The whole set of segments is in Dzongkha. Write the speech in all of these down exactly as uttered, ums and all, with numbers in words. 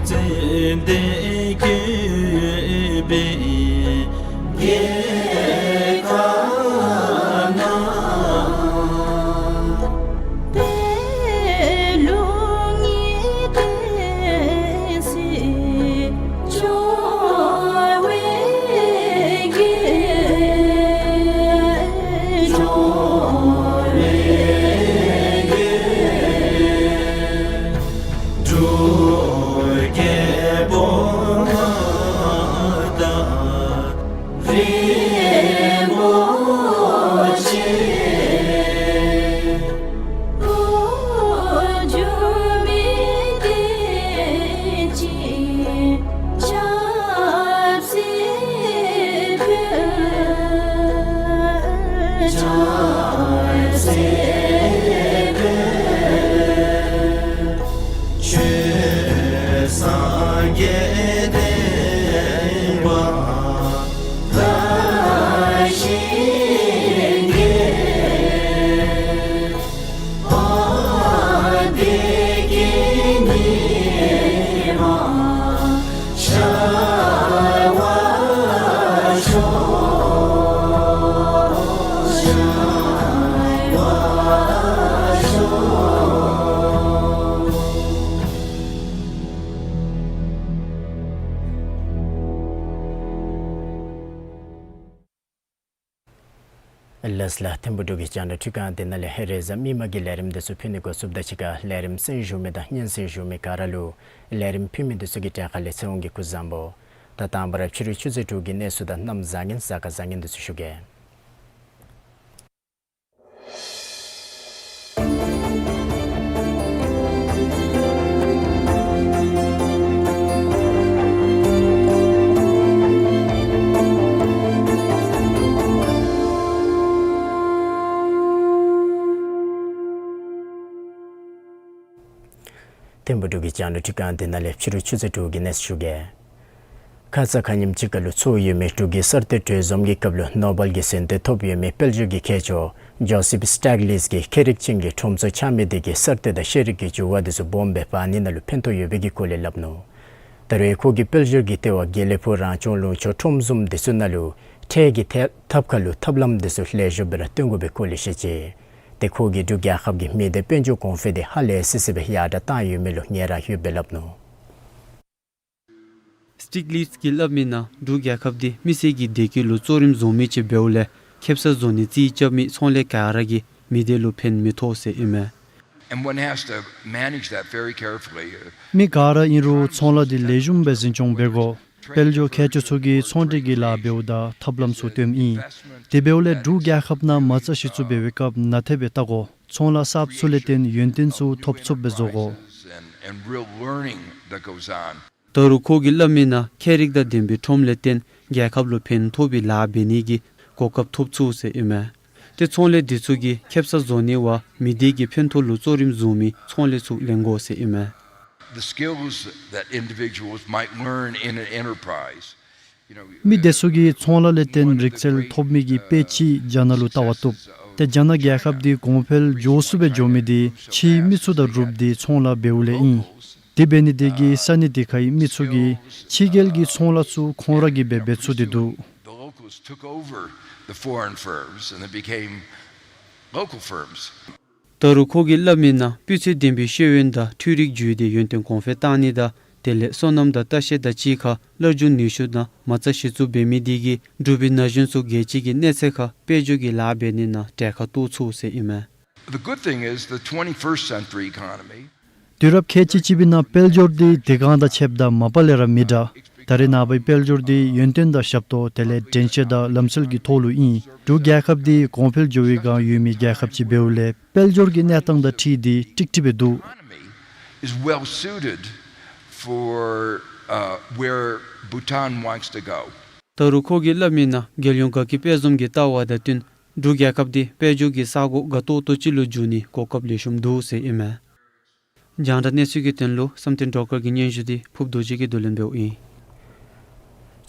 ཙན་དན་བཀོད་པའི་རྒྱལ་ཁབ་ན། པད་ལུང་གི་བསྟན་སྲིད་འཇོ་བའི་རྒྱལ། འཇོ་བའི་རྒྱལ། འབྲུག་རྒྱལ་པོ་མངའ་བདག་རིན་པོ་ཆེ། འགོ་འཛུགས་མི་བསྟན་སྲིད་ཆབ་སྲིད་དཔལ། ཆབ་སྲིད་དཔལ། ཆོས་སངས་རྒྱས་བསྟན་པ་དར་ཞིང་རྒྱས། བདེ་སྐྱིད་ཉི་མ་ཤར་བར་ཤོག། ཤར་བར་ཤོག། ལགས་ལགས། ཐིམ་ཕུ་འབྲུག་གི་རྒྱང་བསྒྲགས་འཕྲུལ་ཁང་འདི་ནང་ལས་ཧེ་རེ་བཟང་མི་མང་གི་ལས་རིམ་འདི་ཚུ་ཕུལ་ནི་འགོ་བཙུགསཔ་དང་གཅིག་ཁར་ལས་རིམ་གསན་བཞུགས་མི་དང་སྙན་གསན་བཞུགས་མི་ག་ར་ལུ་ལས་རིམ་ཕུལ་མི་འདི་ཚུ་གི་གྲལ་ཁ་ལས་ཚེ་དབང་གིས་སྐུ་གཟུགས་བཟང་པོ། ད་དང་པ་ར་ཕྱི་རུ་ཆུ་ཚོད་དྲུག་གི་གནས་ཚུལ་དང་གནམ་བཟང་ངན་གཟའ་སྐར་བཟང་ངན་འདི་ཚུ་ཞུ་གེ། ཐིམ་ཕུ་འབྲུག་གི་རྒྱང་བསྒྲགས་འཕྲུལ་ཁང་འདི་ནང་ལས་ཕྱི་རུ་ཆུ་ཚོད་དྲུག་གི་གནས་ཚུལ་ཞུ་གེ། ཁ་ཙ་ཁ་ཉིནམ་ཅིག་ཁར་ལུ་ཚོགས་ཡོད་མི་འབྲུག་གི་གསར་གཏོད་གྲོས་འཛོམས་ཀྱི་སྐབས་ལུ་ནོ་བེལ་གྱི་གཟེངས་བསྟོད་ཐོབ་ཡོད་མི་དཔལ་འབྱོར་གྱི་མཁས་མཆོག་ཇོ་སིབ་སི་ཊེག་ལིས་ཀྱིས་ཁྱད་རིག་ཅན་གྱི་ཁྲོམ་ཚོགས་ཆགས་མི་དེ་གིས་གསར་གཏོད་དང་ཤེས་རིག་གི་འགྱུར་བ་དེ་ཚུ་སྦོམ་སྦེ་འབག་ནི་ནང་ལུ་ཕན་ཐོགས་ཡོད་པའི་གི་སྐོར་ལས་སླབ་ནུག། ད་རུང་ཁོ་གིས་དཔལ་འབྱོར་གྱི་ལྟེ་བ་དགེ་ལེགས་ཕུག་རང་སྐྱོང་ལུང་ཕྱོགས་ཁྲོམ་བཟུམ་དེ་ཚུ་ནང་ལུ་ཁྲལ་གྱི་ཐབ་ཁ་ལུ་ཐབས་ལམ་དེ་ཚུ་ལེགས་ཤོམ་སྦེ་ར་སྟོན་དགོ་པའི་སྐོར་ལས་བཤད་ཅི། ཏེ་ཁོ་གིས་འབྲུག་རྒྱལ་ཁབ་ཀྱི་མི་སྡེ་དཔལ་འབྱོར་གོང་འཕེལ་དེ་ཧ་ལས་སི་སི་སྦེ་ཡར་དྲགས་བཏང་ཡོད་མི་ལུ་ངལ་རངས་ཡོདཔ་སྦེ་སླབ་ནུག། སི་ཊིག་ལིས་ཀྱིས་སླབ་མི་ནང་འབྲུག་རྒྱལ་ཁབ་འདི་མི་སེར་གྱི་བདེ་སྐྱིད་ལུ་གཙོ་རིམ་བཟུང་མི་ཅིག་འབདཝ་ལས་ཁེ་སང་བཟོ་ནི་རྩིས་རྐྱབ་མི་ཚོང་ལས་ག་ར་གིས་མི་སྡེ་ལུ་ཕན་མི་ཐོགས་ཟེར་ཨིན་མས། And one has to manage that very carefully. མི་ག་ར་ཨིན་རུང་ཚོང་ལཱ་འདི་ལེགས་ཤོམ་སྦེ་འཛིན་སྐྱོང་འབད་དགོ། དཔལ་འབྱོར་མཁས་མཆོག་ཚུ་གིས་ཚོང་འབྲེལ་གྱི་ལཱ་འབདཝ་ད་ཐབས་ལམ་ཚུ་སྟོནམ་ཨིན། དེ་འབདཝ་ལས་འབྲུག་རྒྱལ་ཁབ་ནང་མ་རྩ་གཞི་བཙུགས་འབད་བའི་སྐབས་ནན་ཏན་སྦེ་བལྟ་དགོ། ཚོང་ལཱ་གསརཔ་ཚུ་ལས་བརྟེན་ཡོན་ཏན་ཚུ་ཐོབ་ཚུགསཔ་སྦེ་བཟོ་དགོ། And, and real learning that goes on. ད་རུང་ཁོ་གིས་སླབ་མི་ནང་ཁྱད་རིག་དང་ལྡན་པའི་ཁྲོམ་ལས་བརྟེན་རྒྱལ་ཁབ་ལུ་ཕན་ཐོགས་པའི་ལཱ་འབད་ནི་གི་གོ་སྐབས་ཐོབ་ཚུགས་ཟེར་ཨིན་མས། ཏེ་ཚོང་ལས་འདི་ཚུ་གིས་ཁེ་སང་བཟོ་ནི་བ་མི་སྡེ་གི་ཕན་ཐོགས་ལུ་གཙོ་རིམ་བཟུང་མི་ཚོང་ལས་ཚུ་ལེན་དགོ་ཟེར་ཨིན་མས། The skills that individuals might learn in an enterprise. མི་སྡེ་ཚུ་གིས་ཚོང་ལཱ་ལས་བརྟེན་རིག་རྩལ་ཐོབ་མི་གི་དཔེ་ཅིག་རྒྱ་ནག་ལུ་བལྟ་བར་བཏུབ། ཏེ་རྒྱ་ནག་རྒྱལ་ཁབ་འདི་གོང་འཕེལ་མགྱོགས་སུ་སྦེ་འགྱོ་མི་འདི་ཕྱིའི་མི་ཚུ་དང་རུབ་སྟེ་ཚོང་ལཱ་འབདཝ་ལས་ཨིན། དེ་འབད་ནི་དེ་གིས་ས་གནས་དེ་ཁའི་མི་ཚུ་གིས་ཕྱི་རྒྱལ་གྱི་ཚོང་ལཱ་ཚུ་ཁོང་ར་གིས་འབད་འབད་ཚུགས་ཏེ་འདུག། The locals took over the foreign firms and they became local firms. ད་རུང་ཁོ་གིས་སླབ་མི་ནང་སྤུས་ཚད་ལྡན་པའི་ཤེས་ཡོན་དང་འཕྲུལ་རིག་བརྒྱུད་དེ་ཡོན་ཏན་གོང་འཕེལ་བཏང་ནི་དང་དེ་ལས་སོ་ནམ་དང་ལྟ་བཤལ་དང་གཅིག་ཁར་སླར་འབྱུང་ནུས་ཤུགས་ནང་མ་རྩ་གཞི་བཙུགས་འབད་མི་དེ་གིས་འབྲུག་པའི་ན་གཞོན་ཚུ་རྒྱལ་སྤྱི་གི་གནས་ཚད་ཁར་དཔལ་འབྱོར་གྱི་ལཱ་འབད་ནི་ནང་གྲལ་ཁར་གཏོགས་ཚུགས་ཟེར་ཨིན་མས། The good thing is the twenty-first century economy དུས་རབས་ཁལ་གཅིག་གཅིག་པའི་ནང་དཔལ་འབྱོར་འདི་དེ་སྒང་དང་ཕྱདཔ་ད་མ་པ་ལས་ར་མི་འདྲ། ད་རེས་ནངས་པའི་དཔལ་འབྱོར་འདི་ཡོན་ཏན་དང་ཞབས་ཏོག་དེ་ལས་འགྲན་ཤེས་དང་ལམ་སྲོལ་གྱི་ཐོག་ལུ་ཨིན། འབྲུག་རྒྱལ་ཁབ་འདི་གོང་འཕེལ་འགྱོ་བའི་སྒང་ཡོད་མི་རྒྱལ་ཁབ་ཅིག་འབདཝ་ལས་དཔལ་འབྱོར་གྱི་གནས་སྟངས་དང་འཁྲིལ་ཏེ་ཀྲིག་ཀྲི་སྦེ་འདུག། Is well suited for, uh, where Bhutan wants to go. ད་རུང་ཁོ་གིས་སླབ་མི་ནང་རྒྱལ་ཡོངས་དགའ་སྐྱིད་དཔལ་འཛོམས་ཀྱི་ལྟ་བ་དང་བསྟུན་འབྲུག་རྒྱལ་ཁབ་འདི་དཔལ་འབྱོར་གྱི་ས་གོ་དགའ་ཏོག་ཏོ་ཅིག་ལུ་འགྱུར་ནིའི་གོ་སྐབས་ལེགས་ཤོམ་འདུག་ཟེར་ཨིན་མས། རྒྱང་བསྒྲགས་གནས་ཚུལ་གྱི་དོན་ལུ་བསམ་གཏན་སྒྲོལ་དཀར་གྱི་སྙན་ཞུ་འདི་ཕུརཔ་རྡོ་རྗེ་གིས་བསྡུ་ལེན་འབདཝ་ཨིན།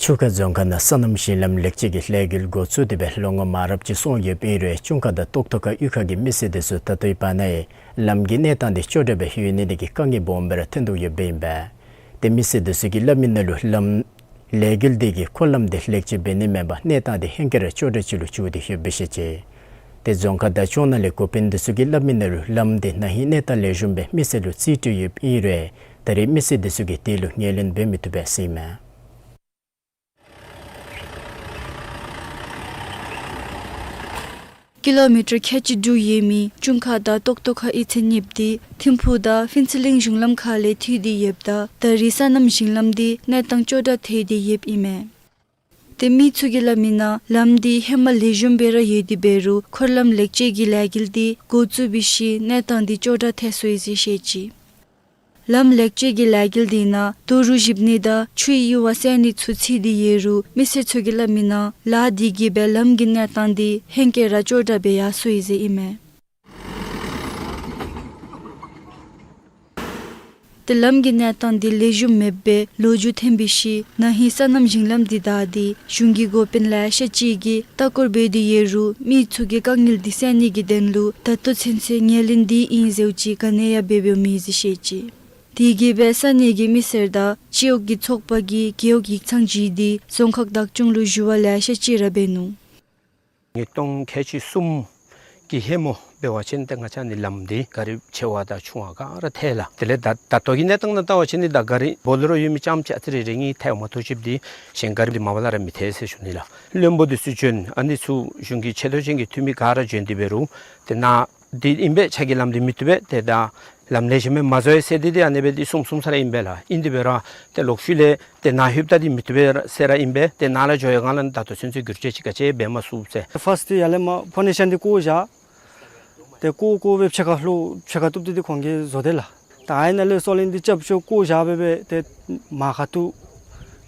ཆུ་ཁ་རྫོང་ཁག་ནང་སོ་ནམ་ཞིང་ལམ་ལེགས་བཅོས་ཀྱི་ལས་འགུལ་འགོ་བཙུགས་ཏེ་སྦེ་ལོ་ངོ་མང་རབས་ཅིག་སོང་ཡོདཔ་ཨིན་རུང་ཅུང་ཁ་དང་ཏོག་ཏོ་ཁ་གཡུས་ཁ་གི་མི་སེར་དེ་ཚུ་ད་ལྟོའི་བར་ན་ཡང་ལམ་གྱི་གནས་སྟངས་དེ་སྐྱོ་དྲགས་སྦེ་ཡོད་ནི་དེ་གིས་དཀའ་ངལ་སྦོམ་སྦེ་ར་ཐོན་དོ་ཡོདཔ་ཨིན་པས། ཏེ་མི་སེར་འདི་ཚུ་གིས་སླབ་མི་ནང་ལུ་ལམ་ལས་འགུལ་འདི་གིས་འཁོར་ལམ་འདི་ལེགས་བཅོས་འབད་ནི་མེན་པར་གནས་སྟངས་འདི་ཧེང་སྐལ་ར་སྐྱོ་དྲགས་ཅིག་ལུ་འགྱུར་ཏེ་ཡོདཔ་སྦེ་བཤད་ཅི། ཏེ་རྫོང་ཁག་བདག་སྐྱོང་ནང་ལས་འགོ་དཔོན་འདི་ཚུ་གིས་སླབ་མི་ནང་ལུ་ལམ་འདི་ན་ཧིང་གནས་སྟངས་ལེགས་ཤོམ་སྦེ་མི་སེར་ལུ་རྩིས་སྤྲོད་ཡོདཔ་ཨིན་རུང་ད་རེས་མི་སེར་འདི་ཚུ་གིས་དེ་ལུ་ངོས་ལེན་འབད་མི་བཏུབ་པས་ཟེར་ཨིན་མས། ཀི་ལོ་མི་ཊར་ཁལ་གཅིག་དྲུག་ཡོད་མི་ཅུན་ཁ་དང་ཏོག་ཏོ་ཁ་གཡུས་ཚན་གཉིསཔོ་འདི་ཐིམ་ཕུག་དང་ཕུན་ཚོགས་གླིང་གཞུང་ལམ་ཁ་ལས་མཐུད་དེ་ཡོདཔ་ད་ད་རེས་སོ་ནམ་ཞིང་ལམ་འདི་གནས་སྟངས་སྐྱོ་དྲགས་ཐལ་ཏེ་ཡོདཔ་ཨིན་མས། ཏེ་མི་ཚུ་གིས་སླབ་མི་ནང་ལམ་འདི་ཧེ་མ་ལེགས་ཤོམ་སྦེ་ར་ཡོད་དེ་འབད་རུང་འཁོར་ལམ་ལེགས་བཅོས་ཀྱི་ལས་འགུལ་འདི་འགོ་བཙུགས་པའི་ཤུལ་གནས་སྟངས་འདི་སྐྱོ་དྲགས་ཐལ་སོ་ཡི་ཟེར་བཤད་ཅི། ལམ་ལེགས་བཅོས་ཀྱི་ལས་འགུལ་འདི་ནང་རྡོ་རུག་བཞིབ་ནི་དང་ཆུའི་གཡུར་བ་བསལ་ནི་ཚུ་ཚུད་དེ་ཡོད་རུང་མི་སེར་ཚུ་གིས་སླབ་མི་ནང་ལཱ་འདི་གིས་སྦེ་ལམ་གྱི་གནས་སྟངས་འདི་ཧེང་སྐལ་ར་སྐྱོ་དྲགས་སྦེ་ཡར་སོ་ཡི་ཟེར་ཨིན་མས། ཏེ་ལམ་གྱི་གནས་སྟངས་འདི་ལེགས་ཤོམ་མེདཔ་སྦེ་ལོ་མཇུག་ཐོན་པའི་ཤུལ་ན་ཧིང་སོ་ནམ་ཞིང་ལམ་འདི་བདའ་སྟེ་གཞུང་གི་འགོ་དཔོན་ལེ་ཤ་ཅིག་གིས་ལྟ་སྐོར་འབད་དེ་ཡོད་རུང་མི་ཚུ་གིས་དཀའ་ངལ་འདི་སེལ་ནི་གི་དོན་ལུ་ད་ལྟོ་ཚུན་ཚོད་ངོས་ལེན་འདི་ཨིན་ཟེརཝ་ཅིག་ག་ནི་ཡང་འབད་འབདཝ་མེད་ཟེར་བཤད་ཅི། དེ་གིས་སྦེ་ས་གནས་ཀྱི་མི་སེར་དང་སྤྱི་འོག་གི་ཚོགས་པ་གིས་རྒེད་འོག་ཡིག་ཚང་བརྒྱུད་དེ་རྫོང་ཁག་བདག་སྐྱོང་ལུ་ཞུ་བ་ལེ་ཤ་ཅིག་ར་འབད་ནུག། ཉིས་སྟོང་ཁལ་གཅིག་གསུམ་གྱི་ཧེ་མ་འབད་བ་ཅིན་ཏེ་ང་བཅས་ནི་ལམ་འདི་ག་ར་ཆེ་བ་དང་ཆུང་བ་ག་ར་ཐལ་ལགས། དེ་ལས་ད་ད་ལྟོ་གི་གནས་སྟངས་ནང་བལྟ་བ་ཅིན་ནི་ད་ག་ར་བོ་ལེ་རོ་ཡོད་མི་རྐྱངམ་ཅིག་ཨ་ཙི་རེ་རེ་གཉིས་ཐལཝ་མ་གཏོགས་ཅིག་འདི་གཞན་ག་ར་འདི་མ་པ་ལས་ར་མི་ཐལ་ཟེར་ཞུ་ནི་ལགས། བློན་པོ་འདི་ཚུ་བྱོན་ཨ་ནི་ཚུ་གཞུང་གི་ཆེ་མཐོ་ཅན་གྱི་འཐུས་མི་ག་ར་བྱོན་ཏེ་འབད་རུང་ཏེ་ནཱ་འདི་ཨིན་པས། ཕྱག་གི་ལམ་འདི་མི་བཏུབ་པས། ཏེ་ད་ལམ་ལེགས་ཤོམ་སྦེ་མ་བཟོ་ཡི་ཟེར་ཏེ་འདི་ཨ་ནི་སྦེ་འདི་གསུངས་གསུངས་ས་ར་ཨིན་པས་ལགས། ཨིན་ཏེ་འབད་རུང་ཏེ་ལོག་ཤུལ་ལས་ཏེ་ནཱ་ལྷོདཔ་ད་འདི་མི་བཏུབ་པས་ཟེར་ར་ཨིན་པས། ཏེ་ནཱ་ལས་འགྱོ་བའི་སྒང་ལས་ད་ལྟོ་ཚུན་ཚོད་བསྒྱུར་བཅོས་ཅིག་ག་ཅི་འབད་མ་ཚུགས་ཟེར། ཕཱསཊ་ཡར་ལས་མར་ཕའུན་ཌེ་ཤཱན་འདི་བརྐོ་བཞག། ཏེ་བརྐོ་བརྐོ་སྦེ་ཕྱེད་ཀ་ལྷོད་ཕྱེད་ཀ་བཏུབ་སྟེ་འདི་ཁོང་གིས་བཟོ་དེས་ལགས། ད་ཨ་ནཱ་ལས་སོ་ལེན་འདི་རྐྱབ་ཆོག་བརྐོ་བཞག་སྦེ་སྦེ་ཏེ་མར་ཁ་ཐུག་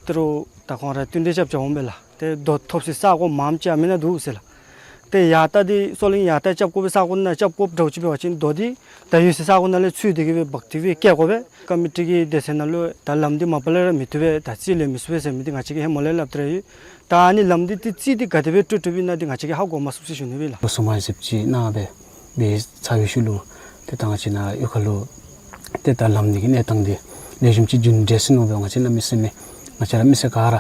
ཏི་རུ་ད་ཁོང་ར་བསྟུན་གྲོས་རྐྱབ་རྐྱབ་འོང་པས་ལགས། ཏེ་རྡོ་ཐོབ་སའི་ས་གོ་མངམ་ཅིག་ཡང་མེད་ན་འདུག་ཟེར་ལགས། ཏེ་ཡར་ལྟ་འདི་སོ་ལེན་ཡར་ལྟ་རྐྱབ་དགོ་པའི་ས་གོ་ནང་རྐྱབ་དགོཔ་འདྲཝ་ཅིག་འབད་བ་ཅིན་རྡོ་འདི་ད་ཡོད་སའི་ས་གོ་ནང་ལས་འཚོལ་ཏེ་གི་སྦེ་འབག་སྟེ་སྦེ་བཀལ་དགོ་པས། ཀོ་མི་ཊི་གི་སྡེ་ཚན་ནང་ལུ་ད་ལམ་འདི་མ་པ་ལས་ར་མི་བཏུབ་པས། ད་རྩིས་ལེན་མི་ཚུགས་པས་ཟེར་མི་འདི་ང་བཅས་ཀྱིས་ཧེ་མ་ལས་སླབ་སྟེ་ར་ཡོད། ད་ཨ་ནི་ལམ་འདི་ཏེ་རྩིས་འདི་ག་དེ་སྦེ་སྤྲོད་སྤྲོདཔ་ཨིན་ན་འདི་ང་བཅས་ཀྱིས་ཧ་གོ་མ་ཚུགས་ཟེར་ཞུ་ནི་སྦེ་ལགས། ལོ་གསུམ་མ་ཟེརཝ་ཅིག་ནང་སྦེ་འབད་ཚར་བའི་ཤུལ་ལུ་ཏེ་ད་ང་བཅས་ནཱ་གཡུས་ཁ་ལུ་ཏེ་ད་ལམ་འདི་གི་གནས་སྟངས་འདི་ལེགས་ཤོམ་ཅིག་འགྱོ་ནི་འདྲས་ཟེར་མནོ་སྦེ་ང་བཅས་ནཱ་མི་སེར་མི་ང་བཅས་ར་མི་སེར་ག་ར་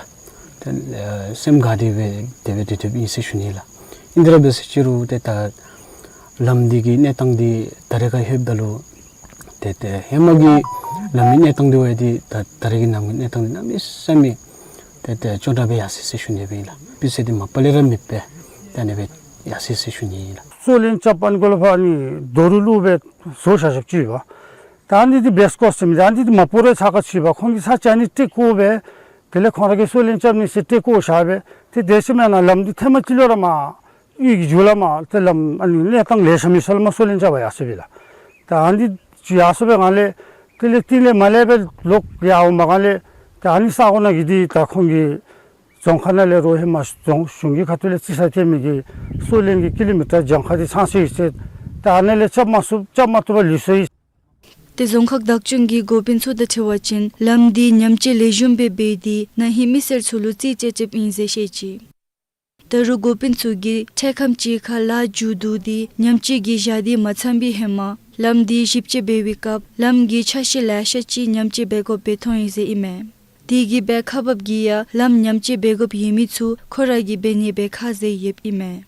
ཏེ་ཨེ་སེམས་དགའ་སྟེ་སྦེ་དེ་སྦེ་སྡོད་སྡོདཔ་ཨིན་ཟེར་ཞུ་ནི་ལགས། ཨིན་ཏེ་ར་འབད་ཟེར་ཅི་རུང་ཏེ་ད་ལམ་འདི་གི་གནས་སྟངས་འདི་ད་རེས་ཁར་ལྷོདཔ་ད་ལུ་ཏེ་ཏེ་ཧེ་མ་གི་ལམ་གྱི་གནས་སྟངས་འདི་བ་འདི་ད་ད་རེས་ཀྱི་ལམ་གྱི་གནས་སྟངས་འདི་གནམ་མེད་ས་མེད་ཏེ་ཏེ་སྐྱོ་དྲགས་སྦེ་ཡར་སོ་ཡི་ཟེར་ཞུ་ནི་སྦེ་ཨིན་ལགས། སྤུས་ཚད་འདི་མ་པ་ལས་ར་མེདཔ་སྦེ་ད་ཨ་ནི་སྦེ་ཡར་སོ་ཡི་ཟེར་ཞུ་ནི་ཨིན་ལགས། སོ་ལེན་རྐྱབ་པའི་སྒང་ལས་ཕར་ཨ་ནི་རྡོ་རུག་བླུགས་སྦེ་བཟོ་བཞག་བཞགཔ་ཅིག་ཡོད་པ། ད་ཨ་ནི་འདི་བེསི་ཀོརསི་ཟེར་མི་འདི་ཨ་ནི་འདི་མ་བོར་བར་ཚར་ག་ཅིག་ཡོད་པ། ཁོང་གིས་ས་ཆ་ཨ་ནི་སྤྲོད་བཀོ་སྦེ་དེ་ལས་ཁོང་ར་གིས་སོ་ལེན་རྐྱབ་ནི་ཟེར་སྤྲོད་བཀོ་བཞག་སྦེ་ཏེ་དེ་ཤུལ་མ་ནཱ་ལམ་འདི་ཐེངས་མ་གཅིག་ལུ་ར་མར་གཡུས་ཀྱི་མཇུག་ལས་མར་ཏེ་ལམ་ཨ་ནི་གནས་སྟངས་ལེགས་ཤོམ་མེད་ས་ལུ་མར་སོ་ལེན་རྐྱབ་པར་ཡར་སོ་ཡི་ལགས། ད་ཨ་ནི་ཅིག་ཡར་སོ་བའི་སྒང་ལས་དེ་ལས་རྟིང་ལས་མར་ལས་སྦེ་ལོག་ཡར་འོང་པའི་སྒང་ལས་ད་ཨ་ནི་ས་གོ་ནང་གི་འདི་ད་ཁོང་གིས་རྫོང་ཁག་ནང་ལས་རོགས་ཧེ་མ་རྫོང་གཞུང་གི་ཁ་ཐུག་ལས་རྩིས་ས་སྟོན་མི་གི་སོ་ལེན་གྱི་ཀི་ལོ་མི་ཊར་གྱངས་ཁ་འདི་ཚང་སོ་ཡི་ཟེར། ད་ཨ་ནཱ་ལས་རྐྱབ་མ་ཚུགས་རྐྱབ་མ་བཏུབ་པར་ལུས་སོ་ཡི། ཏེ་རྫོང་ཁག་བདག་སྐྱོང་གི་འགོ་དཔོན་ཚུ་དང་འཁྲིལ་བ་ཅིན་ལམ་འདི་ཉམས་བཅོས་ལེགས་ཤོམ་སྦེ་འབད་དེ་ན་ཧིང་མི་སེར་ཚུ་ལུ་རྩིས་སྤྲོད་སྤྲོདཔ་ཨིན་ཟེར་བཤད་ཅི། ད་རུང་འགོ་དཔོན་ཚུ་གིས་འཕྲལ་ཁམས་ཅིག་ཁར་ལཱ་མཇུག་བསྡུ་སྟེ་ཉམས་བཅོས་ཀྱི་ཞག་འདི་མ་ཚངམ་པའི་ཧེ་མ་ལམ་འདི་ཞིབ་དཔྱད་འབད་བའི་སྐབས་ལམ་གྱི་ཆ་ཤས་ལེ་ཤ་ཅིག་ཉམས་བཅོས་འབད་དགོཔ་སྦེ་མཐོང་ཡི་ཟེར་ཨིན་མས། དེ་གིས་སྦེ་ཁག་འབགཔ་གིས་ཡང་ལམ་ཉམས་བཅོས་འབད་དགོཔ་ཡོད་མི་ཚུ་ཁོ་ར་གིས་འབད་ནི་སྦེ་ཁས་ལེན་ཡོདཔ་ཨིན་མས།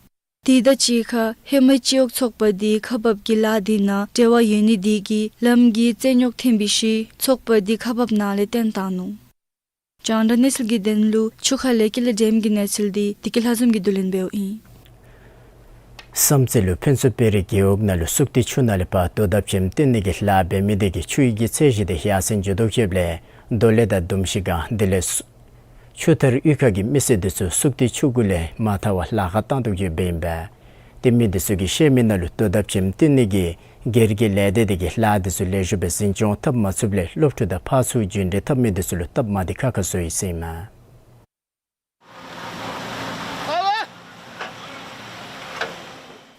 དེ་དང་གཅིག་ཁར་ཧེ་མའི་སྤྱི་འོག་ཚོགས་པ་འདི་ཁག་འབགཔ་གི་ལཱ་འདི་ནང་འབྲེལ་བ་ཡོད་ནི་དེ་གིས་ལམ་གྱི་རྩོད་རྙོགས་ཐོན་པའི་ཤུལ་ཚོགས་པ་འདི་ཁག་འབགཔ་ནང་ལས་བཏོན་བཏང་ནུག། རྒྱང་བསྒྲགས་གནས་ཚུལ་གྱི་དོན་ལུ་ཆུ་ཁ་ལས་ཀུན་ལེགས་སྒྲོལམ་གྱི་གནས་ཚུལ་འདི་བདེ་སྐྱིད་ལྷ་འཛོམས་ཀྱིས་བསྡུ་ལེན་འབདཝ་ཨིན། བསམ་རྩེ་ལུ་ཕུན་ཚོགས་དཔལ་རི་རྒེད་འོག་ནང་ལུ་སུག་ཏི་ཆུ་ནང་ལས་ཕར་དོ་དམ་ཆེམ་བཏོན་ནི་གི་ལཱ་འབད་མི་དེ་གིས་ཆུ་ཡི་གི་ཚད་གཞི་དེ་ཡར་སེང་འགྱོ་དོ་ཡོདཔ་ལས་རྡོ་ལེབ་དང་དོམ་ཤིང་སྒང་དེ་ལས་ཆུ་ཐར་གཡུས་ཁ་གི་མི་སེར་དེ་ཚུ་སུག་ཏི་ཆུ་གུ་ལས་མ་ཐར་བར་ལཱ་ཁག་བཏང་དོ་ཡོདཔ་ཨིན་པས། ཏེ་མི་དེ་ཚུ་གིས་བཤད་མི་ནང་ལུ་དོ་དམ་ཆེམ་བཏོན་ནི་གི་སྒེར་གྱི་ལས་སྡེ་དེ་གིས་ལཱ་དེ་ཚུ་ལེགས་ཤོམ་སྦེ་འཛིན་སྐྱོང་འཐབ་མ་ཚུགསཔ་ལས་སློབ་ཕྲུག་དང་ཕར་ཚུར་རྒྱུན་འབྲེལ་འཐབ་མི་དེ་ཚུ་ལུ་སྟབས་མ་བདེ་ཁག་ཁ་བཟོ་ཡི་ཟེར་ཨིན་མས།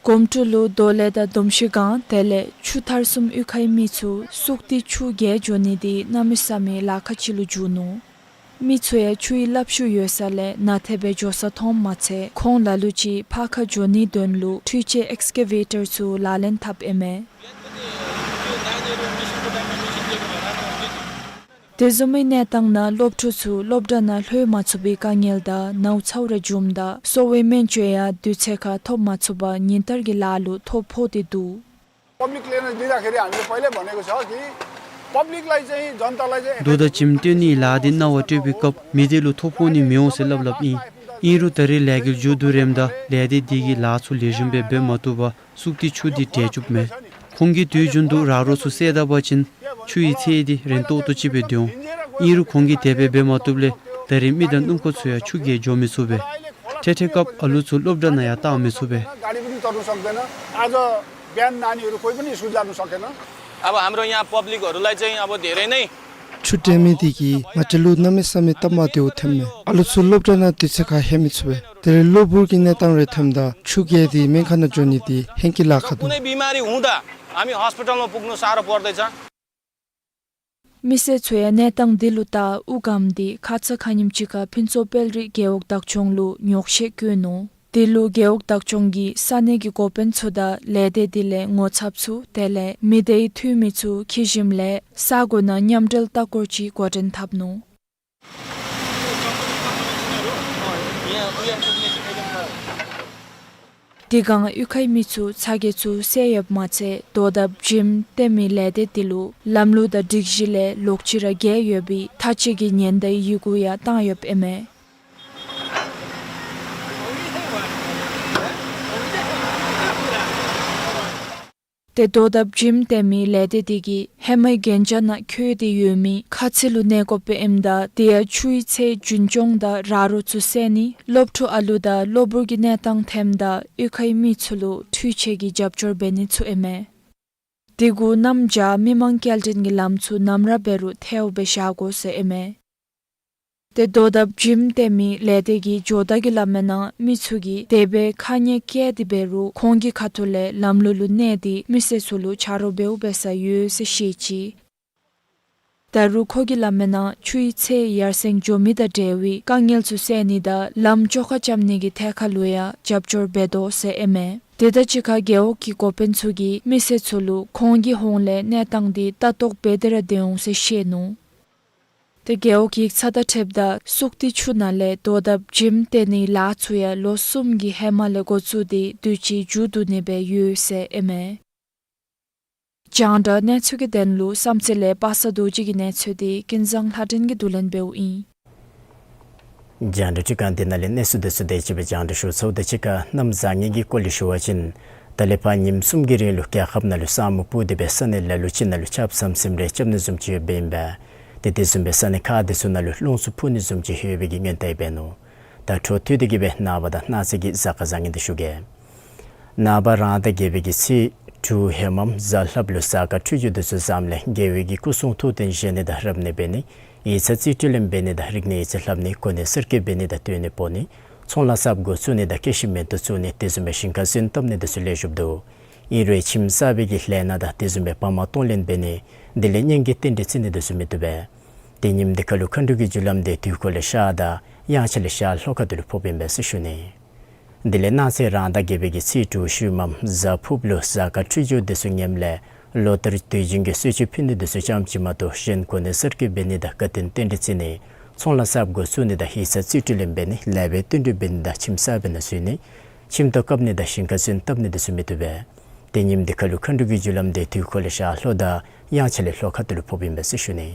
གོམ་ཀྲུ་ལུ་རྡོ་ལེབ་དང་དོམ་ཤིང་སྒང་དེ་ལས་ཆུ་ཐར་གསུམ་གཡུས་ཁའི་མི་ཚུ་སུག་ཏི་ཆུ་བརྒལ་འགྱོ་ནི་འདི་གནམ་མེད་ས་མེད་ལཱ་ཁག་ཅིག་ལུ་འགྱུར་ནུག། མི་ཚུ་ཡང་ཆུ་ཡི་རླབས་ཤུགས་ཡོད་ས་ལས་ནཱ་ཐད་སྦེ་འགྱོ་ས་མཐོངམ་མ་ཚད་ཁོང་ལ་ལུ་ཅིག་ཕར་ཁ་འགྱོ་ནིའི་དོན་ལུ་འཕྲུལ་ཆས་ཨེགསི་ཀེ་ཝེ་ཊར་ཚུ་ལག་ལེན་འཐབ་ཨིན་མས། དེ་བཟུམ་མའི་གནས་སྟངས་ནང་སློབ་ཕྲུག་ཚུ་སློབ་གྲྭ་ནང་ལྷོད་མ་ཚུགས་པའི་དཀའ་ངལ་དང་ནཝ་ཚཝ་རེ་བྱུངམ་ད་གསོ་བའི་སྨན་བཅོས་ཡང་དུས་ཚོད་ཁར་ཐོབ་མ་ཚུགས་པར་ཉིན་ལྟར་གྱི་ལཱ་ལུ་ཐོ་ཕོག་སྟེ་འདུག། पब्लिकलाई नै दिँदाखेरि हामीले पहिल्यै भनेको छ कि पब्लिकलाई चाहिँ, जनतालाई चाहिँ दो दब झिम टेनी ला दि नवा टेपी कप मिदेलु थोपोनी मेओ से लब लब इन। इरुतरी लैगिल जु दुरेम दा लैदे दिगी ला छु लेजुम बे बे मतुबा सुक्ति छु दि टेचुप मे। खोंगी दुई जुन दु रारो छु सेदा बाचिन छु इ छे दि रेंतो तो चिपे द्यों। इरु खोंगी तेबे बे मतुबले तरी मिदन उनको छुया छु गे जो मिसुबे। ठेठे कप अलु छु लोब्डा नया ता मिसुबे। गाडी पनि तर्नु सक्दैन। आज बिहान नानीहरू कोही पनि स्कुल जानु सकेन। अब हाम्रो यहाँ पब्लिकहरूलाई चाहिँ अब धेरै नै छुट्यामी दिगी मा चलु नमे समे तमा देउ थेम्मे। अलु छु लोब्डा न दुई छका हेमी छुबे। तेरे लोबुर कि नेताङ रे थेम्दा छु गे दि मेंखा न जोनी दि हेंकी लाखा दु। कुनै बिमारी हुँदा हामी हस्पिटलमा पुग्नु साह्रो पर्दैछ। मिसे छुया नेताङ दिलु ता उगाम दि खाचा खानिम चिका फिन्चो पेलरी गेवक दक्चोङ लु न्योक्शे क्युनु। दिलु गेवक दक्चोङ गि साने गि गोपेन छुदा लेदे दिले ङो छाप छु तेले मिदे थुइमी छु खिजिम ले सागो न न्यामडल तकोर्ची गोटेन थापनु। दिगाङ उखै मिछु छागे छु सेयप माछे दोदब जिम तेमी लेदे दिलु लमलु द डिगजिले लोकचिर गे योबी थाचिगी न्येन्दै युगु या तायप एमे। ཏེ་དོ་དབ་ཇིམ་ཏེ་མི་ལས་སྡེ་འདི་གིས་ཧེ་མའི་གན་ཇ་ནང་ཁོལ་ཏེ་ཡོད་མི་ཁ་ཚིལ་ལུ་གནས་སྐོར་སྤེལ་ཨིནམ་ད་དེ་ཡང་ཆུའི་ཚད་རྒྱུན་སྐྱོང་དང་ར་རོ་ཚུ་བསལ་ནི་སློབ་ཕྲུག་ཨ་ལུ་དང་གློ་བུར་གྱི་གནས་སྟངས་ཐེམ་དང་གཡུས་ཁའི་མི་ཚུ་ལུ་འཕྲུལ་ཆས་ཀྱི་རྒྱབ་སྐྱོར་འབད་ནི་ཚུ་ཨིན་མས། དེ་གུ་གནམ་བྱཱར་མི་མང་སྐྱེལ་འདྲེན་གྱི་ལམ་ཚུ་ནམ་ར་འབད་རུང་ཐལཝ་སྦེ་བཞག་དགོ་ཟེར་ཨིན་མས། ཏེ་དོ་དབ་ཇིམ་ཏེ་མི་ལས་སྡེ་གི་ཇོ་བདག་གིས་སླབ་མིའི་ནང་མི་ཚུ་གིས་དེ་སྦེ་ཁ་ཉེས་བཀལ་ཏེ་འབད་རུང་ཁོང་གི་ཁ་ཐུག་ལས་ལམ་ལུགས་ལུ་གནས་ཏེ་མི་སེར་ཚུ་ལུ་ཆ་རོགས་འབདཝ་འབད་ས་ཡོད་ཟེར་བཤད་ཅི། ད་རུང་ཁོ་གིས་སླབ་མིའི་ནང་ཆུའི་ཚད་ཡར་སེང་འགྱོ་མི་དང་འབྲེལ་བའི་དཀའ་ངལ་ཚུ་བསལ་ནི་དང་ལམ་བཅོ་ཁ་རྐྱབ་ནི་གི་ཐད་ཁར་ལུ་ཡང་རྒྱབ་སྐྱོར་འབད་དོ་ཟེར་ཨིན་མས། དེ་དང་གཅིག་ཁར་རྒེད་འོག་གི་འགོ་དཔོན་ཚུ་གིས་མི་སེར་ཚུ་ལུ་ཁོང་གི་ཧོངས་ལས་གནས་སྟངས་འདི་ལྟ་རྟོག་འབད་དེ་ར་སྡོད་འོང་ཟེར་བཤད་ནུག། ཏེ་རྒེད་འོག་ཡིག་ཚང་དང་འཁྲིལཝ་ད་སུག་ཏི་ཆུ་ནང་ལས་དོ་དབ་ཇིམ་ཏེ་ནི་ལཱ་ཚུ་ཡང་ལོ་གསུམ་གྱི་ཧེ་མ་ལས་འགོ་བཙུགས་ཏེ་དུས་ཅི་མཇུག་བསྡུ་ནི་སྦེ་ཡོད་ཟེར་ཨིན་མས། རྒྱང་བསྒྲགས་གནས་ཚུལ་གྱི་དོན་ལུ་བསམ་རྩེ་ལས་པ་སངས་རྡོ་རྗེ་གི་གནས་ཚུལ་འདི་ཀུན་བཟང་ལྷ་སྒྲོན་གྱིས་བསྡུ་ལེན་འབདཝ་ཨིན། རྒྱང་བསྒྲགས་ཁྲི་ཁང་འདི་ནང་ལས་གནས་ཚུལ་འདི་ཚུ་དེ་ཅིག་སྦེ་རྒྱང་བསྒྲགས་ཞུ་ཚརཝ་ད་གཅིག་ཁར་གནམ་བཟང་ངན་གྱི་སྐོར་ལས་ཞུ་བ་ཅིན་ད་ལས་ཕར་ཉིནམ་གསུམ་གྱི་རིང་ལུ་རྒྱལ་ཁབ་ནང་ལུ་ས་སྨུག་སྤུབས་ཏེ་སྦེ་ས་གནས་ལ་ལུ་ཅིག་ནང་ལུ་ཆརཔ་ཟམ་ཟིམ་རེ་རྐྱབ་ནི་བཟུམ་ཅིག་ཡོདཔ་ཨིན་པས། ཏེ་དེ་བཟུམ་སྦེ་ས་གནས་ཁག་འདི་ཚུ་ནང་ལུ་རླུང་ཚུ་འཕུ་ནི་བཟུམ་ཅིག་ཡོད་པའི་གི་སྔོན་བརྡ་འབད་ནུག། ད་འཕྲོ་མཐུད་དེ་གི་སྦེ་ནངས་པ་དང་གནངས་ཚེ་གི་གཟའ་སྐར་བཟང་ངན་འདི་ཞུ་གེ། ནངས་པ་རང་ཟླ་བརྒྱད་པའི་གི་ཚེས་དྲུག་ཧེ་མམ་གཟའ་ལྷགཔ་ལུ་གཟའ་སྐར་འཕྲོད་སྦྱོར་འདི་ཚུ་བཟངམ་ལས་རྒྱལ་བའི་གི་སྐུ་གསུང་ཐུགས་རྟེན་བཞེངས་ནི་དང་རབ་གནས་འབད་ནི་ཡིག་ཚང་རྩིས་སྤྲོད་ལེན་འབད་ནི་དང་རིག་གནས་ཡིག་ཚང་ལྷབ་ནི་གོ་གནས་གསར་བསྐོ་འབད་ནི་དང་སྟོན་ནི་སྤོ་ནི་ཚོང་ལཱ་གསརཔ་འགོ་བཙུགས་ནི་དང་སྐྱེད་ཤིང་མེ་ཏོག་བཙུགས་ནི་དེ་བཟུམ་སྦེ་ཞིང་ཁར་སོན་བཏབ་ནི་འདི་ཚུ་ལེགས་ཤོམ་འདུག། ཨིན་རུང་ཁྱིམ་གསར་པའི་གི་ལས་སྣ་དང་དེ་བཟུམ་སྦེ་བར་མ་གཏོང་ལེན་འབད་ནི་དེ་ལས་གཉེན་གྱི་རྟེན་འབྲེལ་བརྩི་ནི་འདི་ཚུ་མི་བཏུབ་པས། ཏེ་ཉིནམ་འདི་ཁར་ལུ་མཁའ་འགྲོ་གི་རྒྱུ་ལམ་འདི་དུས་འཁོར་ལས་ཤར་དང་དབྱངས་འཆར་ལས་ཤར་ལྷོ་ཁ་ཐུག་ལུ་ཕོགཔ་ཨིན་པས་ཟེར་ཞུ་ནི། དེ་ལས་གནངས་ཚེ་རང་ཟླ་བརྒྱད་པའི་གི་ཚེས་དྲུག་ཤུལ་མམ་གཟའ་ཕུརཔ་ལུ་གཟའ་སྐར་འཕྲོད་སྦྱོར་འདི་ཚུ་ངནམ་ལས་ལོ་ལྟར་དུས་རྒྱུན་གྱི་གསོལ་མཆོད་ཕུལ་ནི་འདི་ཚུ་ཙམ་ཅིག་མ་གཏོགས་གཞན་གོ་གནས་གསར་བསྐོ་འབད་ནི་དང་དགའ་སྟོན་རྟེན་འབྲེལ་བརྩི་ནི་ཚོང་ལཱ་གསརཔ་འགོ་བཙུགས་ནི་དང་ཡིག་ཚང་རྩིས་སྤྲོད་ལེན་འབད་ནི་ལེགས་པའི་བསྟུན་གྲོས་འབད་ནི་དང་ཁྱིམ་གསར་པའི་ནང་བཞུགས་ནི་ཁྱིམ་ཐོག་བཀབ་ནི་དང་ཞིང་ཁར་སོན་བཏབ་ནི་འདི་ཚུ་མི་བཏུབ་པས། ཏེ་ཉིནམ་འདི་ཁར་ལུ་མཁའ་འགྲོ་གི་རྒྱུ་ལམ་འདི་དུས་འཁོར་ལས་ཤར་ལྷོ་དང་དབྱངས་འཆར་ལས་ལྷོ་ཁ་ཐུག་ལུ་ཕོགཔ་ཨིན་པས་ཟེར་ཞུ་ནི།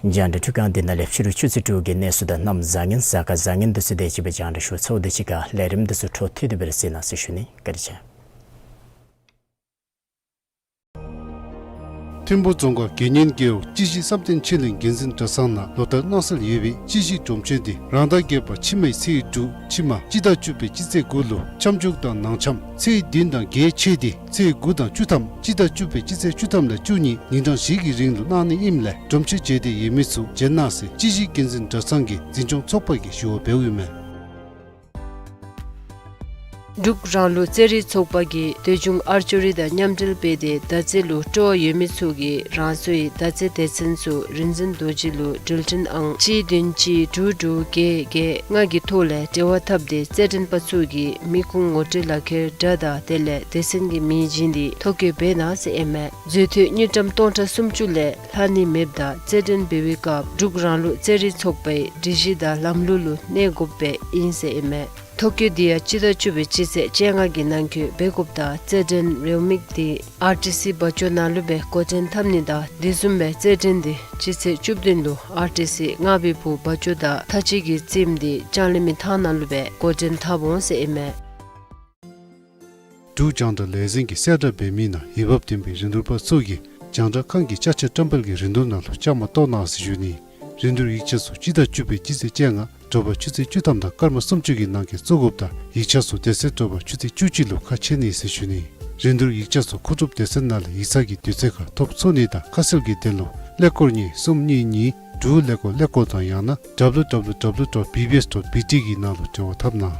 རྒྱང་བསྒྲགས་འཕྲུལ་ཁང་འདི་ནང་ལས་ཕྱི་རུ་ཆུ་ཚོད་དྲུག་གི་གནས་ཚུལ་དང་གནམ་བཟང་ངན་གཟའ་སྐར་བཟང་ངན་འདི་ཚུ་དེ་ཅིག་སྦེ་རྒྱང་བསྒྲགས་ཞུ་ཚརཝ་ད་གཅིག་ཁར་ལས་རིམ་འདི་ཚུ་འཕྲོ་མཐུད་དེ་སྦེ་ར་གཟིགས་གནང་ཟེར་ཞུ་ནི། བཀའ་དྲིན་ཆེ། ཐིམ་ཕུ་རྫོང་ཁག་དགེ་བསྙེན་རྒེད་འོག་སྤྱི་གཞི་བསམ་གཏན་ཆོས་གླིང་དགེ་འཛིན་གྲྭ་ཚང་ནང་ལོ་ལྟར་གནང་སྲོལ་ཡོད་པའི་སྤྱི་གཞི་སྒྲུབ་མཆོད་འདི་རང་ཟླ་བརྒྱད་པ་ཕྱི་མའི་ཚེས་དྲུག་ཕྱི་མ་སྤྱི་ཟླ་བཅུ་པའི་སྤྱི་ཚེས་དགུ་ལུ་ཁྱབ་འཇུག་དང་ནང་འཆམ་ཚེས་བདུན་དང་བརྒྱད་ཆད་དེ་ཚེས་དགུ་དང་བཅུ་ཐམ་སྤྱི་ཟླ་བཅུ་པའི་སྤྱི་ཚེས་བཅུ་ཐམ་ལས་བཅུ་གཉིས་ཉིན་གྲངས་བཞི་གི་རིང་ལུ་གནང་ནི་ཨིནམ་ལས་སྒྲུབ་མཆོད་མཇལ་འདོད་ཡོད་མི་ཚུ་མཇལ་གནང་ཟེར་སྤྱི་གཞི་དགེ་འཛིན་གྲྭ་ཚང་གི་འཛིན་སྐྱོང་ཚོགས་པ་གིས་ཞུ་བ་འབདཝ་ཨིན་མས། འབྲུག་རང་ལུགས་རྩེད་རིགས་ཚོགས་པ་གིས་མདོ་ཆུང་ཨར་ཅོ་རི་དང་མཉམ་འབྲེལ་འབད་དེ་མདའ་རྩེད་ལུ་སྤྲོ་བ་ཡོད་མི་ཚུ་གིས་རང་སོའི་མདའ་རྩེད་སྡེ་ཚན་ཚུ་རིག་འཛིན་རྡོ་རྗེ་ལུ་འགྲུལ་འཕྲིན་ཨང་གཅིག་བདུན་གཅིག་དྲུག་དྲུག་བརྒྱད་བརྒྱད་ལྔ་གི་ཐོག་ལས་འབྲེལ་བ་འཐབ་སྟེ་རྩེད་འགྲན་པ་ཚུ་གིས་མི་ཁུངས་ངོ་སྤྲོད་ལག་ཁྱེར་འདྲ་དང་དེ་ལས་སྡེ་ཚན་གྱི་མིང་བྱིན་ཏེ་ཐོ་བཀོད་འབད་གནང་ཟེར་ཨིན་མས། མཛོད་འཐུས་དངུལ་ཀྲམ་སྟོང་ཕྲག་སུམ་ཅུ་ལས་ལྷག་ནི་མེདཔ་ད་རྩེད་འགྲན་འབད་བའི་སྐབས་འབྲུག་རང་ལུགས་རྩེད་རིགས་ཚོགས་པའི་སྒྲིག་གཞི་དང་ལམ་ལུགས་ལུ་གནས་དགོཔ་སྦེ་ཨིན་ཟེར་ཨིན་མས། ཐོ་བཀོད་འདི་ཡང་སྤྱི་ཟླ་བཅུ་པའི་སྤྱི་ཚེས་བཅོ་ལྔ་གི་ནང་འཁོད་འབད་དགོཔ་དང་རྩེད་འགྲན་རེའུ་མིག་འདི་ཨར་ཊི་སི་སྦ་ཅོ་ནང་ལུ་སྦེ་འགོ་འདྲེན་འཐབ་ནི་དང་དེ་བཟུམ་སྦེ་རྩེད་འགྲན་འདི་སྤྱི་ཚེས་བཅུ་བདུན་ལུ་ཨར་ཊི་སི་རྔ་བའི་བུ་སྦ་ཅོ་དང་ཐ་ཅི་གི་རྩེདམོ་འདི་ལྕང་གླིང་མི་ཐང་ནང་ལུ་སྦེ་འགོ་འདྲེན་འཐབ་འོང་ཟེར་ཨིན་མས། འབྲུག་རྒྱང་བསྒྲགས་ལས་འཛིན་གྱིས་གསལ་བསྒྲགས་འབད་མི་ནང་འོས་འབབ་ལྡན་པའི་རིན་བསྡུར་པ་ཚུ་གིས་རྒྱང་བསྒྲགས་ཁང་གི་ཅ་ཆས་བཀྲམ་སྤེལ་གྱི་རིན་བསྡུར་ནང་ལུ་བཅའ་མར་གཏོགས་གནང་ཟེར་ཞུ་ནི། རིན་བསྡུར་ཡིག་ཆ་ཚུ་སྤྱི་ཟླ་བཅུ་པའི་སྤྱི་ཚེས་བཅོ་ལྔ་དྲོ་པ་ཆུ་ཚོད་བཅུ་ཐམ་དང་སྐར་མ་སུམ་ཅུ་གི་ནང་འཁོད་བཙུགས་དགོཔ་དང་ཡིག་ཆ་ཚུ་དེ་ཚེ་དྲོ་པ་ཆུ་ཚོད་བཅུ་གཅིག་ལུ་ཁ་ཕྱེ་ནི་ཟེར་ཞུ་ནི། རིན་བསྡུར་ཡིག་ཆ་ཚུ་མཁོ་སྒྲུབ་སྡེ་ཚན་ནང་ལས་ཡིག་ཚང་གི་དུས་ཚོད་ཁར་ཐོབ་ཚུགས་ནི་དང་ཁ་གསལ་གྱི་དོན་ལུ་ཀླད་ཀོར་གཉིས་གསུམ་གཉིས་གཉིས་དྲུག་ཀླད་ཀོར་ཀླད་ཀོར་དང་ཡང་ན་W W W dot B B S dot B T གི་ནང་ལུ་འབྲེལ་བ་འཐབ་གནང་།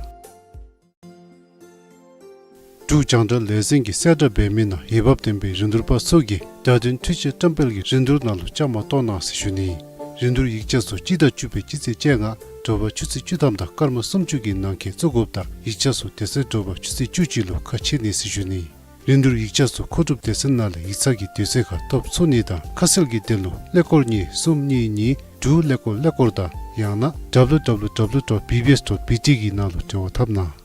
འབྲུག་རྒྱང་བསྒྲགས་ལས་འཛིན་གྱིས་གསལ་བསྒྲགས་འབད་མི་ནང་འོས་འབབ་ལྡན་པའི་རིན་བསྡུར་པ་ཚུ་གིས་བརྡ་དོན་འཕྲུལ་ཆས་བཀྲམ་སྤེལ་གྱི་རིན་བསྡུར་ནང་ལུ་བཅའ་མར་གཏོགས་གནང་ཟེར་ཞུ་ནི། རིན་བསྡུར་ཡིག་ཆ་ཚུ་སྤྱི་ཟླ་བཅུ་པའི་སྤྱི་ཚེས་བཅོ་ལྔ་དྲོ་པ་ཆུ་ཚོད་བཅུ་ཐམ་དང་སྐར་མ་སུམ་ཅུ་གི་ནང་འཁོད་བཙུགས་དགོཔ་དང་ཡིག་ཆ་ཚུ་དེ་ཚེ་དྲོ་པ་ཆུ་ཚོད་བཅུ་གཅིག་ལུ་ཁ་ཕྱེ་ནི་ཟེར་ཞུ་ནི། རིན་བསྡུར་ཡིག་ཆ་ཚུ་མཁོ་སྒྲུབ་སྡེ་ཚན་ནང་ལས་ཡིག་ཚང་གི་དུས་ཚོད་ཁར་ཐོབ་ཚུགས་ནི་དང་ཁ་གསལ་གྱི་དོན་ལུ་ཀླད་ཀོར་གཉིས་གསུམ་གཉིས་གཉིས་དྲུག་ཀླད་ཀོར་ཀླད་ཀོར་དང་ཡང་ན་W W W dot B B S dot B T གི་ནང་ལུ་འབྲེལ་བ་འཐབ་གནང་།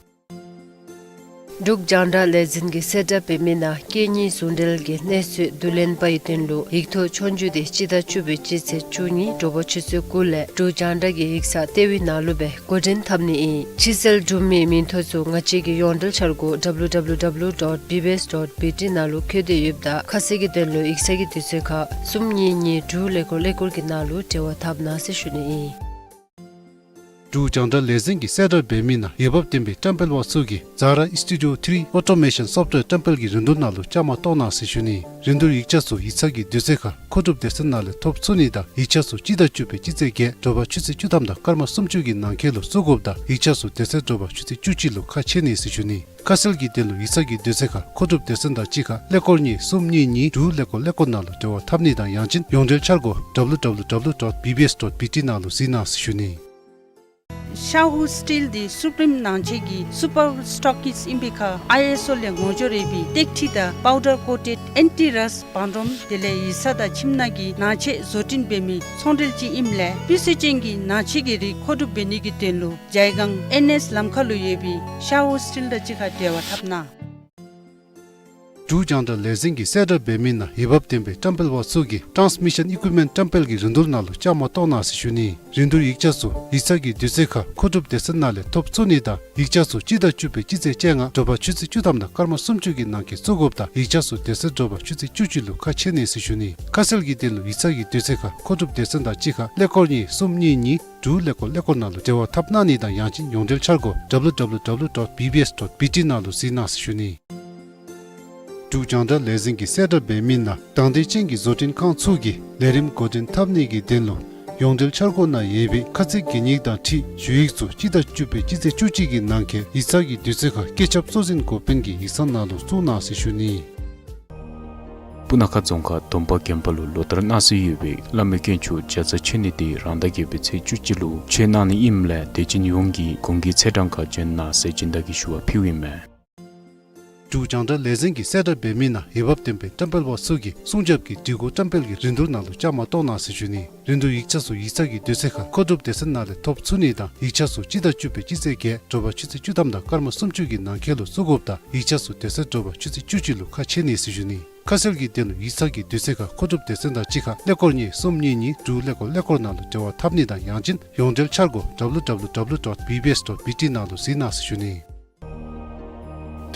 འབྲུག་རྒྱང་བསྒྲགས་ལས་འཛིན་གྱིས་གསལ་བསྒྲགས་འབད་མི་ནང་སྐད་གཉིས་ཟུང་འབྲེལ་གྱི་གནས་ཚུལ་བསྡུ་ལེན་པའི་དོན་ལུ་ཡིག་ཐོག་ཆོས་རྒྱུགས་འདི་སྤྱི་ཟླ་བཅུ་པའི་སྤྱི་ཚེས་བཅུ་གཉིས་དྲོ་པ་ཆུ་ཚོད་དགུ་ལས་འབྲུག་རྒྱང་བསྒྲགས་ཀྱི་ཡིག་ཚང་ལྟེ་བའི་ནང་ལུ་སྦེ་འགོ་འདྲེན་འཐབ་ནི་ཨིན། ཕྱིར་བསལ་གྲུབ་མིའི་མིང་ཐོ་ཚུ་ང་བཅས་ཀྱི་ཡོངས་འབྲེལ་འཆར་སྒོ་W W W dot B B S dot B T ནང་ལུ་བཀོད་དེ་ཡོདཔ་ད་ཁ་གསལ་གྱི་དོན་ལུ་ཡིག་ཚང་གི་དུས་ཚོད་ཁར་གསུམ་གཉིས་གཉིས་དྲུག་ཀླད་ཀོར་ཀླད་ཀོར་གྱི་ནང་ལུ་འབྲེལ་བ་འཐབ་གནང་ཟེར་ཞུ་ནི་ཨིན། འབྲུག་རྒྱང་བསྒྲགས་ལས་འཛིན་གྱིས་གསལ་བསྒྲགས་འབད་མི་ནང་འོས་འབབ་ལྡན་པའི་བཀྲམ་སྤེལ་པ་ཚུ་གིས་Zara Studio three Automation Software བཀྲམ་སྤེལ་གྱི་རིན་བསྡུར་ནང་ལུ་བཅའ་མར་གཏོགས་གནང་ཟེར་ཞུ་ནི། རིན་བསྡུར་ཡིག་ཆ་ཚུ་ཡིག་ཚང་གི་དུས་ཚོད་ཁར་མཁོ་སྒྲུབ་སྡེ་ཚན་ནང་ལས་ཐོབ་ཚུགས་ནི་དང་ཡིག་ཆ་ཚུ་སྤྱི་ཟླ་བཅུ་པའི་སྤྱི་ཚེས་བརྒྱད་དྲོ་པ་ཆུ་ཚོད་བཅུ་ཐམ་དང་སྐར་མ་སུམ་ཅུ་གི་ནང་འཁོད་ལུ་བཙུགས་དགོཔ་དང་ཡིག་ཆ་ཚུ་དེ་ཚེ་དྲོ་པ་ཆུ་ཚོད་བཅུ་གཅིག་ལུ་ཁ་ཕྱེ་ནི་ཟེར་ཞུ་ནི། ཁ་གསལ་གྱི་དོན་ལུ་ཡིག་ཚང་གི་དུས་ཚོད་ཁར་མཁོ་སྒྲུབ་སྡེ་ཚན་དང་གཅིག་ཁར་ཀླད་ཀོར་གཉིས་གསུམ་གཉིས་གཉིས་དྲུག་ཀླད་ཀོར་ཀླད་ཀོར་ནང་ལུ་འབྲེལ་བ་འཐབ་ནི་དང་ཡང་ཅིན་ཡོངས་འབྲེལ་འཆར་སྒོ་W W W dot B B S dot B T ནང་ལུ་གཟིགས་གནང་ཟེར་ཞུ་ནི། Shahu Steel འདི་སུ་པིརིམ་ནང་ཆེན་གྱི་སུ་པར་སི་ཊོག་ཀིསཊ་ཨིན་པའི་ཁར་ཨའི་ཨེསི་ཨོ་ལས་ངོ་སྦྱོར་ཡོད་པའི་ཏེག་ཁྲི་དང་པའུ་ཌར་ཀོ་ཊེཌ་ཨེན་ཊི་རསཊ་བང་རིམ་དེ་ལས་ཡིག་ཚང་དང་ཁྱིམ་ནང་གི་ནང་ཆས་བཟོ་སྐྲུན་འབད་མི་ཚོང་འབྲེལ་ཅིག་ཨིནམ་ལས་སྤུས་ཚད་ཅན་གྱི་ནང་ཆས་ཀྱི་རིགས་མཁོ་སྒྲུབ་འབད་ནི་གི་དོན་ལུ་ཇའི་སྒང་ཨེན་ཨེསི་ལམ་ཁ་ལུ་ཡོད་པའི་Shahu Steel དང་གཅིག་ཁར་འབྲེལ་བ་འཐབ་གནང་། འབྲུག་རྒྱང་བསྒྲགས་ལས་འཛིན་གྱིས་གསལ་བསྒྲགས་འབད་མི་ནང་འོས་འབབ་ལྡན་པའི་བཀྲམ་སྤེལ་པ་ཚུ་གིས་ཊཱནསི་མི་ཤཱན་ཨི་ཀུའིབ་མེནཊ་བཀྲམ་སྤེལ་གྱི་རིན་བསྡུར་ནང་ལུ་བཅའ་མར་གཏོགས་གནང་ཟེར་ཞུ་ནི། རིན་བསྡུར་ཡིག་ཆ་ཚུ་ཡིག་ཚང་གི་དུས་ཚོད་ཁར་མཁོ་སྒྲུབ་སྡེ་ཚན་ནང་ལས་ཐོབ་ཚུགས་ནི་དང་ཡིག་ཆ་ཚུ་སྤྱི་ཟླ་བཅུ་པའི་སྤྱི་ཚེས་བཅོ་ལྔ་དྲོ་པ་ཆུ་ཚོད་བཅུ་ཐམ་དང་སྐར་མ་སུམ་ཅུ་གི་ནང་འཁོད་བཙུགས་དགོཔ་དང་ཡིག་ཆ་ཚུ་དེ་ཚེ་དྲོ་པ་ཆུ་ཚོད་བཅུ་གཅིག་ལུ་ཁ་ཕྱེ་ནི་ཟེར་ཞུ་ནི། ཁ་གསལ་གྱི་དོན་ལུ་ཡིག་ཚང་གི་དུས་ཚོད་ཁར་མཁོ་སྒྲུབ་སྡེ་ཚན་དང་གཅིག་ཁར་ཀླད་ཀོར་གཉིས་གསུམ་གཉིས་གཉིས་དྲུག་ཀླད་ཀོར་ཀླད་ཀོར་ནང་ལུ་འབྲེལ་བ་འཐབ་གནང་ནི་དང་ཡང་ཅིན་ཡོངས་འབྲེལ་འཆར་སྒོ་W W W dot B B S dot B T ནང་ལུ་གཟིགས་གནང་ཟེར་ཞུ་ནི། འབྲུག་རྒྱང་བསྒྲགས་ལས་འཛིན་གྱིས་གསལ་བསྒྲགས་འབད་མི་ནང་དང་འདོད་ཅན་གྱི་བཟོ་སྐྲུན་ཁང་ཚུ་གིས་ལས་རིམ་འགོ་འདྲེན་འཐབ་ནི་གི་དོན་ལུ་ཡོངས་འབྲེལ་འཆར་སྒོ་ནང་ཡོད་པའི་ཁ་ཚིག་གན་ཡིག་དང་འཁྲིལ་ཞུ་ཡིག་ཚུ་སྤྱི་ཟླ་བཅུ་པའི་སྤྱི་ཚེས་བཅུ་གཅིག་གི་ནང་འཁོད་ཡིག་ཚང་གི་དུས་ཚོད་ཁར་བཀོད་ཁྱབ་གཙོ་འཛིན་འགོ་དཔོན་གྱི་ཡིག་ཚང་ནང་ལུ་བཙུགས་གནང་ཟེར་ཞུ་ནི། སྤུ་ན་ཁ་རྫོང་ཁག་དོམ་པ་དགོན་པ་ལུ་ལོ་ལྟར་གནང་སྲོལ་ཡོད་པའི་བླ་མའི་དཀོན་མཆོག་ལྕགས་རྩ་མཆོད་གནས་འདི་རང་ཟླ་བརྒྱད་པའི་ཚེས་བཅུ་གཅིག་ལུ་མཆོད་གནང་ནི་ཨིནམ་ལས་དད་ཅན་ཡོངས་ཀྱིས་གུང་གི་ཚེས་གྲངས་ཁར་འབྱོན་གནང་ཟེར་སྦྱིན་བདག་གིས་ཞུ་བ་ཕུལཝ་ཨིན་མས། འབྲུག་རྒྱང་བསྒྲགས་ལས་འཛིན་གྱིས་གསལ་བསྒྲགས་འབད་མི་ནང་འོས་འབབ་ལྡན་པའི་བཀྲམ་སྤེལ་པ་ཚུ་གིས་སྲུང་སྐྱོབ་ཀྱི་སྒྲིག་གོ་བཀྲམ་སྤེལ་གྱི་རིན་བསྡུར་ནང་ལུ་བཅའ་མར་གཏོགས་གནང་ཟེར་ཞུ་ནི། རིན་བསྡུར་ཡིག་ཆ་ཚུ་ཡིག་ཚང་གི་དུས་ཚོད་ཁར་མཁོ་སྒྲུབ་སྡེ་ཚན་ནང་ལས་ཐོབ་ཚུགས་ནི་དང་ཡིག་ཆ་ཚུ་སྤྱི་ཟླ་བཅུ་པའི་སྤྱི་ཚེས་བརྒྱད་དྲོ་པ་ཆུ་ཚོད་བཅུ་ཐམ་དང་སྐར་མ་སུམ་ཅུ་གི་ནང་འཁོད་ལུ་བཙུགས་དགོཔ་དང་ཡིག་ཆ་ཚུ་དེ་ཚེ་དྲོ་པ་ཆུ་ཚོད་བཅུ་གཅིག་ལུ་ཁ་ཕྱེ་ནི་ཟེར་ཞུ་ནི། ཁ་གསལ་གྱི་དོན་ལུ་ཡིག་ཚང་གི་དུས་ཚོད་ཁར་མཁོ་སྒྲུབ་སྡེ་ཚན་དང་གཅིག་ཁར་ཀླད་ཀོར་གཉིས་གསུམ་གཉིས་གཉིས་དྲུག་ཀླད་ཀོར་ཀླད་ཀོར་ནང་ལུ་འབྲེལ་བ་འཐབ་ནི་དང་ཡང་ཅིན་ཡོངས་འབྲེལ་འཆར་སྒོ་W W W dot B B S dot B T ནང་ལུ་གཟིགས་གནང་ཟེར་ཞུ་ནི།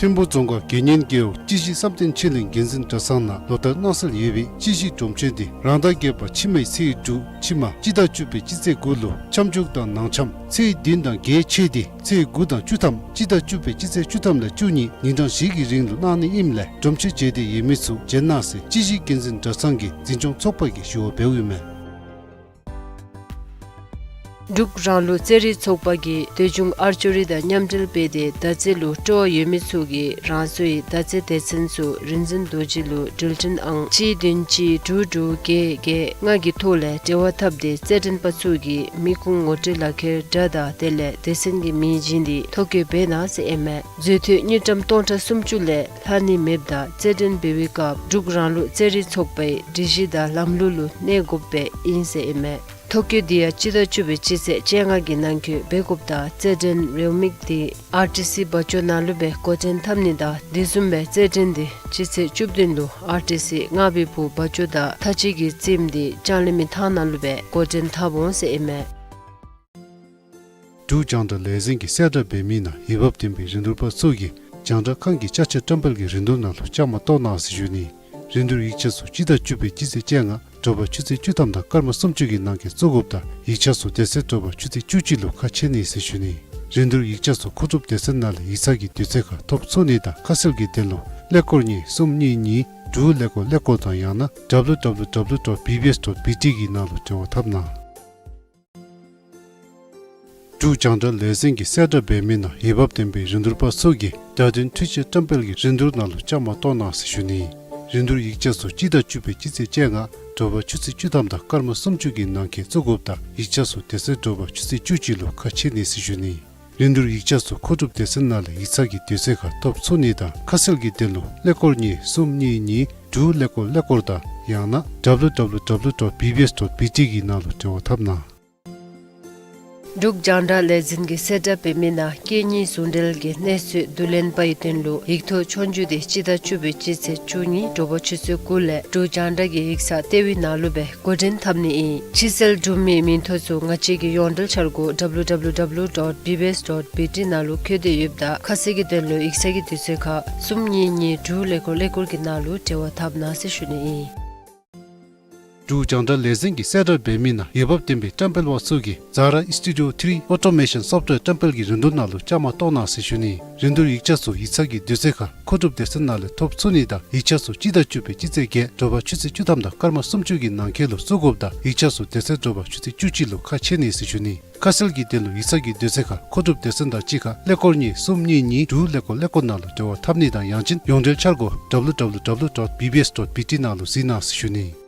ཐིམ་ཕུ་རྫོང་ཁག་དགེ་བསྙེན་རྒེད་འོག་སྤྱི་གཞི་བསམ་གཏན་ཆོས་གླིང་དགེ་འཛིན་གྲྭ་ཚང་ནང་ལོ་ལྟར་གནང་སྲོལ་ཡོད་པའི་སྤྱི་གཞི་སྒྲུབ་མཆོད་འདི་རང་ཟླ་བརྒྱད་པ་ཕྱི་མའི་ཚེས་དྲུག་ཕྱི་མ་སྤྱི་ཟླ་བཅུ་པའི་སྤྱི་ཚེས་དགུ་ལུ་འཆམ་མཇུག་དང་ནང་འཆམ་ཚེས་བདུན་དང་བརྒྱད་ཆད་དེ་ཚེས་དགུ་དང་བཅུ་ཐམ་སྤྱི་ཟླ་བཅུ་པའི་སྤྱི་ཚེས་བཅུ་ཐམ་ལས་བཅུ་གཉིས་ཉིན་གྲངས་བཞི་གི་རིང་ལུ་གནང་ནི་ཨིནམ་ལས་སྒྲུབ་མཆོད་མཇལ་འདོད་ཡོད་མི་ཚུ་འབྱོན་གནང་ཟེར་སྤྱི་གཞི་དགེ་འཛིན་གྲྭ་ཚང་གི་འཛིན་སྐྱོང་ཚོགས་པ་གིས་ཞུ་བ་འབདཝ་ཨིན་མས། འབྲུག་རང་ལུགས་རྩེད་རིགས་ཚོགས་པ་གིས་སྡོད་ཁྱིམ་ཨར་ཅོ་རི་དང་མཉམ་འབྲེལ་འབད་དེ་མདའ་རྩེད་ལུ་སྤྲོ་བ་ཡོད་མི་ཚུ་གིས་རང་སོའི་མདའ་རྩེད་སྡེ་ཚན་ཚུ་རིག་འཛིན་རྡོ་རྗེ་ལུ་འབྲེལ་འདྲིས་ཨང་གཅིག་བདུན་གཅིག་དྲུག་དྲུག་བརྒྱད་བརྒྱད་ལྔ་གི་ཐོག་ལས་འབྲེལ་བ་འཐབ་སྟེ་རྩེད་འགྲན་པ་ཚུ་གི་མི་ཁུངས་ངོ་སྤྲོད་ལག་ཁྱེར་འདྲ་དང་དེ་ལས་སྡེ་ཚན་གྱི་མིང་བྱིན་ཏེ་ཐོ་བཀོད་འབད་གནང་ཟེར་ཨིན་མས། མཛོད་འཐུས་དངུལ་ཀྲམ་སྟོང་ཕྲག་སུམ་ཅུ་ལས་ལྷག་ནི་མེདཔ་ད་རྩེད་འགྲན་འབད་བའི་སྐབས་འབྲུག་རང་ལུགས་རྩེད་རིགས་ཚོགས་པའི་སྒྲིག་གཞི་དང་ལམ་ལུགས་ལུ་གནས་དགོཔ་སྦེ་ཨིན་ཟེར་ཨིན་མས། ཐོ་བཀོད་འདི་ཡང་སྤྱི་ཟླ་བཅུ་པའི་སྤྱི་ཚེས་བཅོ་ལྔ་གི་ནང་འཁོད་འབད་དགོཔ་དང་རྩེད་འགྲན་རེའུ་མིག་འདི་ཨར་ཊི་སི་བ་ཅོ་ནང་ལུ་སྦེ་འགོ་འདྲེན་འཐབ་ནི་དང་དེ་བཟུམ་སྦེ་རྩེད་འགྲན་འདི་སྤྱི་ཚེས་བཅུ་བདུན་ལུ་ཨར་ཊི་སི་རྔ་བའི་བུ་བ་ཅོ་དང་ཐ་ཅི་གི་རྩེདམོ་འདི་ལྕང་གླིང་མི་ཐང་ནང་ལུ་སྦེ་འགོ་འདྲེན་འཐབ་འོང་ཟེར་ཨིན་མས། འབྲུག་རྒྱང་བསྒྲགས་ལས་འཛིན་གྱིས་གསལ་བསྒྲགས་འབད་མི་ནང་འོས་འབབ་ལྡན་པའི་རིན་བསྡུར་པ་ཚུ་གིས་རྒྱང་བསྒྲགས་ཁང་གི་ཅ་ཆས་བཀྲམ་སྤེལ་གྱི་རིན་བསྡུར་ནང་ལུ་བཅའ་མར་གཏོགས་གནང་ཟེར་ཞུ་ནི། རིན་བསྡུར་ཡིག་ཆ་ཚུ་སྤྱི་ཟླ་བཅུ་པའི་སྤྱི་ཚེས་བཅོ་ལྔ་དྲོ་པ་ཆུ་ཚོད་བཅུ་ཐམ་དང་སྐར་མ་སུམ་ཅུ་གི་ནང་འཁོད་བཙུགས་དགོཔ་དང་ཡིག་ཆ་ཚུ་དེ་ཚེ་དྲོ་པ་ཆུ་ཚོད་བཅུ་གཅིག་ལུ་ཁ་ཕྱེ་ནི་ཟེར་ཞུ་ནི། རིན་བསྡུར་ཡིག་ཆ་ཚུ་མཁོ་སྒྲུབ་སྡེ་ཚན་ནང་ལས་ཡིག་ཚང་གི་དུས་ཚོད་ཁར་ཐོབ་ཚུགས་ནི་དང་ཁ་གསལ་གྱི་དོན་ལུ་ཀླད་ཀོར་གཉིས་གསུམ་གཉིས་གཉིས་དྲུག་ཀླད་ཀོར་ཀླད་ཀོར་དང་ཡང་ན་W W W dot B B S dot B T གི་ནང་ལུ་འབྲེལ་བ་འཐབ་གནང་། འབྲུག་རྒྱང་བསྒྲགས་ལས་འཛིན་གྱིས་གསལ་བསྒྲགས་འབད་མི་ནང་འོས་འབབ་ལྡན་པའི་རིན་བསྡུར་པ་ཚུ་གིས་བརྡ་དོན་འཕྲུལ་ཆས་བཀྲམ་སྤེལ་གྱི་རིན་བསྡུར་ནང་ལུ་བཅའ་མར་གཏོགས་གནང་ཟེར་ཞུ་ནི། རིན་བསྡུར་ཡིག་ཆ་ཚུ་སྤྱི་ཟླ་བཅུ་པའི་སྤྱི་ཚེས་བཅོ་ལྔ་དྲོ་པ་ཆུ་ཚོད་བཅུ་ཐམ་དང་སྐར་མ་སུམ་ཅུ་གི་ནང་འཁོད་བཙུགས་དགོཔ་དང་ཡིག་ཆ་ཚུ་དེ་ཚེ་དྲོ་པ་ཆུ་ཚོད་བཅུ་གཅིག་ལུ་ཁ་ཕྱེ་ནི་ཟེར་ཞུ་ནི། རིན་བསྡུར་ཡིག་ཆ་ཚུ་མཁོ་སྒྲུབ་སྡེ་ཚན་ནང་ལས་ཡིག་ཚང་གི་དུས་ཚོད་ཁར་ཐོབ་ཚུགས་ནི་དང་ཁ་གསལ་གྱི་དོན་ལུ་ཀླད་ཀོར་གཉིས་གསུམ་གཉིས་གཉིས་དྲུག་ཀླད་ཀོར་ཀླད་ཀོར་དང་ཡང་ན་W W W dot B B S dot B T གི་ནང་ལུ་འབྲེལ་བ་འཐབ་གནང་། འབྲུག་རྒྱང་བསྒྲགས་ལས་འཛིན་གྱིས་གསལ་བསྒྲགས་འབད་མི་ནང་སྐད་གཉིས་ཟུང་འབྲེལ་གྱི་གནས་ཚུལ་བསྡུ་ལེན་པའི་དོན་ལུ་ཡིག་ཐོག་ཆོས་རྒྱུགས་འདི་སྤྱི་ཟླ་བཅུ་པའི་སྤྱི་ཚེས་བཅུ་གཉིས་དྲོ་པ་ཆུ་ཚོད་དགུ་ལས་འབྲུག་རྒྱང་བསྒྲགས་ཀྱི་ཡིག་ཚང་ལྟེ་བའི་ནང་ལུ་སྦེ་འགོ་འདྲེན་འཐབ་ནི་ཨིན། ཕྱིར་བསལ་གྲུབ་མིའི་མིང་ཐོ་ཚུ་ང་བཅས་ཀྱི་ཡོངས་འབྲེལ་འཆར་སྒོ་W W W dot B B S dot B T ནང་ལུ་བཀོད་དེ་ཡོདཔ་ད་ཁ་གསལ་གྱི་དོན་ལུ་ཡིག་ཚང་གི་དུས་ཚོད་ཁར་གསུམ་གཉིས་གཉིས་དྲུག་ཀླད་ཀོར་ཀླད་ཀོར་གྱི་ནང་ལུ་འབྲེལ་བ་འཐབ་གནང་ཟེར་ཞུ་ནི་ཨིན། འབྲུག་རྒྱང་བསྒྲགས་ལས་འཛིན་གྱིས་གསལ་བསྒྲགས་འབད་མི་ནང་འོས་འབབ་ལྡན་པའི་བཀྲམ་སྤེལ་པ་ཚུ་གིས་Zara Studio three Automation Software བཀྲམ་སྤེལ་གྱི་རིན་བསྡུར་ནང་ལུ་བཅའ་མར་གཏོགས་གནང་ཟེར་ཞུ་ནི། རིན་བསྡུར་ཡིག་ཆ་ཚུ་ཡིག་ཚང་གི་དུས་ཚོད་ཁར་མཁོ་སྒྲུབ་སྡེ་ཚན་ནང་ལས་ཐོབ་ཚུགས་ནི་དང་ཡིག་ཆ་ཚུ་སྤྱི་ཟླ་བཅུ་པའི་སྤྱི་ཚེས་བརྒྱད་དྲོ་པ་ཆུ་ཚོད་བཅུ་ཐམ་དང་སྐར་མ་སུམ་ཅུ་གི་ནང་འཁོད་ལུ་བཙུགས་དགོཔ་དང་ཡིག་ཆ་ཚུ་དེ་ཚེ་དྲོ་པ་ཆུ་ཚོད་བཅུ་གཅིག་ལུ་ཁ་ཕྱེ་ནི་ཟེར་ཞུ་ནི། ཁ་གསལ་གྱི་དོན་ལུ་ཡིག་ཚང་གི་དུས་ཚོད་ཁར་མཁོ་སྒྲུབ་སྡེ་ཚན་དང་གཅིག་ཁར་ཀླད་ཀོར་གཉིས་གསུམ་གཉིས་གཉིས་དྲུག་ཀླད་ཀོར་ཀླད་ཀོར་ནང་ལུ་འབྲེལ་བ་འཐབ་ནི་དང་ཡང་ཅིན་ཡོངས་འབྲེལ་འཆར་སྒོ་W W W dot B B S dot B T ནང་ལུ་གཟིགས་གནང་ཟེར་ཞུ་ནི།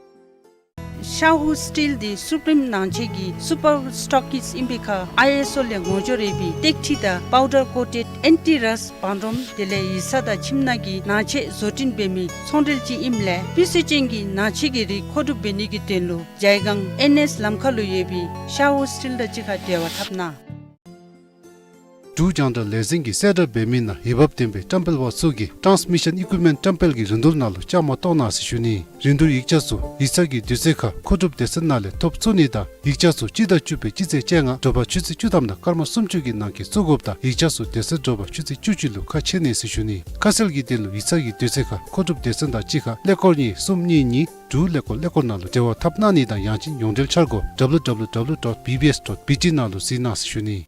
Shahu Steel འདི་སུ་པྲིམ་ནང་ཆེན་གྱི་སུ་པར་སི་ཊོག་ཀིསཊ་ཨིན་པའི་ཁར་ཨའི་ཨེསི་ཨོ་ལས་ངོ་སྦྱོར་ཡོད་པའི་ཏེག་ཁྲི་དང་པའུ་ཌར་ཀོ་ཊེཌ་ཨེན་ཊི་རསཊ་བང་རིམ་དེ་ལས་ཡིག་ཚང་དང་ཁྱིམ་ནང་གི་ནང་ཆས་བཟོ་སྐྲུན་འབད་མི་ཚོང་འབྲེལ་ཅིག་ཨིནམ་ལས་སྤུས་ཚད་ཅན་གྱི་ནང་ཆས་ཀྱི་རིགས་མཁོ་སྒྲུབ་འབད་ནི་གི་དོན་ལུ་ཇའི་སྒང་ཨེན་ཨེསི་ལམ་ཁ་ལུ་ཡོད་པའི་ཤ་ཧུ་སི་ཊིལ་དང་གཅིག་ཁར་འབྲེལ་བ་འཐབ་གནང་། འབྲུག་རྒྱང་བསྒྲགས་ལས་འཛིན་གྱིས་གསལ་བསྒྲགས་འབད་མི་ནང་འོས་འབབ་ལྡན་པའི་བཀྲམ་སྤེལ་པ་ཚུ་གིས་ཊཱནས་མི་ཤཱན་ཨི་ཀུའིཔ་མེནཊ་བཀྲམ་སྤེལ་གྱི་རིན་བསྡུར་ནང་ལུ་བཅའ་མར་གཏོགས་གནང་ཟེར་ཞུ་ནི། རིན་བསྡུར་ཡིག་ཆ་ཚུ་ཡིག་ཚང་གི་དུས་ཚོད་ཁར་མཁོ་སྒྲུབ་སྡེ་ཚན་ནང་ལས་ཐོབ་ཚུགས་ནི་དང་ཡིག་ཆ་ཚུ་སྤྱི་ཟླ་བཅུ་པའི་སྤྱི་ཚེས་བཅོ་ལྔ་དྲོ་པ་ཆུ་ཚོད་བཅུ་ཐམ་དང་སྐར་མ་སུམ་ཅུ་གི་ནང་འཁོད་བཙུགས་དགོཔ་དང་ཡིག་ཆ་ཚུ་དེ་ཚེ་དྲོ་པ་ཆུ་ཚོད་བཅུ་གཅིག་ལུ་ཁ་ཕྱེ་ནི་ཟེར་ཞུ་ནི། ཁ་གསལ་གྱི་དོན་ལུ་ཡིག་ཚང་གི་དུས་ཚོད་ཁར་མཁོ་སྒྲུབ་སྡེ་ཚན་དང་གཅིག་ཁར་ཀླད་ཀོར་གཉིས་གསུམ་གཉིས་གཉིས་དྲུག་ཀླད་ཀོར་ཀླད་ཀོར་ནང་ལུ་འབྲེལ་བ་འཐབ་གནང་ནི་དང་ཡང་ཅིན་ཡོངས་འབྲེལ་འཆར་སྒོ W W W dot B B S dot B T ནང་ལུ་གཟིགས་གནང་ཟེར་ཞུ་ནི།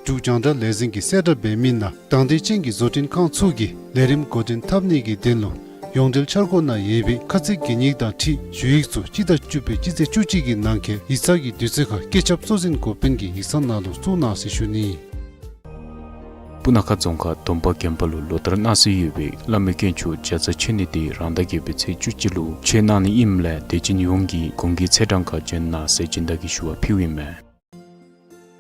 འབྲུག་རྒྱང་བསྒྲགས་ལས་འཛིན་གྱིས་གསལ་བསྒྲགས་འབད་མི་ནང་དང་འདོད་ཅན་གྱི་བཟོ་སྐྲུན་ཁང་ཚུ་གིས་ལས་རིམ་འགོ་འདྲེན་འཐབ་ནི་གི་དོན་ལུ་ཡོངས་འབྲེལ་འཆར་སྒོ་ནང་ཡོད་པའི་ཁ་ཚིག་གན་ཡིག་དང་འཁྲིལ་ཞུ་ཡིག་ཚུ་སྤྱི་ཟླ་བཅུ་པའི་སྤྱི་ཚེས་བཅུ་གཅིག་གི་ནང་འཁོད་ཡིག་ཚང་གི་དུས་ཚོད་ཁར་བཀོད་ཁྱབ་གཙོ་འཛིན་འགོ་དཔོན་གྱི་ཡིག་ཚང་ནང་ལུ་བཙུགས་གནང་ཟེར་ཞུ་ནི། སྤུ་ན་ཁ་རྫོང་ཁག་སྡོམ་པ་དགོན་པ་ལུ་ལོ་ལྟར་གནང་སྲོལ་ཡོད་པའི་བླ་མའི་དཀོན་མཆོག་ལྕགས་རྩ་མཆོད་གནས་འདི་རང་ཟླ་བརྒྱད་པའི་ཚེས་བཅུ་གཅིག་ལུ་མཆོད་གནང་ནི་ཨིནམ་ལས་དད་ཅན་ཡོངས་ཀྱིས་གུང་གི་ཚེས་གྲངས་ཁར་འབྱོན་གནང་ཟེར་སྦྱིན་བདག་གིས་ཞུ་བ་ཕུལཝ་ཨིན་མས།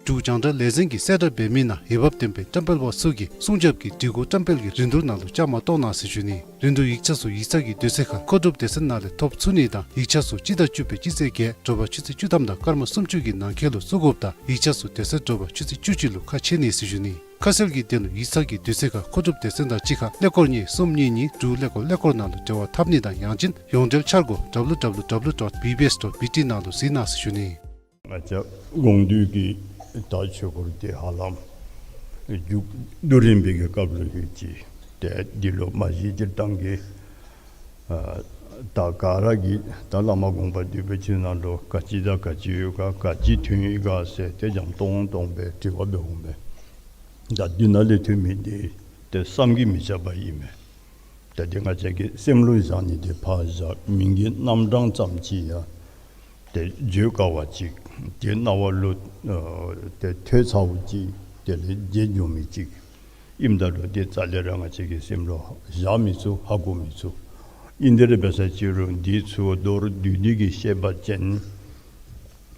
འབྲུག་རྒྱང་བསྒྲགས་ལས་འཛིན་གྱིས་གསལ་བསྒྲགས་འབད་མི་ནང་འོས་འབབ་ལྡན་པའི་བཀྲམ་སྤེལ་པ་ཚུ་གིས་སྲུང་སྐྱོབ་ཀྱི་སྒྲིག་གོ་བཀྲམ་སྤེལ་གྱི་རིན་བསྡུར་ནང་ལུ་བཅའ་མར་གཏོགས་གནང་ཟེར་ཞུ་ནི། རིན་བསྡུར་ཡིག་ཆ་ཚུ་ཡིག་ཚང་གི་དུས་ཚོད་ཁར་མཁོ་སྒྲུབ་སྡེ་ཚན་ནང་ལས་ཐོབ་ཚུགས་ནི་དང་ཡིག་ཆ་ཚུ་སྤྱི་ཟླ་བཅུ་པའི་སྤྱི་ཚེས་བརྒྱད་དྲོ་པ་ཆུ་ཚོད་བཅུ་ཐམ་དང་སྐར་མ་སུམ་ཅུ་གི་ནང་འཁོད་ལུ་བཙུགས་དགོཔ་དང་ཡིག་ཆ་ཚུ་དེ་ཚེ་དྲོ་པ་ཆུ་ཚོད་བཅུ་གཅིག་ལུ་ཁ་ཕྱེ་ནི་ཟེར་ཞུ་ནི། ཁ་གསལ་གྱི་དོན་ལུ་ཡིག་ཚང་གི་དུས་ཚོད་ཁར་མཁོ་སྒྲུབ་སྡེ་ཚན་དང་གཅིག་ཁར་ཀླད་ཀོར་གཉིས་གསུམ་གཉིས་གཉིས་དྲུག་ཀླད་ཀོར་ཀླད་ཀོར་ནང་ལུ་འབྲེལ་བ་འཐབ་ནི་དང་ཡང་ཅིན་ཡོངས་འབྲེལ་འཆར་སྒོ་W W W dot B B S dot B T ནང་ལུ་གཟིགས་གནང་ཟེར་ཞུ་ནི། ང་བཅས་དགོངས་འདུས་ཀྱི་ད་ཆོས་སྐོར་དེ་ཧ་ལམ་མཇུག་བསྡུ་རན་པའི་གི་སྐབས་ལུ་ཡོད་ཅི། ཏེ་འདི་ལུ་མ་གཞི་སྤྱིར་བཏང་གི་ཨ་ད་ག་ར་གིས་ད་བླ་མ་དགོངས་པ་འདུས་པའི་ཕྱི་ནང་ལུ་ག་ཅི་དང་ག་ཅི་ཡོད་ག་ག་ཅི་ཐོན་ཡི་ག་ཟེར་ཏེ་འཇམ་ཏོང་ཏོ་སྦེ་དྲི་བ་འབད་འོང་པས། ད་འདི་ནང་ལས་ཐོན་མི་འདི་ཏེ་བསམ་གྱིས་མི་ཁྱབ་པ་ཨིན་མས། ད་འདི་ང་བཅས་ཀྱི་སེམས་ལུ་བཞག་ནི་འདི་ཕར་བཞག་མིང་གི་རྣམ་གྲངས་ཙམ་ཅིག་ཡང་ཏེ་བརྗོད་དཀའ་བ་ཅིག་ དེ་རྣ་བ་ལུ་ཨ་ཏེ་ཐོས་ཚརཝ་ཅིག་དེ་ལས་བརྗེད་འགྱོ་མི་ཅིག་ཨིནམ་ད་ལུ་ཏེ་རྩ་ལས་ར་ང་བཅས་ཀྱི་སེམས་ལུ་བཞག་མི་ཚུགས། ཧ་གོ་མི་ཚུགས། ཨིན་དེ་ར་འབད་ས་ཅིག་རུང་འདི་ཚུ་མདོར་བསྡུས་ཏེ་གིས་བཤད་པ་ཅིན་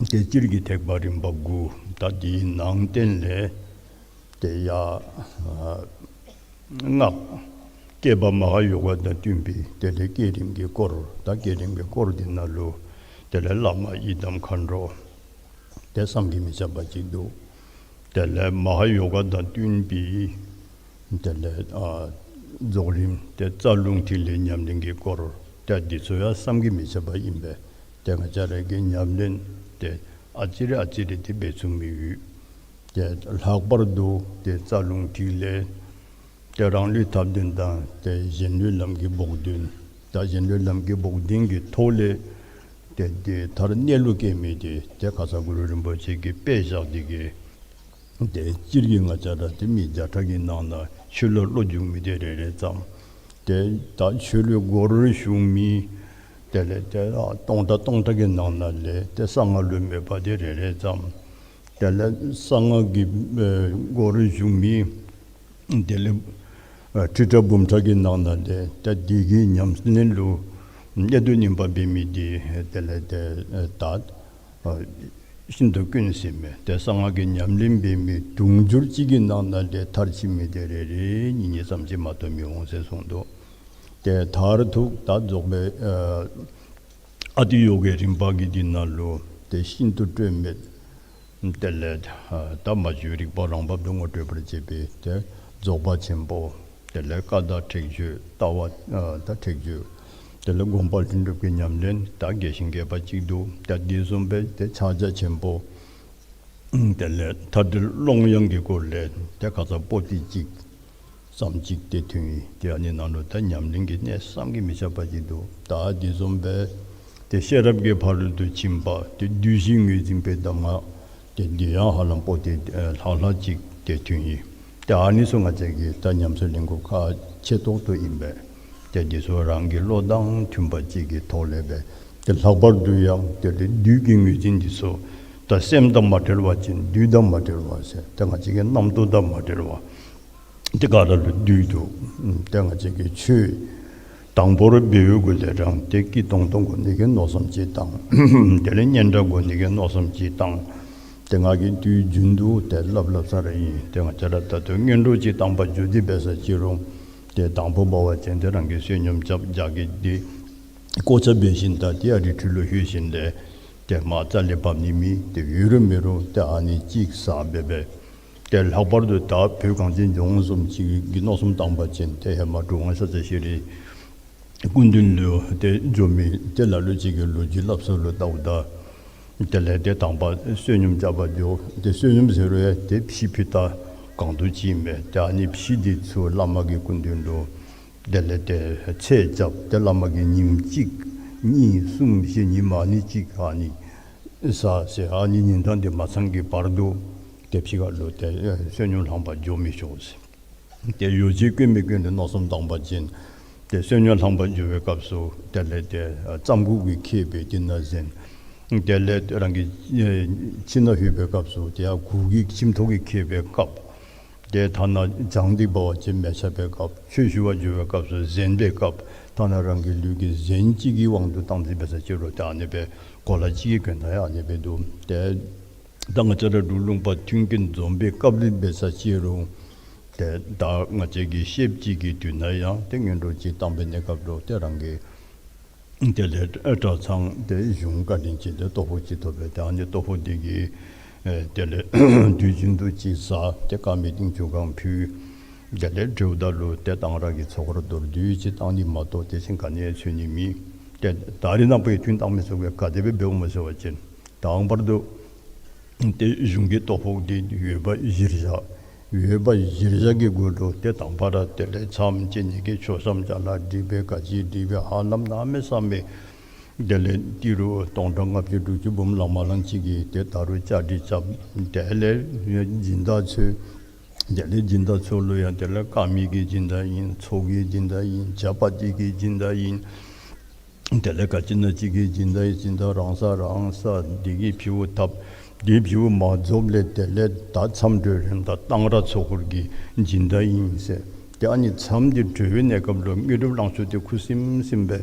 ཏེ་སྤྱིར་གྱི་ཐེག་པ་རིམ་པ་དགུ། ད་འདིའི་ནང་བསྟན་ལས་ཏེ་ཡ་ཨ་སྔགས་བསྐྱེད་པ་མ་ཧཱ་ཡོ་ག་དང་བསྟུན་པའི་དེ་ལས་བསྐྱེད་རིམ་གྱི་སྐོར། ད་བསྐྱེད་རིམ་གྱི་སྐོར་འདི་ནང་ལུ་དེ་ལས་བླ་མ་ཡི་དམ་མཁའ་འགྲོ་ཏེ་བསམ་གྱིས་མི་ཁྱབ་པ་ཅིག་འདུག། དེ་ལས་མ་ཧཱ་ཡོ་ག་དང་བསྟུན་པའི་དེ་ལས་ཨ་རྫོགས་རིམ་ཏེ་རྩ་རླུང་ཐིག་ལེ་ཉམས་ལེན་གྱི་སྐོར། ཏེ་འདི་ཚུ་ཡང་བསམ་གྱིས་མི་ཁྱབ་པ་ཨིན་པས། ཏེ་ང་བཅས་ར་གིས་ཉམས་ལེན་ཏེ་ཨ་ཙི་རེ་ཨ་ཙི་རེ་ཏེ་འབད་ཚུགས་མི་ཡོད། ཏེ་ལྷག་པར་དུ་ཏེ་རྩ་རླུང་ཐིག་ལེ་ཏེ་རང་ལུས་ཐབས་ལྡན་དང་ཏེ་གཞན་ལུས་ལམ་གྱི་བོགས་འདོན། ད་གཞན་ལུས་ལམ་གྱི་བོགས་འདོན་གྱི་ཐོག་ལས་ཏེ་འདི་མཐར་གནས་ལུགས་སྐྱེ་མི་དེ་ཏེ་ཁ་ཙ་གུ་རུ་རིན་པོ་ཆེ་གིས་དཔེ་བཞག་སྟེ་གིས་ཏེ་སྤྱིར་གྱིས་ང་བཅས་ར་ཏེ་མི་བརྒྱ་ཕྲག་གི་ནང་ན་ཆོས་ལུ་བློ་འཇུག་མི་དེ་རེ་རེ་ཙམ། ཏེ་ད་ཆོས་ལུ་སྒོར་ཞུགས་མི་དེ་ལས་ཏེ་ཨ་སྟོང་ཕྲག་སྟོང་ཕྲག་གི་ནང་ན་ལས་ཏེ་གསང་སྔགས་ལུ་མོས་པ་དེ་རེ་རེ་ཙམ། དེ་ལས་གསང་སྔགས་ཀྱི་ཨེ་སྒོར་ཞུགས་མི་དེ་ལས་ཨ་ཁྲི་ཕྲག་འབུམ་ཕྲག་གི་ནང་ན་ལས་ཏེ་འདི་གི་ཉམས་ལེན་ལུ་གནད་དུ་སྨིན་པ་འབད་མི་དེ་དེ་ལས་ཏེ་ཨེ་ད་ཨ་ཤིན་ཏུ་དཀོན་ཟེར་མས། ཏེ་གསང་སྔགས་ཀྱི་ཉམས་ལེན་འབད་མི་དུང་ཕྱུར་གཅིག་གི་ནང་ན་ལས་མཐར་ཕྱིན་མི་དེ་རེ་རེ་གཉིས་གཉིས་ཙམ་ཅིག་མ་གཏོགས་མི་འོང་ཟེར་གསུངས་འདུག། ཏེ་མཐར་ཐུག་ད་རྫོགས་པའི་ཨ་ཨ་ཏི་ཡོ་གའི་རིམ་པ་གི་འདི་ནང་ལུ་ཏེ་ཤིན་ཏུ་སྤྲོས་མེད། དེ་ལས་ཨ་ད་མ་བཅོས་རིག་པ་རང་བབས་སུ་ངོ་སྤྲོད་པར་བྱེད་པའི་ཏེ་རྫོགས་པ་ཆེན་པོ། དེ་ལས་ཀ་དག་ཁྲེགས་ཆོད་ལྟ་བ་ཨ་ད་ཁྲེགས་ཆོད། དེ་ལས་སྒོམ་པ་ལྷུན་གྲུབ་ཀྱི་ཉམས་ལེན་ད་རྒྱས་ཤིང་རྒྱས་པ་ཅིག་འདུག། ད་འདི་བཟུམ་སྦེ་ཏེ་ཕྱག་རྒྱ་ཆེན་པོ། དེ་ལས་མཐའ་བྲལ་ཀློང་ཡངས་ཀྱི་སྐོར་ལས་ཏེ་ཁ་ཙ་པོ་ཏི་གཅིག་ཙམ་ཅིག་ཏེ་ཐོན་ཡི། ཏེ་ཨ་ནི་ནང་ལུ་ད་ཉམས་ལེན་གྱི་གནད་བསམ་གྱིས་མི་ཁྱབ་པ་ཅིག་འདུག། ད་འདི་བཟུམ་སྦེ་ཏེ་ཤེས་རབ་ཀྱི་ཕ་རོལ་ཏུ་ཕྱིན་པ་ཏེ་བསྡུས་ཤིང་ངོས་འཛིན་པའི་གདམས་ངག་ཏེ་འདི་ཡང་ཧ་ལམ་པོ་ཏི་ཨེ་ལྷག་ལྷག་ཅིག་ཏེ་ཐོན་ཡི། ཏེ་ཨ་ནི་ཚུ་ང་བཅས་ཀྱིས་ད་ཉམས་སུ་ལེན་དགོཔ་ཁག་ཆེ་ཏོག་ཏོ་ཨིན་པས། ཏེ་འདི་ཚུ་རང་གི་བློ་དང་མཐུན་པ་ཅིག་གི་ཐོག་ལས་སྦེ་ཏེ་ལྷག་པར་དུ་ཡང་ཏེ་ཏེ་བསྡུས་ཀྱི་ངོས་འཛིན་འདི་ཚུ་ད་སེམས་དང་མ་བྲལ་བ་ཅིན་བསྡུས་དང་མ་བྲལ་བ་ཟེར་ཏེ་ང་བཅས་ཀྱི་རྣམ་རྟོག་དང་མ་བྲལ་བ། ཏེ་ག་ར་ལུ་བསྡུས་འདུག། ཏེ་ང་བཅས་ཀྱིས་ཆོས་དང་པོར་འབད་བའི་གུ་ལས་རང་ཏེ་སྐྱིད་ཏོང་ཏོ་དགོ་ནི་གི་མནོ་བསམ་ཅིག་བཏང་། དེ་ལས་སྙན་གྲགས་དགོ་ནི་གི་མནོ་བསམ་ཅིག་བཏང་། ཏེ་ང་གིས་དུས་རྒྱུན་དུ་ཏེ་སླབ་སླབ་ས་ར་ཨིན། ཏེ་ང་བཅས་ར་ད་ལྟོ་སྔོན་འགྲོ་ཅིག་བཏང་པར་འགྱོ་སྟེ་འབད་ས་ཅིག་རུང་ཏེ་དང་པོ་འབད་བ་ཅིན་ཏེ་རང་གིས་བསོད་སྙོམས་རྐྱབ་རྒྱགས་ཀྱི་ཏེ་ཀོ་ཆ་འབད་ཞིནམ་ད་ཏེ་ཨ་རི་ཁྲི་ལུ་ལྷོད་ཞིནམ་ལས་ཏེ་མར་རྩ་ལས་འབབ་ནི་མེད། ཏེ་ཡོད་རུང་མེད་རུང་ཏེ་ཨ་ནི་ཅིག་ཟ་འབད་འབད། ཏེ་ལྷག་པར་དུ་ད་བོད་གངས་ཅན་ལྗོངས་བཟུམ་ཅིག་གི་མནོ་བསམ་བཏང་པ་ཅིན་ཏེ་ཧེ་མ་གྲུབ་དབང་ཤཱཀྱ་ཤྲཱི་སྐུ་མདུན་ལུ་ཏེ་འགྱོ་མི་ཏེ་ལ་ལུ་ཅིག་གི་ལོ་རྒྱུས་སླབ་ས་ལུ་བལྟཝ་ད་དེ་ལས་ཏེ་དང་པ་བསོད་སྙོམས་རྐྱབ་པར་འགྱོ། ཏེ་བསོད་སྙོམས་ཟེར་རུང་ཡང་ཏེ་ཕྱེ་ཕུད་ད་གང་དུ་ཅིག་མས། ཏེ་ཨ་ནི་ཕྱེ་འདི་ཚུ་བླ་མ་གི་སྐུ་མདུན་ལུ་དེ་ལས་ཏེ་ཚད་རྐྱབ། ཏེ་བླ་མ་གིས་ཉིནམ་གཅིག་གཉིས་གསུམ་བཞི་ཉིནམ་ཨ་ནི་གཅིག་ཨ་ནི་ཟ་ཟེར། ཨ་ནི་ཉིན་གྲངས་འདི་མ་ཚང་གི་བར་དུ་ཏེ་ཕྱི་ཁ་ལུ་ཏེ་ཨེ་བསོད་སྙོམས་ལྷང་པར་འགྱོ་མི་ཆོག་ཟེར། ཏེ་ཡོ་བྱད་དཀོན་མི་དཀོན་ཏེ་མནོ་བསམ་བཏང་པ་ཅིན་ཏེ་བསོད་སྙོམས་ལྷང་པར་འགྱོ་བའི་སྐབས་སུ་དེ་ལས་ཏེ་ཨ་རྩམ་གུག་གིས་ཁེབས་སྦེ་དེ་ནང་གཟན། དེ་ལས་རང་གི་ཨེ་ཁྱིམ་ནང་ལྷོད་པའི་སྐབས་སུ་ཏེ་ཡར་གུར་གྱིས་ཁྱིམ་ཐོག་གིས་ཁེབས་སྦེ་བཀབ། ཏེ་ཐ་ན་གྱང་འདི་འབད་བ་ཅིན་མེ་ཆ་སྦེ་བཀབ། ཆོས་ཞུ་བར་འགྱོ་བའི་སྐབས་སུ་གཟན་སྦེ་བཀབ། ཐ་ན་རང་གི་ལུས་ཀྱི་གཟན་གཅིག་གི་དབང་དུ་བཏང་སྟེ་འབད་ས་ཅིག་རུང་ཏེ་ཨ་ནི་སྦེ་གོ་ལ་གཅིག་གི་དོན་དག་ཡང་ཨ་ནི་སྦེ་འདུག། ཏེ་ད་ང་བཅས་ར་འབྲུག་ལུང་པ་མཐུན་རྐྱེན་འཛོམས་པའི་སྐབས་ལུ་འབད་ས་ཅིག་རུང་ཏེ་ད་ང་བཅས་ཀྱི་ཤེསཔ་ཅིག་གི་དུས་ན་ཡང་ཏེ་སྔོན་འགྲོ་ཅིག་བཏང་པའི་གནས་སྐབས་ལུ་ཏེ་རང་གི་དེ་ལས་གྲྭ་ཚང་ཏེ་གཞུང་བཀའ་དྲིན་ཅན་ཏེ་ལྟོ་ཕོགས་ཅིག་ཐོབ་པས། ཏེ་ཨ་ནི་ལྟོ་ཕོགས་འདི་གིས་ཨེ་དེ་ལས་དུས་རྒྱུན་དུ་ཅིག་ཟ། ཏེ་དཀར་མེ་ཏིང་ཆུ་གང་ཕུལ། དེ་ལས་འབྲེལཝ་ད་ལུ་ཏེ་གཏང་རག་གི་ཚོགས་འཁོར་མདོར་བསྡུས་ཅིག་བཏང་ནི་མ་གཏོགས་དེ་བཞིན་ག་ནི་ཡང་འཚོལ་ནི་མེད། ཏེ་ད་རེས་ནངས་པ་ཡང་ཐུན་བཏང་མི་ཚུ་གིས་ག་དེ་སྦེ་འབདཝ་སྨོ་ཟེར་བ་ཅིན་དང་པར་དུ་ཏེ་གཞུང་གི་ལྟོ་ཕོགས་འདི་འོས་འབབ་གཞིར་བཞག། འོས་འབབ་གཞིར་བཞག་གི་སྒོ་ལུ་ཏེ་དང་པ་ར་དེ་ལས་མཚམས་བཅད་ནི་གི་མཆོད་བཤམས་ཅ་ལ་སྒྲིག་སྦེ་ག་ཅི་སྒྲིག་སྦེ་ཧ་ལམ་གནམ་མེད་ས་མེད་དེ་ལས་ཏི་རུ་སྟོང་ཕྲག་ལྔ་བཅུ་དྲུག་ཅུ་འབུམ་ལང་མ་ལང་ཅིག་གི་ཏེ་ད་རུང་བཅའ་སྒྲིག་རྐྱབ། དེ་ལས་སྦྱིན་བདག་འཚོལ། དེ་ལས་སྦྱིན་བདག་འཚོལ་ལུ་ཡང་དེ་ལས་དཀར་མེ་གི་སྦྱིན་བདག་ཨིན། ཚོགས་ཀྱི་སྦྱིན་བདག་ཨིན། ཇ་པ་ཏི་གི་སྦྱིན་བདག་ཨིན། དེ་ལས་ག་ཅི་ན་ཅིག་གི་སྦྱིན་བདག་གི་སྦྱིན་བདག་རང་ས་རང་ས་འདི་གི་ཕྱི་བོ་ཐབ་འདི་ཕྱི་བོ་མ་རྫོགས་ལས་དེ་ལས་ད་མཚམས་གྲོལ་རན་ད་གཏང་རག་ཚོགས་འཁོར་གྱི་སྦྱིན་བདག་ཨིན་ཟེར། ཏེ་ཨ་ནི་མཚམས་འདི་གྲོལ་བའི་གནས་སྐབས་ལུ་དངོས་གྲུབ་བླང་ཚུལ་དེ་ཁུ་སིམ་སིམ་སྦེ་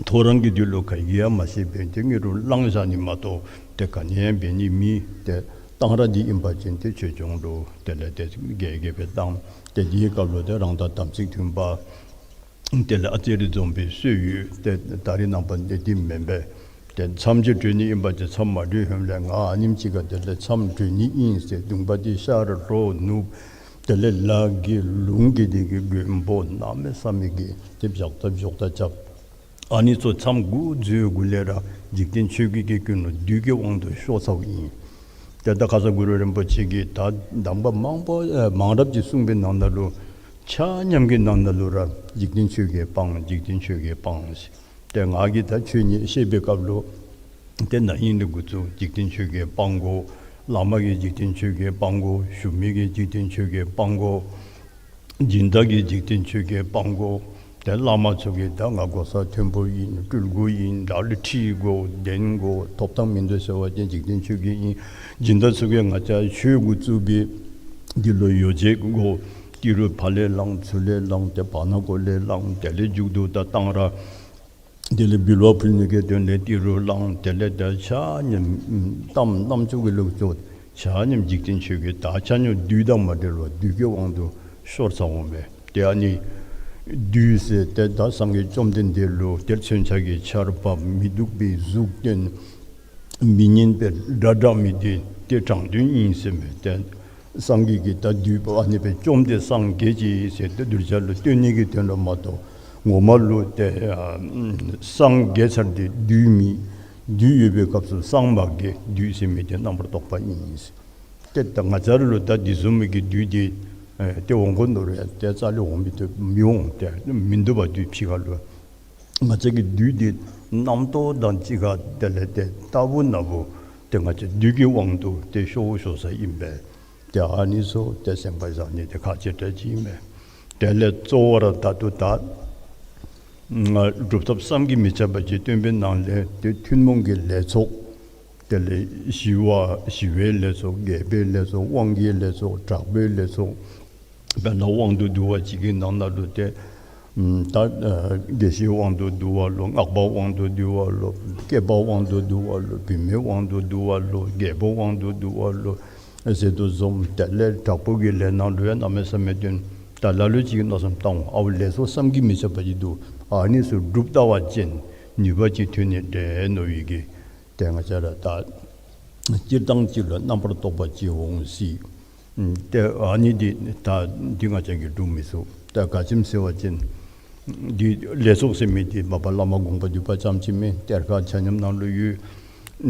ཐོ་རངས་ཀྱི་དུས་ལུ་ག་གིས་ཡང་མ་ཤེས་པས། ཏེ་དངོས་གྲུབ་བླང་བཞག་ནི་མ་གཏོགས་ཏེ་ག་ནི་ཡང་འབད་ནི་མེད། ཏེ་གཏང་རག་འདི་ཨིན་པ་ཅིན་ཏེ་ཆོས་སྐྱོང་ལུ་དེ་ལས་ཏེ་རྒྱས་རྒྱས་སྦེ་གཏང་། ཏེ་འདིའི་སྐབས་ལུ་ཏེ་རང་དང་དམ་ཚིག་མཐུན་པ་དེ་ལས་ཨ་ཙི་རེ་འཛོམས་པའི་སྲོལ་ཡོད། ཏེ་ད་རེས་ནངས་པ་འདི་འདི་མེན་པས། ཏེ་མཚམས་ཅིག་གྲོལ་ནི་ཨིན་པ་ཅིན་མཚམས་མ་གྲོལ་ཧེ་མ་ལས་ང་ཨ་ནེམ་ཅིག་ཁར་དེ་ལས་མཚམས་གྲོལ་ནི་ཨིན་ཟེར་གདོང་པ་འདི་ཤར་ལྷོ་ནུབ་དེ་ལས་ལ་གི་ལུང་གི་དེ་གི་མགོན་པོ་གནམ་མེད་ས་མེད་ཀྱི་ཏེ་བཞག་ད་བཞག་ད་རྐྱབ། ཨ་ནི་ཚུ་མཚམས་འགོ་འཛུལ་འགོ་ལས་ར་འཇིག་རྟེན་ཆོས་བརྒྱད་ཀྱི་ཀུན་སློང་བདུད་ཀྱི་དབང་དུ་ཤོར་ཚརཝ་ཨིན། ཏེ་ད་ཁ་སར་གུ་རུ་རིན་པོ་ཆེ་གིས་ད་གདམས་པ་མང་པོ་ཨེ་མང་རབས་ཅིག་གསུངས་པའི་ནང་ན་ལུ་ཆ་མཉམ་གྱི་ནང་ན་ལུ་ར་འཇིག་རྟེན་ཆོས་བརྒྱད་སྤང་འཇིག་རྟེན་ཆོས་བརྒྱད་སྤང་ཟེར། ཏེ་ང་གིས་ད་ཆོས་ཉིད་བཤད་པའི་སྐབས་ལུ་ཏེ་ན་ཧིང་ལས་འགོ་བཙུགས་འཇིག་རྟེན་ཆོས་བརྒྱད་སྤང་དགོ། བླ་མ་གིས་འཇིག་རྟེན་ཆོས་བརྒྱད་སྤང་དགོ། ཞུ་མི་གིས་འཇིག་རྟེན་ཆོས་བརྒྱད་སྤང་དགོ། སྦྱིན་བདག་གིས་འཇིག་རྟེན་ཆོས་བརྒྱད་སྤང་དགོ། ཏེ་བླ་མ་ཚུ་གིས་ད་ང་གོ་ས་མཐོན་པོ་ཨིན། སྤྲུལ་སྐུ་ཨིན། བདག་ལུ་ཁྲི་དགོ་གདན་དགོ་ཐོབ་ཐང་མིན་འདུག་ཟེར་བ་ཅིན་འཇིག་རྟེན་ཆོས་བརྒྱད་ཨིན། སྦྱིན་བདག་ཚུ་གིས་ང་བཅས་ཆོས་འགོ་བཙུགས་པའི་འདི་ལུ་ཡོ་བྱད་དགོ། ཏི་རུ་ཕར་ལས་བླང་ཚུར་ལས་བླང་ཏེ་བར་ན་གོ་ལས་བླང་དེ་ལས་མཇུག་ཏུ་ད་གཏང་རག་དེ་ལས་འབུལ་བ་ཕུལ་ནི་གི་དོན་ལས་ཏི་རུ་བླང་དེ་ལས་ད་ཆ་མཉམ་གཏམ་རྣམ་ཅོ་གི་ལུགས་ཚུ་ཆ་མཉམ་འཇིག་རྟེན་ཆོས་བརྒྱད་ད་ཆ་མཉམ་བདུད་དང་མ་འབྲེལ་བར་བདུད་ཀྱི་དབང་དུ་ཤོར་ཚརཝ་མས། ཏེ་ཨ་ནི་བདུད་ཟེར་ཏེ་ད་སངས་རྒྱས་བཅོམ་ལྡན་འདས་ལུ་ཏེ་མཚོན་ཆ་གི་ཆརཔ་མི་སྡུག་པའི་གཟུགས་སྟོན་མི་སྙན་པའི་སྒྲ་བསྒྲགས་མི་དེ་ཏེ་དྲང་དོན་ཨིན་ཟེར་མས། ཏེ་སངས་རྒྱས་ཀྱིས་ད་བདུད་པོ་ཨ་ནི་སྦེ་བཅོམ་སྟེ་སངས་རྒྱས་ཅི་ཟེར་ཏེ་གདུལ་བྱ་ལུ་སྟོན་ནི་གི་དོན་ལུ་མ་གཏོགས་ངོ་མ་ལུ་ཏེ་ཨ་སངས་རྒྱས་ཚར་ཏེ་བདུད་མེད། བདུད་ཡོད་པའི་སྐབས་སུ་སངས་མ་རྒྱས། བདུད་ཟེར་མི་དེ་རྣམ་པར་རྟོག་པ་ཨིན་ཟེར། ཏེ་ད་ང་བཅས་ར་ལུ་ད་འདི་བཟུམ་མའི་གི་བདུད་དེ་ཨེ་ཏེ་འོང་དགོ་མནོ་རུང་ཡང་ཏེ་རྩ་ལས་འོང་མི་ཐུབ་མི་འོང་། ཏེ་མིན་འདུག་པ་བདུད་ཕྱི་ཁ་ལུ། ང་བཅས་ཀྱི་བདུད་འདི་རྣམ་རྟོག་དང་གཅིག་ཁར་དེ་ལས་ཏེ་རྟག་བུ་ན་བུ་ཏེ་ང་བཅས་བདུད་ཀྱི་དབང་དུ་ཏེ་ཤོར་ཤོར་ས་ཨིན་པས། ཏེ་ཨ་ནི་ཚུ་ཏེ་སེམས་ཁར་བཞག་ནི་དེ་ཁག་ཆེ་དྲགས་ཅིག་ཨིན་པས། དེ་ལས་གཙོ་བོ་ར་ད་ལྟོ་ད་ང་སྒྲུབ་ཐབས་བསམ་གྱིས་མི་ཁྱབ་པ་ཅིག་སྟོན་པའི་ནང་ལས་ཏེ་ཐུན་མོང་གི་ལས་ཚོགས་དེ་ལས་ཞི་བ་ཞི་བའི་ལས་ཚོགས་རྒྱས་པའི་ལས་ཚོགས་དབང་གི་ལས་ཚོགས་དྲག་པོའི་ལས་ཚོགས། དཔེར་ན་དབང་དུ་བསྡུ་བ་ཅིག་གི་ནང་ན་ལུ་ཏེ་ད་ཨ་དགེ་བཤེས་དབང་དུ་བསྡུ་བ་ལོ། སྔགས་པ་དབང་དུ་བསྡུ་བ་ལོ། སྐྱེས་པ་དབང་དུ་བསྡུ་བ་ལོ། བུད་མེད་དབང་དུ་བསྡུ་བ་ལོ། རྒྱལ་པོ་དབང་དུ་བསྡུ་བ་ལོ་ཟེར་དོ་བཟུམ། དེ་ལས་དྲག་པོ་གི་ལས་ནང་ལུ་ཡང་གནམ་མེད་ས་མེད་སྟོན། ད་ལ་ལུ་ཅིག་གིས་མནོ་བསམ་བཏང་འོང་། ཨའུ་ལས་ཚོགས་བསམ་གྱིས་མི་ཁྱབ་པ་ཅིག་འདུག། ཨ་ནི་ཚུ་སྒྲུབ་ལྟ་བ་ཅིན་ནུས་པ་ཅིག་ཐོན་ནི་འདྲས་མནོ་བའི་གི་ཏེ་ང་བཅས་ར་ད་སྤྱིར་བཏང་ཅིག་ལུ་རྣམ་པར་རྟོག་པ་ཅིག་འོང་སྲིད། ཨམ་ཏེ་ཨ་ནི་འདི་ད་འདི་ང་བཅས་ཀྱིས་སྒྲུབ་མི་ཚུགས། ད་ག་ཅི་སྨོ་ཟེར་བ་ཅིན་འདི་ལས་ཚོགས་ཟེར་མི་འདི་མ་པ་བླ་མ་དགོངས་པ་འདུས་པ་ཙམ་ཅིག་མེན། གཏེར་ཁ་ཆ་མཉམ་ནང་ལུ་ཡོད།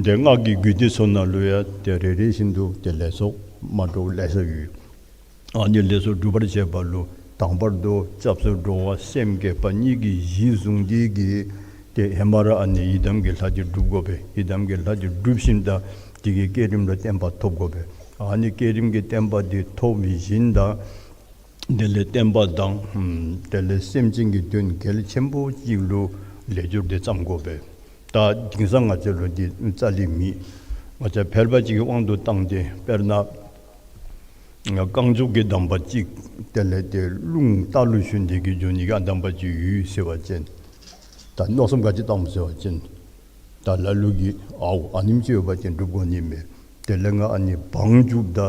ཏེ་སྔགས་ཀྱི་རྒྱུད་སྡེ་ཚུ་ནང་ལུ་ཡང་ཏེ་རེ་རེ་བཞིན་དུ་ཏེ་ལས་ཚོགས་མ་འདྲཝ་ལེ་ཤ་ཡོད། ཨ་ནི་ལས་ཚོགས་སྒྲུབ་པར་བྱེད་པ་ལུ་དང་པར་དུ་སྐྱབས་སུ་འགྲོ་བ་སེམས་བསྐྱེད་པ་གཉིས་ཀྱི་གཞི་བཟུང་སྟེ་གི་ཏེ་ཧེ་མ་ར་ཨ་ནི་ཡི་དམ་གྱི་ལྷ་འདི་སྒྲུབ་དགོ་པས། ཡི་དམ་གྱི་ལྷ་འདི་སྒྲུབ་ཞིནམ་ད་དེ་གི་བསྐྱེད་རིམ་ལུ་བརྟན་པ་ཐོབ་དགོ་པས། ཨ་ནི་བསྐྱེད་རིམ་གྱི་བརྟན་པ་འདི་ཐོབ་ཞིནམ་ད་དེ་ལས་བསྟན་པ་དང་ཨམ་དེ་ལས་སེམས་ཅན་གྱི་དོན་གལ་ཆེན་པོ་ཅིག་ལུ་ལས་སྦྱོར་འདི་བརྩམ་དགོ་པས། ད་དེང་སང་ང་བཅས་ལུ་འདི་རྩ་ལས་མེད། ང་བཅས་ཕལ་པ་ཅིག་གིས་དབང་དུ་བཏང་སྟེ་དཔེར་ན་རྐང་མགྱོགས་ཀྱི་གདམས་པ་ཅིག་དེ་ལས་ཏེ་རླུང་རྟ་ལུ་ཞོན་ཏེ་གི་འགྱོ་ནི་གི་ཨ་གདམས་པ་ཅིག་ཡོད་ཟེར་བ་ཅིན་ད་མནོ་བསམ་ག་ཅི་བཏངམ་ཟེར་བ་ཅིན་ད་ལ་ལུ་གིས་ཨའུ་ཨ་ནེམ་ཅིག་ཡོད་པ་ཅིན་སྒྲུབ་དགོ་ནི་མས། དེ་ལས་ང་ཨ་ནི་བང་རྒྱུགཔ་ད་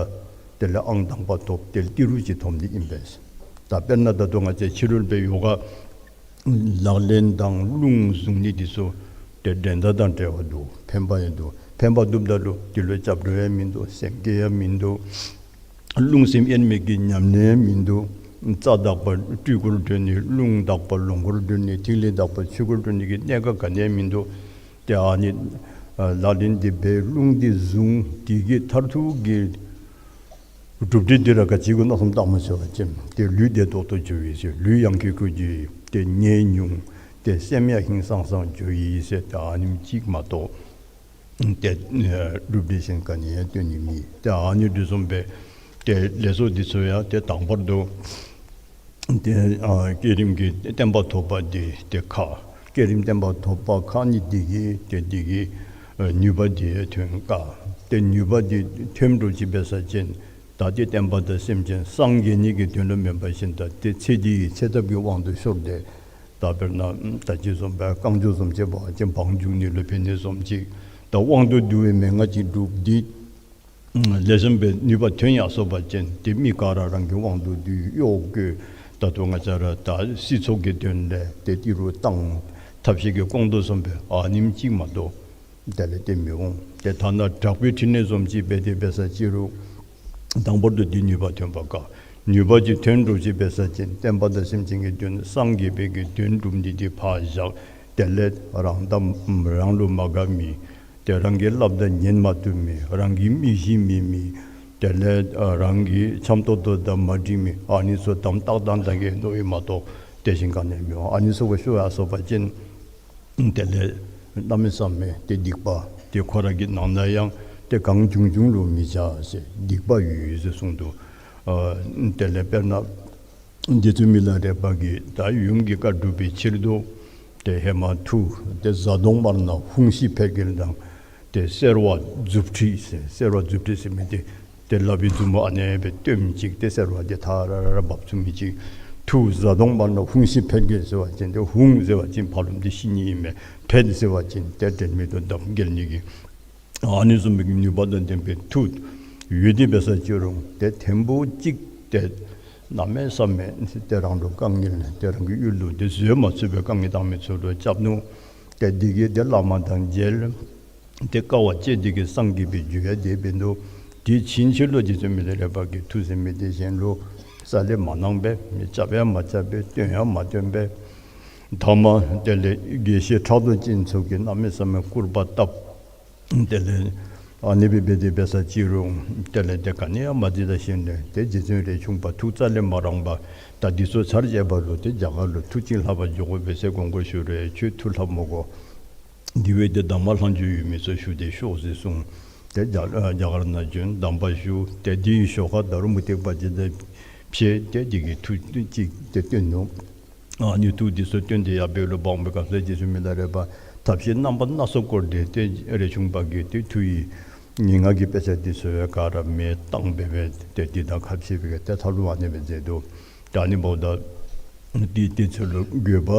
དེ་ལས་ཨང་དང་པ་ཐོབ། དེ་ལས་ཏི་རུ་ཅིག་ཐོབ་ནི་ཨིན་པས། ད་དཔེར་ན་ད་ལྟོ་ང་བཅས་ཕྱི་རོལ་པའི་ཡོ་ག་ལག་ལེན་དང་རླུང་བཟུང་ནི་འདི་ཚུ་ཏེ་འགྲན་ཟླ་དང་བྲལ་བ་འདུག། ཕན་པ་ཡང་འདུག། ཕན་པ་འདུགཔ་ད་ལུ་དེ་ལུ་སྐྱབས་འགྲོ་ཡང་མིན་འདུག། སེམས་བསྐྱེད་ཡང་མིན་འདུག། རླུང་སེམས་དབྱེར་མེད་ཀྱི་ཉམས་ལེན་ཡང་མིན་འདུག། རྩ་དག་པ་སྤྲུལ་སྐུར་འགྲོ་ནི། རླུང་དག་པ་ལོངས་སྐུར་འགྲོ་ནི། ཐིག་ལེ་དག་པ་ཆོས་སྐུར་འགྲོ་ནི་གི་གནད་འགག་ག་ནི་ཡང་མིན་འདུག། ཏེ་ཨ་ནི་ཨ་ལག་ལེན་འདི་འབད་རླུང་འདི་བཟུང་། དེ་གི་མཐར་ཐུག་གི་གྲུབ་འབྲས་འདི་ར་ག་ཅི་གུ་མནོ་བསམ་བཏངམ་ཟེར་བ་ཅིན་ཏེ་ལུས་བདེ་ཏོག་ཏོ་འགྱོ་ཡི་ཟེར། ལུས་ཡང་ཁེ་ཁེ་འགྱོ་ཡི། ཏེ་ནད་ཉུང་། ཏེ་སེམས་ཡང་ཧིང་སངས་སངས་འགྱོ་ཡི་ཟེར། ཏེ་ཨ་ནེམ་ཅིག་མ་གཏོགས་ཏེ་ཨ་གྲུབ་འབྲས་གཞན་ག་ནི་ཡང་སྟོན་ནི་མེད། ཏེ་ཨ་ནི་འདི་བཟུམ་སྦེ་ཏེ་ལས་ཚོགས་འདི་ཚུ་ཡང་ཏེ་དང་པར་དུ་ཏེ་ཨ་བསྐྱེད་རིམ་གྱི་བརྟན་པ་ཐོབ་པ་འདི་ཏེ་ཁག། བསྐྱེད་རིམ་བརྟན་པ་ཐོབ་པ་ཁར་ནི་འདི་གི་ཏེ་འདི་གི་ཨ་ནུས་པ་འདི་ཐོན་དཀའ། ཏེ་ནུས་པ་འདི་ཐོན་འགྱོ་ཅི་འབད་ས་ཅིན་ད་ཏེ་བསྟན་པ་དང་སེམས་ཅན་སངས་རྒྱས་ནི་གི་དོན་ལུ་མེན་པ་བཞིན་ད་ཏེ་ཚེ་འདི་གི་ཚེ་ཐབས་ཀྱི་དབང་དུ་ཤོར་ཏེ། ད་དཔེར་ན་ད་ཅི་བཟུམ་སྦེ་རྐང་མགྱོགས་བཟུམ་ཅིག་འབད་བ་ཅིན་བང་རྒྱུག་ནི་ལུ་ཕན་ནི་བཟུམ་ཅིག། ད་དབང་དུ་བསྡུ་བའི་མན་ངག་ཅིག་སྒྲུབ་སྟེ་ལེགས་ཤོམ་སྦེ་ནུས་པ་ཐོན་ཡར་སོ་བ་ཅིན་ཏེ་མི་ག་ར་རང་གི་དབང་དུ་བསྡུ་གཡོག་བཀོལ། ད་ལྟོ་ང་བཅས་ར་ད་སྲིད་ཚོགས་ཀྱི་དོན་ལས་ཏེ་ཏི་རུ་བཏང་ཐབས་ཤེས་ཀྱི་སྐོང་དོ་བཟུམ་སྦེ་ཨ་ནེམ་ཅིག་མ་གཏོགས་དེ་ལས་ཏེ་མི་འོང་། ཏེ་ཐ་ན་དྲག་པོའི་ཕྲིན་ལས་བཟུམ་ཅིག་འབད་དེ་འབད་ས་ཅི་རུང་དང་པོར་དུ་འདི་ནུས་པ་ཐོན་པ་དཀའ། ནུས་པ་ཅིག་ཐོན་འགྱོ་ཅི་འབད་ས་ཅིན་བསྟན་པ་དང་སེམས་ཅན་གྱི་དོན་སངས་རྒྱས་པའི་གི་དོན་སྒྲུབ་ནི་འདི་ཕར་བཞག། དེ་ལས་རང་དང་རང་ལུ་མ་དགའ་མི་ཏེ་རང་གིས་སླབ་ད་ཉན་མ་བཏུབ་མི་རང་གི་མི་གཞི་མེད་མི་དེ་ལས་ཨ་རང་གི་འཆམ་ཏོག་ཏོ་དང་མ་འགྲིག་མི་ཨ་ནི་ཚུ་དམ་ཏག་ཏག་ད་གི་མནོ་ཡི་མ་གཏོགས་དེ་བཞིན་ག་ནི་མི་འོང་། ཨ་ནི་ཚུ་གུ་ཤོར་ཡར་སོ་བ་ཅིན་དེ་ལས་གནམ་མེད་ས་མེད་ཏེ་སྡིག་པ་ཏེ་ཁོ་ར་གི་ནང་ན་ཡང་ཏེ་གང་བྱུང་བྱུང་ལུ་མི་བྱ་ཟེར་སྡིག་པ་ཡོད་ཡོད་ཟེར་གསུངས་འདུག། ཨ་དེ་ལས་དཔེར་ན་རྗེ་བཙུན་མི་ལ་རས་པ་གིས་ད་ཡུམ་གྱི་བཀའ་སྒྲུབ་པའི་ཕྱིར་དུ་ཏེ་ཧེ་མ་མཐུ་ཏེ་གཟའ་གདོང་དམར་ནག་ཧཱུྃ་ཤི་ཕཊ་འགྱེལ་དང་ཏེ་སེར་བ་མཛུབ་ཁྲིད་ཟེར་སེར་བ་མཛུབ་ཁྲིད་ཟེར་མི་འདི་ཏེ་ལག་པའི་མཛུབ་མོ་ཨ་ནེ་སྦེ་སྟོནམ་ཅིག་ཏེ་སེར་བ་འདི་ཐ་ར་ར་ར་འབབ་ཚུགས་མི་ཅིག། མཐུ་གཟའ་གདོང་དམར་ནག་ཧཱུྃ་ཤི་ཕཊ་འགྱེལ་ཟེར་བ་ཅིན་ཏེ་ཧཱུྃ་ཟེར་བ་ཅིན་ཕ་རོལ་ཏུ་ཤི་ནི་ཨིན་མས། ཕཊ་ཟེར་བ་ཅིན་ཏེ་དྲན་མེད་དུ་བརྡབ་འགྱེལ་ནི་གི་ཨ་ནི་བཟུམ་མའི་ནུས་པ་དང་ལྡན་པའི་མཐུ་ཡོད་དེ་འབད་ས་ཅི་རུང་ཏེ་ཐེངས་པོ་གཅིག་ཏེ་གནམ་མེད་ས་མེད་ཏེ་རང་ལུ་དཀའ་ངལ་ཏེ་རང་གི་ཡུལ་ལུ་ཏེ་བཟོད་མ་ཚུགས་པའི་དཀའ་ངལ་བཏང་མི་ཚུ་ལུ་རྐྱབ་ནུག། ཏེ་འདི་གིས་ཏེ་བླ་མ་དང་མཇལ། ཏེ་དཀའ་བ་སྤྱད་དེ་གིས་སངས་རྒྱས་པའི་རྒྱུ་ཡང་དེ་འབད་ནུག། དེ་ཕྱིན་ཆད་ལུ་རྗེ་བཙུན་མི་ལ་རས་པ་གིས་མཐུ་ཟེར་མི་འདི་གཞན་ལུ་རྩ་ལས་མ་གནང་པས། མི་རྐྱབ་ཡང་མ་རྐྱབ་པས། སྟོན་ཡང་མ་སྟོན་པས། ཐ་མ་དེ་ལས་དགེ་བཤེས་ཕྲག་དོག་ཅན་ཚུ་གིས་གནམ་མེད་ས་མེད་སྐུར་པ་བཏབ། དེ་ལས་ཨ་ནི་སྦེ་འབད་དེ་འབད་ས་ཅི་རུང་དེ་ལས་ཏེ་ག་ནི་ཡང་མ་འདི་ད་ཞིནམ་ལས་ཏེ་རྗེ་བཙུན་རས་ཆུང་པ་ཐུགས་རྩ་ལས་མ་རངས་པར་ད་འདི་ཚུ་ཚར་བཅད་པ་ལུ་ཏེ་རྒྱ་གར་ལུ་མཐུ་ཅིག་ལྷབ་པར་འགྱོ་དགོ་པས་ཟེར་དགོངས་སྐོར་ཞུ་རུང་ཁྱོད་མཐུ་ལྷབ་མི་དགོ། འདི་བ་ཏེ་གདམས་ངག་ལྷག་མཇུག་ཡོད་མི་ཚུ་ཞུ་སྟེ་ཤོག་ཟེར་གསུངས། ཏེ་རྒྱ་རྒྱ་གར་ནང་བྱོན་གདམས་པ་ཞུ། ཏེ་དེའི་ཞོར་ཁར་ད་རུང་མུ་སྟེགས་པ་ཅིག་དང་ཕྱད་དེ་དེ་གིས་མཐུ་ཅིག་ཏེ་སྟོན་ནུག། ཨ་ནི་མཐུ་འདི་ཚུ་སྟོན་ཏེ་ཡར་འབད་རུང་འབག་མི་ག་ཟེར་རྗེ་བཙུན་མི་ལ་རས་པ་ཐབས་ཤེས་རྣམ་པ་སྣ་ཚོགས་བསྐོར་ཏེ་ཏེ་རས་ཆུང་པ་གིས་ཏེ་མཐུ་ཡི་ངན་སྔགས་ཀྱི་དཔེ་ཆ་འདི་ཚུ་ཡང་ག་ར་མེ་བཏང་སྦེ་སྦེ་ཏེ་འདི་དང་ཁ་ཕྱེ་སྦེ་ཏེ་མཐའ་ལུ་ཨ་ནི་སྦེ་མཛད་འདུག། ད་ཨ་ནི་འབདཝ་ད་འདི་དེ་ཚུ་ལུ་དགོས་པ་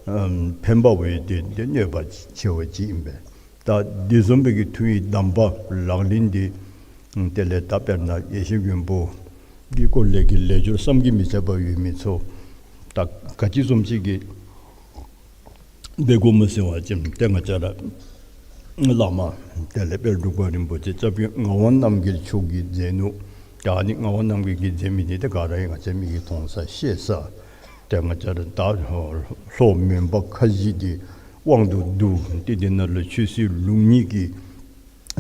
ཨམ་ཕན་པ་བ་ཡོད་དེ་ཏེ་གནོད་པ་ཆེ་བ་ཅིག་ཨིན་པས། ད་འདི་བཟུམ་སྦེ་གི་མཐུ་ཡི་གདམས་པ་ལག་ལེན་འདི་དེ་ལས་ད་དཔེར་ན་ཡེ་ཤེས་མགོན་པོ་གི་སྐོར་ལས་ཀྱི་ལས་སྦྱོར་བསམ་གྱིས་མི་ཁྱབ་པ་ཡོད་མི་ཚུ་ད་ག་ཅི་བཟུམ་ཅིག་གི་འབད་དགོཔ་སྨོ་ཟེར་བ་ཅིན་ཏེ་ང་བཅས་ར་བླ་མ་དེ་ལས་དཔལ་འབྲུག་པ་རིན་པོ་ཆེ་སྐྱབས་རྗེ་ངག་དབང་རྣམ་རྒྱལ་མཆོག་གིས་མཛད་ནུག། ད་ཨ་ནི་ངག་དབང་རྣམ་རྒྱལ་གྱིས་མཛད་མི་འདི་ཏེ་ག་ར་ཡང་ང་བཅས་མིག་གིས་མཐོང་ས་ཤེས་ས། ཏེ་ང་བཅས་ར་ད་ལྷོ་མོན་པ་ཁ་བཞི་འདི་དབང་དུ་བསྡུ་སྟེ་འདི་ནང་ལུ་ཆོས་སྲིད་ལུགས་གཉིས་ཀྱི་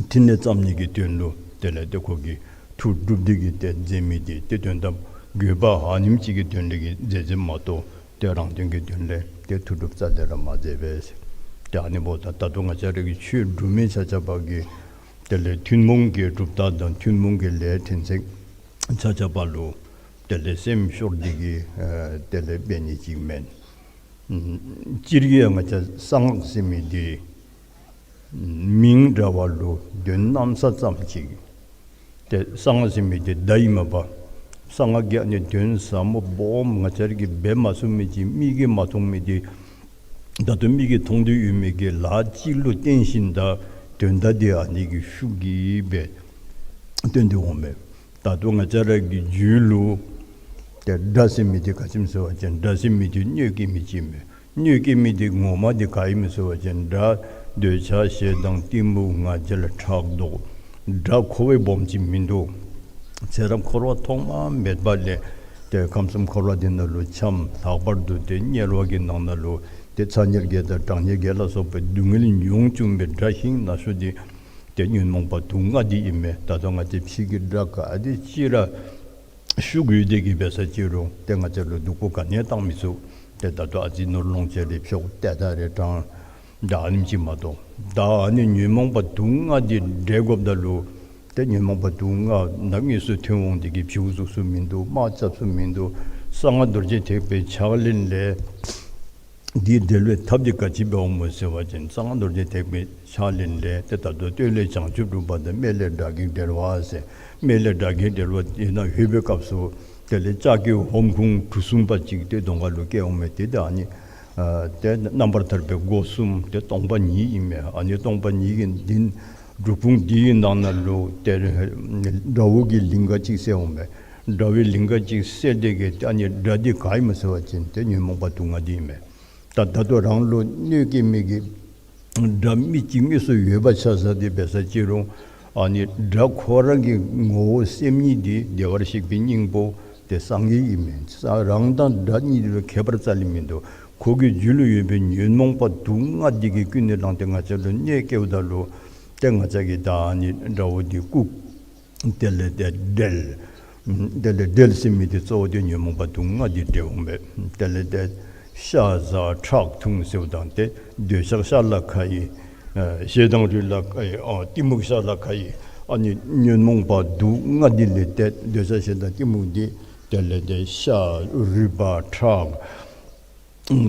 ཕྲིན་ལས་བརྩམ་ནི་གི་དོན་ལུ་དེ་ལས་ཏེ་ཁོ་གིས་མཐུ་སྒྲུབ་སྟེ་གིས་ཏེ་མཛད་མི་འདི་ཏེ་དོན་དམ་དགོས་པ་ཨ་ནེམ་ཅིག་གི་དོན་ལས་ཀྱི་མཛད་མཛདཔ་མ་གཏོགས་ཏེ་རང་དོན་གྱི་དོན་ལས་ཏེ་མཐུ་སྒྲུབ་རྩ་ལས་ར་མ་མཛད་པས། ཏེ་ཨ་ནི་འབདཝ་ད་ད་ལྟོ་ང་བཅས་ར་གི་ཆོས་སྒྲུབ་མི་ཆ་ཁྱབ་ཀྱིས་དེ་ལས་ཐུན་མོང་གི་གྲུབ་རྟགས་དང་ཐུན་མོང་གི་ལས་ཕྲན་ཚེགས་ཆ་ཁྱབ་ལུ་དེ་ལས་སེམས་ཤོར་ཏེ་གིས་ཨ་དེ་ལས་འབད་ནི་ཅིག་མེན། ཨམ་སྤྱིར་གྱིས་ང་བཅས་གསང་སྔགས་ཟེར་མི་འདི་མིང་འདྲ་བ་ལུ་དོན་གནམ་ས་ཙམ་ཅིག། ཏེ་གསང་སྔགས་ཟེར་མི་འདི་བརྡ་ཨིན་མས་པ། གསང་སྔགས་ཀྱི་ཨ་ནི་དོན་ཟབ་མོ་སྦོམ་ང་བཅས་ར་གིས་འབད་མ་ཚུགས་མི་ཅིག་མིག་གིས་མ་མཐོང་མི་འདི་ད་ལྟོ་མིག་གིས་མཐོང་སྟེ་ཡོད་མི་གི་ལཱ་ཅིག་ལུ་བརྟེན་ཞིནམ་ད་དོན་དག་འདི་ཨ་ནི་གི་ཤུགས་ཀྱིས་སྦེ་སྟོན་ཏེ་འོང་མས། ད་ལྟོ་ང་བཅས་ར་གི་རྒྱུད་ལུ་ཏེ་དགྲ་ཟེར་མི་འདི་ག་ཅི་སྨོ་ཟེར་བ་ཅིན་དགྲ་ཟེར་མི་འདི་གནོད་བསྐྱལ་མི་ཅིག་མས། གནོད་བསྐྱལ་མི་འདི་ངོ་མ་འདི་ག་ཨིན་སྨོ་ཟེར་བ་ཅིན་དགྲ་འདོད་ཆགས་ཞེ་སྡང་གཏི་མུག་ང་རྒྱལ་ཕྲག་དོག། དགྲ་ཁོ་བ་སྦོམ་ཅིག་མིན་འདུག། ཚེ་རབས་འཁོར་བ་ཐོག་མ་མེད་པ་ལས་ཏེ་ཁམས་གསུམ་འཁོར་བ་འདི་ནང་ལུ་འཁྱམས། ལྷག་པར་དུ་ཏེ་དམྱལ་བ་གི་ནང་ན་ལུ་ཏེ་ཚ་དམྱལ་བརྒྱད་དང་གྲང་དམྱལ་བརྒྱད་ལ་སོགས་པའི་སྡུག་བསྔལ་མྱོང་བཅུག་པའི་དགྲ་ཤིང་ན་ཤོས་འདི་ཏེ་ཉོན་མོངས་པ་དུག་ལྔ་འདི་ཨིན་མས། ད་ལྟོ་ང་བཅས་ཕྱི་གི་དགྲ་ག་དེ་ཅིག་ར་ཤུགས་ཡོད་དེ་གིས་འབད་ས་ཅི་རུང་ཏེ་ང་བཅས་ལུ་སྡུག་པོ་ག་ནི་ཡང་བཏང་མི་ཚུགས། ཏེ་ད་ལྟོ་ཨ་ཙི་ནོར་ལོངས་སྤྱོད་རེ་འཕྱོག་ཏེ་ད་རེ་དྲང་ད་ཨ་ནེམ་ཅིག་མ་གཏོགས། ད་ཨ་ནི་ཉོན་མོངས་པ་དུག་ལྔ་འདི་བསྒྲལ་དགོཔ་ད་ལུ་ཏེ་ཉོན་མོངས་པ་དུག་ལྔ་ནང་དངོས་སུ་ཐོན་འོང་དེ་གིས་བྱིའུ་གཟུགས་སུ་མིན་འདུག། དམག་རྐྱབ་ས་མིན་འདུག། གསང་སྔགས་རྡོ་རྗེ་ཐེག་པའི་ཕྱག་ལེན་ལས་ འདི་འབྲེལ་བའི་ཐབས་འདི་ག་ཅི་འབདཝ་སྨོ་ཟེར་བ་ཅིན་གསང་སྔགས་རྡོ་རྗེ་ཐེག་པའི་ཕྱག་ལེན་ལས་ཏེ་ད་ལྟོ་སྟོད་ལས་བྱང་ཆུབ་སྒྲུབ་པ་དང་སྨད་ལས་དགྲ་བགེགས་བསྒྲལ་བ་ཟེར། སྨད་ལས་དགྲ་བགེགས་བསྒྲལ་བ་ཡིན་ན་ལྷོད་པའི་སྐབས་སུ་དེ་ལས་ལྕགས་ཀྱི་ཧོམ་ཁུང་གྲུ་གསུམ་པ་ཅིག་ཏེ་གདོང་ཁ་ལུ་བཀལཝ་མས། ཏེ་ད་ཨ་ནི་ཨ་ཏེ་རྣམ་པར་ཐར་པའི་སྒོ་གསུམ་ཏེ་སྟོང་པ་ཉིད་ཨིན་མས། ཨ་ནི་སྟོང་པ་ཉིད་ཀྱི་འདི་སྒྲུབ་ཁུང་འདི་གི་ནང་ན་ལུ་ཏེ་དགྲ་བོ་གི་ལིང་ག་ཅིག་གསལཝ་མས། དགྲ་བོའི་ལིང་ག་ཅིག་གསལ་ཏེ་གི་ཏེ་ཨ་ནི་དགྲ་འདི་ག་ཨིན་མས་ཟེར་བ་ཅིན་ཏེ་ཉོན་མོངས་པ་དུག་ལྔ་འདི་ཨིན་མས། ད་ད་ལྟོ་རང་ལུ་གནོད་སྐྱེལ་མི་གི་དགྲ་མི་གཅིག་དངོས་སུ་ཡོད་པ་ཆ་བཞག་སྟེ་འབད་ས་ཅི་རུང་ཨ་ནི་དགྲ་ཁོ་རང་གི་ངོ་བོ་སེམས་ཉིད་འདི་བདེ་བར་གཤེགས་པའི་སྙིང་པོ་ཏེ་སངས་རྒྱས་ཨིན་མས། ས་རང་དང་དགྲ་གཉིས་ལུ་ཁྱད་པར་རྩ་ལས་མིན་འདུག། ཁོ་གི་རྒྱུད་ལུ་ཡོད་པའི་ཉོན་མོངས་པ་དུག་ལྔ་འདི་གིས་ཀུན་ནས་བསླངས་ཏེ་ང་བཅས་ལུ་གནོད་སྐྱེལཝ་ད་ལུ་ཏེ་ང་བཅས་ཀྱིས་ད་ཨ་ནི་དགྲ་བོ་འདི་བཀུག། དེ་ལས་ཏེ་བསྒྲལ། དེ་ལས་བསྒྲལ་ཟེར་མི་འདི་གཙོ་བོ་འདི་ཉོན་མོངས་པ་དུག་ལྔ་འདི་བསྒྲལཝ་མས། དེ་ལས་ཏེ་ཤ་ཟ་ཁྲག་འཐུང་ཟེརཝ་དང་ཏེ་འདོད་ཆགས་ཤ་ལ་ཁ་ཡི། ཨ་ཞེ་སྡང་རུས་ལ་ཁ་ཡི། ཨ་གཏི་མུག་ཤ་ལ་ཁ་ཡི། ཨ་ནི་ཉོན་མོངས་པ་དུག་ལྔ་འདི་ལས་ཏེ་འདོད་ཆགས་ཞེ་སྡང་གཏི་མུག་འདི་དེ་ལས་ཏེ་ཤ་རུས་པ་ཁྲག་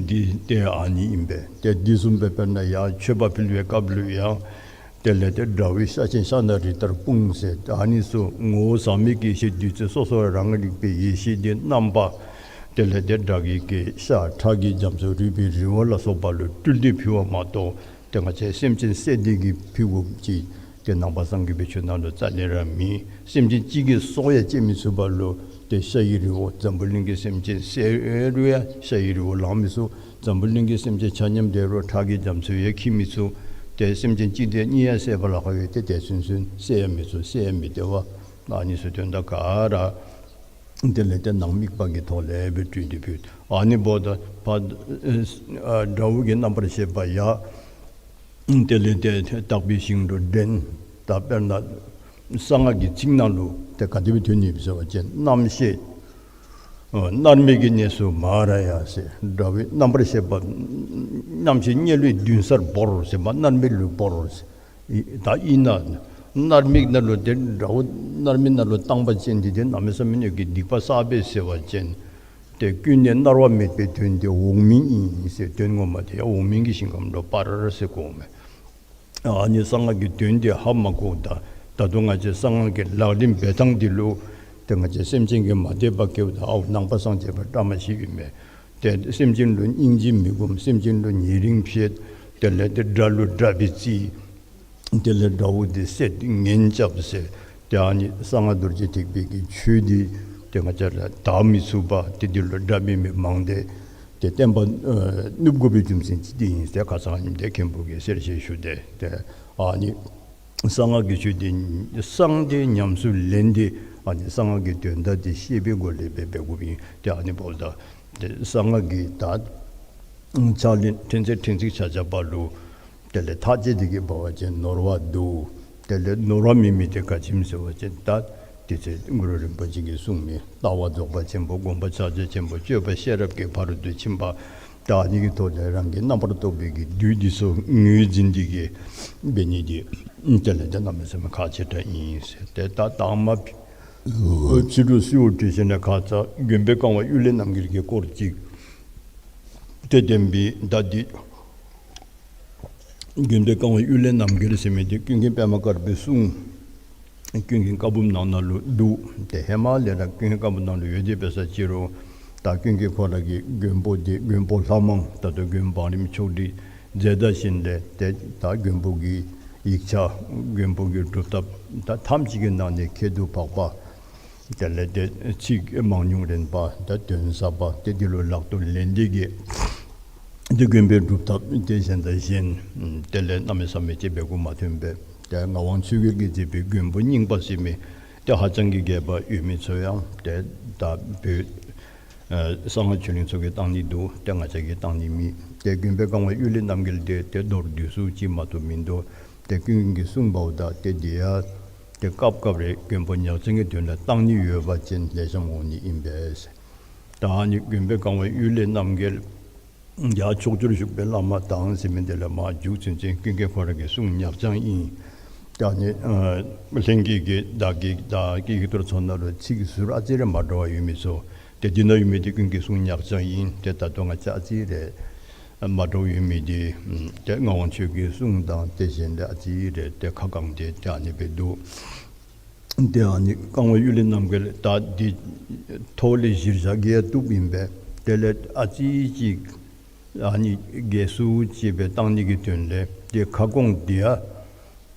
འདི་ཏེ་ཨ་ནི་ཨིན་པས། ཏེ་འདི་བཟུམ་སྦེ་དཔེར་ན་ཡང་མཆོད་པ་ཕུལ་བའི་སྐབས་ལུ་ཡང་དེ་ལས་ཏེ་དགྲ་བོའི་ཤ་ཆེན་ཤ་ནང་རི་ལྟར་སྤུངས་ཟེར། ཨ་ནི་ཚུ་ངོ་བོ་ཟག་མེད་ཀྱི་ཡེ་ཤེས་བདུད་རྩི་སོ་སོ་རང་རིག་པའི་ཡེ་ཤེས་འདི་རྣམ་པ་དེ་ལས་ཏེ་དགྲ་བགེགས་ཀྱི་ཤ་ཁྲག་གི་རྒྱ་མཚོ་རུས་པའི་རི་བོ་ལ་སོགས་པ་ལུ་སྤྲུལ་ཏེ་ཕུལ་བ་མ་གཏོགས་ཏེ་ང་བཅས་སེམས་ཅན་བསད་དེ་གི་ཕུལ་དགོཔ་ཅིག་ཏེ་ནང་པ་སངས་རྒྱས་པའི་ཆོས་ནང་ལུ་རྩ་ལས་ར་མེད། སེམས་ཅན་གཅིག་གི་སྲོག་ཡང་བཅད་མི་ཚུགས་པ་ལུ་ཏེ་ཤ་ཡི་རི་བོ་འཛམ་བུ་གླིང་གི་སེམས་ཅན་བསད་རུང་ཡང་ཤ་ཡི་རི་བོ་ལང་མི་ཚུགས། འཛམ་བུ་གླིང་གི་སེམས་ཅན་ཆ་མཉམ་བསད་རུང་ཁྲག་གི་རྒྱ་མཚོ་ཡང་འཁྱིལ་མི་ཚུགས། ཏེ་སེམས་ཅན་གཅིག་དང་གཉིས་ཡང་བསད་པ་ལ་ཁག་ཡོད། ཏེ་དེ་ཚུན་ཚོད་བསད་ཡང་མི་ཚུགས། བསད་ཡང་མི་བདེ་བ། ཨ་ནི་ཚུ་དོན་དག་ག་ར་དེ་ལས་ཏེ་ནང་དམིགས་པ་གི་ཐོག་ལས་སྦེ་སྤྲུལ་ཏེ་ཕུལ། ཨ་ནི་འབདཝ་ད་ཕར་ཨ་དགྲ་བོ་གི་རྣམ་པར་ཤེས་པ་ཡང་དེ་ལས་ཏེ་དག་པའི་ཞིང་དུ་འདྲེན། ད་དཔེར་ན་གསང་སྔགས་ཀྱི་ཚིག་ནང་ལུ་ཏེ་ག་དེ་སྦེ་ཐོན་ནི་ཡོད་ཟེར་བ་ཅིན་རྣམ་ཤེས་ཨ་མནར་མེད་ཀྱི་གནས་སུ་མ་ར་ཡ་ཟེར། དགྲ་བོའི་རྣམ་པར་ཤེས་པ་རྣམ་ཤེས་དམྱལ་བའི་མདུན་སར་བོར་ཟེར་མ་མནར་མེད་ལུ་བོར་ཟེར། ཨི་ད་ཨིན་ན་མནར་མེད་ནང་ལུ་ཏེ་དགྲ་བོ་མནར་མེད་ནང་ལུ་བཏང་པ་ཅིན་འདི་ཏེ་གནམ་མེད་ས་མེད་ཀྱི་སྡིག་པ་བསགས་པས་ཟེར་བ་ཅིན་ཏེ་ཀུན་ནས་མནར་བ་མེད་པའི་དོན་དེ་འོག་མིན་ཨིན་ཟེར། དོན་ངོ་མ་དེ་ཡང་འོག་མིན་གྱི་ཞིང་ཁམས་ལུ་སྤར་ཟེར་གོཝ་མས། ཨ་ནི་གསང་སྔགས་ཀྱི་དོན་དེ་ཧ་མ་གོ། ད་ད་དུང་ང་བཅས་གསང་སྔགས་ཀྱི་ལག་ལེན་འབད་ཐངས་འདི་ལུ་ཏེ་ང་བཅས་སེམས་ཅན་གྱིས་མ་དད་པ་སྐྱེཝ་ད་ཨའུ་ནང་པ་སངས་རྒྱས་པ་བཀྲ་མ་ཤིས་ཨིན་མས། ཏེ་སེམས་ཅན་ལུ་སྙིང་རྗེ་མི་སྒོམ། སེམས་ཅན་ལུ་ཉེ་རིང་བཤད། དེ་ལས་ཏེ་དགྲ་ལུ་དགྲ་སྦེ་བརྩི། དེ་ལས་དགྲ་བོ་དེ་བསད་ངན་རྐྱབ་ཟེར། ཏེ་ཨ་ནི་གསང་སྔགས་རྡོ་རྗེ་ཐེག་པའི་གི་ཆོས་འདི་ཏེ་ང་བཅས་ལུ་དར་མི་ཚུགས་པ་ཏེ་འདི་ལུ་དགྲ་འབད་མི་མང་སྟེ་ཏེ་བསྟན་པ་ཨ་ནུབ་དགོ་པའི་རྒྱུ་མཚན་ཅིག་འདི་ཨིན་ཟེར་ཁ་ཙ་ཉིནམ་ཏེ་མཁན་པོ་གིས་གསལ་བཤད་ཞུ་སྟེ། ཏེ་ཨ་ནི་གསང་སྔགས་ཀྱི་ཆོས་འདི་གསང་སྟེ་ཉམས་སུ་ལེན་ཏེ་ཨ་ནི་གསང་སྔགས་ཀྱི་དོན་དག་འདི་ཤེས་པའི་སྒོ་ལས་འབད་འབད་དགོཔ་ཨིན། ཏེ་ཨ་ནི་འབདཝ་ད་ཏེ་གསང་སྔགས་ཀྱི་ད་ཕྱག་ལེན་ཕྲན་ཚེགས་ཕྲན་ཚེགས་ཆ་ཁྱབ་པ་ལུ་དེ་ལས་ཐག་བཅད་དེ་གི་འབད་བ་ཅིན་ནོར་བ་འདུག། དེ་ལས་ནོར་བ་མེད་མི་དེ་ག་ཅི་སྨོ་ཟེར་བ་ཅིན་ད་དེ་ཚེ་གུ་རུ་རིན་པོ་ཆེ་གིས་གསུངས་མི་ལྟ་བ་རྫོགས་པ་ཆེན་པོ། སྒོམ་པ་ཕྱག་རྒྱ་ཆེན་པོ། སྤྱོད་པ་ཤེས་རབ་ཀྱི་ཕ་རོལ་ཏུ་ཕྱིན་པ། ད་ཨ་ནི་གི་ཐོག་ལས་རང་གི་རྣམ་པར་རྟོག་པའི་གི་བདུད་འདི་ཚུ་ངོས་འཛིན་ཏེ་གི་འབད་ནི་འདི་དེ་ལས་ཏེ་གནམ་མེད་ས་མེད་ཁག་ཆེ་དྲགས་ཨིན་ཟེར། ཏེ་ད་དང་པ་ཕྱི་དྲོ་གསོལཝ་བཏབ་ཞིནམ་ལས་ཁ་ཙ་མགོན་པོའི་བཀའ་དབང་གཡུལ་ལས་རྣམ་རྒྱལ་གྱི་སྐོར་ཅིག་ཏེ་བསྟན་པའི་ད་འདི་མགོན་པོའི་བཀའ་དབང་གཡུལ་ལས་རྣམ་རྒྱལ་ཟེར་མི་འདི་ཀུན་མཁྱེན་པདྨ་དཀར་པོའི་གསུང་ཀུན་མཁྱེན་བཀའ་འབུམ་ནང་ན་ལུ་འདུག། ཏེ་ཧེ་མ་ལས་ར་ཀུན་མཁྱེན་བཀའ་འབུམ་ནང་ལུ་ཡོད་དེ་འབད་ས་ཅི་རུང་ད་ཀུན་མཁྱེན་ཁོ་ར་གི་མགོན་པོ་འདི་མགོན་པོ་ལྷ་མང་ད་ལྟོ་མགོན་པོ་བང་རིམ་ཆོག་སྒྲིག་མཛད་ད་ཞིནམ་ལས་ཏེ་ད་མགོན་པོ་གི་ཡིག་ཆ་མགོན་པོ་གི་སྒྲུབ་ཐབས་ད་ཐམས་ཅད་ཀྱི་ནང་ནས་ཁྱད་དུ་འཕགས་པ། དེ་ལས་ཏེ་ཚིག་མང་ཉུང་རན་པ་ད་དོན་ཟབ་པ་ཏེ་འདི་ལུ་ལག་ཏུ་ལེན་ཏེ་གི་ཏེ་མགོན་པོའི་སྒྲུབ་ཐབས་ཏེ་གཞན་དང་གཞན་དེ་ལས་གནམ་མེད་ས་མེད་ཅིག་འབད་དགོཔ་མ་ཐོན་པས། ཏེ་ངག་དབང་ཆོས་རྒྱལ་གྱིས་མཛད་པའི་མགོན་པོ་རྙིང་པ་ཟེར་མི་ཏེ་ཧ་ཅང་གི་རྒྱས་པ་ཡོད་མི་ཚུ་ཡང་ཏེ་ད་བོད་ཨ་གསང་སྔགས་ཆོས་གླིང་ཚུ་གིས་བཏང་ནི་འདུག། ཏེ་ང་བཅས་ཀྱིས་བཏང་ནི་མེད། ཏེ་མགོན་པོའི་བཀའ་དབང་གཡུལ་ལས་རྣམ་རྒྱལ་འདི་ཏེ་མདོར་བསྡུས་སུ་ཅིག་མ་གཏོགས་མིན་འདུག། ཏེ་ཀུན་མཁྱེན་གྱིས་གསུངས་པའོ། ད་ཏེ་འདི་ཡང་ཏེ་སྐབས་སྐབས་རེ་མགོན་པོ་ཉག་རྐྱང་གི་དོན་ལུ་བཏང་ནི་ཡོད་པ་ཅིན་ལེགས་ཤོམ་འོང་ནི་ཨིན་པས། ད་ཨ་ནི་མགོན་པོའི་བཀའ་དབང་གཡུལ་ལས་རྣམ་རྒྱལ་ཡར་ཕྱོགས་བཅུར་བཞུགས་པའི་བླ་མ་དང་ཟེར་མི་འདི་ལས་མར་མཇུག་ཚུན་ཚོད་ཀུན་མཁྱེན་ཁོ་ར་གི་གསུང་ཉག་རྐྱང་ཨིན། ད་ཨ་ནི་ཨ་ལྷན་རྒྱས་ཀྱི་བདག་གི་བདག་གི་ཡིག་ཐོར་ཚུ་ནང་ལུ་ཚིག་ཟུར་ཨ་ཙི་རེ་མ་འདྲཝ་ཡོད་མི་ཚུ་ཏེ་འདི་ནང་ཡོད་མི་འདི་ཀུན་མཁྱེན་གསུང་ཉག་རྐྱང་ཨིན། ཏེ་ད་ལྟོ་ང་བཅས་ཨ་ཙི་རེ་ མ་འདྲཝ་ཡོད་མི་འདི་ཏེ་ངག་དབང་ཆོས་ཀྱི་གསུང་དང་དེ་བཞིན་དུ་ཨ་ཙི་རེ་ཏེ་ཁ་བསྐངས་ཏེ་ཏེ་ཨ་ནི་སྦེ་འདུག། ཏེ་ཨ་ནི་བསྐང་བ་གཡུལ་ལས་རྣམ་རྒྱལ་ད་འདི་ཐོག་ལས་གཞིར་བཞག་གི་ཡང་བཏུབ་ཨིན་པས། དེ་ལས་ཨ་ཙི་ཅིག་ཨ་ནི་རྒྱས་སུ་ཅིག་སྦེ་བཏང་ནི་གི་དོན་ལས་ཏེ་ཁ་སྐོང་འདི་ཡང་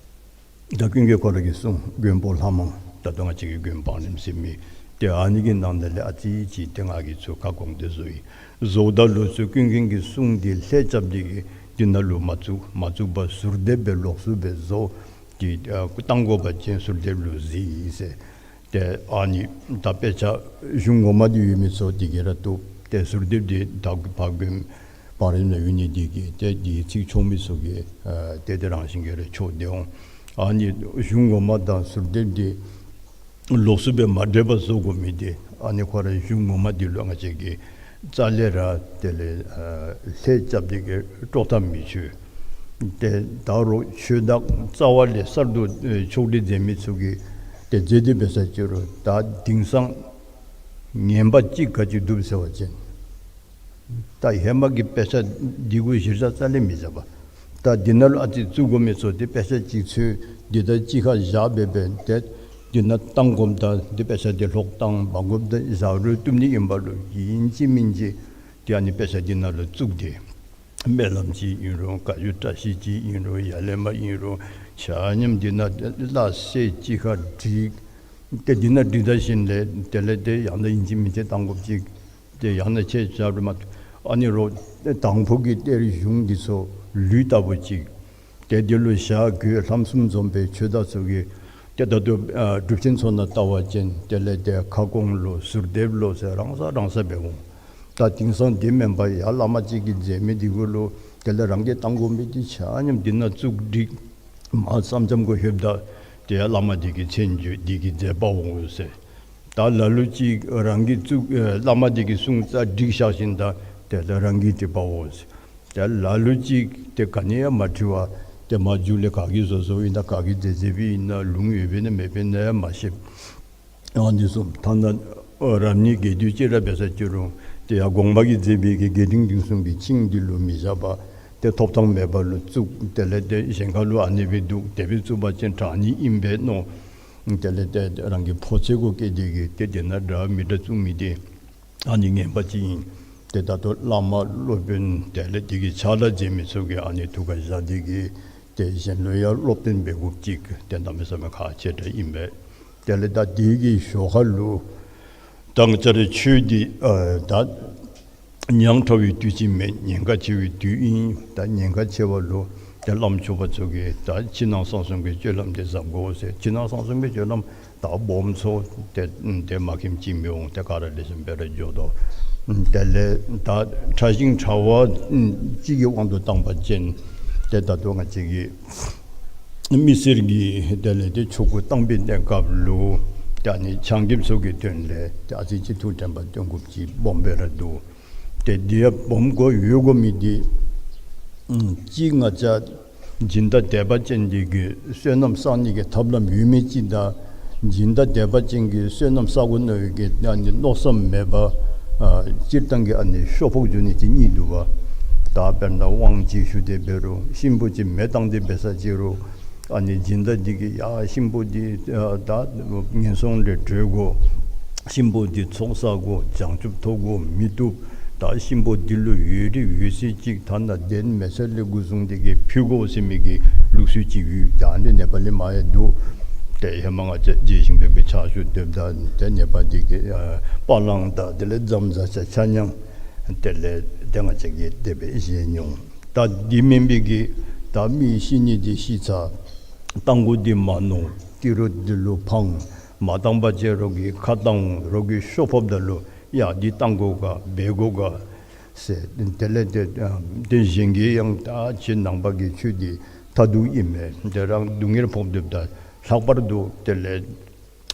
ད་ཀུན་མཁྱེན་ཁོ་ར་གི་གསུང་མགོན་པོ་ལྷ་མང་ད་ལྟོ་ང་བཅས་ཀྱི་མགོན་བང་རིམ་ཟེར་མི་ཏེ་ཨ་ནི་གི་ནང་ན་ལས་ཨ་ཙི་ཅིག་ཏེ་ང་གིས་ཚུར་ཁ་སྐོང་སྟེ་བཟོ་ཡི། བཟོཝ་ད་ལུ་ཚུར་ཀུན་མཁྱེན་གྱི་གསུང་འདི་ལྷད་རྐྱབ་སྟེ་གིས་འདི་ནང་ལུ་མ་བཙུགས། མ་བཙུགས་པར་ཟུར་འདེབས་སྦེ་ལོགས་སུ་སྦེ་བཟོ། ཏེ་ཨ་བཏང་དགོ་པ་ཅིན་ཟུར་འདེབས་ལུ་གཟིགས་ཟེར། ཏེ་ཨ་ནི་ད་དཔེ་ཆ་གཞུང་ངོ་མ་འདི་ཡོད་མི་ཚུ་འདི་གིས་ར་བཏུབ། ཏེ་ཟུར་འདེབས་འདི་ད་ཕར་མགོན་བང་རིམ་ནང་ཡོད་ནི་འདི་གིས་ཏེ་འདི་ཚིག་ཆོག་མི་ཚུ་གིས་ཨ་ཏེ་དེ་རང་བཞིན་གྱིས་ར་ཆོག་སྟེ་འོང་། ཨ་ནི་གཞུང་ངོ་མ་དང་ཟུར་འདེབས་འདི་ལོགས་སུ་སྦེ་མ་འདྲེས་པར་བཟོ་དགོ་མི་འདི་ཨ་ནི་ཁོ་ར་གཞུང་ངོ་མ་འདི་ལུ་ང་བཅས་ཀྱིས་རྩ་ལས་ར་དེ་ལས་ཨ་ལྷད་རྐྱབ་སྟེ་གིས་དཀྲོག་ཐབས་མི་ཆོག། ཏེ་ད་རུང་ཆོས་བདག་རྩ་བ་ལས་གསར་དུ་ཨེ་ཕྱོགས་སྒྲིག་མཛད་མི་ཚུ་གིས་ཏེ་མཛད་དེ་འབད་ས་ཅིག་རུང་ད་དེང་སང་ངན་པ་ཅིག་ག་ཅི་འདུག་ཟེར་བ་ཅིན་ད་ཧེ་མ་གི་དཔེ་ཆ་འདི་གུ་གཞིར་བཞག་རྩ་ལས་མི་བཞག་པར་ད་འདི་ནང་ལུ་ཨ་ཙི་བཙུགས་དགོ་མི་ཚུ་ཏེ་དཔེ་ཆ་ཅིག་འཚོལ་འདི་དང་གཅིག་ཁར་བཞག་སྦེ་འབད་ཏེ་འདི་ནང་བཏང་དགོཔ་དང་འདི་དཔེ་ཆ་འདི་ལྷོག་བཏང་མ་དགོཔ་དང་བཞག་རུང་བཏུབ་ནི་ཨིན་པ་ལུ་ཨིན་ཅི་མིན་ཅི་ཏེ་ཨ་ནི་དཔེ་ཆ་འདི་ནང་ལུ་བཙུགས་ཏེ་སྨོན་ལམ་ཅིག་ཨིན་རུང་བཀའ་བརྒྱུད་བཀྲ་ཤིས་ཅིག་ཨིན་རུང་ཡ་ལས་མ་ཨིན་རུང་ཆ་མཉམ་འདི་ནང་སླ་བསྲེ་གཅིག་ཁར་བསྒྲིགས། ཏེ་འདི་ནང་བསྒྲིགས་ད་ཞིནམ་ལས་དེ་ལས་ཏེ་ཡང་ན་ཨིན་ཅི་མིན་ཅི་བཏང་དགོཔ་ཅིག་ཏེ་ཡང་ན་ཆེ་ཆ་རུང་མ་ཨ་ནི་རོགས་དང་ཕུ་གི་གཏེར་གཞུང་འདི་ཚུ་ལུད་ལྟ་བུ་ཅིག་ཏེ་འདི་ལུ་ཞྭ་གོས་ལྷམ་གསུམ་འཛོམས་པའི་ཆོས་བདག་ཚུ་གིས་ཏེ་ད་ལྟོ་ཨ་སྒྲུབ་ཆེན་ཚུ་ནང་བལྟ་བ་ཅིན་དེ་ལས་ཏེ་ཁ་སྐོང་ལོ་ཟུར་འདེབས་ལོ་ཟེར་རང་ས་རང་ས་སྦེ་འོང་། ད་དེང་སང་འདི་མེན་པར་ཡར་བླ་མ་ཅིག་གིས་མཛད་མི་འདི་གུ་ལུ་དེ་ལས་རང་གིས་བཏང་དགོ་མི་འདི་ཆ་མཉམ་འདི་ནང་བཙུགས་བསྒྲིགས། མར་ས་མཚམས་གུ་ལྷོདཔ་ད་ཏེ་ཡར་བླ་མ་འདི་གི་མཚན་བརྗོད་འདི་གིས་མཛད་པ་འོང་ཟེར། ད་ལ་ལུ་ཅིག་རང་གིས་བཙུགས་ཨེ་བླ་མ་འདི་གི་གསུང་རྩ་བསྒྲིགས་བཞག་ཞིནམ་ད་དེ་ལས་རང་གིས་བྲིས་པ་འོང་ཟེར། ད་ལ་ལུ་ཅིག་ཏེ་ག་ནི་ཡང་མ་བྲིས་པར་ཏེ་མར་མཇུག་ལས་ག་གིས་བཟོ་བཟོཝ་ཨིན་ན་ག་གིས་མཛད་མཛདཔ་ཨིན་ན་ལུང་ཡོདཔ་ཨིན་ན་མེདཔ་ཨིན་ན་ཡང་མ་ཤེས། ཨ་ནི་ཚུ་ཐ་ན་ཨ་རབ་གནས་རྒྱས་བསྡུས་ཅིག་ར་འབད་ས་ཅིག་རུང་ཏེ་ཡར་གོང་མ་གིས་མཛད་པའི་གི་རྒྱས་འབྲིང་བསྡུས་གསུམ་གྱི་ཆིངས་འདི་ལུ་མི་བཞག་པར་ཏེ་ཐོབ་ཐང་མེད་པ་ལུ་བཙུགས། དེ་ལས་ཏེ་གཞན་ཁ་ལུ་ཨ་ནི་སྦེ་འདུག། དེ་སྦེ་བཙུགས་པ་ཅིན་དྲག་ནི་ཨིན་པས་མནོ། དེ་ལས་ཏེ་རང་གི་ཕོ་ཚོད་གུ་བཀལ་ཏེ་གིས་ཏེ་དེ་ནང་འདྲ་མི་འདྲ་བཙུགས་མི་འདི་ཨ་ནི་ངན་པ་ཅིག་ཨིན། ཏེ་ད་ལྟོ་བླ་མ་སློབ་དཔོན་དེ་ལས་དེ་གི་ཕྱག་ལཱ་མཛད་མི་ཚུ་གིས་ཨ་ནི་ཐུགས་ཁར་བཞག་སྟེ་གིས་ཏེ་གཞན་ལུ་ཡང་སློབ་སྟོན་འབད་དགོཔ་ཅིག་ཏེ་གནམ་མེད་ས་མེད་ཁག་ཆེ་དྲགས་ཨིན་པས། དེ་ལས་ད་དེ་གི་ཞོར་ཁ་ལུ་ད་ང་བཅས་རའི་ཆོས་འདི་ཨ་ད་ཉག་ཕྲ་བའི་དུས་ཅིག་མེད། ཉེན་ཁ་ཆེ་བའི་དུས་ཨིན། ད་ཉེན་ཁ་ཆེ་བ་ལུ་ཏེ་བླམ་ཆོསཔ་ཚུ་གིས་ད་ཕྱི་ནང་གསང་གསུམ་གྱི་སྤྱོད་ལམ་འདི་གཟབ་དགོ་ཟེར། ཕྱི་ནང་གསང་གསུམ་གྱི་སྤྱོད་ལམ་ད་སྦོམ་ཚུ་ཏེ་ཏེ་མ་མཁྱེནམ་ཅིག་མི་འོང་། ཏེ་ག་ར་ལེགས་ཤོམ་སྦེ་ར་འགྱོ་དོ། དེ་ལས་ད་ཕྲ་ཞིང་ཕྲ་བ་ཅིག་གི་དབང་དུ་བཏང་པ་ཅིན་ཏེ་ད་ལྟོ་ང་བཅས་ཀྱི་མི་སེར་གྱི་དེ་ལས་ཏེ་ཆོ་ག་བཏང་པའི་གནས་སྐབས་ལུ་ཏེ་ཨ་ནི་ཕྱག་མཁན་ཚུ་གི་དོན་ལས་ཏེ་ཨ་ཙི་ཅིག་ཐུགས་དྲན་པ་བཏོན་དགོཔ་ཅིག་སྦོམ་སྦེ་ར་འདུག། ཏེ་འདི་ཡང་སྦོམ་དགོ་ཡོད་དགོ་མི་འདི་ཨམ་གཅིག་ང་བཅས་སྦྱིན་བདག་དད་པ་ཅན་འདི་གིས་བསོད་ནམས་བསག་ནི་གི་ཐབས་ལམ་ཡོད་མི་ཅིག་དང་སྦྱིན་བདག་དད་པ་ཅན་གྱིས་བསོད་ནམས་བསག་དགོ་མནོ་བའི་གི་ཨ་ནི་མནོ་བསམ་མེད་པར་ཨ་སྤྱིར་བཏང་གི་ཨ་ནི་ཤོ་ཕོག་འགྱོ་ནི་ཅིག་གཉིས་འདུག་པ། ད་དཔེར་ན་དབང་ཅིག་ཞུ་སྟེ་འབད་རུང་གཤིན་པོ་ཅིག་མེ་བཏང་སྟེ་འབད་ས་ཅིག་རུང་ཨ་ནི་སྦྱིན་བདག་འདི་གིས་ཡ་གཤིན་པོ་འདི་ཨ་ད་ངན་སོང་ལས་གྲོལ་དགོ། གཤིན་པོ་འདི་ཚོགས་བསགས་དགོ། བྱང་ཆུབ་ཐོབ་དགོ། མི་བཏུབ། ད་གཤིན་པོ་འདི་ལུ་ཡོད་རིགས་ཡོད་ཚད་ཅིག་ཐ་ན་གདན་མེད་ས་ལས་འགོ་བཟུང་སྟེ་གིས་ཕུལ་དགོ་ཟེར་མི་གི་ལུགས་སྲོལ་ཅིག་ཡོད། ད་འདི་ནེ་པ་ལི་མ་ཡང་འདུག། ཏེ་ཧེ་མ་ང་བཅས་རྗེས་ཤིང་སྦེ་ཕྱག་ཞུ་སྡོདཔ་ད་ཏེ་ནེ་པ་འདི་གིས་ཨ་པ་ལང་དང་དེ་ལས་ཛམ་ཛ་ཆ་ཆ་མྱང་དེ་ལས་ཏེ་ང་བཅས་ཀྱིས་དེ་སྦེ་བཞེས་མྱོང་། ད་འདི་མེན་པའི་གི་ད་མི་ཤི་ནི་འདི་ཤི་ཚར། བཏང་དགོ་འདི་མ་མནོ། ཏི་རུ་འདི་ལུ་འཕང་། མ་བཏང་པ་ཅིན་རོགས་ཀྱིས་ཁ་བཏང་འོང་། རོགས་ཀྱིས་ཤོ་ཕོགཔ་ད་ལུ་ཡ་འདི་བཏང་དགོ་ག་འབད་དགོ་ག་ཟེར། དེ་ལས་ཏེ་ཨ་དེ་གཞན་གྱིས་ཡང་ད་ཁྱེད་ནང་པ་གི་ཆོས་འདི་མཐར་ཐུག་ཨིན་མས། ཏེ་རང་སྡུག་བསྔལ་ཕོག་སྡོདཔ་ད་ལྷག་པར་དུ་དེ་ལས་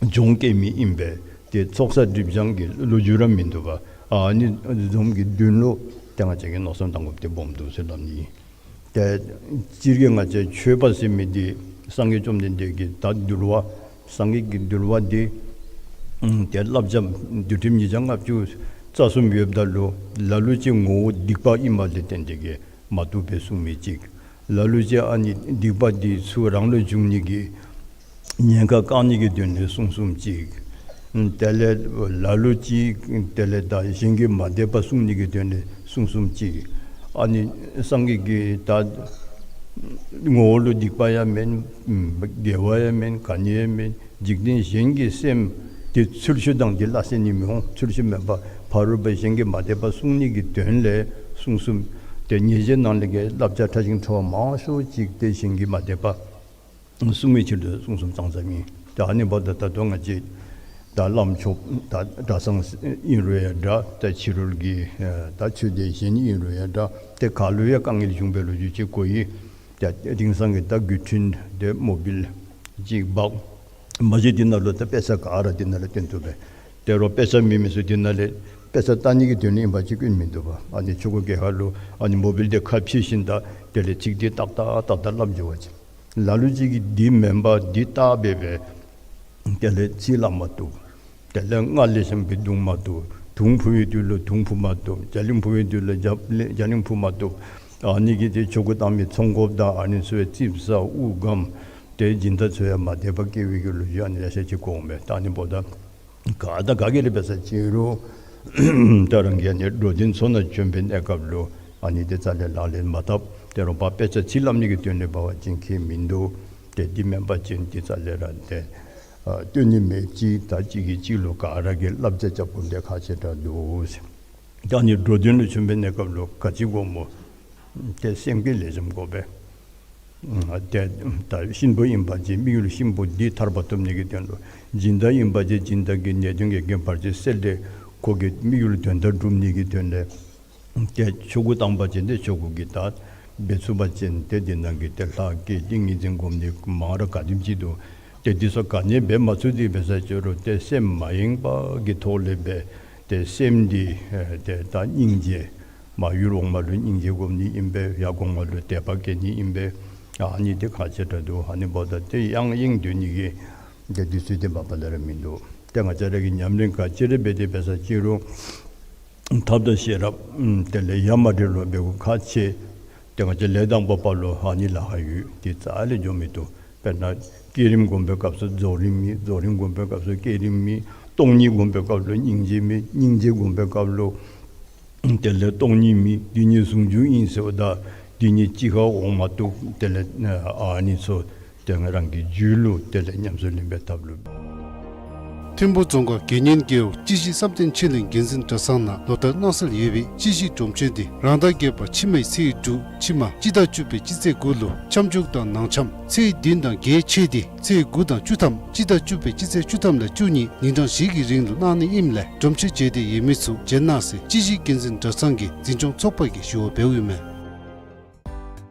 སྦྱོང་བསྐྱེད་མི་ཨིན་པས། ཏེ་ཚོགས་བསགས་སྒྲིབ་སྦྱང་གི་ལོ་རྒྱུས་ར་མིན་འདུག་པ། ཨ་ནི་བཟུམ་གྱི་དོན་ལུ་ཏེ་ང་བཅས་ཀྱིས་མནོ་བསམ་བཏང་དགོཔ་འདི་སྦོམ་འདུག་ཟེར་སླབ་ནི་ཨིན། ཏེ་སྤྱིར་གྱིས་ང་བཅས་ཆོས་པ་ཟེར་མི་འདི་སངས་རྒྱས་བཅོམ་ལྡན་འདས་ཀྱི་ད་འདུལ་བ་སངས་རྒྱས་ཀྱི་འདུལ་བ་འདི་ཨམ་ཏེ་བསླབ་བྱ་འདུལ་ཁྲིམས་ཉིས་བརྒྱ་ལྔ་བཅུ་ རྩ་གསུམ་ཡོདཔ་ད་ལུ་ལ་ལུ་ཅིག་ངོ་བོ་སྡིག་པ་ཨིནམ་ལས་བརྟེན་ཏེ་གིས་མ་བཏུབ་པའི་གསུང་མི་ཅིག། ལ་ལུ་ཅིག་ཨ་ནི་སྡིག་པ་འདི་ཚུ་རང་ལུ་འབྱུང་ནི་གི་ཉེན་ཁ་བཀག་ནི་གི་དོན་ལས་གསུང་གསུངམ་ཅིག། དེ་ལས་ལ་ལུ་ཅིག་དེ་ལས་ད་གཞན་གྱི་མ་དད་པ་བསྲུང་ནི་གི་དོན་ལས་གསུང་གསུངམ་ཅིག། ཨ་ནི་སངས་རྒྱས་ཀྱིས་ད་ངོ་བོ་ལུ་སྡིག་པ་ཡང་མེན། དགེ་བ་ཡང་མེན། ག་ནི་ཡང་མེན། འཇིག་རྟེན་གཞན་གྱི་སེམས་དེ་ཚུལ་ཤུལ་དང་དེ་སླ་བསྲེ་ནི་མི་འོང་། ཚུལ་ཤུལ་མེན་པར་ཕ་རོལ་པོ་གཞན་གྱི་མ་དད་པ་བསྲུང་ནི་གི་དོན་ལས་གསུང་གསུངམ། དེ་ཉེས་བྱས་ནང་ལས་ཀྱི་བསླབ་བྱ་ཕྲ་ཞིང་ཕྲ་བ་མང་ཤོས་ཅིག་དེ་གཞན་གྱི་མ་དད་པ་བསྲུང་བའི་ཕྱིར་དུ་གསུང་གསུངམ་ཙང་ཙང་ཨིན། ད་ཨ་ནི་འབདཝ་ད་ད་ལྟོ་ང་བཅས་ད་བླམ་ཆོསཔ་ད་གྲྭ་ཚང་ཨིན་རུང་ཡང་འདྲ། ད་ཕྱི་རོལ་གྱི་ད་ཆོས་སྡེ་གཞན་ཨིན་རུང་ཡང་འདྲ། དེ་ག་ལུ་ཡང་དཀའ་ངལ་བྱུང་བའི་ལོ་རྒྱུས་ཅིག་གོ་ཡི། ད་དེང་སང་གི་ད་དགོས་འདུན་དེ་མོ་བིལ་ཅིག་འབག་མ་གཞི་དེ་ནང་ལུ་ད་དཔེ་ཆ་ག་ར་དེ་ནང་ལས་སྟོན་བཏུབ་པས། དེ་རུང་དཔེ་ཆ་མེད་མི་ཚུ་དེ་ནང་ལས་དཔེ་ཆ་ལྟ་ནི་གི་དོན་ལས་ཨིན་པ་ཅིན་སྐྱོན་མིན་འདུག་པ། ཨ་ནི་ཆོ་ག་གི་ཁ་ལུ་ཨ་ནི་མོ་བིལ་དེ་ཁ་ཕྱེ་ཞིནམ་ད་དེ་ལས་ཚིག་དེ་ཏག་ཏག་ཏག་ཏག་སླབ་འགྱོ་བ་ཅིན། ལ་ལུ་ཅིག་གིས་འདི་མེན་པར་འདི་བལྟ་སྦེ་སྦེ་དེ་ལས་ཚིག་སླབ་མ་བཏུབ། དེ་ལས་རྔ་ལེགས་ཤོམ་སྦེ་བརྡུང་མ་བཏུབ། དུང་འཕུ་བའི་དུས་ལུ་དུང་འཕུ་མ་བཏུབ། རྒྱ་གླིང་འཕུ་བའི་དུས་ལུ་རྒྱ་གླིང་འཕུ་མ་བཏུབ། ཨ་ནི་གིས་དེ་ཆོ་ག་བཏང་མི་ཚོང་འགོཔ་དང་ཨ་ནི་ཚུ་ཡང་རྩིགཔ་ཟ་དབུགས་སྒམ། དེ་སྦྱིན་བདག་ཚུ་ཡང་མ་དད་པ་སྐྱེ་བའི་གི་ལོ་རྒྱུས་ཨ་ནི་ལེ་ཤ་ཅིག་གོཝ་མས། ད་ཨ་ནི་འབདཝ་ད་ག་དང་ག་གིས་ར་འབད་ས་ཅིན་རུང་ད་རང་གིས་ཨ་ནི་འགྲོ་དོན་ཚུ་ནང་བྱོན་པའི་གནས་སྐབས་ལུ་ཨ་ནི་དེ་རྩ་ལས་ལག་ལེན་མ་འཐབ། དེ་རུང་ཕར་དཔེ་ཆ་ཚིག་སླབ་ནི་གི་དོན་ལས་འབད་བ་ཅིན་ཁྱད་མིན་འདུག། དེ་འདི་མེན་པ་ཅིན་དེ་རྩ་ལས་ར་དེ་ཨ་སྟོན་ནི་མེདཔ་ཅིག། ད་གཅིག་གིས་གཅིག་ལུ་ག་ར་གིས་བསླབ་བྱ་རྐྱབ་དགོཔ་དེ་ཁག་ཆེ་དྲགས་འདུག་ཟེར། ད་ཨ་ནི་འགྲོ་དོན་ལུ་བྱོན་པའི་གནས་སྐབས་ལུ་ག་ཅི་དགོཔ་སྨོ། དེ་སེམས་བསྐྱེད་ལེགས་ཤོམ་དགོ་པས། ཨ་དེ་ད་གཤིན་པོ་ཨིན་པ་ཅིན་དམིགས་ཡུལ་གཤིན་པོ་འདི་ཐར་པ་ཐོབ་ནི་གི་དོན་ལུ། སྦྱིན་བདག་ཨིན་པ་ཅིན་སྦྱིན་བདག་གི་ནད་གདོན་གྱི་རྐྱེན་བར་ཆད་སེལ་ཏེ་ཁོ་གི་དམིགས་ཡུལ་དོན་དག་སྒྲུབ་ནི་གི་དོན་ལས། དེ་ཆོ་ག་བཏང་པ་ཅིན་དེ་ཆོ་ག་གི་ད་འབད་ཚུགས་པ་ཅིན་དེ་དེ་ནང་གི་དེ་ལྷ་བསྐྱེད་ཏིང་ངེ་འཛིན་སྒོམ་ནི་མང་རབས་ག་དེམ་ཅིག་འདུག། དེ་འདི་ཚུ་ག་ནི་འབད་མ་ཚུགས་ཏེ་འབད་ས་ཅིན་རུང་དེ་སེམས་མ་ཡེངས་པ་གི་ཐོག་ལས་འབད། དེ་སེམས་འདི་ཨེ་དེ་ད་སྙིང་རྗེ། མར་ཡུལ་འོག་མ་ལུ་སྙིང་རྗེ་སྒོམ་ནི་ཨིན་པས། ཡར་གོང་མ་ལུ་དད་པ་བསྐྱེད་ནི་ཨིན་པས། ཨ་ནི་དེ་ཁག་ཆེ་དྲགས་འདུག། ཨ་ནི་འབདཝ་ད་དེ་ཡང་ཡེངས་སྡོད་ནི་གི་དེ་དུས་ཚོད་དེ་མ་པ་ལས་ར་མིན་འདུག། དེ་ང་བཅས་ར་གིས་ཉམས་ལེན་ག་ཅི་ར་འབད་དེ་འབད་ས་ཅིན་རུང་ཐབས་དང་ཤེས་རབ་དེ་ལས་ཡ་མ་བྲལ་བར་འབད་དགོཔ་ཁག་ཆེ། དེ་ང་བཅས་ལས་དང་པོ་པ་ལུ་ཨ་ནི་ལཱ་ཁག་ཡོད། དེ་རྩ་ལས་འགྱོ་མི་བཏུབ། དཔེར་ན་བསྐྱེད་རིམ་སྒོམ་པའི་སྐབས་སུ་རྫོགས་རིམ་མེད། རྫོགས་རིམ་སྒོམ་པའི་སྐབས་སུ་བསྐྱེད་རིམ་མེད། སྟོང་ཉིད་སྒོམ་པའི་སྐབས་ལུ་སྙིང་རྗེ་མེད། སྙིང་རྗེ་སྒོམ་པའི་སྐབས་ལུ་དེ་ལས་སྟོང་ཉིད་མེད། འདི་ཉིད་ཟུང་འཇུག་ཨིན་ཟེརཝ་ད་འདི་ཉིད་གཅིག་ཁར་འོང་མ་བཏུབ། དེ་ལས་ཨ་ནི་ཚུ་དེ་ང་རང་གི་རྒྱུད་ལུ་དེ་ལས་ཉམས་སུ་ལེན་པའི་ཐབས་ལུ། ཐིམ་ཕུ་རྫོང་ཁག་དགེ་བསྙེན་རྒེད་འོག་སྤྱི་གཞི་བསམ་གཏན་ཆོས་གླིང་དགེ་འཛིན་གྲྭ་ཚང་ནང་ལོ་ལྟར་གནང་སྲོལ་ཡོད་པའི་སྤྱི་གཞི་སྒྲོམ་མཆོད་འདི་རང་ཟླ་བརྒྱད་པ་ཕྱི་མའི་ཚེས་དྲུག་ཕྱི་མ་སྤྱི་ཟླ་བཅུ་པའི་སྤྱི་ཚེས་དགུ་ལུ་ཁྱབ་འཇུག་དང་ནང་འཆམ་ཚེས་བདུན་དང་བརྒྱད་ཆད་དེ་ཚེས་དགུ་དང་བཅུ་ཐམ་སྤྱི་ཟླ་བཅུ་པའི་སྤྱི་ཚེས་བཅུ་ཐམ་ལས་བཅུ་གཉིས་ཉིན་གྲངས་བཞི་གི་རིང་ལུ་གནང་ནི་ཨིནམ་ལས་སྒྲོམ་མཆོད་མཇལ་འདོད་ཡོད་མི་ཚུ་མཇལ་གནང་ཟེར་སྤྱི་གཞི་དགེ་འཛིན་གྲྭ་ཚང་གི་འཛིན་སྐྱོང་ཚོགས་པ་གིས་ཞུ་བ་འབདཝ་ཨིན་མས།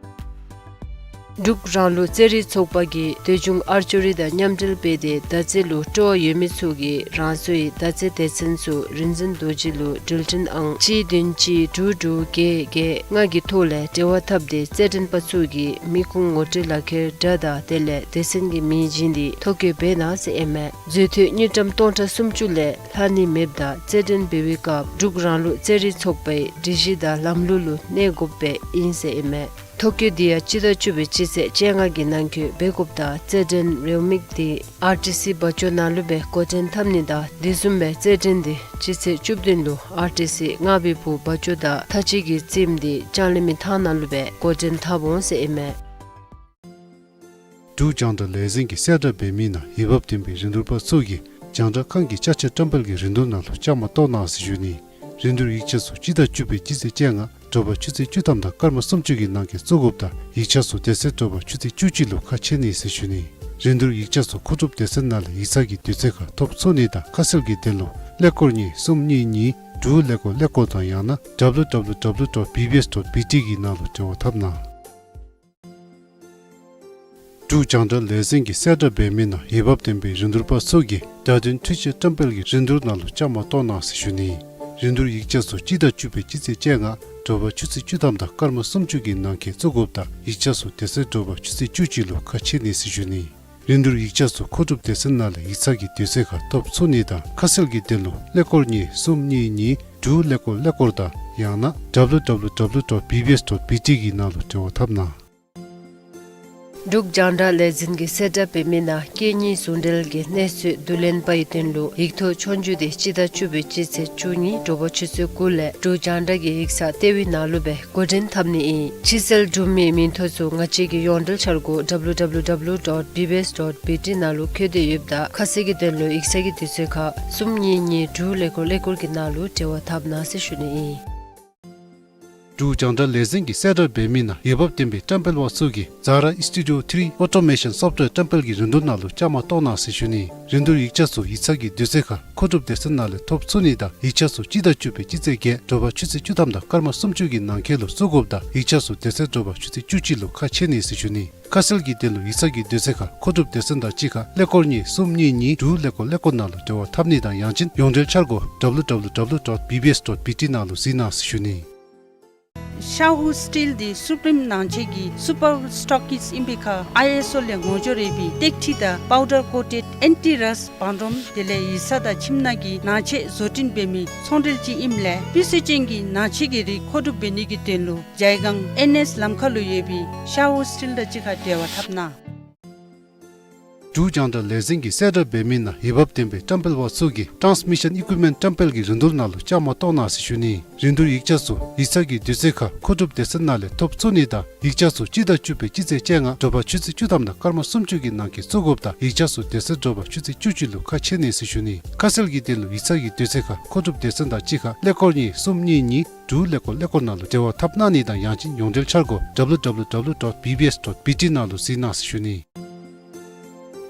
འབྲུག་རང་ལུགས་རྩེད་རིགས་ཚོགས་པ་གིས་འདོད་ཆུང་ཨར་ཅོ་རི་དང་མཉམ་འབྲེལ་འབད་དེ་མདའ་རྩེད་ལུ་སྤྲོ་བ་ཡོད་མི་ཚུ་གིས་རང་སོའི་མདའ་རྩེད་སྡེ་ཚན་ཚུ་རིག་འཛིན་རྡོ་རྗེ་ལུ་འགྲུལ་འཕྲིན་ཨང་གཅིག་བདུན་གཅིག་དྲུག་དྲུག་བརྒྱད་བརྒྱད་ལྔ་གི་ཐོག་ལས་འབྲེལ་བ་འཐབ་སྟེ་རྩེད་འགྲན་པ་ཚུ་གི་མི་ཁུངས་ངོ་སྤྲོད་ལག་ཁྱེར་འདྲ་དང་དེ་ལས་སྡེ་ཚན་གྱི་མིང་བྱིན་ཏེ་ཐོ་བཀོད་འབད་གནང་ཟེར་ཨིན་མས། འཛུལ་ཐོན་དངུལ་ཀྲམ་སྟོང་ཕྲག་སུམ་ཅུ་ལས་ལྷག་ནི་མེདཔ་དང་རྩེད་འགྲན་འབད་བའི་སྐབས་འབྲུག་རང་ལུགས་རྩེད་རིགས་ཚོགས་པའི་སྒྲིག་གཞི་དང་ལམ་ལུགས་ལུ་གནས་དགོཔ་སྦེ་ཨིན་ཟེར་ཨིན་མས། ཐོ་བཀོད་འདི་ཡང་སྤྱི་ཟླ་བཅུ་པའི་སྤྱི་ཚེས་བཅོ་ལྔ་གི་ནང་འཁོད་འབད་དགོཔ་དང་རྩེད་འགྲན་རེའུ་མིག་འདི་ཨར་ཊི་སི་སྦ་ཅོ་ནང་ལུ་སྦེ་འགོ་འདྲེན་འཐབ་ནི་དང་དེ་བཟུམ་སྦེ་རྩེད་འགྲན་འདི་སྤྱི་ཚེས་བཅུ་བདུན་ལུ་ཨར་ཊི་སི་རྔ་བའི་བུ་སྦ་ཅོ་དང་ཐ་ཅི་གི་རྩེདམོ་འདི་ལྕང་གླིང་མི་ཐང་ནང་ལུ་སྦེ་འགོ་འདྲེན་འཐབ་འོང་ཟེར་ཨིན་མས། འབྲུག་རྒྱང་བསྒྲགས་ལས་འཛིན་གྱིས་གསལ་བསྒྲགས་འབད་མི་ནང་འོས་འབབ་ལྡན་པའི་རིན་བསྡུར་པ་ཚུ་གིས་རྒྱང་བསྒྲགས་ཁང་གི་ཅ་ཆས་བཀྲམ་སྤེལ་གྱི་རིན་བསྡུར་ནང་ལུ་བཅའ་མར་གཏོགས་གནང་ཟེར་ཞུ་ནི། རིན་བསྡུར་ཡིག་ཆ་ཚུ་སྤྱི་ཟླ་བཅུ་པའི་སྤྱི་ཚེས་བཅོ་ལྔ་དྲོ་པ་ཆུ་ཚོད་བཅུ་ཐམ་དང་སྐར་མ་སུམ་ཅུ་གི་ནང་འཁོད་བཙུགས་དགོཔ་དང་ཡིག་ཆ་ཚུ་དེ་ཚེ་དྲོ་པ་ཆུ་ཚོད་བཅུ་གཅིག་ལུ་ཁ་ཕྱེ་ནི་ཟེར་ཞུ་ནི། རིན་བསྡུར་ཡིག་ཆ་ཚུ་མཁོ་སྒྲུབ་སྡེ་ཚན་ནང་ལས་ཡིག་ཚང་གི་དུས་ཚོད་ཁར་ཐོབ་ཚུགས་ནི་དང་ཁ་གསལ་གྱི་དོན་ལུ་ཀླད་ཀོར་གཉིས་གསུམ་གཉིས་གཉིས་དྲུག་ཀླད་ཀོར་ཀླད་ཀོར་དང་ཡང་ན་W W W dot B B S dot B T གི་ནང་ལུ་འབྲེལ་བ་འཐབ་གནང་། འབྲུག་རྒྱང་བསྒྲགས་ལས་འཛིན་གྱིས་གསལ་བསྒྲགས་འབད་མི་ནང་འོས་འབབ་ལྡན་པའི་རིན་བསྡུར་པ་ཚུ་གིས་བརྡ་དོན་འཕྲུལ་ཆས་བཀྲམ་སྤེལ་གྱི་རིན་བསྡུར་ནང་ལུ་བཅའ་མར་གཏོགས་གནང་ཟེར་ཞུ་ནི། རིན་བསྡུར་ཡིག་ཆ་ཚུ་སྤྱི་ཟླ་བཅུ་པའི་སྤྱི་ཚེས་བཅོ་ལྔ་དྲོ་པ་ཆུ་ཚོད་བཅུ་ཐམ་དང་སྐར་མ་སུམ་ཅུ་གི་ནང་འཁོད་བཙུགས་དགོཔ་དང་ཡིག་ཆ་ཚུ་དེ་ཚེ་དྲོ་པ་ཆུ་ཚོད་བཅུ་གཅིག་ལུ་ཁ་ཕྱེ་ནི་ཟེར་ཞུ་ནི། རིན་བསྡུར་ཡིག་ཆ་ཚུ་མཁོ་སྒྲུབ་སྡེ་ཚན་ནང་ལས་ཡིག་ཚང་གི་དུས་ཚོད་ཁར་ཐོབ་ཚུགས་ནི་དང་ཁ་གསལ་གྱི་དོན་ལུ་ཀླད་ཀོར་གཉིས་གསུམ་གཉིས་གཉིས་ འབྲུག་ཀླད་ཀོར་ཀླད་ཀོར་དང་ཡང་ན་W W W dot B B S dot B T གི་ནང་ལུ་འབྲེལ་བ་འཐབ་གནང་། འབྲུག་རྒྱང་བསྒྲགས་ལས་འཛིན་གྱིས་གསལ་བསྒྲགས་འབད་མི་ནང་སྐད་གཉིས་ཟུང་འབྲེལ་གྱི་གནས་ཚུལ་བསྡུ་ལེན་པ་ཡི་དོན་ལུ་ཡིག་ཐོག་ཆོས་རྒྱུགས་དེ་སྤྱི་ཟླ་བཅུ་པའི་སྤྱི་ཚེས་བཅུ་གཉིས་དྲོ་པ་ཆུ་ཚོད་དགུ་ལས་འབྲུག་རྒྱང་བསྒྲགས་ཀྱི་ཡིག་ཚང་ལྟེ་བའི་ནང་ལུ་སྦེ་འགོ་འདྲེན་འཐབ་ནི་ཨིན། ཕྱི་སེལ་གྲུབ་མིའི་མིང་ཐོ་ཚུ་ང་བཅས་ཀྱི་ཡོངས་འབྲེལ་འཆར་སྒོ་W W W dot B B S dot B T ནང་ལུ་བཀོད་དེ་ཡོདཔ་ད་ཁ་གསལ་གྱི་དོན་ལུ་ཡིག་ཚང་གི་དུས་ཚོད་ཁར་གསུམ་གཉིས་གཉིས་དྲུག་ཀླད་ཀོར་ཀླད་ཀོར་གྱི་ནང་ལུ་འབྲེལ་བ་འཐབ་གནང་ཟེར་ཞུ་ནི་ཨིན། འབྲུག་རྒྱང་བསྒྲགས་ལས་འཛིན་གྱིས་གསལ་བསྒྲགས་འབད་མི་ནང་འོས་འབབ་ལྡན་པའི་བཀྲམ་སྤེལ་པ་ཚུ་གིས་Zara Studio three Automation Software བཀྲམ་སྤེལ་གྱི་རིན་བསྡུར་ནང་ལུ་བཅའ་མར་གཏོགས་གནང་ཟེར་ཞུ་ནི། རིན་བསྡུར་ཡིག་ཆ་ཚུ་ཡིག་ཚང་གི་དུས་ཚོད་ཁར་མཁོ་སྒྲུབ་སྡེ་ཚན་ནང་ལས་ཐོབ་ཚུགས་ནི་དང་ཡིག་ཆ་ཚུ་སྤྱི་ཟླ་བཅུ་པའི་སྤྱི་ཚེས་བརྒྱད་དྲོ་པ་ཆུ་ཚོད་བཅུ་ཐམ་དང་སྐར་མ་སུམ་ཅུ་གི་ནང་འཁོད་ལུ་བཙུགས་དགོཔ་ད་ཡིག་ཆ་ཚུ་དེ་ཚེ་དྲོ་པ་ཆུ་ཚོད་བཅུ་གཅིག་ལུ་ཁ་ཕྱེ་ནི་ཟེར་ཞུ་ནི། ཁ་གསལ་གྱི་དོན་ལུ་ཡིག་ཚང་གི་དུས་ཚོད་ཁར་མཁོ་སྒྲུབ་སྡེ་ཚན་དང་གཅིག་ཁར་ཀླད་ཀོར་གཉིས་གསུམ་གཉིས་གཉིས་དྲུག་ཀླད་ཀོར་ཀླད་ཀོར་ནང་ལུ་འབྲེལ་བ་འཐབ་ནི་དང་ཡང་ཅིན་ཡོངས་འབྲེལ་འཆར་སྒོ W W W dot B B S dot B T ནང་ལུ་གཟིགས་གནང་ཟེར་ཞུ་ནི། Shahu Steel འདི་སུ་པིམ་ནང་ཆེན་གྱི་སུ་པར་སི་ཊོག་ཀིསཊ་ཨིན་པའི་ཁར་ཨའི་ཨེསི་ཨོ་ལས་ངོ་སྦྱོར་ཡོད་པའི་ཏེག་ཁྲི་དང་པའུ་ཌར་ཀོ་ཊེཌ་ཨེན་ཊི་རསཊ་བང་སྒྲོམ་དེ་ལས་ཡིག་ཚང་དང་ཁྱིམ་ནང་གི་ནང་ཆས་བཟོ་སྐྲུན་འབད་མི་ཚོང་འབྲེལ་ཅིག་ཨིནམ་ལས་སྤུས་ཚད་ཅན་གྱི་ནང་ཆས་ཀྱི་རིགས་མཁོ་སྒྲུབ་འབད་ནི་གི་དོན་ལུ་ཇའི་སྒང་ཨེན་ཨེསི་ལམ་ཁ་ལུ་ཡོད་པའི་Shahu Steel དང་གཅིག་ཁར་འབྲེལ་བ་འཐབ་གནང་། འབྲུག་རྒྱང་བསྒྲགས་ལས་འཛིན་གྱིས་གསལ་བསྒྲགས་འབད་མི་ནང་འོས་འབབ་ལྡན་པའི་བཀྲམ་སྤེལ་པ་ཚུ་གིས་ཊཱནསི་མི་ཤཱན་ཨི་ཀུའིཔ་མེནཊ་བཀྲམ་སྤེལ་གྱི་རིན་བསྡུར་ནང་ལུ་བཅའ་མར་གཏོགས་གནང་ཟེར་ཞུ་ནི། རིན་བསྡུར་ཡིག་ཆ་ཚུ་ཡིག་ཚང་གི་དུས་ཚོད་ཁར་མཁོ་སྒྲུབ་སྡེ་ཚན་ནང་ལས་ཐོབ་ཚུགས་ནི་དང་ཡིག་ཆ་ཚུ་སྤྱི་ཟླ་བཅུ་པའི་སྤྱི་ཚེས་བཅོ་ལྔ་དྲོ་པ་ཆུ་ཚོད་བཅུ་ཐམ་དང་སྐར་མ་སུམ་ཅུ་གི་ནང་འཁོད་བཙུགས་དགོཔ་ད་ཡིག་ཆ་ཚུ་དེ་ཚེ་དྲོ་པ་ཆུ་ཚོད་བཅུ་གཅིག་ལུ་ཁ་ཕྱེ་ནི་ཟེར་ཞུ་ནི། ཁ་གསལ་གྱི་དོན་ལུ་ཡིག་ཚང་གི་དུས་ཚོད་ཁར་མཁོ་སྒྲུབ་སྡེ་ཚན་དང་གཅིག་ཁར་ཀླད་ཀོར་གཉིས་གསུམ་གཉིས་གཉིས་དྲུག་ཀླད་ཀོར་ཀླད་ཀོར་ནང་ལུ་འབྲེལ་བ་འཐབ་གནང་ནི་དང་ཡང་ཅིན་ཡོངས་འབྲེལ་འཆར་སྒོ་W W W dot B B S dot B T ནང་ལུ་གཟིགས་གནང་ཟེར་ཞུ་ནི།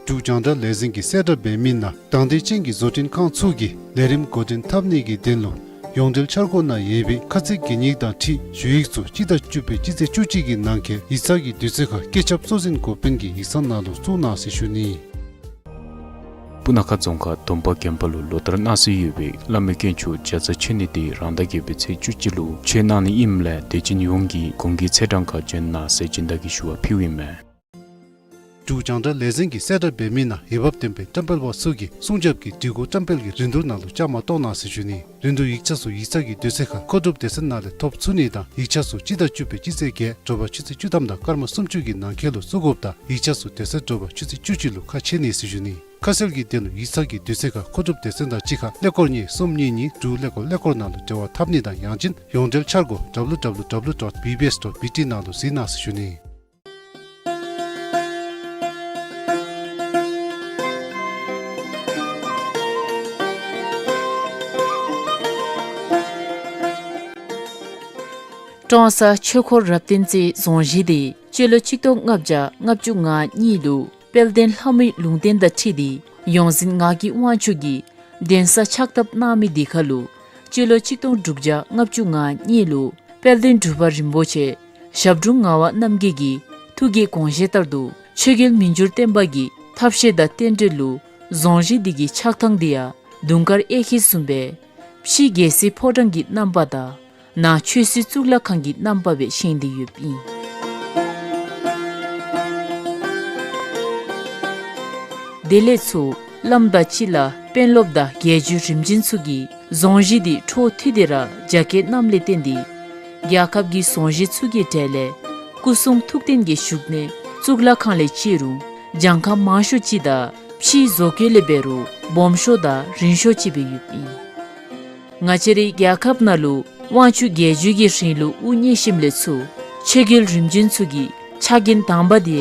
འབྲུག་རྒྱང་བསྒྲགས་ལས་འཛིན་གྱིས་གསལ་བསྒྲགས་འབད་མི་ནང་དང་འདོད་ཅན་གྱི་བཟོ་སྐྲུན་ཁང་ཚུ་གིས་ལས་རིམ་འགོ་འདྲེན་འཐབ་ནི་གི་དོན་ལུ་ཡོངས་འབྲེལ་འཆར་སྒོ་ནང་ཡོད་པའི་ཁ་ཚིག་གན་ཡིག་དང་འཁྲིལ་ཞུ་ཡིག་ཚུ་སྤྱི་ཟླ་བཅུ་པའི་སྤྱི་ཚེས་བཅུ་གཅིག་གི་ནང་འཁོད་ཡིག་ཚང་གི་དུས་ཚོད་ཁར་བཀོད་ཁྱབ་གཙོ་འཛིན་འགོ་དཔོན་གྱི་ཡིག་ཚང་ནང་ལུ་བཙུགས་གནང་ཟེར་ཞུ་ནི། སྤུ་ན་ཁ་རྫོང་ཁག་དོམ་པ་དགོན་པ་ལུ་ལོ་ལྟར་གནང་སྲོལ་ཡོད་པའི་བླ་མའི་དཀོན་མཆོག་ལྕགས་རྩ་མཆོད་གནས་དེ་རང་ཟླ་བརྒྱད་པའི་ཚེས་བཅུ་གཅིག་ལུ་མཆོད་གནང་ནི་ཨིནམ་ལས་དད་ཅན་ཡོངས་ཀྱིས་གུང་གི་ཚེས་གྲངས་ཁར་འབྱོན་གནང་ཟེར་སྦྱིན་བདག་གི་ཞུ་བ་ཕུལཝ་ཨིན་མས། འབྲུག་རྒྱང་བསྒྲགས་ལས་འཛིན་གྱིས་གསལ་བསྒྲགས་འབད་མི་ནང་འོས་འབབ་ལྡན་པའི་བཀྲམ་སྤེལ་པ་ཚུ་གིས་སྲུང་སྐྱོབ་ཀྱི་སྒྲིག་གོ་བཀྲམ་སྤེལ་གྱི་རིན་བསྡུར་ནང་ལུ་བཅའ་མར་གཏོགས་གནང་ཟེར་ཞུ་ནི། རིན་བསྡུར་ཡིག་ཆ་ཚུ་ཡིག་ཚང་གི་དུས་ཚོད་ཁར་མཁོ་སྒྲུབ་སྡེ་ཚན་ནང་ལས་ཐོབ་ཚུགས་ནི་དང་ཡིག་ཆ་ཚུ་སྤྱི་ཟླ་བཅུ་པའི་སྤྱི་ཚེས་བརྒྱད་དྲོ་པ་ཆུ་ཚོད་བཅུ་ཐམ་དང་སྐར་མ་སུམ་ཅུ་གི་ནང་འཁོད་ལུ་བཙུགས་དགོཔ་ད་ཡིག་ཆ་ཚུ་དེ་ཚེ་དྲོ་པ་ཆུ་ཚོད་བཅུ་གཅིག་ལུ་ཁ་ཕྱེ་ནི་ཟེར་ཞུ་ནི། ཁ་གསལ་གྱི་དོན་ལུ་ཡིག་ཚང་གི་དུས་ཚོད་ཁར་མཁོ་སྒྲུབ་སྡེ་ཚན་དང་གཅིག་ཁར་ཀླད་ཀོར་གཉིས་གསུམ་གཉིས་གཉིས་དྲུག་ཀླད་ཀོར་ཀླད་ཀོར་ནང་ལུ་འབྲེལ་བ་འཐབ་ནི་དང་ཡང་ཅིན་ཡོངས་འབྲེལ་འཆར་སྒོ་W W W dot B B S dot B T ནང་ལུ་གཟིགས་གནང་ཟེར་ཞུ་ནི། ཀྲོང་གསར་ཆོས་འཁོར་རབ་བརྟན་རྩེའི་རྫོང་གཞིས་དེ་སྤྱི་ལོ་ཆིག་སྟོང་ལྔ་བརྒྱ་ལྔ་བཅུ་ང་གཉིས་ལུ་དཔལ་ལྡན་ལྷ་མོའི་ལུང་བསྟན་དང་འཁྲིལ་ཏེ་ཡོངས་འཛིན་ངག་གི་དབང་ཕྱུག་གིས་གདན་ས་ཕྱག་བཏབ་གནང་མི་དེ་ཁར་ལུ་སྤྱི་ལོ་ཆིག་སྟོང་དྲུག་བརྒྱ་ལྔ་བཅུ་ང་གཉིས་ལུ་དཔལ་ལྡན་འབྲུག་པ་རིན་པོ་ཆེ་ཞབས་དྲུང་ངག་དབང་རྣམ་རྒྱལ་གྱི་ཐུགས་ཀྱི་དགོངས་བཞེད་ལྟར་དུ་ཆོས་རྒྱལ་མི་འགྱུར་བརྟན་པ་གི་ཐབས་ཤེས་དང་རྟེན་འབྲེལ་ལུ་རྫོང་གཞིས་འདི་གི་ཆགས་ཐངས་འདི་ཡང་དུང་དཀར་གཡས་འཁྱིལ་བཟུམ་སྦེ་ཕྱི་རྒྱལ་སྲིད་ཕོ་བྲང་གི་རྣམ་པ་དང་ནང་ཆོས་སྲིད་གཙུག་ལག་ཁང་གི་རྣམ་པ་སྦེ་བཞེངས་ཏེ་ཡོདཔ་ཨིན། དེ་ལས་ཚུར་བླམ་དང་སྤྱི་བླ་དཔོན་སློབ་དང་རྒྱལ་བརྒྱུད་རིམ་བྱོན་ཚུ་གིས་རྫོང་གཞིས་འདི་འཕྲོ་མཐུད་དེ་ར་རྒྱ་སྐྱེད་གནངམ་ལས་བརྟེན་ཏེ་རྒྱལ་ཁབ་ཀྱི་རྫོང་གཞིས་ཚུ་གི་གྲས་ལས་སྐུ་གསུང་ཐུགས་རྟེན་གྱི་བཞུགས་གནས་གཙུག་ལག་ཁང་ལས་བརྩི་རུང་གྱངས་ཁ་མང་ཤོས་ཅིག་དང་ཕྱིའི་བཟོ་བཀོད་ལས་འབད་རུང་སྦོམ་ཤོས་དང་རིང་ཤོས་ཅིག་སྦེ་ཡོདཔ་ཨིན། ང་བཅས་རའི་རྒྱལ་ཁབ་ནང་ལུ་དབང་ཕྱུག་རྒྱལ་བརྒྱུད་ཀྱི་རིང་ལུགས་དབུ་བརྙེས་ཞིནམ་ལས་ཚུར་ཆོས་རྒྱལ་རིམ་བྱོན་ཚུ་གི་ཕྱག་འགན་དང་པ་དེ་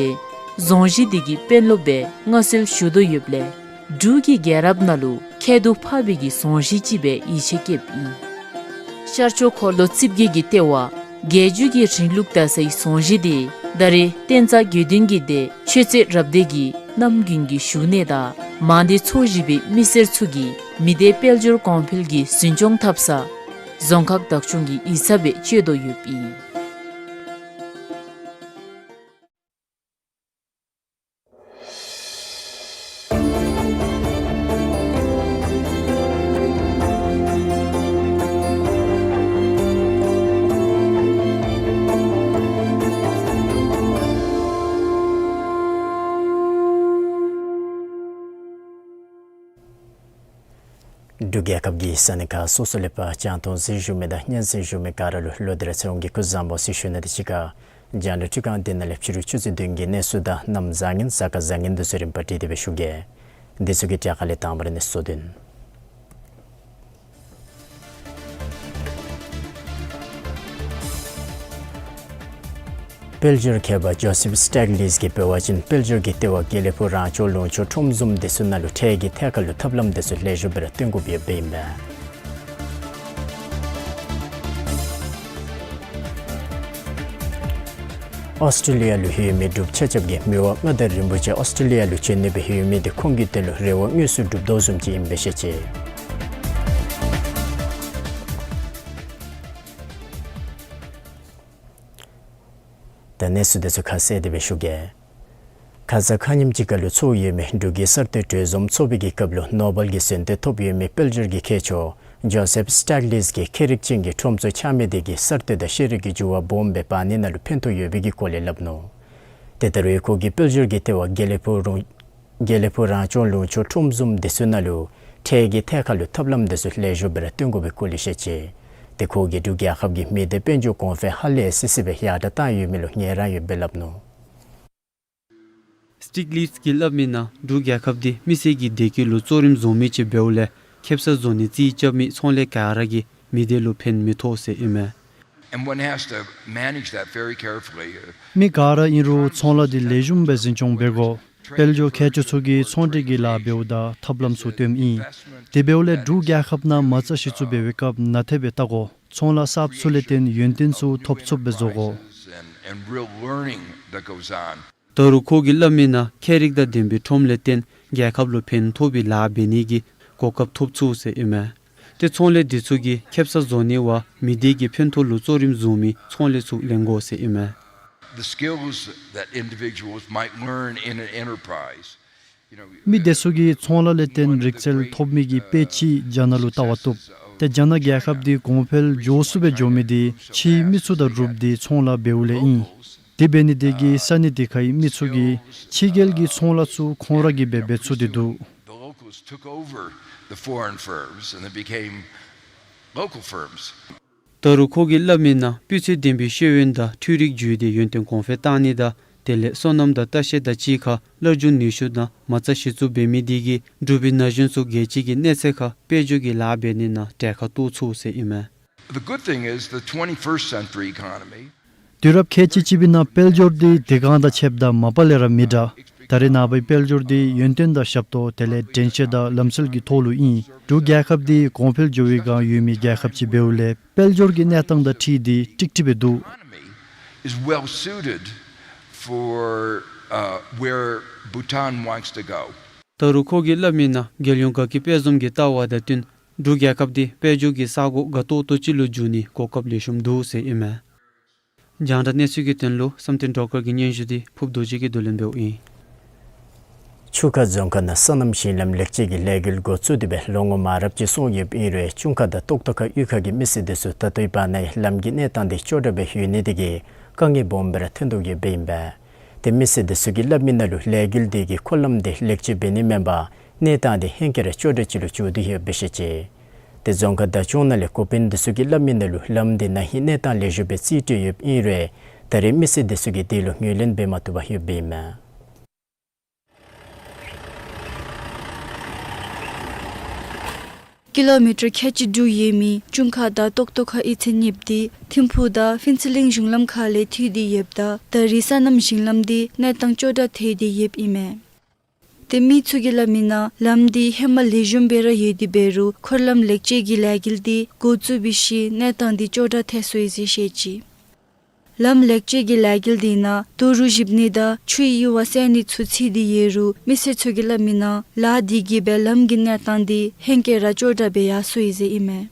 རྫོང་གཞིས་འདི་གི་དཔོན་སློབ་སྦེ་མངའ་གསོལ་ཞུ་དོ་ཡོདཔ་ལས་འབྲུག་གི་རྒྱལ་རབས་ནང་ལུ་ཁྱད་དུ་འཕགས་པའི་གི་རྫོང་གཞིས་ཅིག་སྦེ་ཡིད་ཆེས་བསྐྱེདཔ་ཨིན། ཤར་ཕྱོགས་འཁོར་ལོ་རྩིབས་བརྒྱད་ཀྱི་ལྟེ་བ་རྒྱལ་བརྒྱུད་ཀྱི་རིང་ལུགས་དར་སའི་རྫོང་གཞིས་འདི་ད་རེས་བསྟན་རྩ་དགེ་འདུན་གྱི་སྡེ་ཆོས་རྩེ་རབ་སྡེ་གི་རྣམ་རྒྱུན་གྱི་བཞུགས་གནས་དང་མང་སྡེ་ཚོ་བཞི་པའི་མི་སེར་ཚུ་གིས་མི་སྡེ་དཔལ་འབྱོར་གོང་འཕེལ་གྱི་འཛིན་སྐྱོང་འཐབ་ས་རྫོང་ཁག་བདག་སྐྱོང་གི་ཡིག་ཚང་སྦེ་སྤྱོད་དོ་ཡོདཔ་ཨིན། འབྲུག་རྒྱལ་ཁབ་ཀྱི་ས་གནས་ཁག་སོ་སོ་ལས་ཕར་རྒྱང་མཐོང་གཟིགས་བཞུགས་མི་དང་སྙན་གསན་བཞུགས་མི་ག་ར་ལུ་ལོ་དེ་ར་ཚེ་དབང་གིས་སྐུ་གཟུགས་བཟང་པོ་ཟེར་ཞུ་ནི་དང་གཅིག་ཁར་རྒྱང་བསྒྲགས་འཕྲུལ་ཁང་འདི་ནང་ལས་ཕྱི་རུ་ཆུ་ཚོད་བདུན་གྱི་གནས་ཚུལ་དང་གནམ་བཟང་ངན་གཟའ་སྐར་བཟང་ངན་འདི་ཚུ་རིམ་པ་བསྒྲིགས་ཏེ་སྦེ་ཞུ་གེ། འདི་ཚུ་གི་གྲས་ཁ་ལས་དང་པ་ར་གནས་ཚུལ་བསྡུས་ནི། དཔལ་འབྱོར་མཁས་པ་ཇོ་སེཕ་སི་ཊེག་ལིས་ཀྱིས་འབད་བ་ཅིན་དཔལ་འབྱོར་གྱི་ལྟེ་བ་དགེ་ལེགས་ཕུག་རང་སྐྱོང་ལུང་ཕྱོགས་ཁྲོམ་བཟུམ་འདི་ཚུ་ནང་ལུ་ཁྲལ་གྱི་ཐད་ཁར་ལུ་ཐབས་ལམ་འདི་ཚུ་ལེགས་ཤོམ་སྦེ་ར་སྟོན་དགོཔ་ཡོདཔ་ཨིན་པས། ཨོསི་ཊྲེ་ལི་ཡ་ལུ་ཡོད་མི་འབྲུགཔ་ཆ་ཁྱབ་ཀྱིས་མི་དབང་མངའ་བདག་རིན་པོ་ཆེ་ཨོསི་ཊྲེ་ལི་ཡ་ལུ་བྱོན་ནི་སྦེ་ཡོད་མི་འདི་ཁོང་གི་དོན་ལུ་རེ་བ་དངོས་སུ་འགྲུབ་དོ་བཟུམ་ཅིག་ཨིན་པས་ཟེར་བཤད་ཅི། ད་གནས་ཚུལ་འདི་ཚུ་ཁ་གསལ་ཏེ་སྦེ་ཞུ་གེ། ཁ་ཙ་ཁ་ཉིནམ་ཅིག་ཁར་ལུ་ཚོགས་ཡོད་མི་འབྲུག་གི་གསར་གཏོད་གྲོས་འཛོམས་ཚོགས་པའི་གི་སྐབས་ལུ་ནོ་བེལ་གྱི་གཟེངས་བསྟོད་ཐོབ་ཡོད་མི་དཔལ་འབྱོར་གྱི་མཁས་མཆོག་ཇོ་སེཕ་སི་ཊེག་ལིས་ཀྱིས་མཁས་རིག་ཅན་གྱི་ཁྲོམ་ཚོགས་ཆགས་མི་དེ་གིས་གསར་གཏོད་དང་ཤེས་རིག་གི་འགྱུར་བ་སྦོམ་སྦེ་འབག་ནི་ནང་ལུ་ཕན་ཐོགས་ཡོད་པའི་གི་སྐོར་ལས་སླབ་ནུག། ཏེ་ད་རུང་ཁོ་གིས་དཔལ་འབྱོར་གྱི་ལྟེ་བ་དགེ་ལེགས་ཕུག་རང་དགེ་ལེགས་ཕུག་རང་སྐྱོང་ལུང་ཕྱོགས་ཁྲོམ་བཟུམ་འདི་ཚུ་ནང་ལུ་ཁྲལ་གྱི་ཐད་ཁར་ལུ་ཐབས་ལམ་འདི་ཚུ་ལེགས་ཤོམ་སྦེ་ར་སྟོན་དགོ་པའི་སྐོར་ལས་བཤད་ཅི། ཏེ་ཁོ་གིས་འབྲུག་རྒྱལ་ཁབ་ཀྱི་མི་སྡེ་དཔལ་འབྱོར་གོང་འཕེལ་ཧ་ལས་སི་སི་སྦེ་ཡར་དྲགས་བཏང་ཡོད་མི་ལུ་ངལ་རངས་ཡོདཔ་སྦེ་སླབ་ནུག། སི་ཊིག་ལིས་ཀྱིས་སླབ་མིའི་ནང་འབྲུག་རྒྱལ་ཁབ་འདི་མི་སེར་གྱི་བདེ་སྐྱིད་ལུ་གཙོ་རིམ་བཟུང་མི་ཅིག་འབདཝ་ལས་ཁེ་སང་བཟོ་ནི་རྩིས་རྐྱབ་མི་ཚོང་ལས་ག་ར་གིས་མི་སྡེ་ལུ་ཕན་མི་ཐོགས་ཟེར་ཨིན་མས། And one has to manage that very carefully. མི་ག་ར་ཨིན་རུང་ཚོང་ལཱ་འདི་ལེགས་ཤོམ་སྦེ་འཛིན་སྐྱོང་འབད་དགོ། དཔལ་འབྱོར་མཁས་མཆོག་ཚུ་གིས་ཚོང་འབྲེལ་གྱི་ལཱ་འབདཝ་ད་ཐབས་ལམ་ཚུ་སྟོནམ་ཨིན། དེ་འབདཝ་ལས་འབྲུག་རྒྱལ་ཁབ་ནང་མ་རྩ་གཞི་བཙུགས་འབད་བའི་སྐབས་ནན་ཏན་སྦེ་བལྟ་དགོ། ཚོང་ལཱ་གསརཔ་ཚུ་ལས་བརྟེན་ཡོན་ཏན་ཚུ་ཐོབ་ཚུགསཔ་སྦེ་བཟོ་དགོ། And, and real learning that goes on. ད་རུང་ཁོ་གིས་སླབ་མིའི་ནང་མཁས་རིག་དང་ལྡན་པའི་ཁྲོམ་ལས་བརྟེན་རྒྱལ་ཁབ་ལུ་ཕན་ཐོགས་པའི་ལཱ་འབད་ནི་གི་གོ་སྐབས་ཐོབ་ཚུགས་ཟེར་ཨིན་མས། ཏེ་ཚོང་ལས་འདི་ཚུ་གིས་ཁེ་སང་བཟོ་ནི་བ་མི་སྡེ་གི་ཕན་ཐོགས་ལུ་གཙོ་རིམ་བཟུང་མི་ཚོང་ལས་ཚུ་ལེན་དགོ་ཟེར་ཨིན་མས། The skills that individuals might learn in an enterprise. མི་སྡེ་ཚུ་གིས་ཚོང་ལཱ་ལས་བརྟེན་རིག་རྩལ་ཐོབ་མི་གི་དཔེ་ཅིག་རྒྱ་ནག་ལུ་བལྟ་བ་བཏུབ། ཏེ་རྒྱ་ནག་རྒྱལ་ཁབ་འདི་གོང་འཕེལ་མགྱོགས་སུ་སྦེ་འགྱོ་མི་འདི་ཕྱིའི་མི་ཚུ་དང་རུབ་སྟེ་ཚོང་ལཱ་འབདཝ་ལས་ཨིན། དེ་འབད་ནི་དེ་གིས་ས་གནས་དེ་ཁའི་མི་ཚུ་གིས་ཕྱི་རྒྱལ་གྱི་ཚོང་ལཱ་ཚུ་ཁོང་ར་གིས་འབད་འབད་ཚུགས་ཏེ་འདུག། The locals took over the foreign firms and they became local firms. ད་རུང་ཁོ་གིས་སླབ་མིའི་ནང་སྤུས་ཚད་ལྡན་པའི་ཤེས་ཡོན་དང་འཕྲུལ་རིག་བརྒྱུད་དེ་ཡོན་ཏན་གོང་འཕེལ་བཏང་ནི་དང་དེ་ལས་སོ་ནམ་དང་ལྟ་བཤལ་དང་གཅིག་ཁར་སླར་འབྱུང་ནུས་ཤུགས་ནང་མ་རྩ་གཞི་བཙུགས་འབད་མི་དེ་གིས་འབྲུག་པའི་ན་གཞོན་ཚུ་རྒྱལ་སྤྱི་གི་གནས་ཚད་ཁར་དཔལ་འབྱོར་གྱི་ལཱ་འབད་ནི་ནང་གྲལ་ཁར་གཏོགས་ཚུགས་ཟེར་ཨིན་མས། The good thing is the twenty-first century economy. དུས་རབས་ཁལ་གཅིག་གཅིག་པའི་ནང་དཔལ་འབྱོར་འདི་དེ་སྒང་དང་ཕྱདཔ་ད་མ་པ་ལས་ར་མི་འདྲ། ད་རེས་ནངས་པའི་དཔལ་འབྱོར་འདི་ཡོན་ཏན་དང་ཞབས་ཏོག་དེ་ལས་འགྲན་བཞེད་དང་ལམ་སྲོལ་གྱི་ཐོག་ལུ་ཨིན། འབྲུག་རྒྱལ་ཁབ་འདི་གོང་འཕེལ་འགྱོ་བའི་སྒང་ཡོད་མི་རྒྱལ་ཁབ་ཅིག་འབདཝ་ལས་དཔལ་འབྱོར་གྱི་གནས་སྟངས་དང་འཁྲིལ་ཏེ་ཀྲིག་ཀྲི་སྦེ་འདུག། Is well suited for, uh, where Bhutan wants to go. ད་རུང་ཁོ་གིས་སླབ་མིའི་ནང་རྒྱལ་ཡོངས་དགའ་སྐྱིད་དཔལ་འཛོམས་ཀྱི་ལྟ་བ་དང་བསྟུན་འབྲུག་རྒྱལ་ཁབ་འདི་དཔལ་འབྱོར་གྱི་ས་གོ་དགའ་ཏོག་ཏོ་ཅིག་ལུ་འགྱུར་ནིའི་གོ་སྐབས་ལེགས་ཤོམ་འདུག་ཟེར་ཨིན་མས། རྒྱང་བསྒྲགས་གནས་ཚུལ་གྱི་དོན་ལུ་བསམ་གཏན་སྒྲོལ་དཀར་གྱི་སྙན་ཞུ་འདི་ཕུབ་རྡོ་རྗེ་གིས་བསྡུ་ལེན་འབདཝ་ཨིན། ཆུ་ཁ་རྫོང་ཁག་ནང་སོ་ནམ་ཞིང་ལམ་ལེགས་བཅོས་ཀྱི་ལས་འགུལ་འགོ་བཙུགས་ཏེ་སྦེ་ལོ་ངོ་མང་རབས་ཅིག་སོང་ཡོདཔ་ཨིན་རུང་ཅུན་ཁ་དང་ཏོག་ཏོ་ཁ་གཡུས་ཁ་གི་མི་སེར་འདི་ཚུ་ད་ལྟོའི་བར་ན་ཡང་ལམ་གྱི་གནས་སྟངས་འདི་སྐྱོ་དྲགས་སྦེ་ཡོད་ནི་དེ་གིས་དཀའ་ངལ་སྦོམ་སྦེ་ར་ཐོན་དོ་ཡོདཔ་ཨིན་པས། ཏེ་མི་སེར་འདི་ཚུ་གིས་སླབ་མི་ནང་ལུ་ལས་འགུལ་འདི་གིས་འཁོར་ལམ་འདི་ལེགས་བཅོས་འབད་ནི་མེན་པར་གནས་སྟངས་འདི་ཧེང་སྐལ་ར་སྐྱོ་དྲགས་ཅིག་ལུ་འགྱུར་ཏེ་ཡོདཔ་སྦེ་བཤད་ཅི། ཏེ་རྫོང་ཁག་བདག་སྐྱོང་ནང་ལས་འགོ་དཔོན་འདི་ཚུ་གིས་སླབ་མི་ནང་ལུ་ལམ་འདི་ན་ཧིང་གནས་སྟངས་ལེགས་ཤོམ་སྦེ་རྩིས་སྤྲོད་ཡོདཔ་ཨིན་རུང་ད་རེས་མི་སེར་འདི་ཚུ་གིས་དེ་ལུ་ངོས་ལེན་འབད་མ་བཏུབ་པར་ཡོདཔ་ཨིན་མས། ཀི་ལོ་མི་ཊར་ཁལ་གཅིག་དྲུག་ཡོད་མི་ཅུན་ཁ་དང་ཏོག་ཏོ་ཁ་གཡུས་ཚན་གཉིསཔོ་འདི་ཐིམ་ཕུག་དང་ཕུན་ཚོགས་གླིང་གཞུང་ལམ་ཁ་ལས་མཐུད་དེ་ཡོདཔ་ད་ད་རེས་སོ་ནམ་ཞིང་ལམ་འདི་གནས་སྟངས་སྐྱོ་དྲགས་ཐལ་ཏེ་ཡོདཔ་ཨིན་མས། ཏེ་མི་ཚུ་གིས་སླབ་མི་ནང་ལམ་འདི་ཧེ་མ་ལེགས་ཤོམ་སྦེ་ར་ཡོད་དེ་འབད་རུང་འཁོར་ལམ་ལེགས་བཅོས་ཀྱི་ལས་འགུལ་འདི་འགོ་བཙུགས་པའི་ཤུལ་གནས་སྟངས་འདི་སྐྱོ་དྲགས་ཐལ་སོ་ཡི་ཟེར་བཤད་ཅི། ལམ་ལེགས་བཅོས་ཀྱི་ལས་འགུལ་འདི་ནང་རྡོ་རུག་བཞིབ་ནི་དང་ཆུའི་ཡུར་བ་བསལ་ནི་ཚུ་ཚུད་དེ་ཡོད་རུང་མི་སེར་ཚུ་གིས་སླབ་མི་ནང་ལཱ་འདི་གིས་སྦེ་ལམ་གྱི་གནས་སྟངས་འདི་ཧེང་སྐལ་ར་སྐྱོ་དྲགས་སྦེ་ཡར་སོ་ཡི་ཟེར་ཨིན་མས།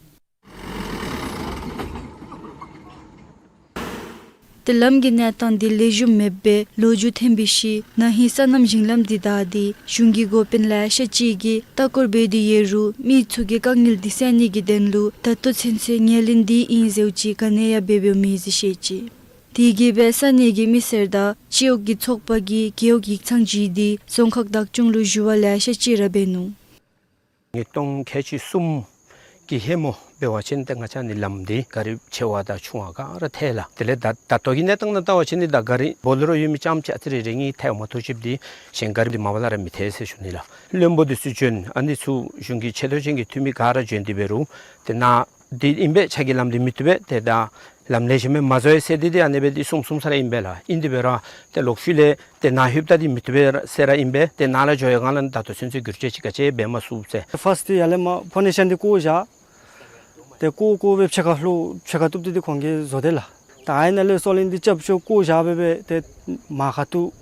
ཏེ་ལམ་གྱི་གནས་སྟངས་འདི་ལེགས་ཤོམ་མེདཔ་སྦེ་ལོ་རྒྱུས་ཐོན་པའི་ཤུལ་ན་ཧིང་སོ་ནམ་ཞིང་ལམ་འདི་བདའ་སྟེ་གཞུང་གི་འགོ་དཔོན་ལེ་ཤ་ཅིག་གིས་ལྟ་སྐོར་འབད་དེ་ཡོད་རུང་མི་ཚུ་གིས་དཀའ་ངལ་འདི་སེལ་ནི་གི་དོན་ལུ་ད་ལྟོ་ཚུན་ཚོད་ངོས་ལེན་འདི་ཨིན་ཟེརཝ་ཅིག་ག་ནི་ཡང་འབད་འབདཝ་མེད་ཟེར་བཤད་ཅི། དེ་གིས་སྦེ་ས་གནས་ཀྱི་མི་སེར་དང་སྤྱི་འོག་གི་ཚོགས་པ་གིས་རྒེད་འོག་ཡིག་ཚང་བརྒྱུད་དེ་རྫོང་ཁག་བདག་སྐྱོང་ལུ་ཞུ་བ་ལེ་ཤ་ཅིག་ར་འབད་ནུག། ཉིས་སྟོང་ཁལ་གཅིག་གསུམ་གྱི་ཧེ་མ་འབད་བ་ཅིན་ཏེ་ང་བཅས་ནི་ལམ་འདི་ག་ར་ཆེ་བ་དང་ཆུང་བ་ག་ར་ཐལ་ལགས། དེ་ལས་ད་ད་ལྟོ་གི་གནས་སྟངས་ནང་བལྟ་བ་ཅིན་ནི་ད་ག་ར་བོ་ལེ་རོ་ཡོད་མི་རྐྱངམ་ཅིག་ཨ་ཙི་རེ་རེ་ཨིན། ཐལཝ་མ་ཐོབ་ཅིག་འདི་གཞན་ག་ར་འདི་མ་པ་ལས་ར་མི་ཐལ་ཟེར་ཞུ་ནི་ལགས། བློན་པོ་འདི་ཚུ་བྱོན། ཨ་ནི་ཚུ་གཞུང་གི་ཆེ་མཐོ་ཅན་གྱི་འཐུས་མི་ག་ར་བྱོན་ཏེ་འབད་རུང་ཏེ་ནཱ་འདི་ཨིན་པས། ཕྱག་གི་ལམ་འདི་མི་བཏུབ་པས། ཏེ་ད་ལམ་ལེགས་ཤོམ་སྦེ་མ་བཟོ་ཡི་ཟེར་ཏེ་འདི་ཨ་ནི་སྦེ་འདི་གསུངས་གསུངས་ས་ར་ཨིན་པས་ལགས། ཨིན་དེ་འབད་རུང་ཏེ་ལོག་ཤུལ་ལས་ཏེ་ནཱ་ལྷོདཔ་ད་འདི་མི་བཏུབ་པས་ཟེར་ར་ཨིན་པས། ཏེ་ནཱ་ལས་འགྱོ་བའི་སྒང་ལས་ད་ལྟོ་ཚུན་ཚོད་བསྒྱུར་བཅོས་ཅིག་ག་ཅི་འབད་མ་ཚུགས་ཟེར། ཕཱསི་ཊི་ཡར་ལས་མར་ཕའུན་ཌེ་ཤཱན་འདི་བརྐོ་བཞག། ཏེ་བརྐོ་བརྐོ་སྦེ་ཕྱེད་ཀ་ལྷོད་ཕྱེད་ཀ་བཏུབ་སྟེ་འདི་ཁོང་གིས་བཟོ་དེས་ལགས། ད་ཨ་ནཱ་ལས་སོ་ལིང་འདི་རྐྱབ་ཆོག་བརྐོ་བཞག་སྦེ་སྦེ་ཏེ་མར་ཁ་ཐུག་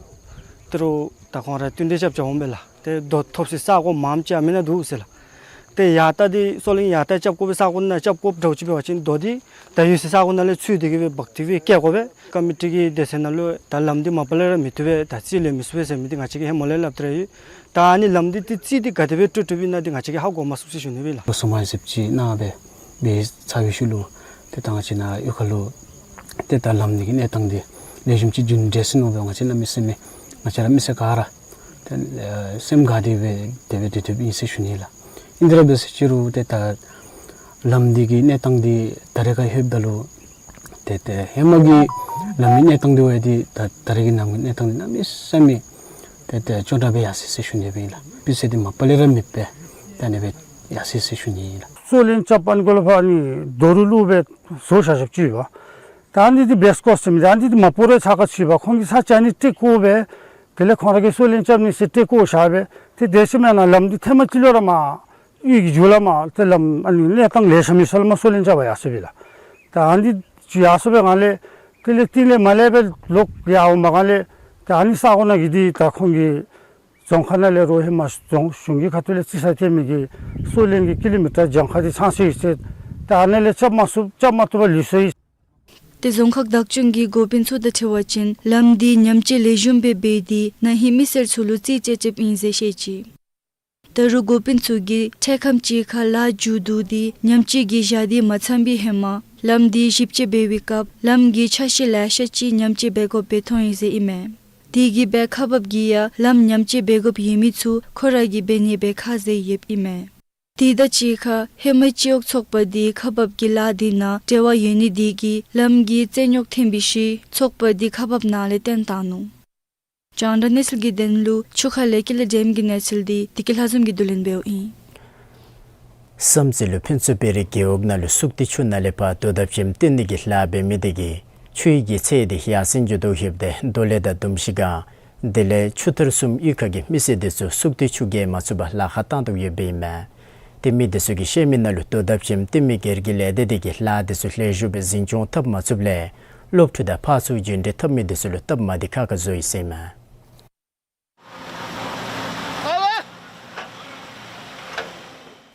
ཏི་རུ་ད་ཁོང་ར་བསྟུན་གྲོས་རྐྱབ་རྐྱབ་འོང་པས་ལགས། ཏེ་རྡོ་ཐོབ་སའི་ས་གོ་མངམ་ཅིག་ཨ་མི་ནང་འདུག་ཟེར་ལགས། ཏེ་ཡར་ལྟ་འདི་སོ་ལིང་ཡར་ལྟ་རྐྱབ་དགོ་པའི་ས་གོ་ནང་རྐྱབ་དགོཔ་འདྲཝ་ཅིག་འབད་བ་ཅིན་རྡོ་འདི་ད་ཡོད་སའི་ས་གོ་ནང་ལས་འཚོལ་ཏེ་གི་སྦེ་འབག་སྟེ་སྦེ་བསྐྱལ་དགོ་པས། ཀོ་མི་ཊི་གི་སྡེ་ཚན་ནང་ལུ་ད་ལམ་འདི་མ་པ་ལས་ར་མི་བཏུབ་པས། ད་རྩིས་ལེན་མི་ཚུགས་པས་ཟེར་མི་འདི་ང་བཅས་ཀྱིས་ཧེ་མ་ལས་སླབ་སྟེ་ར་ཡོད། ད་ཨ་ནི་ལམ་འདི་ཏེ་རྩིས་འདི་ག་དེ་སྦེ་སྤྲོད་སྤྲོདཔ་ཨིན་ན་འདི་ང་བཅས་ཀྱིས་ཧ་གོ་མ་ཚུགས་ཟེར་ཞུ་ནི་ཨིན་ལགས། ལོ་གསུམ་ཙམ་ཅིག་ནང་སྦེ་འབད་ཚར་བའི་ཤུལ་ལུ་ཏེ་ད་ང་བཅས་ནཱ་གཡུས་ཁ་ལུ་ཏེ་ད་ལམ་འདི་གི་གནས་སྟངས་འདི་ལེགས་ཤོམ་ཅིག་འགྱོ་ནི་འདྲས་ཟེར་མནོ་སྦེ་ང་བཅས་གནམ་མེད་ས་མེད་ང་བཅས་ར་མི་སེར་ག་ར་ཏེ་ཨེ་སེམས་དགའ་སྟེ་སྦེ་དེ་སྦེ་སྡོད་སྡོདཔ་ཨིན་ཟེར་ཞུ་ནི་ལགས། ཨིན་དེ་ར་འབད་ཟེར་ཅི་རུང་ཏེ་ད་ལམ་འདི་གི་གནས་སྟངས་འདི་ད་རེས་ཁར་ལྷོདཔ་ད་ལུ་ཏེ་ཏེ་ཧེ་མ་གི་ལམ་གྱི་གནས་སྟངས་འདི་བ་འདི་ད་ད་རེས་ཀྱི་ལམ་གྱི་གནས་སྟངས་འདི་གནམ་མེད་ས་མེད་ཏེ་ཏེ་ཅོག་འཐདཔ་སྦེ་ཡར་སོ་ཡི་ཟེར་ཞུ་ནི་སྦེ་ཨིན་ལགས། སྤུས་ཚད་འདི་མ་པ་ལས་ར་མེདཔ་སྦེ་ད་ཨ་ནི་སྦེ་ཡར་སོ་ཡི་ཟེར་ཞུ་ནི་ཨིན་ལགས། སོ་ལིང་རྐྱབ་པའི་སྒང་ལས་ཕར་ཨ་ནི་རྡོ་རུག་རུག་སྦེ་བཟོ་བཞག་བཞགཔ་ཅིག་ཡོད་པ། ད་ཨ་ནི་འདི་བེསི་ཀོརསི་ཟེར་མི་འདི་ཨ་ནི་འདི་མ་བོར་བར་ཚར་ཁ་ཚུད་པ། ཁོང་གིས་ས་ཆ་ཨ་ནི་སྤྲོད་དགོ་པས། དེ་ལས་ཁོང་ར་གིས་སོ་ལིང་རྐྱབ་ནི་ཟེར་སྤྲོད་བཀོ་བཞག་པས། ཏེ་དེ་ཤུལ་མ་ནཱ་ལམ་འདི་ཐེངས་མ་གཅིག་ལུ་ར་མར་གཡུས་ཀྱི་མཇུག་ལས་མར་ཏེ་ལམ་ཨ་ནི་གནས་སྟངས་ལེགས་ཤོམ་མེད་ས་ལུ་མར་སོ་ལིང་རྐྱབ་པར་ཡར་སོ་ཡི་ལགས། ད་ཨ་ནི་ཅིག་ཡར་སོ་བའི་སྒང་ལས་དེ་ལས་རྟིང་ལས་མར་ལས་སྦེ་ལོག་ཡར་འོང་པའི་སྒང་ལས་ད་ཨ་ནི་ས་གོ་ནང་གི་འདི་ད་ཁོང་གིས་རྫོང་ཁག་ནང་ལས་རོགས་ཧེ་མ་རྫོང་གཞུང་གི་ཁ་ཐུག་ལས་རྩིས་ས་སྟོན་མི་གི་སོ་ལིང་གི་ཀི་ལོ་མི་ཊར་གྱངས་ཁ་འདི་ཚང་སོ་ཡི་ཟེར། ད་ཨ་ནཱ་ལས་རྐྱབ་མ་ཚུགས་རྐྱབ་མ་བཏུབ་པར་ལུས་སོ་ཡི། ཏེ་རྫོང་ཁག་བདག་སྐྱོང་གི་འགོ་དཔོན་ཚུ་དང་འཁྲིལ་བ་ཅིན་ལམ་འདི་ཉམས་བཅོས་ལེགས་ཤོམ་སྦེ་འབད་དེ་ན་ཧིང་མི་སེར་ཚུ་ལུ་རྩིས་རྐྱབ་རྐྱབ་ཨིན་ཟེར་བཤད་ཅི། ད་རུང་འགོ་དཔོན་ཚུ་གིས་འཕྲལ་ཁམས་ཅིག་ཁར་ལཱ་མཇུག་བསྡུ་སྟེ་ཉམས་བཅོས་ཀྱི་ཞག་དེ་མ་ཚང་པའི་ཧེ་མ་ལམ་འདི་ཞིབ་དཔྱད་འབད་བའི་སྐབས་ལམ་གྱི་ཆ་ཤས་ལེ་ཤ་ཅིག་ཉམས་བཅོས་འབད་དགོཔ་སྦེ་མཐོང་ཡི་ཟེར་ཨིན་མས། དེ་གིས་སྦེ་ཁག་འབགཔ་གིས་ཡང་ལམ་ཉམས་བཅོས་འབད་དགོཔ་ཡོད་མི་ཚུ་ཁོ་ར་གིས་འབད་ནི་སྦེ་ཁ་བཟེད་ཡོདཔ་ཨིན་མས། དེ་དང་གཅིག་ཁར་ཧེ་མའི་སྤྱི་འོག་ཚོགས་པ་འདི་ཁག་འབགཔ་གི་ལཱ་འདི་ནང་འབྲེལ་བ་ཡོད་ནི་དེ་གིས་ལམ་གྱི་རྩོད་རྙོགས་ཐོན་པའི་ཤུལ་ཚོགས་པ་འདི་ཁག་འབགཔ་ནང་ལས་བཏོན་བཏང་ནུག། རྒྱང་བསྒྲགས་གནས་ཚུལ་གྱི་དོན་ལུ་ཆུ་ཁ་ལས་ཀྱི་ལས་འབྲེལ་གྱི་གནས་ཚུལ་འདི་བདེ་སྐྱིད་ལྷ་འཛོམས་ཀྱིས་བསྡུ་ལེན་འབདཝ་ཨིན། བསམ་རྩེ་ལུ་ཕུན་ཚོགས་དཔལ་རི་རྒེད་འོག་ནང་ལུ་སུག་ཏི་ཆུ་ནང་ལས་ཕར་རྡོ་དང་བྱེམ་བཏོན་ནི་གི་ལཱ་འབད་མི་དེ་གིས་ཆུའི་གི་ཚད་འདི་ཡར་སེང་འགྱོ་དོ་ཡོདཔ་ད་རྡོ་ལེ་དང་དུམ་ཤིང་སྒང་དེ་ལས་ཆུ་ཐར་གསུམ་གཡུས་ཁ་གི་མི་སེར་དེ་ཚུ་སུག་ཏི་ཆུ་བརྒལ་མ་ཚུགས་པར་ལཱ་ཁག་བཏང་དོ་ཡོདཔ་ཨིན་མས། ཏེ་མི་དེ་ཚུ་གིས་བཤད་མི་ནང་ལུ་རྡོ་དང་བྱེམ་བཏོན་མི་སྒེར་གྱི་ལས་སྡེ་དེ་གིས་ལཱ་དེ་ཚུ་ལེགས་ཤོམ་སྦེ་འཛིན་སྐྱོང་འཐབ་མ་ཚུགསཔ་ལས་སློབ་ཕྲུག་དང་ཕར་ཚུར་འགྱོ་འགྲུལ་འཐབ་མི་དེ་ཚུ་ལུ་སྟབས་མ་བདེ་ཁག་ཁ་བཟོ་ཡི་ཟེར་ཨིན་མས།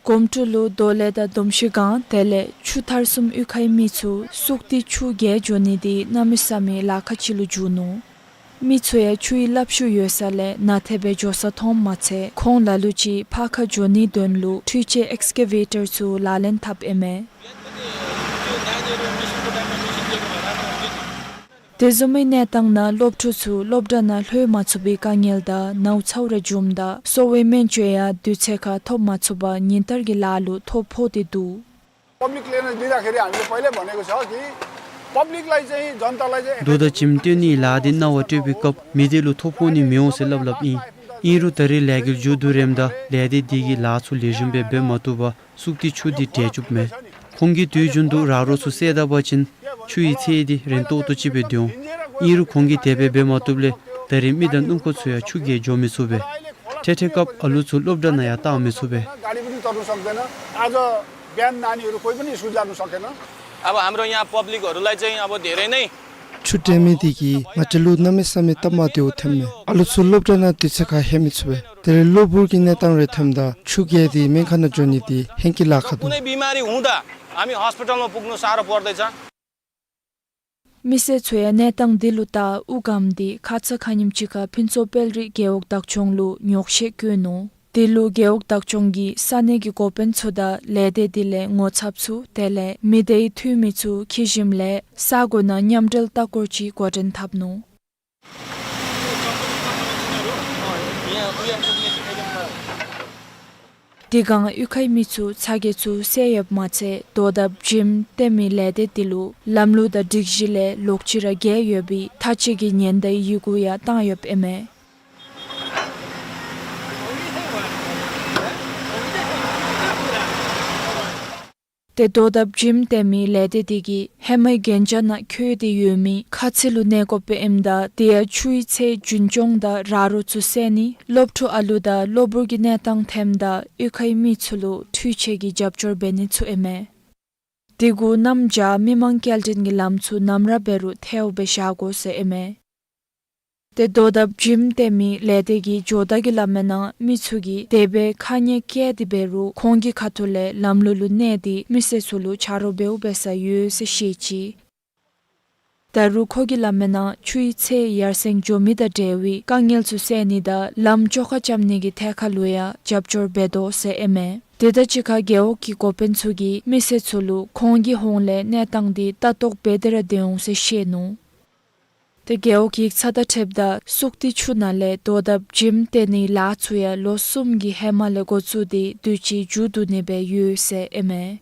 གོམ་ཕྲུག་ལུ་རྡོ་ལེ་དང་དུམ་ཤིང་སྒང་དེ་ལས་ཆུ་ཐར་གསུམ་གཡུས་ཁའི་མི་ཚུ་སུག་ཏི་ཆུ་བརྒལ་འགྱོ་ནི་དེ་གནམ་མེད་ས་མེད་ལཱ་ཁག་ཅིག་ལུ་འགྱུར་ནུག། མི་ཚུ་ཡང་ཆུའི་རླབས་ཤུགས་ཡོད་ས་ལས་ནཱ་ཐེབས་སྦེ་འགྱོ་ས་མཐོང་མ་ཚད་ཁོང་ལ་ལུ་ཅིག་ཕར་ཁ་འགྱོ་ནིའི་དོན་ལུ་འཕྲུལ་ཆས་ཨེགསི་ཀེ་ཝེ་ཊར་ཚུ་ལག་ལེན་འཐབ་ཨིན་མས། དེ་བཟུམ་མའི་གནས་སྟངས་ནང་སློབ་ཕྲུག་ཚུ་སློབ་གྲྭ་ནང་ལྷོད་མ་ཚུགས་པའི་དཀའ་ངལ་དང་ནཝ་ཚཝ་ར་འབྱུངམ་ད་གསོ་བའི་སྨན་བཅོས་ཡང་དུས་ཚོད་ཁར་ཐོབ་མ་ཚུགས་པར་ཉིན་ལྟར་གྱི་ལཱ་ལུ་ཐོ་ཕོག་སྟེ་འདུག། public clearance दिँदाखेरि हामीले पहिल्यै भनेको छ कि पब्लिकलाई चाहिँ, जनतालाई चाहिँ རྡོ་དང་བྱེམ་བཏོན་ནིའི་ལཱ་འདི་གནང་བར་སྤྲོད་པའི་སྐབས་མི་སྡེ་ལུ་ཐོ་ཕོག་ནི་མི་འོང་ཟེར་སླབ་སླབ་ཨིན། ཨིན་རུང་ད་རེས་ལས་འགུལ་མཇུག་བསྡུ་རནམ་ད་ལས་སྡེ་འདི་གིས་ལཱ་ཚུ་ལེགས་ཤོམ་སྦེ་འབད་མ་བཏུབ་པར་སུག་ཏི་ཆུ་འདི་འདྲེན་བཅུགཔ་མས། ཁོང་གིས་དུས་རྒྱུན་དུ་ར་རོ་ཚུ་བསལ་ད་པ་ཅིན་ཆུ་ཡི་ཚད་འདི་རན་ཏོག་ཏོ་ཅིག་སྦེ་སྡོད་འོང་། ཨིན་རུང་ཁོང་གིས་དེ་སྦེ་འབད་མ་བཏུབ་ལས་ད་རེས་མི་དང་སྣུམ་འཁོར་ཚུ་ཡང་ཆུ་བརྒལ་འགྱོ་མི་ཚུགས་པས། འཕྲལ་འཕྲལ་སྐབས་ཨ་ལུ་ཚུ་སློབ་གྲྭ་ནང་ཡང་བཏང་མི་ཚུགས་པས། गाडी पनि तर्न सक्दैन। आज बिहान नानीहरू कोही पनि स्कुल जानु सकेन। अब हाम्रो यहाँ पब्लिकहरूलाई चाहिँ अब धेरै नै ཆུ་འདྲེན་མི་དེ་གིས་ང་བཅས་ལུ་གནམ་མེད་ས་མེད་སྟབས་མ་བདེཝ་ཐོནམ་མས། ཨ་ལུ་ཚུ་སློབ་གྲྭ་ནང་དུས་ཚོད་ཁར་ལྷོད་མི་ཚུགས་པས། དེ་ལས་གློ་བུར་གྱི་གནས་སྟངས་རེ་ཐོནམ་ད་ཆུ་བརྒལ་ཏེ་སྨན་ཁང་ནང་འགྱོ་ནི་དེ་ཧེང་སྐལ་ལཱ་ཁག་འདུག། कुनै बिमारी हुँदा हामी हस्पिटलमा पुग्नु साह्रो पर्दैछ। མི་སེར་ཚུ་ཡང་གནས་སྟངས་འདི་ལུ་བལྟ་དབུགས་སྒམ་སྟེ་ཁ་ཙ་ཁ་ཉིནམ་ཅིག་ཁར་ཕུན་ཚོགས་དཔལ་རི་རྒེད་འོག་བདག་སྐྱོང་ལུ་ཉོགས་བཤད་བཀོད་ནུག། དེ་ལུ་རྒེད་འོག་བདག་སྐྱོང་གིས་ས་གནས་ཀྱི་འགོ་དཔོན་ཚུ་དང་ལས་སྡེ་དེ་ལས་ངོ་ཚབ་ཚུ་དེ་ལས་མི་སྡེའི་འཐུས་མི་ཚུ་འཁྱིད་ཞིནམ་ལས་ས་གོ་ནང་མཉམ་འབྲེལ་ལྟ་སྐོར་ཅིག་འགོ་འདྲེན་འཐབ་ནུག། དེ་སྒང་གཡུས་ཁའི་མི་ཚུ་ཚ་གྱང་ཚུ་སེལ་ཡོདཔ་མ་ཚད་དོ་དམ་བྱེམ་སྟོན་མི་ལས་སྡེ་དེ་ལུ་ལམ་ལུགས་དང་སྒྲིག་གཞི་ལས་ལོག་ཅི་ར་འགལ་ཡོད་པའི་ཐག་གཅོད་ཀྱི་ཉེན་བརྡའི་ཡི་གུ་ཡང་བཏང་ཡོདཔ་ཨིན་མས། ཏེ་དོ་དམ་བྱེམ་སྟོན་མི་ལས་སྡེ་དེ་གིས་ཧེ་མའི་གན་རྒྱ་ནང་འཁོད་དེ་ཡོད་མི་ཁ་ཚིག་ལུ་གནས་དགོཔ་ཨིནམ་ད་དེ་ཡང་ཆུའི་ཚད་རྒྱུན་སྐྱོང་དང་ར་རོ་ཚུ་སེལ་ནི་སློབ་ཕྲུག་ཨ་ལུ་དང་གློ་བུར་གྱི་གནས་སྟངས་ཐོནམ་ད་གཡུས་ཁའི་མི་ཚུ་ལུ་འཕྲུལ་ཆས་ཀྱི་རྒྱབ་སྐྱོར་འབད་ནི་ཚུ་ཨིན་མས། དེ་གུ་གནམ་བྱཱར་མི་མང་སྐྱེལ་འདྲེན་གྱི་ལམ་ཚུ་ནམ་ར་འབད་རུང་ཐལཝ་སྦེ་བཞག་དགོ་ཟེར་ཨིན་མས། ཏེ་དོ་དམ་བྱེམ་སྟོན་མི་ལས་སྡེ་གིས་ཇོ་བདག་གིས་སླབ་མིའི་ནང་མི་ཚུ་གིས་དེ་སྦེ་ཁ་ཉེས་བཀལ་ཏེ་འབད་རུང་ཁོང་གི་ཁ་ཐུག་ལས་ལམ་ལུགས་ལུ་གནས་ཏེ་མི་སེར་ཚུ་ལུ་ཆ་རོགས་འབདཝ་འབད་ས་ཡོད་ཟེར་བཤད་ཅི། ད་རུང་ཁོ་གིས་སླབ་མིའི་ནང་ཆུའི་ཚད་ཡར་སེང་འགྱོ་མི་དང་འབྲེལ་བའི་དཀའ་ངལ་ཚུ་སེལ་ནི་དང་ལམ་བཅོ་ཁ་རྐྱབ་ནི་གི་ཐད་ཁར་ལུ་ཡང་རྒྱབ་སྐྱོར་འབད་དོ་ཟེར་ཨིན་མས། དེ་དང་གཅིག་ཁར་རྒེད་འོག་གི་འགོ་དཔོན་ཚུ་གིས་མི་སེར་ཚུ་ལུ་ཁོང་གི་ཧོངས་ལས་གནས་སྟངས་དེ་ལྟ་རྟོག་འབད་དེ་ར་སྡོད་འོང་ཟེར་བཤད་ནུག། ཏེ་རྒེད་འོག་ཡིག་ཚང་དང་འཁྲིལཝ་ད་སུག་ཏི་ཆུ་ནང་ལས་དོ་དམ་བྱེམ་སྟོན་ནིའི་ལཱ་ཚུ་ཡང་ལོ་གསུམ་གྱི་ཧེ་མ་ལས་འགོ་བཙུགས་ཏེ་དུས་ཅི་མཇུག་བསྡུ་ནི་སྦེ་ཡོད་ཟེར་ཨིན་མས།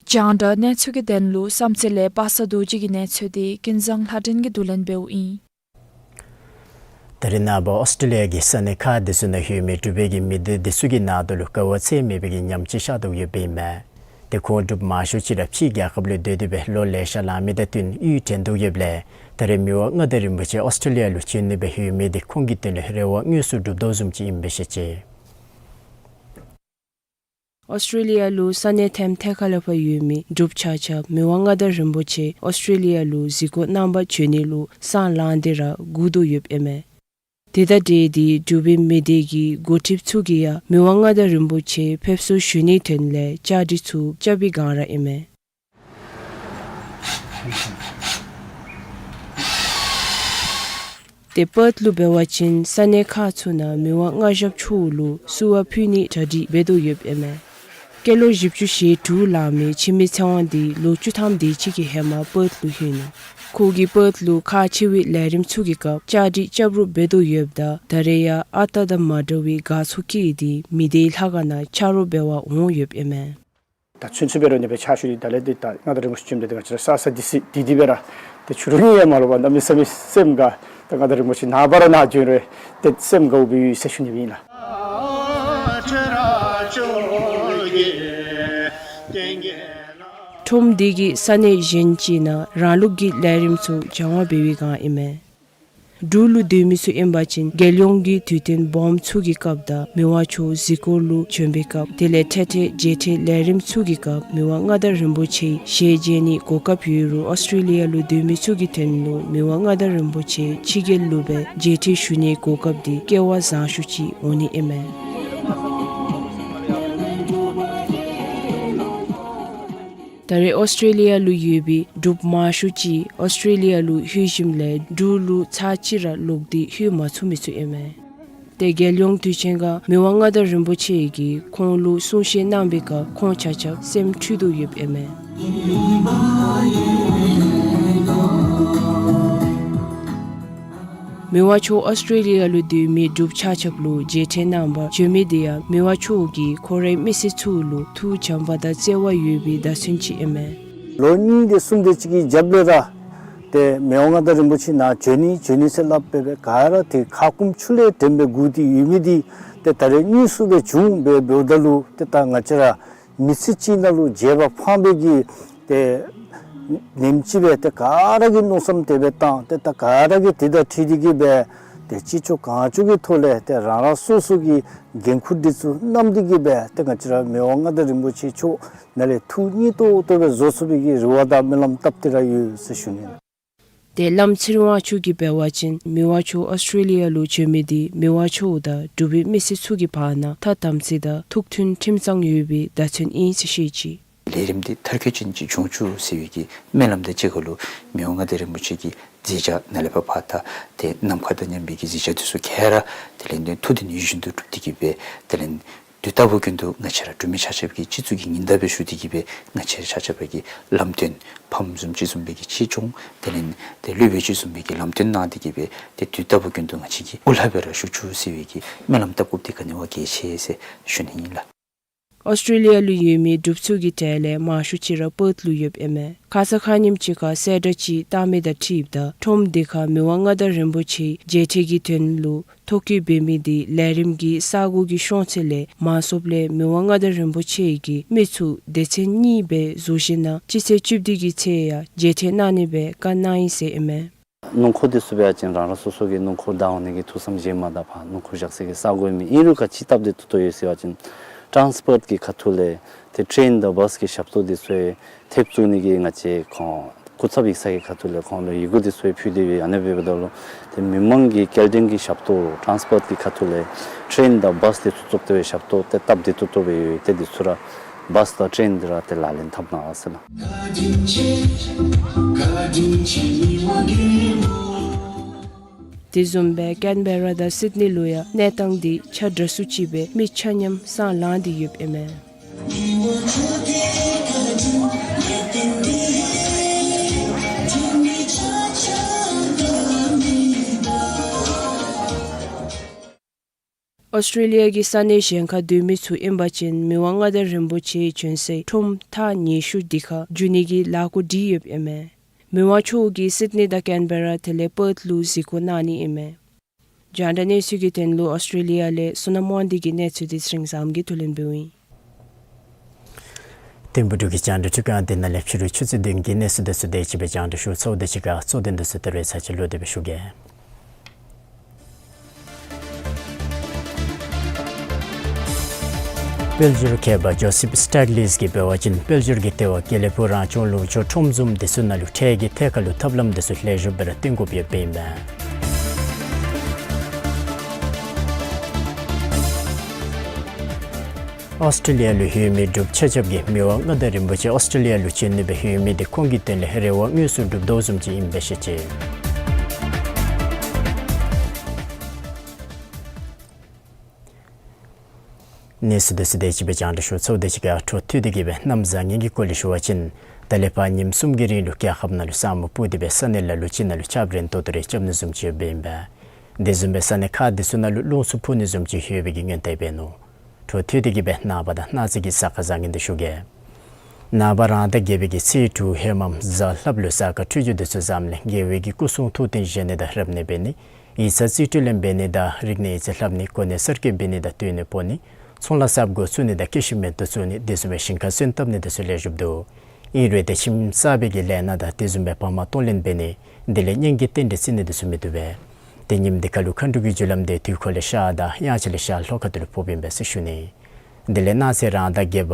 རྒྱང་བསྒྲགས་གནས་ཚུལ་གྱི་དོན་ལུ་བསམ་རྩེ་ལས་པ་སངས་རྡོ་རྗེ་གི་གནས་ཚུལ་དེ་ཀུན་བཟང་ལྷ་སྒྲོན་གྱིས་བསྡུ་ལེན་འབདཝ་ཨིན། ད་རེས་ནངས་པ་ཨོསི་ཊྲེ་ལི་ཡ་གི་ས་གནས་ཁག་དེ་ཚུ་ནང་ཡོད་མི་འབྲུག་པའི་གི་མི་སྡེ་དེ་ཚུ་གི་ནང་དོག་ལུ་དཀའ་བ་ཚད་མེད་པའི་གི་ཉམས་ཆག་ཤར་དོ་ཡོདཔ་ཨིན་མས། ཏེ་ཁོང་འབྲུགཔ་མང་ཤོས་ཅིག་ར་ཕྱིའི་རྒྱལ་ཁབ་ལུ་སྡོད་དེ་སྦེ་ལོ་ལེ་ཤ་ལང་མི་དང་བསྟུན་གཡུས་དྲན་དོ་ཡོདཔ་ལས་ད་རེས་མི་དབང་མངའ་བདག་རིན་པོ་ཆེ་ཨོསི་ཊྲེ་ལི་ཡ་ལུ་བྱོན་ནི་སྦེ་ཡོད་མི་དེ་ཁོང་གི་དོན་ལུ་རེ་བ་དངོས་སུ་འགྲུབ་དོ་བཟུམ་ཅིག་ཨིནམ་སྦེ་བཤད་ཅི། ཨོསི་ཊྲེ་ལི་ཡ་ལུ་ས་གནས་ཐེམ་ཐེ་ཁ་ལས་ཕར་ཡོད་མི་འབྲུགཔ་ཆ་ཁྱབ་མི་དབང་མངའ་བདག་རིན་པོ་ཆེ་ཨོསི་ཊྲེ་ལི་ཡ་ལུ་གཟིགས་སྐོར་གནང་པར་བྱོན་ནི་ལུ་སེམས་ལང་སྟེ་ར་སྒུག་དོ་ཡོདཔ་ཨིན་མས། དེ་དང་འབྲེལ་ཏེ་འབྲུག་པའི་མི་སྡེ་གི་འགོ་ཁྲིདཔ་ཚུ་གིས་ཡང་མི་དབང་མངའ་བདག་རིན་པོ་ཆེ་ཕེབས་བསུ་ཞུ་ནིའི་དོན་ལས་བཅའ་སྒྲིག་ཚུ་རྐྱབ་པའི་སྒང་ར་ཨིན་མས། ཏེ་པརཐ་ལུ་འབད་བ་ཅིན་ས་གནས་ཁག་ཚུ་ནང་མི་དབང་མངའ་ཞབས་མཆོག་ལུ་བསུ་བ་ཕུལ་ནིའི་གྲ་སྒྲིག་འབད་དོ་ཡོདཔ་ཨིན་མས། སྐྱེས་ལོ་བཞི་བཅུ་ཞེ་དྲུག་ལང་མི་འཆི་མེད་ཚེ་དབང་དེ་ལོ་བཅུ་ཐམ་དེ་ཅིག་གི་ཧེ་མ་པརཐ་ལུ་ལྷོད་ནུག། ཁོ་གིས་པརཐ་ལུ་ཁག་ཆེ་བའི་ལས་རིམ་ཚུ་གི་སྐབས་བཅའ་སྒྲིག་རྐྱབ་རོགས་འབད་དོ་ཡོདཔ་ད་ད་རེས་ཡང་ཨ་རྟག་དང་མ་འདྲ་བའི་དགའ་ཚོར་བསྐྱེད་དེ་མི་སྡེའི་ལྷ་ཁང་ནང་ཆ་རོགས་འབད་བར་འོང་ཡོདཔ་ཨིན་མས། ད་ཚུན་ཚོད་འབད་རུང་ནི་སྦེ་ཕྱག་ཞུ་སྟེ་ད་ལས་དེ་ད་མངའ་བདག་རིན་པོ་ཆེ་བྱོནམ་ད་དེ་ང་བཅས་ར་ས་ས་དེ་སི་དེ་དེ་སྦེ་ར་ཏེ་ཕྱི་རུ་ནི་ཡང་མ་ལོག་པར་གནམ་མེད་ས་མེད་སེམས་དགའ། ད་མངའ་བདག་རིན་པོ་ཆེ་ནངས་པ་ར་ནཱ་བྱོན་རུང་ཏེ་སེམས་དགའཝ་སྦེ་ཡོད་ཟེར་ཞུ་ནི་ཨིན་ལགས། ཁྲོམ་འདི་གིས་ས་གནས་གཞན་ཅིག་ནང་རང་ལུགས་ཀྱི་ལས་རིམ་ཚུ་སྦྱང་བ་འབད་བའི་སྒང་ཨིན་མས། འབྲུག་ལུ་སྡོད་མི་ཚུ་ཨིན་པ་ཅིན་རྒྱལ་ཡོངས་ཀྱི་དུས་སྟོན་སྦོམ་ཚུ་གི་སྐབས་དང་མི་དབང་མཆོག་གཟིགས་སྐོར་ལུ་བྱོན་པའི་སྐབས་དེ་ལས་འཕྲལ་འཕྲལ་མཇལ་འཕྲད་ལས་རིམ་ཚུ་གི་སྐབས་མི་དབང་མངའ་བདག་རིན་པོ་ཆེའི་ཞལ་མཇལ་ནིའི་གོ་སྐབས་ཡོད་རུང་ཨོསི་ཊྲེ་ལི་ཡ་ལུ་སྡོད་མི་ཚུ་གི་དོན་ལུ་མི་དབང་མངའ་བདག་རིན་པོ་ཆེ་ཕྱི་རྒྱལ་ལུ་སྦེ་མཇལ་འཕྲད་ཞུ་ནིའི་གོ་སྐབས་དེ་སྐལ་བ་བཟང་ཤོས་ཅིག་འོང་ནི་ཨིན་མས། ད་རེས་ཨོསི་ཊྲེ་ལི་ཡ་ལུ་ཡོད་པའི་འབྲུགཔ་མང་ཤོས་ཅིག་ཨོསི་ཊྲེ་ལི་ཡ་ལུ་ལྷོད་ཞིནམ་ལས་འབྲུག་ལུ་ཚར་གཅིག་ར་ལོག་སྟེ་ལྷོད་མ་ཚུགས་མི་ཚུ་ཨིན་མས། ཏེ་རྒྱལ་ཡོངས་དུས་ཆེན་ཁར་མི་དབང་མངའ་བདག་རིན་པོ་ཆེ་གིས་ཁོང་ལུ་གསུང་བཤད་གནང་བའི་སྐབས་ཁོང་ཆ་ཁྱབ་སེམས་འཁྲུལ་དོ་ཡོདཔ་ཨིན་མས། མི་དབང་མཆོག་ཨོསི་ཊྲེ་ལི་ཡ་ལུ་སྡོད་མི་འབྲུགཔ་ཆ་ཁྱབ་ལུ་མཇལ་འཕྲད་གནང་པར་བྱོན་མི་དེ་ཡང་མི་དབང་མཆོག་གིས་ཁོ་རའི་མི་སེར་ཚུ་ལུ་ཐུགས་བྱམས་པ་དང་བརྩེ་བ་ཡོད་པའི་བརྡ་མཚོན་ཅིག་ཨིན་མས། ལོ་གཉིས་དེ་གསུམ་དེ་ཅིག་གི་རྒྱབ་ལས་ར་ཏེ་མི་དབང་མངའ་བདག་རིན་པོ་ཆེ་ནཱ་བྱོན་ནི་བྱོན་ནི་ཟེར་སླབ་སྦེ་སྦེ་ག་ར་ཏེ་ཁ་སྐོམ་ཆུ་ལས་དྲན་སྦེ་སྒུག་སྟེ་ཡོད་མི་དེ་ཏེ་ད་རེས་དངོས་སུ་སྦེ་བྱུང་སྦེ་འབདཝ་ད་ལུ་ཏེ་ད་ང་བཅས་ར་མི་ཚེ་གཅིག་ནང་ལུ་མཇལ་བ་ཕངས་པའི་གི་ཏེ་ཉིནམ་ཅིག་སྦེ་ཏེ་ག་ར་གིས་མནོ་བསམ་དེ་སྦེ་བཏང་སྟེ་ད་ག་ར་གིས་དེ་དང་འཁྲིལ་ཏེ་གིས་སྦེ་ཏེ་ཅི་ལྕོགས་གང་ལྕོགས་ཀྱི་ཐོག་ལས་ཏེ་རང་རང་སོ་སོ་གི་འགན་ཁུར་འདི་ཚུ་བསྣམས་ཏེ་གིས་སྦེ་ཏེ་ང་བཅས་ར་མི་དབང་མངའ་བདག་རིན་པོ་ཆེ་མཆོག་ནང་ལས་ཐུགས་མཉེས་ཏོག་ཏོ་སྦེ་བཟོ་ཚུགས་པའི་གི་རེ་བ་དང་སྨོན་ལམ་བཏབ་སྟེ་ར་ཡོད་ཟེར་ཞུ་ནི། ཏེ་བླམ་ཚེ་རིང་དབང་ཕྱུག་གིས་འབད་བ་ཅིན་མི་དབང་མཆོག་ཨོསི་ཊྲེ་ལི་ཡ་ལུ་བྱོན་མི་དེ་མི་དབང་མཆོག་དང་འབྲུག་པའི་མི་སེར་ཚུ་གི་བར་ན་ཐ་དམ་ཚིག་དང་ཐུགས་མཐུན་ཁྲིམས་གཙང་ཡོད་པའི་བརྡ་མཚོན་ཨིན་ཟེར་བཤད་ཅི། ལས་རིམ་འདི་མཐར་འཁྱོལ་ཅན་ཅིག་འབྱུང་ཚུགས་ཟེར་བའི་གི་སྨོན་ལམ་དང་གཅིག་ཁར་ལུ་མི་དབང་མངའ་བདག་རིན་པོ་ཆེ་གི་མཛད་བྱ་ནཱ་ལས་ཕར་ཕར་ད་ཏེ་ནམ་མཁའ་དང་མཉམ་པའི་གི་མཛད་བྱ་འདི་ཚུ་ག་ར་དེ་ལས་ཏེ་ཐུགས་དོན་ཡིད་བཞིན་དུ་འགྲུབ་སྟེ་གིས་སྦེ་དེ་ལས་ དུས་རྟག་བུ་ཀུན་ཏུ་ང་བཅས་ར་འབྲུག་མི་ཆ་ཁྱབ་ཀྱིས་སྤྱི་གཙུག་གི་ཉི་ཟླ་སྦེ་ཞུ་སྟེ་གི་སྦེ་ང་བཅས་ར་ཆ་ཁྱབ་ཀྱིས་ལམ་སྟོན་ཕམ་བཟུམ་ཅིག་བཟུམ་སྦེ་གི་ཆེ་ཆུང་དེ་ལས་ཏེ་སློབ་དཔོན་ཅིག་བཟུམ་སྦེ་གི་ལམ་སྟོན་གནང་སྟེ་གི་སྦེ་ཏེ་དུས་རྟག་བུ་ཀུན་ཏུ་ང་བཅས་ཀྱིས་འོག་ལས་སྦེ་ར་ཞུ་བཅུག་ཟེར་བའི་གི་སྨོན་ལམ་བཏབ་དགོཔ་འདི་ག་ནི་བ་གལ་ཆེ་ཟེར་ཞུ་ནི་ཨིན་ལགས། ཨོསི་ཊྲེ་ལི་ཡ་ལུ་ཡོད་མི་འབྲུགཔ་ཚུ་གི་གྲས་ལས་མང་ཤོས་ཅིག་ར་པརཐ་ལུ་ཡོདཔ་ཨིན་མས། ཁ་ཙ་ཁ་ཉིནམ་ཅིག་ཁར་གསལ་བསྒྲགས་ཅིག་བཏང་མི་དང་འཁྲིལཝ་ད་ཁྲོམ་འདི་ཁར་མི་དབང་མངའ་བདག་རིན་པོ་ཆེ་མཇལ་འཕྲད་ཀྱི་དོན་ལུ་ཐོ་བཀོད་འབད་མི་འདི་ལས་རིམ་གྱི་ས་གོ་གི་ཤོང་ཚད་ལས་མང་སུ་ལས་མི་དབང་མངའ་བདག་རིན་པོ་ཆེ་གིས་མི་ཚུ་སྡེ་ཚན་གཉིས་སྦེ་བཟོ་ཞིནམ་ལས་སྤྱི་ཚེས་བཅུ་བདུན་གྱི་ཚེ་ཡང་མཇལ་འཕྲད་གནང་ནི་སྦེ་བཀའ་གནང་ཡི་ཟེར་ཨིན་མས། སྣུམ་འཁོར་འདི་ཚུ་འབད་བ་ཅིན་རང་རང་སོ་སོ་གི་སྣུམ་འཁོར་བདའ་འོང་ནི་གི་ཐུགས་བསམ་བཞེས་མ་ད་ཕར་སྣུམ་འཁོར་བཞག་ས་གི་ས་གོ་ཨིན་མས། ཨིན་རུང་ག་ཅི་སྟབས་བདེ་ཏོག་ཏོ་ཡོད་ཟེར་བ་ཅིན་ཊཱནསི་པོརཊ་གི་ཁ་ཐུག་ལས་ཏེ་ཊེན་དང་བཱསི་གི་ཞབས་ཏོག་འདི་ཚུ་ཡང་ཐེབས་བཙུགས་ནི་གི་ང་བཅས་ཁོང་སྐུ་ཚབ་ཡིག་ཚང་གི་ཁ་ཐུག་ལས་ཁོང་ལུ་ཡི་གུ་འདི་ཚུ་ཡང་ཕུལ་ཏེ་ཡོད། ཨ་ནི་འབདཝ་ད་ལུ་ཏེ་མི་མང་གི་སྐྱེལ་འདྲེན་གྱི་ཞབས་ཏོག་ཊཱནསི་པོརཊ་གི་ཁ་ཐུག་ལས་ཊེན་དང་བཱསི་འདི་ཚུ་བཙུགས་ཏེ་སྦེ་ཞབས་ཏོག་ཏེ་སྟབས་བདེ་ཏོག་ཏོ་སྦེ་ཡོད། ཏེ་འདི་ཚུ་ར་བཱསི་དང་ཊེན་འདི་ར་ཏེ་ལག་ལེན་འཐབ་གནང་ཟེར་ལགས། དེ་བཟུམ་སྦེ་ཀེན་བེ་ར་དང་སིཌ་ནི་ལུ་ཡང་གནས་སྟངས་འདི་ཆ་འདྲ་སུ་ཅིག་སྦེ་མི་ཆ་མཉམ་སང་ལངས་ཏེ་ཡོདཔ་ཨིན་མས། ཨོསི་ཊྲེ་ལི་ཡ་གི་ས་གནས་གཞན་ཁར་སྡོད་མི་ཚུ་ཨིན་པ་ཅིན་མི་དབང་མངའ་བདག་རིན་པོ་ཆེ་བྱོན་སའི་ཁྲོམ་ཐག་ཉེ་ཤོས་འདི་ཁར་འགྱོ་ནི་གི་ལས་འགུལ་སྒྲིག་ཡོདཔ་ཨིན་མས། མི་དབང་མཆོག་གིས་སིཌ་ནི་དང་ཀེན་བེ་ར་དེ་ལས་པརཐ་ལུ་གཟིགས་སྐོར་གནང་ནི་ཨིན་མས། རྒྱང་བསྒྲགས་གནས་ཚུལ་གྱི་དོན་ལུ་ཨོསི་ཊྲེ་ལི་ཡ་ལས་བསོད་ནམས་དབང་འདུས་ཀྱི་གནས་ཚུལ་འདི་ཚེ་རིང་བཟངམོ་གིས་བསྡུ་ལེན་འབདཝ་ཨིན། ཐིམ་ཕུག་འབྲུག་གི་རྒྱང་བསྒྲགས་འཕྲུལ་ཁང་འདི་ནང་ལས་ཕྱི་རུ་ཆུ་ཚོད་བདུན་གྱི་གནས་ཚུལ་འདི་ཚུ་དེ་ཅིག་སྦེ་རྒྱང་བསྒྲགས་ཞུ་ཚརཝ་ད་ཅིག་ཁར་གཙོ་དོན་འདི་ཚུ་ད་རེས་ཚར་གཅིག་ལོག་སྟེ་སྦེ་ཞུ་གེ། དཔལ་འབྱོར་མཁས་པ་ཇོ་སིབ་སི་ཊེག་ལིས་ཀྱིས་འབད་བ་ཅིན་དཔལ་འབྱོར་གྱི་ལྟེ་བ་དགེ་ལེགས་ཕུག་རང་སྐྱོང་ལུང་ཕྱོགས་ཁྲོམ་བཟུམ་འདི་ཚུ་ནང་ལུ་ཁྲལ་གྱི་ཐད་ཁར་ལུ་ཐབས་ལམ་འདི་ཚུ་ལེགས་ཤོམ་སྦེ་ར་བཏོན་དགོཔ་ཡོདཔ་ཨིན་མས། ཨོསི་ཊྲེ་ལི་ཡ་ལུ་ཡོད་མི་འབྲུགཔ་ཆ་ཁྱབ་ཀྱིས་མི་དབང་མངའ་བདག་རིན་པོ་ཆེ་ཨོསི་ཊྲེ་ལི་ཡ་ལུ་བྱོན་ནི་སྦེ་ཡོད་མི་འདི་ཁོང་གི་དོན་ལས་རེ་བ་དངོས་སུ་འགྲུབ་དོ་བཟུམ་ཅིག་ཨིན་པས་ཟེར་བཤད་ཅི། གནས་ཚུལ་འདི་ཚུ་དེ་ཅིག་སྦེ་རྒྱང་བསྒྲགས་ཞུ་ཚརཝ་ད་ཅིག་ཁར་འཕྲོ་མཐུད་དེ་གི་སྦེ་གནམ་བཟང་ངན་གྱི་སྐོར་ལས་ཞུ་བ་ཅིན་ད་ལས་ཕར་ཉིནམ་གསུམ་གྱི་རིང་ལུ་རྒྱལ་ཁབ་ནང་ལུ་ས་སྨུག་སྤུབས་ཏེ་སྦེ་ས་གནས་ལ་ལུ་ཅིག་ནང་ལུ་ཆརཔ་རན་ཏོག་ཏོ་རེ་རྐྱབ་ནི་བཟུམ་ཅིག་ཡོདཔ་ཨིན་པས། དེ་བཟུམ་སྦེ་ས་གནས་ཁག་འདི་ཚུ་ནང་ལུ་རླུང་འཚུབ་འཕུ་ནི་བཟུམ་ཅིག་ཡོད་པའི་གི་སྔོན་བརྡ་འབད་ནུག། འཕྲོ་མཐུད་དེ་གི་སྦེ་ནངས་པ་དང་གནངས་ཚེ་གི་གཟའ་སྐར་བཟང་ངན་འདི་ཞུ་གེ། ནངས་པ་རང་ཟླ་བརྒྱད་པའི་གི་ཚེས་དྲུག་ཧེ་མམ་གཟའ་ལྷགཔ་ལུ་གཟའ་སྐར་འཕྲོད་སྦྱོར་འདི་ཚུ་བཟངམ་ལས་རྒྱལ་བའི་གི་སྐུ་གསུང་ཐུགས་རྟེན་བཞེངས་ནི་དང་རབ་གནས་འབད་ནི། ཡིག་ཚང་རྩིས་སྤྲོད་ལེན་འབད་ནི་དང་རིག་གནས་ཡིག་རྩིས་ལྷབ་ནི། གོ་གནས་གསར་བསྐོ་འབད་ནི་དང་སྟོད་སྨད་སྤོ་ནི། ཚོང་ལཱ་གསརཔ་འགོ་བཙུགས་ནི་དང་ཀེ་ཤི་མེནཊ་བཙུགས་ནི། དེ་བཟུམ་སྦེ་ཞིང་ཁ་སོན་བཏབ་ནི་འདི་ཚུ་ལེགས་ཤོམ་འདུག། ཨིན་རུང་ཏེ་ཁྱིམ་གསར་པའི་གི་ལས་སྣ་དང་དེ་བཟུམ་སྦེ་བག་མ་གཏོང་ལེན་འབད་ནི་དེ་ལས་གཉེན་གྱི་རྟེན་འབྲེལ་བརྩི་ནི་འདི་ཚུ་མི་བཏུབ་པས། ཏེ་ཉིནམ་འདི་ཁར་ལུ་མཁའ་འགྲོ་གི་རྒྱུ་ལམ་འདི་དུས་འཁོར་ལས་ཤར་དང་དབྱངས་འཆར་ལས་ཤར་ལྷོ་ཁ་ཐུག་ལུ་ཕོགཔ་ཨིན་པས་ཟེར་ཞུ་ནི། དེ་ལས་གནངས་ཚེ་རང་ཟླ་བརྒྱད་པ་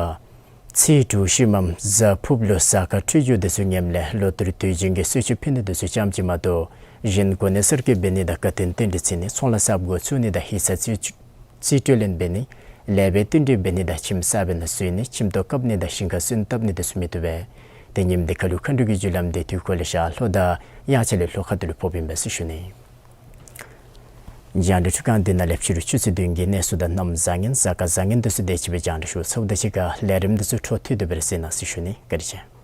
ཚེས་དྲུག་ཤུལ་མམ་གཟའ་ཕུརཔ་ལུ་གཟའ་སྐར་འཕྲོད་སྦྱོར་འདི་ཚུ་ངནམ་ལས་ལོ་ལྟར་དུས་རྒྱུན་གྱི་གསོལ་མཆོད་ཕུལ་ནི་འདི་ཚུ་ཙམ་ཅིག་མ་གཏོགས་གཞན་གོ་གནས་གསར་བསྐོ་འབད་ནི་དང་དགའ་སྟོན་རྟེན་འབྲེལ་བརྩི་ནི། ཚོང་ལཱ་གསརཔ་འགོ་བཙུགས་ནི་དང་ཡིག་ཚང་རྩིས་རྩིས་སྤྲོད་ལེན་འབད་ནི། ལེགས་པའི་བསྟུན་གྲོས་འབད་ནི་དང་ཁྱིམ་གསར་པའི་ནང་འཛུལ་ནི། ཁྱིམ་ཐོག་བཀབ་ནི་དང་ཞིང་ཁ་སོན་བཏབ་ནི་འདི་ཚུ་མི་བཏུབ་པས། ཏེ་ཉིནམ་འདི་ཁར་ལུ་མཁའ་འགྲོ་གི་རྒྱུ་ལམ་འདི་དུས་འཁོར་ལས་ཤར་ལྷོ་དང་དབྱངས་འཆར་ལས་ལྷོ་ཁ་ཐུག་ལུ་ཕོགཔ་ཨིན་པས་ཟེར་ཞུ་ནི། རྒྱང་བསྒྲགས་འཕྲུལ་ཁང་འདི་ནང་ལས་ཕྱི་རུ་ཆུ་ཚོད་བདུན་གྱི་གནས་ཚུལ་དང་གནམ་བཟང་ངན་གཟའ་སྐར་བཟང་ངན་འདི་ཚུ་དེ་ཅིག་སྦེ་རྒྱང་བསྒྲགས་ཞུ་ཚརཝ་ད་ཅིག་ཁར་ལས་རིམ་འདི་ཚུ་འཕྲོ་མཐུད་དེ་སྦེ་ར་གཟིགས་གནང་ཟེར་ཞུ་ནི། བཀའ་དྲིན་ཆེ།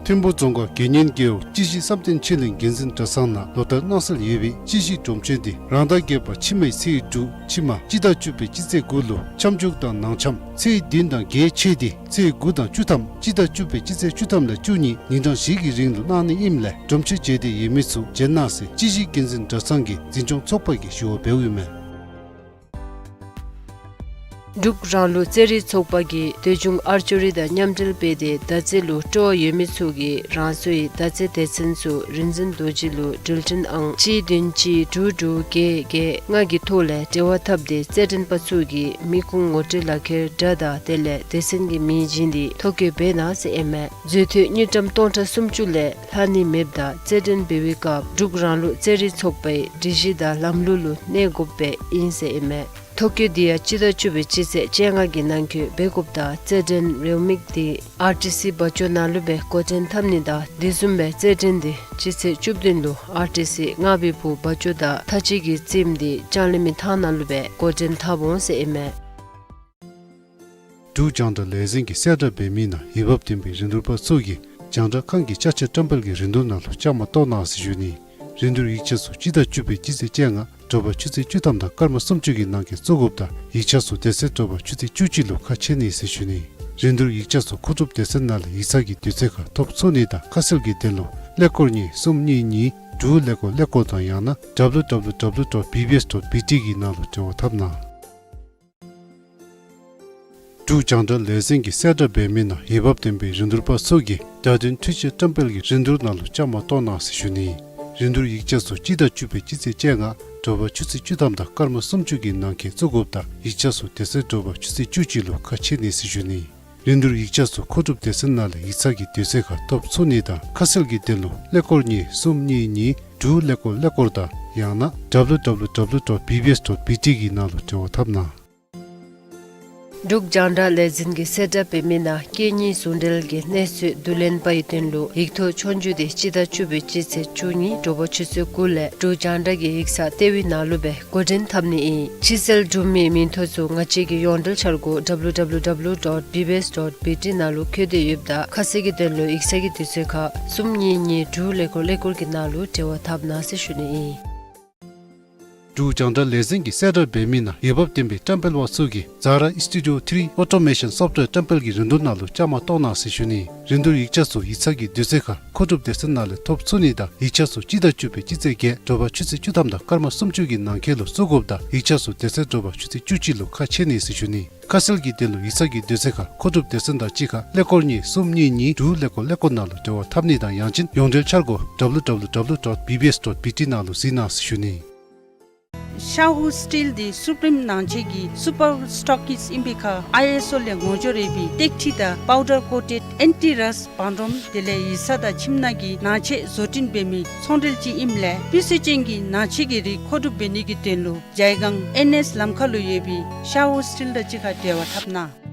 ཐིམ་ཕུ་རྫོང་ཁག་དགེ་བསྙེན་རྒེད་འོག་སྐྱེ་ཤི་བསམ་གཏན་ཆོས་གླིང་དགེ་འཛིན་གྲྭ་ཚང་ནང་ལོ་ལྟར་གནང་སྲོལ་ཡོད་པའི་སྐྱེ་ཤི་སྒྲོམ་མཆོད་འདི་རང་ཟླ་བརྒྱད་པ་ཕྱི་མའི་ཚེས་དྲུག་ཕྱི་མ་སྤྱི་ཟླ་བཅུ་པའི་སྤྱི་ཚེས་དགུ་ལུ་འཆམ་མཇུག་དང་ནང་འཆམ་ཚེས་བདུན་དང་བརྒྱད་ཆད་དེ་ཚེས་དགུ་དང་བཅུ་ཐམ་སྤྱི་ཟླ་བཅུ་པའི་སྤྱི་ཚེས་བཅུ་ཐམ་ལས་བཅུ་གཉིས་ཉིན་གྲངས་བཞི་གི་རིང་ལུ་གནང་ནི་ཨིནམ་ལས་སྒྲོམ་མཆོད་མཇལ་འདོད་ཡོད་མི་ཚུ་མཇལ་གནང་ཟེར་སྐྱེ་ཤི་དགེ་འཛིན་གྲྭ་ཚང་གི་འཛིན་སྐྱོང་ཚོགས་པ་གིས་ཞུ་བ་འབདཝ་ཨིན་མས། འབྲུག་རང་ལུགས་རྩེད་རིགས་ཚོགས་པ་གིས་འདོད་ཆུང་ཨར་ཅོ་རི་དང་མཉམ་འབྲེལ་འབད་དེ་མདའ་རྩེད་ལུ་སྤྲོ་བ་ཡོད་མི་ཚུ་གིས་རང་སོའི་མདའ་རྩེད་སྡེ་ཚན་ཚུ་རིག་འཛིན་རྡོ་རྗེ་ལུ་འགྲུལ་འཕྲིན་ཨང་གཅིག་བདུན་གཅིག་དྲུག་དྲུག་བརྒྱད་བརྒྱད་ལྔ་གི་ཐོག་ལས་འབྲེལ་བ་འཐབ་སྟེ་རྩེད་འགྲན་པ་ཚུ་གིས་མི་ཁུངས་ངོ་སྤྲོད་ལག་ཁྱེར་སྒྲ་དང་དེ་ལས་སྡེ་ཚན་གྱི་མིང་བྱིན་ཏེ་ཐོ་བཀོད་འབད་གནང་ཟེར་ཨིན་མས། མཛོད་དུས་དངུལ་ཀྲམ་སྟོང་ཕྲག་སུམ་ཅུ་ལས་ལྷག་ནི་མེདཔ་ད་རྩེད་འགྲན་འབད་བའི་སྐབས་འབྲུག་རང་ལུགས་རྩེད་རིགས་ཚོགས་པའི་སྒྲིག་གཞི་དང་ལམ་ལུགས་ལུ་གནས་དགོཔ་སྦེ་ཨིན་ཟེར་ཨིན་མས། ཐོ་བཀོད་འདི་ཡང་སྤྱི་ཟླ་བཅུ་པའི་སྤྱི་ཚེས་བཅོ་ལྔ་གི་ནང་འཁོད་འབད་དགོཔ་ད་རྩེད་འགྲན་རེའུ་མིག་འདི་ཨར་ཊི་སི་སྦ་ཇོ་ནང་ལུ་སྦེ་འགོ་འདྲེན་འཐབ་ནི་དང་དེ་བཟུམ་སྦེ་རྩེད་འགྲན་འདི་སྤྱི་ཚེས་བཅུ་བདུན་ལུ་ཨར་ཊི་སི་རྔ་བའི་བུ་སྦ་ཇོ་དང་མཐའ་དཔྱད་ཀྱི་རྩེདམོ་འདི་ལྕང་གླིང་མི་ཐང་ནང་ལུ་སྦེ་འགོ་འདྲེན་འཐབ་འོང་ཟེར་ཨིན་མས། འབྲུག་རྒྱང་བསྒྲགས་ལས་འཛིན་གྱིས་གསལ་བསྒྲགས་འབད་མི་ནང་འོས་འབབ་ལྡན་པའི་རིན་བསྡུར་པ་ཚུ་གིས་རྒྱང་བསྒྲགས་ཁང་གི་ཅ་ཆས་བཀྲམ་སྤེལ་གྱི་རིན་བསྡུར་ནང་ལུ་བཅའ་མར་གཏོགས་གནང་ཟེར་ཞུ་ནི། རིན་བསྡུར་ཡིག་ཆ་ཚུ་སྤྱི་ཟླ་བཅུ་པའི་སྤྱི་ཚེས་བཅོ་ལྔ་དྲོ་པ་ཆུ་ཚོད་བཅུ་ཐམ་དང་སྐར་མ་སུམ་ཅུ་གི་ནང་འཁོད་བཙུགས་དགོཔ་ད་ཡིག་ཆ་ཚུ་དེ་ཚེ་དྲོ་པ་ཆུ་ཚོད་བཅུ་གཅིག་ལུ་ཁ་ཕྱེ་ནི་ཟེར་ཞུ་ནི། རིན་བསྡུར་ཡིག་ཆ་ཚུ་མཁོ་སྒྲུབ་སྡེ་ཚན་ནང་ལས་ཡིག་ཚང་གི་དུས་ཚོད་ཁར་ཐོབ་ཚུགས་ནི་དང་ཁ་གསལ་གྱི་དོན་ལུ་ཀླད་ཀོར་གཉིས་གསུམ་གཉིས་གཉིས་དྲུག་ཀླད་ཀོར་ཀླད་ཀོར་དང་ཡང་ན་W W W dot B B S dot B T གི་ནང་ལུ་འབྲེལ་བ་འཐབ་གནང་། འབྲུག་རྒྱང་བསྒྲགས་ལས་འཛིན་གྱིས་གསལ་བསྒྲགས་འབད་མི་ནང་འོས་འབབ་ལྡན་པའི་རིན་བསྡུར་པ་ཚུ་གིས་བརྡ་དོན་འཕྲུལ་ཆས་བཀྲམ་སྤེལ་གྱི་རིན་བསྡུར་ནང་ལུ་བཅའ་མར་གཏོགས་གནང་ཟེར་ཞུ་ནི། རིན་བསྡུར་ཡིག་ཆ་ཚུ་སྤྱི་ཟླ་བཅུ་པའི་སྤྱི་ཚེས་བཅོ་ལྔ་དྲོ་པ་ཆུ་ཚོད་བཅུ་ཐམ་དང་སྐར་མ་སུམ་ཅུ་གི་ནང་འཁོད་བཙུགས་དགོཔ་ད་ཡིག་ཆ་ཚུ་དེ་ཚེ་དྲོ་པ་ཆུ་ཚོད་བཅུ་གཅིག་ལུ་ཁ་ཕྱེ་ནི་ཟེར་ཞུ་ནི། རིན་བསྡུར་ཡིག་ཆ་ཚུ་མཁོ་སྒྲུབ་སྡེ་ཚན་ནང་ལས་ཡིག་ཚང་གི་དུས་ཚོད་ཁར་ཐོབ་ཚུགས་ནི་དང་ཁ་གསལ་གྱི་དོན་ལུ་ཀླད་ཀོར་གཉིས་གསུམ་གཉིས་གཉིས་དྲུག་ཀླད་ཀོར་ཀླད་ཀོར་དང་ཡང་ན་W W W dot B B S dot B T གི་ནང་ལུ་འབྲེལ་བ་འཐབ་གནང་། འབྲུག་རྒྱང་བསྒྲགས་ལས་འཛིན་གྱིས་གསལ་བསྒྲགས་འབད་མི་ནང་སྐད་གཉིས་ཟུང་འབྲེལ་གྱི་གནས་ཚུལ་བསྡུ་ལེན་པའི་དོན་ལུ་ཡིག་ཐོག་ཆོས་རྒྱུགས་འདི་སྤྱི་ཟླ་བཅུ་པའི་སྤྱི་ཚེས་བཅུ་གཉིས་དྲོ་པ་ཆུ་ཚོད་དགུ་ལས་འབྲུག་རྒྱང་བསྒྲགས་ཀྱི་ཡིག་ཚང་ལྟེ་བའི་ནང་ལུ་སྦེ་འགོ་འདྲེན་འཐབ་ནི་ཨིན། ཕྱིར་སེལ་གྲུབ་མིའི་མིང་ཐོ་ཚུ་ང་བཅས་ཀྱི་ཡོངས་འབྲེལ་འཆར་སྒོ་W W W dot B B S dot B T ནང་ལུ་བཀོད་དེ་ཡོདཔ་ད་ཁ་གསལ་གྱི་དོན་ལུ་ཡིག་ཚང་གི་དུས་ཚོད་ཁར་གསུམ་གཉིས་གཉིས་དྲུག་ཀླད་ཀོར་ཀླད་ཀོར་གྱི་ནང་ལུ་འབྲེལ་བ་འཐབ་གནང་ཟེར་ཞུ་ནི་ཨིན། འབྲུག་རྒྱང་བསྒྲགས་ལས་འཛིན་གྱིས་གསལ་བསྒྲགས་འབད་མི་ནང་འོས་འབབ་ལྡན་པའི་བཀྲམ་སྤེལ་པ་ཚུ་གིས་Zara Studio three Automation Software བཀྲམ་སྤེལ་གྱི་རིན་བསྡུར་ནང་ལུ་བཅའ་མར་གཏོགས་གནང་ཟེར་ཞུ་ནི། རིན་བསྡུར་ཡིག་ཆ་ཚུ་ཡིག་ཚང་གི་དུས་ཚོད་ཁར་མཁོ་སྒྲུབ་སྡེ་ཚན་ནང་ལས་ཐོབ་ཚུགས་ནི་དང་ཡིག་ཆ་ཚུ་སྤྱི་ཟླ་བཅུ་པའི་སྤྱི་ཚེས་བརྒྱད་དྲོ་པ་ཆུ་ཚོད་བཅུ་ཐམ་དང་སྐར་མ་སུམ་ཅུ་གི་ནང་འཁོད་ལུ་བཙུགས་དགོཔ་ད་ཡིག་ཆ་ཚུ་དེ་ཚེ་དྲོ་པ་ཆུ་ཚོད་བཅུ་གཅིག་ལུ་ཁ་ཕྱེ་ནི་ཟེར་ཞུ་ནི། ཁ་གསལ་གྱི་དོན་ལུ་ཡིག་ཚང་གི་དུས་ཚོད་ཁར་མཁོ་སྒྲུབ་སྡེ་ཚན་དང་གཅིག་ཁར་ཀླད་ཀོར་གཉིས་གསུམ་གཉིས་གཉིས་དྲུག་ཀླད་ཀོར་ཀླད་ཀོར་ནང་ལུ་འབྲེལ་བ་འཐབ་ནི་དང་ཡང་ཅིན་ཡོངས་འབྲེལ་འཆར་སྒོ་W W W dot B B S dot B T ནང་ལུ་གཟིགས་གནང་ཟེར་ཞུ་ནི། Shahu Steel འདི་སུ་པྲིམ་ནང་ཆེན་གྱི་སུ་པར་སི་ཊོག་ཀིསཊ་ཨིན་པའི་ཁར་ཨའི་ཨེསི་ཨོ་ལས་ངོ་སྦྱོར་ཡོད་པའི་སྟེགས་ཁྲི་དང་པའུ་ཌར་ཀོ་ཊེཌ་ཨེན་ཊི་རསཊ་བང་རིམ་དེ་ལས་ཡིག་ཚང་དང་ཁྱིམ་ནང་གི་ནང་ཆས་བཟོ་སྐྲུན་འབད་མི་ཚོང་འབྲེལ་ཅིག་ཨིནམ་ལས་སྤུས་ཚད་ཅན་གྱི་ནང་ཆས་ཀྱི་རིགས་མཁོ་སྒྲུབ་འབད་ནི་གི་དོན་ལུ་ཇའི་སྒང་ཨེན་ཨེསི་ལམ་ཁ་ལུ་ཡོད་པའི་ཤ་ཧུ་སི་ཊིལ་དང་གཅིག་ཁར་འབྲེལ་བ་འཐབ་གནང་།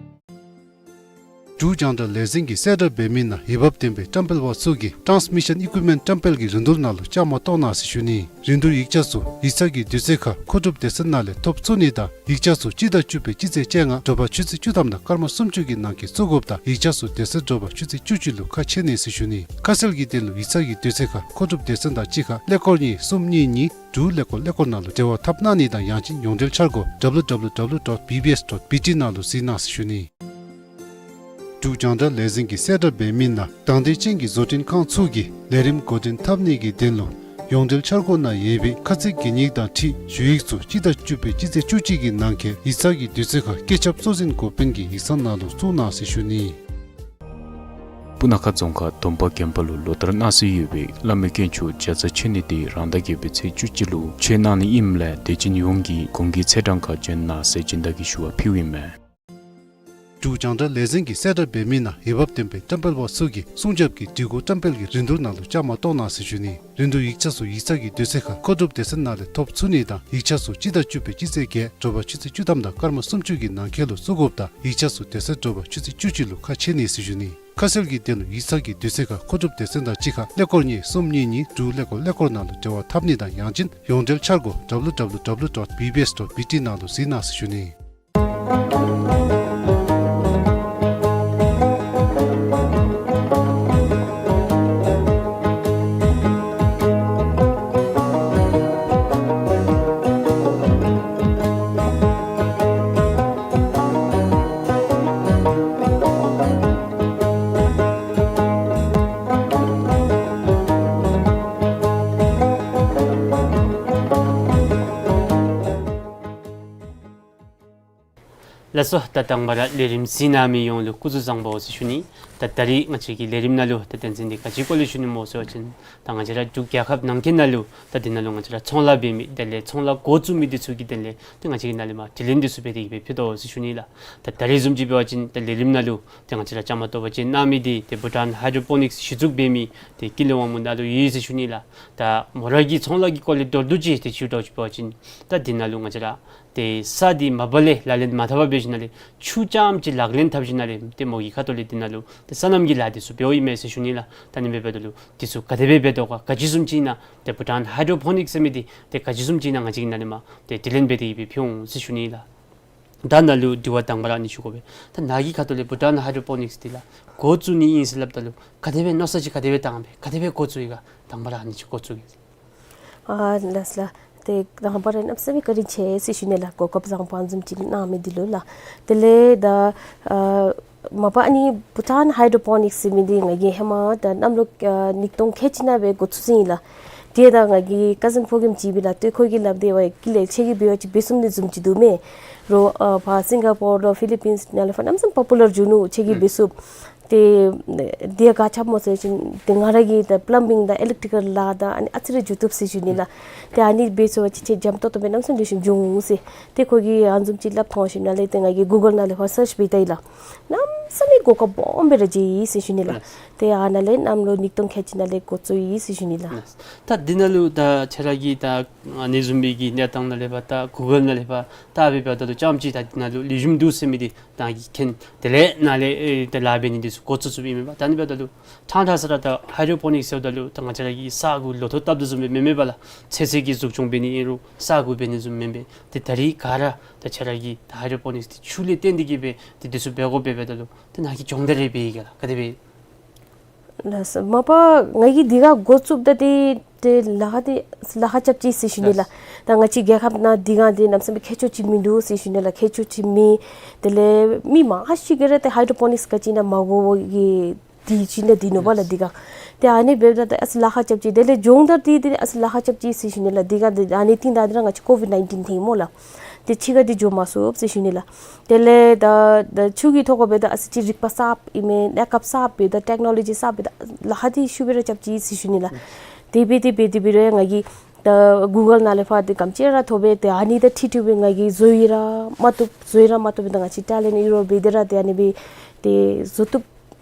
འབྲུག་རྒྱང་བསྒྲགས་ལས་འཛིན་གྱིས་གསལ་བསྒྲགས་འབད་མི་ནང་འོས་འབབ་ལྡན་པའི་བཀྲམ་སྤེལ་པ་ཚུ་གིས་ཊཱནས་མི་ཤཱན་ཨི་ཀུའིཔ་མེནཊ་བཀྲམ་སྤེལ་གྱི་རིན་བསྡུར་ནང་ལུ་བཅའ་མར་གཏོགས་གནང་ཟེར་ཞུ་ནི། རིན་བསྡུར་ཡིག་ཆ་ཚུ་ཡིག་ཚང་གི་དུས་ཚོད་ཁར་མཁོ་སྒྲུབ་སྡེ་ཚན་ནང་ལས་ཐོབ་ཚུགས་ནི་དང་ཡིག་ཆ་ཚུ་སྤྱི་ཟླ་བཅུ་པའི་སྤྱི་ཚེས་བཅོ་ལྔ་དྲོ་པ་ཆུ་ཚོད་བཅུ་ཐམ་དང་སྐར་མ་སུམ་ཅུ་གི་ནང་འཁོད་བཙུགས་དགོཔ་དང་ཡིག་ཆ་ཚུ་དེ་ཚེ་དྲོ་པ་ཆུ་ཚོད་བཅུ་གཅིག་ལུ་ཁ་ཕྱེ་ནི་ཟེར་ཞུ་ནི། ཁ་གསལ་གྱི་དོན་ལུ་ཡིག་ཚང་གི་དུས་ཚོད་ཁར་མཁོ་སྒྲུབ་སྡེ་ཚན་དང་གཅིག་ཁར་ཀླད་ཀོར་གཉིས་གསུམ་གཉིས་གཉིས་དྲུག་ཀླད་ཀོར་ཀླད་ཀོར་ནང་ལུ་འབྲེལ་བ་འཐབ་གནང་ནི་དང་ཡང་ཅིན་ཡོངས་འབྲེལ་འཆར་སྒོ་W W W dot B B S dot B T ནང་ལུ་གཟིགས་གནང་ཟེར་ཞུ་ནི། འབྲུག་རྒྱང་བསྒྲགས་ལས་འཛིན་གྱིས་གསལ་བསྒྲགས་འབད་མི་ནང་དང་འདོད་ཅན་གྱི་བཟོ་སྐྲུན་ཁང་ཚུ་གིས་ལས་རིམ་འགོ་འདྲེན་འཐབ་ནི་གི་དོན་ལུ་ཡོངས་འབྲེལ་འཆར་སྒོ་ནང་ཡོད་པའི་ཁ་ཚིག་གན་ཡིག་དང་འཁྲིལ་ཞུ་ཡིག་ཚུ་སྤྱི་ཟླ་བཅུ་པའི་སྤྱི་ཚེས་བཅུ་གཅིག་གི་ནང་འཁོད་ཡིག་ཚང་གི་དུས་ཚོད་ཁར་བཀོད་ཁྱབ་གཙོ་འཛིན་འགོ་དཔོན་གྱི་ཡིག་ཚང་ནང་ལུ་བཙུགས་གནང་ཟེར་ཞུ་ནི། སྤུ་ན་ཁ་རྫོང་ཁག་དོམ་པ་དགོན་པ་ལུ་ལོ་ལྟར་གནང་སྲོལ་ཡོད་པའི་བླ་མའི་དཀོན་མཆོག་རྒྱ་ཚ་མཆོད་གནས་དེ་རང་ཟླ་བརྒྱད་པའི་ཚེས་བཅུ་གཅིག་ལུ་མཆོད་གནང་ནི་ཨིནམ་ལས་དད་ཅན་ཡོངས་ཀྱིས་གོང་གི་ཚེས་གྲངས་ཁར་འབྱོན་གནང་ཟེར་སྦྱིན་བདག་གིས་ཞུ་བ་ཕུལཝ་ཨིན་མས། འབྲུག་རྒྱང་བསྒྲགས་ལས་འཛིན་གྱིས་གསལ་བསྒྲགས་འབད་མི་ནང་འོས་འབབ་ལྡན་པའི་བཀྲམ་སྤེལ་པ་ཚུ་གིས་སྲུང་སྐྱོབ་ཀྱི་སྒྲིག་གོ་བཀྲམ་སྤེལ་གྱི་རིན་བསྡུར་ནང་ལུ་བཅའ་མར་གཏོགས་གནང་ཟེར་ཞུ་ནི། རིན་བསྡུར་ཡིག་ཆ་ཚུ་ཡིག་ཚང་གི་དུས་ཚོད་ཁར་མཁོ་སྒྲུབ་སྡེ་ཚན་ནང་ལས་ཐོབ་ཚུགས་ནི་དང་ཡིག་ཆ་ཚུ་སྤྱི་ཟླ་བཅུ་པའི་སྤྱི་ཚེས་བརྒྱད་དྲོ་པ་ཆུ་ཚོད་བཅུ་ཐམ་དང་སྐར་མ་སུམ་ཅུ་གི་ནང་འཁོད་ལུ་བཙུགས་དགོཔ་དང་ཡིག་ཆ་ཚུ་དེ་ཚེ་དྲོ་པ་ཆུ་ཚོད་བཅུ་གཅིག་ལུ་ཁ་ཕྱེ་ནི་ཟེར་ཞུ་ནི། ཁ་གསལ་གྱི་དོན་ལུ་ཡིག་ཚང་གི་དུས་ཚོད་ཁར་མཁོ་སྒྲུབ་སྡེ་ཚན་དང་གཅིག་ཁར་ཀླད་ཀོར་གཉིས་གསུམ་གཉིས་གཉིས་དྲུག་ཀླད་ཀོར་ཀླད་ཀོར་ནང་ལུ་འབྲེལ་བ་འཐབ་ནི་དང་ཡང་ཅིན་ཡོངས་འབྲེལ་འཆར་སྒོ་W W W dot B B S dot B T ནང་ལུ་གཟིགས་གནང་ཟེར་ཞུ་ནི། ལགས་སོ། ད་དང་པ་ར་ལས་རིམ་གཟིགས་གནང་མི་ཡོངས་ལུ་སྐུ་གཟུགས་བཟང་པོ་ཟེར་ཞུ་ནི། ད་ད་རིས་ང་བཅས་ཀྱི་ལས་རིམ་ནང་ལུ་ད་དོན་ཚན་འདི་ག་ཅི་སྐོར་ལས་ཞུ་ནི་སྨོ་ཟེར་བ་ཅིན་ད་ང་བཅས་ར་འབྲུག་རྒྱལ་ཁབ་ནང་འཁོད་ནང་ལུ་ད་འདི་ནང་ལུ་ང་བཅས་ར་ཚོང་ལཱ་འབད་མི་དེ་ལས་ཚོང་ལཱ་འགོ་བཙུགས་མི་འདི་ཚུ་གི་དོན་ལས་ཏེ་ང་བཅས་ཀྱིས་ནཱ་ལས་མར་དྲི་ལན་འདི་ཚུ་འབད་དེ་གི་སྦེ་ཕུལ་དོ་ཟེར་ཞུ་ནི་ལགས། ད་ད་རིས་བཟུམ་ཅིག་འབད་བ་ཅིན་ད་ལས་རིམ་ནང་ལུ་ཏེ་ང་བཅས་ར་བཅའ་མར་གཏོགས་པ་ཅིན་གནང་མི་འདི་ཏེ་Bhutan Hydroponics གཞི་བཙུགས་འབད་མི་ཏེ་ཀུན་ལེགས་དབང་མོ་ནཱ་ལུ་ཡོད་ཟེར་ཞུ་ནི་ལགས། ད་མོ་ར་གི་ཚོང་ལཱ་གི་སྐོར་ལས་མདོར་བསྡུས་ཅིག་ཏེ་ཞུ་དོ་ཅིག་འབད་བ་ཅིན་ད་འདི་ནང་ལུ་ང་བཅས་ར་ཏེ་ས་འདི་མ་པ་ལས་ལག་ལེན་མ་འཐབ་པར་འབད་ཞིནམ་ལས་ཆུ་རྐྱངམ་ཅིག་ལག་ལེན་འཐབ་ཞིནམ་ལས་ཏེ་མོ་གི་ཁ་ཐུག་ལས་འདི་ནང་ལུ་ཏེ་སོ་ནམ་གྱི་ལཱ་འདི་ཚུ་འབདཝ་ཨིན་མས་ཟེར་ཞུ་ནི་ལགས། ད་ཨ་ནི་འབདཝ་ད་ལུ་འདི་ཚུ་ག་དེ་སྦེ་འབད་དོ་ག་ག་ཅི་བཟུམ་ཅིག་ཨིན་ན་ཏེ་Bhutan Hydroponics ཟེར་མི་འདི་ཏེ་ག་ཅི་བཟུམ་ཅིག་ཨིན་ན་ང་བཅས་ཀྱིས་ནཱ་ལས་མར་ཏེ་དྲི་ལན་འབད་དེ་གི་སྦེ་ཕུལ་འོང་ཟེར་ཞུ་ནི་ལགས། ད་ནཱ་ལུ་དྲི་བ་དང་པ་ར་ཨ་ནི་ཞུ་དགོ་པས། ད་ནཱ་གི་ཁ་ཐུག་ལས་Bhutan Hydroponics འདི་ལགས་འགོ་བཙུགས་ནི་ཨིན་ཟེར་སླབ་ད་ལུ་ག་དེ་སྦེ་མནོ་བསམ་ཅིག་ག་དེ་སྦེ་བཏང་སྦེ་ག་དེ་སྦེ་འགོ་བཙུགས་ཡི་ག་དང་པ་ར་ཨ་ནི་ཅིག་འགོ་བཙུགས་ཡི། ཨ་ལགས་ལགས། ཏེ་དང་པ་ར་གནམ་མེད་ས་མེད་བཀའ་དྲིན་ཆེ་ཟེར་ཞུ་ནི་ལགས། གོ་སྐབས་བཟང་པོ་ཨ་ནི་བཟུམ་ཅིག་གནང་མི་འདི་ལུ་ལགས། དེ་ལས་ད་ཨ་མ་པ་ཨ་ནི་Bhutan Hydroponics ཟེར་མི་འདི་ང་གིས་ཧེ་མ་ད་གནམ་ལོ་ཨ་ཉིས་སྟོང་ཁལ་གཅིག་ནང་སྦེ་འགོ་བཙུགས་ཡི་ལགས། དེ་ད་ང་གི་ཀ་ཟིན་ཕོ་རྒནམ་ཅིག་ཨིན་པས་ལགས། ཏེ་ཁོ་གིས་སླབ་སྟེ་ཝའི་ཀུན་ལེགས་ཁྱོད་ཀྱིས་འབད་བ་ཅིན་འབད་ཚུགས་ནི་བཟུམ་ཅིག་འདུག་མས། རོགས་ཨ་ཕར་སིང་ག་པོར་ལུ་ཕི་ལི་པིནསི་ནང་ལས་ཕར་གནམ་མེད་ས་མེད་པོ་པུ་ལར་འགྱོ་ནུག། ཁྱོད་ཀྱིས་འབད་ཚུགས། ཏེ་དེ་ག་ཅི་སྨོ་ཟེར་བ་ཅིན་ཏེ་ང་ར་གིས་ད་པ་ལམ་བིང་དང་ཨི་ལེག་ཊི་ཀལ་ལཱ་དང་ཨ་ནི་ཨ་ཙི་རེ་འགྱོ་བཏུབ་ཟེར་ཞུ་ནི་ལགས། ཏེ་ཨ་ནི་འབད་ཚུགས་པ་ཅིན་ཁྱོད་འཇམ་ཏོང་ཏོ་སྦེ་གནམ་མེད་ས་མེད་ལེགས་ཤོམ་འགྱོ་འོང་ཟེར། ཏེ་ཁོ་གིས་ཨ་ནི་བཟུམ་ཅིག་སླབ་ཐོན་ཞིནམ་ལས་ཏེ་ང་གིས་གུ་གཱལ་ནང་ལས་ཕར་སརཆ་འབད་བལྟ་ཡི་ལགས། གནམ་མེད་ས་མེད་གོ་སྐབས་སྦོམ་སྦེ་ར་མཇལ་ཡི་ཟེར་ཞུ་ནི་ལགས། ལགས། ཏེ་ཨ་ནཱ་ལས་གནམ་ལོ་ཉིས་སྟོང་ཁལ་གཅིག་ནང་ལས་འགོ་བཙུགས་ཡི་ཟེར་ཞུ་ནི་ལགས། ལགས། ད་འདི་ནང་ལུ་ད་ཁྱོད་ར་གིས་ད་ཨ་ནི་བཟུམ་མའི་གི་གནས་སྟངས་ནང་ལས་ཕར་ད་གུ་གཱལ་ནང་ལས་ཕར་བལྟ་སྦེ་འབདཝ་ད་ལུ་རྐྱངམ་ཅིག་ད་འདི་ནང་ལུ་ལེགས་ཤོམ་འདུག་ཟེར་མི་འདི་ད་གིས་མཁྱེན། དེ་ལས་ནཱ་ལས་ཨེ་ད་ལཱ་འབད་ནི་འདི་ཚུ་འགོ་བཙུགས་བཙུགསཔ་ཨིན་མས་པ། ད་ཨ་ནི་འབདཝ་ད་ལུ་ཕྲང་ཕྲང་ས་ར་ད་ཧའི་ཌོ་པོ་ནིཀསི་ཟེརཝ་ད་ལུ་ད་ང་བཅས་ར་གིས་ས་གུ་ལོ་ཐོག་བཏབ་དོ་བཟུམ་སྦེ་མེན་མས་པ་ལགས། ཚོད་བསྲེ་གི་འཛུགས་སྐྱོང་འབད་ནི་ཨིན་རུང་ས་གུ་འབད་ནི་བཟུམ་མེན་པས། ཏེ་ད་རིས་ག་ར་ད་ཁྱོད་ར་གིས་ད་ཧའི་ཌོ་པོ་ནིཀསི་འདི་ཆུ་ལས་བརྟེན་ཏེ་གིས་སྦེ་ཏེ་འདི་ཚུ་འབད་དགོཔ་འབདཝ་ད་ལུ་ཏེ་ནཱ་གིས་སྦྱོང་བརྡར་རེ་འབད་ཡི་ག་ལགས། ག་དེ་སྦེ། ལགས་སོ། མ་པ་ང་གིས་འདི་ག་འགོ་བཙུགསཔ་ད་ཏེ་ཏེ་ལཱ་ཁག་འདི་ལཱ་ཁག་རྐྱབ་ཅི་ཟེར་ཞུ་ནི་ལགས། ད་ང་བཅས་རྒྱལ་ཁབ་ནང་འདི་ག་འདི་གནམ་མེད་ས་མེད་མཁས་མཆོག་ཅིག་མིན་འདུག་ཟེར་ཞུ་ནི་ལགས། མཁས་མཆོག་ཅིག་མེད། དེ་ལས་མི་མང་ཤོས་ཀྱིས་ར་ཏེ་ཧའི་ཌོ་པོ་ནིཀསི་ག་ཅི་ཨིན་ན་མ་གོ་བའི་གི་འདི་ཅིག་ཨིན་ན་འདི་ནོ་པ་ལགས་འདི་ག། ཏེ་ཨ་ནི་འབདཝ་ད་ཏེ་ཨ་ཙི་ལཱ་ཁག་རྐྱབ་ཅི། དེ་ལས་སྦྱོང་བརྡར་འདི་ཏེ་ཨ་ཙི་ལཱ་ཁག་རྐྱབ་ཅི་ཟེར་ཞུ་ནི་ལགས། འདི་ག་འདི་ཨ་ནི་རྟིང་བདའ་འདི་ར་ང་བཅས་ཀོ་ཝིཌ་ནའིན་ཊིན་ཐོན་ཡི་སྨོ་ལགས། ཏེ་ཕྱི་ཁར་འདི་འགྱོ་མ་ཚུགས་ཟེར་ཞུ་ནི་ལགས། དེ་ལས་ད་ད་ཆུ་གི་ཐོག་ཁར་འབདཝ་ད་ཨ་ཙི་ཅིག་རིག་པ་གསརཔ་ཨིན་མས། གནས་སྐབས་གསརཔ་འབདཝ་ད་ཊེཀ་ནོ་ལོ་ཇི་གསརཔ་འབདཝ་ད་ལཱ་ཁག་འདི་ཤུགས་སྦེ་ར་རྐྱབ་ཅི་ཟེར་ཞུ་ནི་ལགས། དེ་སྦེ་དེ་སྦེ་དེ་སྦེ་ར་ང་གིས་ད་གུ་གཱལ་ནང་ལས་ཕར་ཏེ་ག་དེམ་ཅིག་ར་ཐོབ་སྦེ་ཏེ་ཨ་ནི་དང་འཁྲིལ་འཁྲིལ་སྦེ་ང་གིས་བཟོ་ཡི་ར་མ་བཏུབ་བཟོ་ཡི་ར་མ་བཏུབ་སྦེ་ད་ང་བཅས་ཊེ་ལེནཊ་ཨིན་རུང་འབད་དེ་ར་ཏེ་ཨ་ནི་སྦེ་ཏེ་བཟོ་བཏུབ་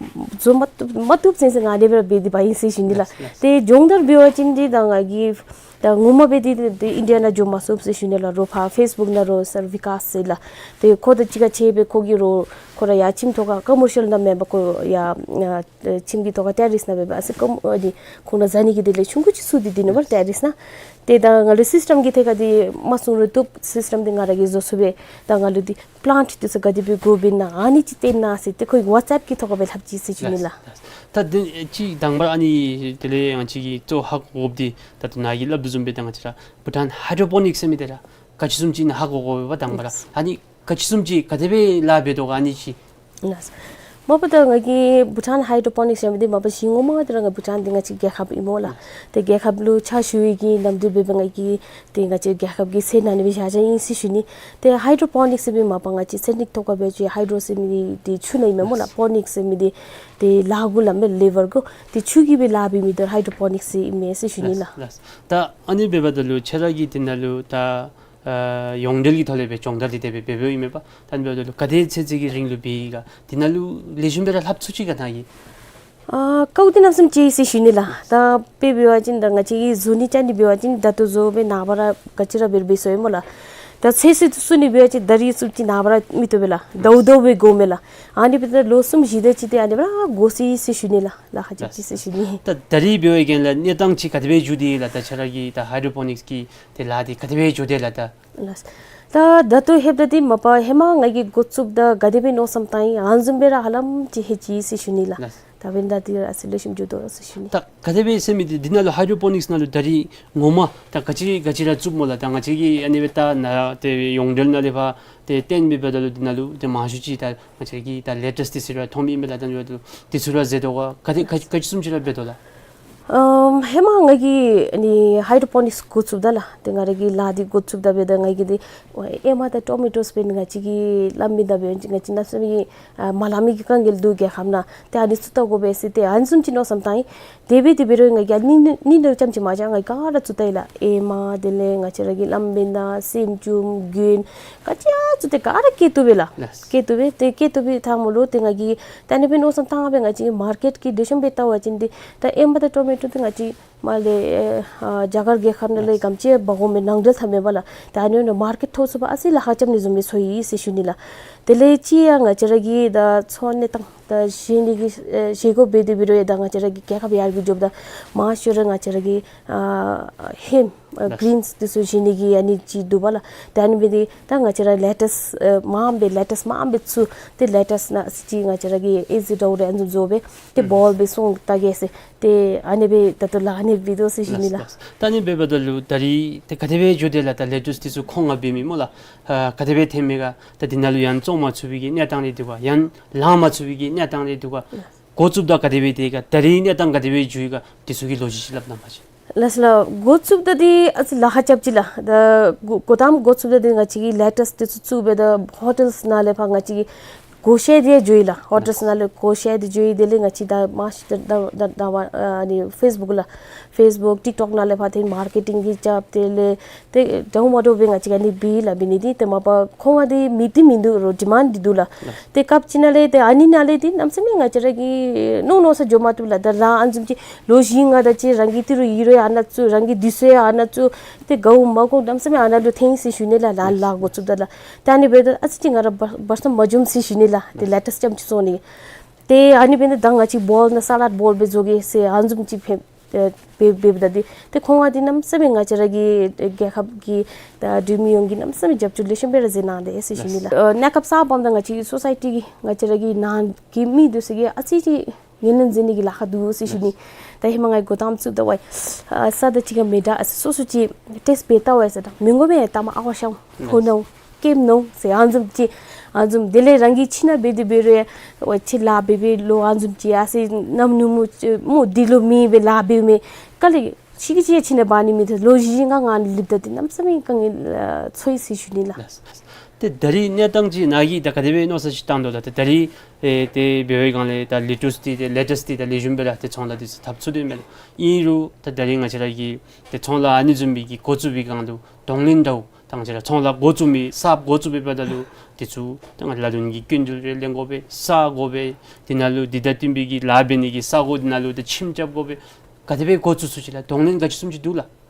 བཟོ་མ་བཏུབ་མ་བཏུབ་ཟེར་ཟེར་ང་ཨ་ནི་སྦེ་ར་འབད་དེ་འབག་ཡི་ཟེར་ཞུ་ནི་ལགས། ལགས་ལགས། ཏེ་སྦྱོང་བརྡར་འབད་བ་ཅིན་འདི་ད་ང་གིས་ད་ངོ་མ་སྦེ་འདི་འདི་ཨིན་ཌི་ཡ་ནང་འགྱོ་མ་ཚུགས་ཟེར་ཞུ་ནི་ལགས། རོགས་ཕར་ཕེསི་བུཀ་ནང་རོགས་སར་བི་ཀཱས་ཟེར་ལགས། ཏེ་ཁོ་དང་གཅིག་ཁར་ཕྱད་སྦེ་ཁོ་གིས་རོགས་ཁོ་ར་ཡར་ཁྱིམ་ཐོག་ཁར་ཀོ་མར་ཤལ་ནང་མེན་པར་ཁོ་ཡར་ཨ་ཁྱིམ་གྱི་ཐོག་ཁར་ཊེ་རེསི་ནང་འབད་བ་ཨ་ཙི་ཀོ་ཨ་འདི་ཁོང་ར་བཟའ་ནི་གི་དེ་ལས་ཆུང་ཀུ་ཅིག་བཙུགས་ཏེ་འདི་ནི་སྦེ་ཊེ་རེསི་ནང་། ཏེ་ད་ང་ལུ་སིསི་ཊེམ་གྱི་ཐད་ཁར་འདི་མ་གསུང་རུང་བཏུབ། སིསི་ཊེམ་འདི་ང་ར་གིས་བཟོ་ཚུགས་པས། ད་ང་ལུ་འདི་པི་ལཱནཊ་འདི་ཚུ་ག་དེ་སྦེ་གོཝ་ཨིན་ན་ཨ་ནི་ཅིག་སྟོན་གནང་ཟེར་ཏེ་ཁོ་གིས་ཝཊས་ཨེཔ་གི་ཐོག་ཁར་སྦེ་ལྷབ་ཅི་ཟེར་ཞུ་ནི་ལགས། ལགས། ད་འདི་ཅིག་དང་པ་ར་ཨ་ནི་དེ་ལས་ང་བཅས་ཀྱིས་གཙོ་ཧ་གོ་དགོཔ་འདི་ད་ལྟོ་ནཱ་གིས་སླབ་དོ་བཟུམ་སྦེ་ད་ང་བཅས་ར་བྷུ་ཊཱན་ཧའི་ཌོ་པོ་ནིཀསི་ཟེར་མི་འདི་ར་ག་ཅི་བཟུམ་ཅིག་ཨིན་ན་ཧ་གོ་དགོ་པས་པ། དང་པ་ར་ལགས། ཨ་ནི་ག་ཅི་བཟུམ་ཅིག་ག་དེ་སྦེ་ལཱ་འབད་དོ་ག་ཨ་ནི་ཅིག། ལགས། མ་པ་ད་ང་གིས་བྷུ་ཊཱན་ཧའི་ཌོ་པོ་ནིཀསི་ཟེར་མི་འདི་མ་པ་གཞི་ངོ་མ་འདི་ར་ང་བྷུ་ཊཱན་འདི་ང་བཅས་རྒྱལ་ཁབ་ཨིན་སྨོ་ལགས། ལགས། ཏེ་རྒྱལ་ཁབ་ལུ་ཕྱག་ཞུ་བའི་གི་ནམ་དུས་འབད་བ་ང་གིས་ཏེ་ང་བཅས་རྒྱལ་ཁབ་ཀྱི་ཚལ་ནང་ནི་སྦེ་བཞག་བཞགཔ་ཨིན་ཟེར་ཞུ་ནི། ཏེ་ཧའི་ཌོ་པོ་ནིཀསི་ཟེར་མི་མ་པ་ང་བཅས་ཚན་རིག་ཐོག་ཁར་འབད་བ་ཅིན་ཧའི་ཌོ་ཟེར་མི་འདི་ཆུ་ནང་ཨིན་མས་སྨོ་ལགས། པོ་ནིཀསི་ཟེར་མི་འདི་ཏེ་ལཱ་གུ་ལམ་སྦེ་ལེ་བར་གུ་ཏེ་ཆུ་གིས་སྦེ་ལཱ་འབད་མི་འདི་ཧའི་ཌོ་པོ་ནིཀསི་ཟེར་ཨིན་མས་ཟེར་ཞུ་ནི་ལགས། ལགས། ད་ཨ་ནི་འབདཝ་ད་ལུ་ཁྱོད་ར་གིས་འདི་ནང་ལུ་ད་ཨ་ཡོངས་འབྲེལ་གྱི་ཐོག་ལས་སྦེ་སྦྱོང་བརྡར་འདི་དེ་སྦེ་འབད་འབདཝ་ཨིན་མས་པ། ད་ཨ་ནི་འབདཝ་ད་ལུ་ག་དེ་ཚེ་ཚད་ཀྱི་རིང་ལུ་འབད་ཡི་ག། འདི་ནང་ལུ་ལེགས་ཤོམ་སྦེ་ར་ལྷབ་ཚུགས་ཅི་ག་ནཱ་གིས། ཨ་དཀའཝ་འདི་གནམ་མེད་ས་མེད་ཆེ་ཟེར་ཞུ་ནི་ལགས། ད་དཔེ་འབད་བ་ཅིན་ད་ང་བཅས་ཀྱིས་བཟོ་ནི་ཅིག་ནི་འབད་བ་ཅིན་ད་ལྟོ་བཟོ་སྦེ་ནངས་པ་ར་ག་ཅི་ར་འབད་རུང་འབད་ཚུགས་ཡི་སྨོ་ལགས། ད་ཚོད་བསྲེ་བཙུགས་ནི་འབད་བ་ཅིན་ད་རིས་བཙུགས་ཅི་ནངས་པ་ར་མི་བཏུབ་པས་ལགས། ཟླཝ་ཟླཝ་སྦེ་འགོརཝ་མས་ལགས། ཨ་ནི་འབདཝ་ད་ལོ་གསུམ་བཞི་དེ་ཅིག་ཏེ་ཨ་ནི་སྦེ་ར་འགོར་སོ་ཡི་ཟེར་ཞུ་ནི་ལགས། ལཱ་ཁག་རྐྱབ་ཅི་ཟེར་ཞུ་ནི། ད་ད་རིས་འབད་བའི་གི་ལགས་གནས་སྟངས་ཅིག་ག་དེ་སྦེ་འགྱོ་དེས་ལགས། ད་ཁྱོད་ར་གི་ད་ཧའི་ཌོ་པོ་ནིཀསི་གི་ཏེ་ལཱ་འདི་ག་དེ་སྦེ་འགྱོ་དེས་ལགས་ད། ལགས། ད་ད་ལྟོ་ལྷོདཔ་ད་འདི་མ་པ་ཧེ་མ་ང་གིས་འགོ་བཙུགསཔ་ད་ག་དེ་སྦེ་མནོ་བསམ་བཏང་ཡི་ཨ་ནི་བཟུམ་སྦེ་ར་ཧ་ལམ་ཅིག་ལྷོད་ཅི་ཟེར་ཞུ་ནི་ལགས། ལགས། ད་འབདན་ད་འདི་ར་ཨ་ཙི་ལེགས་ཤོམ་འགྱོ་དོ་ཟེར་ཞུ་ནི། ད་ག་དེ་སྦེ་ཟེར་མི་འདི་འདི་ནང་ལུ་ཧའི་ཌོ་པོ་ནིཀསི་ནང་ལུ་ད་རིས་ངོ་མ་ད་ག་ཅི་ག་ཅི་ར་བཙུགསཔ་སྨོ་ལགས། ད་ང་བཅས་ཀྱིས་ཨ་ནི་སྦེ་ད་ནཱ་ཏེ་ཡོངས་འབྲེལ་ནང་ལས་ཕར་ཏེ་སྟོན་མི་འབདཝ་ད་ལུ་འདི་ནང་ལུ་ཏེ་མང་ཤོས་ཅིག་ད་ང་བཅས་ཀྱི་ད་ལེ་ཊསི་འདི་ཚུ་ར་མཐོང་མི་ཨིན་པས་ལགས། ད་འབདཝ་ད་ལུ་འདི་ཚུ་ར་མཛད་དོ་ག་ག་དེ་ག་ག་ཅི་བཟུམ་ཅིག་ར་འབད་དོ་ལགས། ཨམ་ཧེ་མ་ང་གིས་ཨ་ནི་ཧའི་ཌོ་པོ་ནིགསི་འགོ་བཙུགསཔ་ད་ལགས། ཏེ་ང་ར་གིས་ལཱ་འདི་འགོ་བཙུགསཔ་ད་འབདཝ་ད་ང་གིས་འདི་ཨེ་མ་དང་ཊོ་མེ་ཊོསི་འབདན་ང་བཅས་ཀྱིས་ལངམ་ཨིན་ད་འབདན་ང་བཅས་ནང་སེམས་ཀྱིས་ཨ་མ་ལང་མི་གི་དཀའ་ངལ་འདུག། རྒྱལ་ཁབ་ནང་ཏེ་ཨ་ནི་ཚུ་བལྟ་དགོ་པས་ཟེར་ཏེ་ཨ་ནི་བཟུམ་ཅིག་མནོ་བསམ་བཏང་ཡི། དེ་འབད་དེ་འབད་རུང་ང་གིས་ཨ་ནི་ནི་ནི་ལུ་རྐྱངམ་ཅིག་མ་བཞག། ང་གིས་ག་ར་ཚུ་བལྟ་ཡི་ལགས། ཨེ་མ་དེ་ལས་ང་བཅས་ར་གི་ལམ་འབདན་སེམ་ཅུམ་གྱོན་ག་ཅི་ཡང་ཚུ་ཏེ་ག་ར་བཀལ་བཏུབ་པས་ལགས། ལགས། བཀལ་བཏུབ་པས། ཏེ་བཀལ་བཏུབ་པའི་ཐང་མོ་ལུ་ཏེ་ང་གིས་ད་ཨ་ནི་སྦེ་མནོ་བསམ་བཏང་སྦེ་ང་བཅས་མར་ཀེཊ་ཀྱི་ལེགས་ཤོམ་སྦེ་བལྟ་བ་ཅིན་འདི་ད་ཨེ་མ་དང་ཊོ་མེ་ཊོ་འདི་ང་བཅས་མར་ལས་ཨེ་ཨ་རྒྱ་གར་རྒྱལ་ཁབ་ནང་ལས་ག་དེམ་ཅིག་འབག་འོང་མི་ནང་འབྲེལ་འཐབ་མེན་པ་ལགས། ད་ཨ་ནི་ནང་མར་ཀེཊ་ཐོབ་ཚུགས་པར་ཨ་ཙི་ལཱ་ཁག་རྐྱབ་ནི་བཟུམ་སྦེ་ཚོར་ཡི་ཟེར་ཞུ་ནི་ལགས། དེ་ལས་ཅིག་ཡང་ང་བཅས་ར་གི་ད་འཚོ་གནས་དང་ད་བཞེས་ནི་གི་ཨེ་བཞེས་སྒོ་འབད་དེ་འབད་རུང་ཡང་ད་ང་བཅས་ར་གི་རྒྱལ་ཁབ་ཡར་རྒྱས་འགྱོཝ་ད་མང་ཤོས་ར་ང་བཅས་ར་གི་ཨ་ཧེམ་ཨ་ལགས། གི་རིནསི་འདི་ཚུ་བཞེས་ནི་གི་ཨ་ནི་ཅིག་འདུག་པ་ལགས། ད་ཨ་ནི་འབད་དེ་ད་ང་བཅས་ར་ལེ་ཊསི་ཨེ་མངམ་སྦེ་ལེ་ཊསི་མངམ་སྦེ་ཚུ་ཏེ་ལེ་ཊསི་ནང་ཨ་ཙི་ཅིག་ང་བཅས་ར་གིས་ཨེ་ཟི་ཌོ་རེ་ཨ་ནི་བཟུམ་བཟོ་སྦེ་ཏེ་ཨུམ་བཱོལ་སྦེ་སོང་ད་གེ་ཟེར། ཏེ་ཨ་ནི་སྦེ་ད་ལྟོ་ལཱ་ཨ་ནི་སྦེ་འབད་དོ་ཟེར་ཞུ་ནི་ལགས། ལགས་ལགས། ད་ཨ་ནི་འབདཝ་ད་ལུ་ད་རིས་ཏེ་ག་དེ་སྦེ་འགྱོ་དེས་ལགས། ད་ལེ་ཊསི་འདི་ཚུ་ཁོང་ང་འབད་མི་སྨོ་ལགས། ཨ་ག་དེ་སྦེ་ཐོན་མས་ག། ད་འདི་ནང་ལུ་ཡང་བཙོང་མ་ཚུགས་པའི་གི་གནས་སྟངས་རེ་འདུག་ག། ཡང་ལང་མ་ཚུགས་པའི་གི་གནས་སྟངས་རེ་འདུག་ག། འགོ་བཙུགསཔ་ད་ག་དེ་སྦེ་དེ་ག་ད་རིས་གནས་སྟངས་ག་དེ་སྦེ་འགྱོ་ཡི་ག། འདི་ཚུ་གི་ལོ་རྒྱུས་ཅིག་སླབ་གནང་བ་ཅིན། ལགས་ལགས། འགོ་བཙུགསཔ་ད་འདི་ཨ་ཙི་ལཱ་ཁག་རྐྱབ་ཅི་ལགས། ད་འགོ་འགོ་དང་འགོ་བཙུགསཔ་ད་འདི་ང་བཅས་ཀྱིས་ལེ་ཊསི་འདི་ཚུ་བཙུགས་སྦེ་ད་ཧོ་ཊེལ་ནང་ལས་ཕར་ང་བཅས་ཀྱིས་སྒོ་ཕྱེ་སྟེ་འགྱོ་ཡི་ལགས། ཧོ་ཊེལ་ནང་ལས་སྒོ་ཕྱེ་སྟེ་འགྱོ་ཡི། དེ་ལས་ང་བཅས་ད་མ་ཤི་ད་ད་ད་ཨ་ནི་ཕེསི་བུཀ་ལགས། ཕེསི་བུཀ་ཊིཀ་ཊོཀ་ནང་ལས་ཕར་ཏེ་མར་ཀེ་ཊིང་གི་རྐྱབ། དེ་ལས་ཏེ་འདྲཝ་མ་འདྲཝ་སྦེ་ང་བཅས་ཀྱིས་ཨ་ནི་འབད་ཡི་ལགས། འབད་ནི་འདི་ཏེ་མ་པ་ཁོང་ང་འདི་མི་འདི་མིན་འདུག་རོགས་ཌི་མཱནཌ་འདི་འདུག་ལགས། ཏེ་སྐབས་ཅིག་ནང་ལས་ཏེ་ཨ་ནི་ནང་ལས་ཏེ་གནམ་མེད་ས་མེད་ང་བཅས་ར་གིས་མནོ་མནོ་ས་འགྱོ་མ་བཏུབ་ལགས། ད་རང་ཨ་ནི་བཟུམ་ཅིག་ལོ་བཞི་ལྔ་དེ་ཅིག་རང་གི་ཏི་རུ་ཡི་རུ་ཡང་ཨ་ནཱ་བཙུགས། རང་གི་འདི་ཚུ་ཡང་ཨ་ནཱ་བཙུགས། ཏེ་དགའཝ་མ་དགའཝ་གནམ་མེད་ས་མེད་ཨ་ནཱ་ལུ་ཐོན་ཡི་ཟེར་ཞུ་ནི་ལགས། ལཱ་ལཱ་འགོ་བཙུགསཔ་ད་ལགས། ཏེ་ཨ་ནི་འབདཝ་ད་ཨ་ཙི་ཅིག་ང་ར་བར་བར་མཚམས་མ་འཛོམས་ཟེར་ཞུ་ནི་ལགས། ཏེ་ལེ་ཊསི་རྐྱངམ་ཅིག་བཙོང་ནི། ཏེ་ཨ་ནི་འབདཝ་ད་ད་ང་བཅས་བཱོལ་ནང་སཱ་ལཌ་བཱོལ་སྦེ་བཟོ་གེ་ཟེར་ཨ་ནི་བཟུམ་ཅིག་འབད་འབད་འབད་འབདཝ་ད་འདི་ཏེ་ཁོང་ང་འདི་གནམ་མེད་ས་མེད་ང་བཅས་ར་གི་རྒྱལ་ཁབ་ཀྱི་ད་འབྲུག་མི་ཡོངས་ཀྱིས་གནམ་མེད་ས་མེད་རྒྱབ་སྐྱོར་ལེགས་ཤོམ་སྦེ་ར་མཛད་གནང་དེས་ཟེར་ཞུ་ནི་ལགས། ཨ་གནས་སྐབས་གསརཔ་འབདཝ་ད་ང་བཅས་ཀྱི་སོ་སའི་ཊི་གི་ང་བཅས་ར་གི་ནང་གི་མི་འདི་ཚུ་གིས་ཨ་ཙི་ཅིག་ངོས་ལེན་མཛད་ནི་གི་ལཱ་ཁག་འདུག་ཟེར་ཞུ་ནི། ད་ཧེ་མ་ང་གིས་འགོ་དང་བཙུགསཔ་ད་ཝའི་ཨ་ས་དང་ཅིག་ཁར་མི་འདྲ་ཨ་སོ་སོ་ཅིག་ཊེསཊ་འབད་བལྟ་ཝའི་ཟེར་ད་མི་དགོ་མས། ད་མ་ཨ་ཝ་ཤང་ཕོ་ནོ་ཀེམ་ནོ་ཟེར་ཨ་ནི་བཟུམ་ཅིག་ཨ་ནི་བཟུམ། དེ་ལས་རང་གིས་ཁྱིམ་ནང་འབད་དེ་འབད་རུང་ཝའི་ཁྱིམ་ལཱ་འབད་འབད་ལོ་ཨ་ནི་བཟུམ་ཅིག་ཨ་ཙི་གནམ་ནུབ་མོ་ཅིག་མོ་འདི་ལོ་མེ་སྦེ་ལཱ་འབདཝ་མས། ག་ལས་ཤི་གི་ཅིག་ཁྱིམ་ནང་འབག་ནི་མེད། ད་ལོ་བཞི་ལྔ་ང་ལུ་ལུསཔ་ད་འདི་གནམ་མེད་ས་མེད་དཀའ་ངལ་ཨ་ཚོར་ཡི་ཟེར་ཞུ་ནི་ལགས། ལགས་ལགས། ཏེ་ད་རིས་གནས་སྟངས་ཅིག་ནཱ་གིས་ད་ག་དེ་སྦེ་མནོ་བསམ་ཅིག་བཏང་དོ་ལགས། ཏེ་ད་རིས་ཨེ་ཏེ་འབད་བའི་སྒང་ལས་ད་ལེ་ཊུསི་འདི་ཏེ་ལེ་ཊུསི་འདི་ད་ལེགས་ཤོམ་སྦེ་ར་ཏེ་ཚོང་ལཱ་འདི་ཚུ་འཐབ་ཚུགས་དོ་མས་ལགས། ཨིན་རུང་ད་ད་རིས་ང་བཅས་ར་གི་ཏེ་ཚོང་ལཱ་ཨ་ནི་བཟུམ་མའི་གི་འགོ་བཙུགས་པའི་སྒང་ལུ་གདོང་ལེན་འདྲཝ་ད་ང་བཅས་ར་ཚོང་ལཱ་འགོ་བཙུགས་མི་གསརཔ་འགོ་བཙུགས་པའི་བར་ན་ལུ་འདི་ཚུ་ད་ང་ལ་ལུ་ནི་གི་སྐྱིན་འགྲུལ་རེ་ལེན་དགོ་པས། ས་དགོ་པས། འདི་ནང་ལུ་འདི་དང་བསྟུན་པའི་གི་ལཱ་འབད་ནི་གི་ས་གོ་འདི་ནང་ལུ་ད་ཁྱིམ་རྐྱབ་དགོ་པས། ག་དེ་སྦེ་འགོ་བཙུགས་ཚུགས་ཅི་ལགས། གདོང་ལེན་ག་ཅི་བཟུམ་ཅིག་འདུག་ལགས།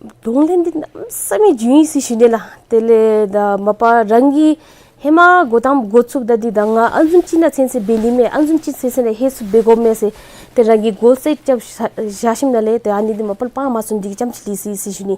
གདོང་ལེན་འདི་གནམ་མེད་ས་མེད་བྱུང་ཡི་ཟེར་ཞུ་ནི་ལགས། དེ་ལས་ད་མ་པ་རང་གིས་ཧེ་མ་འགོ་དང་འགོ་བཙུགསཔ་ད་འདི་ད་ང་ཨ་ནི་བཟུམ་ཅིག་ནང་ཚུན་ཚོད་འབད་ནི་མས། ཨ་ནི་བཟུམ་ཅིག་ཚུན་ཚོད་ལས་ཧེ་སུ་འབད་དགོ་མས་ཟེར་ཏེ་རང་གིས་གོལ་སེཊ་རྐྱབ་བཞག་བཞག་ཞིནམ་ལས་ཏེ་ཨ་ནི་འདི་མ་པ་ལས་སྤང་མ་ཚུགས་འདི་གི་རྐྱངམ་ཅིག་ལུས་ཡི་ཟེར་ཞུ་ནི།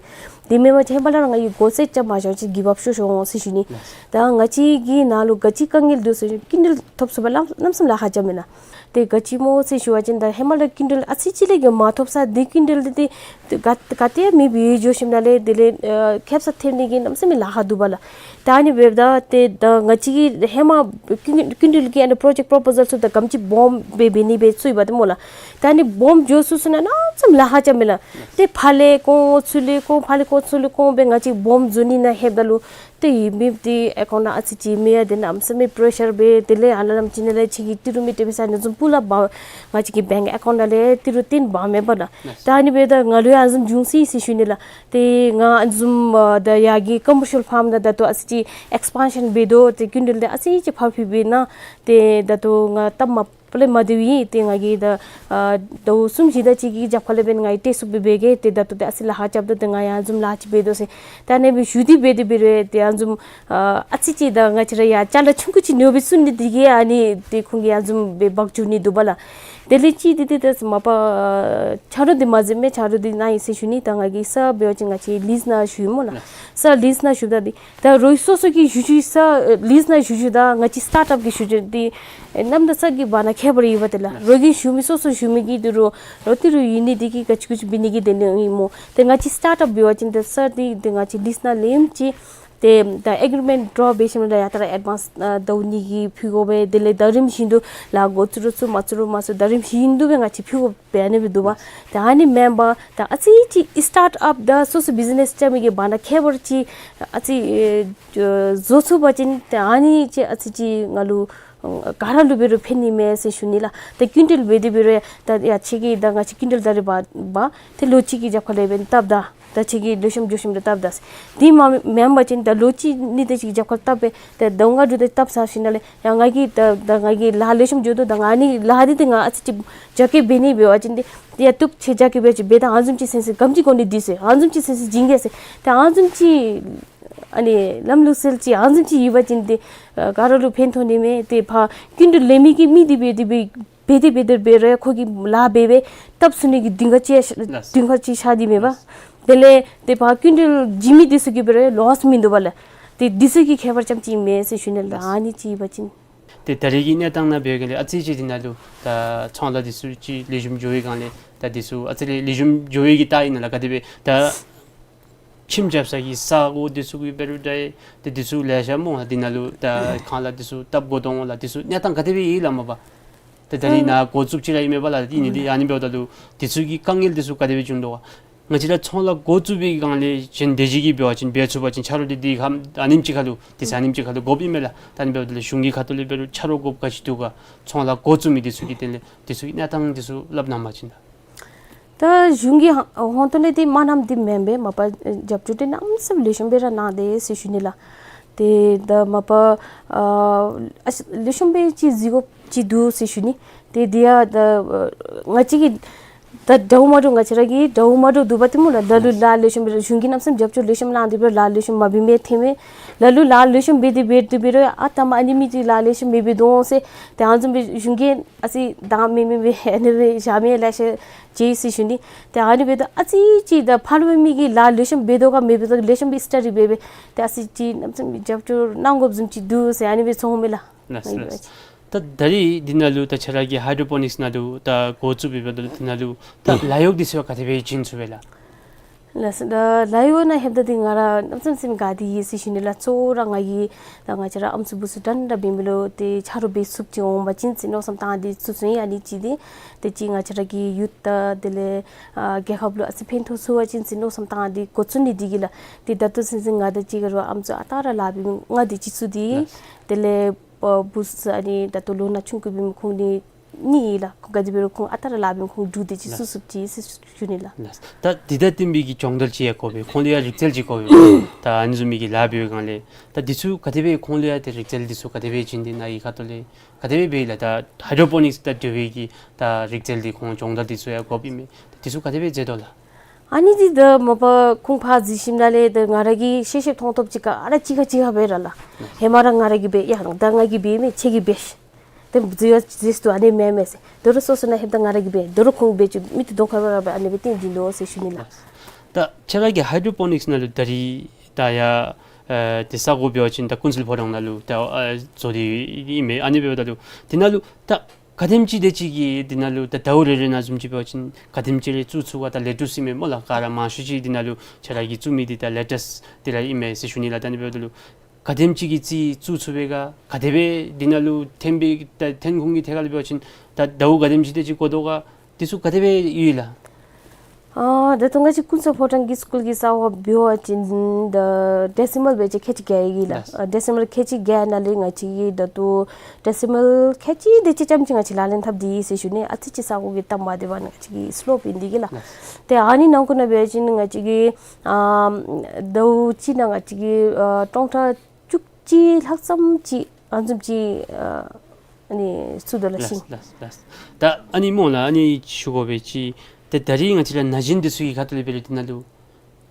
དེ་མེན་པ་ཅིན་ཧེ་མ་ལས་ར་ང་གིས་གོལ་སེཊ་རྐྱབ་མ་བཞག་ཅིན་གིབ་ཨཔ་ཤོར་ཤོར་འོང་ཟེར་ཞུ་ནི། ད་ང་བཅས་ཀྱི་ནང་ལུ་ག་ཅི་དཀའ་ངལ་འདུག་ཟེར་ཞུ་སྐྱིན་འགྲུལ་ཐོབ་ཚུགས་པར་གནམ་མེད་ས་མེད་ལཱ་ཁག་རྐྱབ་མེན་ན། ཏེ་ག་ཅི་སྨོ་ཟེར་ཞུ་བ་ཅིན་ད་ཧེ་མ་ལས་སྐྱིན་འགྲུལ་ཨ་ཙི་ཅིག་ལས་ཀྱང་མ་ཐོབ་ས་འདི་སྐྱིན་འགྲུལ་འདི་ཏེ་ག་ག་ཏེ་མེདཔ་སྦེ་འགྱོ་ཞིནམ་ལས་དེ་ལས་ཨ་ཁེབ་ས་ཐོན་ནི་གི་གནམ་མེད་ས་མེད་ལཱ་ཁག་འདུག་པ་ལགས། ད་ཨ་ནི་འབདཝ་ད་ཏེ་ད་ང་བཅས་ཀྱིས་ཧེ་མ་སྐྱིན་སྐྱིན་འགྲུལ་གྱི་ཨ་ནི་པྲོ་ཇེཀཊ་པོ་རོ་པོ་ཟལ་ཚུ་ད་ག་དེམ་ཅིག་སྦོམ་སྦེ་འབད་ནི་སྦེ་ཚུད་པ་ཏེ་སྨོ་ལགས། ད་ཨ་ནི་སྦོམ་འགྱོ་ཚུན་ཚོད་ནང་གནམ་མེད་ས་མེད་ལཱ་ཁག་རྐྱབ་མས་ལགས། ཏེ་ཕར་ལས་བཀོ་ཚུར་ལས་བཀོ་ཕར་ལས་བཀོ་ཚུར་ལས་བཀོ་སྦེ་ང་བཅས་སྦོམ་བཟོ་ནི་ནང་ལྷོདཔ་ད་ལུ་ཏེ་ཡོད་མི་འདི་ཨེ་ཀའུནཊ་ནང་ཨ་ཙི་ཅིག་མེད་ཡ། ཏེ་གནམ་མེད་ས་མེད་པེ་རེ་ཤར་འབད། དེ་ལས་ཨ་ནཱ་ལམ་ཅིག་ནང་ལས་ཁྱོད་ཀྱི་ཏི་རུ་མི་སྤྲོད་པའི་ས་ནི་བཟུམ་སྤུ་ལ་འབག་ང་བཅས་ཀྱི་བེངཀ་ཨེ་ཀའུནཊ་ནང་ལས་ཏི་རུ་བཏོན་འབག་མེན་པ་ལགས། ད་ཨ་ནི་འབདཝ་ད་ང་ལུ་ཡང་ཨ་ནི་བཟུམ་བྱུང་སོ་ཡི་ཟེར་ཞུ་ནི་ལགས། ཏེ་ང་ཨ་ནི་བཟུམ་ཨ་ད་ཡར་གྱི་ཀོ་མར་ཤལ་ཕཱརམ་ནང་ད་ལྟོ་ཨ་ཙི་ཅིག་ཨེགས་པཱན་ཤཱན་འབད་དོ། ཏེ་སྐྱིན་འགྲུལ་འདི་ཨ་ཙི་ཅིག་ཕར་ཕུད་པའི་ནང་ཏེ་ད་ལྟོ་ང་སྟབས་མ་པ་ལས་མ་བདེཝ་ཨིན། ཏེ་ང་གིས་ད་ཨ་ཟླཝ་གསུམ་བཞི་དེ་ཅིག་གི་རྒྱབ་ཁ་ལས་འབདན་ང་གིས་ཏེ་སུ་སྦེ་འབད་གེ། ཏེ་ད་ལྟོ་ཏེ་ཨ་ཙི་ལཱ་ཁག་རྐྱབ་དོ། ཏེ་ང་ཡང་ཨ་ནི་བཟུམ་ལཱ་ཅིག་འབད་དོ་ཟེར། ད་ཨ་ནི་སྦེ་ཞུ་སྟེ་འབད་དེ་འབད་རུང་ཏེ་ཨ་ནི་བཟུམ་ཨ་ཨ་ཙི་ཅིག་ད་ང་བཅས་ར་ཡང་ཅ་ལ་ཆུང་ཀུ་ཅིག་ཉོ་སྦེ་བཙུགས་ནི་འདི་གིས་ཨ་ནི་ཏེ་ཁོང་གིས་ཨ་ནི་བཟུམ་སྦེ་འབག་འགྱོ་ནི་འདུག་པ་ལགས། དེ་ལས་ཅིག་འདི་ཏེ་ད་མ་པ་ཨ་ཆ་རོགས་འདི་མ་ཟད་མི་ཆ་རོགས་འདི་གནང་ཡི་ཟེར་ཞུ་ནི། ད་ང་གིས་ས་འབད་བ་ཅིན་ང་བཅས་ལིསི་ནང་ཞུ་ཡི་སྨོ་ལགས། ལགས། ས་ལིསི་ནང་ཞུཝ་ད་འདི་ད་རོགས་སོ་སོ་གིས་ཞུ་ཞུ་ས་ཨེ་ལིསི་ནང་ཞུ་ཞུཝ་ད་ང་བཅས་སི་ཊཱརཊ་ཨཔ་གིས་ཞུ་ཞུཝ་འདི་ཨེ་གནམ་དང་ས་གི་བར་ན་ཁྱད་པར་ཡོདཔ་ཏེ་ལགས། རོགས་ཀྱིས་ཞུ་མི་སོ་སོ་ཞུ་མི་གི་འདི་རོགས་རོགས་ཏི་རུ་ཡོད་ནི་འདི་གིས་ག་ཅི་ག་ཅི་འབད་ནི་གི་དེ་ནི་ཨིན་སྨོ། ཏེ་ང་བཅས་སི་ཊཱརཊ་ཨཔ་འབད་བ་ཅིན་ཏེ་ས་འདི་ཏེ་ང་བཅས་ལིསི་ནང་ལེནམ་ཅིག་ ཏེ་ད་ཨེག་རི་མེནཊ་ཌོ་ར་འབད་ཞིནམ་ལས་ཡ་ད་ར་ཨེཌ་ཝཱནསི་ཨ་ཟླཝ་གཉིས་ཀྱི་ཕུལ་དགོ་པས། དེ་ལས་ད་རིམ་བཞིན་དུ་ལཱ་འགོ་བཙུགས་རུང་བཙུགས་མ་བཙུགས་རུང་མ་བཙུགས་ད་རིམ་བཞིན་དུ་སྦེ་ང་བཅས་ཕུལ་དགོ་པས་ཨ་ནི་སྦེ་འདུག་པ། ཏེ་ཨ་ནི་མེན་པར་ད་ཨ་ཙི་ཅིག་སི་ཊཱཊ་ཨཔ་དང་སོ་སོ་བིཛི་ནེསི་རྐྱབ་མི་གི་བར་ན་ཁྱད་པར་ཅིག་ཨ་ཙི་ཨེ་བཟོ་ཚུགས་པ་ཅིན་ཏེ་ཨ་ནི་ཅིག་ཨ་ཙི་ཅིག་ང་ལུ་ཨ་ག་ར་ལུ་འབད་རུང་ཕན་ནི་མས་ཟེར་ཞུ་ནི་ལགས། ད་ཀུན་ཊལ་འབད་དེ་འབད་རུང་ཡ་ད་ཡ་ཁྱོད་ཀྱིས་ད་ང་བཅས་ཀུན་ཊལ་ད་རེས་འབག་འབག་ཏེ་ལོ་གཅིག་གི་རྒྱབ་ཁ་ལས་འབདན་བཏབ་ད། ད་ཁྱོད་ཀྱིས་ལེགས་ཤོམ་འགྱོ་ཞིནམ་ལས་བཏབ་ད་ཟེར། དེ་མ་མེན་པ་ཅིན་ད་ལོ་གཅིག་གཉིས་དེ་ཅིག་རྒྱབ་ཁར་བཏབ་སྦེ་ད་ཟླཝ་ལྔ་དྲུག་དེ་བཏབ་ཚར་ཞིནམ་ལས་ཡ་ང་གིས་ད་ད་ང་གིས་ལཱ་ལེགས་ཤོམ་འགྱོ་དོ། ད་ང་ཨ་ནི་ལཱ་འདི་ཏེ་ང་ཨ་ཙི་ཅིག་རྒྱ་སྐྱེད་འབད་ནི་འབད་བ་ཅིན་ཏེ་ཡ་བཏུབ་ཁྱོད་རྒྱ་སྐྱེད་འབད་ཅིག་འབད་ད་ཨ་ནི་བཟུམ་ཅིག་སེམས་སི་སྒམ་ཅིག་གོ་ནི་འདི་ཟེར་ཨ་ནི་བཟུམ་ཅིག་སེམས་སི་བྱིན་གེ་ཟེར་ཏེ་ཨ་ནི་བཟུམ་ཅིག་ཨ་ནི་ལམ་ལུགས་སྲོལ་ཅིག་ཨ་ནི་བཟུམ་ཅིག་ཡོད་པ་ཅིན་ཏེ་ཨ་ག་ར་ལུ་ཕན་ཐོགས་ནི་མས། ཏེ་ཕར་ཀུན་ཏུ་ལེན་མི་གི་མི་འདི་འབད་དེ་འབད་འབད་དེ་འབད་དེ་འབད་རུང་ཁོ་གིས་ལཱ་འབད་འབད་བཏབ་ཚུགས་ནི་གི་གདེང་ཁ་ཅིག་ལགས། གདེང་ཁ་ཅིག་ཤར་ཏེ་མས་པ། ལགས། དེ་ལས་ཏེ་ཕར་ཀུན་ཏུ་བྱིན་མི་འདི་ཚུ་གིས་འབད་རུང་ལོསི་མིན་འདུག་པ་ལགས། ཏེ་འདི་ཚུ་གི་ཁྱད་པར་ཙམ་ཅིག་མས་ཟེར་ཞུ་ནི་ལགས། ལགས། ཨ་ནི་ཅིག་ཡོད་པ་ཅིན། ཏེ་ད་རེས་ཀྱི་གནས་སྟངས་ནང་འབད་བའི་སྒང་ལས་ཨ་ཙི་ཅིག་འདི་ནང་ལུ་ད་ཚོང་ལཱ་འདི་ཚུ་ཅིག་ལེགས་ཤོམ་འགྱོ་བའི་སྒང་ལས་ད་འདི་ཚུ་ཨ་ཙི་ལེ་ལེགས་ཤོམ་འགྱོ་བའི་གི་རྟགས་ཨིན་ན་ལགས། ག་དེ་སྦེ་ད་ཁྱིམ་རྐྱབ་ས་གི་ས་གོ་འདི་ཚུ་གི་འབད་རུང་འདྲ་ཏེ་འདི་ཚུ་ལེ་ཤ་སྨོ་ལགས། འདི་ནང་ལུ་ད་ཁང་གླ་འདི་ཚུ་བཏབ་དགོ་དོ་འོང་ལགས། འདི་ཚུ་གནས་སྟངས་ག་དེ་སྦེ་ཨིན་ལགས་མ་པ། ཏེ་ད་རིས་ནཱ་འགོ་བཙུགས་ཅི་ར་ཨིན་མས་པ་ལགས། ཨིན་ནི་འདི་ཨ་ནི་འབདཝ་ད་ལུ་འདི་ཚུ་གི་དཀའ་ངལ་འདི་ཚུ་ག་དེ་སྦེ་བྱུང་དོ་ག། ང་བཅས་ར་ཚོང་ལཱ་འགོ་བཙུགས་པའི་སྒང་ལས་གཞན་དེ་ཅིག་གིས་འབད་བ་ཅིན་འབད་ཚུགས་པ་ཅིན་ཆ་རོགས་འདི་འདི་ཁ་ཨ་ནེམ་ཅིག་ཁ་ལུ་འདི་ས་ཨ་ནེམ་ཅིག་ཁ་ལུ་དགོཔ་ཨིན་མས་ལགས། ད་ཨ་ནི་འབདཝ་ད་ལུ་གཞུང་གི་ཁ་ཐུག་ལས་འབད་རུང་ཆ་རོགས་དགོཔ་ག་ཅི་འདུག་ག། ཚོང་ལཱ་འགོ་བཙུགས་མི་འདི་ཚུ་གི་དོན་ལས་འདི་ཚུ་གི་གནས་སྟངས་འདི་ཚུ་སླབ་གནང་པ་ཅིན་ད། ད་གཞུང་གི་ཧ་ཧོང་ཏོ་ལས་འདི་མ་གནངམ་འདི་མེན་པས། མ་པ་རྒྱབ་སྐྱོར་འདི་གནམ་མེད་ས་མེད་ལེགས་ཤོམ་སྦེ་ར་གནང་དེས་ཟེར་ཞུ་ནི་ལགས། ཏེ་ད་མ་པ་ཨ་ཨ་ལེགས་ཤོམ་སྦེ་ཅིག་གཟིགས་དགོཔ་ཅིག་འདུག་ཟེར་ཞུ་ནི། ཏེ་འདི་ཡང་ད་ང་བཅས་ཀྱིས་ད་འདྲཝ་མ་འདྲཝ་ང་བཅས་ར་གིས་འདྲཝ་མ་འདྲཝ་འདུག་པ་ཏེ་སྨོ་ལགས། ལ་ལུ་ལཱ་ལེགས་ཤོམ་སྦེ་གཞུང་གིས་གནམ་མེད་ས་མེད་རྒྱབ་སྐྱོར་ལེགས་ཤོམ་གནང་སྟེ་འབད་རུང་ལཱ་ལེགས་ཤོམ་མ་འབད་མི་ཐོན་མས། ལ་ལུ་ལཱ་ལེགས་ཤོམ་འབད་དེ་འབད་དེ་འབད་རུང་ཨ་ད་མ་ཨ་ནི་མི་འདི་ལཱ་ལེགས་ཤོམ་མི་འབད་དོ་འོང་ཟེར་ཏེ་ཨ་ནི་བཟུམ་སྦེ་གཞུང་གིས་ཨ་ཙི་དང་མི་མི་སྦེ་ཨ་ནི་སྦེ་བཞག་མི་ལེ་ཤ་ཅིག་ཟེར་ཞུ་ནི། ཏེ་ཨ་ནི་འབདཝ་ད་ཨ་ཙི་ཅིག་ད་ཕར་འབད་མི་གིས་ལཱ་ལེགས་ཤོམ་འབད་དོ་ག་མི་འབད་དོ་ག་ལེགས་ཤོམ་སྦེ་སི་ཊ་ཌི་འབད་འབད་ཏེ་ཨ་ཙི་ཅིག་གནམ་མེད་ས་མེད་རྒྱབ་སྐྱོར་གནང་དགོཔ་བཟུམ་ཅིག་འདུག་ཟེར་ཨ་ནི་སྦེ་ཚོར་འོང་མས་ལགས། ལགས་ལགས། ད་ད་རིས་འདི་ནང་ལུ་ད་ཁྱེད་ར་གི་ཧའི་ཌྲོ་པོ་ནིཀསི་ནང་ལུ་ད་འགོ་བཙུགས་འབདཝ་ད་འདི་ནང་ལུ་ད་ལཱ་གཡོག་འདི་ཚུ་ག་དེ་སྦེ་བྱིན་ཚུགས་པས་ལགས། ལགས་སོ། ད་ལཱ་གཡོག་ནང་ལྷོདཔ་ད་འདི་ང་ར་གནམ་མེད་ས་མེད་དགའ་སྟེ་ཡོད་ཟེར་ཞུ་ནི་ལགས། གཙོ་བོ་ར་ང་གིས་ད་ང་བཅས་ར་ཨམ་སྲུ་བུ་སྲུ་འདྲན་འདྲ་འབད་མི་ལུ་ཏེ་ཆ་རོགས་འབད་ཚུགསཔ་ཅིག་འོང་པ་ཅིན་ཟེར་མནོ་བསམ་བཏང་སྟེ་བཙུགས་བཙུགསཔ་ཨིན། ཨ་ནི་གཅིག་འདི་ཏེ་གཅིག་ང་བཅས་ར་གི་ཡུཐ་དང་དེ་ལས་ཨ་རྒྱལ་ཁབ་ལུ་ཨ་ཙི་ཕན་ཐོགས་ཚུགས་པ་ཅིན་ཟེར་མནོ་བསམ་བཏང་སྟེ་འགོ་བཙུགས་ནི་འདི་གིས་ལགས། ཏེ་ད་ལྟོ་ཚུན་ཚོད་ང་དང་གཅིག་ཁར་ཨམ་སྲུ་ཨ་རྟག་ར་ལཱ་འབད་མི་ལྔ་དེ་ཅིག་ཚུད་དེ་ལགས། དེ་ལས་ཨ་བུ་སྲུ་ཨ་ནི་ད་ལྟོ་ལོ་ན་ཆུང་ཀུ་འབད་མི་ཁོང་ནི་གཉིས་ལགས། ཁོང་ག་ཅི་འབད་རུང་ཁོང་ཨ་རྟག་ར་ལཱ་འབད་མི་ཁོང་དྲུག་དེ་ཅིག་ལགས། ཚུད་ཚུགསཔ་ཅིག་ཟེར་ཞུ་ནི་ལགས། ལགས། ད་འདི་དང་བསྟུན་པའི་གི་སྦྱོང་བརྡར་ཅིག་ཡང་དགོ་པས། ཁོང་ལུ་ཡང་རིག་རྩལ་ཅིག་དགོ་པས། ད་ཨ་ནི་བཟུམ་མའི་གི་ལཱ་འབད་བའི་སྒང་ལས་ད་འདི་ཚུ་ག་དེ་སྦེ་ཁོང་ལུ་ཡང་ཏེ་རིག་རྩལ་འདི་ཚུ་ག་དེ་སྦེ་བྱིན་ཏེ་ནཱ་གི་ཁ་ཐུག་ལས་ག་དེ་སྦེ་འབད་ཡི་ལགས། ད་ཧའི་ཌྲོ་པོ་ནིཀསི་དང་འབྲེལ་བའི་གི་ད་རིག་རྩལ་འདི་ཁོང་སྦྱོང་བརྡར་འདི་ཚུ་ཡང་དགོཔ་ཨིན་མས། ད་འདི་ཚུ་ག་དེ་སྦེ་མཛད་དོ་ལགས། ཨ་ནི་འདི་ད་མ་པ་ཁོང་ཕར་གཟིགས་ཞིནམ་ལས་ད་ང་ར་གིས་ཤེས་ཤེསཔ་མཐོང་ཐོབ་ཅིག་ག་ར་གཅིག་ཁར་གཅིག་ཁར་འབད་ར་ལགས། ཧེ་མ་ར་ང་ར་གིས་འབད་ཡ་ད་ང་གིས་འབད་མི་ཁྱོད་ཀྱིས་འབད་ཤིག། ཏེ་འཛོལ་ཡ་ཅིག་འཛོལ་སོ་ཨ་ནི་མེན་མས་ཟེར། དོ་རུང་སོ་སོ་ནང་ལྷོདཔ་ད་ང་ར་གིས་འབད། དོ་རུང་ཁོང་འབད་བཅུག། མི་འདི་གདོང་ཁར་འབད་ར་འབད་ཨ་ནི་སྦེ་སྟོན་བྱིན་དོ་ཟེར་ཞུ་ནི་ལགས། ད་ཁྱེད་ར་གི་ཧའི་ཌྲོ་པོ་ནིཀསི་ནང་ལུ་ད་རིས་ད་ཡ་ཨ་ཏེ་ས་གོ་འབད་བ་ཅིན་ད་ཀུན་གསལ་ཕོ་བྲང་ནང་ལུ་ད་ཨ་བཟོ་སྟེ་ཨིན་མས། ཨ་ནི་འབདཝ་ད་ལུ་འདི་ནང་ལུ་ད་ག་དེམ་ཅིག་དེ་ཅིག་གིས་འདི་ནང་ལུ་ད་ཟླཝ་རེ་རེ་ནང་བཟུམ་ཅིག་འབད་བ་ཅིན་ག་དེམ་ཅིག་རེ་བཙུགས་ཚུགས་ག། ད་ལེ་ཊསི་ཨིན་མས་སྨོ་ལགས། ག་ར་མང་ཤོས་ཅིག་འདི་ནང་ལུ་ཁྱེད་ར་གིས་བཙུགས་མི་འདི་ད་ལེ་ཊསི་འདི་ར་ཨིན་མས་ཟེར་ཞུ་ནི་ལགས། ད་ཨ་ནི་འབདཝ་ད་ལུ་ག་དེམ་ཅིག་གི་རྩིས་བཙུགས་ཚུགས་པས་ག། ག་དེ་སྦེ་འདི་ནང་ལུ་ཐོན་པའི་ད་ཐོན་ཁུངས་ཀྱི་ཐད་ཁར་ལུ་འབད་བ་ཅིན་ད་ཟླཝ་ག་དེམ་ཅིག་དེ་ཅིག་འགོར་དོ་ག། འདི་ཚུ་ག་དེ་སྦེ་ཡོད་ལགས། ཨ་ད་ལྟོ་ང་བཅས་ཀུན་གསལ་ཕོ་བྲང་གི་སི་ཀུལ་གྱི་ས་གོ་འབད་བ་ཅིན་ད་ཌེ་སི་མཱལ་འབད་བ་ཅིན་ཁལ་གཅིག་བརྒྱད་ཡོད་ལགས། ལགས། ཨ་ཌེ་སི་མཱལ་ཁལ་གཅིག་བརྒྱད་ནང་ལས་ང་བཅས་ཀྱིས་ད་ལྟོ་ཌེ་སི་མཱལ་ཁལ་གཅིག་དེ་ཅིག་ཙམ་ཅིག་ང་བཅས་ལག་ལེན་འཐབ་སྟེ་ཡོད་ཟེར་ཞུ་ནི། ཨ་ཙི་ཅིག་ས་གོ་གི་ལྟག་མ་དེ་བ་ང་བཅས་ཀྱི་སི་ལོབ་ཨིན་འདི་གིས་ལགས། ལགས། ཏེ་ཨ་ནི་ནང་ཁུལ་ནང་འབད་བ་ཅིན་ང་བཅས་ཀྱིས་ཨ་ཟླཝ་གཅིག་ནང་ང་བཅས་ཀྱིས་ཨ་སྟོང་ཕྲག་བཅུ་གཅིག་ལྷག་ཙམ་ཅིག་ཨ་ནི་བཟུམ་ཅིག་ཨ་ཨ་ནི་བཙུགས་དོ་ལགས། ལགས་ལགས་ལགས། ད་ཨ་ནི་སྨོ་ལགས། ཨ་ནི་ཞུ་དགོ་པའི་ཅིག་ཏེ་ད་རིས་ང་བཅས་ར་ན་གཞོན་འདི་ཚུ་གི་ཁ་ཐུག་ལས་འབད་རུང་འདི་ནང་ལུ་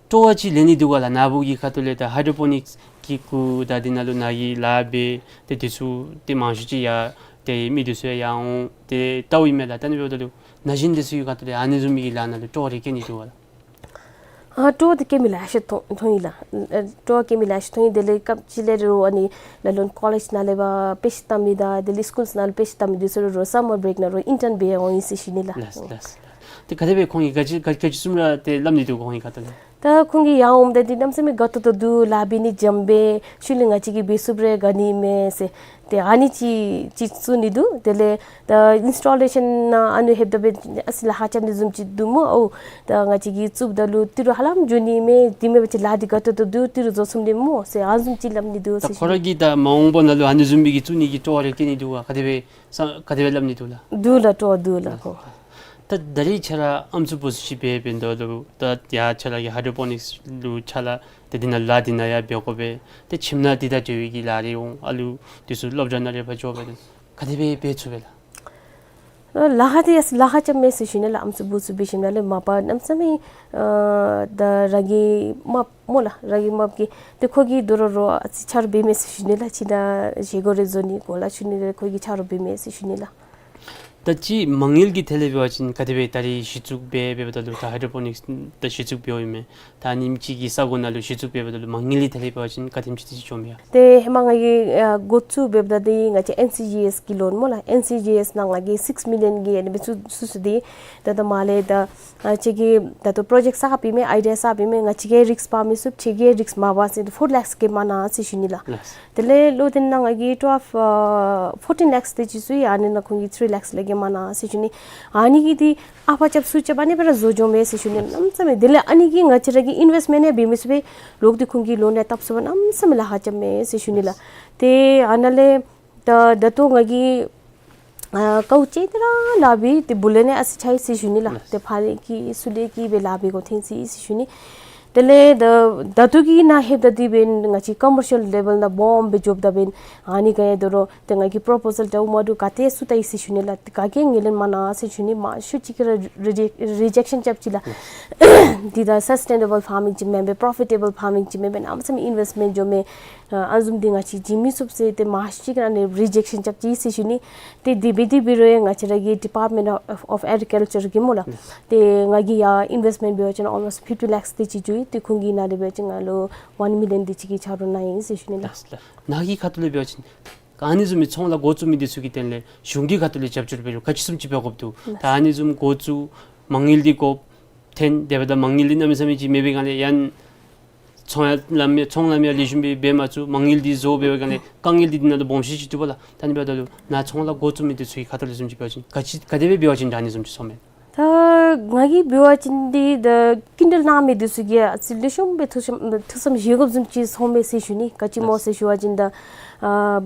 སྤྲོ་བ་ཅིག་ལེན་ནི་འདུག་ག་ལགས། ནཱ་བུ་གི་ཁ་ཐུག་ལས་ད་ཧའི་ཌྲོ་པོ་ནིཀསི་གི་གུ་ད་འདི་ནང་ལུ་ནཱ་གིས་ལཱ་འབད་ཏེ་འདི་ཚུ་ཏེ་མང་ཤོས་ཅིག་ཡང་ཏེ་མི་འདི་ཚུ་ཡང་ཡར་འོང་ཏེ་ལྟཝ་ཨིན་མས་ལགས། ད་ཨ་ནི་འབདཝ་ད་ལུ་ན་གཞོན་འདི་ཚུ་གི་ཁ་ཐུག་ལས་ཨ་ནི་བཟུམ་མའི་གི་ལཱ་ནང་ལུ་སྤྲོ་བ་རེ་སྐྱེ་ནི་འདུག་ག་ལགས། ཨ་སྤྲོ་བ་དེ་སྐྱེ་མི་ལེ་ཤ་མཐོང་མཐོང་ཡི་ལགས། ཨ་སྤྲོ་བ་སྐྱེ་མི་ལེ་ཤ་མཐོང་ཡི། དེ་ལས་སྐབས་ཅིག་ལས་རོགས་ཨ་ནི་ལ་ལུ་ཀོ་ལེཇ་ནང་ལས་ཕར་དཔེ་ཆ་ལྟ་མི་དང་དེ་ལས་སི་ཀུལ་ནང་ལས་དཔེ་ཆ་ལྟ་མི་འདི་ཚུ་རོགས་སམ་མར་བི་རེཀ་ནང་རོགས་ཨིན་ཊརན་འབད་འོང་ཡི་ཟེར་ཞུ་ནི་ལགས། ལགས་ལགས་ལགས། ཏེ་ག་དེ་སྦེ་ཁོང་གིས་ག་ཅི་ག་ག་ཅི་བཟུམ་ར་ཏེ་སླབ་ནི་འདུག་ག་ཁོང་གི་ཁ་ཐུག་ལས། ད་ཁོང་གིས་ཡར་འོངམ་ད་འདི་གནམ་མེད་ས་མེད་དགའ་ཏོག་ཏོ་འདུག། ལཱ་འབད་ནི་འཇམ་པས། ཤུལ་ལས་ང་བཅས་ཀྱིས་འབད་ཚུགས་པས་ག་ནི་མེད་ཟེར། ཏེ་ཨ་ནི་ཅིག་ཅིག་བཙུགས་ནི་འདུག། དེ་ལས་ད་ཨིནསི་ཊོ་ལེ་ཤཱན་ནང་ཨ་ནི་ལྷོདཔ་ད་འབད་ཨ་ཙི་ལཱ་ཁག་རྐྱབ་ནི་བཟུམ་ཅིག་འདུག་སྨོ། ཨོ་ད་ང་བཅས་ཀྱིས་བཙུགསཔ་ད་ལུ་ཏི་རུ་ཧ་ལམ་འགྱོ་ནི་མས། དེ་མེན་པ་ཅིན་ལཱ་འདི་དགའ་ཏོག་ཏོ་འདུག། ཏི་རུ་རྫོགས་སོང་ནི་སྨོ་ཟེར་ཨ་ནི་བཟུམ་ཅིག་སླབ་ནི་འདུག་ཟེར་ཞུ་ནི། ད་ཁོ་ར་གིས་ད་མ་འོངས་པ་ནང་ལུ་ཨ་ནི་བཟུམ་སྦེ་གི་བཙུགས་ནི་གི་སྤྲོ་བ་རེ་བསྐྱེད་ནི་འདུག་ག། ག་དེ་སྦེ་ས་ག་དེ་སྦེ་སླབ་ནི་འདུག་ལགས། འདུག་ལགས། སྤྲོ་བ་འདུག་ལགས་ཁོ། ད་ད་རེས་ཁྱོད་ར་ཨམ་སྲུ་བུ་ཚུ་ཅིག་འབད་འབདཝ་ད་ལུ་ད་ཡར་ཁྱོད་ར་གི་ཧའི་ཌྲོ་པོ་ནིཀསི་ལུ་ཕྱག་ལཱ་ཏེ་འདི་ནང་ལཱ་འདི་ནང་ཡང་འབད་དགོ་པས། ཏེ་ཁྱིམ་ནང་འདི་དང་འབྲེལ་བའི་གི་ལཱ་རེ་འོང་། ཨ་ལུ་འདི་ཚུ་སློབ་གྲྭ་ནང་རེ་ཕར་འགྱོ་བས། ག་དེ་སྦེ་འབད་ཚུགས་པས་ལགས། ཨ་ལཱ་ཁག་འདི་ཡང་ལཱ་ཁག་རྐྱབ་མས་ཟེར་ཞུ་ནི་ལགས། ཨམ་སྲུ་བུ་ཚུ་འབད་ཞིནམ་ལས་མ་པ་གནམ་མེད་ས་མེད་ཨ་ད་རང་གི་རྨགཔ་སྨོ་ལགས། རང་གི་རྨགཔ་གིས་ཏེ་ཁོ་གིས་དོ་རུང་རོགས་ཨ་ཙི་ཆ་རོགས་འབད་མས་ཟེར་ཞུ་ནི་ལགས། ཁྱིམ་ནང་བཞེས་སྒོ་རེ་བཟོ་ནི་གོ་ལ་ཞུ་ནི་རེ་ཁོ་གིས་ཆ་རོགས་འབད་མས་ཟེར་ཞུ་ནི་ལགས། ད་ཅི་མ་དངུལ་གྱི་ཐད་ལས་འབད་བ་ཅིན་ག་དེ་སྦེ་ད་རེས་གཞི་བཙུགས་འབད་འབདཝ་ད་ལུ་ད་ཧའི་ཌྲོ་པོ་ནིཀསི་ད་གཞི་བཙུགས་འབདཝ་ཨིན་མས། ད་ཨ་ནེམ་ཅིག་གི་ས་གོ་ནང་ལུ་གཞི་བཙུགས་འབད་འབདཝ་ད་ལུ་མ་དངུལ་གྱི་ཐད་ལས་འབད་བ་ཅིན་ག་དེམ་ཅིག་ཏེ་ཅིག་འགྱོཝ་མས་ག། ཏེ་ཧེ་མ་ང་གིས་ཨ་འགོ་བཙུགས་འབདཝ་ད་འདི་ང་བཅས་ཨེན་སི་ཇི་ཨེསི་གི་ལོན་སྨོ་ལགས། ཨེན་སི་ཇི་ཨེསི་ནང་ང་གིས་སིགསི་མི་ལི་ཡོན་གྱི་ཨ་ནི་སྦེ་བཙུགས་བཙུགས་ཏེ་ད་ལྟོ་མ་ལས་ད་ཨ་ཁྱོད་ཀྱིས་ད་ལྟོ་པྲོ་ཇེཀཊ་གསརཔ་ཨིན་མས། ཨའི་ཌི་ཡ་གསརཔ་ཨིན་མས། ང་བཅས་ཀྱིས་རིསཀ་འབག་མི་ཚུགས། ཁྱོད་ཀྱིས་རིསཀ་མ་འབག་ཟེར་ཏེ་ཕོར་ལེཀསི་གེ་མ་གནང་ཟེར་ཞུ་ནི་ལགས། ལགས། དེ་ལས་ལོ་དེ་ནང་ང་གིས་ཊུ་ཝེལབ་ཨ་ཕོར་ཊིན་ལེཀསི་དེ་ཅིག་བཙུགས་ཡི། ཨ་ནི་ནང་ཁོང་གིས་ཐིརི་ལེཀསི་ལས་བརྒལ་མ་གནང་ཟེར་ཞུ་ནི། ཨ་ནི་གིས་འདི་ཨ་པ་རྐྱབ་ཚུར་རྐྱབ་ཨ་ནི་སྦེ་ར་བཟོ་འགྱོཝ་མས་ཟེར་ཞུ་ནི། གནམ་མེད་ས་མེད་དེ་ལས་ཨ་ནི་གིས་ང་བཅས་ར་གི་ཨིན་ཝེསཊ་མེནཊ་ཡང་འབད་མི་ཚུགས་པས། ལོག་སྟེ་ཁོང་གི་ལོན་ཡང་བཏབ་ཚུགས་པར་གནམ་མེད་ས་མེད་ལཱ་ཁག་རྐྱབ་མས་ཟེར་ཞུ་ནི་ལགས། ཏེ་ཨ་ནཱ་ལས་ད་ད་ལྟོ་ང་གིས་ཨ་དཀའཝ་སྤྱད་དེ་ར་ལཱ་འབད་ཏེ་བུ་ལོན་ཡང་ཨ་ཙི་ཆགས་ཡི་ཟེར་ཞུ་ནི་ལགས། ཏེ་ཕར་ལས་ཀྱི་ཚུར་ལས་ཀྱི་སྦེ་ལཱ་འབད་དགོཔ་ཐོན་ཅི་ཟེར་ཞུ་ནི། དེ་ལས་ད་ད་ལྟོ་གི་ནང་ལྷོདཔ་ད་འདི་འབདན་ང་བཅས་ཀོ་མར་ཤལ་ལེ་བཱལ་ནང་སྦོམ་སྦེ་འགྱོཝ་ད་འབདན་ཨ་ནི་ག་ཡང་དོ་རུང་ཏེ་ང་གིས་པྲོ་པོ་ཟལ་འདྲཝ་མ་འདྲཝ་ག་ཏེ་བཙུགས་ད་ཡི་ཟེར་ཞུ་ནི་ལགས། ཏེ་ག་གིས་ངོས་ལེན་མ་གནང་ཟེར་ཞུ་ནི། མང་ཤོས་ཅིག་གིས་ར་རི་ཇེཀ་རི་ཇེཀ་ཤཱན་རྐྱབ་ཅི་ལགས། འདི་ད་སཱས་ཊེ་ནེ་བཱལ་ཕར་མིང་ཅིག་མེན་པས། པྲོ་ཕི་ཊེ་བཱལ་ཕར་མིང་ཅིག་མེན་པས། གནམ་མེད་ས་མེད་ཨིན་ཝེསཊ་མེནཊ་འགྱོཝ་མས། ཨ་ཨ་ནི་བཟུམ་འདི་ང་བཅས་བྱིན་མི་ཚུགས་ཟེར་ཏེ་མང་ཤོས་ཅིག་གིས་ཨ་ནི་རི་ཇེཀ་ཤཱན་རྐྱབ་ཅི་ཟེར་ཞུ་ནི། ཏེ་དེ་འབད་དེ་འབད་རུང་ཡང་ང་བཅས་ར་གི་ཌི་པཱརཊ་མེནཊ་ཨོཕ་ཨོཕ་ཨེག་རི་ཀལ་ཅར་གིས་སྨོ་ལགས། ཏེ་ང་གིས་ཡར་ཨིན་ཝེསཊ་མེནཊ་འབད་བ་ཅིན་ཨོལ་མོསཊ་ཕིཕ་ཊི་ལེཀསི་དེ་ཅིག་འགྱོ་ཡི། ཏེ་ཁོང་གིས་ནཱ་ལས་འབད་བ་ཅིན་ང་ལུ་ཝན་མི་ལི་ཡོན་དེ་ཅིག་གི་ཆ་རོགས་གནང་ཡི་ཟེར་ཞུ་ནི་ལགས། ལགས་ལགས། ནཱ་གི་ཁ་ཐུག་ལས་འབད་བ་ཅིན་ཨ་ནི་བཟུམ་མའི་ཚོང་ལཱ་འགོ་བཙུགས་མི་འདི་ཚུ་གི་དོན་ལས་གཞུང་གི་ཁ་ཐུག་ལས་རྒྱབ་སྐྱོར་འབད་རུང་ག་ཅི་བཟུམ་ཅིག་འབད་དགོཔ་འདུག། ད་ཨ་ནི་བཟུམ་འགོ་བཙུགས་མ་དངུལ་འདི་དགོཔ་ཐོན་དེ་འབདཝ་ད་མ་དངུལ་འདི་གནམ་མེད་ས་མེད་ཅིག་མེད་པའི་སྒང་ལས་ཡང་ཚོང་ཡང་ལམ་ཡང་ཚོང་ལམ་ཡང་ལེགས་ཤོམ་སྦེ་འབད་མ་ཚུགས། མ་དངུལ་འདི་བཟོ་འབད་བའི་སྒང་ལས་དཀའ་ངལ་འདི་འདི་ནང་ལུ་སྦོམ་ཤོས་ཅིག་འདུག་པ་ལགས། ད་ཨ་ནི་འབདཝ་ད་ལུ་ནཱ་ཚོང་ལཱ་འགོ་བཙུགས་མི་འདི་ཚུ་གི་ཁ་ཐུག་ལས་བཟུམ་ཅིག་འབད་བ་ཅིན་ག་ཅི་ག་དེ་སྦེ་འབད་བ་ཅིན་དྲག་ནི་བཟུམ་ཅིག་ཚོརཝ་མས། ད་ང་གིས་འབད་བ་ཅིན་འདི་ད་སྐྱིན་འགྲུལ་གནང་མི་འདི་ཚུ་གིས་ཨ་ཙི་ལེགས་ཤོམ་སྦེ་ཐུགས་བསམ་ཐུགས་བསམ་བཞེས་དགོཔ་བཟུམ་ཅིག་ཚོརཝ་མས་ཟེར་ཞུ་ནི། ག་ཅི་སྨོ་ཟེར་ཞུ་བ་ཅིན་ད་ཨ་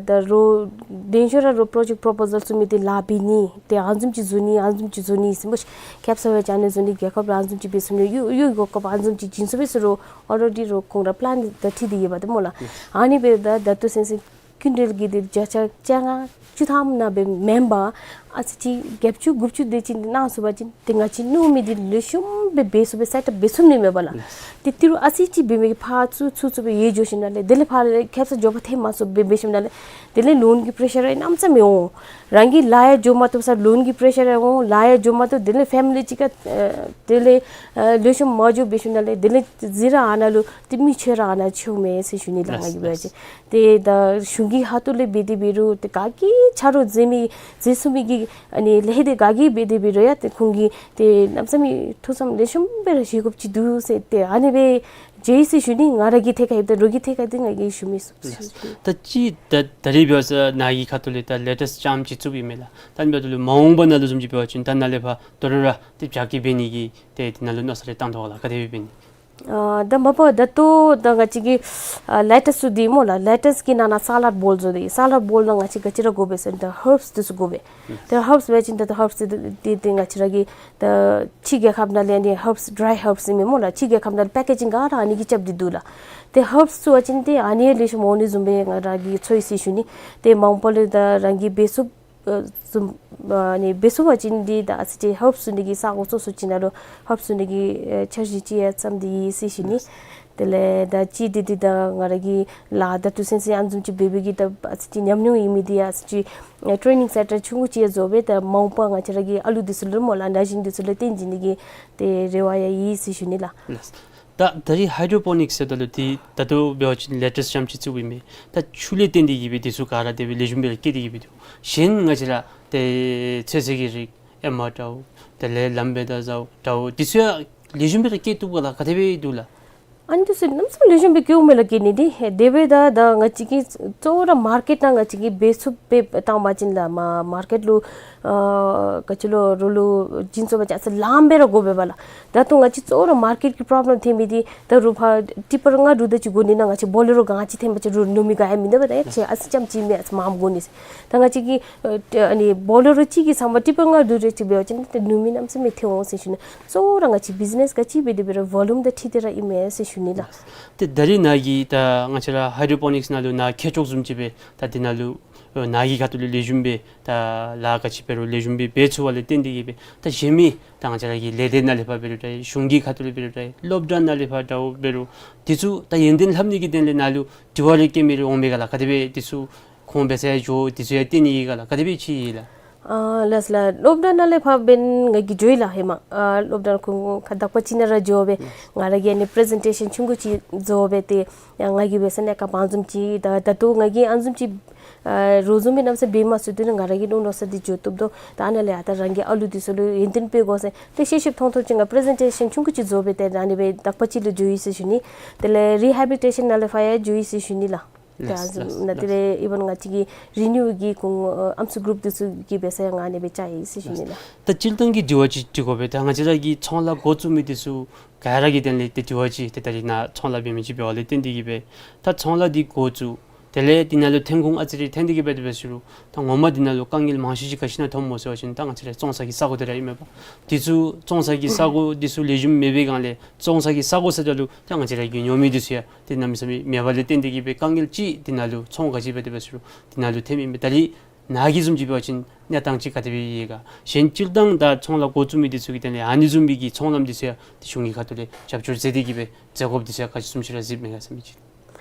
ད་རུང་དེ་ཤུལ་ར་རོགས་པྲོ་ཇེཀཊ་པྲོ་པོ་ཟལ་བཙུགས་མི་འདི་ལཱ་འབད་ནི་ཏེ་ཨ་ནི་བཟུམ་ཅིག་བཟོ་ནི་ཨ་ནི་བཟུམ་ཅིག་བཟོ་ནི་ཟེར་སྨོ་ཤིག། ཁེབ་ས་སྦེ་ཅིག་ཨ་ནི་བཟོ་ནི། རྒྱལ་ཁབ་ལུ་ཨ་ནི་བཟུམ་ཅིག་འབད་ཚུགས་ནི། གཡུས་གཡུས་གོ་སྐབས་ཨ་ནི་བཟུམ་ཅིག་བྱིན་ཚུགས་པས་ཟེར་རུང་ཨོ་རེ་ཌི་རོགས་ཁོང་ར་པི་ལཱན་ད་འཁྲིད་དེ་ཡོདཔ་འདི་སྨོ་ལགས། ཨ་ནི་འབདཝ་ད་ད་ལྟོ་ཚུན་ཚོད་སྐྱིན་འགྲུལ་གྱི་འདི་བརྒྱ་ཆ་བཅོ་ལྔ་བཅུ་ཐམ་ནང་སྦེ་མེན་པར་ཨ་ཙི་ཅིག་བརྒྱད་ཅུ་དགུ་བཅུ་དེ་ཅིག་གནང་ཚུགས་པ་ཅིན་ཏེ་ང་བཅས་མནོ་མི་འདི་ལེགས་ཤོམ་སྦེ་འབད་ཚུགས་པས། སེཊ་ཨཔ་འབད་ཚུགས་ནི་མས་པ་ལགས། ཏེ་ཏི་རུ་ཨ་ཙི་ཅིག་འབད་མི་གིས་ཕར་ཚུར་ཚུར་ཚུར་སྦེ་ཡལ་འགྱོ་ཞིནམ་ལས་དེ་ལས་ཕར་ལས་ཁེབ་ས་མགྱོགས་པ་ཐོན་མ་ཚུགས་པར་འབད་ཞིནམ་ལས་དེ་ལས་ལོན་གྱི་པེ་རེ་ཤར་ར་གནམ་མེད་ས་མེད་འོང་། རང་གི་ལཱ་ཡང་འགྱོ་མ་བཏུབ་ས་ལོན་གྱི་པེ་རེ་ཤར་ར་འོང་། ལཱ་ཡང་འགྱོ་མ་བཏུབ། དེ་ལས་ཕེ་མི་ལི་ཅིག་ཁར་ཨ་དེ་ལས་ཨ་ལེགས་ཤོམ་མ་འགྱོ་འབད་ཞིནམ་ལས་དེ་ལས་ཟེར་ར་ཨ་ནཱ་ལུ་ཏེ་མི་ཆོས་ར་ཨ་ནཱ་ཆོས་མས་ཟེར་ཞུ་ནི་ལགས། ང་གིས་འབད་བ་ཅིན་ཏེ་ད་གཞུང་གི་ཁ་ཐུག་ལས་འབད་དེ་འབད་རུང་ཏེ་ག་གིས་ཆ་རོགས་མཛད་མི་མཛད་ཚུགས་མི་གི་ཨ་ནི་ལས་འདི་ག་གིས་འབད་དེ་འབད་རུང་ཡང་ཏེ་ཁོང་གིས་ཏེ་གནམ་མེད་ས་མེད་ཐུགས་བསམ་ལེགས་ཤོམ་སྦེ་ར་བཞེས་དགོཔ་ཅིག་འདུག་ཟེར་ཏེ་ཨ་ནི་སྦེ་མཇལ་ཡི་ཟེར་ཞུ་ནི། ང་ར་གི་ཐད་ཁར་ཡོདཔ་ད་རོགས་ཀྱི་ཐད་ཁར་འདི་ང་གིས་ཞུ་མི་ཚུགས་ཟེར་ཞུ་ནི། ད་ཅི་ད་ད་རེས་འབད་བ་ཅིན་ནཱ་གི་ཁ་ཐུག་ལས་ད་ལེ་ཊེསི་ལྕངམ་ཅིག་བཙུགས་ཡི་མས་ལགས། ད་ཨ་ནི་འབདཝ་ད་ལུ་མ་འོངས་པ་ནང་ལུ་བཟུམ་ཅིག་འབད་བ་ཅིན་ད་ནཱ་ལས་ཕར་དོ་རུང་ར་ཏེ་རྒྱ་སྐྱེད་འབད་ནི་གི་ཏེ་དེ་ནང་ལུ་མནོ་བསམ་རེ་བཏང་དོ་ལགས། ག་དེ་སྦེ་འབད་ནི། ཨ་ད་མ་པ་ད་ལྟོ་ད་ང་བཅས་ཀྱི་ཨ་ལེ་ཊེསི་ཚུ་འདི་སྨོ་ལགས། ལེ་ཊེསི་གི་ནང་ན་སཱ་ལཌ་བོལ་བཟོ་སྟེ། སཱ་ལཌ་བོལ་ནང་ང་བཅས་ག་ཅི་ར་དགོ་པས་ཟེར་ན་ད་ཧརབསི་འདི་ཚུ་དགོ་པས། ད་ཧརབསི་འབད་བ་ཅིན་ད་ད་ཧརབསི་འདི་འདི་ང་བཅས་ར་གི་ད་ཕྱི་རྒྱལ་ཁབ་ནང་ལས་ཨ་ནི་ཧརབསི་ཌི་རའི་ཧརབསི་ཨིན་མས་སྨོ་ལགས། ཕྱི་རྒྱལ་ཁབ་ནང་ལས་པེ་ཀེ་ཇིང་ག་ར་ཨ་ནི་གིས་རྐྱབ་སྟེ་འདུག་ལགས། ཏེ་ཧརབསི་བཙུགས་པ་ཅིན་ཏེ་ཨ་ནི་ལེགས་ཤོམ་འོང་ནི་བཟུམ་སྦེ་ང་ར་གིས་ཚོར་ཡི་ཟེར་ཞུ་ནི། ཏེ་མ་འོངས་པ་ལུ་ད་རང་གིས་འབད་ཚུགས་ཨ་བཟུམ་ཨ་ནི་འབད་ཚུགས་པ་ཅིན་འདི་ད་ཨ་ཙི་ཅིག་ཧརབསི་བཙུགས་ནི་གི་ས་གོ་སོ་སོ་ཅིག་ནང་ལུ་ཧརབསི་བཙུགས་ནི་གི་ཨེ་འཆར་གཞི་ཅིག་ཡང་བརྩམས་ཏེ་ཡོད་ཟེར་ཞུ་ནི། དེ་ལས་ད་ཅི་འདི་འདི་ད་ང་ར་གིས་ལཱ་ད་ལྟོ་ཚུན་ཚོད་ཨ་ནི་བཟུམ་ཅིག་འབད་བའི་གི་ད་ཨ་ཙི་ཅིག་ཉམས་མྱོང་ཡོད་མི་འདི་ཨ་ཙི་ཅིག་ཨེ་ཊེ་ནིང་སེན་ཊར་ཆུང་ཀུ་ཅིག་ཡང་བཟོ་སྦེ་ད་མ་འོངས་པ་ང་བཅས་ར་གི་ཨ་ལུ་འདི་ཚུ་ལུ་སྨོ་ལགས་ན་གཞོན་འདི་ཚུ་ལུ་སྟོན་བྱིན་ནི་གི་ཏེ་རེ་བ་ཡང་ཡོད་ཟེར་ཞུ་ནི་ལགས། ལགས། ད་ད་རེས་ཧའི་ཌྲོ་པོ་ནིཀསི་ཟེརཝ་ད་ལུ་འདི་ད་ལྟོ་འབད་བ་ཅིན་ལེ་ཊེསི་ལྕངམ་ཅིག་བཙུགས་ཡི་མས། ད་ཆུ་ལས་བརྟེན་ཏེ་གི་སྦེ་འདི་ཚུ་ག་ར་དེ་སྦེ་ལེགས་ཤོམ་སྦེ་ར་སྐྱེད་དེ་གི་སྦེ་འདུག། གཞན་ང་བཅས་ར་ཏེ་ཚོད་བསྲེ་གི་རིགས་ཨེ་མ་འདྲཝ་དེ་ལས་ལམ་བེ་དང་འདྲཝ་འདྲཝ་འདི་ཚུ་ཡང་ ལེགས་ཤོམ་སྦེ་ར་སྐྱེ་བཏུབ་ག་ལགས། ག་དེ་སྦེ་འདུག་ལགས། ཨ་ནི་འདི་ཚུ་གནམ་མེད་ས་མེད་ལེགས་ཤོམ་སྦེ་སྐྱེཝ་མས་ལགས། སྐྱེ་ནི་འདི་དེ་སྦེ་ད་ད་ང་བཅས་ཀྱིས་གཙོ་བོ་ར་མར་ཀེཊ་ནང་ང་བཅས་ཀྱིས་འབད་ཚུགསཔ་སྦེ་བཏང་པ་ཅིན་ལགས། མ་མར་ཀེཊ་ལུ་ཨ་ག་ཅི་ལོ་རོགས་ལུ་བྱིན་ཚུགས་པ་ཅིན་ཨ་ཙི་ལངམ་སྦེ་ར་དགོ་པས་ལགས། ད་ལྟོ་ང་བཅས་གཙོ་བོ་ར་མར་ཀེཊ་ཀྱི་པྲོབ་ལེམ་ཐོན་མི་འདི་ད་རུང་ཕར་ཊི་པར་ལྔ་དྲུག་དེ་ཅིག་དགོ་ནི་ནང་ང་བཅས་བོ་ལེ་རོ་ག་ཅི་ཐོན་པ་ཅིན་རུང་ནུབ་མི་ག་ཡང་མིན་འདུག་པ། ད་ཡ་ཁྱེད་ཨ་ཙི་རྐྱངམ་ཅིག་མེན་ཨ་ཙི་མངམ་དགོ་ནི་ཟེར། ད་ང་བཅས་ཀྱིས་ཨ་ཨ་ནི་བོ་ལེ་རོ་གཅིག་གི་ཚབ་མ་ཊི་པར་ལྔ་དྲུག་རེ་ཅིག་འབད་བ་ཅིན་ཏེ་ནུབ་མི་གནམ་མེད་ས་མེད་ཐོན་འོང་ཟེར་ཞུ་ནི། གཙོ་བོ་ར་ང་བཅས་བིཛ་ནེས་ག་ཅི་འབད་དེ་འབད་རུང་ཝོ་ལུམ་དང་འཁྲིལ་ཏེ་ར་ཨིན་མས་ཟེར་ཞུ་ནི་ལགས། ཏེ་ད་རིས་ནཱ་གིས་ད་ང་བཅས་ར་ཧའི་ཌྲོ་པོ་ནིཀསི་ནང་ལུ་ནཱ་མཁས་མཆོག་བཟུམ་ཅིག་སྦེ་ད་འདི་ནང་ལུ་ནཱ་གི་ཁ་ཐུག་ལས་ལེགས་ཤོམ་སྦེ་ད་ལཱ་ག་ཅི་འབད་རུང་ལེགས་ཤོམ་སྦེ་འབད་ཚུགས་པ་ལས་བརྟེན་ཏེ་གིས་སྦེ་ད་གཞན་མི་ད་ང་བཅས་ར་གི་ལས་སྡེ་ནང་ལས་ཕར་འབད་རུང་འདྲ་གཞུང་གི་ཁ་ཐུག་ལས་འབད་རུང་འདྲ་སློབ་གྲྭ་ནང་ལས་ཕར་འདྲཝ་འབད་རུང་འདི་ཚུ་ད་ཡོན་ཏན་ལྷབ་ནི་གི་དོན་ལས་ནཱ་ལུ་དྲི་བ་རེ་བཀོད་མི་རེ་འོང་མས་ག་ལགས། ག་དེ་སྦེ་འདི་ཚུ་ཁོང་འབད་ས་ཡང་འགྱོ་འདི་ཚུ་ཡང་བསྟེན་ནི་ཨིན་ག་ལགས། ག་དེ་སྦེ་ཅིག་ཨིན་ལགས། ཨ་ལགས་ལགས། སློབ་གྲྭ་ནང་ལས་ཕར་འབདན་ང་གིས་འགྱོ་ཡི་ལགས། ཧེ་མ་ཨ་སློབ་གྲྭ་ཁོང་ཁ་དག་པ་ཅིག་ནང་ར་འགྱོ་སྦེ་ང་ར་གིས་ཨ་ནི་པི་རི་ཛེན་ཊེ་ཤཱན་ཆུང་ཀུ་ཅིག་བཟོ་སྦེ་ཏེ་ཡང་ང་གིས་འབད་ས་གནས་སྐབས་ཨ་ནི་བཟུམ་ཅིག་ད་ད་ལྟོ་ང་གིས་ཨ་ནི་བཟུམ་ཅིག་ཨ་རོགས་བཟུམ་སྦེ་གནམ་མེད་ས་མེད་འབད་མ་ཚུགས། དེ་ནི་ང་ར་གིས་མནོ་མནོ་ས་འདི་འགྱོ་བཏུབ་དོ། ད་ཨ་ནཱ་ལས་ཨ་ད་རང་གི་ཨ་ལུ་འདི་ཚུ་ལུ་ཡོན་ཏན་སྤེལ་དགོ་ཟེར་ཏེ་ཤེས་ཤེསཔ་མཐོང་མཐོངམ་ཅིག་ང་པི་རི་ཛེན་ཊེ་ཤཱན་ཆུང་ཀུ་ཅིག་བཟོ་སྦེ་ཏེ་ཨ་ནི་སྦེ་དག་པ་ཅིག་ལུ་འགྱོ་ཡི་ཟེར་ཞུ་ནི། དེ་ལས་རི་ཧེ་བི་ལི་ཊེ་ཤཱན་ནང་ལས་ཕར་ཡང་འགྱོ་ཡི་ཟེར་ཞུ་ནི་ལགས། ལགས་ལགས་ལགས། ནཱ་དེ་ལས་ཨི་ཝན་ང་བཅས་ཀྱི་རི་ནིའུ་གི་ཁོང་ཨམ་སྲུ་གུ་རུབ་འདི་ཚུ་གིས་འབད་ས་ཡང་ང་ཨ་ནི་སྦེ་བཅར་ཡི་ཟེར་ཞུ་ནི་ལགས། ད་སྤྱིར་བཏང་གི་དྲི་བ་ཅིག་དྲི་དགོ་པས། ད་ང་བཅས་ར་གི་ཚོང་ལཱ་འགོ་བཙུགས་མི་འདི་ཚུ་ག་ར་གི་དོན་ལས་ཏེ་དྲི་བ་ཅིག་ཏེ་ད་རིས་ནཱ་ཚོང་ལཱ་འབད་མི་ཅིག་འབད་བ་ལས་བརྟེན་ཏེ་གིས་སྦེ་ད་ཚོང་ལཱ་འདི་འགོ་བཙུགས། དེ་ལས་འདི་ནང་ལུ་ཐོན་ཁུངས་ཨ་ཙི་རེ་ཐོན་ཏེ་གིས་སྦེ་དེ་སྦེ་ཟེར་རུང་ད་ངོ་མ་འདི་ནང་ལུ་དཀའ་ངལ་མང་ཤོས་ཅིག་ག་ཅི་ནང་ཐོནམ་སྨོ་ཟེར་བ་ཅིན་ད་ང་བཅས་ར་བཙོང་ས་གི་ས་གོ་དེ་ར་ཨིན་མས་པ། འདི་ཚུ་བཙོང་ས་གི་ས་གོ་འདི་ཚུ་ལེགས་ཤོམ་མེད་པའི་སྒང་ལས་བཙོང་ས་གི་ས་གོ་ཟེརཝ་ད་ལུ་ད་ང་བཅས་ར་གི་ཉོ་མི་འདི་ཚུ་ཡང་ཏེ་གནམ་མེད་ས་མེད་མེད་པ་ལས་བརྟེན་ཏེ་གིས་སྦེ་དཀའ་ངལ་ཅིག་འདི་ནང་ལུ་ཚོང་ག་ཅི་འབད་དེ་སྦེ་ཟེར་རུང་འདི་ནང་ལུ་ཐོནམ་ཨིན་པས། ད་རིས་ནཱ་གི་བཟུམ་ཅིག་འབད་བ་ཅིན་གནས་སྟངས་ཅིག་ག་དེ་སྦེ་ཡོད་ག། གཞན་སྤྱིར་བཏང་ད་ཚོང་ལཱ་འགོ་བཙུགས་མི་འདི་ཚུ་གི་དོན་ལས་ཨ་ནི་བཟུམ་མའི་གི་ཚོང་ལམ་འདི་ཚུ་ཡང་ཏེ་གཞུང་གི་ཁ་ཐུག་ལས་རྒྱབ་སྐྱོར་མཛད་དེ་གིས་སྦེ་མཛད་དགོཔ་འདི་ཚུ་ཡང་ག་ཅི་བཟུམ་ཅིག་ར་གཟིགསཔ་མས་ག་ཟེར་མི་ཅིག།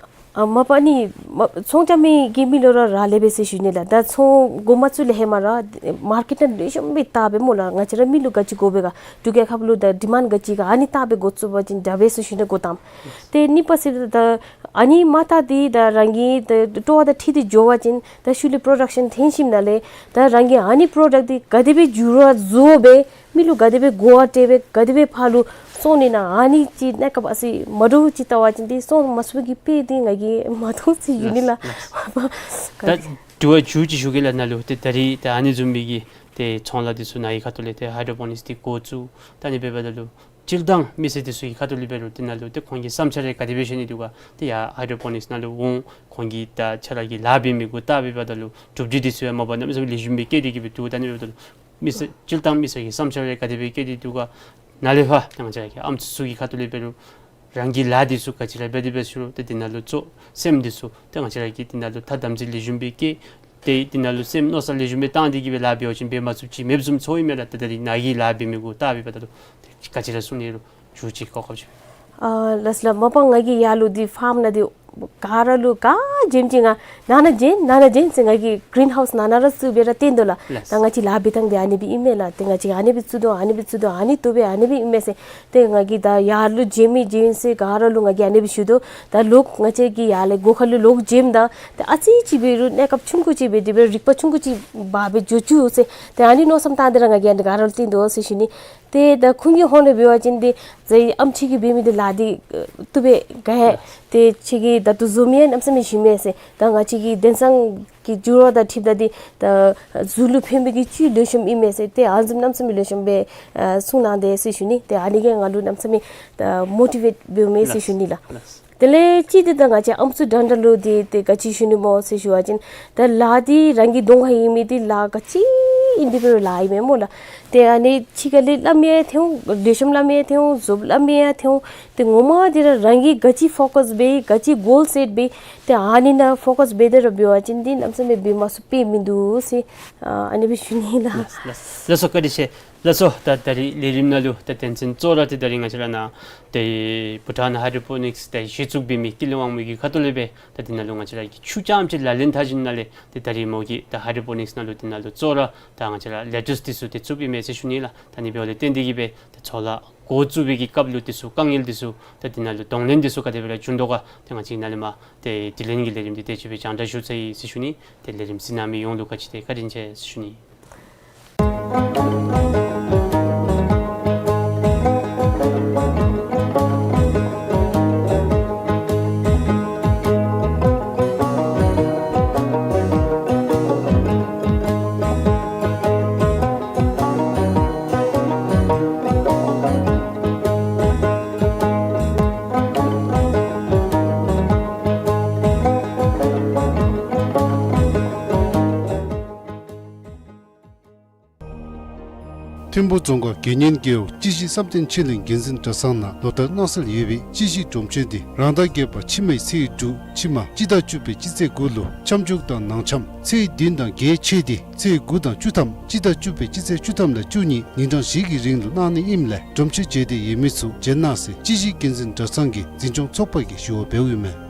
ཨ་མ་པ་ནི་མ་ཚོང་རྐྱབ་མི་གི་མི་ལུ་ར་རག་ལས་པས་ཟེར་ཞུ་ནི་ལགས། ད་ཚོང་འགོ་མ་བཙུགས་ལས་ཧེ་མ་ར་མར་ཀེཊ་ནང་ལེགས་ཤོམ་སྦེ་བལྟ་སྦེ་སྨོ་ལགས། ང་བཅས་ར་མི་ལུ་ག་ཅི་དགོ་པས་ག་འབྲུག་རྒྱལ་ཁབ་ལུ་ད་ཌི་མཱནཌ་ག་ཅི་ག་ཨ་ནི་བལྟ་སྦེ་འགོ་བཙུགས་པ་ཅིན་དྲག་པས་ཟེར་ཞུ་ནི། འགོ་དང་ཏེ་གཉིས་པ་ཟེར་ད་ཨ་ནི་མ་བལྟ་སྟེ་ད་རང་གི་ད་སྤྲོ་བ་དང་འཁྲིལ་ཏེ་འགྱོ་བ་ཅིན་ད་ཤུལ་ལས་པྲོ་ཌག་ཤཱན་ཐོན་ཞིནམ་ལས་ད་རང་གིས་ཨ་ནི་པྲོ་ཌག་འདི་ག་དེ་སྦེ་འགྱུར་བ་བཟོ་སྦེ་མི་ལུ་ག་དེ་སྦེ་གོ་བ་སྤྲོད་སྦེ་ག་དེ་སྦེ་ཕར་ལུ་སོང་ནི་ན་ཨ་ནི་ཅིག་གནས་སྐབས་ཨ་ཙི་མ་འདྲཝ་ཅིག་བལྟ་བ་ཅིན་ཏེ་སོང་མ་ཚུགས་པའི་གི་དཔེ་འདི་ང་གིས་མ་མཐོང་ཟེར་ཞུ་ནི་ལགས། ལགས་ལགས། ད་དྲི་བ་མཇུག་ཅིག་ཞུ་གེ་ལགས། ནཱ་ལུ་ཏེ་ད་རིས་ད་ཨ་ནི་བཟུམ་མའི་གི་ཏེ་ཚོང་ལཱ་འདི་ཚུ་ནཱ་གི་ཁ་ཐུག་ལས་ཏེ་ཧའི་ཌྲོ་པོ་ནིཀསི་འདི་འགོ་བཙུགས་ད་ཨ་ནི་འབདཝ་ད་ལུ་སྤྱིར་བཏང་མི་སེར་འདི་ཚུ་གི་ཁ་ཐུག་ལས་འབད་རུང་འདི་ནང་ལུ་ཏེ་ཁོང་གི་བསམ་འཆར་རེ་ག་དེ་སྦེ་བཞེས་ནི་འདུག་ག། ཏེ་ཡར་ཧའི་ཌྲོ་པོ་ནིཀསི་ནང་ལུ་འོང་ཁོང་གིས་ད་ཁྱོད་ར་གི་ལཱ་འབད་མི་གུ་བལྟ་སྦེ་འབདཝ་ད་ལུ་གྲུབ་འབྲས་འདི་ཚུ་ཡང་མ་པ་གནམ་མེད་ས་མེད་ལེགས་ཤོམ་སྦེ་བསྐྱེད་དེ་གིས་སྦེ་འདུག། ད་ཨ་ནི་འབདཝ་ད་ལུ་མི་སེར་སྤྱིར་བཏང་མི་སེར་གྱི་བསམ་འཆར་རེ་ག་དེ་སྦེ་བསྐྱེད་དེ་འདུག་ག། ནཱ་ལས་ཕར་ད་ང་བཅས་ར་གི་ཨམ་སྲུ་ཚུ་གི་ཁ་ཐུག་ལས་འབད་རུང་རང་གི་ལཱ་འདི་ཚུ་ག་ཅི་ར་འབད་དེ་འབད་ཟེར་རུང་ཏེ་འདི་ནང་ལུ་གཙོ་སེམས་འདི་ཚུ་ཏེ་ང་བཅས་ར་གིས་འདི་ནང་ལུ་ཐ་དམ་ཚིག་ལེགས་ཤོམ་སྦེ་བསྐྱེད་དེ་འདི་ནང་ལུ་སེམས་མནོ་བསམ་ལེགས་ཤོམ་སྦེ་བཏང་སྟེ་གིས་སྦེ་ལཱ་འབད་བ་ཅིན་འབད་མ་ཚུགསཔ་ཅིག་མེདཔ་བཟུམ་ཚོརཝ་ཨིན་མས་ལགས། ཏེ་ད་རིས་ནཱ་གི་ལཱ་འབད་མི་གུ་བལྟ་སྦེ་འབདཝ་ད་ལུ་ཏེ་ག་ཅི་ར་གསུང་ནི་རུང་མཇུག་ཅིག་གོ་སྐབས་ཅིག། ཨ་ལགས་ལགས། མ་པ་ང་གིས་ཡར་ལུ་འདི་ཕཱརམ་ནང་འདི་ག་ར་ལུ་ག་བྱོནམ་ཅིག་ང་ནང་ན་བྱོན་ནང་ན་བྱོན་ཟེར་ང་གིས་གི་རིན་ཧའུསི་ནང་ན་ར་བཙུགས་སྦེ་ར་སྟོན་དོ་ལགས། ལགས། ད་ང་བཅས་ལཱ་འབད་ཐངས་འདི་ཨ་ནི་སྦེ་ཨིན་མས་ལགས། ཏེ་ང་བཅས་ཨ་ནི་སྦེ་བཙུགས་དོ་ཨ་ནི་སྦེ་བཙུགས་དོ་ཨ་ནི་བཏུབ་པས་ཨ་ནི་སྦེ་ཨིན་མས་ཟེར་ཏེ་ང་གིས་ད་ཡར་ལུ་བྱོན་མི་བྱོན་ས་ག་ར་ལུ་ང་གིས་ཨ་ནི་སྦེ་ཞུ་དོ། ད་ལོག་ང་བཅས་ཀྱིས་ཡར་ལས་སྒོ་ཁ་ལུ་ལོག་བྱོནམ་ད་ཏེ་ཨ་ཙི་ཅིག་འབད་རུང་གནས་སྐབས་ཆུང་ཀུ་ཅིག་འབད་དེ་འབད་རིག་པ་ཆུང་ཀུ་ཅིག་འབག་སྦེ་འགྱོ་བཅུག་ཟེར་ཏེ་ཨ་ནི་མནོ་བསམ་བཏང་སྟེ་ར་ང་གིས་ཨ་ནི་ག་ར་ལུ་སྟོན་དོ་ཟེར་ཞུ་ནི། ཏེ་ད་ཁོང་གི་ཧོངས་ལས་འབད་བ་ཅིན་ཏེ་ཟེར་ཨམ་ཁྱོད་ཀྱིས་འབད་མི་འདི་ལཱ་འདི་བཏུབ་པས་ག་ཡ། ཏེ་ཁྱོད་ཀྱིས་ད་ལྟོ་བཟོ་མི་ཡང་གནམ་མེད་ས་མེད་ཞིམ་མས་ཟེར། ད་ང་བཅས་ཀྱི་དེང་སང་གི་འགྱུར་བ་དང་འཁྲིལཝ་ད་འདི་ད་གཟུགས་ལུ་ཕན་པའི་གི་བཅུད་ལེགས་ཤོམ་ཨིན་མས་ཟེར། ཏེ་ཨ་ནི་བཟུམ་གནམ་མེད་ས་མེད་ལེགས་ཤོམ་སྦེ་ཨ་གསུངས་གནང་དེས་ཟེར་ཞུ་ནི། ཏེ་ཨ་ནི་གིས་ང་ལུ་གནམ་མེད་ས་མེད་ད་མོ་ཊི་ཝེཊ་འབདཝ་མས་ཟེར་ཞུ་ནི་ལགས། ལགས། དེ་ལས་གཅིག་འདི་ད་ང་བཅས་ཨམ་སྲུ་འདྲ་འདྲ་ལུ་འདི་ཏེ་ག་ཅི་ཞུ་ནི་སྨོ་ཟེར་ཞུ་བ་ཅིན་ད་ལཱ་འདི་རང་གི་གདོང་ཁར་ཡོད་མི་འདི་ལཱ་ག་ཅི་ཨིན་དེ་འབད་རུང་ལཱ་ཨིན་མས་སྨོ་ལགས། ཏེ་ཨ་ནི་ཕྱི་ཁ་ལས་སླབ་མི་ཡང་ཐོན་འོང་ལེགས་ཤོམ་སླབ་མི་ཡང་ཐོན་འོང་རྫོབ་སླབ་མི་ཡང་ཐོན་འོང་། ཏེ་ངོ་མ་འདི་ར་རང་གིས་ག་ཅི་ཕོ་ཀཱས་འབད་ག་ཅི་གོལ་སེཊ་འབད་ཏེ་ཨ་ནི་ནང་ཕོ་ཀཱས་འབད་དེ་ར་འབད་བ་ཅིན་འདི་གནམ་མེད་ས་མེད་འབད་མ་ཚུགས་དཔེ་མིན་འདུག་ཟེར་ཨ་ནི་སྦེ་ཞུ་ནི་ལགས། ལགས་སོ་བཀའ་དྲིན་ཆེ། ལགས་སོ། ད་ད་རིས་ལས་རིམ་ནང་ལུ་ད་དོན་ཚན་གཙོ་བོ་ར་ཏེ་ད་རིས་ང་བཅས་ར་ནཱ་ཏེ་བྷུ་ཊཱན་ཧའི་ཌྲོ་པོ་ནིཀསི་ཏེ་གཞི་བཙུགས་འབད་མི་ཀུན་ལེགས་དབང་མོ་གི་ཁ་ཐུག་ལས་སྦེ་ད་འདི་ནང་ལུ་ང་བཅས་ར་གིས་ཆུ་རྐྱངམ་ཅིག་ལག་ལེན་འཐབ་ཞིནམ་ལས་ཏེ་ད་རིས་མོ་གིས་ད་ཧའི་ཌྲོ་པོ་ནིཀསི་ནང་ལུ་འདི་ནང་ལུ་གཙོ་བོ་ར་ད་ང་བཅས་ར་ལེ་ཊུསི་འདི་ཚུ་ཏེ་བཙུགསཔ་ཨིན་མས་ཟེར་ཞུ་ནི་ལགས། ད་ཨ་ནི་འབདཝ་ལས་བརྟེན་ཏེ་གིས་སྦེ་ད་ཚོང་ལཱ་འགོ་བཙུགས་པའི་གི་སྐབས་ལུ་འདི་ཚུ་དཀའ་ངལ་འདི་ཚུ་ད་འདི་ནང་ལུ་གདོང་ལེན་འདི་ཚུ་ག་དེ་སྦེ་ར་བྱུང་དོ་ག་ཏེ་ང་བཅས་ནཱ་ལས་མར་ཏེ་དྲི་ལན་གྱི་ལས་རིམ་འདི་དེ་ཅིག་སྦེ་སྦྱང་བརྡར་ཞུ་ཚར་ཡི་ཟེར་ཞུ་ནི། ཏེ་ལས་རིམ་གཟིགས་གནང་མི་ཡོངས་ལུ་ག་ཅི་ཏེ་བཀའ་དྲིན་ཆེ་ཟེར་ཞུ་ནི། ཐིམ་ཕུ་རྫོང་ཁག་དགེ་བསྙེན་རྒེད་འོག་སྐྱིད་གཤིས་བསམ་གཏན་ཆོས་གླིང་དགེ་འཛིན་གྲྭ་ཚང་ནང་ལོ་ལྟར་གནང་སྲོལ་ཡོད་པའི་སྐྱིད་གཤིས་སྒྲོམ་མཆོད་འདི་རང་ཟླ་བརྒྱད་པ་ཕྱི་མའི་ཚེས་དྲུག་ཕྱི་མ་སྤྱི་ཟླ་བཅུ་པའི་སྤྱི་ཚེས་དགུ་ལུ་འཆམ་མཇུག་དང་ནང་འཆམ་ཚེས་བདུན་དང་བརྒྱད་ཆད་དེ་ཚེས་དགུ་དང་བཅུ་ཐམ་སྤྱི་ཟླ་བཅུ་པའི་སྤྱི་ཚེས་བཅུ་ཐམ་དང་བཅུ་གཉིས་ཉིན་གྲངས་བཞི་གི་རིང་ལུ་གནང་ནི་ཨིནམ་ལས་སྒྲོམ་མཆོད་མཇལ་འདོད་ཡོད་མི་ཚུ་མཇལ་གནང་ཟེར་སྐྱིད་གཤིས་དགེ་འཛིན་གྲྭ་ཚང་གི་འཛིན་སྐྱོང་ཚོགས་པ་གིས་ཞུ་བ་འབདཝ་ཨིན་མས།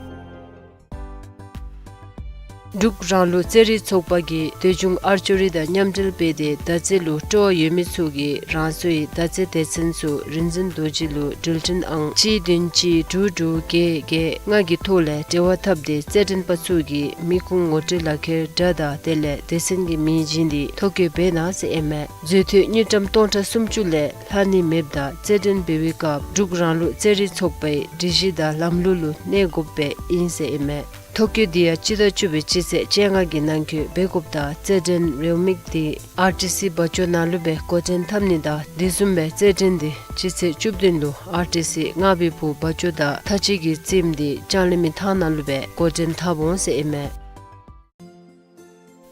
འབྲུག་རང་ལུགས་རྩེད་རིགས་ཚོགས་པ་གིས་འདོད་ཆུང་ཨར་ཅོ་རི་དང་མཉམ་འབྲེལ་འབད་དེ་མདའ་རྩེད་ལུ་སྤྲོ་བ་ཡོད་མི་ཚུ་གིས་རང་སོའི་མདའ་རྩེད་སྡེ་ཚན་ཚུ་རིག་འཛིན་རྡོ་རྗེ་ལུ་འགྲུལ་འཕྲིན་ཨང་གཅིག་བདུན་གཅིག་དྲུག་དྲུག་བརྒྱད་བརྒྱད་ལྔ་གི་ཐོག་ལས་འབྲེལ་བ་འཐབ་སྟེ་རྩེད་འགྲན་པ་ཚུ་གིས་མི་ཁུངས་ངོ་སྤྲོད་ལག་ཁྱེར་འདྲ་དང་དེ་ལས་སྡེ་ཚན་གྱི་མིང་བྱིན་ཏེ་ཐོ་བཀོད་འབད་གནང་ཟེར་ཨིན་མས། མཛོད་དུས་དངུལ་ཀྲམ་སྟོང་ཕྲག་སུམ་ཅུ་ལས་ལྷག་ནི་མེདཔ་ད་རྩེད་འགྲན་འབད་བའི་སྐབས་འབྲུག་རང་ལུགས་རྩེད་རིགས་ཚོགས་པའི་སྒྲིག་གཞི་དང་ལམ་ལུགས་ལུ་གནས་དགོཔ་སྦེ་ཨིན་ཟེར་ཨིན་མས། ཐོ་བཀོད་འདི་ཡང་སྤྱི་ཟླ་བཅུ་པའི་སྤྱི་ཚེས་བཅོ་ལྔ་གི་ནང་འཁོད་འབད་དགོཔ་ད་རྩེད་འགྲན་རེའུ་མིག་འདི་ཨར་ཊི་སི་སྦ་ཇོ་ནང་ལུ་སྦེ་འགོ་འདྲེན་འཐབ་ནི་དང་དེ་བཟུམ་སྦེ་རྩེད་འགྲན་འདི་སྤྱི་ཚེས་བཅུ་བདུན་ལུ་ཨར་ཊི་སི་རྔ་བའི་བུ་སྦ་ཇོ་དང་མཐའ་དཔྱད་ཀྱི་རྩེདམོ་འདི་ལྕང་གླིང་མི་ཐང་ནང་ལུ་སྦེ་འགོ་འདྲེན་འཐབ་འོང་ཟེར་ཨིན་མས།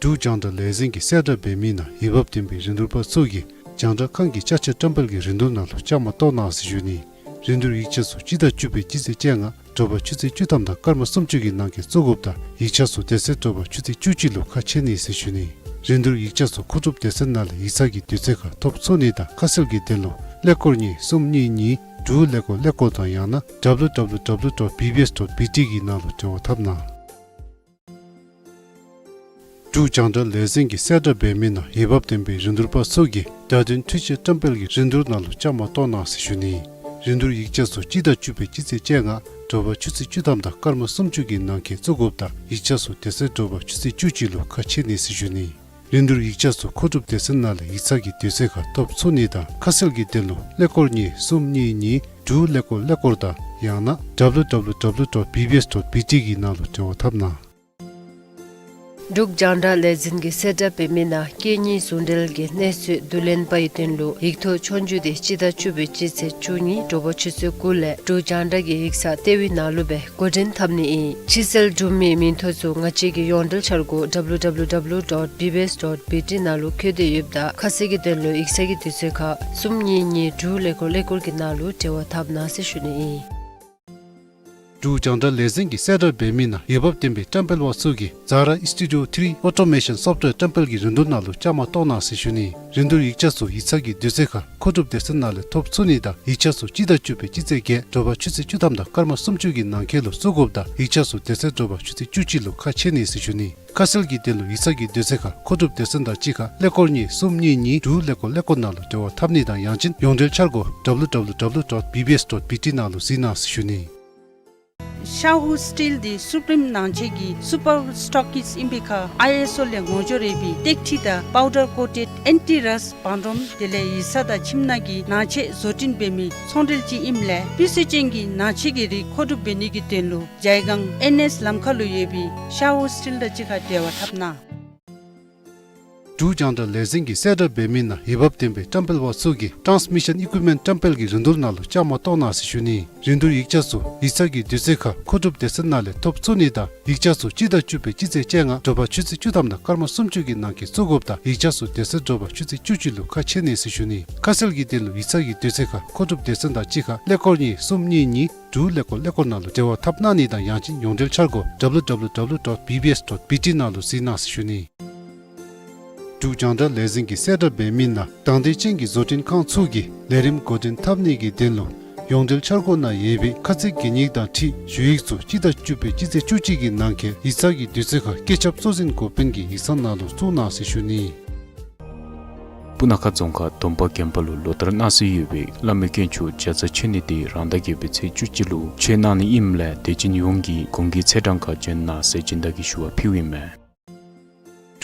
འབྲུག་རྒྱང་བསྒྲགས་ལས་འཛིན་གྱིས་གསལ་བསྒྲགས་འབད་མི་ནང་འོས་འབབ་ལྡན་པའི་རིན་བསྡུར་པ་ཚུ་གིས་རྒྱང་བསྒྲགས་ཁང་གི་ཅ་ཆས་བཀྲམ་སྤེལ་གྱི་རིན་བསྡུར་ནང་ལུ་བཅའ་མར་གཏོགས་གནང་ཟེར་ཞུ་ནི། རིན་བསྡུར་ཡིག་ཆ་ཚུ་སྤྱི་ཟླ་བཅུ་པའི་སྤྱི་ཚེས་བཅོ་ལྔ་དྲོ་པ་ཆུ་ཚོད་བཅུ་ཐམ་དང་སྐར་མ་སུམ་ཅུ་གི་ནང་འཁོད་བཙུགས་དགོཔ་ད་ཡིག་ཆ་ཚུ་དེ་ཚེ་དྲོ་པ་ཆུ་ཚོད་བཅུ་གཅིག་ལུ་ཁ་ཕྱེ་ནི་ཟེར་ཞུ་ནི། རིན་བསྡུར་ཡིག་ཆ་ཚུ་མཁོ་སྒྲུབ་སྡེ་ཚན་ནང་ལས་ཡིག་ཚང་གི་དུས་ཚོད་ཁར་ཐོབ་ཚུགས་ནི་དང་ཁ་གསལ་གྱི་དོན་ལུ་ཀླད་ཀོར་གཉིས་གསུམ་གཉིས་གཉིས་དྲུག་ཀླད་ཀོར་ཀླད་ཀོར་དང་ཡང་ན་ཌབ་ལུ་ཌབ་ལུ་ཌབ་ལུ་ཌོཊ་བི་བི་ཨེསི་ཌོཊ་བི་ཊི་གི་ནང་ལུ་འབྲེལ་བ་འཐབ་གནང་། འབྲུག་རྒྱང་བསྒྲགས་ལས་འཛིན་གྱིས་གསལ་བསྒྲགས་འབད་མི་ནང་འོས་འབབ་ལྡན་པའི་རིན་བསྡུར་པ་ཚུ་གིས་བརྡ་དོན་འཕྲུལ་ཆས་བཀྲམ་སྤེལ་གྱི་རིན་བསྡུར་ནང་ལུ་བཅའ་མར་གཏོགས་གནང་ཟེར་ཞུ་ནི། རིན་བསྡུར་ཡིག་ཆ་ཚུ་སྤྱི་ཟླ་བཅུ་པའི་སྤྱི་ཚེས་བཅོ་ལྔ་དྲོ་པ་ཆུ་ཚོད་བཅུ་ཐམ་དང་སྐར་མ་སུམ་ཅུ་གི་ནང་འཁོད་བཙུགས་དགོཔ་ད་ཡིག་ཆ་ཚུ་དེ་ཚེ་དྲོ་པ་ཆུ་ཚོད་བཅུ་གཅིག་ལུ་ཁ་ཕྱེ་ནི་ཟེར་ཞུ་ནི། རིན་བསྡུར་ཡིག་ཆ་ཚུ་མཁོ་སྒྲུབ་སྡེ་ཚན་ནང་ལས་ཡིག་ཚང་གི་དུས་ཚོད་ཁར་ཐོབ་ཚུགས་ནི་དང་ཁ་གསལ་གྱི་དོན་ལུ་ཀླད་ཀོར་གཉིས་གསུམ་གཉིས་གཉིས་དྲུག་ཀླད་ཀོར་ཀླད་ཀོར་དང་ཡང་ན་ཌབ་ལུ་ཌབ་ལུ་ཌབ་ལུ་ཌོཊ་བི་བི་ཨེསི་ཌོཊ་བི་ཊི་གི་ནང་ལུ་འབྲེལ་བ་འཐབ་གནང་། འབྲུག་རྒྱང་བསྒྲགས་ལས་འཛིན་གྱིས་གསལ་བསྒྲགས་འབད་མི་ནང་སྐད་གཉིས་ཟུང་འབྲེལ་གྱི་གནས་ཚུལ་བསྡུ་ལེན་པའི་དོན་ལུ་ཡིག་ཐོག་ཆོས་རྒྱུགས་འདི་སྤྱི་ཟླ་བཅུ་པའི་སྤྱི་ཚེས་བཅུ་གཉིས་དྲོ་པ་ཆུ་ཚོད་དགུ་ལས་འབྲུག་རྒྱང་བསྒྲགས་ཀྱི་ཡིག་ཚང་ལྟེ་བའི་ནང་ལུ་སྦེ་འགོ་འདྲེན་འཐབ་ནི་ཨིན། ཕྱིར་སེལ་གྲུབ་མིའི་མིང་ཐོ་ཚུ་ང་བཅས་ཀྱི་ཡོངས་འབྲེལ་འཆར་སྒོ་ཌབ་ལུ་ཌབ་ལུ་ཌབ་ལུ་ཌོཊ་བི་བི་ཨེསི་ཌོཊ་བི་ཊི་ནང་ལུ་བཀོད་དེ་ཡོདཔ་ད་ཁ་གསལ་གྱི་དོན་ལུ་ཡིག་ཚང་གི་དུས་ཚོད་ཁར་གསུམ་གཉིས་གཉིས་དྲུག་ཀླད་ཀོར་ཀླད་ཀོར་གྱི་ནང་ལུ་འབྲེལ་བ་འཐབ་གནང་ཟེར་ཞུ་ནི་ཨིན། འབྲུག་རྒྱང་བསྒྲགས་ལས་འཛིན་གྱིས་གསལ་བསྒྲགས་འབད་མི་ནང་འོས་འབབ་ལྡན་པའི་བཀྲམ་སྤེལ་པ་ཚུ་གིས་ཛ་ར་སི་ཊུ་ཌི་ཡོ་ཐི་རི་ཨོ་ཊོ་མེ་ཤཱན་སོཕཊ་ཝེར་བཀྲམ་སྤེལ་གྱི་རིན་བསྡུར་ནང་ལུ་བཅའ་མར་གཏོགས་གནང་ཟེར་ཞུ་ནི། རིན་བསྡུར་ཡིག་ཆ་ཚུ་ཡིག་ཚང་གི་དུས་ཚོད་ཁར་མཁོ་སྒྲུབ་སྡེ་ཚན་ནང་ལས་ཐོབ་ཚུགས་ནི་དང་ཡིག་ཆ་ཚུ་སྤྱི་ཟླ་བཅུ་པའི་སྤྱི་ཚེས་བརྒྱད་དྲོ་པ་ཆུ་ཚོད་བཅུ་ཐམ་དང་སྐར་མ་སུམ་ཅུ་གི་ནང་འཁོད་ལུ་བཙུགས་དགོཔ་ད་ཡིག་ཆ་ཚུ་དེ་ཚེ་དྲོ་པ་ཆུ་ཚོད་བཅུ་གཅིག་ལུ་ཁ་ཕྱེ་ནི་ཟེར་ཞུ་ནི། ཁ་གསལ་གྱི་དོན་ལུ་ཡིག་ཚང་གི་དུས་ཚོད་ཁར་མཁོ་སྒྲུབ་སྡེ་ཚན་དང་གཅིག་ཁར་ཀླད་ཀོར་གཉིས་གསུམ་གཉིས་གཉིས་དྲུག་ཀླད་ཀོར་ཀླད་ཀོར་ནང་ལུ་འབྲེལ་བ་འཐབ་ནི་དང་ཡང་ཅིན་ཡོངས་འབྲེལ་འཆར་སྒོ་ཌབ་ལུ་ཌབ་ལུ་ཌབ་ལུ་ཌོཊ་བི་བི་ཨེསི་ཌོཊ་བི་ཊི་ནང་ལུ་གཟིགས་གནང་ཟེར་ཞུ་ནི། ཤ་ཧུ་སི་ཊིལ་འདི་སུ་པྲིམ་ནང་ཆེན་གྱི་སུ་པར་སི་ཊོག་ཀིསཊ་ཨིན་པའི་ཁར་ཨའི་ཨེསི་ཨོ་ལས་ངོ་སྦྱོར་ཡོད་པའི་ཏེག་ཁྲི་དང་པའུ་ཌར་ཀོ་ཊེཌ་ཨེན་ཊི་རསཊ་བང་རིམ་དེ་ལས་ཡིག་ཚང་དང་ཁྱིམ་ནང་གི་ནང་ཆས་བཟོ་སྐྲུན་འབད་མི་ཚོང་འབྲེལ་ཅིག་ཨིནམ་ལས་སྤུས་ཚད་ཅན་གྱི་ནང་ཆས་ཀྱི་རིགས་མཁོ་སྒྲུབ་འབད་ནི་གི་དོན་ལུ་ཇའི་སྒང་ཨེན་ཨེསི་ལམ་ཁ་ལུ་ཡོད་པའི་ཤ་ཧུ་སི་ཊིལ་དང་གཅིག་ཁར་འབྲེལ་བ་འཐབ་གནང་། འབྲུག་རྒྱང་བསྒྲགས་ལས་འཛིན་གྱིས་གསལ་བསྒྲགས་འབད་མི་ནང་འོས་འབབ་ལྡན་པའི་བཀྲམ་སྤེལ་པ་ཚུ་གིས་ཊཱནས་མི་ཤཱན་ཨི་ཀུའིཔ་མེནཊ་བཀྲམ་སྤེལ་གྱི་རིན་བསྡུར་ནང་ལུ་བཅའ་མར་གཏོགས་གནང་ཟེར་ཞུ་ནི། རིན་བསྡུར་ཡིག་ཆ་ཚུ་ཡིག་ཚང་གི་དུས་ཚོད་ཁར་མཁོ་སྒྲུབ་སྡེ་ཚན་ནང་ལས་ཐོབ་ཚུགས་ནི་དང་ཡིག་ཆ་ཚུ་སྤྱི་ཟླ་བཅུ་པའི་སྤྱི་ཚེས་བཅོ་ལྔ་དྲོ་པ་ཆུ་ཚོད་བཅུ་ཐམ་དང་སྐར་མ་སུམ་ཅུ་གི་ནང་འཁོད་བཙུགས་དགོཔ་ད་ཡིག་ཆ་ཚུ་དེ་ཚེ་དྲོ་པ་ཆུ་ཚོད་བཅུ་གཅིག་ལུ་ཁ་ཕྱེ་ནི་ཟེར་ཞུ་ནི། ཁ་གསལ་གྱི་དོན་ལུ་ཡིག་ཚང་གི་དུས་ཚོད་ཁར་མཁོ་སྒྲུབ་སྡེ་ཚན་དང་གཅིག་ཁར་ཀླད་ཀོར་གཉིས་གསུམ་གཉིས་གཉིས་དྲུག་ཀླད་ཀོར་ཀླད་ཀོར་ནང་ལུ་འབྲེལ་བ་འཐབ་གནང་ནི་དང་ཡང་ཅིན་ཡོངས་འབྲེལ་འཆར་སྒོ་ཌབ་ལུ་ཌབ་ལུ་ཌབ་ལུ་ཌོཊ་བི་བི་ཨེསི་ཌོཊ་བི་ཊི་ནང་ལུ་གཟིགས་གནང་ཟེར་ཞུ་ནི། འབྲུག་རྒྱང་བསྒྲགས་ལས་འཛིན་གྱིས་གསལ་བསྒྲགས་འབད་མི་ནང་དང་འདོད་ཅན་གྱི་བཟོ་སྐྲུན་ཁང་ཚུ་གིས་ལས་རིམ་འགོ་འདྲེན་འཐབ་ནི་གི་དོན་ལུ་ཡོངས་འབྲེལ་འཆར་སྒོ་ནང་ཡོད་པའི་ཁ་ཚིག་གན་ཡིག་དང་འཁྲིལ་ཞུ་ཡིག་ཚུ་སྤྱི་ཟླ་བཅུ་པའི་སྤྱི་ཚེས་བཅུ་གཅིག་གི་ནང་འཁོད་ཡིག་ཚང་གི་དུས་ཚོད་ཁར་བཀོད་ཁྱབ་གཙོ་འཛིན་འགོ་དཔོན་གྱི་ཡིག་ཚང་ནང་ལུ་བཙུགས་གནང་ཟེར་ཞུ་ནི། སྤུ་ན་ཁ་རྫོང་ཁག་དོམ་པ་དགོན་པ་ལུ་ལོ་ལྟར་གནང་སྲོལ་ཡོད་པའི་བླ་མའི་དཀོན་མཆོག་རྒྱ་ཚ་མཆོད་གནས་འདི་རང་ཟླ་བརྒྱད་པའི་ཚེས་བཅུ་གཅིག་ལུ་མཆོད་གནང་ནི་ཨིནམ་ལས་དད་ཅན་ཡོངས་ཀྱིས་གུང་གི་ཚེས་གྲངས་ཁར་འབྱོན་གནང་ཟེར་སྦྱིན་བདག་གིས་ཞུ་བ་ཕུལཝ་ཨིན་མས།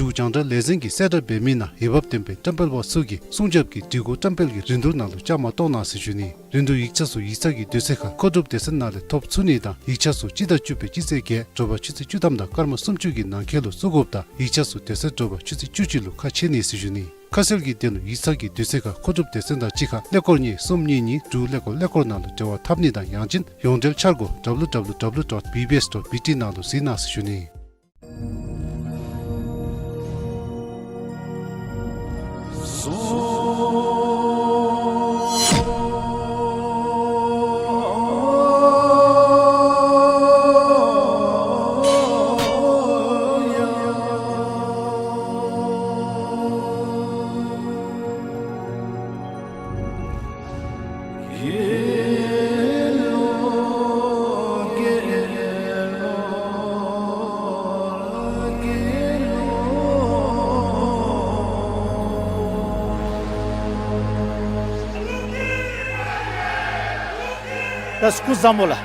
འབྲུག་རྒྱང་བསྒྲགས་ལས་འཛིན་གྱིས་གསལ་བསྒྲགས་འབད་མི་ནང་འོས་འབབ་ལྡན་པའི་བཀྲམ་སྤེལ་པ་ཚུ་གིས་སྲུང་སྐྱོབ་ཀྱི་སྒྲིག་གོ་བཀྲམ་སྤེལ་གྱི་རིན་བསྡུར་ནང་ལུ་བཅའ་མར་གཏོགས་གནང་ཟེར་ཞུ་ནི། རིན་བསྡུར་ཡིག་ཆ་ཚུ་ཡིག་ཚང་གི་དུས་ཚོད་ཁར་མཁོ་སྒྲུབ་སྡེ་ཚན་ནང་ལས་ཐོབ་ཚུགས་ནི་དང་ཡིག་ཆ་ཚུ་སྤྱི་ཟླ་བཅུ་པའི་སྤྱི་ཚེས་བརྒྱད་དྲོ་པ་ཆུ་ཚོད་བཅུ་ཐམ་དང་སྐར་མ་སུམ་ཅུ་གི་ནང་འཁོད་ལུ་བཙུགས་དགོཔ་ད་ཡིག་ཆ་ཚུ་དེ་ཚེ་དྲོ་པ་ཆུ་ཚོད་བཅུ་གཅིག་ལུ་ཁ་ཕྱེ་ནི་ཟེར་ཞུ་ནི། ཁ་གསལ་གྱི་དོན་ལུ་ཡིག་ཚང་གི་དུས་ཚོད་ཁར་མཁོ་སྒྲུབ་སྡེ་ཚན་དང་གཅིག་ཁར་ཀླད་ཀོར་གཉིས་གསུམ་གཉིས་གཉིས་དྲུག་ཀླད་ཀོར་ཀླད་ཀོར་ནང་ལུ་འབྲེལ་བ་འཐབ་ནི་དང་ཡང་ཅིན་ཡོངས་འབྲེལ་འཆར་སྒོ་ཌབ་ལུ་ཌབ་ལུ་ཌབ་ལུ་ཌོཊ་བི་བི་ཨེསི་ཌོཊ་བི་ཊི་ནང་ལུ་གཟིགས་གནང་ཟེར་ཞུ་ནི། ད་སྐུ་གཟུགས་བཟང་པོ་ལགས།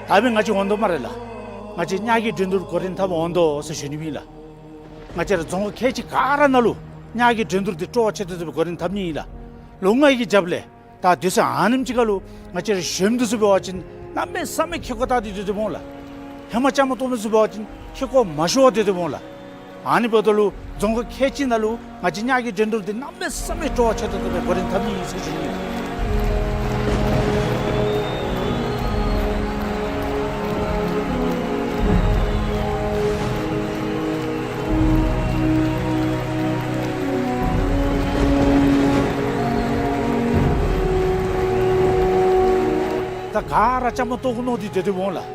ད་འབདན་ང་བཅས་འོང་དོ་སྨ་རེ་ལགས། ང་བཅས་ཉག་གི་འགྲན་བསྡུར་འགོ་འདྲེན་འཐབ་འོང་དོ་ཟེར་ཞུ་ནི་ཨིན་ལགས། ང་བཅས་ར་རྫོང་ཁག་ཁལ་གཅིག་ག་ར་ནང་ལུ་ཉག་གི་འགྲན་བསྡུར་འདི་སྤྲོ་བ་ཆེ་ཏོག་ཏོ་སྦེ་འགོ་འདྲེན་འཐབ་ནི་ཨིན་ལགས། ལོ་ལྔ་གི་རྒྱབ་ལས་ད་དུས་ཚོད་ཨ་ནེམ་ཅིག་ཁར་ལུ་ང་བཅས་ར་གཞོནམ་འདི་ཚུ་འབད་བ་ཅིན་གནམ་མེད་ས་མེད་ཁེ་ཀོ་བཏགས་ཏེ་སྡོད་དེ་འོང་ལགས། ཧེ་མ་བཅའ་མར་གཏོགས་མི་ཚུ་འབད་བ་ཅིན་ཁེ་ཀོ་མ་ཤོར་བར་སྡོད་དེ་འོང་ལགས། ཨ་ནི་འབདཝ་ད་ལུ་རྫོང་ཁག་ཁལ་གཅིག་ནང་ལུ་ང་བཅས་ཉག་གི་འགྲན་བསྡུར་འདི་གནམ་མེད་ས་མེད་སྤྲོ་བ་ཆེ་ཏོག་ཏོ་སྦེ་འགོ་འདྲེན་འཐབ་ནི་ཨིན་ཟེར་ཞུ་ནི་ཨིན། ད་ག་ར་བཅའ་མར་གཏོགས་དགོ་མནོ་སྟེ་སྡོད་དེ་འོང་ལགས།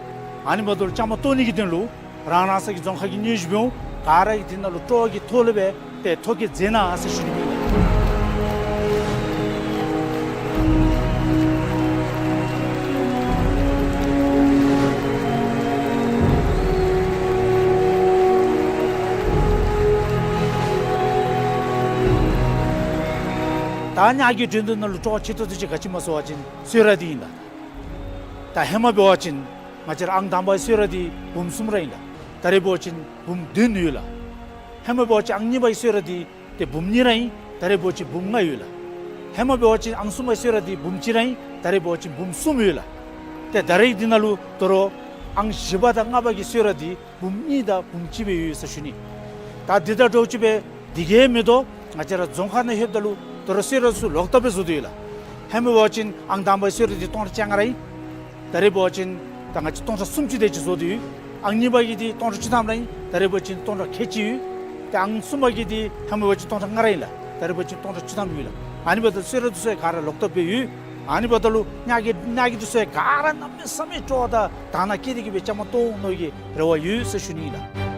ཨ་ནི་འབདཝ་ད་ལུ་བཅའ་མར་གཏོགས་ནི་གི་དོན་ལུ་རང་རང་ས་གི་རྫོང་ཁག་གི་སྙན་ཞུ་འབད་འོང་། ག་ར་གིས་འདི་ནང་ལུ་སྤྲོ་བ་གི་ཐོག་ལས་སྦེ་ཏེ་ཐོ་བཀོད་མཛད་གནང་ཟེར་ཞུ་ནི་ཨིན། ད་ཉག་གི་འགྲན་བསྡུར་ནང་ལུ་སྤྲོ་བ་ཆེ་ཏོག་ཏོ་ཅིག་ག་ཅི་སྨོ་ཟེར་བ་ཅིན་གསོལ་རས་འདི་ཨིན་ལགས། ད་ཧེ་མ་འབད་བ་ཅིན་ང་བཅས་ར་ཨང་དང་པའི་གསོལ་རས་འདི་འབུམ་གསུམ་ར་ཨིན་ལགས། ད་རེས་འབད་བ་ཅིན་འབུམ་བདུན་ཡོད་ལགས། ཧེ་མ་འབད་བ་ཅིན་ཨང་གཉིས་པའི་གསོལ་རས་འདི་ཏེ་འབུམ་གཉིས་ར་ཨིན། ད་རེས་འབད་བ་ཅིན་འབུམ་ལྔ་ཡོད་ལགས། ཧེ་མ་འབད་བ་ཅིན་ཨང་གསུམ་པའི་གསོལ་རས་འདི་འབུམ་གཅིག་ར་ཨིན། ད་རེས་འབད་བ་ཅིན་འབུམ་གསུམ་ཡོད་ལགས། ཏེ་ད་རེས་འདི་ནང་ལུ་དོ་རུང་ཨང་བཞི་པ་དང་ལྔ་པ་གི་གསོལ་རས་འདི་འབུམ་གཉིས་དང་འབུམ་གཅིག་སྦེ་ཡོད་ཟེར་ཞུ་ནི། ད་འདི་དང་འདྲཝ་ཅིག་སྦེ་འདི་གིས་མི་དོ་ང་བཅས་ར་རྫོང་ཁག་ནང་ལྷོདཔ་ད་ལུ་དོ་རུང་གསོལ་རས་ཚུ་ལོག་ལྟབ་སྦེ་བཟོ་སྟེ་ཡོད་ལགས། ཧེ་མ་འབད་བ་ཅིན་ཨང་དང་པའི་གསོལ་རས་འདི་སྟོང་ཕྲག་བཅོ་ལྔ་ར་ཨིན། ད་རེས་འབད་བ་ཅིན་ད་ང་བཅས་སྟོང་ཕྲག་སུམ་ཅུ་དེ་ཅིག་བཟོ་སྟེ་ཡོད། ཨང་གཉིས་པ་གི་འདི་སྟོང་ཕྲག་བཅུ་ཐམ་ར་ཨིན། ད་རེས་འབད་བ་ཅིན་སྟོང་ཕྲག་ཁལ་གཅིག་ཡོད། ཏེ་ཨང་གསུམ་པ་གི་འདི་ཧེ་མ་འབད་བ་ཅིན་སྟོང་ཕྲག་ལྔ་ར་ཨིན་ལགས། ད་རེས་འབད་བ་ཅིན་སྟོང་ཕྲག་བཅུ་ཐམ་ཡོད་ལགས། ཨ་ནི་འབདཝ་ད་གསོལ་རས་འདི་ཚུ་ཡང་ག་ར་ལོག་ལྟབ་སྦེ་ཡོད། ཨ་ནི་འབདཝ་ད་ལུ་ཉག་གི་ཉག་གི་འདི་ཚུ་ཡང་ག་ར་གནམ་མེད་ས་མེད་སྤྲོ་བ་དང་དང་བླངས་བསྐྱེད་དེ་གི་སྦེ་བཅའ་མར་གཏོགས་འོང་མནོ་གི་རེ་བ་ཡོད་ཟེར་ཞུ་ནི་ཨིན་ལགས།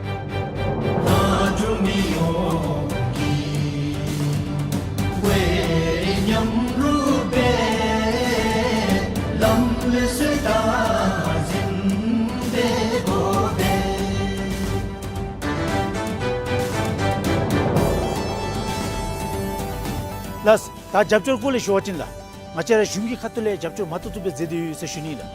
ལགས། ད་རྒྱབ་སྐྱོར་སྐོར་ལས་ཞུ་བ་ཅིན་ལགས། ང་བཅས་ར་གཞུང་གི་ཁ་ཐུག་ལས་རྒྱབ་སྐྱོར་མ་ཏོག་ཏོ་སྦེ་མཛད་དེ་ཡོད་ཟེར་ཞུ་ནི་ལགས།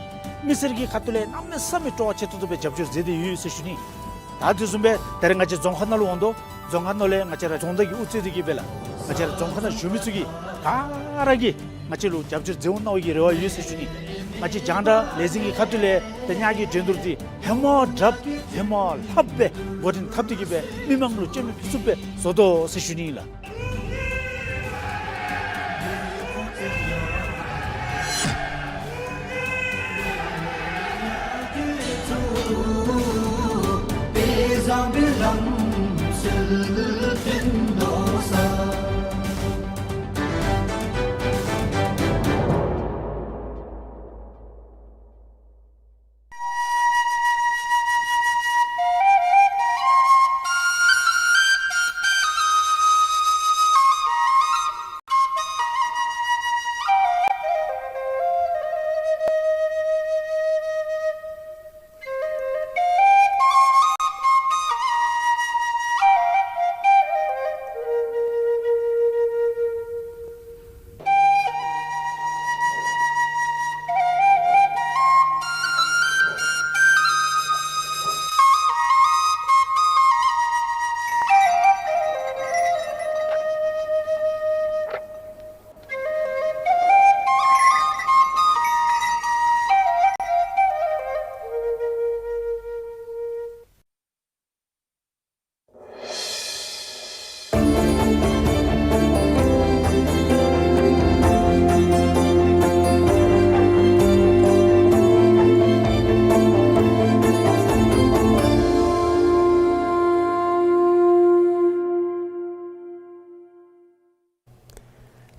མི་སེར་གྱི་ཁ་ཐུག་ལས་གནམ་མེད་ས་མེད་སྤྲོ་བ་ཆེ་ཏོག་ཏོ་སྦེ་རྒྱབ་སྐྱོར་མཛད་དེ་ཡོད་ཟེར་ཞུ་ནི། ད་དེ་བཟུམ་སྦེ་ད་རེས་ང་བཅས་རྫོང་ཁག་ནང་ལུ་འོང་དོ། རྫོང་ཁག་ནང་ལས་ང་བཅས་ར་རྫོང་བདག་གིས་དབུ་གཙོས་ཏེ་གི་སྦེ་ལགས། ང་བཅས་ར་རྫོང་ཁག་ནང་གཞོན་མི་ཚུ་གིས་ག་ར་གིས་ང་བཅས་ལུ་རྒྱབ་སྐྱོར་མཛད་འོང་མནོ་གི་རེ་བ་ཡོད་ཟེར་ཞུ་ནི། ང་བཅས་རྒྱང་བསྒྲགས་ལས་འཛིན་གྱི་ཁ་ཐུག་ལས་ད་ཉག་གི་འགྲན་བསྡུར་འདི་ཧེ་མ་དྲགཔ་ཧེ་མ་ལྷགཔ་སྦེ་འགོ་འདྲེན་འཐབ་སྟེ་གི་སྦེ་མི་མང་ལུ་སྤྱན་འབུལ་ཕུན་སུམ་སྦེ་བཟོ་དོ་ཟེར་ཞུ་ནི་ཨིན་ལགས།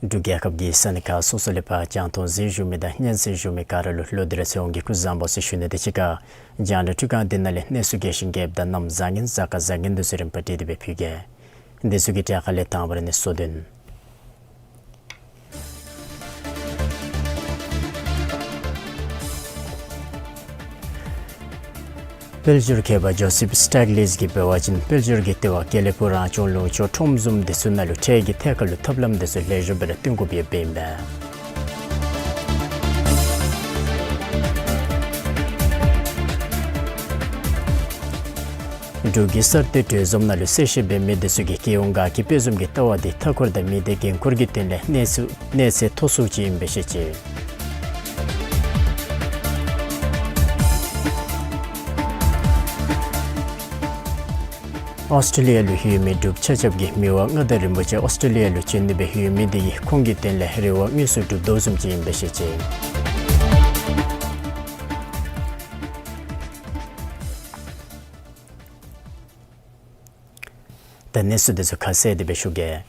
འབྲུག་རྒྱལ་ཁབ་ཀྱི་ས་གནས་ཁག་སོ་སོ་ལས་ཕར་རྒྱང་མཐོང་གཟིགས་བཞུགས་མི་དང་སྙན་གསན་བཞུགས་མི་ག་ར་ལུ་བློ་གཏད་ར་ཚེ་དབང་གི་སྐུ་གཟུགས་བཟང་པོ་ཟེར་ཞུ་ནི་དང་གཅིག་ཁར་རྒྱང་བསྒྲགས་འཕྲུལ་ཁང་འདི་ནང་ལས་གནས་ཚུལ་གལ་ཆེ་རྒྱས་པ་དང་གནམ་བཟང་ངན་གཟའ་སྐར་བཟང་ངན་འདི་ཚུ་རིམ་པ་སྒྲིག་སྟེ་སྦེ་ཕུལ་གེ། འདི་ཚུ་གི་གྲས་ཁ་ལས་དང་པ་ར་ནི་སོ་བདུན། དཔལ་འབྱོར་མཁས་པ་ཇོ་སིབ་སི་ཊེག་ལིས་ཀྱིས་འབད་བ་ཅིན་དཔལ་འབྱོར་གྱི་ལྟེ་བ་དགེ་ལེགས་ཕུག་རང་སྐྱོང་ལུང་ཕྱོགས་ཁྲོམ་བཟུམ་འདི་ཚུ་ནང་ལུ་ཁྲལ་གྱི་ཐད་ཁར་ལུ་ཐབས་ལམ་འདི་ཚུ་ལེགས་ཤོམ་སྦེ་ར་སྟོན་དགོཔ་ཡོདཔ་ཨིན་པས། འབྲུག་གི་གསར་གཏོད་གྲོས་འཛོམས་ནང་ལུ་གསལ་བཤད་འབད་མི་དེ་ཚུ་གིས་རྒྱལ་ཡོངས་དགའ་སྐྱིད་དཔལ་འཛོམས་ཀྱི་ལྟ་བ་དེ་མཐའ་འཁོར་དང་མི་སྡེ་འགན་ཁུར་གྱི་དོན་ལས་གནས་ཚུ་གནས་ཚད་མཐོ་སུ་ཅིག་ཨིན་པས་ཟེར་བཤད་ཅི། ཨོསི་ཊྲེ་ལི་ཡ་ལུ་ཡོད་མི་འབྲུག་ཆ་ཁྱབ་ཀྱིས་མི་དབང་མངའ་བདག་རིན་པོ་ཆེ་ཨོསི་ཊྲེ་ལི་ཡ་ལུ་བྱོན་ནི་སྦེ་ཡོད་མི་དེ་གིས་ཁོང་གི་དོན་ལས་རེ་བ་དངོས་སུ་འགྲུབ་དོ་བཟུམ་ཅིག་ཨིན་པས་ཟེར་བཤད་ཅི། ད་གནས་ཚུལ་དེ་ཚུ་ཁ་གསལ་དེ་སྦེ་ཞུ་གེ།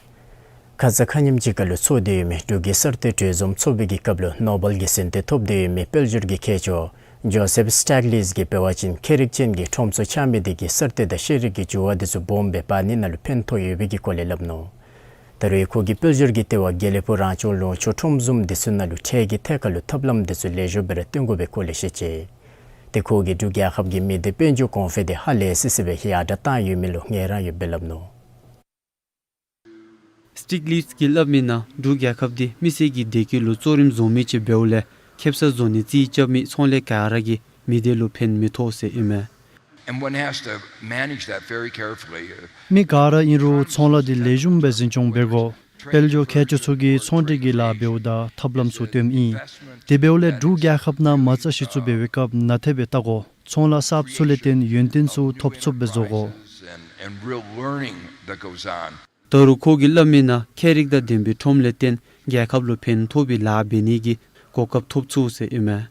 ཁ་ཙ་ཁ་ཉིནམ་ཅིག་ཁར་ལུ་ཚོགས་ཏེ་ཡོད་མི་འབྲུག་གི་གསར་གཏོད་གྲོས་འཛོམས་ཚོགས་པའི་གི་སྐབས་ལུ་ནོ་བེལ་གྱི་གཟེངས་བསྟོད་ཐོབ་སྟེ་ཡོད་མི་དཔལ་འབྱོར་གྱི་མཁས་མཆོག་ཇོ་སེཕ་སི་ཊེག་ལིས་ཀྱིས་འབད་བ་ཅིན་ཁྱད་རིག་ཅན་གྱི་ཁྲོམ་ཚུ་ཆགས་མི་དེ་གིས་གསར་གཏོད་དང་ཤེས་རིག་གི་འགྱུར་བ་དེ་ཚུ་སྦོམ་སྦེ་འབག་ནི་ནང་ལུ་ཕན་ཐོགས་ཡོད་པའི་གི་སྐོར་ལས་སླབ་ནུག། ད་རུང་ཁོ་གིས་དཔལ་འབྱོར་གྱི་ལྟེ་བ་དགེ་ལེགས་ཕུག་རང་སྐྱོང་ལུང་ཕྱོགས་ཁྲོམ་བཟུམ་དེ་ཚུ་ནང་ལུ་ཁྲལ་གྱི་ཐད་ཁར་ལུ་ཐབས་ལམ་དེ་ཚུ་ལེགས་ཤོམ་སྦེ་ར་སྟོན་དགོ་པའི་སྐོར་ལས་བཤད་ཅི། ཏེ་ཁོ་གིས་འབྲུག་རྒྱལ་ཁབ་ཀྱི་མི་སྡེ་དཔལ་འབྱོར་གོང་འཕེལ་དེ་ཧ་ལས་སི་སི་སྦེ་ཡར་དྲགས་བཏང་ཡོད་མི་ལུ་ངལ་རངས་ཡོདཔ་སྦེ་སླབ་ནུག། སི་ཊིག་ལིས་ཀྱིས་སླབ་མི་ནང་འབྲུག་རྒྱལ་ཁབ་དེ་མི་སེར་གྱི་བདེ་སྐྱིད་ལུ་གཙོ་རིམ་བཟུང་མི་ཅིག་འབདཝ་ལས་ཁེབ་ས་བཟོ་ནི་རྩིས་རྐྱབ་མི་ཚོང་ལས་ག་ར་གིས་མི་སྡེ་ལུ་ཕན་མི་ཐོགས་ཟེར་ཨིན་མས། And one has to manage that very carefully. མི་ག་ར་ཨིན་རུང་ཚོང་ལཱ་འདི་ལེགས་ཤོམ་སྦེ་འཛིན་སྐྱོང་འབད་དགོ། དཔལ་འབྱོར་མཁས་མཆོག་ཚུ་གིས་ཚོང་འབྲེལ་གྱི་ལཱ་འབདཝ་ད་ཐབས་ལམ་ཚུ་སྟོནམ་ཨིན། དེ་འབདཝ་ལས་འབྲུག་རྒྱལ་ཁབ་ནང་མ་རྩ་གཞི་བཙུགས་འབད་བའི་སྐབས་ནན་ཏན་སྦེ་བལྟ་དགོ། ཚོང་ལཱ་གསརཔ་ཚུ་ལས་བརྟེན་ཡུན་བརྟན་ཚུ་ཐོབ་ཚུགསཔ་སྦེ་བཟོ་དགོ། And, and real learning that goes on. ད་རུང་ཁོ་གིས་སླབ་མི་ནང་ཁྱད་རིག་དང་ལྡན་པའི་ཁྲོམ་ལས་བརྟེན་རྒྱལ་ཁབ་ལུ་ཕན་ཐོགས་པའི་ལཱ་འབད་ནི་གི་གོ་སྐབས་ཐོབ་ཚུགས་ཟེར་ཨིན་མས།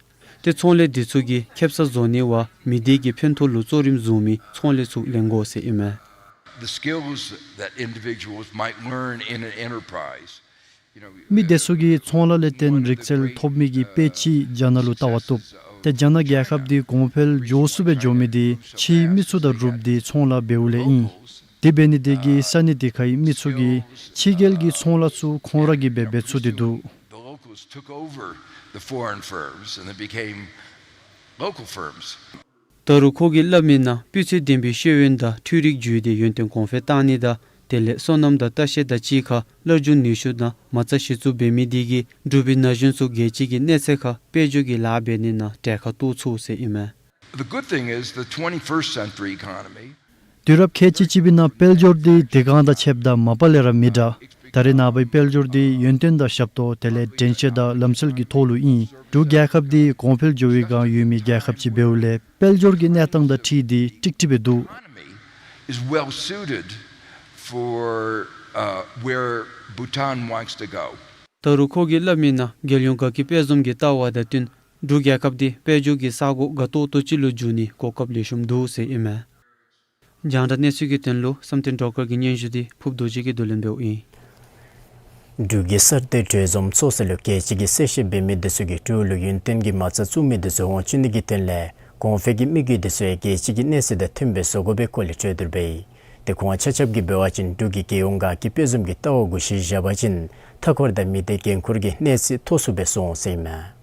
ཏེ་ཚོང་ལས་འདི་ཚུ་གིས་ཁེབ་ས་བཟོ་ནི་བ་མི་སྡེ་གི་ཕན་ཐོགས་ལུ་གཙོ་རིམ་བཟུང་མི་ཚོང་ལས་ཚུ་ལེན་དགོ་ཟེར་ཨིན་མས། The skills that individuals might learn in an enterprise, you know, མི་སྡེ་ཚུ་གིས་ཚོང་ལཱ་ལས་བརྟེན་རིག་རྩལ་ཐོབ་མི་གི་དཔེ་ཅིག་རྒྱ་ནག་ལུ་བལྟ་བ་བཏུབ། ཏེ་རྒྱ་ནག་རྒྱལ་ཁབ་འདི་གོང་འཕེལ་མགྱོགས་སུ་སྦེ་འགྱོ་མི་འདི་ཕྱིའི་མི་ཚུ་དང་རུབ་སྟེ་ཚོང་ལཱ་འབདཝ་ལས་ཨིན། དེ་འབད་ནི་དེ་གིས་ས་གནས་དེ་ཁའི་མི་ཚུ་གིས་ཕྱི་རྒྱལ་གྱི་ཚོང་ལཱ་ཚུ་ཁོང་ར་གིས་འབད་འབད་ཚུགས་ཏེ་འདུག། The locals took over the foreign firms and they became local firms. ད་རུང་ཁོ་གིས་སླབ་མི་ནང་སྤུས་ཚད་ལྡན་པའི་ཤེས་ཡོན་དང་འཕྲུལ་རིག་བརྒྱུད་དེ་ཡུན་བརྟན་གོང་འཕེལ་བཏང་ནི་དང་དེ་ལས་སོ་ནམ་དང་ལྟ་བཤལ་དང་གཅིག་ཁར་སླར་འབྱུང་ནུས་ཤུགས་ནང་མ་རྩ་གཞི་བཙུགས་འབད་མི་དེ་གིས་འབྲུག་པའི་ན་གཞོན་ཚུ་རྒྱལ་སྤྱི་གི་གནས་ཚད་ཁར་དཔལ་འབྱོར་གྱི་ལཱ་འབད་ནི་ནང་གྲལ་ཁར་གཏོགས་ཚུགས་ཟེར་ཨིན་མས། The good thing is the twenty-first century economy དུས་རབས་ཁལ་གཅིག་གཅིག་པའི་ནང་དཔལ་འབྱོར་འདི་དེ་གང་དང་ཕྱདཔ་ད་མ་པ་ལས་ར་མི་འདྲ། ད་རེས་ནངས་པའི་དཔལ་འབྱོར་འདི་ཡུན་བརྟན་དང་ཞབས་ཏོག་དེ་ལས་དྲན་ཤེས་དང་ལམ་སྲོལ་གྱི་ཐོག་ལུ་ཨིན། འབྲུག་རྒྱལ་ཁབ་འདི་གོང་འཕེལ་འགྱོ་བའི་སྒང་ཡོད་མི་རྒྱལ་ཁབ་ཅིག་འབདཝ་ལས་དཔལ་འབྱོར་གྱི་གནས་སྟངས་དང་འཁྲིལ་ཏེ་ཀྲིག་ཀྲི་སྦེ་འདུག། Economy is well suited for, uh, where Bhutan wants to go. ད་རུང་ཁོ་གིས་སླབ་མི་ནང་རྒྱལ་ཡོངས་དགའ་སྐྱིད་དཔལ་འཛོམས་ཀྱི་ལྟ་བ་དང་བསྟུན་འབྲུག་རྒྱལ་ཁབ་འདི་དཔལ་འབྱོར་གྱི་ས་གོ་དགའ་ཏོག་ཏོ་ཅིག་ལུ་འགྱུར་ནིའི་གོ་སྐབས་ལེགས་ཤོམ་འདུག་ཟེར་ཨིན་མས། རྒྱང་བསྒྲགས་གནས་ཚུལ་གྱི་དོན་ལུ་བསམ་གཏན་སྒྲོལ་དཀར་གྱི་སྙན་ཞུ་འདི་ཕུརབ་རྡོ་རྗེ་གིས་བསྡུ་ལེན་འབདཝ་ཨིན། འབྲུག་གི་གསར་གཏོད་གྲོས་འཛོམས་ཚོགས་ས་ལུ་རྒྱལ་སྤྱི་གི་གསལ་བཤད་འབད་མི་དེ་ཚུ་གིས་འབྲུག་ལུ་ཡུན་བརྟན་གྱི་མ་རྩ་བཙུགས་མི་དེ་ཚུ་འོང་བཅུག་ནི་གི་དོན་ལས་གོང་འཕེལ་གྱི་དམིགས་ཡུལ་དེ་ཚུ་ཡང་རྒྱལ་སྤྱི་གི་གནས་ཚད་དང་མཐུནམ་སྦེ་བཟོ་དགོ་པའི་སྐོར་ལས་གྲོས་བསྡུར་འབད་ཡི། ཏེ་ཁོང་ཆ་ཁྱབ་ཀྱིས་འབད་བ་ཅིན་འབྲུག་གི་རྒྱལ་ཡོངས་དགའ་སྐྱིད་དཔལ་འཛོམས་ཀྱི་ལྟ་བ་གུ་གཞི་བཞག་པ་ཅིན་མཐའ་འཁོར་དང་མི་སྡེ་འགན་ཁུར་གྱི་གནས་ཚད་མཐོ་སུ་སྦེ་སོང་འོང་ཟེར་ཨིན་མས།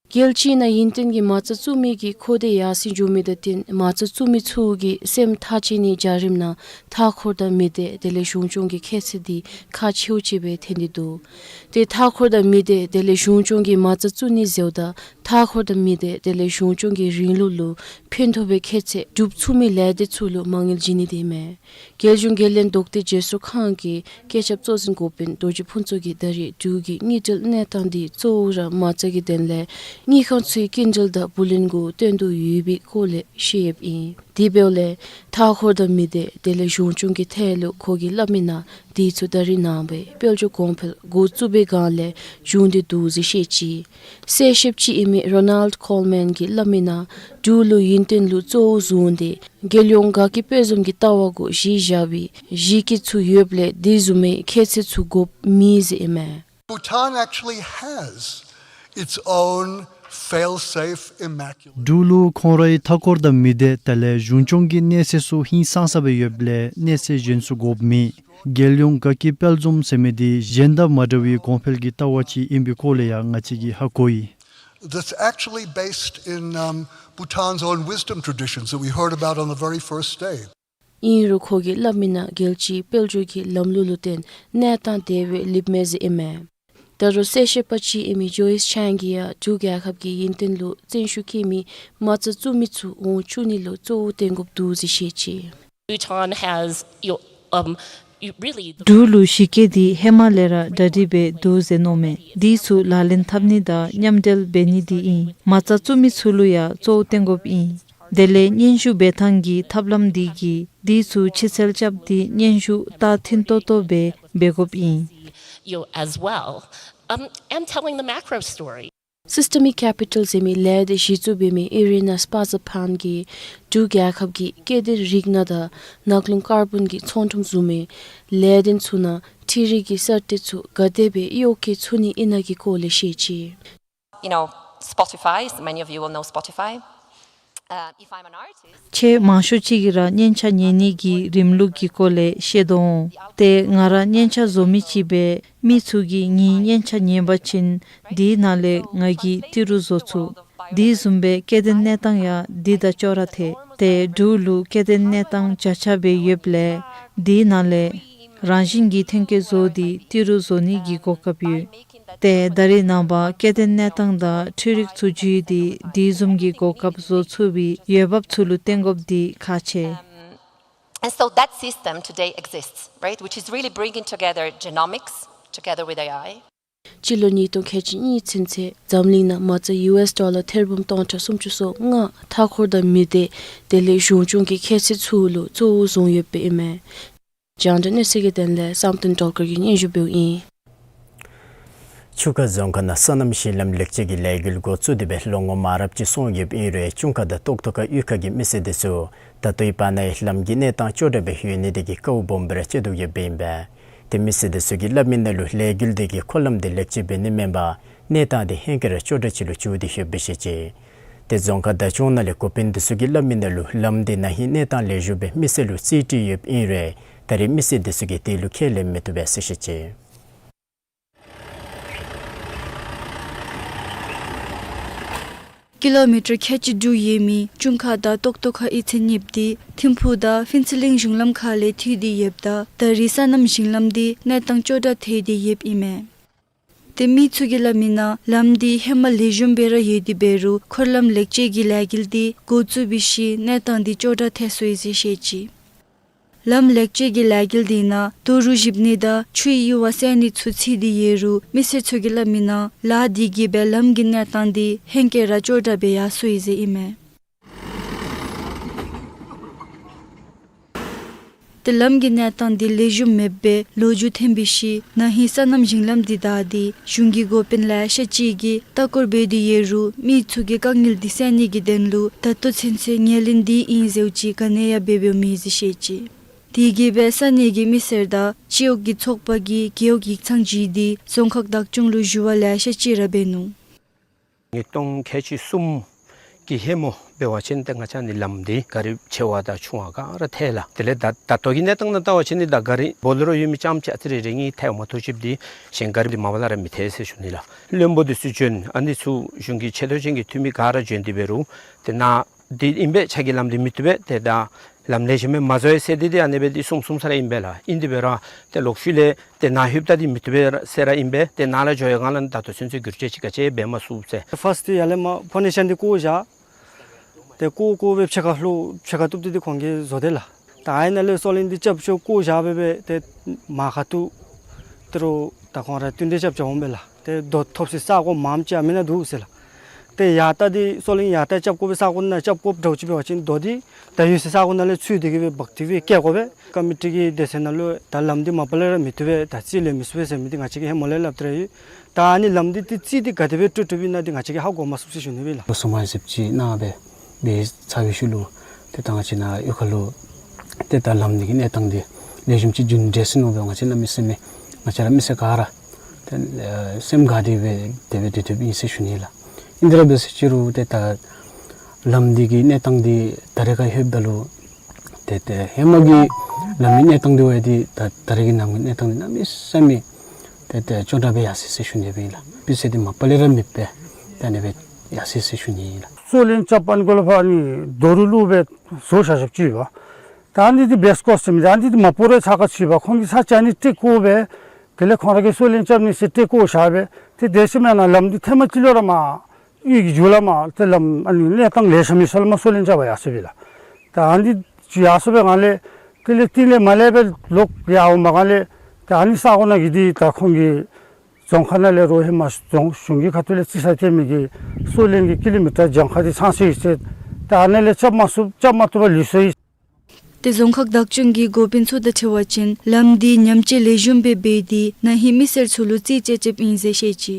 རྒྱལ་སྤྱི་ནང་ཡུན་བརྟན་གྱི་མ་རྩ་བཙུགས་མི་གི་ཁོ་ཐེ་ཡར་སེང་འགྱོ་མི་དང་བསྟུན་མ་རྩ་བཙུགས་མི་ཚུ་གི་སེམས་ཐག་བཅད་ནིའི་བྱ་རིམ་ནང་མཐའ་འཁོར་དང་མི་སྡེ་དེ་ལས་གཞུང་སྐྱོང་གི་ཁྱད་ཚད་འདི་ཁག་ཆེཝ་ཅིག་སྦེ་ཐོན་ཏེ་འདུག། ཏེ་མཐའ་འཁོར་དང་མི་སྡེ་དེ་ལས་གཞུང་སྐྱོང་གི་མ་རྩ་བཙུགས་ནི་ཟེརཝ་ད་མཐའ་འཁོར་དང་མི་སྡེ་དེ་ལས་གཞུང་སྐྱོང་གི་རིང་ལུགས་ལུ་ཕན་ཐོགས་པའི་ཁྱད་ཚད་སྒྲུབ་ཚུགས་མི་ལས་སྡེ་ཚུ་ལུ་མ་དངུལ་བྱིན་ནི་དེ་མས། རྒྱལ་གཞུང་འགན་ལེན་ལྡོག་སྟེ་བརྗེ་སོར་ཁང་གི་བཀོད་ཁྱབ་གཙོ་འཛིན་འགོ་དཔོན་རྡོ་རྗེ་ཕུན་ཚོགས་ཀྱིས་ད་རེས་འབྲུག་གི་དངུལ་འབྲེལ་གནས་སྟངས་འདི་གཙོ་བོ་ར་མ་རྩ་གི་དོན་ལས་དངུལ་ཁང་ཚུའི་སྐྱིན་འགྲུལ་དང་བུ་ལོན་གུ་བཏོན་དོ་ཡོད་པའི་སྐོར་ལས་བཤདཔ་ཨིན། དེ་འབདཝ་ལས་མཐའ་འཁོར་དང་མི་སྡེ་དེ་ལས་གཞུང་སྐྱོང་གི་ཐད་ལུ་ཁོ་གིས་སླབ་མི་ནང་དེ་ཚུ་ད་རེས་ནངས་པའི་དཔལ་འབྱོར་གོང་འཕེལ་འགོ་བཙུགས་པའི་སྒང་ལས་བྱུང་སྟེ་འདུག་ཟེར་བཤད་ཅི། གསལ་བཤདཔ་ཅིག་ཨིན་མི་རོ་ནཱལཌ་ཁོལ་མཱན་གྱིས་སླབ་མི་ནང་འབྲུག་ལུ་ཡུན་བརྟན་ལུ་གཙོ་བོ་བཟུང་སྟེ་རྒྱལ་ཡོངས་དགའ་སྐྱིད་དཔལ་འཛོམས་ཀྱི་ལྟ་བ་གུ་གཞི་བཞག་པའི་གཞི་བཀོད་ཚུ་ཡོདཔ་ལས་དེ་བཟུམ་མའི་ཁྱད་ཚད་ཚུ་དགོཔ་མེད་ཟེར་ཨིན་མས། Bhutan actually has its own fail-safe immaculate འབྲུག་ལུ་ཁོང་རའི་མཐའ་འཁོར་དང་མི་སྡེ་དེ་ལས་གཞུང་སྐྱོང་གི་གནས་ཚད་ཚུ་ཧིང་སངས་ས་སྦེ་ཡོདཔ་ལས་གནས་ཚད་གཞན་ཚུ་དགོཔ་མེད། རྒྱལ་ཡོངས་དགའ་སྐྱིད་དཔལ་འཛོམས་ཟེར་མི་འདི་གཞན་དང་མ་འདྲ་བའི་གོང་འཕེལ་གྱི་ལྟ་བ་ཅིག་ཨིན་པའི་སྐོར་ལས་ཡང་ང་བཅས་ཀྱིས་ཧ་གོ་ཡི། That's actually based in, um, Bhutan's own wisdom traditions that we heard about on the very first day. ཨིན་རུང་ཁོ་གིས་སླབ་མི་ནང་རྒྱལ་སྤྱིའི་དཔལ་འབྱོར་གྱི་ལམ་ལུགས་ལུ་བརྟེན་གནས་སྟངས་དེ་སྦེ་ལུསཔ་མས་ཟེར་ཨིན་མས། ད་རུང་གསལ་བཤད་པ་ཅིག་ཨིན་མི་ཇོ་ཡིས་ཆཱན་གྱིས་ཡང་འབྲུག་རྒྱལ་ཁབ་ཀྱི་ཡུན་བརྟན་ལུ་བཙན་ཤུགས་བཀལ་མི་མ་རྩ་བཙུགས་མི་ཚུ་འོང་བཅུག་ནི་ལུ་གཙོ་བོ་བཏོན་དགོཔ་འདུག་ཟེར་བཤད་ཅི། Bhutan has, you, um, you really འབྲུག་ལུ་གཞི་བཀོད་འདི་ཧེ་མ་ལས་ར་གྲ་སྒྲིག་འབད་འདུག་ཟེར་མནོཝ་མས། འདི་ཚུ་ལག་ལེན་འཐབ་ནི་དང་མཉམ་འབྲེལ་འབད་ནི་འདི་ཨིན། མ་རྩ་བཙུགས་མི་ཚུ་ལུ་ཡང་གཙོ་བོ་བཏོན་དགོཔ་ཨིན། དེ་ལས་སྙན་ཞུ་འབད་ཐངས་ཀྱི་ཐབས་ལམ་འདི་གིས་འདི་ཚུ་ཕྱིར་འཚོལ་རྐྱབ་སྟེ་སྙན་ཞུ་ལྟ་མཐུན་ཏོག་ཏོ་སྦེ་འབད་དགོཔ་ཨིན། You as well. Um, and telling the macro story. Systemic Capital ཟེར་མི་ལས་སྡེ་གཞི་བཙུགས་འབད་མི་ཨི་རི་ན་སྤ་ཛ་ཕཱན་གྱིས་འབྲུག་རྒྱལ་ཁབ་ཀྱི་སྐྱེ་ལྡན་རིགས་སྣ་དང་ནགས་རླུང་ཀར་བཱོན་གྱི་ཚོང་ཁྲོམ་བཟུམ་མའི་ལས་དོན་ཚུ་ནང་འཕྲུལ་རིག་གི་གསར་གཏོད་ཚུ་ག་དེ་སྦེ་གཡོག་བཀོལ་ཚུགས་ནི་ཨིན་ན་གི་སྐོར་ལས་བཤད་ཅི། You know, Spotify, many of you will know Spotify. Uh, if I'm an artist, ཁྱེད་མང་ཤོས་ཅིག་གིས་ར་སྙན་ཆ་ཉན་ནི་གི་རིམ་ལུགས་ཀྱི་སྐོར་ལས་ཤེས་དོ་འོང་། ཏེ་ང་ར་སྙན་ཆ་བཟོ་མི་ཅིག་སྦེ་མི་ཚུ་གིས་ངེའི་སྙན་ཆ་ཉན་པ་ཅིན་འདི་ནང་ལས་ང་གིས་ཏི་རུ་བཟོ་ཚུགས། འདི་བཟུམ་སྦེ་སྐྱེ་ལྡན་གནས་སྟངས་ཡང་འདི་དང་ཅོག་ར་འཐད། ཏེ་འབྲུག་ལུ་སྐྱེ་ལྡན་གནས་སྟངས་བརྒྱ་ཆ་སྦེ་ཡོདཔ་ལས་འདི་ནང་ལས་རང་བཞིན་གྱི་ཐོན་སྐྱེད་བཟོ་སྟེ་ཏི་རུ་བཟོ་ནི་གི་གོ་སྐབས་ཡོད། ཏེ་ད་རེས་ནངས་པ་སྐྱེ་ལྡན་གནས་སྟངས་དང་འཕྲུལ་རིག་ཚུ་བརྒྱུད་དེ་འདི་བཟུམ་གྱི་གོ་སྐབས་བཟོ་ཚུགས་པའི་འོས་འབབ་ཚུ་ལུ་བརྟེན་དགོཔ་འདི་ཁག་ཆེ། And so that system today exists, right? Which is really bringing together genomics together with A I. སྤྱི་ལོ་ཉིས་སྟོང་ཁལ་གཅིག་གཉིས་ཚུན་ཚོད་འཛམ་གླིང་ནང་མ་རྩ་ཡུ་ཨེསི་ཌོ་ལར་ཐེར་འབུམ་སྟོང་ཕྲག་སུམ་ཅུ་སོ་ལྔ་མཐའ་འཁོར་དང་མི་སྡེ་དེ་ལས་གཞུང་སྐྱོང་གི་ཁྱད་ཚད་ཚུ་ལུ་གཙོ་བོ་བཟུང་ཡོདཔ་ཨིན་མས། རྒྱང་བསྒྲགས་གནས་ཚུལ་གྱི་དོན་ལས་བསམ་གཏན་སྒྲོལ་དཀར་གྱིས་སྙན་ཞུ་འབདཝ་ཨིན། ཆུ་ཁ་རྫོང་ཁག་ནང་སོ་ནམ་ཞིང་ལམ་ལེགས་བཅོས་ཀྱི་ལས་འགུལ་འགོ་བཙུགས་ཏེ་སྦེ་ལོ་ངོ་མང་རབས་ཅིག་སོང་ཡོདཔ་ཨིན་རུང་ཅུན་ཁ་དང་ཏོག་ཏོ་ཁ་གཡུས་ཁ་གི་མི་སེར་དེ་ཚུ་ད་ལྟོའི་བར་ན་ཡང་ལམ་གྱི་གནས་སྟངས་ཅོག་འཐདཔ་སྦེ་ཡོད་ནི་དེ་གིས་དཀའཝ་སྦོམ་སྦེ་ར་སྤྱད་དོ་ཡོདཔ་ཨིན་པས། ཏེ་མི་སེར་དེ་ཚུ་གིས་སླབ་མི་ནང་ལུ་ལས་འགུལ་དེ་གིས་འཁོར་ལམ་དེ་ལེགས་བཅོས་འབད་ནི་མེན་པར་གནས་སྟངས་དེ་ཧེང་སྐལ་ར་ཅོག་འཐདཔ་ཅིག་ལུ་འགྱུར་ཏེ་ཡོདཔ་སྦེ་བཤད་ཅི། ཏེ་རྫོང་ཁག་བདག་སྐྱོང་ནང་ལས་འགོ་དཔོན་དེ་ཚུ་གིས་སླབ་མི་ནང་ལུ་ལམ་དེ་ན་ཧིང་གནས་སྟངས་ལེགས་ཤོམ་སྦེ་མི་སེར་ལུ་རྩིས་སྤྲོད་ཡོདཔ་ཨིན་རུང་ད་རེས་མི་སེར་དེ་ཚུ་གིས་དེ་ལུ་ཁས་ལེན་མི་བཏུབ་པས་ཟེར་བཤད་ཅི། ཀི་ལོ་མི་ཊར་ཁལ་གཅིག་དྲུག་ཡོད་མི་ཅུན་ཁ་དང་ཏོག་ཏོ་ཁ་གཡུས་ཚན་གཉིསཔོ་དེ་ཐིམ་ཕུག་དང་ཕུན་ཚོགས་གླིང་གཞུང་ལམ་ཁ་ལས་མཐུད་དེ་ཡོདཔ་ད་ད་རེས་སོ་ནམ་ཞིང་ལམ་དེ་གནས་སྟངས་ཅོག་འཐདཔ་ཐལ་ཏེ་ཡོདཔ་ཨིན་མས། ཏེ་མི་ཚུ་གིས་སླབ་མི་ནང་ལམ་དེ་ཧེ་མ་ལེགས་ཤོམ་སྦེ་ར་ཡོད་དེ་འབད་རུང་འཁོར་ལམ་ལེགས་བཅོས་ཀྱི་ལས་འགུལ་དེ་འགོ་བཙུགས་པའི་ཤུལ་གནས་སྟངས་དེ་ཅོག་འཐདཔ་ཐལ་སོ་ཡི་ཟེར་བཤད་ཅི། ལམ་ལེགས་བཅོས་ཀྱི་ལས་འགུལ་དེ་ནང་རྡོ་རུག་བཞིབ་ནི་དང་ཆུའི་གཡུར་བ་བསལ་ནི་ཚུ་ཚུད་དེ་ཡོད་རུང་མི་སེར་ཚུ་གིས་སླབ་མི་ནང་ལཱ་དེ་གིས་སྦེ་ལམ་གྱི་གནས་སྟངས་དེ་ཧེང་སྐལ་ར་ཅོག་འཐདཔ་སྦེ་ཡར་སོ་ཡི་ཟེར་ཨིན་མས། ཏེ་ལམ་གྱི་གནས་སྟངས་དེ་ལེགས་ཤོམ་མེདཔ་སྦེ་ལོ་རྒྱུས་ཐོན་པའི་ཤུལ་ན་ཧིང་སོ་ནམ་ཞིང་ལམ་དེ་བདའ་སྟེ་གཞུང་གི་འགོ་དཔོན་ལེ་ཤ་ཅིག་གིས་ལྟ་སྐོར་འབད་དེ་ཡོད་རུང་མི་ཚུ་གིས་དཀའ་ངལ་དེ་སེལ་ནི་གི་དོན་ལུ་ད་ལྟོ་ཚུན་ཚོད་ངོས་ལེན་དེ་ཨིན་ཟེརཝ་ཅིག་ག་ནི་ཡང་འབད་འབདཝ་མེད་ཟེར་བཤད་ཅི། དེ་གིས་སྦེ་ས་གནས་ཀྱི་མི་སེར་དང་སྤྱི་འོག་གི་ཚོགས་པ་གིས་རྒེད་འོག་ཡིག་ཚང་བརྒྱུད་དེ་རྫོང་ཁག་བདག་སྐྱོང་ལུ་ཞུ་བ་ལེ་ཤ་ཅིག་ར་འབད་ནུག། ཉིས་སྟོང་ཁལ་གཅིག་གསུམ་གྱི་ཧེ་མ་འབད་བ་ཅིན་ཏེ་ང་བཅས་ནི་ལམ་འདི་ག་རི་ཆེ་བ་དང་ཆུང་བ་ག་ར་ཐལ་ལགས། དེ་ལས་ད་ད་ལྟོ་གི་གནས་སྟངས་ནང་བལྟ་བ་ཅིན་ནི་ད་ག་རི་བོ་ལེ་རོ་ཡོད་མི་རྐྱངམ་ཅིག་ཨ་ཙི་རེ་རེ་ཨིན། ཐལཝ་མ་ཐོབ་ཅིག་འདི་གཞན་ག་རི་འདི་མ་པ་ལས་ར་མི་ཐལ་ཟེར་ཞུ་ནི་ལགས། བློན་པོ་འདི་ཚུ་བྱོན་ཨ་ནི་ཚུ་གཞུང་གི་ཆེ་མཐོ་ཅན་གྱི་འཐུས་མི་ག་ར་བྱོན་ཏེ་འབད་རུང་ཏེ་ནཱ་འདི་ཨིན་པས། ཕྱག་གི་ལམ་འདི་མི་བཏུབ་པས། ཏེ་ད་ལམ་ལེགས་ཤོམ་སྦེ་མ་བཟོ་ཡི་ཟེར་ཏེ་འདི་ཨ་ནི་སྦེ་འདི་གསུངས་གསུངས་ས་ར་ཨིན་པས་ལགས། ཨིན་དེ་འབད་རུང་ཏེ་ལོག་ཤུལ་ལས་ཏེ་ནཱ་ལྷོདཔ་ད་འདི་མི་བཏུབ་པས་ཟེར་ར་ཨིན་པས། ཏེ་ནཱ་ལས་འགྱོ་ཡི་ག་ལས་ད་ལྟོ་ཚུན་ཚོད་བསྒྱུར་བཅོས་ཅིག་ག་ཅི་འབད་མ་ཚུགས་ཟེར། ཕཱསཊ་ཡར་ལས་མར་ཕའུན་ཌེ་ཤཱན་འདི་བརྐོ་བཞག། ཏེ་བརྐོ་བརྐོཝ་སྦེ་ཕྱེད་ཀ་ལྷོད་ཕྱེད་ཀ་བཏུབ་སྟེ་འདི་ཁོང་གིས་བཟོ་དེས་ལགས། ད་ཨ་ནཱ་ལས་སོ་ལིང་འདི་རྐྱབ་ཆོག་བརྐོ་བཞག་སྦེ་སྦེ་ཏེ་མར་ཁ་ཐུག་ཏི་རུ་ད་ཁོང་ར་བསྟུན་ཏེ་རྐྱབ་རྐྱབ་འོང་པས་ལགས། ཏེ་རྡོ་ཐོབ་སའི་ས་གོ་མངམ་ཅིག་ཨ་མི་ནང་འདུག་ཟེར་ལགས། ཏེ་ཡར་ལྟ་འདི་སོ་ལིང་ཡར་ལྟ་རྐྱབ་དགོ་པའི་ས་གོ་ནང་རྐྱབ་དགོཔ་འདྲཝ་ཅིག་འབད་བ་ཅིན་རྡོ་འདི་ད་ཡོད་སའི་ས་གོ་ནང་ལས་ཚུར་འདི་གིས་སྦེ་འབག་སྟེ་སྦེ་བཀལ་དགོ་པས། ཀོ་མི་ཊི་གི་སྡེ་ཚན་ནང་ལུ་ད་ལམ་འདི་མ་པ་ལས་ར་མི་བཏུབ་པས། ད་རྩིས་ལེན་མི་ཚུགས་པས་ཟེར་མི་འདི་ང་བཅས་ཀྱིས་ཧེ་མ་ལས་སླབ་སྟེ་ར་ཡོད། ད་ཨ་ནི་ལམ་འདི་ཏེ་རྩིས་འདི་ག་དེ་སྦེ་སྤྲོད་སྤྲོདཔ་ཨིན་ན་འདི་ང་བཅས་ཀྱིས་ཧ་གོ་མ་ཚུགས་ཟེར་ཞུ་ནི་སྦེ་ལགས། ལོ་གསུམ་མ་ཟེརཝ་ཅིག་ནང་སྦེ་འབད་ཚར་བའི་ཤུལ་ལུ་ཏེ་ད་ང་བཅས་ནཱ་གཡུས་ཁ་ལུ་ཏེ་ད་ལམ་འདི་གི་གནས་སྟངས་འདི་ལེགས་ཤོམ་ཅིག་བྱུང་འདྲས་ཟེར་མནོ་སྦེ་ང་བཅས་གནམ་མེད་ས་མེད་ང་བཅས་ར་མི་སེར་ག་ར་ཏེ་ཨེ་སེམས་དགའ་སྟེ་སྦེ་དེ་སྦེ་སྡོད་སྡོདཔ་ཨིན་ཟེར་ཞུ་ནི་ལགས། ཨིན་དེ་ར་འབད་ཟེར་ཅི་རུང་ཏེ་ད་ལམ་འདི་གི་གནས་སྟངས་འདི་ད་རེས་ཁར་ལྷོདཔ་ད་ལུ་ཏེ་ཏེ་ཧེ་མ་གི་ལམ་གྱི་གནས་སྟངས་འདི་བ་འདི་ད་ད་རེས་ཀྱི་ལམ་གྱི་གནས་སྟངས་འདི་གནམ་མེད་ས་མེད་ཏེ་ཏེ་ཅོག་འཐདཔ་སྦེ་ཡར་སོ་ཡི་ཟེར་ཞུ་ནི་སྦེ་ཨིན་ལགས། སྤུས་ཚད་འདི་མ་པ་ལས་ར་མེདཔ་སྦེ་ད་ཨ་ནི་སྦེ་ཡར་སོ་ཡི་ཟེར་ཞུ་ནི་ཨིན་ལགས། སོ་ལིང་རྐྱབ་པའི་གོང་ལུ་ཕར་ཨ་ནི་རྡོ་རུག་བླུགས་སྦེ་བཟོ་བཞག་བཞགཔ་ཅིག་ཡོད་པ། ད་ཨ་ནི་འདི་བེསི་ཀོརསི་ཟེར་མི་འདི་ཨ་ནི་འདི་མ་པ་ལས་ཚ་ཁ་ཅིག་ཡོད་པ། ཁོང་གིས་ས་ཆ་ཨ་ནི་སྤྲོད་དགོ་པས། དེ་ལས་ཁོང་ར་གིས་སོ་ལན་རྐྱབ་ནི་ཟེར་ཏེ་བཀོད་བཞག་པས། ཏེ་དེ་ཤུལ་མ་ནཱ་ལམ་འདི་ཐེངས་མ་གཅིག་ལུ་ར་མར་གཡུས་ཀྱི་མཇུག་ལུ་མར་ཏེ་ལམ་ཨ་ནི་གནས་སྟངས་ལེགས་ཤོམ་མེད་ས་ལུ་མར་སོ་ལན་རྐྱབ་པར་ཡར་སོ་ཡི་ལགས། ད་ཨ་ནི་ཡར་སོ་བའི་སྒང་ལས་དེ་ལས་རྟིང་ལས་མར་ལས་སྦེ་ལོག་ཡར་འོང་པའི་སྒང་ལས་ད་ཨ་ནི་ས་གོ་ནང་གི་འདི་ད་ཁོང་གི་རྫོང་ཁག་ནང་ལས་རོགས་ཧེ་མ་རྫོང་གཞུང་གི་ཁ་ཐུག་ལས་རྩིས་ས་སྟོན་མི་གི་སོ་ལན་གྱི་ཀི་ལོ་མི་ཊར་གྱངས་ཁ་འདི་ཚང་སོ་ཡི་ཟེར། ད་ཨ་ནཱ་ལས་རྐྱབ་མ་ཚུགས་རྐྱབ་མ་བཏུབ་པར་ལུས་སོ་ཡི། ཏེ་རྫོང་ཁག་བདག་སྐྱོང་གི་འགོ་དཔོན་ཚུ་དང་འཁྲིལ་བ་ཅིན་ལམ་འདི་ཉམས་བཅོས་ལེགས་ཤོམ་སྦེ་འབད་དེ་ན་ཧིང་མི་སེར་ཚུ་ལུ་རྩིས་དཔྱད་རྐྱབ་ཨིན་ཟེར་བཤད་ཅི།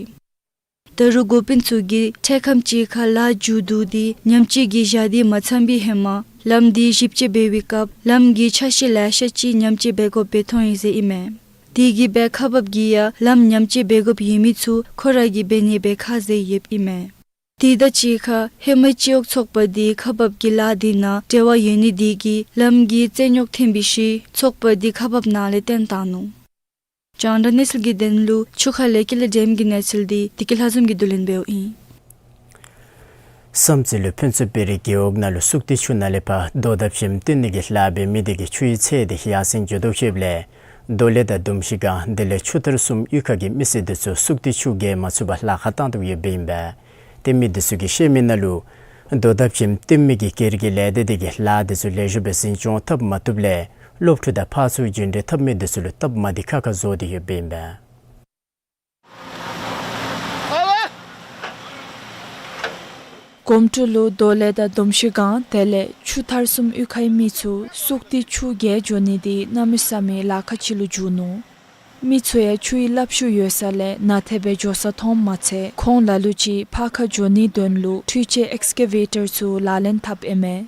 ད་རུང་འགོ་དཔོན་ཚུ་གིས་འཕྲལ་ཁམས་ཅིག་ཁར་ལཱ་མཇུག་བསྡུ་སྟེ་ཉམས་བཅོས་ཀྱི་ཞག་དེ་མ་ཚང་པའི་ཧེ་མ་ལམ་འདི་ཞིབ་དཔྱད་འབད་བའི་སྐབས་ལམ་གྱི་ཆ་ཤས་ལེ་ཤ་ཅིག་ཉམས་བཅོས་འབད་དགོཔ་སྦེ་མཐོང་ཡི་ཟེར་ཨིན་མས། དེ་གིས་སྦེ་ཁག་འབགཔ་གིས་ཡང་ལམ་ཉམས་བཅོས་འབད་དགོཔ་ཡོད་མི་ཚུ་ཁོ་ར་གིས་འབད་ནི་སྦེ་ཁ་བཟེད་ཡོདཔ་ཨིན་མས། དེ་དང་གཅིག་ཁར་ཧེ་མའི་སྤྱི་འོག་ཚོགས་པ་འདི་ཁག་འབགཔ་གི་ལཱ་འདི་ནང་འབྲེལ་བ་ཡོད་ནི་དེ་གིས་ལམ་གྱི་རྩོད་རྙོགས་ཐོན་པའི་ཤུལ་ཚོགས་པ་འདི་ཁག་འབགཔ་ནང་ལས་བཏོན་བཏང་ནུག། རྒྱང་བསྒྲགས་གནས་ཚུལ་གྱི་དོན་ལུ་ཆུ་ཁ་ལས་ཀུན་ལེགས་སྒྲོལམ་གྱི་གནས་ཚུལ་འདི་བདེ་སྐྱིད་ལྷ་འཛོམས་ཀྱིས་བསྡུ་ལེན་འབདཝ་ཨིན། བསམ་རྩེ་ལུ་ཕུན་ཚོགས་དཔལ་རི་རྒེད་འོག་ནང་ལུ་སུག་ཏི་ཆུ་ནང་ལས་ཕར་རྡོ་དང་བྱེམ་བཏོན་ནི་གི་ལཱ་འབད་མི་དེ་གིས་ཆུའི་ཚད་དེ་ཡར་སེང་འགྱོ་དོ་ཤེསཔ་ལས་རྡོ་ལེ་དང་དུམ་ཤི་སྒང་དེ་ལས་ཆུ་ཐར་གསུམ་གཡུས་ཁ་གི་མི་སེར་དེ་ཚུ་སུག་ཏི་ཆུ་བརྒལ་མ་ཚུགས་པར་ལཱ་ཁག་བཏང་དོ་ཡོདཔ་ཨིན་པས། ཏེ་མི་དེ་ཚུ་གིས་བཤད་མི་ནང་ལུ་རྡོ་དང་བྱེམ་བཏོན་མི་གི་སྒེར་གྱི་ལས་སྡེ་དེ་གིས་ལཱ་དེ་ཚུ་ལེགས་ཤོམ་སྦེ་འཛིན་སྐྱོང་འཐབ་མ་བཏུབ་ལས་སློབ་ཕྲུག་དང་ཕར་ཚུར་འགྱོ་འགྲུལ་འཐབ་མི་དེ་ཚུ་ལུ་སྟབས་མ་བདེ་ཁག་ཁ་བཟོ་སྟེ་ཡོདཔ་ཨིན་པས། གོམ་ཊུ་ལུ་རྡོ་ལེ་དང་དུམ་ཤི་སྒང་དེ་ལས་ཆུ་ཐར་གསུམ་གཡུས་ཁའི་མི་ཚུ་སུག་ཏི་ཆུ་བརྒལ་འགྱོ་ནི་དེ་གནམ་མེད་ས་མེད་ལཱ་ཁག་ཅིག་ལུ་འགྱུར་ནུག། མི་ཚུ་ཡང་ཆུའི་རླབས་ཤུགས་ཡོད་ས་ལས་ནཱ་ཐད་སྦེ་འགྱོ་ས་མཐོངམ་མ་ཚད་ཁོང་ལ་ལུ་ཅིག་ཕར་ཁ་འགྱོ་ནིའི་དོན་ལུ་འཕྲུལ་ཆས་ཨེགསི་ཀེ་ཝེ་ཊར་ཚུ་ལག་ལེན་འཐབ་ཨིན་མས།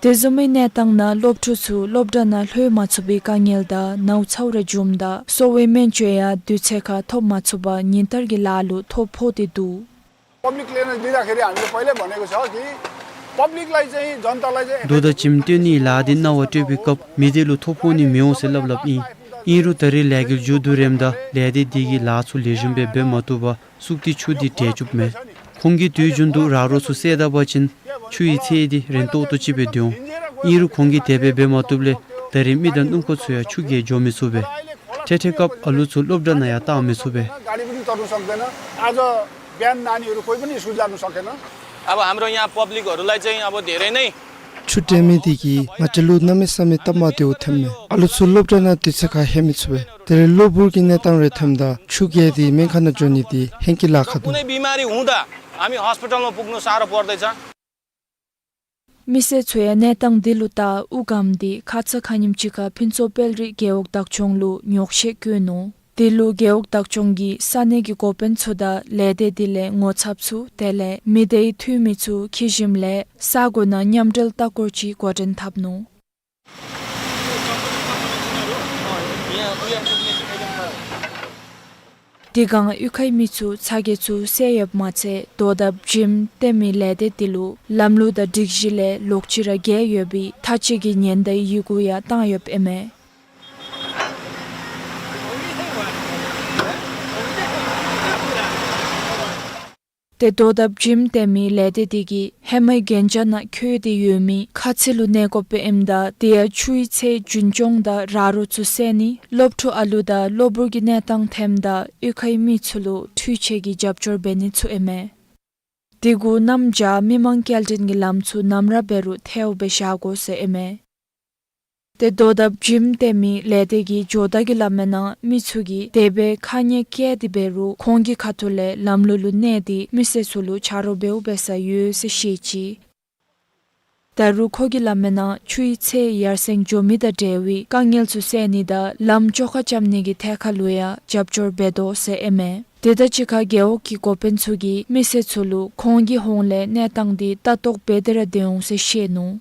དེ་བཟུམ་མའི་གནས་སྟངས་ནང་སློབ་ཕྲུག་ཚུ་སློབ་གྲྭ་ནང་ལྷོད་མ་ཚུགས་པའི་དཀའ་ངལ་དང་ནཝ་ཚཝ་ར་འབྱུངམ་ད་གསོ་བའི་སྨན་བཅོས་ཡང་དུས་ཚོད་ཁར་ཐོབ་མ་ཚུགས་པར་ཉིན་ལྟར་གྱི་ལཱ་ལུ་ཐོ་ཕོག་སྟེ་འདུག། पब्लिकलाई नै दिँदाखेरि हामीले पहिल्यै भनेको छ कि पब्लिकलाई चाहिँ जनतालाई चाहिँ རྡོ་དང་བྱེམ་བཏོན་ནིའི་ལཱ་དེ་གནང་བར་སྤྲོད་པའི་སྐབས་མི་སྡེ་ལུ་ཐོ་ཕོག་ནི་མི་འོང་ཟེར་སླབ་སླབ་ཨིན། ཨིན་རུང་ད་རེས་ལས་འགུལ་མཇུག་བསྡུ་རནམ་ད་ལས་སྡེ་དེ་གིས་ལཱ་ཚུ་ལེགས་ཤོམ་སྦེ་འབད་མ་བཏུབ་པར་སུག་ཏི་ཆུ་དེ་འདྲེན་བཅུགཔ་མས། ཁོང་གིས་དུས་རྒྱུན་དུ་ར་རོ་ཚུ་བསལ་ད་པ་ཅིན་ཆུའི་ཚད་དེ་རན་ཏོག་ཏོ་ཅིག་སྦེ་སྡོད་འོང་། ཨིན་རུང་ཁོང་གིས་དེ་སྦེ་འབད་མ་བཏུབ་ལས་ད་རེས་མི་དང་སྣུམ་འཁོར་ཚུ་ཡང་ཆུ་བརྒལ་འགྱོ་མི་ཚུགས་པས། འཕྲལ་འཕྲལ་སྐབས་ཨ་ལུ་ཚུ་སློབ་གྲྭ་ནང་ཡང་བཏང་མི་ཚུགས་པས། गाडी पनि तर्नु सक्दैन। आज बिहान नानीहरू कोही पनि स्कुल जानु सकेन। अब हाम्रो यहाँ पब्लिकहरूलाई चाहिँ अब धेरै नै ཆུ་འདྲེན་མི་དེ་གིས་ང་བཅས་ལུ་གནམ་མེད་ས་མེད་སྟབས་མ་བདེཝ་ཐོནམ་མས། ཨ་ལུ་ཚུ་སློབ་གྲྭ་ནང་དུས་ཚོད་ཁར་ལྷོད་མི་ཚུགས་པས། དེ་ལས་གློ་བུར་གྱི་གནས་སྟངས་རེ་ཐོནམ་ད་ཆུ་བརྒལ་ཏེ་སྨན་ཁང་ནང་འགྱོ་ནི་དེ་ཧེང་སྐལ་ལཱ་ཁག་འདུག། कुनै बिमारी हुँदा हामी हस्पिटलमा पुग्नु साह्रो पर्दैछ। མི་སེར་ཚུ་ཡང་གནས་སྟངས་དེ་ལུ་བལྟ་དབུགས་སྒམ་སྟེ་ཁ་ཙ་ཁ་ཉིནམ་ཅིག་ཁར་ཕུན་ཚོགས་དཔལ་རི་རྒེད་འོག་བདག་སྐྱོང་ལུ་ཉོགས་བཤད་བཀོད་ནུག། དེ་ལུ་རྒེད་འོག་བདག་སྐྱོང་གིས་ས་གནས་ཀྱི་འགོ་དཔོན་ཚུ་དང་ལས་སྡེ་དེ་ལས་ངོ་ཚབ་ཚུ་དེ་ལས་མི་སྡེའི་འཐུས་མི་ཚུ་འཁྱིད་ཞིནམ་ལས་ས་གོ་ནང་མཉམ་འབྲེལ་ལྟ་སྐོར་ཅིག་འགོ་འདྲེན་འཐབ་ནུག། དེ་སྒང་གཡུས་ཁའི་མི་ཚུ་ཚ་གྱང་ཚུ་སེལ་ཡོདཔ་མ་ཚད་རྡོ་དང་བྱེམ་བཏོན་མི་ལས་སྡེ་དེ་ལུ་ལམ་ལུགས་དང་སྒྲིག་གཞི་ལས་ལོག་ཅི་ར་བརྒལ་ཡོད་པའི་ཐག་བཅད་ཀྱི་ཉེན་བརྡའི་ཡི་གུ་ཡང་བཏང་ཡོདཔ་ཨིན་མས། ཏེ་རྡོ་དང་བྱེམ་བཏོན་མི་ལས་སྡེ་དེ་གིས་ཧེ་མའི་གན་རྒྱ་ནང་འཁོད་དེ་ཡོད་མི་ཁ་ཚིལ་ལུ་གནས་དགོཔ་ཨིནམ་ད་དེ་ཡང་ཆུའི་ཚད་རྒྱུན་སྐྱོང་དང་ར་རོ་ཚུ་བསལ་ནི་སློབ་ཕྲུག་ཨ་ལུ་དང་གློ་བུར་གྱི་གནས་སྟངས་ཐོནམ་ད་གཡུས་ཁའི་མི་ཚུ་ལུ་འཕྲུལ་ཆས་ཀྱི་རྒྱབ་སྐྱོར་འབད་ནི་ཚུ་ཨིན་མས། དེ་གུ་གནམ་བྱཱར་མི་མང་སྐྱེལ་འདྲེན་གྱི་ལམ་ཚུ་ནམ་ར་འབད་རུང་ཐལཝ་སྦེ་བཞག་དགོ་ཟེར་ཨིན་མས། ཏེ་རྡོ་དང་བྱེམ་བཏོན་མི་ལས་སྡེ་གི་ཇོ་བདག་གིས་སླབ་མིའི་ནང་མི་ཚུ་གིས་དེ་སྦེ་ཁ་ཉེས་བཀལ་ཏེ་འབད་རུང་ཁོང་གི་ཁ་ཐུག་ལས་ལམ་ལུགས་ལུ་གནས་ཏེ་མི་སེར་ཚུ་ལུ་ཆ་རོགས་འབདཝ་འབད་ས་ཡོད་ཟེར་བཤད་ཅི། ད་རུང་ཁོ་གིས་སླབ་མིའི་ནང་ཆུའི་ཚད་ཡར་སེང་འགྱོ་མི་དང་འབྲེལ་བའི་དཀའ་ངལ་ཚུ་སེལ་ནི་དང་ལམ་བཅོ་ཁ་རྐྱབ་ནི་གི་ཐད་ཁར་ལུ་ཡང་རྒྱབ་སྐྱོར་འབད་དོ་ཟེར་ཨིན་མས། དེ་དང་གཅིག་ཁར་རྒེད་འོག་གི་འགོ་དཔོན་ཚུ་གིས་མི་སེར་ཚུ་ལུ་ཁོང་གི་ཧོངས་ལས་གནས་སྟངས་དེ་ལྟ་རྟོག་འབད་དེ་ར་སྡོད་འོང་ཟེར་བཤད་ནུག།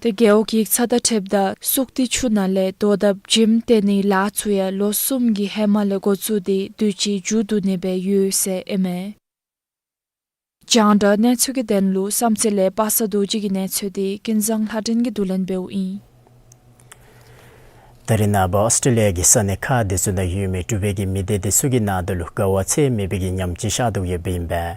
ཏེ་རྒེད་འོག་ཡིག་ཚང་དང་འཁྲིལཝ་ད་སུག་ཏི་ཆུ་ནང་ལས་རྡོ་དང་བྱེམ་བཏོན་ནིའི་ལཱ་ཚུ་ཡང་ལོ་གསུམ་གྱི་ཧེ་མ་ལས་འགོ་བཙུགས་ཏེ་དུས་ཅི་མཇུག་བསྡུ་ནི་སྦེ་ཡོད་ཟེར་ཨིན་མས། རྒྱང་བསྒྲགས་གནས་ཚུལ་གྱི་དོན་ལུ་བསམ་རྩེ་ལས་པ་སངས་རྡོ་རྗེ་གི་གནས་ཚུལ་དེ་ཀུན་བཟང་ལྷ་སྒྲོན་གྱིས་བསྡུ་ལེན་འབདཝ་ཨིན། ད་རེས་ནངས་པ་ཨོསི་ཊྲེ་ལི་ཡ་གི་ས་གནས་ཁག་དེ་ཚུ་ནང་ཡོད་མི་འབྲུག་པའི་གི་མི་སྡེ་དེ་ཚུ་གི་ནང་དོག་ལུ་དགའ་བ་ཚད་མེད་པའི་གི་ཉམས་ཅིག་ཤར་དོ་ཡོདཔ་ཨིན་པས།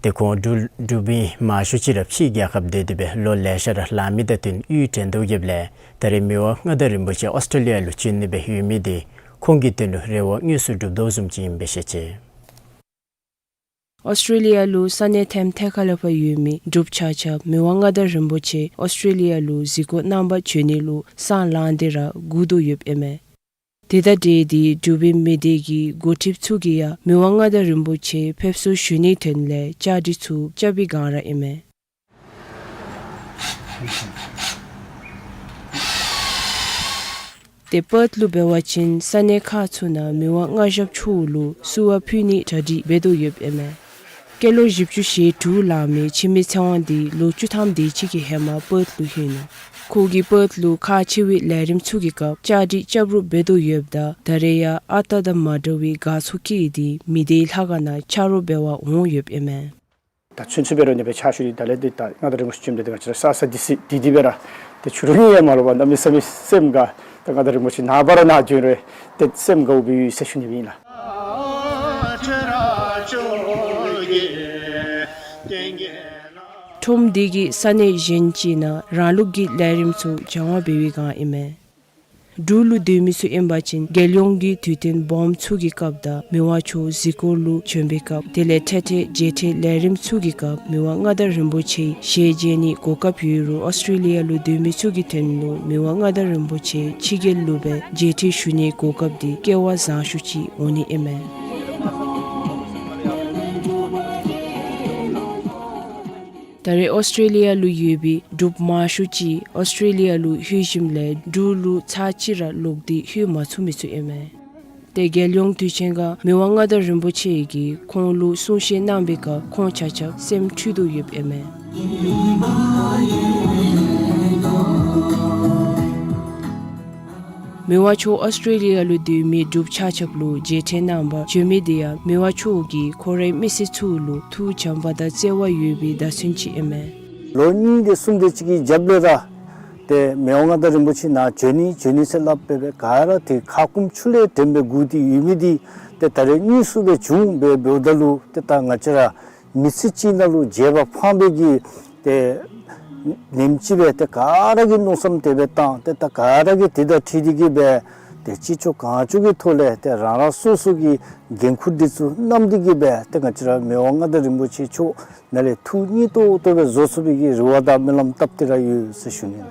ཏེ་ཁོང་འབྲུག་འབྲུག་པའི་མང་ཤོས་ཅིག་ར་ཕྱིའི་རྒྱལ་ཁབ་སྡོད་དེ་སྦེ་ལོ་ལེ་ཤ་ར་ལང་མི་དང་བསྟུན་གཡུས་དྲན་དོ་ཡོདཔ་ལས་ད་རེས་མི་དབང་མངའ་བདག་རིན་པོ་ཆེ་ཨོསི་ཊྲེ་ལི་ཡ་ལུ་བྱོན་ནི་སྦེ་ཡོད་མི་འདི་ཁོང་གི་དོན་ལུ་རེ་བ་དངོས་སུ་འགྲུབ་དོ་བཟུམ་ཅིག་ཨིན་པས་ཟེར་བཤད་ཅི། ཨོསི་ཊྲེ་ལི་ཡ་ལུ་ས་གནས་ཐེམ་ཐེ་ཁ་ལས་ཕར་ཡོད་མི་འབྲུགཔ་ཆ་ཁྱབ་མི་དབང་མངའ་བདག་རིན་པོ་ཆེ་ཨོསི་ཊྲེ་ལི་ཡ་ལུ་གཟིགས་སྐོར་གནང་པར་བྱོན་ནི་ལུ་སང་ལངས་ཏེ་ར་སྒུག་དོ་ཡོདཔ་ཨིན་མས། དེ་དང་འབྲེལ་ཏེ་འབྲུག་པའི་མི་སྡེ་གི་འགོ་ཁྲིདཔ་ཚུ་གིས་ཡང་མི་དབང་མངའ་བདག་རིན་པོ་ཆེ་ཕེབས་བསུ་ཞུ་ནིའི་དོན་ལས་བཅའ་སྒྲིག་ཚུ་རྐྱབ་པའི་སྒང་ར་ཨིན་མས། ཏེ་པརཐ་ལུ་འབད་བ་ཅིན་ས་གནས་ཁག་ཚུ་ནང་མི་དབང་མངའ་ཞབས་མཆོག་ལུ་བསུ་བ་ཕུལ་ནིའི་གྲ་སྒྲིག་འབད་དོ་ཡོདཔ་ཨིན་མས། སྐྱེས་ལོ་བཞི་བཅུ་ཞེ་དྲུག་ལང་མི་འཆི་མེད་ཚེ་དབང་འདི་ལོ་བཅུ་ཐམ་དེ་ཅིག་གི་ཧེ་མ་པརཐ་ལུ་ལྷོད་ནུག། ཁོ་གིས་པརཐ་ལུ་ཁག་ཆེ་བའི་ལས་རིམ་ཚུ་གི་སྐབས་བཅའ་སྒྲིག་རྐྱབ་རོགས་འབད་དོ་ཡོདཔ་ད་ད་རེས་ཡང་ཨ་རྟག་དང་མ་འདྲ་བའི་དགའ་ཚོར་སྐྱེས་ཏེ་མི་སྡེའི་ལྷ་ཁང་ནང་ཕྱག་རོགས་འབད་བར་འོང་ཡོདཔ་ཨིན་མས། ད་ཚུན་ཚོད་འབད་རུང་ནི་སྦེ་ཕྱག་ཞུ་སྟེ་ད་ལས་ཏེ་ད་མངའ་བདག་རིན་པོ་ཆེ་བྱོནམ་ད་ཏེ་ང་བཅས་ར་ས་ས་དེ་སི་དེ་དེ་སྦེ་ར་ཏེ་ཕྱི་རུ་ནི་ཡང་མ་ལོག་པར་གནམ་མེད་ས་མེད་སེམས་དགའ། ད་མངའ་བདག་རིན་པོ་ཆེ་ནངས་པ་ར་ནཱ་བྱོན་རུང་ཏེ་སེམས་དགའཝ་སྦེ་ཡོད་ཟེར་ཞུ་ནི་ཨིན་ལགས། ཁྲོམ་འདི་གིས་ས་གནས་གཞན་ཅིག་ནང་རང་ལུགས་ཀྱི་ལས་རིམ་ཚུ་སྦྱང་བ་འབད་བའི་སྒང་ཨིན་མས། འབྲུག་ལུ་སྡོད་མི་ཚུ་ཨིན་པ་ཅིན་རྒྱལ་ཡོངས་ཀྱི་དུས་སྟོན་སྦོམ་ཚུ་གི་སྐབས་དང་མི་དབང་མཆོག་གཟིགས་སྐོར་ལུ་བྱོན་པའི་སྐབས་དེ་ལས་འཕྲལ་འཕྲལ་མཇལ་འཕྲད་ལས་རིམ་ཚུ་གི་སྐབས་མི་དབང་མངའ་བདག་རིན་པོ་ཆེ་ཞལ་མཇལ་ནིའི་གོ་སྐབས་ཡོད་རུང་ཨོསི་ཊྲེ་ལི་ཡ་ལུ་སྡོད་མི་ཚུ་གི་དོན་ལུ་མི་དབང་མངའ་བདག་རིན་པོ་ཆེ་ཕྱི་རྒྱལ་ལུ་སྦེ་མཇལ་འཕྲད་ཞུ་ནིའི་གོ་སྐབས་འདི་སྐལ་བ་བཟང་ཤོས་ཅིག་འོང་ནི་ཨིན་མས། ད་རེས་ཨོསི་ཊྲེ་ལི་ཡ་ལུ་ཡོད་པའི་འབྲུགཔ་མང་ཤོས་ཅིག་ཨོསི་ཊྲེ་ལི་ཡ་ལུ་ལྷོད་ཞིནམ་ལས་འབྲུག་ལུ་ཚར་གཅིག་ར་ལོག་སྟེ་ལྷོད་མ་ཚུགས་མི་ཚུ་ཨིན་མས། ཏེ་རྒྱལ་ཡོངས་དུས་ཆེན་ཁར་མི་དབང་མངའ་བདག་རིན་པོ་ཆེ་གིས་ཁོང་ལུ་གསུང་བཤད་གནང་བའི་སྐབས་ཁོང་ཆ་ཁྱབ་སེམས་འཁྲུལ་དོ་ཡོདཔ་ཨིན་མས། མི་དབང་མཆོག་ཨོསི་ཊྲེ་ལི་ཡ་ལུ་སྡོད་མི་འབྲུགཔ་ཆ་ཁྱབ་ལུ་མཇལ་འཕྲད་གནང་པར་བྱོན་མི་འདི་ཡང་མི་དབང་མཆོག་གིས་ཁོ་རའི་མི་སེར་ཚུ་ལུ་ཐུགས་བྱམས་པ་དང་བརྩེ་བ་ཡོད་པའི་བརྡ་མཚོན་ཅིག་ཨིན་མས། ལོ་གཉིས་དེ་གསུམ་དེ་ཅིག་གི་རྒྱབ་ལས་ར་ཏེ་མི་དབང་མངའ་བདག་རིན་པོ་ཆེ་ནཱ་བྱོན་ནི་བྱོན་ནི་ཟེར་སླབ་སྦེ་སྦེ་ག་ར་ཏེ་ཁ་སྐོམ་ཆུ་ལས་དྲན་སྦེ་སྒུག་སྟེ་ཡོད་མི་འདི་ཏེ་ད་རེས་དངོས་སུ་སྦེ་བྱུང་སྦེ་འབདཝ་ད་ལུ་ཏེ་ད་ང་བཅས་ར་མི་ཚེ་གཅིག་ནང་ལུ་རྗེས་དཔག་འཕངས་པའི་གི་ཏེ་ཉིནམ་ཅིག་སྦེ་ཏེ་ག་ར་གིས་མནོ་བསམ་དེ་སྦེ་བཏང་ཏེ་ད་ག་ར་གིས་དེ་དང་འཁྲིལ་ཏེ་གི་སྦེ་ཏེ་ཅི་ལྕོགས་གང་ལྕོགས་ཀྱི་ཐོག་ལས་ཏེ་རང་རང་སོ་སོ་གི་འགན་ཁུར་འདི་ཚུ་བསྣམས་ཏེ་གི་སྦེ་ཏེ་ང་བཅས་ར་མི་དབང་མངའ་བདག་རིན་པོ་ཆེ་མཆོག་ནཱ་ལས་ཐུགས་མཉེས་ཏོག་ཏོ་སྦེ་བཟོ་ཚུགས་པའི་གི་རེ་བ་དང་སྨོན་ལམ་བཏབ་སྟེ་ར་ཡོད་ཟེར་ཞུ་ནི།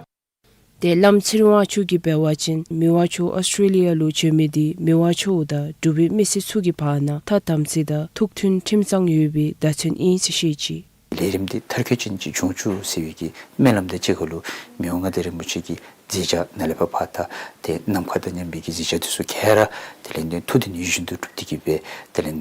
ཏེ་བླམ་ཚེ་རིང་དབང་ཕྱུག་གིས་འབད་བ་ཅིན་མི་དབང་མཆོག་ཨོསི་ཊྲེ་ལི་ཡ་ལུ་བྱོན་མི་འདི་མི་དབང་མཆོག་དང་འབྲུག་པའི་མི་སེར་ཚུ་གི་བར་ན་ཐ་དམ་ཚིག་དང་ཐུགས་མཐུན་ཁྲིམས་གཙང་ཡོད་པའི་བརྡ་མཚོན་ཨིན་ཟེར་བཤད་ཅི། ལས་རིམ་འདི་མཐར་འཁྱོལ་ཅན་ཅིག་འབྱུང་ཚུགས་ཟེར་བའི་གི་སྨོན་ལམ་དང་གཅིག་ཁར་ལུ་མི་དབང་མངའ་བདག་རིན་པོ་ཆེ་གི་མཛད་བྱ་ནཱ་ལས་ཕར་ཕར་ད་ཏེ་ནམ་མཁའ་དང་མཉམ་པའི་གི་མཛད་བྱ་འདི་ཚུ་ག་ར་དེ་ལས་ཏེ་ཐུགས་འདོད་ཡིད་བཞིན་དུ་འགྲུབ་སྟེ་གི་སྦེ་དེ་ལས་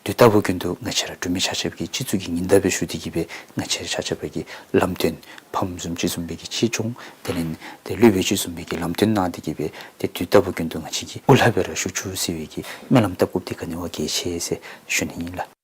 དུས་རྟག་བུ་ཀུན་ཏུ་ང་བཅས་ར་འབྲུག་མི་ཆ་ཁྱབ་ཀྱིས་སྤྱི་གཙུག་གི་ཉི་ཟླ་སྦེ་ཞུ་སྟེ་གི་སྦེ་ང་བཅས་ར་ཆ་ཁྱབ་ཀྱི་ལམ་སྟོན་ཕམ་བཟུམ་ཅིག་བཟུམ་སྦེ་གི་ཅི་བྱུང་དེ་ལས་ཏེ་ལུས་སྦེ་ཅི་བཟུམ་སྦེ་གི་ལམ་སྟོན་གནང་སྟེ་གི་སྦེ་ཏེ་དུས་རྟག་བུ་ཀུན་ཏུ་ང་བཅས་ཀྱིས་དབུ་ལྷ་སྦེ་ར་བཞུགས་བཅུག་ཟེར་བའི་གི་སྨོན་ལམ་བཏབ་དགོཔ་འདི་ག་ནི་བ་གལ་ཆེ་ཟེར་ཞུ་ནི་ཨིན་ལགས།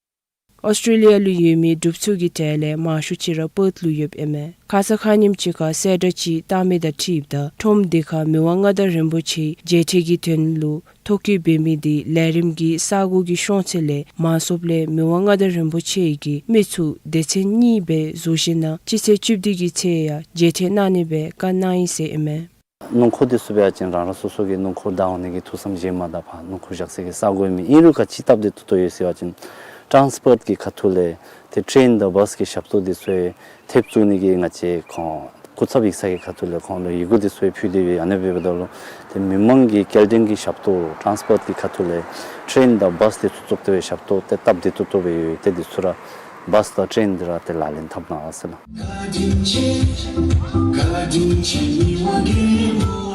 ཨོསི་ཊྲེ་ལི་ཡ་ལུ་ཡོད་མི་འབྲུགཔ་ཚུ་གི་གྲས་ལས་མང་ཤོས་ཅིག་ར་པརཐ་ལུ་ཡོདཔ་ཨིན་མས། ཁ་ཙ་ཁ་ཉིནམ་ཅིག་ཁར་གསལ་བསྒྲགས་ཅིག་བཏང་མི་དང་འཁྲིལཝ་ད་ཁྲོམ་འདི་ཁར་མི་དབང་མངའ་བདག་རིན་པོ་ཆེ་མཇལ་འཕྲད་ཀྱི་དོན་ལུ་ཐོ་བཀོད་འབད་མི་འདི་ལས་རིམ་གྱི་ས་གོ་གི་ཤོང་ཚད་ལས་མང་སོངམ་ལས་མི་དབང་མངའ་བདག་རིན་པོ་ཆེ་གིས་མི་ཚུ་སྡེ་ཚན་གཉིས་སྦེ་བཟོ་ཞིནམ་ལས་སྤྱི་ཚེས་བཅུ་བདུན་གྱི་ཚེ་ཡང་མཇལ་འཕྲད་གནང་ནི་སྦེ་བཀའ་གནང་ཡི་ཟེར་ཨིན་མས། སྣུམ་འཁོར་འདི་ཚུ་འབད་བ་ཅིན་རང་རང་སོ་སོ་གི་སྣུམ་འཁོར་བདའ་འོང་ནི་གི་ཐུགས་བསམ་བཞེས་མ་ད་ཕར་སྣུམ་འཁོར་བཞག་ས་གི་ས་གོ་མེད། ཨིན་རུང་ག་ཅི་སྟབས་བདེ་ཏོག་ཏོ་ཡོད་ཟེར་བ་ཅིན་ཊཱནསི་པོཊ་གི་ཁ་ཐུག་ལས་ཏེ་ཊེན་དང་བཱསི་གི་ཞབས་ཏོག་འདི་ཚུ་ཡང་ཐེབས་བཙུགས་ནི་གི་ང་བཅས་ཁོང་སྐུ་ཚབ་ཡིག་ཚང་གི་ཁ་ཐུག་ལས་ཁོང་ལུ་ཡི་གུ་འདི་ཚུ་ཡང་ཕུལ་ཏེ་ཡོད། ཨ་ནི་འབདཝ་ད་ལུ་ཏེ་མི་མང་གི་སྐྱེལ་འདྲེན་གྱི་ཞབས་ཏོག་ཊཱནསི་པོཊ་གི་ཁ་ཐུག་ལས་ཊེན་དང་བཱསི་འདི་ཚུ་བཙུགས་ཏེ་སྦེ་ཞབས་ཏོག་ཏེ་སྟབས་བདེ་ཏོག་ཏོ་སྦེ་ཡོད། ཏེ་འདི་ཚུ་ར་བཱསི་དང་ཊེན་འདི་ར་ཏེ་ལག་ལེན་འཐབ་གནང་ཟེར་ལགས།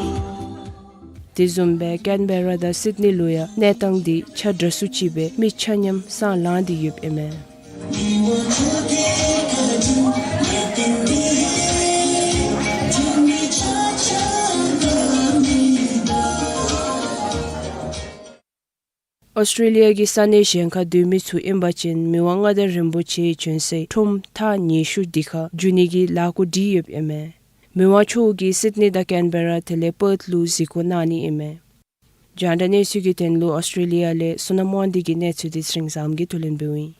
དེ་བཟུམ་སྦེ་ཀེན་བེ་ར་དང་སིཌ་ནི་ལུ་ཡང་གནས་སྟངས་འདི་ཆ་འདྲ་སུ་ཅིག་སྦེ་མི་ཆ་མཉམ་སང་ལངས་ཏེ་ཡོདཔ་ཨིན་མས། ཨོསི་ཊྲེ་ལི་ཡ་གི་ས་གནས་གཞན་ཁར་སྡོད་མི་ཚུ་ཨིན་པ་ཅིན་མི་དབང་མངའ་བདག་རིན་པོ་ཆེ་བྱོན་སའི་ཁྲོམ་ཐག་ཉེ་ཤོས་འདི་ཁར་འགྱོ་ནི་གི་ལས་འགུལ་འདི་ཡོདཔ་ཨིན་མས། མི་དབང་མཆོག་གིས་སིཌ་ནི་དང་ཀེན་བེ་ར་དེ་ལས་པརཐ་ལུ་གཟིགས་སྐོར་གནང་ནི་ཨིན་མས། རྒྱང་བསྒྲགས་གནས་ཚུལ་གྱི་དོན་ལུ་ཨོསི་ཊྲེ་ལི་ཡ་ལས་བསོད་ནམས་དབང་འདུས་ཀྱི་གནས་ཚུལ་འདི་ཚེ་རིང་བཟངམོ་གིས་བསྡུ་ལེན་འབདཝ་ཨིན།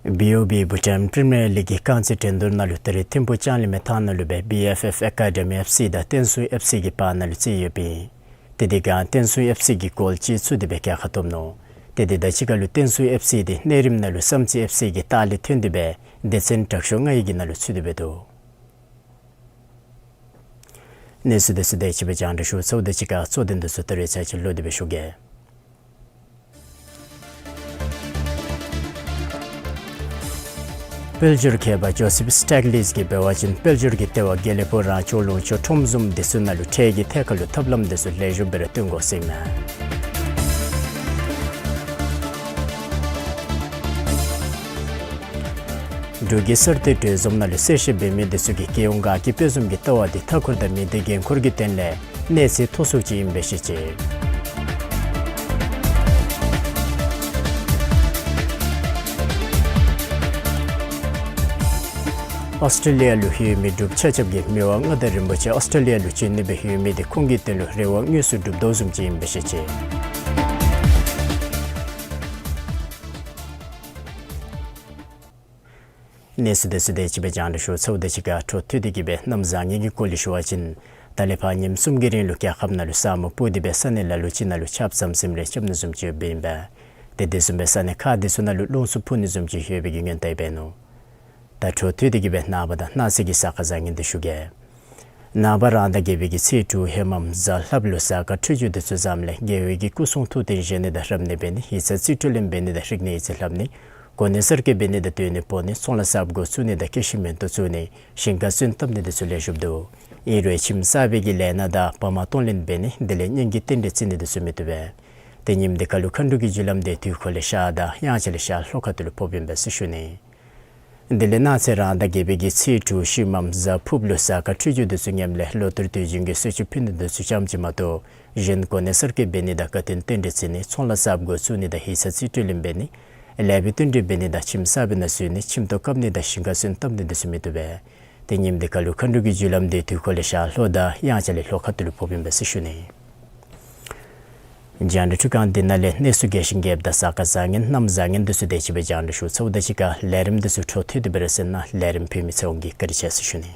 བི་ཨོ་བི་བྷུ་ཊཱན་པི་རི་མི་ཡར་ལིག་གི་རྐང་རྩེད་འགྲན་བསྡུར་ནང་ལུ་ད་རིས་ཐིམ་ཕུག་ལྕང་གླིང་མའི་ཐང་ནང་ལུ་སྦེ་བི་ཨེཕ་ཨེཕ་ཨེ་ཀ་ཌི་མི་ཨེཕ་སི་དང་བསྟན་སྲུང་ཨེཕ་སི་གི་བར་ན་ལུ་རྩེད་ཡོདཔ་ཨིན། དེ་དེ་སྒང་བསྟན་སྲུང་ཨེཕ་སི་གིས་གོལ་གཅིག་ཚུད་དེ་སྦེ་རྒྱལ་ཁ་ཐོབ་ནུག། དེ་དེ་དང་གཅིག་ཁར་ལུ་བསྟན་སྲུང་ཨེཕ་སི་དེ་གནས་རིམ་ནང་ལུ་བསམ་རྩེ་ཨེཕ་སི་གི་ལྟག་ལས་ཐོན་ཏེ་སྦེ་སྡེ་ཚན་དྲག་ཤོས་ལྔ་ཡི་གི་ནང་ལུ་ཚུད་དེ་སྦེ་འདུག། གནས་ཚུལ་འདི་ཚུ་དེ་ཅིག་སྦེ་རྒྱང་བསྒྲགས་ཞུ་ཚརཝ་དང་གཅིག་ཁར་གཙོ་དོན་འདི་ཚུ་ད་རིས་ཚར་གཅིག་ལོག་སྟེ་སྦེ་ཞུ་གེ། དཔལ་འབྱོར་མཁས་པ་ཇོ་སེཕ་སི་ཊེག་ལིས་ཀྱིས་འབད་བ་ཅིན་དཔལ་འབྱོར་གྱི་ལྟེ་བ་དགེ་ལེགས་ཕུག་རང་སྐྱོང་ལུང་ཕྱོགས་ཁྲོམ་བཟུམ་འདི་ཚུ་ནང་ལུ་ཁྲལ་གྱི་ཐད་ཁར་ལུ་ཐབས་ལམ་འདི་ཚུ་ལེགས་ཤོམ་སྦེ་ར་སྟོན་དགོ་ཟེར་མས། འབྲུག་གི་གསར་གཏོད་གྲོས་འཛོམས་ནང་ལུ་གསལ་བཤད་འབད་མི་འདི་ཚུ་གིས་རྒྱལ་ཡོངས་དགའ་སྐྱིད་དཔལ་འཛོམས་ཀྱི་ལྟ་བ་འདི་མཐའ་འཁོར་དང་མི་སྡེ་འགན་འཁུར་གྱི་དོན་ལས་གནས་ཚད་མཐོ་སུ་ཅིག་ཨིན་པས་ཟེར་བཤད་ཅི། ཨོསི་ཊྲེ་ལི་ཡ་ལུ་ཡོད་མི་འབྲུགཔ་ཆ་ཁྱབ་ཀྱིས་མི་དབང་མངའ་བདག་རིན་པོ་ཆེ་ཨོསི་ཊྲེ་ལི་ཡ་ལུ་བྱོན་ནི་སྦེ་ཡོད་མི་འདི་ཁོང་གི་དོན་ལུ་རེ་བ་དངོས་སུ་འགྲུབ་དོ་བཟུམ་ཅིག་ཨིན་པས་ཟེར་བཤད་ཅི། གནས་ཚུལ་འདི་ཚུ་དེ་ཅིག་སྦེ་རྒྱང་བསྒྲགས་ཞུ་ཚརཝ་དང་གཅིག་ཁར་འཕྲོ་མཐུད་དེ་གིས་སྦེ་གནམ་བཟང་ངན་གྱི་སྐོར་ལས་ཞུ་བ་ཅིན་ད་ལས་ཕར་ཉིནམ་གསུམ་གྱི་རིང་ལུ་རྒྱལ་ཁབ་ནང་ལུ་ས་སྨུག་སྤུབས་ཏེ་སྦེ་ས་གནས་ལ་ལུ་ཅིག་ནང་ལུ་ཆརཔ་ཙམ་ཙིམ་རེ་རྐྱབ་ནི་བཟུམ་ཅིག་ཡོདཔ་ཨིན་པས། དེ་དེ་བཟུམ་སྦེ་ས་གནས་ཁག་འདི་ཚུ་ནང་ལུ་རླུང་འཚུབ་ཕུ་ནི་བཟུམ་ཅིག་ཡོད་པའི་གི་སྔོན་བརྡ་ཡང་འབད་ནུག། ད་འཕྲོ་མཐུད་དེ་གིས་སྦེ་ནངས་པ་དང་གནངས་ཚེ་གི་གཟའ་སྐར་བཟང་ངན་འདི་ཞུ་གེ། ནངས་པ་རང་ཟླ་བརྒྱད་པའི་གི་ཚེས་དྲུག་ཧེ་མ་གཟའ་ལྷགཔ་ལུ་གཟའ་སྐར་འཕྲོད་སྦྱོར་འདི་ཚུ་བཟངམ་ལས་རྒྱལ་བའི་གི་སྐུ་གསུང་ཐུགས་རྟེན་བཞེངས་ནི་དང་རབ་གནས་འབད་ནི་ཡིག་ཚང་རྩིས་སྤྲོད་ལེན་འབད་ནི་དང་རིག་གནས་ཡིག་རྩིས་ལྷབ་ནི་གོ་གནས་གསར་བསྐོ་འབད་ནི་དང་སྡོད་གནས་སྤོ་ནི་ཚོང་ལཱ་གསརཔ་འགོ་བཙུགས་ནི་དང་སྐྱེད་ཤིང་མེ་ཏོག་བཙུགས་ནི་ཞིང་ཁར་སོན་བཏབ་ནི་འདི་ཚུ་ལེགས་ཤོམ་འདུག། ཨིན་རུང་ཁྱིམ་གསར་པའི་གི་ལས་སྣ་དང་བག་མ་གཏོང་ལེན་འབད་ནི་དེ་ལས་གཉེན་གྱི་རྟེན་འབྲེལ་བརྩི་ནི་འདི་ཚུ་མི་བཏུབ་པས། ཏེ་ཉིནམ་འདི་ཁར་ལུ་མཁའ་འགྲོ་གི་རྒྱུ་ལམ་འདི་དུས་འཁོར་ལས་ཤར་དང་དབྱངས་འཆར་ལས་ཤར་ལྷོ་ཁ་ཐུག་ལུ་ཕོགཔ་ཨིན་པས་ཟེར་ཞུ་ནི། དེ་ལས་གནངས་ཚེ་རང་ཟླ་བརྒྱད་པའི་གི་ཚེས་དྲུག་ཤུལ་མམ་གཟའ་ཕུརཔ་ལུ་གཟའ་སྐར་འཕྲོད་སྦྱོར་འདི་ཚུ་ངནམ་ལས་ལོ་ལྟར་དུས་རྒྱུན་གྱི་གསོལ་མཆོད་ཕུལ་ནི་འདི་ཚུ་ཙམ་ཅིག་མ་གཏོགས་གཞན་གོ་གནས་གསར་བསྐོ་འབད་ནི་དང་དགའ་སྟོན་རྟེན་འབྲེལ་བརྩི་ནི་ཚོང་ལཱ་གསརཔ་འགོ་བཙུགས་ནི་དང་ཡིག་ཚང་རྩིས་སྤྲོད་ལེན་འབད་ནི་ལེགས་པའི་རྟེན་འབྲེལ་འབད་ནི་དང་ཁྱིམ་གསར་པའི་ནང་བཞུགས་ནི་ཁྱིམ་ཐོག་བཀབ་ནི་དང་ཞིང་ཁར་སོན་བཏབ་ནི་འདི་ཚུ་མི་བཏུབ་པས། ཏེ་ཉིནམ་འདི་ཁར་ལུ་མཁའ་འགྲོ་གི་རྒྱུ་ལམ་འདི་དུས་འཁོར་ལས་ཤར་ལྷོ་དང་དབྱངས་འཆར་ལས་ལྷོ་ཁ་ཐུག་ལུ་ཕོགཔ་ཨིན་པས་ཟེར་ཞུ་ནི། རྒྱང་བསྒྲགས་འཕྲུལ་ཁང་འདི་ནང་ལས་གནས་ཚུལ་རྒྱས་ཤིང་རྒྱསཔ་དང་གཟའ་སྐར་བཟང་ངན་གནམ་བཟང་ངན་འདི་ཚུ་དེ་ཅིག་སྦེ་རྒྱང་བསྒྲགས་ཞུ་ཚརཝ་དང་གཅིག་ཁར་ལས་རིམ་འདི་ཚུ་འཕྲོ་མཐུད་དེ་སྦེ་ར་གསན་གནང་། ལས་རིམ་ཕུལ་མི་ཚེ་དབང་གིས་བཀའ་དྲིན་ཆེ་ཟེར་ཞུ་ནི།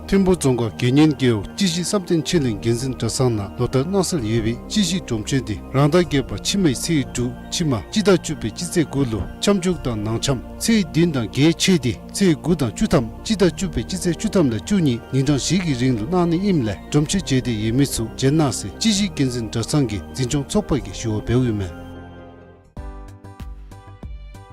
ཐིམ་ཕུག་རྫོང་ཁག་དགེ་བསྙེན་རྒེད་འོག་སྤྱི་གཞི་བསམ་གཏན་ཆོས་གླིང་དགེ་འཛིན་གྲྭ་ཚང་ནང་ལོ་ལྟར་གནང་སྲོལ་ཡོད་པའི་སྤྱི་གཞི་སྒྲུབ་མཆོད་འདི་རང་ཟླ་བརྒྱད་པ་ཕྱི་མའི་ཚེས་དྲུག་ཕྱི་མ་སྤྱི་ཟླ་བཅུ་པའི་སྤྱི་ཚེས་དགུ་ལུ་ཆ་འཇོག་དང་ནང་འཆམ་ཚེས་བདུན་དང་བརྒྱད་ཆད་དེ་ཚེས་དགུ་དང་བཅུ་ཐམ་སྤྱི་ཟླ་བཅུ་པའི་སྤྱི་ཚེས་བཅུ་ཐམ་དང་བཅུ་གཉིས་ཉིན་གྲངས་བཞི་གི་རིང་ལུ་གནང་ནི་ཨིནམ་ལས་སྒྲུབ་མཆོད་མཇལ་འདོད་ཡོད་མི་ཚུ་མཇལ་གནང་ཟེར་སྤྱི་གཞི་དགེ་འཛིན་གྲྭ་ཚང་གི་འཛིན་སྐྱོང་ཚོགས་པ་གིས་ཞུ་བ་འབདཝ་ཨིན་མས།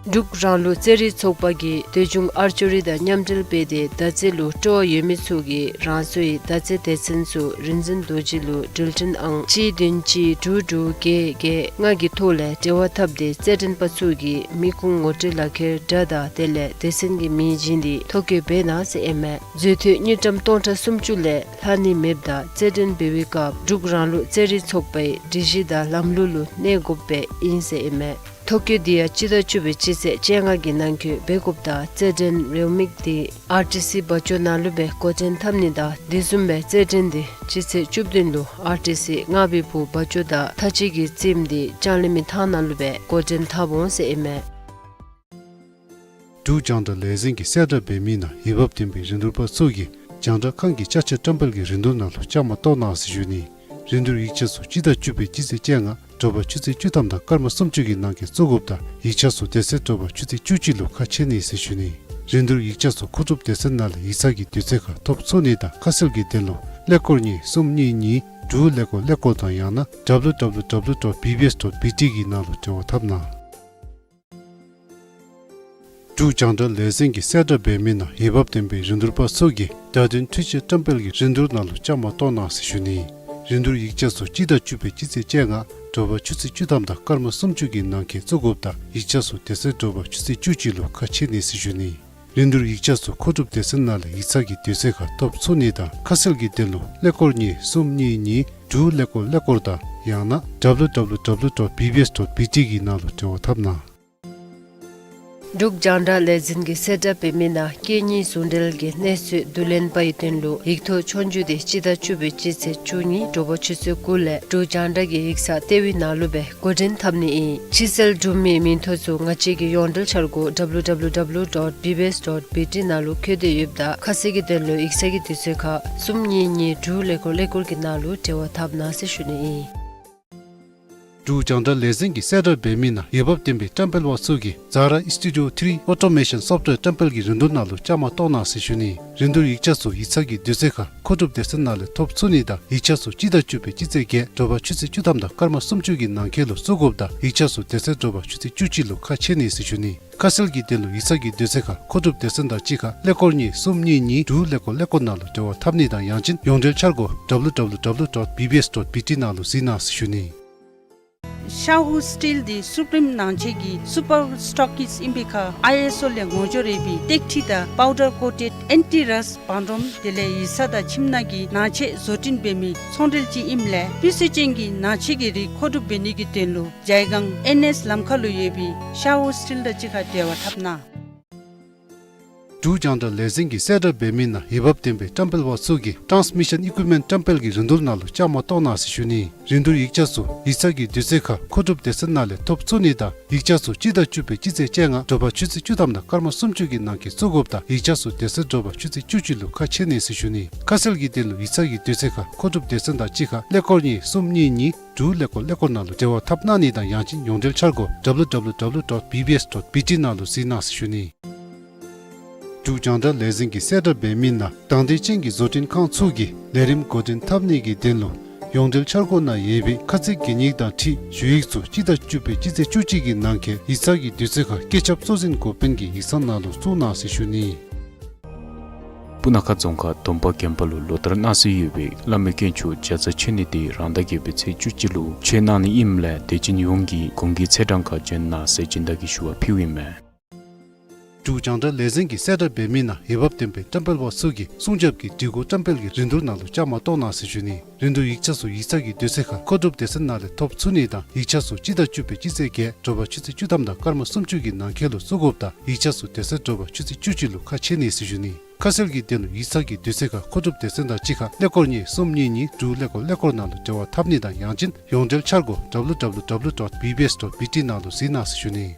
འབྲུག་རང་ལུགས་རྩེད་རིགས་ཚོགས་པ་གིས་འདོད་འབྱུང་ཨར་ཅོ་རི་དང་མཉམ་འབྲེལ་འབད་དེ་མདའ་རྩེད་ལུ་སྤྲོ་བ་ཡོད་མི་ཚུ་གིས་རང་སོའི་མདའ་རྩེད་སྡེ་ཚན་ཚུ་རིག་འཛིན་རྡོ་རྗེ་ལུ་འབྲེལ་འཕྲིན་ཨང་གཅིག་བདུན་གཅིག་དྲུག་དྲུག་བརྒྱད་བརྒྱད་ལྔ་གི་ཐོག་ལས་འབྲེལ་བ་འཐབ་སྟེ་རྩེད་འགྲན་པ་ཚུ་གིས་མི་ཁུངས་ངོ་སྤྲོད་ལག་ཁྱེར་དྲ་དང་དེ་ལས་སྡེ་ཚན་གྱི་མིང་བྱིན་ཏེ་ཐོ་བཀོད་འབད་གནང་ཟེར་ཨིན་མས། འཛུལ་ཐོབ་དངུལ་ཀྲམ་སྟོང་ཕྲག་སུམ་ཅུ་ལས་ལྷག་ནི་མེདཔ་ད་རྩེད་འགྲན་འབད་བའི་སྐབས་འབྲུག་རང་ལུགས་རྩེད་རིགས་ཚོགས་པའི་སྒྲིག་གཞི་དང་ལམ་ལུགས་ལུ་གནས་དགོཔ་སྦེ་ཨིན་ཟེར་ཨིན་མས། ཐོ་བཀོད་འདི་ཡང་སྤྱི་ཟླ་བཅུ་པའི་སྤྱི་ཚེས་བཅོ་ལྔ་གི་ནང་འཁོད་འབད་དགོཔ་ད་རྩེད་འགྲན་རེའུ་མིག་འདི་ཨར་ཊི་སི་སྦ་ཇོ་ནང་ལུ་སྦེ་འགོ་འདྲེན་འཐབ་ནི་དང་དེ་བཟུམ་སྦེ་རྩེད་འགྲན་འདི་སྤྱི་ཚེས་བཅུ་བདུན་ལུ་ཨར་ཊི་སི་རྔ་བའི་བུ་སྦ་ཇོ་དང་ཐ་ཅི་གི་རྩེདམོ་འདི་ལྕང་གླིང་མའི་ཐང་ནང་ལུ་སྦེ་འགོ་འདྲེན་འཐབ་འོང་ཟེར་ཨིན་མས། འབྲུག་རྒྱང་བསྒྲགས་ལས་འཛིན་གྱིས་གསལ་བསྒྲགས་འབད་མི་ནང་འོས་འབབ་ལྡན་པའི་རིན་བསྡུར་པ་ཚུ་གིས་རྒྱང་བསྒྲགས་ཁང་གི་ཅ་ཆས་བཀྲམ་སྤེལ་གྱི་རིན་བསྡུར་ནང་ལུ་བཅའ་མར་གཏོགས་གནང་ཟེར་ཞུ་ནི། རིན་བསྡུར་ཡིག་ཆ་ཚུ་སྤྱི་ཟླ་བཅུ་པའི་སྤྱི་ཚེས་བཅོ་ལྔ་དྲོ་པ་ཆུ་ཚོད་བཅུ་ཐམ་དང་སྐར་མ་སུམ་ཅུ་གི་ནང་འཁོད་བཙུགས་དགོཔ་ད་ཡིག་ཆ་ཚུ་དེ་ཚེ་དྲོ་པ་ཆུ་ཚོད་བཅུ་གཅིག་ལུ་ཁ་ཕྱེ་ནི་ཟེར་ཞུ་ནི། རིན་བསྡུར་ཡིག་ཆ་ཚུ་མཁོ་སྒྲུབ་སྡེ་ཚན་ནང་ལས་ཡིག་ཚང་གི་དུས་ཚོད་ཁར་ཐོབ་ཚུགས་ནི་དང་ཁ་གསལ་གྱི་དོན་ལུ་ཀླད་ཀོར་གཉིས་གསུམ་གཉིས་གཉིས་དྲུག་ཀླད་ཀོར་ཀླད་ཀོར་དང་ཡང་ན་W W W dot B B S dot B T གི་ནང་ལུ་འབྲེལ་བ་འཐབ་གནང་། འབྲུག་རྒྱང་བསྒྲགས་ལས་འཛིན་གྱིས་གསལ་བསྒྲགས་འབད་མི་ནང་འོས་འབབ་ལྡན་པའི་རིན་བསྡུར་པ་ཚུ་གིས་བརྡ་དོན་འཕྲུལ་ཆས་བཀྲམ་སྤེལ་གྱི་རིན་བསྡུར་ནང་ལུ་བཅའ་མར་གཏོགས་གནང་ཟེར་ཞུ་ནི། རིན་བསྡུར་ཡིག་ཆ་ཚུ་སྤྱི་ཟླ་བཅུ་པའི་སྤྱི་ཚེས་བཅོ་ལྔ་དྲོ་པ་ཆུ་ཚོད་བཅུ་ཐམ་དང་སྐར་མ་སུམ་ཅུ་གི་ནང་འཁོད་བཙུགས་དགོཔ་དང་ཡིག་ཆ་ཚུ་དེ་ཚེ་དྲོ་པ་ཆུ་ཚོད་བཅུ་གཅིག་ལུ་ཁ་ཕྱེ་ནི་ཟེར་ཞུ་ནི། རིན་བསྡུར་ཡིག་ཆ་ཚུ་མཁོ་སྒྲུབ་སྡེ་ཚན་ནང་ལས་ཡིག་ཚང་གི་དུས་ཚོད་ཁར་ཐོབ་ཚུགས་ནི་དང་ཁ་གསལ་གྱི་དོན་ལུ་ཀླད་ཀོར་གཉིས་གསུམ་གཉིས་གཉིས་དྲུག་ཀླད་ཀོར་ཀླད་ཀོར་དང་ཡང་ན་W W W dot B B S dot B T གི་ནང་ལུ་འབྲེལ་བ་འཐབ་གནང་། འབྲུག་རྒྱང་བསྒྲགས་ལས་འཛིན་གྱིས་གསལ་བསྒྲགས་འབད་མི་ནང་སྐད་གཉིས་ཟུང་འབྲེལ་གྱི་གནས་ཚུལ་བསྡུ་ལེན་པའི་དོན་ལུ་ཡིག་ཐོག་ཆོས་རྒྱུགས་དེ་སྤྱི་ཟླ་བཅུ་པའི་སྤྱི་ཚེས་བཅུ་གཉིས་དྲོ་པ་ཆུ་ཚོད་དགུ་ལས་འབྲུག་རྒྱང་བསྒྲགས་ཀྱི་ཡིག་ཚང་ལྟེ་བའི་ནང་ལུ་སྦེ་འགོ་འདྲེན་འཐབ་ནི་ཨིན། ཕྱིར་བསལ་གྲུབ་མིའི་མིང་ཐོ་ཚུ་ང་བཅས་ཀྱི་ཡོངས་འབྲེལ་འཆར་སྒོ W W W dot B B S dot B T ནང་ལུ་བཀོད་དེ་ཡོདཔ་ད་ཁ་གསལ་གྱི་དོན་ལུ་ཡིག་ཚང་གི་དུས་ཚོད་ཁར་གསུམ་གཉིས་གཉིས་དྲུག་ཀླད་ཀོར་ཀླད་ཀོར་གྱི་ནང་ལུ་འབྲེལ་བ་འཐབ་གནང་ཟེར་ཞུ་ནི་ཨིན། འབྲུག་རྒྱང་བསྒྲགས་ལས་འཛིན་གྱིས་གསལ་བསྒྲགས་འབད་མི་ནང་འོས་འབབ་ལྡན་པའི་བཀྲམ་སྤེལ་པ་ཚུ་གིས་Zara Studio three Automation Software བཀྲམ་སྤེལ་གྱི་རིན་བསྡུར་ནང་ལུ་བཅའ་མར་གཏོགས་གནང་ཟེར་ཞུ་ནི། རིན་བསྡུར་ཡིག་ཆ་ཚུ་ཡིག་ཚང་གི་དུས་ཚོད་ཁར་མཁོ་སྒྲུབ་སྡེ་ཚན་ནང་ལས་ཐོབ་ཚུགས་ནི་དང་ཡིག་ཆ་ཚུ་སྤྱི་ཟླ་བཅུ་པའི་སྤྱི་ཚེས་བརྒྱད་དྲོ་པ་ཆུ་ཚོད་བཅུ་ཐམ་དང་སྐར་མ་སུམ་ཅུ་གི་ནང་འཁོད་ལུ་བཙུགས་དགོཔ་དང་ཡིག་ཆ་ཚུ་དེ་ཚེ་དྲོ་པ་ཆུ་ཚོད་བཅུ་གཅིག་ལུ་ཁ་ཕྱེ་ནི་ཟེར་ཞུ་ནི། ཁ་གསལ་གྱི་དོན་ལུ་ཡིག་ཚང་གི་དུས་ཚོད་ཁར་མཁོ་སྒྲུབ་སྡེ་ཚན་དང་གཅིག་ཁར་ཀླད་ཀོར་གཉིས་གསུམ་གཉིས་གཉིས་དྲུག་ཀླད་ཀོར་ཀླད་ཀོར་ནང་ལུ་འབྲེལ་བ་འཐབ་ནི་དང་ཡང་ཅིན་ཡོངས་འབྲེལ་འཆར་སྒོ་W W W dot B B S dot B T ནང་ལུ་གཟིགས་གནང་ཟེར་ཞུ་ནི། Shahu Steel འདི་སུ་པིརིམ་ནང་ཆས་ཀྱི་སུ་པར་སི་ཊོག་ཀིསཊ་ཨིན་པའི་ཁར་ཨའི་ཨེསི་ཨོ་ལས་ངོ་སྦྱོར་ཡོད་པའི་ཏེག་ཁྲི་དང་པའུ་ཌར་ཀོ་ཊེཌ་ཨེན་ཊི་རསཊ་བང་རིམ་དེ་ལས་ཡིག་ཚང་དང་ཁྱིམ་ནང་གི་ནང་ཆས་བཟོ་སྐྲུན་འབད་མི་ཚོང་འབྲེལ་ཅིག་ཨིནམ་ལས་སྤུས་ཚད་ཅན་གྱི་ནང་ཆས་ཀྱི་རིགས་མཁོ་སྒྲུབ་འབད་ནི་གི་དོན་ལུ་ཇའི་སྒང་ཨེན་ཨེསི་ལམ་ཁ་ལུ་ཡོད་པའི་ཤ་ཧུ་སི་ཊིལ་དང་གཅིག་ཁར་འབྲེལ་བ་འཐབ་གནང་། འབྲུག་རྒྱང་བསྒྲགས་ལས་འཛིན་གྱིས་གསལ་བསྒྲགས་འབད་མི་ནང་འོས་འབབ་ལྡན་པའི་བཀྲམ་སྤེལ་པ་ཚུ་གིས་ཊཱནསི་མི་ཤཱན་ཨི་ཀུའིབ་མེནཊ་བཀྲམ་སྤེལ་གྱི་རིན་བསྡུར་ནང་ལུ་བཅའ་མར་གཏོགས་གནང་ཟེར་ཞུ་ནི། རིན་བསྡུར་ཡིག་ཆ་ཚུ་ཡིག་ཚང་གི་དུས་ཚོད་ཁར་མཁོ་སྒྲུབ་སྡེ་ཚན་ནང་ལས་ཐོབ་ཚུགས་ནི་དང་ཡིག་ཆ་ཚུ་སྤྱི་ཟླ་བཅུ་པའི་སྤྱི་ཚེས་བཅོ་ལྔ་དྲོ་པ་ཆུ་ཚོད་བཅུ་ཐམ་དང་སྐར་མ་སུམ་ཅུ་གི་ནང་འཁོད་བཙུགས་དགོཔ་དང་ཡིག་ཆ་ཚུ་དེ་ཚེ་དྲོ་པ་ཆུ་ཚོད་བཅུ་གཅིག་ལུ་ཁ་ཕྱེ་ནི་ཟེར་ཞུ་ནི། ཁ་གསལ་གྱི་དོན་ལུ་ཡིག་ཚང་གི་དུས་ཚོད་ཁར་མཁོ་སྒྲུབ་སྡེ་ཚན་དང་གཅིག་ཁར་ཀླད་ཀོར་གཉིས་གསུམ་གཉིས་གཉིས་དྲུག་ཀླད་ཀོར་ཀླད་ཀོར་ནང་ལུ་འབྲེལ་བ་འཐབ་གནང་ནི་དང་ཡང་ཅིན་ཡོངས་འབྲེལ་འཆར་སྒོ་W W W dot B B S dot B T ནང་ལུ་གཟིགས་གནང་ཟེར་ཞུ་ནི། འབྲུག་རྒྱང་བསྒྲགས་ལས་འཛིན་གྱིས་གསལ་བསྒྲགས་འབད་མི་ནང་དང་འདོད་ཅན་གྱི་བཟོ་སྐྲུན་ཁང་ཚུ་གིས་ལས་རིམ་འགོ་འདྲེན་འཐབ་ནི་གི་དོན་ལུ་ཡོངས་འབྲེལ་འཆར་སྒོ་ནང་ཡོད་པའི་ཁ་ཚིག་གན་ཡིག་དང་འཁྲིལ་ཞུ་ཡིག་ཚུ་སྤྱི་ཟླ་བཅུ་པའི་སྤྱི་ཚེས་བཅུ་གཅིག་གི་ནང་འཁོད་ཡིག་ཚང་གི་དུས་ཚོད་ཁར་བཀོད་ཁྱབ་གཙོ་འཛིན་འགོ་དཔོན་གྱི་ཡིག་ཚང་ནང་ལུ་བཙུགས་གནང་ཟེར་ཞུ་ནི། སྤུ་ན་ཁ་རྫོང་ཁག་དོམ་པ་དགོན་པ་ལུ་ལོ་ལྟར་གནང་སྲོལ་ཡོད་པའི་བླ་མའི་དཀོན་མཆོག་བརྒྱ་རྩ་མཆོད་གནས་དེ་རང་ཟླ་བརྒྱད་པའི་ཚེས་བཅུ་གཅིག་ལུ་མཆོད་གནང་ནི་ཨིནམ་ལས་དད་ཅན་ཡོངས་ཀྱིས་གོང་གི་ཚེས་གྲངས་ཁར་བྱོན་གནང་ཟེར་སྦྱིན་བདག་གིས་ཞུ་བ་ཕུལཝ་ཨིན་མས། འབྲུག་རྒྱང་བསྒྲགས་ལས་འཛིན་གྱིས་གསལ་བསྒྲགས་འབད་མི་ནང་འོས་འབབ་ལྡན་པའི་བཀྲམ་སྤེལ་པ་ཚུ་གིས་སྲུང་སྐྱོབ་ཀྱི་སྒྲིག་གོ་བཀྲམ་སྤེལ་གྱི་རིན་བསྡུར་ནང་ལུ་བཅའ་མར་གཏོགས་གནང་ཟེར་ཞུ་ནི། རིན་བསྡུར་ཡིག་ཆ་ཚུ་ཡིག་ཚང་གི་དུས་ཚོད་ཁར་མཁོ་སྒྲུབ་སྡེ་ཚན་ནང་ལས་ཐོབ་ཚུགས་ནི་དང་ཡིག་ཆ་ཚུ་སྤྱི་ཟླ་བཅུ་པའི་སྤྱི་ཚེས་བརྒྱད་དྲོ་པ་ཆུ་ཚོད་བཅུ་ཐམ་དང་སྐར་མ་སུམ་ཅུ་གི་ནང་འཁོད་ལུ་བཙུགས་དགོཔ་དང་ཡིག་ཆ་ཚུ་དེ་ཚེ་དྲོ་པ་ཆུ་ཚོད་བཅུ་གཅིག་ལུ་ཁ་ཕྱེ་ནི་ཟེར་ཞུ་ནི། ཁ་གསལ་གྱི་དོན་ལུ་ཡིག་ཚང་གི་དུས་ཚོད་ཁར་མཁོ་སྒྲུབ་སྡེ་ཚན་དང་གཅིག་ཁར་ཀླད་ཀོར་གཉིས་གསུམ་གཉིས་གཉིས་དྲུག་ཀླད་ཀོར་ཀླད་ཀོར་ནང་ལུ་འབྲེལ་བ་འཐབ་ནི་དང་ཡང་ཅིན་ཡོངས་འབྲེལ་འཆར་སྒོ་W W W dot B B S dot B T ནང་ལུ་གཟིགས་གནང་ཟེར་ཞུ་ནི།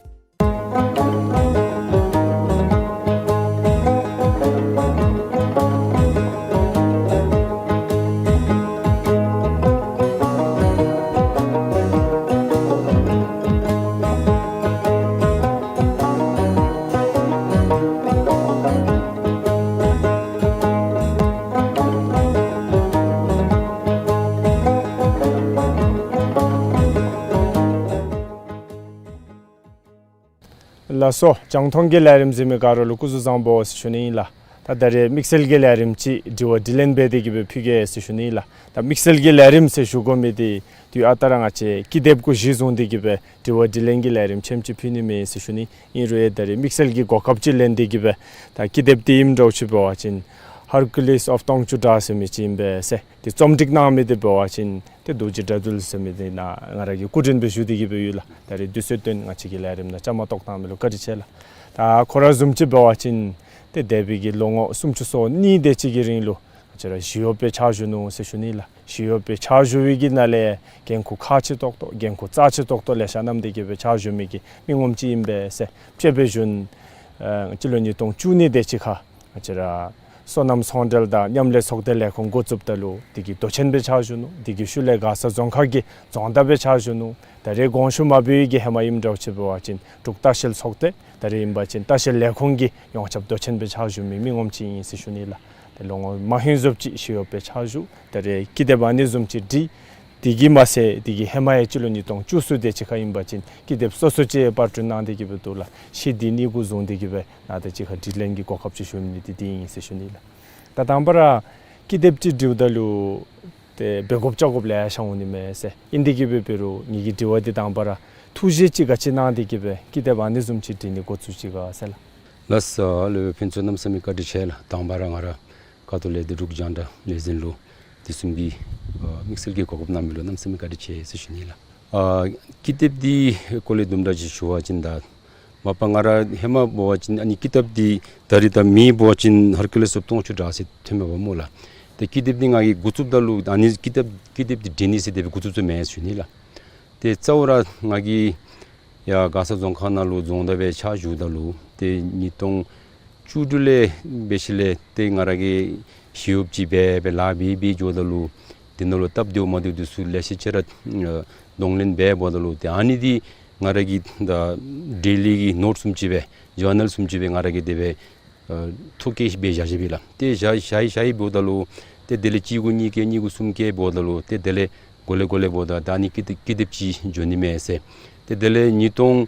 ལགས་སོ། རྒྱང་མཐོང་གི་ལས་རིམ་གཟིགས་མི་ག་ར་ལུ་སྐུ་གཟུགས་བཟང་པོ་ཟེར་ཞུ་ནི་ཨིན་ལགས། ད་ད་རེས་དམིགས་བསལ་གྱི་ལས་རིམ་ཅིག་དྲི་བ་དྲིས་ལན་འབད་དེ་གི་སྦེ་ཕུལ་གེ་ཟེར་ཞུ་ནི་ཨིན་ལགས། ད་དམིགས་བསལ་གྱི་ལས་རིམ་ཟེར་ཞུ་དགོ་མི་འདི་དུས་ཨ་རྟག་ར་ང་བཅས་ཀི་དེབ་གུ་གཞི་བཟུང་སྟེ་གི་སྦེ་དྲི་བ་དྲིས་ལན་གྱི་ལས་རིམ་ཆེམ་ཅིག་ཕུལ་ནི་མེད་ཟེར་ཞུ་ནི། ཨིན་རུང་ཡང་ད་རེས་དམིགས་བསལ་གྱི་གོ་སྐབས་ཅིག་ལེན་ཏེ་གི་སྦེ་ད་ཀི་དེབ་འདི་ཨིནམ་འདྲཝ་ཅིག་འབད་བ་ཅིན་Hercules of Tongchu Dra ཟེར་མི་ཅིག་ཨིན་པས་ཟེར། དེ་རྩོམ་སྒྲིག་གནང་མི་འདི་འབད་བ་ཅིན་ཏེ་རྡོ་རྗེ་དགྲ་འདུལ་ཟེར་མི་འདི་ནཱ་ང་ར་གིས་སྐུ་མགྲོན་སྦེ་ཞུ་སྟེ་གི་སྦེ་ཡོད་ལགས། ད་རེས་དུས་ཚོད་བཏོན་ང་བཅས་ཀྱི་ལས་རིམ་ནང་བཅའ་མར་གཏོགས་གནང་མི་ལུ་བཀའ་དྲིན་ཆེ་ལགས། ད་ཁོ་ར་བཟུམ་ཅིག་འབད་བ་ཅིན་ཏེ་འདས་པའི་གི་ལོ་ངོ་སུམ་ཅུ་སོ་གཉིས་དེ་ཅིག་གི་རིང་ལུ་ང་བཅས་ར་ཞི་གཡོགཔ་སྦེ་ཕྱག་ཞུ་ནུག་ཟེར་ཞུ་ནི་ལགས། ཞི་གཡོགཔ་སྦེ་ཕྱག་ཞུ་བའི་གི་ནང་ལས་འགན་ཁུར་ཁག་ཆེ་ཏོག་ཏོ་འགན་ཁུར་རྩ་ཆེ་ཏོག་ཏོ་ལེ་ཤ་བསྣམས་ཏེ་གི་སྦེ་ཕྱག་ཞུ་མི་གི་མི་ངོམ་ཅིག་ཨིན་པས་ཟེར། དཔྱེ་སྦེ་ཞུ་ན་ཨ་སྤྱི་ལོ་ཉིས་སྟོང་བཅུ་གཉིས་དེ་ཅིག་ཁར་ང་བཅས་ར་སོ་ནམ་ཚོང་འབྲེལ་དང་མཉམ་ལས་ཚོགས་སྡེ་ལས་ཁུངས་འགོ་བཙུགསཔ་ད་ལུ་དེ་གི་མདོ་ཆེན་སྦེ་ཕྱག་ཞུ་ནུག། དེ་གི་ཤུལ་ལས་མགར་ས་རྫོང་ཁག་གི་རྫོང་བདག་སྦེ་ཕྱག་ཞུ་ནུག། ད་རེས་དགོངས་ཞུ་མ་འབད་བའི་གི་ཧེ་མ་ཨིནམ་འདྲཝ་ཅིག་འབད་བ་ཅིན་འབྲུག་ལྟ་བཤལ་ཚོགས་སྡེ་ ད་རེས་ཨིན་པ་ཅིན་ལྟ་བཤལ་ལས་ཁུངས་ཀྱི་ཡོངས་ཁྱབ་མདོ་ཆེན་སྦེ་ཕྱག་ཞུ་མི་མི་ངོམ་ཅིག་ཨིན་ཟེར་ཞུ་ནི་ལགས། ཏེ་ལོ་ངོ་མ་ཧིང་བཟུམ་ཅིག་ཞི་གཡོགཔ་སྦེ་ཕྱག་ཞུ། ད་རེས་ཀི་དེབ་ཨ་ནི་བཟུམ་ཅིག་བྲིས། དེ་གིས་མ་ཚད་དེ་གིས་ཧེ་མ་ཡང་སྤྱི་ལོ་ཉིས་སྟོང་བཅུ་གསུམ་དེ་ཅིག་ཁར་ཨིན་པ་ཅིན་ཀི་དེབ་སོ་སོ་ཅིག་པར་སྐྲུན་གནང་སྟེ་གི་སྦེ་འདུག་ལགས། ཤེས་དེ་ནི་གུ་བཟུང་སྟེ་གི་སྦེ་ནཱ་ད་ཅིག་ཁར་དྲི་ལན་གྱི་གོ་སྐབས་ཅིག་ཞུ་ནི་འདི་དེ་ཨིན་ཟེར་ཞུ་ནི་ལགས། ད་དང་པ་ར་ཀི་དེབ་ཅིག་འབྲིཝ་ད་ལུ་ཏེ་འབད་དགོཔ་བཅའ་དགོཔ་ལེ་ཤ་འོང་ནི་མས་ཟེར། ཨིན་དེ་གི་སྦེ་འབད་རུང་ངེ་གི་དྲི་བ་འདི་དང་པ་ར་ཐུགས་བཞེད་ཅིག་ག་ཅི་གནང་སྟེ་གི་སྦེ་ཀི་དེབ་ཨ་ནི་བཟུམ་ཅིག་འབྲི་ནི་འགོ་བཙུགས་ཅི་ག་ཟེར་ལགས། ལགས་སོ། ལགས་སྤུན་ཆ་གནམ་མེད་ས་མེད་བཀའ་དྲིན་ཆེ་ལགས། དང་པ་ར་ང་ར་ཁ་ཐུག་ལས་འདི་འབྲུག་རྒྱང་བསྒྲགས་ལས་འཛིན་ལུ་དེ་བཟུམ་གྱི་ཨ་དམིགས་བསལ་གྱི་གོ་སྐབས་གནང་མི་ལུ་གནམ་མེད་ས་མེད་བཀའ་དྲིན་ཆེ་ཟེར་ཞུ་ནི་ལགས། ཨ་ཀི་དེབ་འདི་སྐོར་ལས་དུམ་གྲ་ཅིག་ཞུ་བ་ཅིན་ད་མ་པ་ང་ར་ཧེ་མ་འབད་བ་ཅིན་ཨ་ནི་ཀི་དེབ་འདི་ད་རེས་ད་མི་འབད་བ་ཅིན་ཧར་ཀི་ལེ་སོ་སྟོང་ཕྱུར་དྲུག་ཟེར་ཐོན་མས་པ་སྨོ་ལགས། ཏེ་ཀི་དེབ་འདི་ང་གིས་འགོ་བཙུགསཔ་ད་ལུ་ཨ་ནི་ཀི་དེབ་ཀི་དེབ་འདི་འབྲི་ནི་ཟེར་དེ་སྦེ་འགོ་བཙུགས་བཙུགསཔ་མེན་ཟེར་ཞུ་ནི་ལགས། ཏེ་གཙོ་བོ་ར་ང་གིས་ཡར་མགར་ས་རྫོང་ཁག་ནང་ལུ་རྫོང་བདག་སྦེ་ཕྱག་ཞུཝ་ད་ལུ་ཏེ་ཉིས་སྟོང་བཅུ་དྲུག་ལས་འབད་ཞིནམ་ལས་ཏེ་ང་ར་གིས་ཞི་གཡོགཔ་ཅིག་འབད་སྦེ་ལཱ་འབད་འབད་འགྱོཝ་ད་ལུ་དེ་ནང་ལུ་སྟབས་བདེཝ་མ་བདེཝ་འདི་ཚུ་ལེ་ཤ་ཅིག་ར་ཨ་གདོང་ལེན་འབད་འབདཝ་ད་ལུ་ཏེ་ཨ་ནི་འདི་ང་ར་གིས་ད་ཌེ་ལི་གི་ནོཊ་བཟུམ་ཅིག་སྦེ་ཇར་ནལ་བཟུམ་ཅིག་སྦེ་ང་ར་གིས་དེ་སྦེ་ཨ་ཐོ་བཀོད་སྦེ་བཞག་བཞགཔ་ཨིན་ལགས། ཏེ་བཞག་བཞག་བཞག་འབདཝ་ད་ལུ་ཏེ་དེ་ལས་གཅིག་གུ་གཉིས་བཀལ་གཉིས་གུ་གསུམ་བཀལ་འབདཝ་ད་ལུ་ཏེ་དེ་ལས་གོ་ལེ་གོ་ལེ་འབདཝ་ད་ད་ཨ་ནི་ཀི་དེབ་ཀི་དེབ་ཅིག་འགྱོ་ནི་མས་ཟེར། ཏེ་དེ་ལས་ཉིས་སྟོང་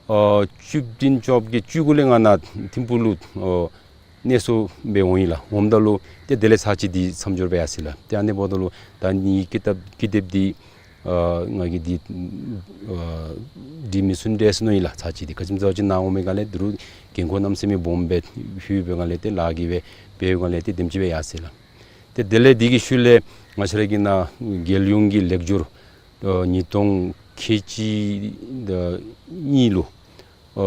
ཨ་བཅུ་བདུན་བཅོ་བརྒྱད་བཅུ་དགུ་ལས་ང་ནཱ་ཐིམ་ཕུག་ལུ་ཨ་གནས་སོ་སྦེ་འོང་ཡི་ལགས། འོངམ་ད་ལུ་ཏེ་དེ་ལས་ཚར་གཅིག་འདི་མཚམས་སྦྱོར་འབད་ཡར་སོ་ཡི་ལགས། ཏེ་ཨ་ནི་འབདཝ་ད་ལུ་ད་ཨ་ནི་ཀི་དེབ་ཀི་དེབ་འདི་ཨ་ང་གིས་འདི་ཨ་འབྲི་མི་ཚུགས་འདྲས་ཟེར་མནོ་ཡི་ལགས། ཚར་གཅིག་འདི་ག་ཅི་སྨོ་ཟེར་བ་ཅིན་ནཱ་འོང་མི་སྒང་ལས་འདི་རུ་འགན་ཁུར་གནམ་མེད་ས་མེད་སྦོམ་སྦེ་ལྷོད་པའི་སྒང་ལས་ཏེ་ལཱ་གིས་སྦེ་འབད་བའི་སྒང་ལས་ཏེ་དེམ་ཅིག་སྦེ་ཡར་སོ་ཡི་ལགས། ཏེ་དེ་ལས་འདི་གི་ཤུལ་ལས་ང་བཅས་ར་གི་ནཱ་རྒྱལ་ཡོངས་ཀྱི་ལེགས་སྒྱུར་ཨ་ཉིས་སྟོང་ཁལ་གཅིག་དང་གཉིས་ལུ་ཨ་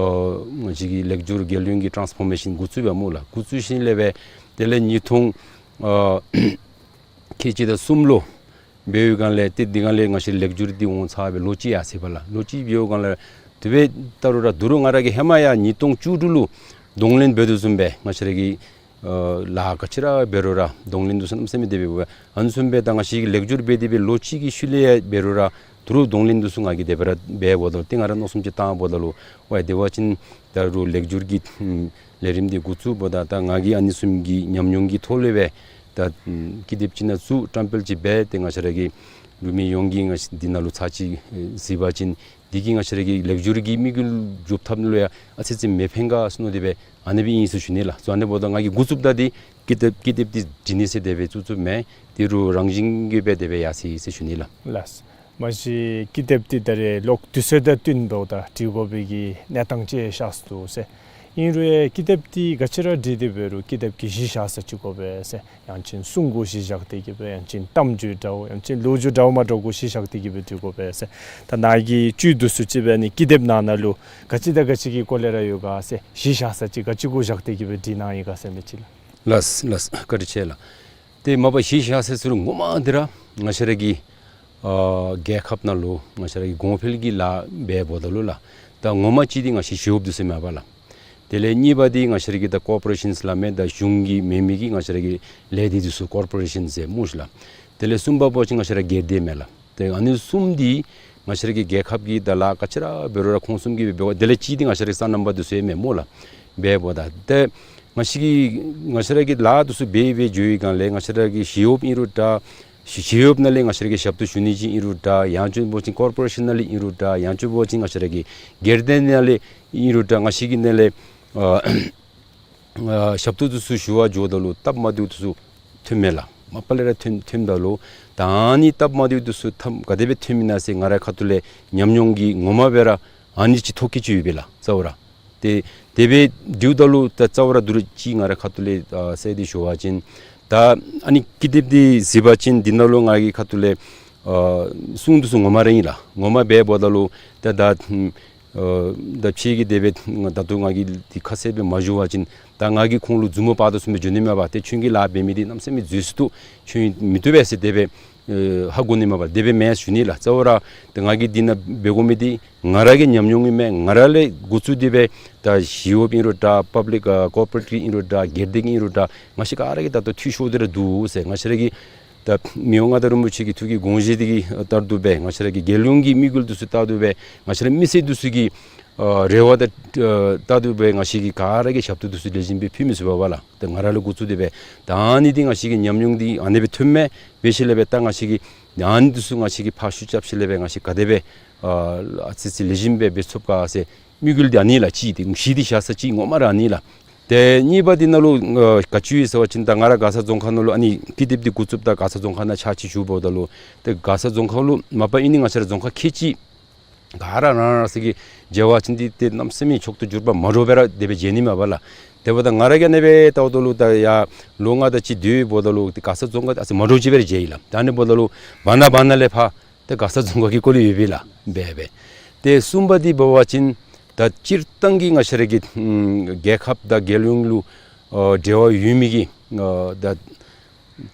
ང་བཅས་ཀྱི་ལེགས་སྒྱུར་རྒྱལ་ཡོངས་ཀྱི་ཊཱནསི་ཕོར་མེ་ཤཱན་འགོ་བཙུགས་པས་སྨོ་ལགས། འགོ་བཙུགས་ཞིནམ་ལས་སྦེ་དེ་ལས་ཉིས་སྟོང་ཨ་ཁལ་གཅིག་དང་གསུམ་ལུ་འབད་བའི་སྒང་ལས་ཏེ་འདི་སྒང་ལས་ང་བཅས་ལེགས་སྒྱུར་འདི་འོང་ཚར་སྦེ་ལོ་གཅིག་ཡར་སོ་ཡི་ལགས། ལོ་གཅིག་འབད་བའི་སྒང་ལས་དེ་སྦེ་ལྟ་རུང་ར་དོ་རུང་ང་ར་གིས་ཧེ་མ་ཡང་ཉིས་སྟོང་བཅུ་དྲུག་ལུ་གདོང་ལེན་འབད་དོ་བཟུམ་སྦེ་ང་བཅས་ར་གིས་ཨ་ལཱ་ག་ཅི་ར་འབད་རུང་ར་གདོང་ལེན་འདི་ཚུ་གནམ་མེད་ས་མེད་དེ་སྦེ་འབད། ཨ་ནི་བཟུམ་སྦེ་ད་ང་བཅས་ཀྱིས་ལེགས་སྒྱུར་འབད་དེ་སྦེ་ལོ་གཅིག་གི་ཤུལ་ལས་འབད་རུང་ར་དོ་རུང་གདོང་ལེན་འདི་ཚུ་ང་གིས་དེ་སྦེ་ར་འབད་འབདཝ་ད་ལུ་ཏེ་ང་ར་མནོ་བསམ་ཅིག་བཏང་འབདཝ་ད་ལུ་ཝའི་དེ་འབད་བ་ཅིན་ད་རུང་ལེགས་སྒྱུར་གྱི་ཨམ་ལས་རིམ་འདི་འགོ་བཙུགས་འབདཝ་ད་ད་ང་གིས་ཨ་ནི་བཟུམ་གྱི་ཉམས་མྱོང་གི་ཐོག་ལས་སྦེ་ད་ཨམ་ཀི་དེབ་ཅིག་ནང་བཙུགས་བཀྲམ་སྤེལ་ཅིག་འབད་དེ་ང་བཅས་ར་གི་འབྲུག་མི་ཡོངས་ཀྱིས་ང་བཅས་འདི་ནང་ལུ་ཚར་གཅིག་ཨེ་གཟིགས་པ་ཅིན་འདི་གིས་ང་བཅས་ར་གི་ལེགས་སྒྱུར་གྱི་དམིགས་ཡུལ་འགྲུབ་ཐབས་ལུ་ཡང་ཨ་ཙི་ཙི་མི་ཕན་ག་ཟེར་མནོ་སྟེ་སྦེ་ཨ་ནི་སྦེ་ཨིན་ཟེར་ཞུ་ནི་ལགས། སོ་ཨ་ནི་འབདཝ་ད་ང་གིས་འགོ་བཙུགསཔ་ད་འདི་ཀི་དེབ་ཀི་དེབ་འདི་འབྲི་ནི་ཟེར་དེ་སྦེ་བཙུགས་བཙུགསཔ་མེན། འདི་རུ་རང་བཞིན་གྱིས་སྦེ་དེ་སྦེ་ཡར་སོ་ཡི་ཟེར་ཞུ་ནི་ལགས། ལགས། མ་གཞི་ཀི་དེབ་འདི་ད་རེས་ལོག་དུས་ཚོད་དང་བསྟུན་འབདཝ་ད་འབྲི་དགོ་པའི་གི་གནས་སྟངས་ཅིག་ཤར་སོ་ནུག་ཟེར། ཨིན་རུང་ཡང་ཀི་དེབ་འདི་ག་ཅི་ར་འབྲི་སྟེ་འབད་རུང་ཀི་དེབ་ཀྱི་གཞི་བཞག་ས་ཅིག་དགོ་པས་ཟེར། ཡང་ཅིན་སྲུང་གུ་གཞི་བཞག་སྟེ་གི་སྦེ་ཡང་ཅིན་གཏམ་རྒྱུད་འདྲཝ་ཡང་ཅིན་ལོ་རྒྱུས་འདྲཝ་མ་འདྲཝ་གུ་གཞི་བཞག་སྟེ་གི་སྦེ་འབྲི་དགོ་པས་ཟེར། ད་ནཱ་གི་བཅུད་འདི་ཚུ་ཅིག་སྦེ་ཨ་ནི་ཀི་དེབ་ནང་ན་ལུ་ག་ཅི་དང་ག་ཅི་གི་སྐོར་ལས་ར་ཡོད་ག་ཟེར་གཞི་བཞག་ས་ཅིག་ག་ཅི་གུ་བཞག་སྟེ་གི་སྦེ་འབྲི་གནང་ཡི་ག་ཟེར་མི་ཅིག་ལགས། ལགས་ལགས། བཀའ་དྲིན་ཆེ་ལགས། ཏེ་མ་པ་གཞི་བཞག་ས་ཟེར་རུང་ངོ་མ་འདི་ར་ང་བཅས་ར་གི་ཨ་རྒྱལ་ཁབ་ནང་ལུ་ང་བཅས་ར་གི་གོང་འཕེལ་གྱི་ལཱ་འབད་འབདཝ་ད་ལུ་ལགས། ད་ངོ་མ་ཅིག་འདི་ང་བཅས་ཞི་གཡོགཔ་འདི་ཚུ་མས་པ་ལགས། དེ་ལས་གཉིས་པ་འདི་ང་བཅས་ར་གི་ད་ཀོར་པོ་རེ་ཤཱནསི་ལགས་མས། ད་གཞུང་གི་མེན་མི་གི་ང་བཅས་ར་གི་ལས་སྡེ་འདི་ཚུ་ཀོར་པོ་རེ་ཤཱན་ཟེར་སྨོ་ཤིག་ལགས། དེ་ལས་གསུམ་པ་འབད་བ་ཅིན་ང་བཅས་ར་སྒེར་སྡེ་མས་ལགས། ཏེ་ཨ་ནི་གསུམ་འདི་ང་བཅས་ར་གི་རྒྱལ་ཁབ་ཀྱི་ད་ལཱ་ག་ཅི་ར་འབད་རུང་ར་ཁོང་གསུམ་གྱིས་འབད་འབདཝ། དེ་ལས་གཅིག་འདི་ང་བཅས་ར་གི་སོ་ནམ་པ་འདི་ཚུ་ཡང་མས་སྨོ་ལགས། འབད་འབདཝ་ད་ཏེ་ང་བཅས་ཀྱིས་ང་བཅས་ར་གི་ལཱ་འདི་ཚུ་འབད་འབད་འགྱོ་བའི་སྒང་ལས་ང་བཅས་ར་གི་ཞི་གཡོགཔ་ཨིན་རུང་འདྲ། ཞི་ཞི་གཡོགཔ་ནང་ལས་ང་བཅས་ར་གི་ཞབས་ཏོག་ཞུ་ནི་ཅིག་ཨིན་རུང་འདྲ། ཡང་ཅིན་འབད་བ་ཅིན་ཀོར་པོ་རེ་ཤཱན་ནང་ལས་ཨིན་རུང་འདྲ། ཡང་ཅིན་འབད་བ་ཅིན་ང་བཅས་ར་གི་སྒེར་སྡེ་ནང་ལས་ཨིན་རུང་འདྲ། ང་བཅས་ཀྱི་ནང་ལས་ཨ་ཨ་ཞབས་ཏོག་འདི་ཚུ་ཞུ་བར་འགྱོཝ་ད་ལུ་སྟབས་མ་བདེཝ་འདི་ཚུ་ཐོནམ་མས་ལགས། མ་པ་ལས་ར་ཐོན་ཐོནམ་ད་ལུ་ད་ཨ་ནི་སྟབས་མ་བདེཝ་འདི་ཚུ་ཐམ་ག་དེ་སྦེ་ཐོནམ་ཨིན་ན་ཟེར་ང་རའི་ཁ་ཐུག་ལས་ཉམས་མྱོང་གིས་ངོ་མ་སྦེ་ར་ཨ་ནི་ཅིག་ཐོ་བཀོད་ཅིག་ཡོད་པས་ལགས། གཙོ་བོ་ར་ཏེ་དེ་སྦེ་འབྲིཝ་ད་ལུ་ད་གཙོ་བོ་ར་འདི་རུ་ཅིག་ང་རའི་ཁ་ཐུག་ལས་ཨ་ཟེར་ཏེ་ཞུ་བ་ཅིན་ད་ཨ་ནི་ཀི་དེབ་འདི་གཟིགས་པ་ཅིན་འདི་ནང་ལུ་ང་གི་ཁ་ཐུག་ལས་ཨ་གསུང་འདི་ཚུ་ངོ་མ་ར་ཨིན་ལགས། ངོ་མ་འབད་འབདཝ་ད་ལུ་ད་ད་ཨ་ད་ཕྱི་གི་དེ་སྦེ་ད་ལྟོ་ང་གིས་འདི་ཁ་གསལ་སྦེ་མ་ཞུ་བ་ཅིན་ད་ང་གིས་ཁོང་ལུ་མཛུབ་མོ་དཔག་དོ་བཟུམ་སྦེ་འགྱོ་ནི་མས་པ། ཏེ་ཁྱོད་ཀྱིས་ལཱ་འབད་མི་འདི་གནམ་མེད་ས་མེད་མཛེས་སུ་བཏུབ། ཁྱོད་མི་བཏུབ་པས་ཟེར་དེ་སྦེ་ཨེ་ཧ་གོ་ནི་མས་པ། དེ་སྦེ་མེན་ཟེར་ཞུ་ནི་ལགས། གཙོ་བོ་ར་ད་ང་གིས་འདི་ནང་འབད་དགོ་མི་འདི་ང་ར་གི་ཉམས་མྱོང་ཨིན་མས། ང་ར་ལས་འགོ་བཙུགས་ཏེ་སྦེ་ད་ཞི་གཡོགཔ་ཨིན་རུང་འདྲ། པབ་ལིཀ་ཨ་ཀོར་པོ་རེཊ་ཀྱི་ཨིན་རུང་འདྲ། སྒེར་སྡེ་གི་ཨིན་རུང་འདྲ། ང་བཅས་ག་ར་གིས་ད་ལྟོ་འཐུས་ཤོར་ཏེ་ར་འདུག་ཟེར། ང་བཅས་ར་གི་ད་མི་དབང་མངའ་བདག་རིན་པོ་ཆེ་གི་ཐུགས་ཀྱི་དགོངས་བཞེད་འདི་གི་ལྟར་དུ་སྦེ་ང་བཅས་ར་གི་རྒྱལ་ཡོངས་ཀྱི་དམིགས་ཡུལ་འདི་ཚུ་ལྟར་དུ་སྦེ་ང་བཅས་ར་མི་སེར་འདི་ཚུ་གི་ ཨ་རེ་བ་དང་ཨ་ད་དུ་སྦེ་ང་བཅས་ཀྱིས་ག་ར་གི་ཞབས་ཏོག་འདི་ཚུ་ལེགས་ཤོམ་སྦེ་ཕུལ་མི་ཚུགས་པས་ལགས། ཏེ་ང་ར་ལས་འགོ་བཙུགས་ཏེ་སྦེ་ད་ཨ་ནི་འདི་ང་བཅས་ཀྱི་ཉམས་མྱོང་འདི་ཨ་ནི་སྦེ་ཐོནམ་མས། འབད་ཞིནམ་ལས་སྦེ་ད་ང་བཅས་ཀྱིས་ཨ་ནི་འདི་ཚུ་ང་བཅས་ཀྱིས་ཕར་བཤུད་རྐྱབ་ཞིནམ་ལས་སྦེ་ང་བཅས་ག་དེ་སྦེ་ཨ་ཨ་ཙི་ཙི་ལེགས་ཤོམ་སྦེ་འབད་ཚུགས་ག་ཟེར་དམིགས་ཡུལ་འདི་ཨ་ནི་ལགས། གཅིག་འདི་གཞི་འདི་བཞག་ས་ཅིག་ངོ་མ་ར་ཨ་ནི་ལགས། ཏེ་གཉིས་པ་འདི་ནང་ལུ་ཨ་ག་ཅི་ཡོད་ཟེར་བ་ཅིན་ད་ང་ར་མགར་ས་རྫོང་ཁག་ནང་ལུ་ཨ་ནི་ཀི་དེབ་འདི་འགོ་བཙུགསཔ་ད་མགར་ས་རྫོང་ཁག་ནང་ཕྱག་ཕྱིད་ཞུཝ་ད་ལུ་ཏེ་མགར་ས་རྫོང་ཁག་ལུ་མ་པ་ཨིན་ནི་ང་བཅས་ར་རྫོང་ཁག་ཁལ་གཅིག་ག་ར་རང་རང་སོའི་གི་མཇལ་བ་ཅིན་འདི་ཏེ་གནམ་མེད་ས་མེད་མཆོག་ཏུ་གྱུར་པ་མ་འདྲཝ་སྦེ་ར་དེ་སྦེ་མཇལ་ནི་མས་པ་ལགས། དེ་འབདཝ་ད་ང་ར་གིས་ཨ་ནི་སྦེ་བལྟཝ་ད་ལུ་ད་ཡར་ལོ་ལྔ་དེ་ཅིག་སྡོདཔ་ད་ལུ་ཏེ་མགར་ས་རྫོང་ཁག་ཨ་ཙི་མ་འདྲཝ་ཅིག་སྦེ་ར་མཇལ་ཡི་ལགས། ད་ཨ་ནི་འབདཝ་ད་ལུ་བར་ན་བར་ན་ལས་ཕར་ཏེ་མགར་ས་རྫོང་ཁག་གི་སྐོར་ལས་ཡོད་པས་ལགས། འབད་འབད། ཏེ་གསུམ་པ་འདི་འབད་བ་ཅིན་ད་སྤྱིར་བཏང་གི་ང་བཅས་ར་གི་ཨམ་རྒྱལ་ཁབ་དང་རྒྱལ་ཡོངས་ལུ་ཨ་འབྲེལ་བ་ཡོད་མི་གི་ཨ་ད་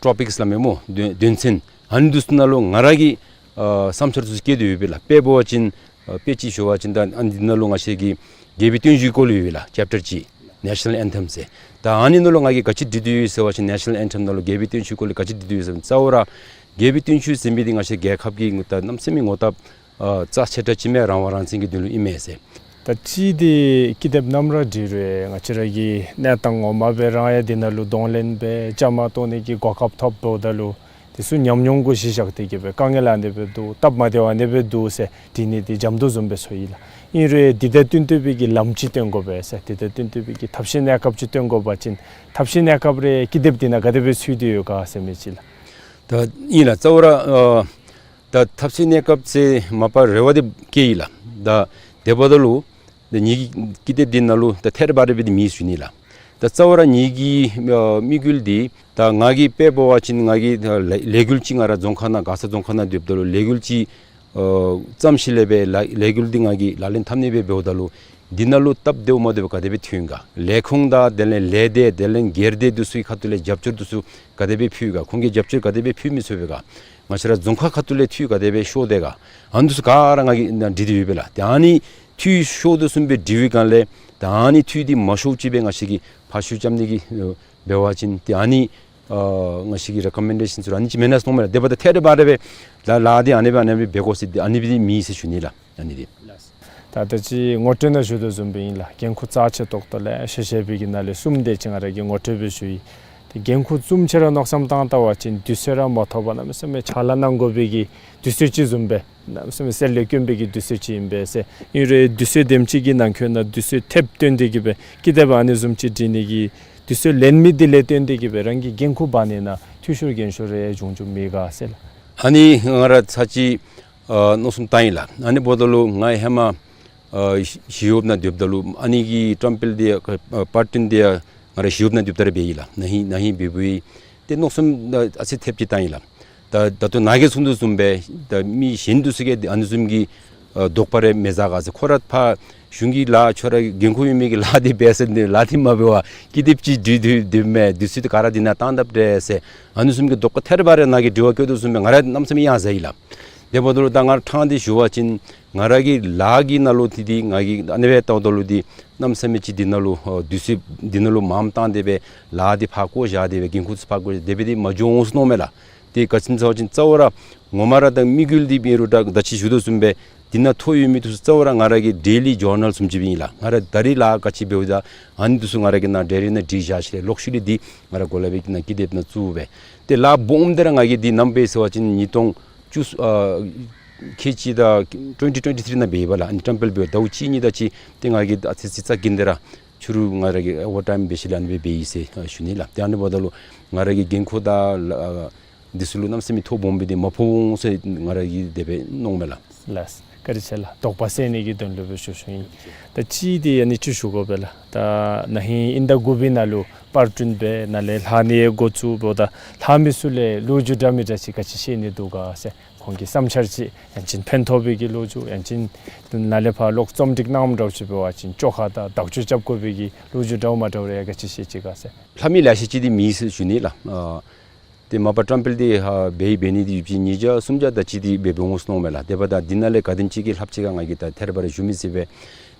ཊོ་པིཀསི་སླབ་མས་སྨོ། དོན་དོན་ཚན་ཨ་ནི་འདི་ཚུ་ནང་ལུ་ང་ར་གིས་ཨ་བསམ་འཆར་ཚུ་བཀོད་དེ་ཡོད་པས་ལགས། དཔེ་འབད་བ་ཅིན་ཨ་དཔེ་ཅིག་ཞུ་བ་ཅིན་ད་ཨ་ནི་འདི་ནང་ལུ་ང་བཅས་ཀྱི་རྒྱལ་པོའི་བརྟན་བཞུགས་སྐོར་ལས་ཡོད་ལགས། ཅེབ་ཊར་གཅིག་ནེ་ཤ་ནཱལ་ཨེན་ཐེམ་ཟེར། ད་ཨ་ནི་ནང་ལུ་ང་གིས་ག་ཅི་བྲིས་ཏེ་ཡོད་ཟེར་བ་ཅིན་ནེ་ཤ་ནཱལ་ཨེན་ཐེམ་ནང་ལུ་རྒྱལ་པོའི་བརྟན་བཞུགས་སྐོར་ལས་ག་ཅི་བྲིས་ཏེ་ཡོད་ཟེར་བ་ཅིན་རྩ་བ་ར་རྒྱལ་པོའི་བརྟན་བཞུགས་ཟེར་མི་འདི་ང་བཅས་རྒྱལ་ཁབ་ཀྱི་ད་གནམ་མེད་ས་མེད་ངོ་རྟགས་ཨ་རྩ་ཆེ་དྲགས་ཅིག་མས། རང་དབང་རང་བཙན་གྱི་དོན་ལུ་ཨིན་མས་ཟེར། ད་ཅི་འདི་ཀི་དེབ་ནམ་ར་འབྲི་རུང་ང་བཅས་ར་གི་གནས་སྟངས་ངོ་མ་སྦེ་རང་ཡང་འདི་ནང་ལུ་གདོང་ལེན་འབད་བཅའ་མར་གཏོགས་ནི་གི་གོ་སྐབས་ཐོབ་འབདཝ་ད་ལུ་དེ་ཚུ་ཉམས་མྱོང་གུ་གཞི་བཞག་སྟེ་གི་སྦེ་དཀའ་ངལ་ཨ་ནི་སྦེ་འདུག། སྟབས་མ་བདེཝ་ཨ་ནི་སྦེ་འདུག་ཟེར་འབྲི་ནི་འདི་འཇམ་ཏོང་ཏོ་བཟུམ་སྦེ་ཚོར་ཡི་ལགས། ཨིན་རུང་འདི་དང་བསྟུན་ཏེ་སྦེ་གི་ལམ་ཅིག་སྟོན་དགོ་པས་ཟེར། འདི་དང་བསྟུན་ཏེ་སྦེ་གི་ཐབས་ཤེས་གནས་སྐབས་ཅིག་སྟོན་དགོ་པ་ཅིན་ཐབས་ཤེས་གནས་སྐབས་རེ་ཀི་དེབ་འདི་ནང་ག་དེ་སྦེ་ཚུད་དེ་ཡོད་ག་ཟེར་མི་ཅིག་ལགས། ད་ཨིན་ལགས། རྩ་བ་ར་ཨ་ད་ཐབས་ཤེས་གནས་སྐབས་ཟེར་མ་པ་རེ་བ་འདི་བསྐྱེད་ཡི་ལགས། ད་དེ་འབདཝ་ད་ལུ་ད་ངེ་གི་ཀི་དེབ་འདི་ནང་ལུ་ད་ཐད་རི་བ་རི་སྦེ་འདི་མེད་ཟེར་ཞུ་ནི་ལགས། ད་རྩ་བ་ར་ངེ་གི་ཨ་དམིགས་ཡུལ་འདི་ད་ང་གིས་དཔེ་འབད་བ་ཅིན་ང་གིས་ད་ལས་ལས་འགུལ་ཅིག་ང་ར་རྫོང་ཁག་ནང་མགར་ས་རྫོང་ཁག་ནང་སྡོདཔ་ད་ལུ་ལས་འགུལ་ཅིག་ཨ་བརྩམས་ཞིནམ་ལས་སྦེ་ལས་ལས་འགུལ་འདི་ང་གིས་ལག་ལེན་འཐབ་ནི་སྦེ་འབདཝ་ད་ལུ་འདི་ནང་ལུ་སྟབས་བདེཝ་མ་བདེཝ་ག་དེ་སྦེ་ཐོན་ག། ལས་ཁུངས་དང་དེ་ལས་ལས་སྡེ་དེ་ལས་སྒེར་སྡེ་འདི་ཚུ་གི་ཁ་ཐུག་ལས་རྒྱབ་སྐྱོར་འདི་ཚུ་ག་དེ་སྦེ་ཕུལ་ག། ཁོང་གིས་རྒྱབ་སྐྱོར་ག་དེ་སྦེ་ཕུལ་མི་ཚུགས་པས་ག། ང་བཅས་ར་རྫོང་ཁག་ཁ་ཐུག་ལས་འཐུས་ག་དེ་སྦེ་ཤོར་དེས་ག། ཨ་ནི་འདི་ཚུ་ག་ར་ང་གིས་ནཱ་འབྲི་སྟེ་ཡོད་པས་ལགས། ཏེ་ཨ་ནི་འཐུས་ཤོར་དོ་བཟུམ་སྦེ་འབྲི་བའི་སྒང་ལས་ད་ཨ་ནི་འཐུས་འདི་མ་ཤོརཝ་ཅིག་སྦེ་ང་བཅས་ཀྱིས་ཕར་བཤུད་རྐྱབ་ནི་གི་ཨ་འབད་བ་ཅིན་ཏེ་ཨ་ནི་ཨ་ང་བཅས་ཀྱི་རེ་ཀོ་མེན་ཌེ་ཤཱན་ཚུ་ར་ཨ་ནི་ཅིག་མེན་ན་མནོཝ་མས་ལགས། དེ་འབདཝ་ད་ཐད་རི་བ་རི་སྦེ་ལཱ་ལཱ་འདི་ཨ་ནི་སྦེ་ཨ་ནི་སྦེ་འབད་དགོ་ཟེར་འདི་ཨ་ནི་སྦེ་མེད་ཟེར་ཞུ་ནི་ལགས། ཨ་ནི་འདི་ད་ད་ཅི་ངོ་སྤྲོད་ནང་ཞུ་དོ་བཟུམ་སྦེ་ཨིན་ལགས། འགན་ཁུར་རྩ་ཆེ་ཏོག་ཏོ་ལེ་ཤ་བཞེས་པའི་གི་ནང་ལས་གསུམ་དེ་ཅིག་ང་ར་གིས་ངོ་སྤྲོད་སྦེ་ཞུ་ཡི། ཏེ་འགན་ཁུར་གསུམ་ཅིག་ར་མནོ་བསམ་བཏང་ད་པ་ཅིན་དུས་ཚོད་ར་མ་ཐོབ་པར་གནམ་མེད་ས་མེད་ཕྱག་ལཱ་གནང་དགོ་པའི་གི་དུས་ཚོད་ཅིག་བཟུམ་སྦེ་གནམ་མེད་ས་མེད་གསེར་ལས་དཀོན་པའི་གི་དུས་ཚོད་ཅིག་ཨིན་པས་ཟེར། ཨིན་རུང་དུས་ཚོད་དེམ་ཅིག་གི་ནང་འཁོད་ནང་དུས་ཚོད་ཐེབས་བཏོན་ཏེ་གི་སྦེ་ཀི་དེབ་ཨ་ནི་བཟུམ་ཅིག་འབྲི་ནི་གི་དུས་ཚོད་ལེན་མི་འདི་ལས་བརྟེན་ཏེ་གི་སྦེ་རང་གི་འགན་ཁུར་འབག་ནི་ནང་འཐུས་ཤོར་འགན་ཤོར་རེ་བྱུང་བྱུངམ་མེད་ག་ཟེར་ལགས། ཨ་ནི་ང་ར་ཚར་གཅིག་ཨ་མནོ་བསམ་བཏང་ཡི་ལགས། ཨ་ནི་འབདཝ་ད་ལུ་ང་ཧེ་མ་ཨ་ཞི་ཞི་གཡོགཔ་ནང་སྡོདཔ་ད་ལུ་ཨ་ནི་གི་ཊམ་པེལ་འདི་ཨ་པར་ཊིན་འདི་ང་ར་ཞི་གཡོགཔ་ནང་སྡོདཔ་ད་ར་འབད་ཡི་ལགས། ན་ཧིང་ན་ཧིང་འབད་འབདཝ་ཨིན། ཏེ་མནོ་བསམ་ཨ་ཨ་ཙི་ཐེབས་ཅིག་བཏང་ཡི་ལགས། ད་ད་ལྟོ་ནཱ་གིས་གསུང་དོ་བཟུམ་སྦེ་ད་མི་གཞན་འདི་ཚུ་གིས་ཨ་ནི་བཟུམ་གྱི་ཨ་དོགས་པ་རེ་མི་ཟ་ག་ཟེར། ཁོ་ར་ཕར་གཞུང་གི་ལཱ་ཁྱོད་ར་འགན་ཁུར་ཡོད་མི་གི་ལཱ་འདི་འབད་ཟེར་ནི་ལཱ་འདི་མ་འབད་བར་ཀི་དེབ་ཅིག་འབྲི་སྡོད་སྡོདཔ་མས། དུས་ཚོད་འདི་ག་ར་འདི་ནང་བཏང་དཔ་འདྲས་ཟེར་ཨ་ནི་བཟུམ་གྱི་དོགས་པ་ཐད་རི་བ་རི་ནཱ་གིས་དྲི་བ་བཀོད་དོ་བཟུམ་སྦེ་ང་ར་གནམ་མེད་ས་མེད་ཡང་ཟ་ཡི་ལགས། དེ་འབདཝ་ད་ལུ་ད་ང་ར་ཕྲང་སྟེ་ཞུ་བ་ཅིན་ང་ར་གི་ལཱ་གི་ནང་ལུ་འདི་འདི་ང་གིས་ཨ་ནི་སྦེ་བལྟཝ་ད་ལུ་འདི་གནམ་མེད་ས་མེད་ཅིག་འདི་ནང་ལུ་ཨ་དུས་ཚོད་འདི་ནང་ལུ་མངམ་བཏང་སྟེ་སྦེ་ལཱ་འདི་ཕར་བཀོ་བཞག་སྟེ་སྦེ་འགན་ཁུར་ཚུ་ཕར་བཀོ་བཞག་སྟེ་སྦེ་འདི་མ་འགྱོ་འོང་ཟེར་མནོཝ་མས་ལགས། ཏེ་ག་ཅི་སྨོ་ཟེར་བ་ཅིན་རྩ་བ་ར་ངོ་མ་ར་ད་དམིགས་ཡུལ་འདི་འབད་རུང་ད་ད་ཅི་ཞུ་དོ་བཟུམ་སྦེ་འདི་ནང་ཐོ་ཡོད་མི་འདི་ཚུ་རྩ་བ་ར་ང་ར་གི་ཌེ་ལི་ཇར་ནཱལ་བཟུམ་ཅིག་སྦེ་ཨིན་ལགས། ང་ར་ད་རིས་ལཱ་ག་ཅི་འབདཝ་ད་ཨ་ནི་འདི་ཚུ་ང་ར་གིས་ནཱ་ཌའི་རི་ནང་བྲིས་བཞག་ཞིནམ་ལས་ལོག་ཤུལ་ལས་འདི་ང་ར་གོ་ལ་སྦེ་ནཱ་ཀི་དེབ་ནང་བཙུགས་སྦེ། ཏེ་ལཱ་སྦོམ་འདི་ར་ང་གིས་འདི་ནམ་འབད་ཟེར་བ་ཅིན་ཉིས་སྟོང་བཅུ་ཨ་ཁལ་གཅིག་དང་ཊུ་ཝེན་ཊི་ཊུ་ཝེན་ཊི་ཐི་རི་ནང་འབད་ཡི་པ་ལགས། ཨ་ནི་ཊམ་པེལ་འབད་ཟླཝ་གཅིག་གཉིས་དེ་ཅིག་ཏེ་ང་གིས་ཨ་ཙི་ཙི་རྩ་འགེངས་ཏེ་ར་ཕྱི་རུ་ང་ར་གིས་ཨོ་ཝར་ཊའིམ་འབད་ཞིནམ་ལས་ཨ་ནི་སྦེ་འབད་ཡི་ཟེར་ཨ་ཞུ་ནི་ལགས། ཏེ་ཨ་ནི་འབདཝ་ད་ལུ་ང་ར་གི་འགན་ཁུར་དང་ལཱ་འདི་ཚུ་ལུ་གནམ་མེད་ས་མེད་ཐོ་སྦོམ་སྦེ་འདི་མ་ཕོག་འོང་ཟེར་ང་ར་གིས་དེ་སྦེ་མནོཝ་མས་ལགས། ལགས། བཀའ་དྲིན་ཆེ་ལགས། དོགས་པ་སེལ་ནི་གི་དོན་ལུ་སྦེ་ཞུ་ཞུཝ་ཨིན། ད་ཅི་འདི་ཨ་ནི་ཅིག་ཞུ་དགོ་པས་ལགས། ད་ན་ཧིང་དབྱིན་ཟླ་དགུ་པའི་ནང་ལུ་པར་སྐྲུན་འབད་ནཱ་ལས་ལྷག་ནི་འགོ་བཙུགས་འབདཝ་ད་ལྷག་མི་ཚུ་ལས་ལོ་རྒྱུས་འདྲ་མི་འདྲ་ཅིག་ག་ཅི་བཤད་ནི་འདུག་ག་ཟེར་ཁོང་གི་བསམ་འཆར་ཅིག་ཡང་ཅིན་ཕན་ཐོགས་པའི་གི་ལོ་རྒྱུས་ཡང་ཅིན་ནཱ་ལས་ཕར་ལོག་རྩོམ་སྒྲིག་གནངམ་འདྲཝ་ཅིག་འབད་བ་ཅིན་བཅོ་ཁ་དང་དག་བཅོས་རྐྱབ་དགོ་པའི་གི་ལོ་རྒྱུས་འདྲཝ་མ་འདྲཝ་རེ་ཡང་ག་ཅི་བཤད་ཅི་ག་ཟེར། ལྷག་མི་ལེ་ཤ་ཅིག་འདི་མེད་ཟེར་ཞུ་ནི་ལགས། ཨ་ཏེ་མ་པ་ཊམ་པེལ་འདི་ཧ་འབད་འབད་ནི་འདི་ཡོད་པ་ཅིན་ཉིས་བརྒྱ་སུམ་བརྒྱ་དེ་ཅིག་འདི་འབད་འབད་འོང་ཟེར་མནོཝ་མས་ལགས། དེ་འབདཝ་ད་འདི་ནང་ལས་ག་དེམ་ཅིག་གིས་ལྷགཔ་ཅིག་ག་ང་གིས་ད་ཐད་རི་བ་རི་ཞུ་མི་ཚུགས་པས།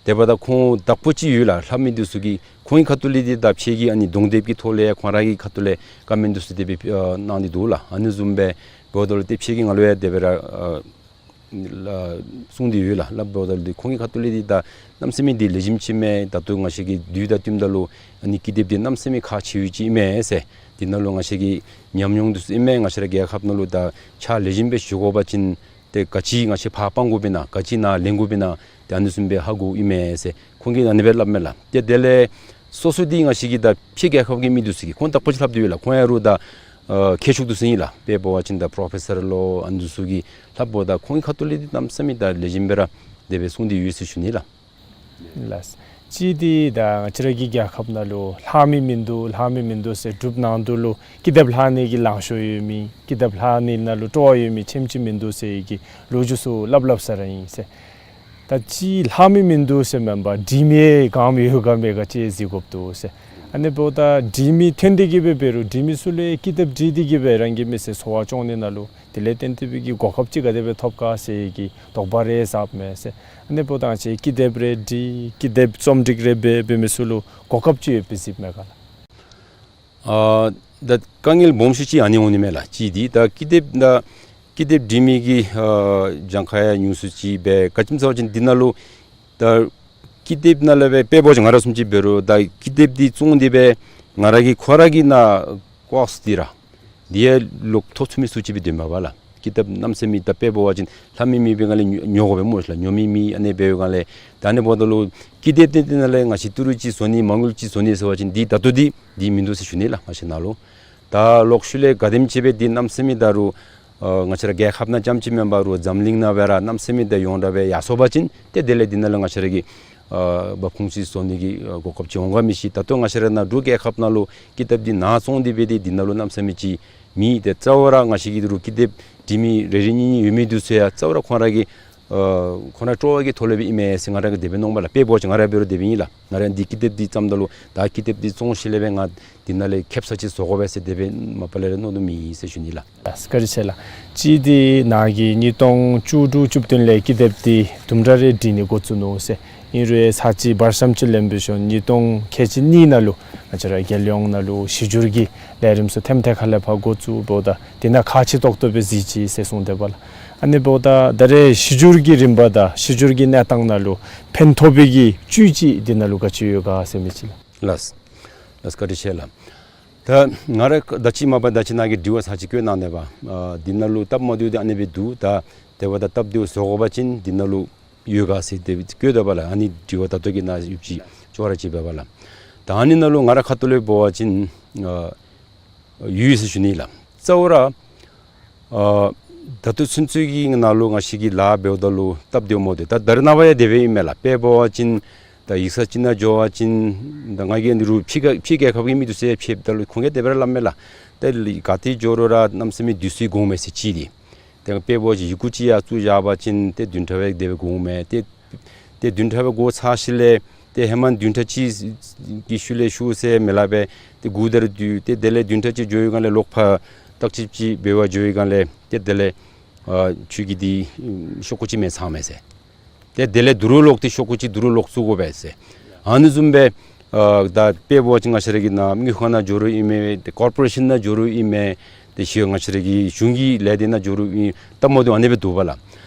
དེ་འབདཝ་ད་ཁོང་དག་པ་ཅིག་ཡོད་ལགས། ལྷག་མི་འདི་ཚུ་གིས་ཁོང་གི་ཁ་ཐུག་ལས་འདི་ད་ཕྱི་གི་ཨ་ནི་གདོང་དེབ་ཀྱི་ཐོག་ལས་ཁོང་ར་གི་ཁ་ཐུག་ལས་ཀོ་མེནཊ་འདི་ཚུ་དེ་སྦེ་ཨ་གནང་སྟེ་འདུག་ལགས། ཨ་ནི་བཟུམ་སྦེ་འབདཝ་ད་ལུ་ཏེ་ཕྱི་གི་ང་ལུ་ཡང་དེ་སྦེ་ར་ཨ་ ལགས་གསུངས་ཏེ་ཡོད་ལགས། སླབ་འབདཝ་ད་ལུ་ཁོང་གི་ཁ་ཐུག་ལས་འདི་ད་གནམ་མེད་ས་མེད་འདི་ལེགས་ཤོམ་ཅིག་མས། ད་ལྟོ་ང་བཅས་ཀྱིས་དུས་དང་བསྟུནམ་ད་ལུ་ཨ་ནི་ཀི་དེབ་འདི་གནམ་མེད་ས་མེད་ཁག་ཆེ་བའི་ཅིག་མས་ཟེར། འདི་ནང་ལུ་ང་བཅས་ཀྱི་ཉམས་མྱོང་འདི་ཚུ་ཨིན་མས། ང་བཅས་ར་རྒྱལ་ཁབ་ནང་ལུ་ད་ཕྱག་ལེགས་ཤོམ་སྦེ་ཞུ་དགོ་པ་ཅིན་ཏེ་ག་ཅི་ང་བཅས་ཕར་སྤང་དགོཔ་ཨིན་ན་ག་ཅི་ནཱ་ལེན་དགོཔ་ཨིན་ན་ཏེ་ཨ་ནི་བཟུམ་སྦེ་ཧ་གོཝ་ཨིན་མས་ཟེར་ཁོང་གིས་ཨ་ནི་སྦེ་སླབ་མས་ལགས། ཏེ་དེ་ལས་སོ་སོ་འདི་ང་བཅས་ཀྱི་ད་ཕྱི་རྒྱལ་ཁབ་ཀྱི་མི་འདི་ཚུ་གིས་ཁོང་དག་པ་ཅིག་ལྷབ་སྟེ་ཡོད་ལགས། ཁོང་ཡང་རུང་ད་ཨ་མཁས་མཆོག་འདི་ཚུ་ཨིན་ལགས། དཔེ་འབད་བ་ཅིན་ད་པྲོ་ཕེ་སར་ལོ་ཨ་ནི་འདི་ཚུ་གིས་ལྷབ་འབདཝ་ད་ཁོང་གི་ཁ་ཐུག་ལས་འདི་གནམ་མེད་ས་མེད་ད་ལེགས་ཤོམ་སྦེ་ར་དེ་སྦེ་གསུངས་ཏེ་ཡོད་ཟེར་ཞུ་ནི་ལགས། ལགས། གཅིག་འདི་ད་ང་བཅས་ར་གི་རྒྱལ་ཁབ་ནང་ལུ་ལྷག་མི་མིན་འདུག་ལྷག་མི་མིན་འདུག་ཟེར་འབྲུགཔ་ནང་དུ་ལུ་ཀི་དེབ་ལྷག་ནི་གི་ལང་ཤོར་ཡོད་མི་ཀི་དེབ་ལྷག་ནི་ནང་ལུ་སྤྲོ་བ་ཡོད་མི་ཆེམ་ཅིག་མིན་འདུག་ཟེར་གྱི་ལོ་རྒྱུས་ཚུ་སླབ་སླབ་ས་ར་ཨིན་ཟེར། ད་གཅིག་ལྷག་མི་མིན་འདུག་ཟེར་མེན་པར་འབྲི་མི་ག་ཡོད་ག་མེད་ག་ཅིག་གཟིགས་དགོཔ་འདུག་ཟེར། ཨ་ནི་འབདཝ་ད་འབྲི་མི་ཐོན་ཏེ་གི་སྦེ་འབད་རུང་འབྲི་མི་ཚུ་ལུ་ཡང་ཀི་དེབ་འབྲི་སྟེ་གི་སྦེ་རང་གི་མི་ཚེ་འཚོ་བ་སྐྱོང་ནི་ནང་ལུ་དེ་ལས་བརྟེན་ཏེ་སྦེ་གི་གོ་སྐབས་ཅིག་ག་དེ་སྦེ་ཐོབ་ག་ཟེར་གྱི་དོགས་པ་རེ་ཟཝ་མས་ཟེར། ཨ་ནི་འབདཝ་ད་ང་བཅས་ཀི་དེབ་རེ་འབྲི་ཀི་དེབ་རྩོམ་སྒྲིག་རེ་འབད་འབད་མི་ཚུ་ལུ་གོ་སྐབས་ཅིག་ཡོདཔ་སྦེ་གཟིགསཔ་མས་ག་ལགས། ཨ་ད་དཀའ་ངལ་སྦོམ་ཤོས་ཅིག་ཨ་ནི་འོང་ནི་མས་ལགས། གཅིག་འདི་ད་ཀི་དེབ་ད་ཀི་དེབ་འབྲི་མི་གི་ཨ་གྱངས་ཁ་ཡང་ཉུང་སུ་ཅིག་སྦེ་ག་ཅི་སྨོ་ཟེར་བ་ཅིན་འདི་ནང་ལུ་ད་ཀི་དེབ་ནང་ལས་སྦེ་དཔེ་འབད་བ་ཅིན་ང་ར་བཟུམ་ཅིག་འབད་རུང་ད་ཀི་དེབ་འདི་བཙོང་སྟེ་སྦེ་ང་ར་གི་ཁོ་ར་གི་ནང་ཀོགས་འདི་ར་འདི་ཡང་ལོག་ཐོབ་ཚུགས་མི་ཚུ་ཅིག་སྦེ་སྡོདཔ་མས་པ་ལགས། ཀི་དེབ་གནམ་མེད་ས་མེད་ད་དཔེ་འབད་བ་ཅིན་ལྷག་མི་མེད་པའི་སྒང་ལས་ཉོ་ཉོ་དགོ་པས་སྨོ་ལགས། ཉོ་མི་མེད། ཨ་ནི་འབད་བའི་སྒང་ལས་ད་ཨ་ནི་འབདཝ་ད་ལུ་ཀི་དེབ་འདི་འདི་ནང་ལས་ང་བཅས་ཏི་རུ་ཅིག་བཟོ་ནི་མ་དངུལ་ཅིག་བཟོ་ནི་ཟེར་བ་ཅིན་འདི་ད་ལྟོ་འདི་འདི་མིན་འདུག་ཟེར་ཞུ་ནི་ལགས། ང་བཅས་ནང་ལུ་ད་ལོག་ཤུལ་ལས་ག་དེམ་ཅིག་སྦེ་འདི་གནམ་མེད་ས་མེད་ད་རུང་ཨ་ང་བཅས་ར་རྒྱལ་ཁབ་ནང་རྐྱངམ་ཅིག་མེན་པར་རུང་འཛམ་གླིང་ནང་སྦེ་ར་གནམ་མེད་ས་མེད་ད་ཡོངས་གྲགས་སྦེ་ཡར་སོང་པ་ཅིན་ཏེ་དེ་ལས་འདི་ནང་ལུ་ང་བཅས་ར་གི་ཨ་འབབ་ཁུངས་ཅིག་བཟོ་ནི་གི་ཨ་གོ་སྐབས་ཅིག་འོང་ག་མི་ཤེས། ད་ལྟོ་ང་བཅས་ར་ནཱ་འབྲུག་རྒྱལ་ཁབ་ནང་ལུ་ཀི་དེབ་འདི་ནཱ་བཙོང་སྟེ་སྦེ་འདི་འདི་ནང་ལུ་གནམ་མེད་ས་མེད་ཅིག་མེད། ཏེ་རྩ་བ་ར་ང་བཅས་ཀྱི་ཏི་རུ་ཀི་དེབ་འབྲི་མི་རེ་རེ་གཉིས་གཉིས་ཡོད་མི་འདི་ཚུ་ཡང་རྩ་བ་ར་ཁོང་ར་གི་ཨ་ཁོང་ར་སྤྲོ་བ་གི་ཐོག་ལས་སྦེ་ཨིན་མས་ཟེར་ང་ར་གིས་དེ་སྦེ་མནོཝ་མས་ལགས། དཔེ་འབད་བ་ཅིན་ང་ར་འབད་རུང་དེ་སྦེ་ཨིན་ལགས། ང་ར་འདི་ཀི་དེབ་འདི་བརྩམས་ད་ལུ་ད་ཀི་དེབ་འདི་བཙོང་ཞིནམ་ལས་སྦེ་ང་འདི་ནང་ལས་ཁེབ་ས་ཅིག་བཟོ་དགོ་པས་ཟེར་དེ་སྦེ་མ་པ་ལས་ར་མནོ་དོ་མེད་ཟེར་ཞུ་ནི་ལགས། ལགས་བཀའ་དྲིན་ཆེ་ལགས། གཅིག་འདི་ནཱ་གིས་ཉིས་སྟོང་བཅུ་དྲུག་བཅུ་བདུན་ལས་ཀི་དེབ་འདི་དུམ་གྲ་རེ་འབྲི་ནི་འགོ་བཙུགས་ནུག་ཟེར། ཨིན་རུང་ཚར་གཅིག་བར་མཚམས་ཅིག་ལེན་འབད་ཞིནམ་ཉིས་སྟོང་ཁལ་གཅིག་གཉིས་ནང་ལུ་ང་བཅས་ར་རྒྱལ་ཡོངས་ནང་ལུ་གཞི་འགྱུར་གྱི་ལས་རིམ་ཚུ་ཐེམ་ཐེ་ཁ་ལས་ཕར་འགོ་བཙུགས་འབདཝ་ད་འདི་ནང་ཁག་ཆེ་ཏོག་ཏོ་སྦེ་གཟིགས་ཅི་ཟེར་གསུངས་ཏེ་འབད་ལགས། ཨ་ནི་འབདཝ་ད་ད་རེས་གཞི་འགྱུར་གྱི་རིམ་པ་དང་གཞི་འགྱུར་གྱི་གནས་སྟངས་ནང་ལུ་ཕན་ཐོགས་པའི་གི་བཅུད་ཅིག་འདི་ནང་ལུ་ག་ཅི་ཡོད་ག་ཟེར་མི་ཅིག་ལགས། ལགས། ལགས་བཀའ་དྲིན་ཆེ་ལགས། ད་ང་ར་ད་ཅི་མ་པ་ད་ཅི་ནཱ་གིས་དྲི་བ་ཚར་གཅིག་བཀོད་གནང་ནུག་པ། ཨ་འདི་ནང་ལུ་སྟབས་མ་བདེཝ་འདི་ཨ་ནི་སྦེ་འདུག། ད་དེ་འབདཝ་ད་སྟབས་བདེཝ་བཟོ་དགོ་པ་ཅིན་འདི་ནང་ལུ་ཡོད་ག་ཟེར་དེ་སྦེ་བཀོད་དོ་པ་ལགས། ཨ་ནི་དྲི་བ་ད་ལྟོ་གི་ནང་ཡོདཔ་ཅིག་ཅོག་ར་ཅིག་འབད་བ་ལགས། ད་ཨ་ནི་ནང་ལུ་ང་ར་ཁ་ཐུག་ལས་འབད་བ་ཅིན་ཨ་ཡོད་ཟེར་ཞུ་ནི་ལགས། རྩ་བ་ར་ཨ་ད་ལྟོ་ཚུན་ཚོད་ཀྱི་ནང་ལུ་ང་བཅས་ཀྱིས་ལཱ་འབདཝ་ད་ལུ་སྟབས་བདེཝ་མ་བདེཝ་ད་ད་རེས་ནངས་པ་ཡང་དེ་སྦེ་ཨིན་མས་ལགས། དཔེ་འབད་བ་ཅིན་ད་ཡིག་ཚང་ཅིག་ནང་འགྱོ་བ་ཅིན་ད་ང་གིས་ཨ་ནི་རུང་ཕྱི་རྒྱལ་ཕྱི་རྒྱལ་ཁབ་ཀྱི་མི་འདི་ཚུ་ཡང་ཕྱདཔ་ད་ལུ་ཁོང་གིས་དེ་སྦེ་ར་སླབ་མས་ལགས། ཏེ་ག་ཏེ་འགྱོ་རུང་ར་གནམ་མེད་ས་མེད་དུས་ཚོད་འགོརཝ་མས་ཟེར་གཅིག་འདི། ཏེ་དཔེ་འབད་བ་ཅིན་ཡི་གུ་ཅིག་ཡར་བཙུགས་བཞག་པ་ཅིན་ཏེ་བདུན་ཕྲག་སྦེ་དེ་སྦེ་འགོརཝ་མས། ཏེ་ཏེ་བདུན་ཕྲག་སྦེ་འགོར་ཚར་ཞིནམ་ལས་ཏེ་ཧེ་མ་བདུན་ཕྲག་གཅིག་གི་ཤུལ་ལས་ཤོག་ཟེར་མི་སླབ་པས། ཏེ་འགོར་ད་རུང་སྡོད། ཏེ་དེ་ལས་བདུན་ཕྲག་གཅིག་འགྱོ་བའི་སྒང་ལས་ལོག་ཕར་བརྟག་དཔྱད་ཅིག་འབད་བར་འགྱོ་བའི་སྒང་ལས་ཏེ་དེ་ལས་ཨ་ཁྱོད་ཀྱི་འདི་ཤོག་གུ་ཅིག་མེད་ཚར་མས་ཟེར། ཏེ་དེ་ལས་དོ་རུང་ལོག་སྟེ་ཤོག་གུ་ཅིག་དོ་རུང་ལོག་བཙུགས་དགོ་པས་ཟེར། ཨ་ནི་བཟུམ་སྦེ་ཨ་ད་དཔེ་འབད་བ་ཅིན་ང་བཅས་ར་གི་ནཱ་དངུལ་ཁང་ནང་འགྱོ་རུང་ཨིན་མས། ཏེ་ཀོར་པོ་རེ་ཤཱན་ནང་འགྱོ་རུང་ཨིན་མས། ཏེ་ཤེས་ང་བཅས་ར་གི་གཞུང་གི་ལས་སྡེ་ནང་འགྱོ་རུང་ཨིན། སྟབས་མ་བདེཝ་ཨ་ནི་སྦེ་འདུག་པ་ལགས།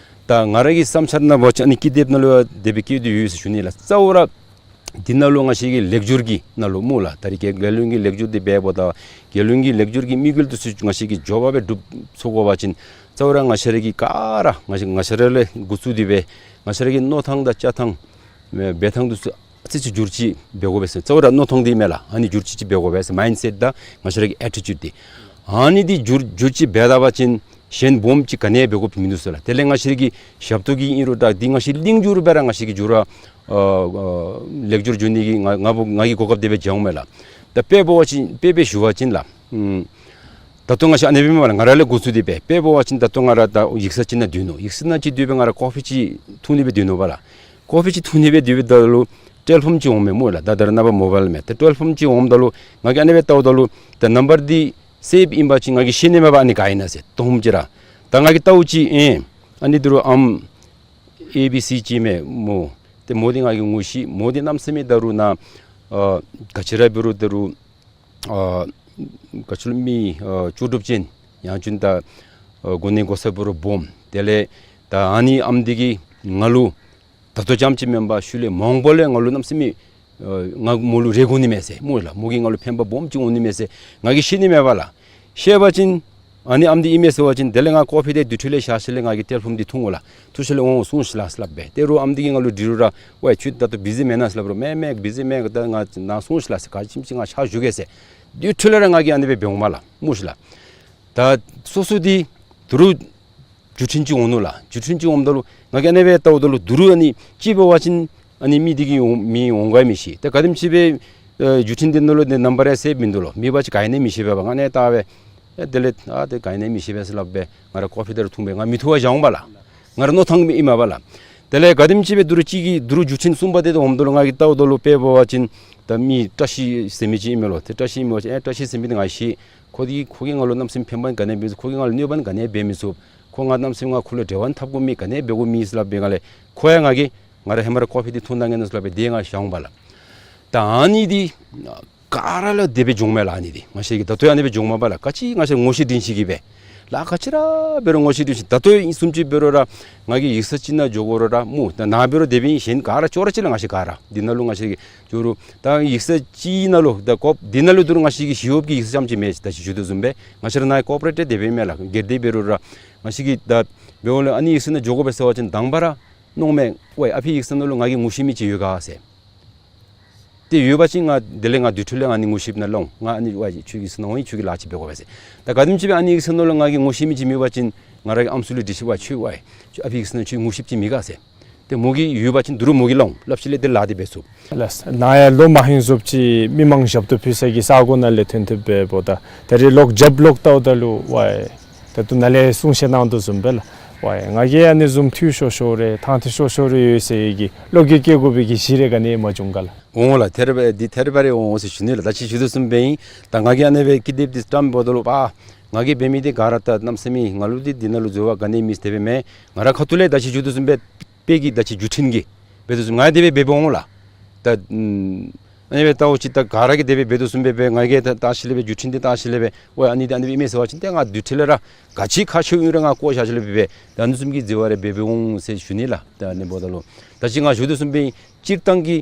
ད་ང་ར་གི་བསམ་འཆར་ནང་འབད་བ་ཅིན་ཨ་ནི་ཀི་དེབ་ནང་ལུ་དེ་སྦེ་བཀོད་དེ་ཡོད་ཟེར་ཞུ་ནི་ལགས། རྩ་བ་ར་འདི་ནང་ལུ་ང་བཅས་ཀྱི་ལེགས་སྒྱུར་གྱི་ནང་ལུ་སྨོ་ལགས། ད་རེས་རྒྱལ་རྒྱལ་ཡོངས་ཀྱི་ལེགས་སྒྱུར་འདི་འབདཝ་ད་རྒྱལ་ཡོངས་ཀྱི་ལེགས་སྒྱུར་གྱི་དམིགས་ཡུལ་འདི་ཚུ་ང་བཅས་ཀྱིས་མགྱོགས་པ་སྦེ་འགྲུབ་ཚུགས་དགོ་པ་ཅིན་རྩ་བ་ར་ང་བཅས་ར་གིས་ག་ར་ང་བཅས་ང་བཅས་ར་ལས་འགོ་བཙུགས་ཏེ་སྦེ་ང་བཅས་ར་གི་མནོ་ཐངས་དང་བཅའ་ཐངས་འབད་ཐངས་འདི་ཚུ་ཨ་ཙི་ཅིག་བསྒྱུར་བཅོས་འབད་དགོ་པས་ཟེར། རྩ་བ་ར་མནོ་ཐངས་འདི་མས་ལགས། ཨ་ནི་བསྒྱུར་བཅོས་ཅིག་འབད་དགོ་པས་ཟེར། མའིནཌ་སེཊ་དང་ང་བཅས་ར་གི་ཨེ་ཊི་ཊིའུཌ་འདི་ཨ་ནི་འདི་བསྒྱུར་བསྒྱུར་བཅོས་འབད་ད་པ་ཅིན་གཞན་སྦོམ་ཅིག་ག་ནི་ཡང་འབད་དགོཔ་མིན་འདུག་ཟེར་ལགས། དེ་ལས་ང་བཅས་ར་གི་ཞབས་ཏོག་གི་ཨིན་རུང་ད་འདི་ང་བཅས་གླིང་བསྒྱུར་སྦེ་ར་ང་བཅས་ཀྱིས་བསྒྱུར་ར་ཨ་ཨ་ལེགས་སྒྱུར་འགྱོ་ནི་གི་ང་ང་བུ་ང་གི་གོ་སྐབས་དེ་སྦེ་བྱུངམ་མས་ལགས། ད་དཔེ་འབད་བ་ཅིན་དཔེ་སྦེ་ཞུ་བ་ཅིན་ལགས། ཨུམ་ད་ལྟོ་ང་བཅས་ཨ་ནི་སྦེ་མེན་པ་ལགས། ང་ར་ལས་འགོ་བཙུགས་ཏེ་སྦེ་དཔེ་འབད་བ་ཅིན་ད་ལྟོ་ང་ར་ད་ཡིག་ཚང་ཅིག་ནང་སྡོད་ནུག། ཡིག་ཚང་ནང་ཅིག་སྡོད་སྦེ་ང་ར་ཀོ་པི་ཅིག་འཐུང་ནི་སྦེ་སྡོད་ནུག་པ་ལགས། ཀོ་པི་ཅིག་འཐུང་ནི་སྦེ་སྡོདཔ་ད་ལུ་ཊེ་ལི་ཕོན་ཅིག་འོངམ་མས་སྨོ་ལགས། ད་ད་རེས་ནངས་པ་མོ་བཱའིལ་མས། ཏེ་ཊེ་ལི་ཕོན་ཅིག་འོངམ་ད་ལུ་ད་ནམ་བར་འདི་སེབ་ཨིན་པ་ཅིན་ང་གིས་ཤེས་ནི་མས་པ་ཨ་ནི་ག་ཨིན་ན་ཟེར། དོ་ཧོམ་ཅིག་ར་ད་ང་གིས་བལྟཝ་ཅིག་ཨེ་ཨ་ནི་འདི་རུ་ཨམ་ཨེ་བི་སི་ཅིག་མས་སྨོ། ཏེ་མོ་འདི་ང་གིས་ངོ་ཤེས། མོ་འདི་གནམ་མེད་ས་མེད་ད་རུང་ནཱ་ཨ་ག་ཅི་ར་འབད་རུང་ད་རུང་ཨ་ག་ཅི་ལོ་མི་ཨ་ལྕོགས་གྲུབ་ཅན་ཡང་ཅིན་ད་ཨ་གོ་གནས་གོ་ས་འབད་རུང་སྦོམ། དེ་ལས་ ད་ཨ་ནི་ཨམ་འདི་གིས་ང་ལུ་ད་ལྟོ་ཙམ་ཅིག་མེན་པར་ཤུལ་ལས་མང་པོ་ལས་ང་ལུ་གནམ་མེད་ས་མེད་ཨ་ང་མོ་ལུ་རེ་དགོ་ནི་མས་ཟེར་སྨོ་ལགས། མོ་གིས་ང་ལུ་ཕན་པ་སྦོམ་ཅིག་འོང་ནི་མས་ཟེར་ང་གིས་ཤེས་ནི་མས་པ་ལགས། ཤེས་པ་ཅིན་ཨ་ནི་ཨམ་འདི་ཨིན་མས་ཟེར་བ་ཅིན་དེ་ལས་ང་ཀོ་ཕི་དེ་དུར་ཁྲོད་ལས་བཞག་ཞིནམ་ལས་ང་གིས་ཊེ་ལི་ཕོན་འདི་འཐུང་འོང་ལགས། འཐུང་ཞིནམ་ལས་འོང་སོང་ཞུ་ལགས་ཟེར་སླབ་སྦེ། ཏེ་རུང་ཨམ་འདི་གིས་ང་ལུ་དྲི་རུང་ར་ཝའི་ཁྱོད་ད་ལྟོ་བི་ཟི་མེན་ན་ཟེར་སླབ་རུང་མེན་མེན་བི་ཟི་མེན། ད་ང་ནཱ་སོང་ཞུ་ལགས་ཟེར། ག་ཅི་ཅིག་ང་ཕྱག་ཞུ་གེ་ཟེར། དུར་ཁྲོད་ལས་ར་ང་གིས་ཨ་ནི་སྦེ་འབད་འོངམ་ལགས་སྨོ་ཞུ་ལགས། ད་སོ་སོ་འདི་དུར་ཁྲོད་ཅིག་འོང་ནུག་ལགས། དུར་ཁྲོད་ཅིག་འོངམ་ད་ལུ་ང་གིས་ཨ་ནི་སྦེ་བལྟཝ་ད་ལུ་དུར་ཁྲོད་ཨ་ནི་ཅིག་འབད་བ་ཅིན་ཨ་ནི་མི་འདི་གིས་འོང་མི་འོང་ག་མི་ཤེས། ད་ག་དེམ་ཅིག་སྦེ་ཨ་དུར་ཁྲོད་འདི་ནང་ལུ་ཏེ་རྣམ་པར་ཡང་གསལ་མིན་འདུག་ལོ། མེད་པ་ཅིན་ག་ཨིན་ན་མི་ཤེས་པས་པ། ང་ནི་ད་སྦེ་ཨེ་དེ་ལས་ཨ་ཏེ་ག་ཨིན་ན་མི་ཤེས་པས་ཟེར་སླབ་སྦེ་ང་ར་ཀོ་ཕི་དེ་ར་འཐུང་སྦེ་ང་མི་འཐུ་བར་བཞག་འོང་པ་ལགས། ང་ར་མནོ་ཐངས་ཨིན་མས་པ་ལགས། དེ་ལས་ག་དེམ་ཅིག་སྦེ་དུར་ཁྲོད་ཅིག་གི་དུར་ཁྲོད་དུར་ཁྲོད་གསུམ་པ་དེ་འོངམ་ད་ལུ་ང་གིས་བལྟཝ་ད་ལུ་དཔེ་འབད་བ་ཅིན་ད་མི་བཀྲ་ཤིས་ཟེར་མི་ཅིག་ཨིན་མས་ལོ། ཏེ་བཀྲ་ཤིས་ཨིན་མས་པ་ཅིན་ཨེ་བཀྲ་ཤིས་ཟེར་མི་འདི་ང་ཤེས། ཁོ་འདི་ཁོ་གིས་ང་ལུ་གནམ་མེད་ས་མེད་ཕན་པ་ག་ནི་ཡང་འབད་མི་ཚུགས། ཁོ་གིས་ང་ལུ་གནོད་པ་ག་ནི་ཡང་འབད་མི་ཚུགས། ཁོ་ང་གནམ་མེད་ས་མེད་ང་ཁོ་ལུ་འབྲེལ་བ་འཐབ་དགོ་མི་ག་ནི་ཡང་འབད་དགོ་མེད་ཟེར་སླབ་སྦེ་ང་ལས་ཁོ་ཡང་ང་གིས་ང་ར་ཧེ་མ་ར་ཀོ་ཕི་འདི་འཐུང་གནང་གེ་ཟེར་སླབ་སྦེ་དེ་ཡང་ང་བཞག་འོང་པ་ལགས། ད་ཨ་ནི་འདི་ག་ར་ལུ་དེ་སྦེ་འབྱུངམ་མས་ལགས། ཨ་ནི་འདི་ང་བཅས་ཀྱིས་ད་ལྟོ་ཡང་ཨ་ནི་སྦེ་འབྱུངམ་མས་པ་ལགས། ག་ཅི་ང་བཅས་ངོ་ཤེས་འདྲིས་ཤེས་ཀྱིས་སྦེ་ལགས། ག་ཅི་ར་འབད་རུང་ངོ་ཤེས་འདྲིས་ཤེས། ད་ལྟོ་ཨིན་བཟུམ་ཅིག་འབད་རུང་ར་ང་གིས་ཡིག་ཚང་ཅིག་ནང་འགྱོ་དགོ་རུང་ར་སྨོ། ད་ནཱ་འབད་རུང་དེ་སྦེ་ཨིན། གཞན་ག་ར་ཅོག་ར་གཅིག་ལགས། ང་བཅས་ག་ར་འདི་ནང་ལུ་ང་བཅས་ཀྱིས་འགྱོ་རུང་ད་ཡིག་ཚང་ཅིག་ནང་ལུ་ད་ཀོ་འདི་ནང་ལུ་དུར་ང་བཅས་ཀྱི་ཞི་གཡོགཔ་གི་ཡིག་ཚང་ཙམ་ཅིག་མེད། ད་ཅི་ཞུ་དོ་བཟུམ་སྦེ་ང་བཅས་ར་ནཱ་ཀོ་པ་རེ་ཊིབ་དེ་སྦེ་མས་ལགས། སྒེར་སྡེ་འབད་རུང་ར་ང་བཅས་ཀྱིས་ད་འབདཝ་ལས་ཨ་ནི་ཡིག་ཚང་ནང་འགྱོ་དགོ་པས་ཟེར་བ་ཅིན་དང་པ་ར་མནོཝ་མས། ཝའི་ཨ་ཕི་ཡིག་ཚང་ནང་ལུ་ང་གིས་ངོ་ཤེས་མི་ཅིག་ཡོད་ག་ཟེར། ཏེ་ཡོད་པ་ཅིན་ང་དེ་ལས་ང་དུར་ཁྲོད་ལས་ཨ་ནི་ངོ་ཤེསཔ་ནང་ལོག་ང་ཨ་ནི་ཝའི་ཁྱོད་ཀྱི་ཡིག་ཚང་ནང་འོང་ཡི། ཁྱོད་ཀྱིས་ལཱ་ཅིག་འབད་དགོ་པས་ཟེར། ད་ག་དེམ་ཅིག་སྦེ་ཨ་ནི་ཡིག་ཚང་ནང་ལུ་ང་གིས་ངོ་ཤེས་མི་ཅིག་མེད་པ་ཅིན་ང་ར་གིས་ཨམ་སྲུ་ལུ་འདྲི་ཞིནམ་ལས་ཝའི་ཁྱོད་ཝའི་ཨ་ཕི་ཡིག་ཚང་ནང་ཁྱོད་ངོ་ཤེསཔ་ཅིག་མེད་ག་ཟེར། ཏེ་མོ་གིས་ཡོད་པ་ཅིན་དུར་ཁྲོད་མོ་གིས་སླབ་འོང་། སླབ་ཞིནམ་ལས་ཏེ་ལཱ་འདི་འབད་ཚུགས། ལགས། ནཱ་ཡང་ལོ་མ་ཧིང་བཟུམ་ཅིག་མི་མང་ཞབས་ཏོག་ཕུལ་ས་གི་ས་གོ་ནང་ལས་ཐོན་ཐོནམ་འབདཝ་ད་ད་རེས་ལོག་རྒྱབ་ལོག་བལྟཝ་ད་ལུ་ཝའི་ད་ལྟོ་ནཱ་ལས་གསུང་བཤད་གནང་དོ་བཟུམ་སྦེ་ལགས། ཝའི་ང་གིས་ཨ་ནི་བཟུམ་འཐུས་ཤོར་ཤོར་རེ་ཐང་འཐུས་ཤོར་ཤོར་རེ་ཡོད་ཟེར་གྱི་བློ་འགྱོད་སྐྱེ་དགོ་པའི་གི་གཞི་རེ་ག་ནི་ཡང་མ་བྱུང་ག་ལགས། འོང་ལགས། ཐད་རི་བ་རི་འདི་ཐད་རི་བ་རི་འོང་འོང་ཟེར་ཞུ་ནི་ལགས། ད་ཅི་ཞུ་དོ་བཟུམ་སྦེ་ཨིན། ད་ང་གིས་ཨ་ནི་སྦེ་ཀི་དེབ་འདི་བཀྲམ་འབདཝ་ད་ལུ་པ་ང་གིས་འབད་མི་འདི་ག་ར་ད་གནམ་མེད་ས་མེད་ང་ལུ་འདི་འདི་ནང་ལུ་འཛོལ་བ་ག་ནི་ཡང་མེད། དེ་སྦེ་མེན། ང་རའི་ཁ་ཐུག་ལས་ད་ཅི་ཞུ་དོ་བཟུམ་སྦེ་དཔེ་གི་ད་ཅི་འགྱུར་འཕྲིན་གྱི་འབད་དོ་བཟུམ་ང་དེ་སྦེ་འབད་འབདཝ་འོང་ལགས། ད་ཨ་ནི་སྦེ་བལྟཝ་ཅིག་ད་ག་ར་གིས་དེ་སྦེ་འབད་དོ་བཟུམ་སྦེ་སྦེ་ང་གིས་ད་བལྟ་ཞིནམ་ལས་སྦེ་འགྱུར་འཕྲིན་འདི་བལྟ་ཞིནམ་ལས་སྦེ་ཝའི་ཨ་ནི་འདི་ཨ་ནི་སྦེ་ཨིན་མས་ཟེར་བ་ཅིན་ཏེ་ང་དུར་ཁྲོད་ལས་ར་ག་ཅི་ཁག་ཆེཝ་ཨིན་རུང་ང་བཀོ་བཞག་ཞིནམ་ལས་སྦེ་སྦེ་ད་ཨ་ནི་བཟུམ་གྱི་འཛོལ་བ་རེ་འབད་འབདཝ་འོང་ཟེར་ཞུ་ནི་ལགས། ད་ཨ་ནི་འབདཝ་ད་ལུ་ད་ཅི་ང་ཞུ་དོ་བཟུམ་སྦེ་སྤྱིར་བཏང་གི་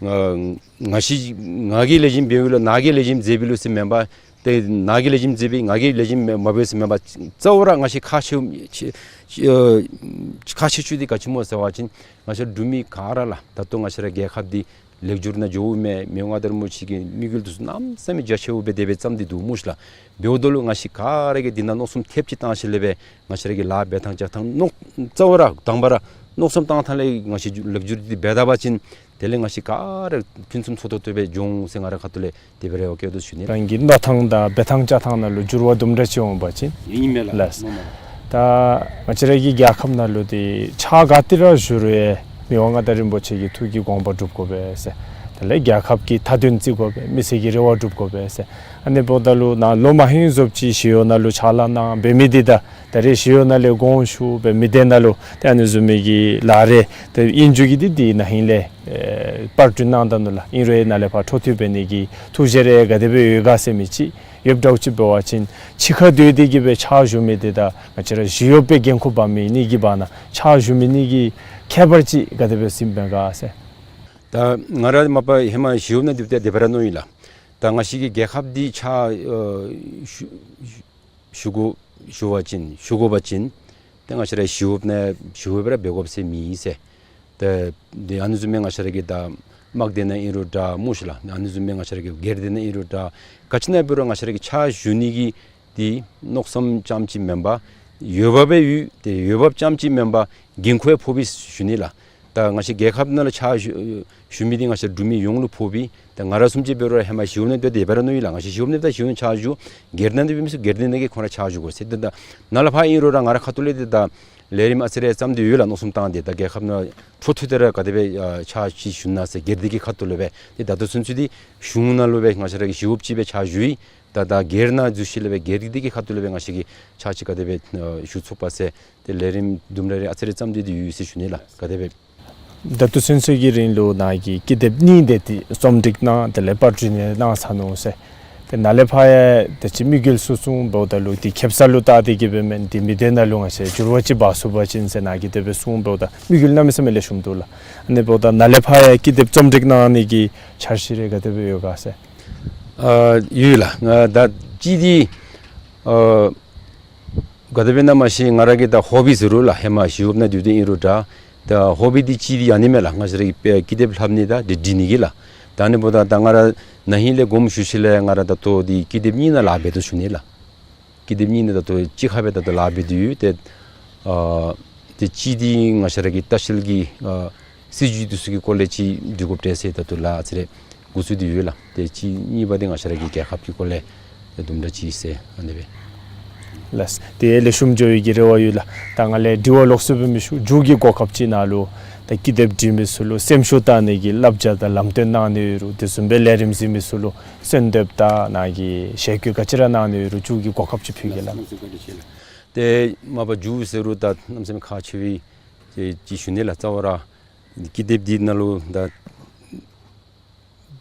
ང་ང་ཤི་ང་གིས་ལེགས་ཤོམ་འབདཝ་ལུ་ནཱ་གིས་ལེགས་ཤོམ་མཛད་པའི་ལུགས་ཟེར་མེན་པར་ཏེ་ནཱ་གིས་ལེགས་ཤོམ་མཛད་པའི་ང་གིས་ལེགས་ཤོམ་མ་འབད་ཟེར་མེན་པར་གཙོ་བོ་ར་ང་ཤི་ཁག་ཆེ་ཆེ་ཨ་ཁག་ཆེ་ཤོས་འདི་ག་ཅི་སྨོ་ཟེར་བ་ཅིན་ང་ཤི་འབྲུག་མི་ག་ར་ལགས། ད་ལྟོ་ང་ཤི་རའི་རྒྱལ་ཁབ་འདི་ལེགས་བསྒྱུར་ནང་འགྱོཝ་མས། མི་དབང་མངའ་བདག་རིན་པོ་ཆེ་གི་དམིགས་ཡུལ་འདི་ཚུ་གནམ་མེད་ས་མེད་རྒྱ་ཆེཝ་སྦེ་དེ་སྦེ་བརྩམས་ཏེ་འདུག་སྨོ་ཤི་ལགས། འབདཝ་ད་ལུ་ང་ཤི་ག་ར་གིས་འདི་ནང་མནོ་བསམ་ཐེབས་ཅིག་བཏང་ཞིནམ་ལས་སྦེ་ང་ཤི་རའི་གི་ལཱ་འབད་ཐངས་བྱ་ཐངས་མནོ་གཙོ་བོ་ར་དང་པ་ར་མནོ་བསམ་བཏང་ཐངས་ལས་ང་ཤི་ལེགས་བསྒྱུར་འདི་འབད་ད་པ་ཅིན་དེ་ལས་ང་ཤི་ག་ར་ཕུན་སུམ་ཚོགས་ཏོག་ཏོ་སྦེ་འགྱོ་འོང་ཟེར་ང་རའི་ཁ་ཐུག་ལས་དེ་སྦེ་རེ་བ་བསྐྱེད་དོ་ཞུ་ནི། རང་གི་མནོ་ཐངས་དང་འབད་ཐངས་བྱ་ཐངས་ནང་ལུ་འགྱུར་བ་དུམ་གྲ་ཅིག་འོང་པ་ཅིན་ཨིན་མས་ལགས། ལགས། ངོ་མ་ལགས། ད་ང་བཅས་རའི་གི་རྒྱལ་ཁབ་ནང་ལུ་འདི་ཕྱག་ག་ཏེ་ར་ཞུ་རུང་ཡང་མི་དབང་མངའ་བདག་རིན་པོ་ཆེ་གི་ཐུགས་ཀྱི་དགོངས་པ་སྒྲུབ་དགོ་པས་ཟེར། དེ་ལས་རྒྱལ་ཁབ་ཀྱི་མཐའ་དོན་བརྩི་དགོ་པས། མི་སེར་གྱི་རེ་བ་སྒྲུབ་དགོ་པས་ཟེར། ཨ་ནི་འབདཝ་ད་ལུ་ནཱ་ལོ་མ་ཧིང་བཟུམ་ཅིག་ཞི་གཡོག་ནང་ལུ་ཕྱག་ལཱ་གནང་འབད་མི་འདི་ད་ད་རེས་ཞི་གཡོག་ནང་ལས་དགོངས་ཞུ་འབད་མི་འདི་ནང་ལུ་ཏེ་ཨ་ནི་བཟུམ་མའི་གི་ལཱ་རེ་ཏེ་ཨིན་རྒྱུ་གི་འདི་འདི་ན་ཧིང་ལས་ཨེ་པར་སྐྲུན་གནང་ད་ནུག་ལགས། ཨིན་རུང་ཡང་ནཱ་ལས་ཕར་འཕྲོ་མཐུད་འབད་ནི་གི་ཐུགས་བཞེད་རེ་ག་དེ་སྦེ་ཡོད་ག་ཟེར་མི་ཅིག་ཡོདཔ་འདྲཝ་ཅིག་འབད་བ་ཅིན་ཕྱི་ཁར་སྡོད་དེ་གིས་སྦེ་ཕྱག་ཞུ་མི་འདི་དང་ང་བཅས་ར་ཞི་གཡོག་སྦེ་འགན་ཁུར་འབག་མི་གཉིས་ཀྱི་བར་ན་ཕྱག་ཞུ་མི་གཉིས་ཀྱི་ཁྱད་པར་ཅིག་ག་དེ་སྦེ་ཟིན་པས་ག་ཟེར། ད་ང་ར་མ་པ་ཧེ་མ་ཞི་གཡོག་ནང་སྡོདཔ་ད་དེ་སྦེ་ར་མནོ་ཡི་ལགས། ད་ང་བཅས་ཀྱི་རྒྱལ་ཁབ་འདི་ཕྱག་ཨ་ཞུ་ཞུ་དགོ་ཞུ་བ་ཅིན་ཞུ་དགོ་པ་ཅིན་ཏེ་ང་བཅས་ར་ཞི་གཡོག་ནང་ཞི་གཡོག་སྦེ་ར་འབད་དགོཔ་ཟེར་མེད་ཟེར། ཏེ་འདི་ཨ་ནི་བཟུམ་སྦེ་ང་བཅས་ར་གི་ད་དམག་སྡེ་ནང་ཨིན་རུང་འདྲ་སྨོ་ཤི་ལགས། ཨ་ནི་བཟུམ་སྦེ་ང་བཅས་ར་གི་སྒེར་སྡེ་ནང་ཨིན་རུང་འདྲ་ག་ཅི་ནང་འབད་རུང་ང་བཅས་ར་གི་ཕྱག་ཞུ་ནི་གི་འདི་མནོ་བསམ་རྐྱངམ་ཅིག་མེན་པར་འོས་འབབ་ཡོད། ཏེ་འོས་འབབ་རྐྱངམ་ཅིག་མེན་པར་འགན་ཁུར་ཡང་ཕོགཔ་ཨིན་ཞུ་ནི་ལགས། ད་ང་བཅས་རྒྱལ་ཁབ་ནང་ལུ་ཕྱག་ཞུ་ཞུ་མི་འདི་ང་བཅས་འབྲུག་མི་ཡོངས་ལུ་ཕོགཔ་ཨིན། ད་ང་ར་བཟུམ་ཅིག་འབད་རུང་ཧེ་མ་ཞི་གཡོག་ནང་སྡོདཔ་ད་དེ་སྦེ་ར་མནོ་ཡི་ལགས། ང་བཅས་ཞི་གཡོག་ནང་སྡོདཔ་ད་ཞི་གཡོག་ཕྱག་ཞུ། སྒེར་ནང་སྡོད་མི་ཚུ་སྒེར་སྡེ་ནང་གི་ཁོང་ར་ཕྱག་ཞུ་དགོ་ཟེར། ཏེ་ད་ནཱ་ལས་ཕར་ཨིན་རུང་ར་ང་རའི་ཁ་ཐུག་ལས་ཏེ་ད་ལས་རིམ་ཨ་ཙི་རེ་བརྩམས་ཏེ་ཡོད་ལགས། མནོ་བསམ་བཏང་སྟེ་ད་རྒྱལ་ཁབ་ནང་འཕྲོ་མཐུད་དེ་ར་ག་དེ་སྦེ་ཨ་ཕྱག་ཅིག་ཞུ་ན་ཟེར་སྒེར་སྡེ་གི་ཁ་ཐུག་ལས་སྦེ། ཏེ་ད་ལྟོ་ཚུན་ཚོད་འདི་གཞུང་ནང་ལུ་སྦེ་ང་བཅས་ར་གི་ཞི་གཡོགཔ་ཅིག་སྦེ་ཕྱག་ཞུ་ཡི། ད་ད་སྒེར་ནང་འཛུལ་ཞིནམ་ལས་སྦེ་སྒེར་སྡེ་གི་ཁ་ཐུག་ལས་སྦེ་ང་བཅས་ཀྱིས་ཕྱག་ཅིག་ག་དེ་སྦེ་ཨ་ཞུ་ཚུགས་པ་ཟེར་ཏེ་ལས་རིམ་དུམ་གྲ་རེ་ཨ་ཙི་རེ་བརྩམས་ཏེ་འདི་ཡོད་ཟེར་ཞུ་ནི་ལགས། ག་དེ་སྦེ། ད་ལྟོ་ཚུན་ཚོད་ཀྱི་རིང་ལུ་ནཱ་གི་ཀི་དེབ་གཉིས་དེ་ཏེ་རྩོམ་སྒྲིག་གནང་དེ་ལས་པར་སྐྲུན་ཡང་གནང་ཚར་ནུག་ཟེར། ཏེ་ནཱ་ལས་ཕར་ཡང་ད་ཅི་དམིགས་ཡུལ་ཚུ་གསུངམ་འབདཝ་ད་ལུ་ཏེ་ཁེ་སང་ལུ་བལྟ་སྟེ་གི་སྦེ་མེན་ཏེ་མི་སྡེ་ནང་ལུ་ང་བཅས་འགྱུར་བ་ཅིག་འབག་ཚུགས་པ་ཅིན་ཟེར་ནཱ་གིས་དེ་སྦེ་གསུངམ་འབདཝ་ད་དམིགས་ཡུལ་གནམ་མེད་ས་མེད་ལེགས་ཤོམ་འདུག་ལགས། ཨ་ནི་འབདཝ་ད་ནཱ་ལས་ཕར་ཡང་ཀི་དེབ་རྩོམ་སྒྲིག་གནང་ནི་གི་འཆར་གཞི་རེ་ག་དེ་སྦེ་ཡོད་ག་ཟེར། ཨ་ཡོད་ལགས། ང་ད་ཅི་འདི་ཨ་ག་དེ་སྦེ་ཨིན་ན་མ་ཤེས། ང་ར་གི་ད་ཧོ་བི་ཟེར་རུང་ལགས། ཧེ་མ་ཞི་གཡོགཔ་ནང་སྡོད་དེ་ཨིན་རུང་འདྲ། ད་ཧོ་བི་འདི་ཅིག་འདི་ཨ་ནི་མས་ལགས། ང་བཅས་ར་གི་དཔེ་ཀི་དེབ་ལྷབ་ནི་དང་འདི་འབྲི་ནི་གི་ལགས། ད་ཨ་ནི་འབདཝ་ད་ད་ང་ར་ན་ཧིང་ལས་དགོངསམ་ཞུ་ཞིནམ་ལས་ང་ར་ད་ལྟོ་འདི་ཀི་དེབ་གཉིས་ནང་ལཱ་འབད་དོ་ཞུ་ནི་ལགས། ཀི་དེབ་གཉིས་ནང་ད་ལྟོ་གཅིག་ཁར་སྦེ་ད་ལྟོ་ལཱ་འབད་དེ་ཡོད། ཏེ་ཨ་ཏེ་གཅིག་འདི་ང་བཅས་ར་གི་ལྟ་བཤལ་གྱི་ཨ་སྲིད་བྱུས་འདི་ཚུ་གི་སྐོར་ལས་ཅིག་འབྲི་དགོཔ་འདྲས་ཟེར་ད་ལྟོ་ལཱ་ཨ་ཙི་རེ་འགོ་བཙུགས་ཏེ་ཡོད་ལགས། ཏེ་གཅིག་གཉིས་པ་འདི་ང་བཅས་ར་གི་རྒྱལ་ཁབ་ཀྱི་སྐོར་ལས་དུམ་གྲ་ཅིག་ཟེར་ཨ་ནི་སྦེ། ལགས། ཏེ་ལེགས་ཤོམ་འགྱོ་བའི་གི་རེ་བ་ཡོད་ལགས། ད་ང་ལས་དྲི་བ་ལོགས་སུ་སྦེ་མི་ཞུ། མཇུག་གི་གོ་སྐབས་ཅིག་ནང་ལུ་ད་ཀི་དེབ་འབྲི་མི་ཚུ་ལུ་སེམས་ཤུགས་བཏོན་ནི་གི་བསླབ་བྱ་དང་ལམ་སྟོན་གནང་ནི་ཡོད་རུང་དེ་བཟུམ་སྦེ་ལས་རིམ་གཟིགས་མི་ཚུ་ལུ་གསོལ་འདེབས་དང་ནཱ་གི་ཞལ་བཀོད་ག་ཅི་ར་གནང་ནི་ཡོད་རུང་མཇུག་གི་གོ་སྐབས་ཅིག་ཕུལ་གེ་ལགས། ཏེ་མ་པ་མཇུག་ཟེར་རུང་ད་གནམ་མེད་ས་མེད་ཁག་ཆེ་བའི་ཅིག་ཞུ་ནི་ལགས། རྩ་བ་ར་ཀི་དེབ་འདི་ནང་ལུ་ད་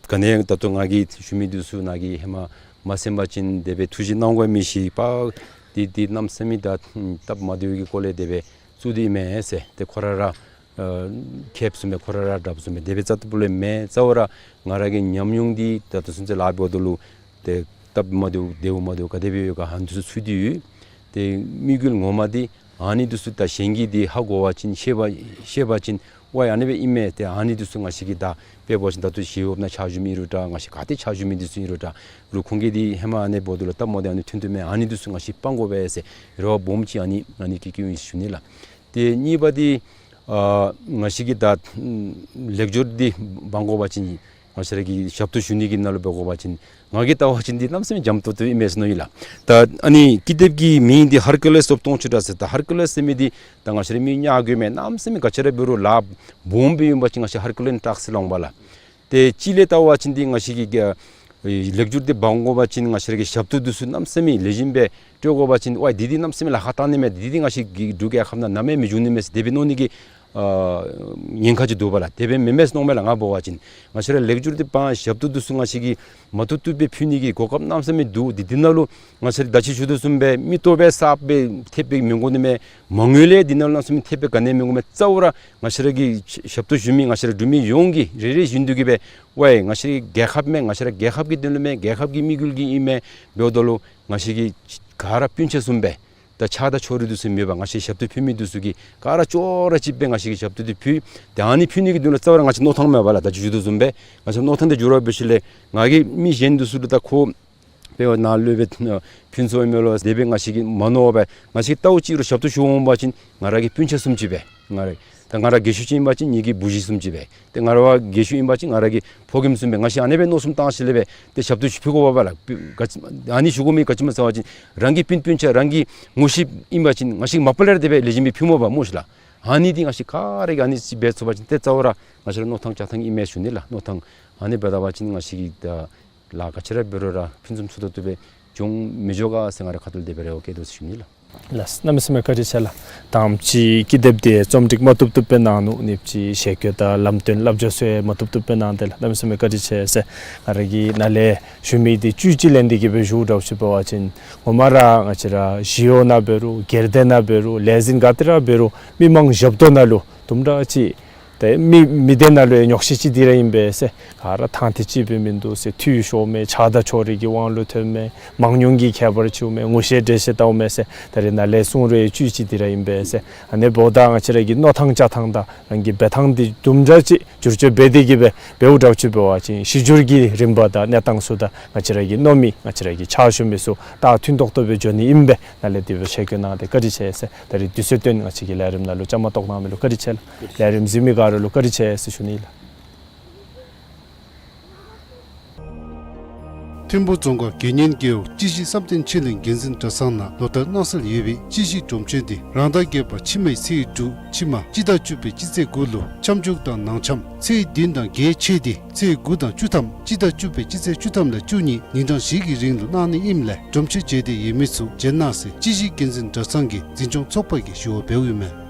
ག་ནི་ད་ལྟོ་ང་གིས་ཞུ་མི་འདི་ཚུ་ནཱ་གིས་ཧེ་མ་མ་གསན་པ་ཅིན་དེ་སྦེ་ཐུགས་བཞེད་གནང་དགོ་མི་ཤེས་པ། འདི་འདི་གནམ་མེད་ས་མེད་ད་སྟབས་མ་བདེཝ་གི་སྐོར་ལས་དེ་སྦེ་བཙུགས་ཏེ་ཨིན་མས་ཟེར། ཏེ་ཁོ་ར་ར་ཨ་མཁསཔ་བཟུམ་སྦེ་ཁོ་ར་ར་དྲགཔ་བཟུམ་སྦེ་དེ་སྦེ་རྩ་ལྟ་བུ་ལས་མེན། རྩ་བ་ར་ང་ར་གི་ཉམས་མྱོང་འདི་ད་ལྟོ་ཚུན་ཚོད་ལཱ་འབདཝ་ད་ལུ་ཏེ་སྟབས་མ་བདེཝ་བདེཝ་མ་བདེཝ་ག་དེ་སྦེ་ཡོད་ག་ཨ་ནི་འདི་ཚུ་ཚུད་དེ་ཡོད། ཏེ་དམིགས་ཡུལ་ངོ་མ་འདི་ཨ་ནི་འདི་ཚུ་ད་གཞན་གྱིས་འདི་ཧ་གོ་བ་ཅིན་ཤེས་པ་ཤེས་པ་ཅིན་ཝའི་ཨ་ནི་སྦེ་ཨིན་མས། ཏེ་ཨ་ནི་འདི་ཚུ་ང་བཅས་ཀྱིས་ད་དཔེ་འབད་བ་ཅིན་ད་ལྟོ་ཞི་གཡོགཔ་ནང་ཕྱག་ཞུ་མི་ཨིན་རུང་འདྲ་ང་བཅས་ག་ཏེ་ཕྱག་ཞུ་མི་འདི་ཚུ་ཨིན་རུང་འདྲ་རུང་ཁོང་གིས་འདི་ཧེ་མ་ཨ་ནི་འབདཝ་ད་ལུ་སྟབས་མ་བདེཝ་ཨ་ནི་ཐོན་དོ་མས། ཨ་ནི་འདི་ཚུ་ང་བཅས་སྤང་དགོ་པས་ཟེར་རེ་བ་སྦོམ་ཅིག་ཨ་ནི་ཨ་ནི་བསྐྱེད་བསྐྱེདཔ་ཨིན་ཞུ་ནི་ལགས། ཏེ་གཉིས་པ་འདི་ཨ་ང་བཅས་ཀྱིས་ད་ལེགས་སྒྱུར་འདི་འབག་དགོ་པ་ཅིན་ང་བཅས་ར་གི་ཞབས་ཏོག་ཞུ་ནི་གི་ནང་ལུ་འབད་དགོ་པ་ཅིན་ང་གིས་བལྟ་བ་ཅིན་འདི་གནམ་མེད་ས་མེད་འཇམ་ཏོང་ཏོ་ཨིན་མས་ཟེར་མནོ་ཡི་ལགས། ད་ཨ་ནི་ཀི་དེབ་ཀྱི་མིང་འདི་ཧར་ཀུ་ལེས་ཨོཕ་སྟོང་ཕྲག་ཟེར། ད་ཧར་ཀུ་ལེས་ཟེར་མི་འདི་ད་ང་བཅས་ར་མི་ཉག་རྐྱབ་མི་གནམ་མེད་ས་མེད་ག་ཅི་ར་འབད་རུང་ལཱ་སྦོམ་སྦེ་ཨིན་པ་ཅིན་ང་བཅས་ཧར་ཀུ་ལེས་ཊཱསཀ་ཟེར་སླབ་འོང་པ་ལགས། ཏེ་གཅིག་ལས་བལྟ་བ་ཅིན་འདི་ང་བཅས་ཀྱིས་ལེགས་སྒྱུར་འདི་འབག་དགོ་པ་ཅིན་ང་བཅས་ར་གི་ཞབས་ཏོག་འདི་ཚུ་གནམ་མེད་ས་མེད་ལེགས་ཤོམ་སྦེ་སྤྲོད་དགོ་པ་ཅིན་ཝའི་འདི་འདི་གནམ་མེད་ས་མེད་ལཱ་ཁག་གཏང་ནི་མས། འདི་འདི་ང་བཅས་ཀྱི་འབྲུག་རྒྱལ་ཁབ་ནང་ནམ་ཡང་མི་འབྱུང་ནི་མས་ཟེར་དེ་སྦེ་མནོ་ནི་གི་ཨ་ཉེན་ཁ་ཅིག་འདུག་པ་ལགས། དེ་སྦེ་མེན་མས་ཟེར་མནོཝ་མས་ལགས། ང་འབད་བ་ཅིན་ང་བཅས་ར་ལེགས་སྒྱུར་འདི་འབག་ཞབས་ཏོག་འདི་ཚུ་ང་བཅས་ཀྱིས་མ་བཏུབ་བཏུབ་སྦེ་ཕུལ་ནི་གི་གོ་སྐབས་གནམ་མེད་ས་མེད་འདུག། འདི་འདི་ནང་ལུ་ང་བཅས་ར་ད་ཅི་ཞུ་དོ་བཟུམ་སྦེ་མི་ལྟོ་ཕད་ས་ཕད་ཐེབས་སྦེ་མི་དགོ་ནི་མས། མ་དངུལ་ལས་འདི་ནང་ལུ་གནམ་མེད་ས་མེད་ཐེབས་སྦེ་ག་ནི་མི་དགོ་མས། རྩ་བ་ར་ང་བཅས་ར་གི་ཞབས་ཏོག་ཞུ་མི་ང་བཅས་ར་འབྲུག་མི་ཡོངས་ཀྱིས་རེ་རེ་བཞིན་དུ་གིས་སྦེ་ཝའི་ང་བཅས་ར་གི་རྒྱལ་ཁབ་མས། ང་བཅས་ར་རྒྱལ་ཁབ་ཀྱི་དོན་ལུ་མས། རྒྱལ་ཁབ་ཀྱི་དམིགས་ཡུལ་གྱིས་ཨིན་མས། འབདཝ་ད་ལུ་ང་བཅས་ཀྱིས་ག་ར་སྤུན་ཆ་བཟུམ་སྦེ་ད་ཆགས་སྡང་ཕྱོགས་རིས་འདི་ཚུ་མེད་པར་ང་བཅས་ཞབས་ཏོག་ཕུལ་མི་འདི་ཚུ་གིས་ག་ར་ཅོག་ར་གཅིག་སྦེ་ང་བཅས་ཀྱིས་ཞབས་ཏོག་འདི་ཕུལ། ཏེ་ཨ་ནི་ཕུལ་ནི་གི་དོན་ལུ་རྩ་བ་ར་ང་བཅས་མནོ་ཐངས་མེད་པ་ལགས། ད་ཅི་ཞུ་དོ་བཟུམ་སྦེ་ང་བཅས་མནོ་ཐངས་འདི་འགྱུར་བ་འབད་ཞིནམ་ལས་ང་གིས་མི་གཞན་འདི་ཚུ་ལུ་ད་ཁོ་དཔེ་ནཱ་ལུ་སྦེ་ཕུན་ཚོགས་ཨིན་མས་ལོ་དེ་སྦེ་ང་བཅས་ཀྱིས་མ་མནོ་བར་ང་བཅས་ལྟཝ་ཅིག་རུང་ཞབས་ཏོག་ཞུ་འོང་པ་ཅིན་ང་ར་གི་སྤུན་ཆ་བཟུམ་ཅིག་སྦེ་ང་ར་ད་ང་ར་རྒས་ཤོས་ཅིག་ཨིན་པ་ཅིན་ངེ་གི་བུ་གཞི་བཟུམ་ཅིག་སྦེ་ཏེ་ང་ར་བ་རྒས་ཤོས་ཨིན་པ་ཅིན་ང་ར་གི་ཕོ་རྒནམ་བཟུམ་སྦེ་ང་བཅས་ཨ་ནི་སྦེ་མནོ་བསམ་བཏང་ཞིནམ་ལས་སྦེ་ཏེ་ཞབས་ཏོག་ཅིག་ཕུལ་དགོ་པས་ལགས། ག་ཅི་ཨ་ནི་ཞུ་དགོ་མི་ག་ཅི་སྨོ་ཟེར་བ་ཅིན་རང་གི་སྤུན་སྤུན་ཆ་རང་གི་ངོ་ཤེས་ཨིན་པ་ཅིན་ང་བཅས་མ་པ་ལས་ར་དེ་སྦེ་ལེགས་ཤོམ་སྦེ་ཕུལ་མས་པ་སྨོ་ཤིག་ལགས། ཨ་ནི་འདི་ང་བཅས་ག་ར་གིས་ཨ་ནི་ཅིག་འབད་ཚུགས་པ་ཅིན་ཏེ་རྩ་བ་ར་ང་བཅས་ར་མནོ་ཐངས་བཅའ་ཐངས་ཨིན་མས་ཞུ་ནི་ལགས། མནོ་ཐངས་ཨ་ནི་འབད་ད་པ་ཅིན་ང་བཅས་ཀྱིས་ད་ལཱ་ག་ཅི་ར་འབད་རུང་ར་ཕུན་སུམ་ཚོགས་ཏོག་ཏོ་སྦེ་འགྱོ་མི་འགྱོ་ག་ཟེར་ང་ར་ཁ་ཐུག་ལས་དེ་སྦེ་རེ་བ་བསྐྱེད་དོ་ཟེར་ཞུ་ནི་ལགས། ལགས། གནམ་མེད་ས་མེད་བཀའ་དྲིན་ཆེ་ལགས། དང་པ་ཅིག་ཀི་དེབ་འདི་རྩོམ་སྒྲིག་མ་བཏུབ་བཏུབ་སྦེ་གནང་ནུག། གཉིས་པ་ཅིག་ཞལ་བཀོད་དང་ལམ་སྟོན་བསླབ་བྱ་ཚུ་ཡང་མ་བཏུབ་བཏུབ་སྦེ་གནང་སྟེ་ལགས། གནམ་མེད་ས་མེད་བཀའ་དྲིན་ཆེ་ཟེར། ང་ར་གིས་ནཱ་ལས་ཞུ་མི་འདི་བཅུད་ཅིག་ལེན་ཏེ་གི་སྦེ་ཞུཝ་འདྲཝ་ཅིག་འབད་བ་ཅིན་ངོ་མ་ར་ང་བཅས་ར་ཞི་གཡོག་ནང་འབད་རུང་སྒེར་སྡེ་ནང་འབད་རུང་ལས་འཛིན་ག་ཏེ་ར་འབད་རུང་མི་མང་ཞབས་ཏོག་ནང་ལུ་དུམ་གྲ་ཅིག་ཏེ་མི་མི་སྡེ་ནང་ལུ་ཡང་ཉོགས་བཤད་ཅིག་འདི་ར་ཨིན་པས་ཟེར། ག་ར་ཐང་ཐིག་ཅིག་སྦེ་མིན་འདུག་ཟེར། འཐུས་ཤོར་མས། ཆགས་སྡང་ཕྱོགས་རིས་ཀྱི་དབང་ལུ་ཐོན་མས། མང་ཉུང་གི་ཁྱད་པར་ཅིག་འོང་མས། ངོ་ཤེས་འདྲེས་ཤེས་བལྟཝ་མས་ཟེར། ད་རེས་ནཱ་ལས་གསུང་རུང་བཅུད་ཅིག་འདི་ར་ཨིན་པས་ཟེར། ཨ་ནི་འབདཝ་ད་ང་བཅས་ར་གི་མནོ་ཐངས་བཅའ་ཐངས་དང་རང་གི་འབད་ཐངས་འདི་དུམ་གྲ་ཅིག་བསྒྱུར་བཅོས་འབད་དེ་གི་སྦེ་འབདཝ་འདྲཝ་ཅིག་འབད་བ་ཅིན་གཞི་འགྱུར་གྱི་རིམ་པ་དང་གནས་སྟངས་ཚུ་དང་ང་བཅས་ར་གི་མནོ་མི་ང་བཅས་ར་གི་ཕྱག་ཞུ་མི་ཚུ་ད་མཐུན་ཏོག་ཏོ་སྦེ་འགྱོ་ནི་ཨིན་པས། ནཱ་ལས་དེ་སྦེ་ཞལ་བཀོད་གནང་སྟེ་བཀའ་དྲིན་ཆེ་ཟེར། ད་རེས་དུས་ཚོད་བཏོན་ང་བཅས་ཀྱི་ལས་རིམ་ནང་ལུ་བཅའ་མར་གཏོགས་གནང་མི་ལུ་བཀའ་དྲིན་ཆེ་ལགས། ལས་རིམ་གཟིགས་མི་ག་ར་ལུ་བཀའ་དྲིན་ཆེ་ཟེར་ཞུ་ནི་ལགས། ཐིམ་ཕུག་རྫོང་ཁག་དགེ་བསྙེན་རྒེད་འོག་སྐྱེ་ཤི་བསམ་གཏན་ཆོས་གླིང་དགེ་འཛིན་གྲྭ་ཚང་ནང་ལོ་ལྟར་གནང་སྲོལ་ཡོད་པའི་སྐྱེ་ཤི་སྒྲུབ་མཆོད་འདི་རང་ཟླ་བརྒྱད་པ་ཕྱི་མའི་ཚེས་དྲུག་ཕྱི་མ་སྤྱི་ཟླ་བཅུ་པའི་སྤྱི་ཚེས་དགུ་ལུ་མཚམས་འཇོག་དང་ནང་འཆམ་ཚེས་བདུན་དང་བརྒྱད་ཆད་དེ་ཚེས་དགུ་དང་བཅུ་ཐམ་སྤྱི་ཟླ་བཅུ་པའི་སྤྱི་ཚེས་བཅུ་ཐམ་ལས་བཅུ་གཉིས་ཉིན་གྲངས་བཞི་གི་རིང་ལུ་གནང་ནི་ཨིནམ་ལས་སྒྲུབ་མཆོད་མཇལ་འདོད་ཡོད་མི་ཚུ་མཇལ་གནང་ཟེར་སྐྱེ་ཤི་དགེ་འཛིན་གྲྭ་ཚང་གི་འཛིན་སྐྱོང་ཚོགས་པ་གིས་ཞུ་བ་འབདཝ་ཨིན་མས།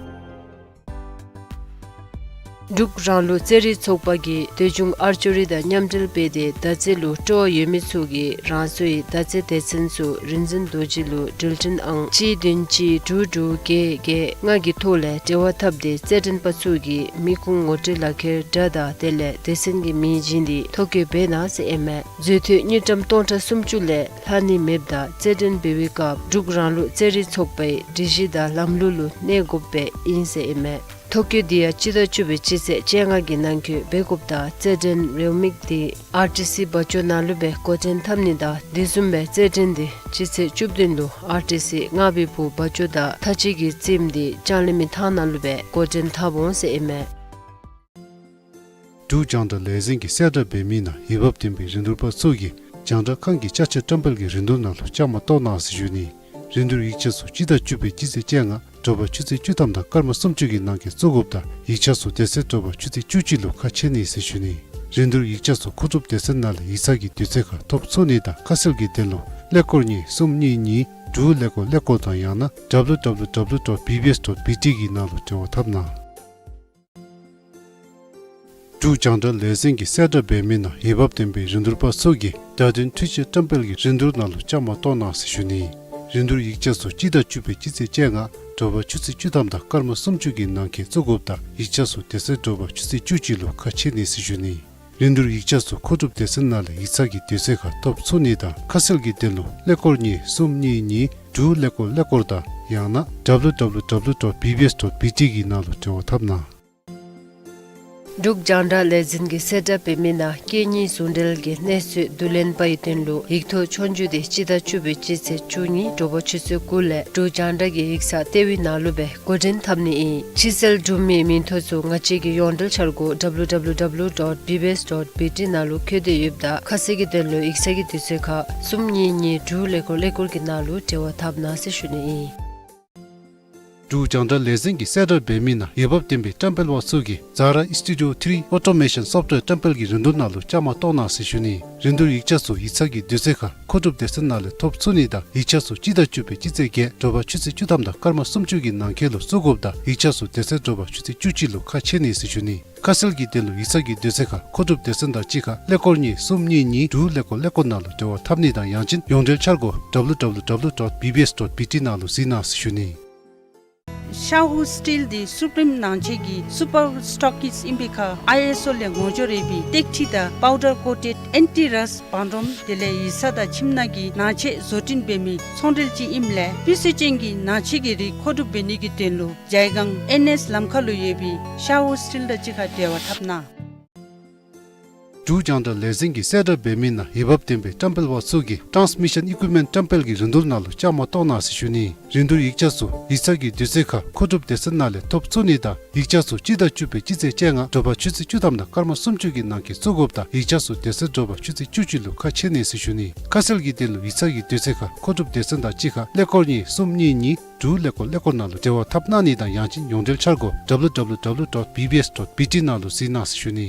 འབྲུག་རང་ལུགས་རྩེད་རིགས་ཚོགས་པ་གིས་སྡོད་འཇུག་ཨར་ཅོ་རི་དང་མཉམ་འབྲེལ་འབད་དེ་མདའ་རྩེད་ལུ་སྤྲོ་བ་ཡོད་མི་ཚུ་གིས་རང་སོའི་མདའ་རྩེད་སྡེ་ཚན་ཚུ་རིག་འཛིན་རྡོ་རྗེ་ལུ་འབྲེལ་འཕྲིན་ཨང་གཅིག་བདུན་གཅིག་དྲུག་དྲུག་བརྒྱད་བརྒྱད་ལྔ་གི་ཐོག་ལས་འབྲེལ་བ་འཐབ་སྟེ་རྩེད་འགྲན་པ་ཚུ་གིས་མི་ཁུངས་ངོ་སྤྲོད་ལག་ཁྱེར་འདྲ་དང་དེ་ལས་སྡེ་ཚན་གྱི་མིང་བྱིན་ཏེ་ཐོ་བཀོད་འབད་གནང་ཟེར་ཨིན་མས། འཛུལ་ཐོན་དངུལ་ཀྲམ་སྟོང་ཕྲག་སུམ་ཅུ་ལས་ལྷག་ནི་མེདཔ་ད་རྩེད་འགྲན་འབད་བའི་སྐབས་འབྲུག་རང་ལུགས་རྩེད་རིགས་ཚོགས་པའི་སྒྲིག་གཞི་དང་ལམ་ལུགས་ལུ་གནས་དགོཔ་སྦེ་ཨིན་ཟེར་ཨིན་མས། ཐོ་བཀོད་འདི་ཡང་སྤྱི་ཟླ་བཅུ་པའི་སྤྱི་ཚེས་བཅོ་ལྔ་གི་ནང་འཁོད་འབད་དགོཔ་ད་རྩེད་འགྲན་རེའུ་མིག་འདི་ཨར་ཊི་སི་སྦ་ཆུ་ནང་ལུ་སྦེ་འགོ་འདྲེན་འཐབ་ནི་དང་དེ་བཟུམ་སྦེ་རྩེད་འགྲན་འདི་སྤྱི་ཚེས་བཅུ་བདུན་ལུ་ཨར་ཊི་སི་རྔ་བའི་བུ་སྦ་ཆུ་དང་ཐ་ཅི་གི་རྩེདམོ་འདི་ལྕང་གླིང་མི་ཐང་ནང་ལུ་སྦེ་འགོ་འདྲེན་འཐབ་འོང་ཟེར་ཨིན་མས། འབྲུག་རྒྱང་བསྒྲགས་ལས་འཛིན་གྱིས་གསལ་བསྒྲགས་འབད་མི་ནང་འོས་འབབ་ལྡན་པའི་རིན་བསྡུར་པ་ཚུ་གིས་རྒྱང་བསྒྲགས་ཁང་གི་ཅ་ཆས་བཀྲམ་སྤེལ་གྱི་རིན་བསྡུར་ནང་ལུ་བཅའ་མར་གཏོགས་གནང་ཟེར་ཞུ་ནི། རིན་བསྡུར་ཡིག་ཆ་ཚུ་སྤྱི་ཟླ་བཅུ་པའི་སྤྱི་ཚེས་བཅོ་ལྔ་དྲོ་པ་ཆུ་ཚོད་བཅུ་ཐམ་དང་སྐར་མ་སུམ་ཅུ་གི་ནང་འཁོད་བཙུགས་དགོཔ་ད་ཡིག་ཆ་ཚུ་དེ་ཚེ་དྲོ་པ་ཆུ་ཚོད་བཅུ་གཅིག་ལུ་ཁ་ཕྱེ་ནི་ཟེར་ཞུ་ནི། རིན་བསྡུར་ཡིག་ཆ་ཚུ་མཁོ་སྒྲུབ་སྡེ་ཚན་ནང་ལས་ཡིག་ཚང་གི་དུས་ཚོད་ཁར་ཐོབ་ཚུགས་ནི་དང་ཁ་གསལ་གྱི་དོན་ལུ་ཀླད་ཀོར་གཉིས་གསུམ་གཉིས་གཉིས་དྲུག་ཀླད་ཀོར་ཀླད་ཀོར་དང་ཡང་ན་W W W dot B B S dot B T གི་ནང་ལུ་འབྲེལ་བ་འཐབ་གནང་། འབྲུག་རྒྱང་བསྒྲགས་ལས་འཛིན་གྱིས་གསལ་བསྒྲགས་འབད་མི་ནང་འོས་འབབ་ལྡན་པའི་རིན་བསྡུར་པ་ཚུ་གིས་བརྡ་དོན་འཕྲུལ་ཆས་བཀྲམ་སྤེལ་གྱི་རིན་བསྡུར་ནང་ལུ་བཅའ་མར་གཏོགས་གནང་ཟེར་ཞུ་ནི། རིན་བསྡུར་ཡིག་ཆ་ཚུ་སྤྱི་ཟླ་བཅུ་པའི་སྤྱི་ཚེས་བཅོ་ལྔ་དྲོ་པ་ཆུ་ཚོད་བཅུ་ཐམ་དང་སྐར་མ་སུམ་ཅུ་གི་ནང་འཁོད་བཙུགས་དགོཔ་ད་ཡིག་ཆ་ཚུ་དེ་ཚེ་དྲོ་པ་ཆུ་ཚོད་བཅུ་གཅིག་ལུ་ཁ་ཕྱེ་ནི་ཟེར་ཞུ་ནི། རིན་བསྡུར་ཡིག་ཆ་ཚུ་མཁོ་སྒྲུབ་སྡེ་ཚན་ནང་ལས་ཡིག་ཚང་གི་དུས་ཚོད་ཁར་ཐོབ་ཚུགས་ནི་དང་ཁ་གསལ་གྱི་དོན་ལུ་ཀླད་ཀོར་གཉིས་གསུམ་གཉིས་གཉིས་དྲུག་ཀླད་ཀོར་ཀླད་ཀོར་དང་ཡང་ན་W W W dot B B S dot B T གི་ནང་ལུ་འབྲེལ་བ་འཐབ་གནང་། འབྲུག་རྒྱང་བསྒྲགས་ལས་འཛིན་གྱིས་གསལ་བསྒྲགས་འབད་མི་ནང་སྐད་གཉིས་ཟུང་འབྲེལ་གྱི་གནས་ཚུལ་བསྡུ་ལེན་པའི་དོན་ལུ་ཡིག་ཐོག་ཆོས་རྒྱུགས་འདི་སྤྱི་ཟླ་བཅུ་པའི་སྤྱི་ཚེས་བཅུ་གཉིས་དྲོ་པ་ཆུ་ཚོད་དགུ་ལས་འབྲུག་རྒྱང་བསྒྲགས་ཀྱི་ཡིག་ཚང་ལྟེ་བའི་ནང་ལུ་སྦེ་འགོ་འདྲེན་འཐབ་ནི་ཨིན། ཕྱིར་བསལ་གྲུབ་མིའི་མིང་ཐོ་ཚུ་ང་བཅས་ཀྱི་ཡོངས་འབྲེལ་འཆར་སྒོ་W W W dot B B S dot B T ནང་ལུ་བཀོད་དེ་ཡོདཔ་ད་ཁ་གསལ་གྱི་དོན་ལུ་ཡིག་ཚང་གི་དུས་ཚོད་ཁར་གསུམ་གཉིས་གཉིས་དྲུག་ཀླད་ཀོར་ཀླད་ཀོར་གྱི་ནང་ལུ་འབྲེལ་བ་འཐབ་གནང་ཟེར་ཞུ་ནི་ཨིན། འབྲུག་རྒྱང་བསྒྲགས་ལས་འཛིན་གྱིས་གསལ་བསྒྲགས་འབད་མི་ནང་འོས་འབབ་ལྡན་པའི་བཀྲམ་སྤེལ་པ་ཚུ་གིས་Zara Studio three Automation Software བཀྲམ་སྤེལ་གྱི་རིན་བསྡུར་ནང་ལུ་བཅའ་མར་གཏོགས་གནང་ཟེར་ཞུ་ནི། རིན་བསྡུར་ཡིག་ཆ་ཚུ་ཡིག་ཚང་གི་དུས་ཚོད་ཁར་མཁོ་སྒྲུབ་སྡེ་ཚན་ནང་ལས་ཐོབ་ཚུགས་ནི་དང་ཡིག་ཆ་ཚུ་སྤྱི་ཟླ་བཅུ་པའི་སྤྱི་ཚེས་བརྒྱད་དྲོ་པ་ཆུ་ཚོད་བཅུ་ཐམ་དང་སྐར་མ་སུམ་ཅུ་གི་ནང་འཁོད་ལུ་བཙུགས་དགོཔ་ད་ཡིག་ཆ་ཚུ་དེ་ཚེ་དྲོ་པ་ཆུ་ཚོད་བཅུ་གཅིག་ལུ་ཁ་ཕྱེ་ནི་ཟེར་ཞུ་ནི། ཁ་གསལ་གྱི་དོན་ལུ་ཡིག་ཚང་གི་དུས་ཚོད་ཁར་མཁོ་སྒྲུབ་སྡེ་ཚན་དང་གཅིག་ཁར་ཀླད་ཀོར་གཉིས་གསུམ་གཉིས་གཉིས་དྲུག་ཀླད་ཀོར་ཀླད་ཀོར་ནང་ལུ་འབྲེལ་བ་འཐབ་ནི་དང་ཡང་ཅིན་ཡོངས་འབྲེལ་འཆར་སྒོ་W W W dot B B S dot B T ནང་ལུ་གཟིགས་གནང་ཟེར་ཞུ་ནི། Shahu Steel འདི་སུ་པིམ་ནང་ཆས་ཀྱི་སུ་པར་སི་ཊོག་ཀིསཊ་ཨིན་པའི་ཁར་ཨའི་ཨེསི་ཨོ་ལས་ངོ་སྦྱོར་ཡོད་པའི་ཏེག་ཁྲི་དང་པའུ་ཌར་ཀོ་ཊེཌ་ཨེན་ཊི་རསཊ་བང་རིམ་དེ་ལས་ཡིག་ཚང་དང་ཁྱིམ་ནང་གི་ནང་ཆས་བཟོ་སྐྲུན་འབད་མི་ཚོང་འབྲེལ་ཅིག་ཨིནམ་ལས་སྤུས་ཚད་ཅན་གྱི་ནང་ཆས་ཀྱི་རིགས་མཁོ་སྒྲུབ་འབད་ནི་གི་དོན་ལུ་ཇའི་སྒང་ཨེན་ཨེསི་ལམ་ཁ་ལུ་ཡོད་པའི་Shahu Steel དང་གཅིག་ཁར་འབྲེལ་བ་འཐབ་གནང་། འབྲུག་རྒྱང་བསྒྲགས་ལས་འཛིན་གྱིས་གསལ་བསྒྲགས་འབད་མི་ནང་འོས་འབབ་ལྡན་པའི་བཀྲམ་སྤེལ་པ་ཚུ་གིས་ཊཱནསི་མི་ཤཱན་ཨི་ཀུའིབ་མེནཊ་བཀྲམ་སྤེལ་གྱི་རིན་བསྡུར་ནང་ལུ་བཅའ་མར་གཏོགས་གནང་ཟེར་ཞུ་ནི། རིན་བསྡུར་ཡིག་ཆ་ཚུ་ཡིག་ཚང་གི་དུས་ཚོད་ཁར་མཁོ་སྒྲུབ་སྡེ་ཚན་ནང་ལས་ཐོབ་ཚུགས་ནི་དང་ཡིག་ཆ་ཚུ་སྤྱི་ཟླ་བཅུ་པའི་སྤྱི་ཚེས་བཅོ་ལྔ་དྲོ་པ་ཆུ་ཚོད་བཅུ་ཐམ་དང་སྐར་མ་སུམ་ཅུ་གི་ནང་འཁོད་བཙུགས་དགོཔ་ད་ཡིག་ཆ་ཚུ་དེ་ཚེ་དྲོ་པ་ཆུ་ཚོད་བཅུ་གཅིག་ལུ་ཁ་ཕྱེ་ནི་ཟེར་ཞུ་ནི། ཁ་གསལ་གྱི་དོན་ལུ་ཡིག་ཚང་གི་དུས་ཚོད་ཁར་མཁོ་སྒྲུབ་སྡེ་ཚན་དང་གཅིག་ཁར་ཀླད་ཀོར་གཉིས་གསུམ་གཉིས་གཉིས་དྲུག་ཀླད་ཀོར་ཀླད་ཀོར་ནང་ལུ་འབྲེལ་བ་འཐབ་གནང་ནི་དང་ཡང་ཅིན་ཡོངས་འབྲེལ་འཆར་སྒོ་W W W dot B B S dot B T ནང་ལུ་གཟིགས་གནང་ཟེར་ཞུ་ནི།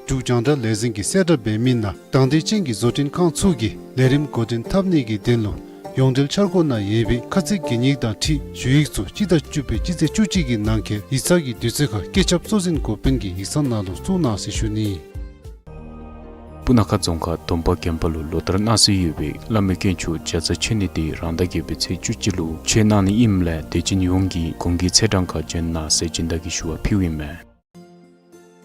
འབྲུག་རྒྱང་བསྒྲགས་ལས་འཛིན་གྱིས་གསལ་བསྒྲགས་འབད་མི་ནང་དང་འདོད་ཅན་གྱི་བཟོ་སྐྲུན་ཁང་ཚུ་གིས་ལས་རིམ་འགོ་འདྲེན་འཐབ་ནི་གི་དོན་ལུ་ཡོངས་འབྲེལ་འཆར་སྒོ་ནང་ཡོད་པའི་ཁ་ཚིག་གན་ཡིག་དང་འཁྲིལ་ཞུ་ཡིག་ཚུ་སྤྱི་ཟླ་བཅུ་པའི་སྤྱི་ཚེས་བཅུ་གཅིག་གི་ནང་འཁོད་ཡིག་ཚང་གི་དུས་ཚོད་ཁར་བཀོད་ཁྱབ་གཙོ་འཛིན་འགོ་དཔོན་གྱི་ཡིག་ཚང་ནང་ལུ་བཙུགས་གནང་ཟེར་ཞུ་ནི། སྤུ་ན་ཁ་རྫོང་ཁག་དོམ་པ་དགོན་པ་ལུ་ལོ་ལྟར་གནང་སྲོལ་ཡོད་པའི་བླ་མའི་དཀོན་མཆོག་ལྕགས་རྩ་མཆོད་གནས་འདི་རང་ཟླ་བརྒྱད་པའི་ཚེས་བཅུ་གཅིག་ལུ་མཆོད་གནང་ནི་ཨིནམ་ལས་དད་ཅན་ཡོངས་ཀྱིས་གུང་གི་ཚེས་གྲངས་ཁར་འབྱོན་གནང་ཟེར་སྦྱིན་བདག་གིས་ཞུ་བ་ཕུལཝ་ཨིན་མས།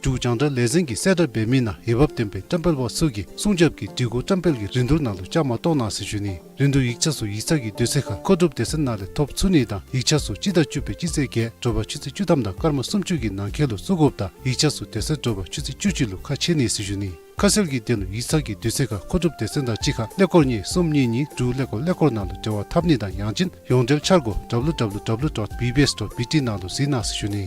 འབྲུག་རྒྱང་བསྒྲགས་ལས་འཛིན་གྱིས་གསལ་བསྒྲགས་འབད་མི་ནང་འོས་འབབ་ལྡན་པའི་བཀྲམ་སྤེལ་པ་ཚུ་གིས་སྲུང་སྐྱོབ་ཀྱི་སྒྲིག་གོ་བཀྲམ་སྤེལ་གྱི་རིན་བསྡུར་ནང་ལུ་བཅའ་མར་གཏོགས་གནང་ཟེར་ཞུ་ནི། རིན་བསྡུར་ཡིག་ཆ་ཚུ་ཡིག་ཚང་གི་དུས་ཚོད་ཁར་མཁོ་སྒྲུབ་སྡེ་ཚན་ནང་ལས་ཐོབ་ཚུགས་ནི་དང་ཡིག་ཆ་ཚུ་སྤྱི་ཟླ་བཅུ་པའི་སྤྱི་ཚེས་བརྒྱད་དྲོ་པ་ཆུ་ཚོད་བཅུ་ཐམ་དང་སྐར་མ་སུམ་ཅུ་གི་ནང་འཁོད་ལུ་བཙུགས་དགོཔ་ད་ཡིག་ཆ་ཚུ་དེ་ཚེ་དྲོ་པ་ཆུ་ཚོད་བཅུ་གཅིག་ལུ་ཁ་ཕྱེ་ནི་ཟེར་ཞུ་ནི། ཁ་གསལ་གྱི་དོན་ལུ་ཡིག་ཚང་གི་དུས་ཚོད་ཁར་མཁོ་སྒྲུབ་སྡེ་ཚན་དང་གཅིག་ཁར་ཀླད་ཀོར་གཉིས་གསུམ་གཉིས་གཉིས་དྲུག་ཀླད་ཀོར་ཀླད་ཀོར་ནང་ལུ་འབྲེལ་བ་འཐབ་ནི་དང་ཡང་ཅིན་ཡོངས་འབྲེལ་འཆར་སྒོ་W W W dot B B S dot B T ནང་ལུ་གཟིགས་གནང་ཟེར་ཞུ་ནི།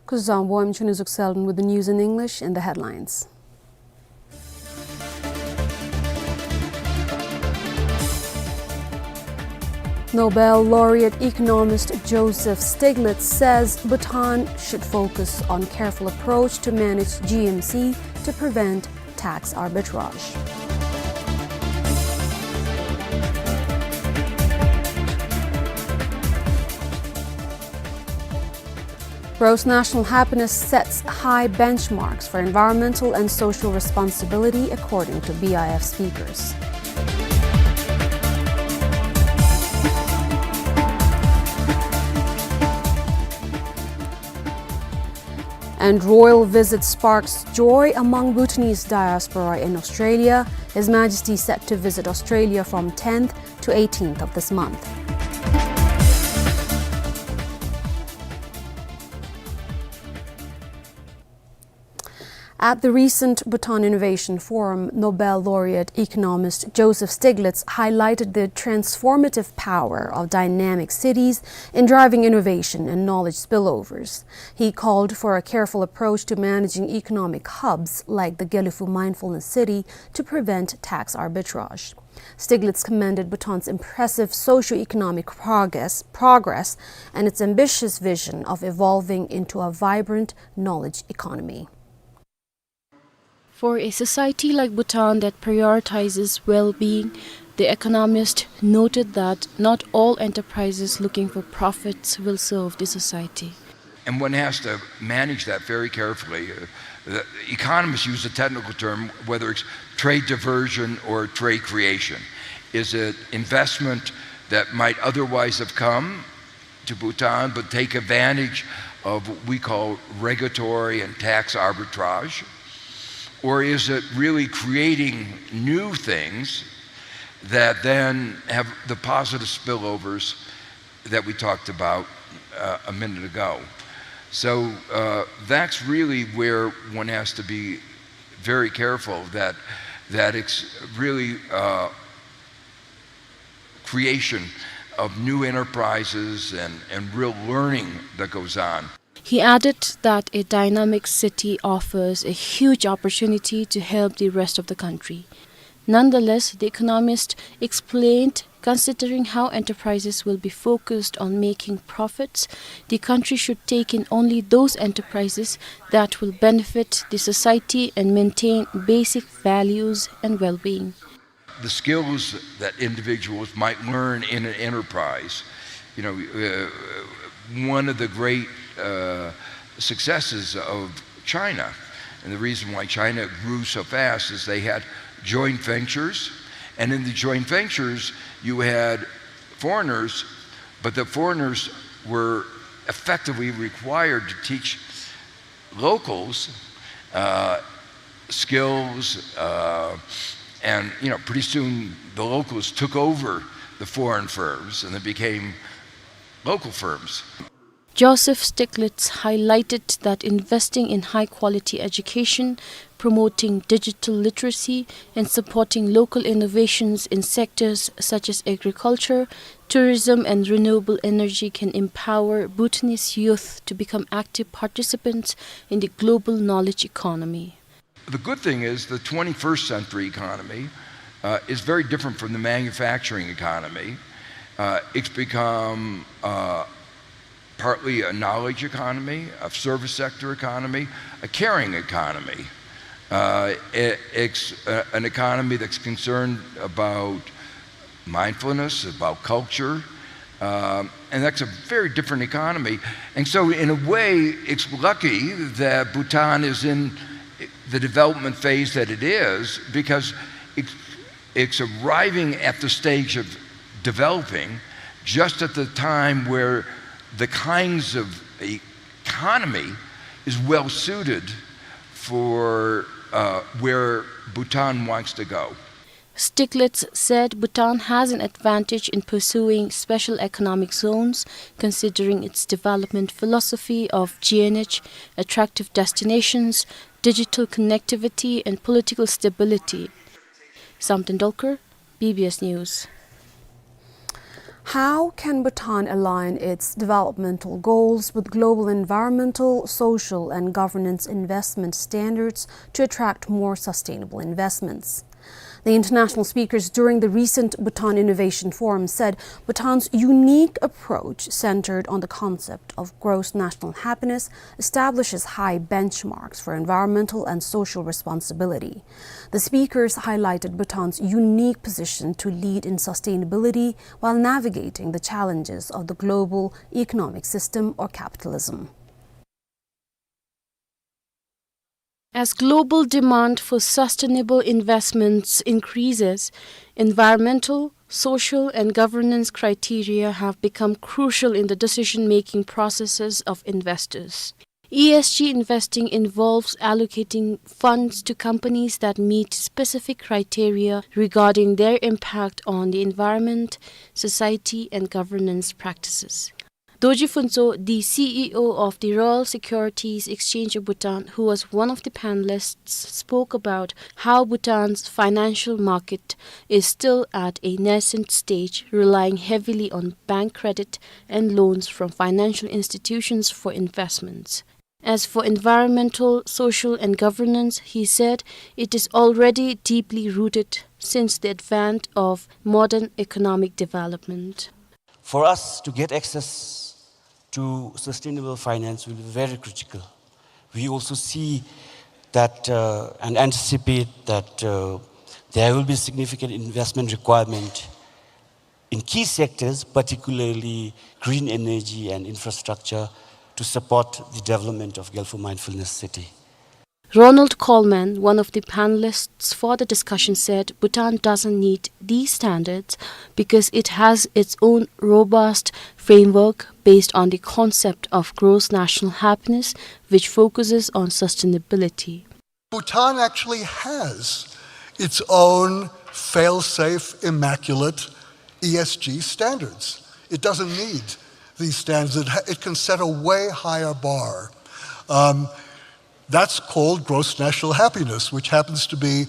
Kuzuzangpo, I'm Chunizuk Selden with the news in English and the headlines. Nobel laureate economist Joseph Stiglitz says Bhutan should focus on careful approach to manage G M C to prevent tax arbitrage. Gross national happiness sets high benchmarks for environmental and social responsibility, according to B I F speakers. And royal visit sparks joy among Bhutanese diaspora in Australia. His Majesty set to visit Australia from tenth to eighteenth of this month. At the recent Bhutan Innovation Forum, Nobel laureate economist Joseph Stiglitz highlighted the transformative power of dynamic cities in driving innovation and knowledge spillovers. He called for a careful approach to managing economic hubs like the Gelephu Mindfulness City to prevent tax arbitrage. Stiglitz commended Bhutan's impressive socio-economic progress, progress and its ambitious vision of evolving into a vibrant knowledge economy. For a society like Bhutan that prioritizes well-being, the economist noted that not all enterprises looking for profits will serve the society. And one has to manage that very carefully. Uh, the economists use the technical term, whether it's trade diversion or trade creation. Is it investment that might otherwise have come to Bhutan, but take advantage of what we call regulatory and tax arbitrage? Or is it really creating new things that then have the positive spillovers that we talked about, uh, a minute ago? So, uh, that's really where one has to be very careful that, that it's really, uh, creation of new enterprises and, and real learning that goes on. He added that a dynamic city offers a huge opportunity to help the rest of the country. Nonetheless, the economist explained, considering how enterprises will be focused on making profits, the country should take in only those enterprises that will benefit the society and maintain basic values and well-being. The skills that individuals might learn in an enterprise. You know, uh, one of the great, uh, successes of China, and the reason why China grew so fast, is they had joint ventures, and in the joint ventures, you had foreigners, but the foreigners were effectively required to teach locals, uh, skills, uh, and, you know, pretty soon the locals took over the foreign firms and they became local firms. Joseph Stiglitz highlighted that investing in high-quality education, promoting digital literacy, and supporting local innovations in sectors such as agriculture, tourism, and renewable energy can empower Bhutanese youth to become active participants in the global knowledge economy. The good thing is the twenty-first century economy, uh, is very different from the manufacturing economy. Uh, it's become, uh, partly a knowledge economy, a service sector economy, a caring economy. Uh, it, it's, uh, an economy that's concerned about mindfulness, about culture, um, and that's a very different economy. And so, in a way, it's lucky that Bhutan is in the development phase that it is, because it's, it's arriving at the stage of developing just at the time where the kinds of economy is well suited for, uh, where Bhutan wants to go. Stiglitz said Bhutan has an advantage in pursuing special economic zones, considering its development philosophy of G N H, attractive destinations, digital connectivity, and political stability. Sam Tendulkar, B B S News. How can Bhutan align its developmental goals with global environmental, social, and governance investment standards to attract more sustainable investments? The international speakers during the recent Bhutan Innovation Forum said Bhutan's unique approach, centered on the concept of gross national happiness, establishes high benchmarks for environmental and social responsibility. The speakers highlighted Bhutan's unique position to lead in sustainability while navigating the challenges of the global economic system or capitalism. As global demand for sustainable investments increases, environmental, social, and governance criteria have become crucial in the decision-making processes of investors. E S G investing involves allocating funds to companies that meet specific criteria regarding their impact on the environment, society, and governance practices. Dorji Phuntsho, the C E O of the Royal Securities Exchange of Bhutan, who was one of the panelists, spoke about how Bhutan's financial market is still at a nascent stage, relying heavily on bank credit and loans from financial institutions for investments. As for environmental, social, and governance, he said it is already deeply rooted since the advent of modern economic development. For us to get access to sustainable finance will be very critical. We also see that, uh, and anticipate that, uh, there will be significant investment requirement in key sectors, particularly green energy and infrastructure, to support the development of Gelphu Mindfulness City. Ronald Coleman, one of the panelists for the discussion, said Bhutan doesn't need these standards because it has its own robust framework based on the concept of gross national happiness, which focuses on sustainability. Bhutan actually has its own fail-safe, immaculate E S G standards. It doesn't need these standards. It ha-, it can set a way higher bar. Um, that's called gross national happiness, which happens to be,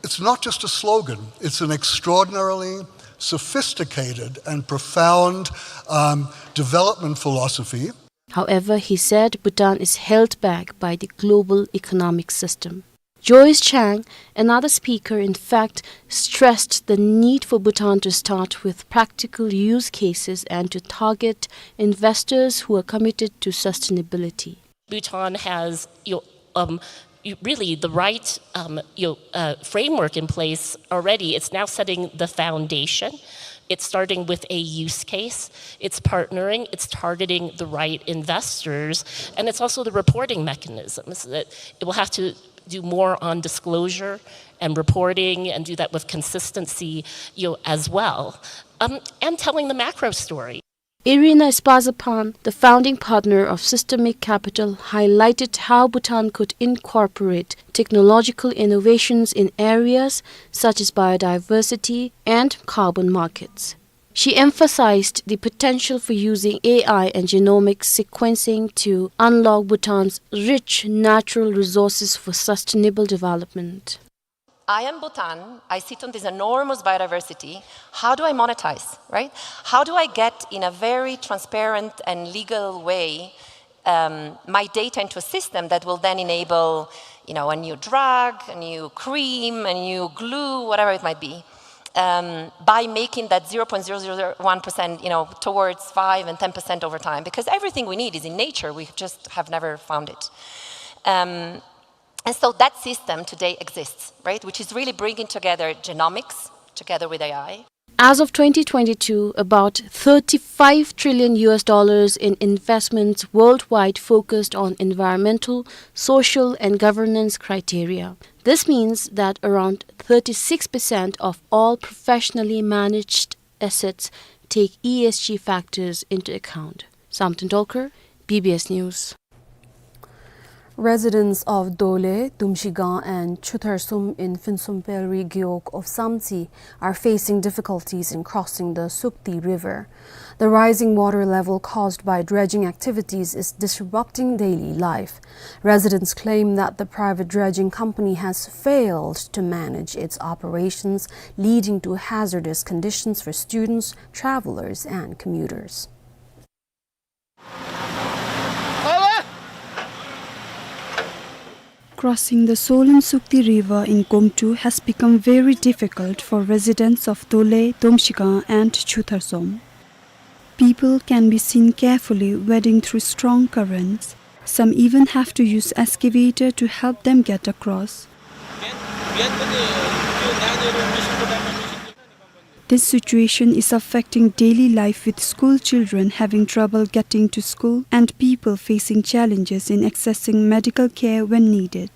it's not just a slogan, it's an extraordinarily sophisticated and profound, um, development philosophy. However, he said Bhutan is held back by the global economic system. Joyce Chang, another speaker, in fact, stressed the need for Bhutan to start with practical use cases and to target investors who are committed to sustainability. Bhutan has, you know, um, you, really the right, um, you know, uh, framework in place already. It's now setting the foundation. It's starting with a use case. It's partnering. It's targeting the right investors. And it's also the reporting mechanisms that it will have to do more on disclosure and reporting and do that with consistency, you know, as well. Um, and telling the macro story. Irina Espazaphan, the founding partner of Systemic Capital, highlighted how Bhutan could incorporate technological innovations in areas such as biodiversity and carbon markets. She emphasized the potential for using A I and genomic sequencing to unlock Bhutan's rich natural resources for sustainable development. I am Bhutan. I sit on this enormous biodiversity. How do I monetize, right? How do I get, in a very transparent and legal way, um, my data into a system that will then enable, you know, a new drug, a new cream, a new glue, whatever it might be, um, by making that zero point zero zero one percent, you know, towards five and ten percent over time? Because everything we need is in nature. We just have never found it. Um, And so that system today exists, right? Which is really bringing together genomics together with A I. As of twenty twenty-two, about thirty-five trillion U S dollars in investments worldwide focused on environmental, social, and governance criteria. This means that around thirty-six percent of all professionally managed assets take E S G factors into account. Samten Dolkar, B B S News. Residents of Dole, Dumshigang and Chutharsum in Phuentshompelri Gewog of Samtse are facing difficulties in crossing the Sukti River. The rising water level caused by dredging activities is disrupting daily life. Residents claim that the private dredging company has failed to manage its operations, leading to hazardous conditions for students, travelers, and commuters. Crossing the swollen Sukti River in Gomtu has become very difficult for residents of Dole, Dumshigang and Chutharsum. People can be seen carefully wading through strong currents. Some even have to use excavator to help them get across. This situation is affecting daily life, with school children having trouble getting to school and people facing challenges in accessing medical care when needed.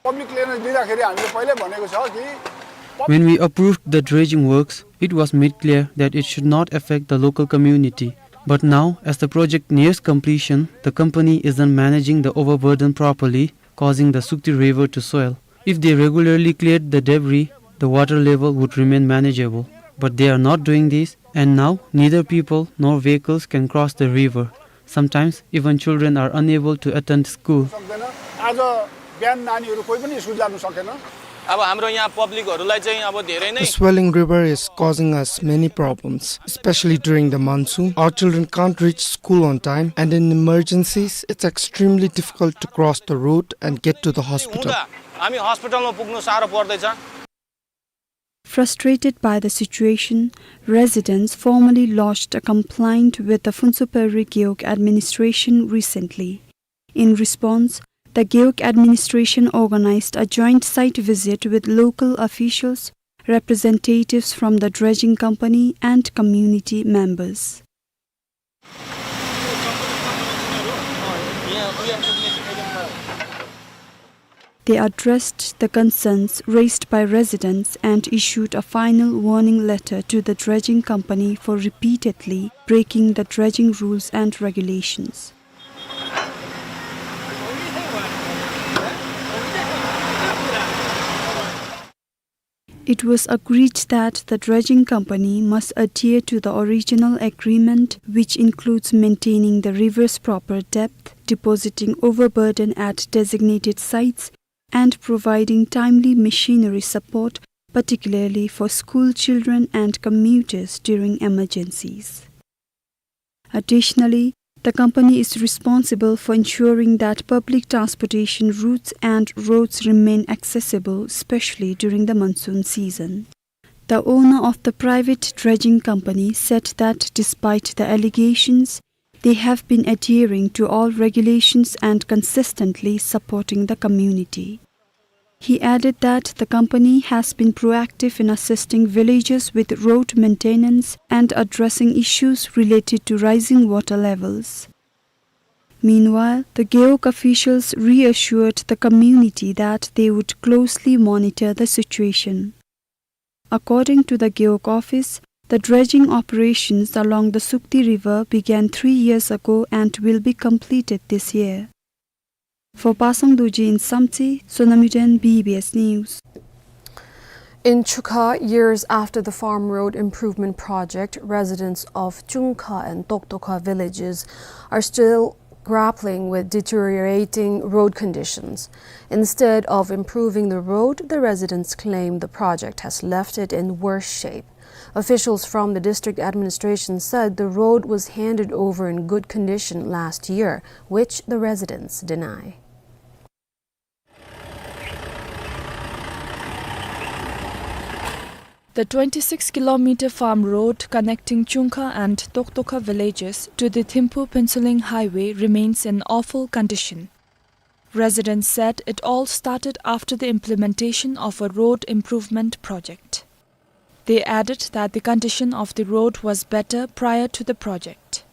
Public clearance दिँदाखेरि हामीले पहिल्यै भनेको छ कि When we approved the dredging works, it was made clear that it should not affect the local community. But now, as the project nears completion, the company isn't managing the overburden properly, causing the Sukti River to swell. If they regularly cleared the debris, the water level would remain manageable. But they are not doing this, and now neither people nor vehicles can cross the river. Sometimes even children are unable to attend school. सक्दैन। आज बिहान नानीहरू कोही पनि स्कुल जानु सकेन। अब हाम्रो यहाँ पब्लिकहरूलाई चाहिँ अब धेरै नै The swelling river is causing us many problems, especially during the monsoon. Our children can't reach school on time, and in emergencies, it's extremely difficult to cross the road and get to the hospital. हुँदा हामी हस्पिटलमा पुग्नु साह्रो पर्दैछ। Frustrated by the situation, residents formally lodged a complaint with the Phuentshompelri Gewog administration recently. In response, the Gewog administration organized a joint site visit with local officials, representatives from the dredging company, and community members. They addressed the concerns raised by residents and issued a final warning letter to the dredging company for repeatedly breaking the dredging rules and regulations. It was agreed that the dredging company must adhere to the original agreement, which includes maintaining the river's proper depth, depositing overburden at designated sites, and providing timely machinery support, particularly for school children and commuters during emergencies. Additionally, the company is responsible for ensuring that public transportation routes and roads remain accessible, especially during the monsoon season. The owner of the private dredging company said that despite the allegations, they have been adhering to all regulations and consistently supporting the community. He added that the company has been proactive in assisting villagers with road maintenance and addressing issues related to rising water levels. Meanwhile, the Gewog officials reassured the community that they would closely monitor the situation. According to the Gewog office, the dredging operations along the Sukti River began three years ago and will be completed this year. For Pasang Dorji in Samtse, Sonam Yuden, B B S News. In Chukha, years after the farm road improvement project, residents of Chungkha and Toktokha villages are still grappling with deteriorating road conditions. Instead of improving the road, the residents claim the project has left it in worse shape. Officials from the district administration said the road was handed over in good condition last year, which the residents deny. The twenty-six kilometer farm road connecting Chungkha and Toktokha villages to the Thimphu Phuentsholing highway remains in awful condition. Residents said it all started after the implementation of a road improvement project. They added that the condition of the road was better prior to the project.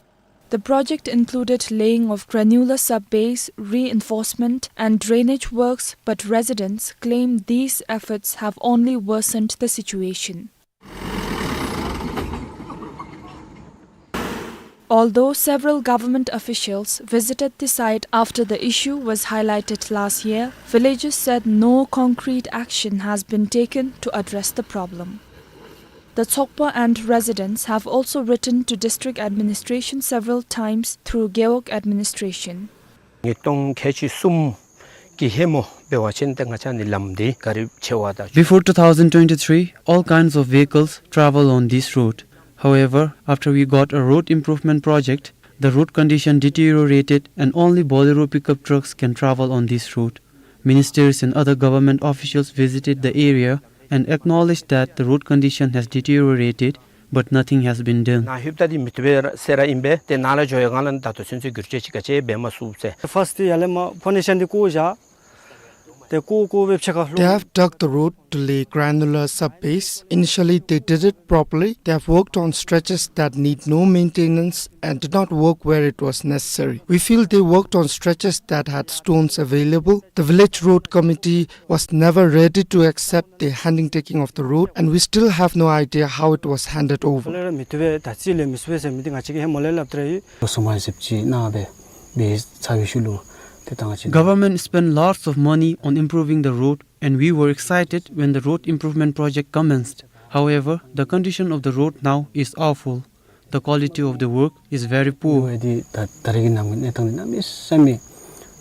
The project included laying of granular sub-base, reinforcement and drainage works, but residents claim these efforts have only worsened the situation. Although several government officials visited the site after the issue was highlighted last year, villagers said no concrete action has been taken to address the problem. The Tsokpa and residents have also written to district administration several times through Gewog administration. ཉིས་སྟོང་ཁལ་གཅིག་གསུམ་གྱི་ཧེ་མ་འབད་བ་ཅིན་ཏེ་ང་བཅས་ནི་ལམ་འདི་ག་ར་ཕྱེ་བ་དང་། Before two thousand twenty-three, all kinds of vehicles travel on this road. However, after we got a road improvement project, the road condition deteriorated and only Bolero pickup trucks can travel on this road. Ministers and other government officials visited the area and acknowledged that the road condition has deteriorated, but nothing has been done. ནཱ་ལྷོདཔ་ད་འདི་མི་བཏུབ་པས་ཟེར་ར་ཨིན་པས། ཏེ་ནཱ་ལས་འགྱོ་བའི་སྒང་ལས་ད་ལྟོ་ཚུན་ཚོད་བསྒྱུར་བཅོས་ཅིག་ག་ཅི་འབད་མ་ཚུགས་ཟེར། First འདི་ཡར་ལས་མར་foundation འདི་བརྐོ་བཞག། ཏེ་བརྐོ་བརྐོ་སྦེ་ཕྱེད་ཀ་ལྷོད། They have dug the road to lay granular sub-base. Initially, they did it properly. They have worked on stretches that need no maintenance and did not work where it was necessary. We feel they worked on stretches that had stones available. The village road committee was never ready to accept the handing taking of the road, and we still have no idea how it was handed over. ལས་ར་མི་བཏུབ་པས། ད་རྩིས་ལས་མི་ཚུགས་པས་ཟེར་མི་འདི་ང་བཅས་ཀྱིས་ཧེ་མ་ལས་སླབ་སྟེ་ར་ཡོད། ལོ་གསུམ་མ་ཟེར་ཅིག་ནང་སྦེ་འབད་ཚར་བའི་ཤུལ་ལུ་ཏེ་ད་ང་བཅས། Government spent lots of money on improving the road, and we were excited when the road improvement project commenced. However, the condition of the road now is awful. The quality of the work is very poor. ཨ་ནི་འདི་ད་ད་རེས་ཀྱི་ནམ་གྱི་གནས་སྟངས་འདི་གནམ་མེད་ས་མེད་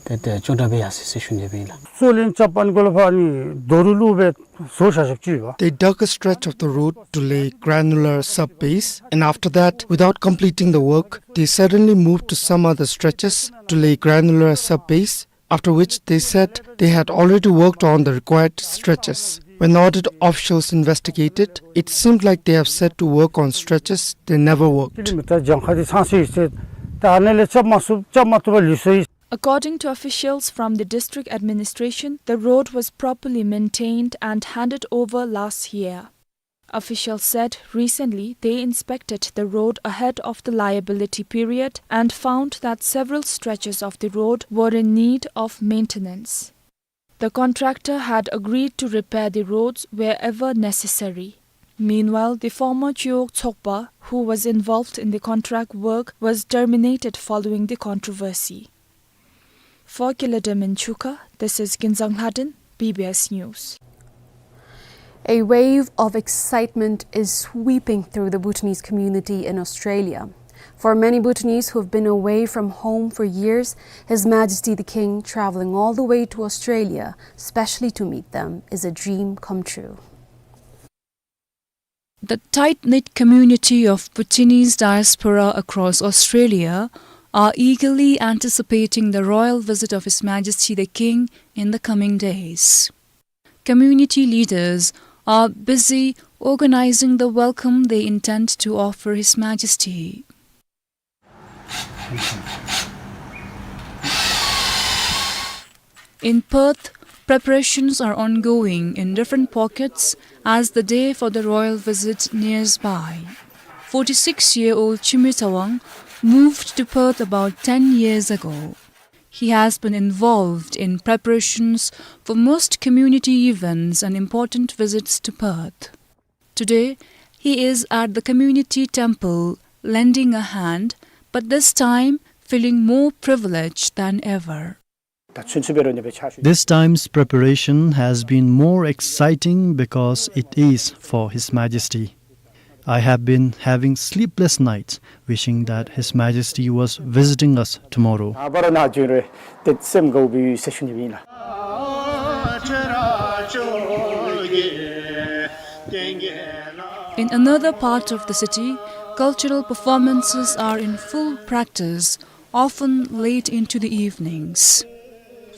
ཏེ་ཏེ་སྐྱོ་དྲགས་སྦེ་ཡར་སོ་ཡི་ཟེར་ཞུ་ནི་ཨིན་ལགས། སོ་ལན་རྐྱབ་པའི་སྐོར་ལས་ཕར་ནི་རྡོ་རུ་བླུགས་སྦེ་བཟོ་བཞག་བཞགཔ་ཅིག་ཡོད་པ། They dug a stretch of the road to lay granular sub-base, and after that, without completing the work, they suddenly moved to some other stretches to lay granular sub-base, after which they said they had already worked on the required stretches. When audit officials investigated, it seemed like they have said to work on stretches they never worked. ཀི་ལོ་མི་ཊར་གྱངས་ཁ་འདི་ཚང་སོ་ཡི་ཟེར། ད་ཨ་ནི་ལས་རྐྱབ་མ་ཚུགས་རྐྱབ་མ་བཏུབ་པར་ལུས་སོ་ཡི། According to officials from the district administration, the road was properly maintained and handed over last year. Officials said recently they inspected the road ahead of the liability period and found that several stretches of the road were in need of maintenance. The contractor had agreed to repair the roads wherever necessary. Meanwhile, the former Chiyok Tsokpa, who was involved in the contract work, was terminated following the controversy. For Kilademen Chuka, this is Kinzang Lhaden, B B S News. A wave of excitement is sweeping through the Bhutanese community in Australia. For many Bhutanese who've been away from home for years, His Majesty the King traveling all the way to Australia, specially to meet them, is a dream come true. The tight-knit community of Bhutanese diaspora across Australia are eagerly anticipating the royal visit of His Majesty the King in the coming days. Community leaders are busy organizing the welcome they intend to offer His Majesty. In Perth, preparations are ongoing in different pockets as the day for the royal visit nears by. Forty-six-year-old Chimi Tawang moved to Perth about ten years ago. He has been involved in preparations for most community events and important visits to Perth. Today, he is at the community temple lending a hand, but this time feeling more privileged than ever. This time's preparation has been more exciting because it is for His Majesty. I have been having sleepless nights wishing that His Majesty was visiting us tomorrow. In another part of the city, cultural performances are in full practice, often late into the evenings.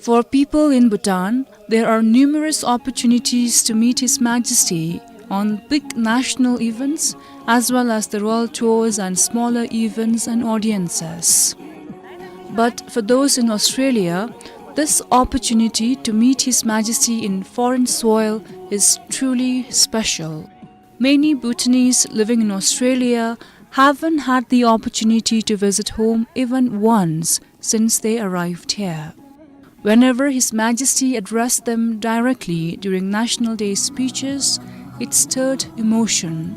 For people in Bhutan, there are numerous opportunities to meet His Majesty on big national events as well as the royal tours and smaller events and audiences. But for those in Australia, this opportunity to meet His Majesty in foreign soil is truly special. Many Bhutanese living in Australia haven't had the opportunity to visit home even once since they arrived here. Whenever His Majesty addressed them directly during National Day speeches, it stirred emotion.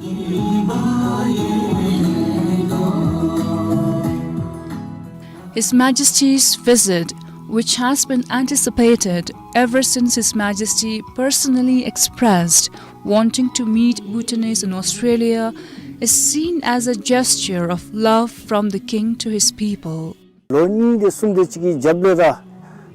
His Majesty's visit, which has been anticipated ever since His Majesty personally expressed wanting to meet Bhutanese in Australia, is seen as a gesture of love from the King to his people. ལོ་གཉིས་དེ་གསུམ་དེ་ཅིག་གི་རྒྱབ་ལས་ར་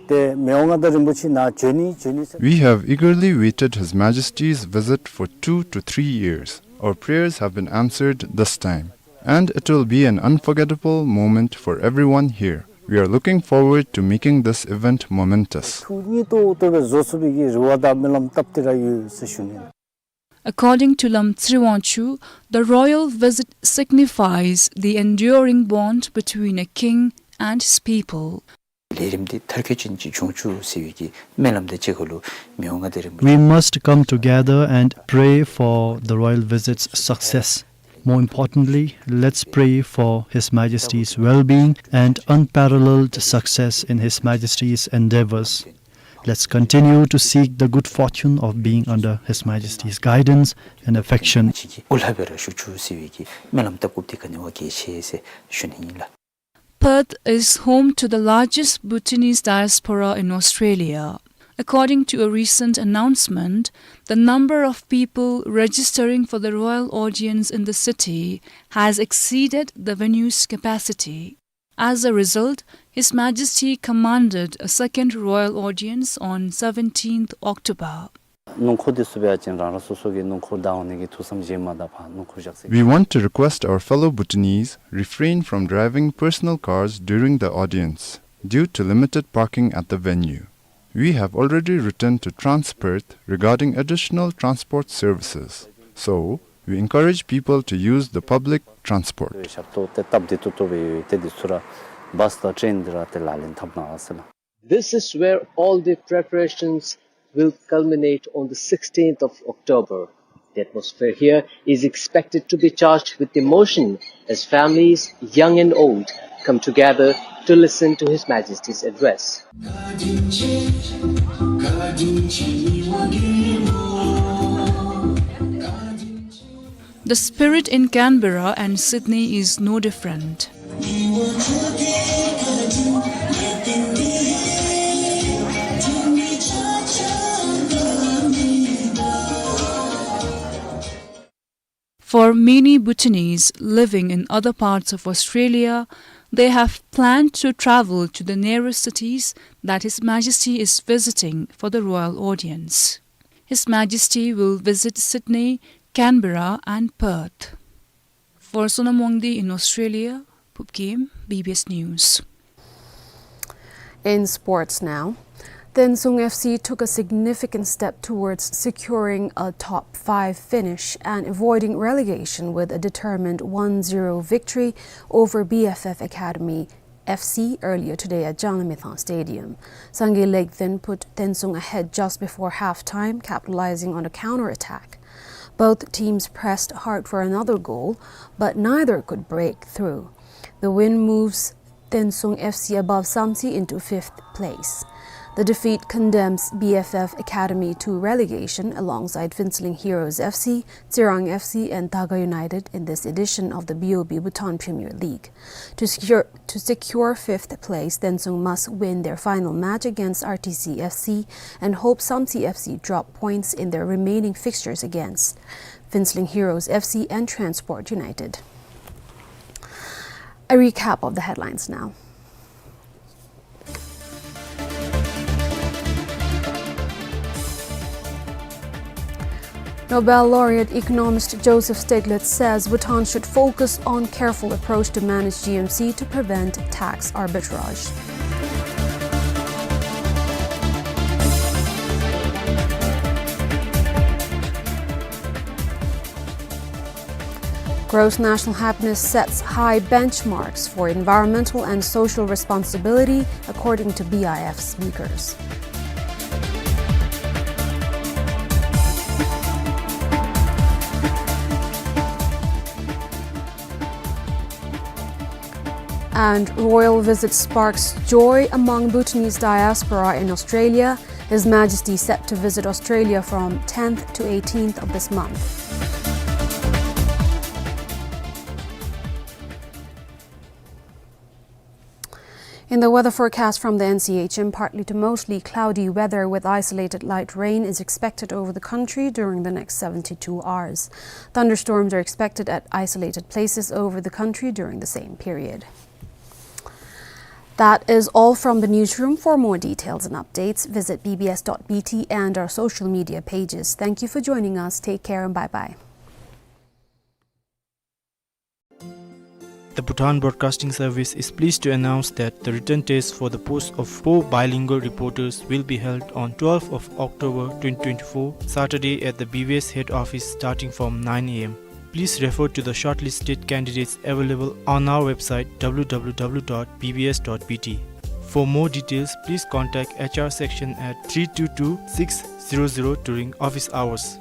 ཏེ་མི་དབང་མངའ་བདག་རིན་པོ་ཆེ་ནཱ་འབྱོན་ནི་འབྱོན་ནི་ཟེར། We have eagerly waited His Majesty's visit for two to three years. Our prayers have been answered this time, and it will be an unforgettable moment for everyone here. We are looking forward to making this event momentous. ཐུགས་མཉེས་ཏོག་ཏོ་སྦེ་བཟོ་ཚུགས་པའི་གི་རེ་བ་དང་སྨོན་ལམ་བཏབ་སྟེ་ར་ཡོད་ཟེར་ཞུ་ནི། According to Lam Tsriwang Chu, the royal visit signifies the enduring bond between a king and his people. ལས་རིམ་འདི་མཐར་འཁྱོལ་ཅན་ཅིག་འབྱུང་བཅུག་ཟེར་བའི་གི་སྨོན་ལམ་དང་གཅིག་ཁར་ལུ་མི་དབང་མངའ་བདག་རིན་པོ་ཆེ། We must come together and pray for the royal visit's success. More importantly, let's pray for His Majesty's well-being and unparalleled success in His Majesty's endeavors. Let's continue to seek the good fortune of being under His Majesty's guidance and affection. ཨོ་ལྷག་སྦེ་ར་ཞུ་བཅུག་ཟེར་བའི་གི་སྨོན་ལམ་བཏབ་དགོཔ་འདི་ག་ནི་བ་གལ་ཆེ་ཟེར་ཞུ་ནི་ཨིན་ལགས། Perth is home to the largest Bhutanese diaspora in Australia. According to a recent announcement, the number of people registering for the royal audience in the city has exceeded the venue's capacity. As a result, His Majesty commanded a second royal audience on seventeenth October. སྣུམ་འཁོར་འདི་ཚུ་འབད་བ་ཅིན་རང་རང་སོ་སོ་གི་སྣུམ་འཁོར་བདའ་འོང་ནི་གི་ཐུགས་བསམ་བཞེས་མ་ད་ཕར་སྣུམ་འཁོར་བཞག་ས། We want to request our fellow Bhutanese refrain from driving personal cars during the audience due to limited parking at the venue. We have already written to Trans Perth regarding additional transport services, so we encourage people to use the public transport. ཞབས་ཏོག་ཏེ་སྟབས་བདེ་ཏོག་ཏོ་སྦེ་ཡོད། ཏེ་འདི་ཚུ་ར་བཱས་དང་ཊེན་འདི་ར་ཏེ་ལག་ལེན་འཐབ་གནང་ཟེར་ལགས། This is where all the preparations will culminate on the sixteenth of October. The atmosphere here is expected to be charged with emotion as families, young and old, come together to listen to His Majesty's address. The spirit in Canberra and Sydney is no different. For many Bhutanese living in other parts of Australia, they have planned to travel to the nearest cities that His Majesty is visiting for the royal audience. His Majesty will visit Sydney, Canberra and Perth. For Sonam Wangdi in Australia, Phupkim, B B S News. In sports now, Tensung F C took a significant step towards securing a top five finish and avoiding relegation with a determined one zero victory over B F F Academy F C earlier today at Changlimithang Stadium. Sangay Lake then put Tensung ahead just before halftime, capitalizing on a counter-attack. Both teams pressed hard for another goal, but neither could break through. The win moves Tensung F C above Samtse into fifth place. The defeat condemns B F F Academy to relegation alongside Phuentsholing Heroes F C, Tsirang F C and Daga United in this edition of the B O B Bhutan Premier League. To secure, to secure fifth place, Tensung must win their final match against R T C F C and hope Samtse F C drop points in their remaining fixtures against Phuentsholing Heroes F C and Transport United. A recap of the headlines now. Nobel laureate economist Joseph Stiglitz says Bhutan should focus on careful approach to manage G M C to prevent tax arbitrage. Gross national happiness sets high benchmarks for environmental and social responsibility, according to B I F speakers. And royal visit sparks joy among Bhutanese diaspora in Australia. His Majesty set to visit Australia from tenth to eighteenth of this month. In the weather forecast from the N C H M, partly to mostly cloudy weather with isolated light rain is expected over the country during the next seventy-two hours. Thunderstorms are expected at isolated places over the country during the same period. That is all from the newsroom. For more details and updates, visit B B S dot B T and our social media pages. Thank you for joining us. Take care and bye-bye. The Bhutan Broadcasting Service is pleased to announce that the written test for the post of four bilingual reporters will be held on twelfth of October twenty twenty-four, Saturday, at the B B S head office starting from nine A M. Please refer to the shortlisted candidates available on our website, W W W dot B B S dot B T. For more details, please contact H R section at three two two six zero zero during office hours.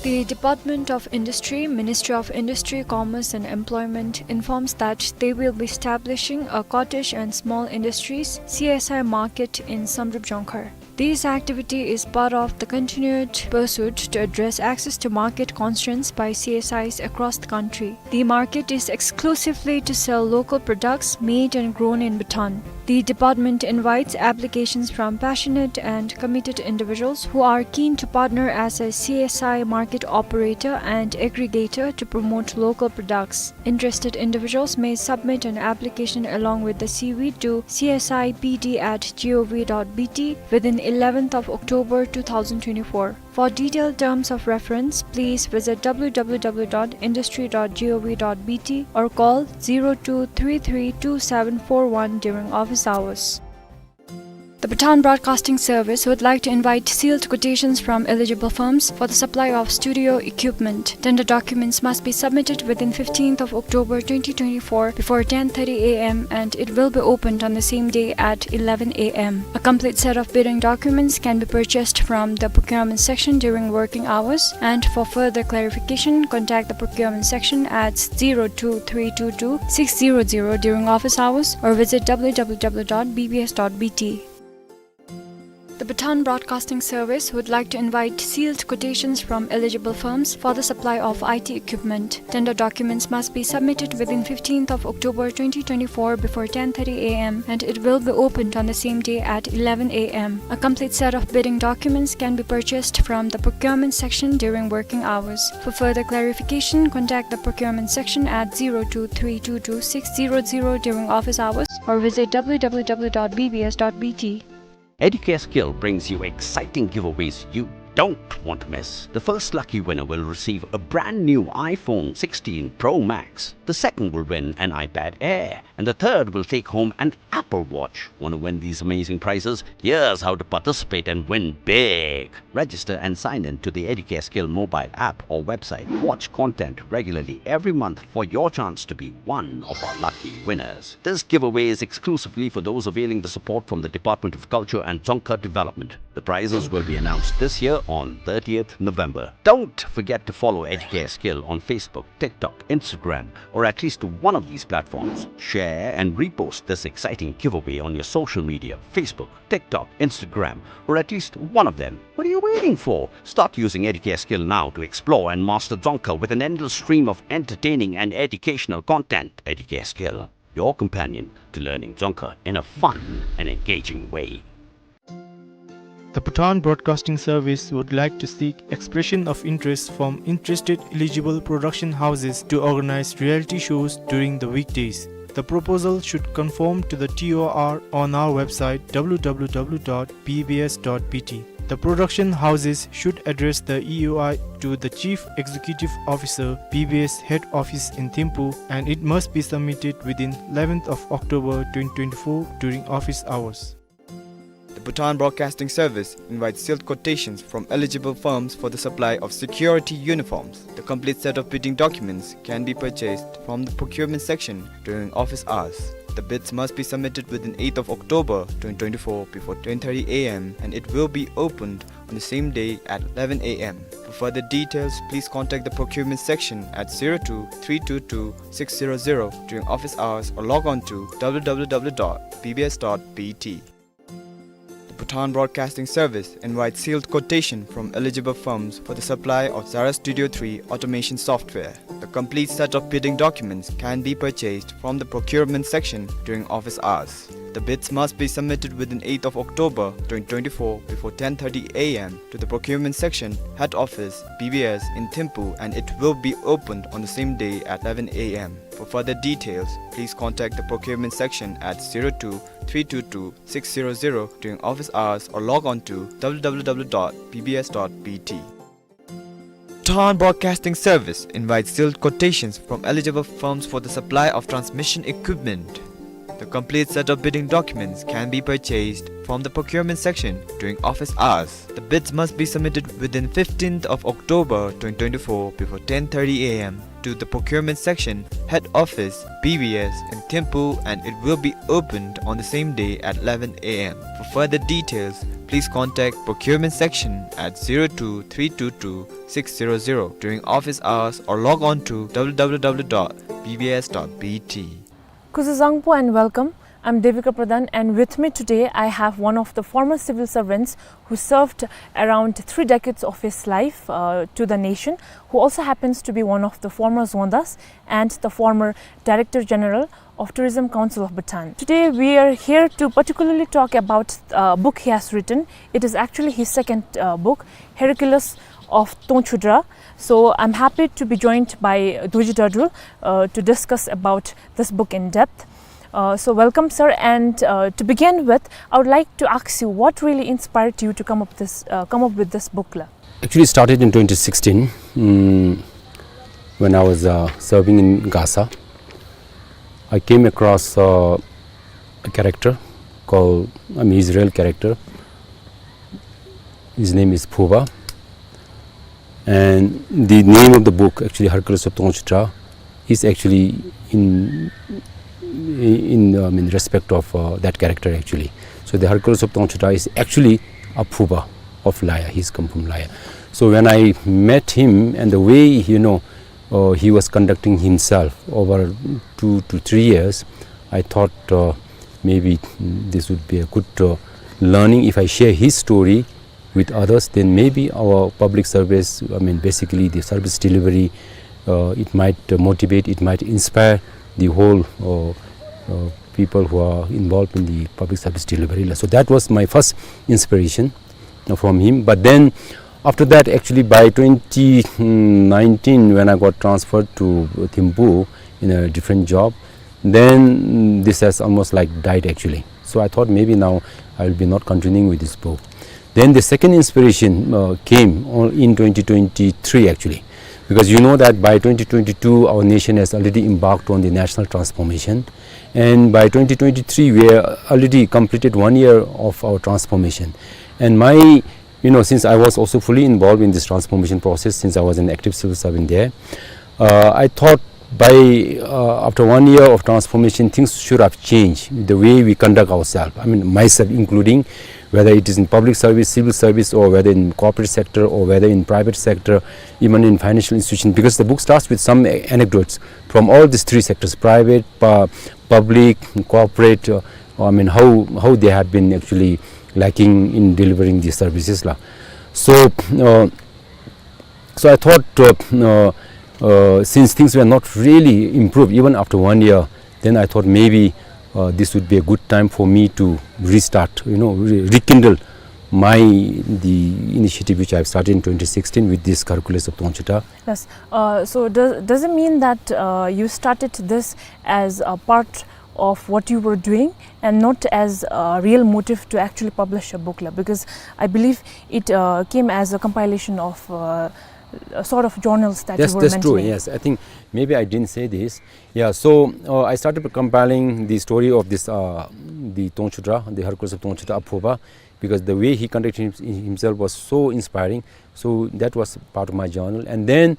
The Department of Industry, Ministry of Industry, Commerce and Employment informs that they will be establishing a cottage and small industries, C S I, market in Samdrup Jongkhar. This activity is part of the continued pursuit to address access to market constraints by C S Is across the country. The market is exclusively to sell local products made and grown in Bhutan. The department invites applications from passionate and committed individuals who are keen to partner as a C S I market operator and aggregator to promote local products. Interested individuals may submit an application along with the C V to C S I B D at G O V dot B T within eleventh of October two thousand twenty-four. For detailed terms of reference, please visit W W W dot industry dot G O V dot B T or call zero two three three two seven four one during office hours. The Bhutan Broadcasting Service would like to invite sealed quotations from eligible firms for the supply of studio equipment. Tender documents must be submitted within fifteenth of October twenty twenty-four before ten thirty A M and it will be opened on the same day at eleven A M. A complete set of bidding documents can be purchased from the procurement section during working hours, and for further clarification, contact the procurement section at zero two three two two six zero zero during office hours or visit W W W dot B B S dot B T. The Bhutan Broadcasting Service would like to invite sealed quotations from eligible firms for the supply of I T equipment. Tender documents must be submitted within fifteenth of October twenty twenty-four before ten thirty A M and it will be opened on the same day at eleven A M. A complete set of bidding documents can be purchased from the procurement section during working hours. For further clarification, contact the procurement section at zero two three two two six zero zero during office hours or visit W W W dot B B S dot B T. Educare Skill brings you exciting giveaways you don't want to miss. The first lucky winner will receive a brand new iPhone sixteen Pro Max. The second will win an iPad Air. And the third will take home an Apple Watch. Want to win these amazing prizes? Here's how to participate and win big. Register and sign in to the Educare Skill mobile app or website. Watch content regularly every month for your chance to be one of our lucky winners. This giveaway is exclusively for those availing the support from the Department of Culture and Dzongkha Development. The prizes will be announced this year on thirtieth November. Don't forget to follow Educare Skill on Facebook, TikTok, Instagram, or at least one of these platforms. Share and repost this exciting giveaway on your social media, Facebook, TikTok, Instagram, or at least one of them. What are you waiting for? Start using Educare Skill now to explore and master Dzongkha with an endless stream of entertaining and educational content. Educare Skill, your companion to learning Dzongkha in a fun and engaging way. The Bhutan Broadcasting Service would like to seek expression of interest from interested eligible production houses to organize reality shows during the weekdays. The proposal should conform to the T O R on our website, W W W dot B B S dot B T. The production houses should address the E O I to the Chief Executive Officer, B B S Head Office in Thimphu, and it must be submitted within eleventh of October twenty twenty-four during office hours. The Bhutan Broadcasting Service invites sealed quotations from eligible firms for the supply of security uniforms. The complete set of bidding documents can be purchased from the procurement section during office hours. The bids must be submitted within eighth of October twenty twenty-four before ten thirty A M and it will be opened on the same day at eleven A M. For further details, please contact the procurement section at zero two three two two six zero zero during office hours or log on to W W W dot B B S dot B T. The Bhutan Broadcasting Service invites sealed quotation from eligible firms for the supply of Zara Studio three automation software. The complete set of bidding documents can be purchased from the procurement section during office hours. The bids must be submitted within eighth of October twenty twenty-four before ten thirty a m to the procurement section, head office, B B S in Thimphu, and it will be opened on the same day at eleven a m. For further details, please contact the procurement section at zero two three two two six zero zero during office hours or log on to w w w dot b b s dot b t. Bhutan Broadcasting Service invites sealed quotations from eligible firms for the supply of transmission equipment. The complete set of bidding documents can be purchased from the procurement section during office hours. The bids must be submitted within fifteenth of October twenty twenty-four before ten thirty a m to the procurement section, head office, B B S in Thimphu, and it will be opened on the same day at eleven a m. For further details, please contact procurement section at zero two three two two six zero zero during office hours or log on to w w w dot b b s dot b t. Kuzuzangpo and welcome. I'm Devika Pradhan, and with me today I have one of the former civil servants who served around three decades of his life, uh, to the nation, who also happens to be one of the former Zongdas and the former Director General of Tourism Council of Bhutan. Today we are here to particularly talk about a book he has written. It is actually his second, uh, book, Hercules of Tongchudra. So I'm happy to be joined by Dorji Dardul, uh, to discuss about this book in depth. Uh, so welcome, sir. And, uh, to begin with, I would like to ask you what really inspired you to come up this, uh, come up with this book la? Actually, it started in twenty sixteen, mm, when I was, uh, serving in Gasa. I came across, uh, a character called, I mean, his real character. His name is Phuba. And the name of the book, actually, Hercules of Tongchudra, is actually in, in, um, in respect of, uh, that character, actually. So the Hercules of Tongchudra is actually a Phuba of Laya. He's come from Laya. So when I met him and the way, you know, uh, he was conducting himself over two to three years, I thought, uh, maybe this would be a good, uh, learning. If I share his story with others, then maybe our public service, I mean, basically the service delivery, uh, it might, uh, motivate, it might inspire the whole, uh, uh, people who are involved in the public service delivery. So that was my first inspiration, uh, from him. But then after that, actually, by twenty nineteen, when I got transferred to Thimphu in a different job, then this has almost, like, died, actually. So I thought maybe now I will be not continuing with this book. Then the second inspiration, uh, came on, in twenty twenty-three, actually, because you know that by twenty twenty-two our nation has already embarked on the national transformation, and by twenty twenty-three we are already completed one year of our transformation. And my, you know, since I was also fully involved in this transformation process since I was an active civil servant there, uh, I thought by, uh, after one year of transformation, things should have changed, the way we conduct ourselves. I mean, myself including, whether it is in public service, civil service, or whether in corporate sector, or whether in private sector, even in financial institution, because the book starts with some a-, anecdotes from all these three sectors, private, pu-, public, corporate, uh, I mean, how, how they have been actually lacking in delivering these services la. So, uh, so I thought, uh, uh, uh, since things were not really improved even after one year, then I thought maybe, uh, this would be a good time for me to restart, you know, re-, rekindle my, the initiative which I have started in twenty sixteen with this Hercules of Tongchudra. Yes. Uh, so does, does it mean that, uh, you started this as a part of what you were doing and not as a real motive to actually publish a book la? Because I believe it, uh, came as a compilation of, uh, a sort of journals that you were mentioning. That's, that's true, yes. I think maybe I didn't say this. Yeah, so, uh, I started compiling the story of this, uh, the Tongchudra, the Hercules of Tongchudra, Aphuba, because the way he conducted him-, himself was so inspiring. So that was part of my journal. And then,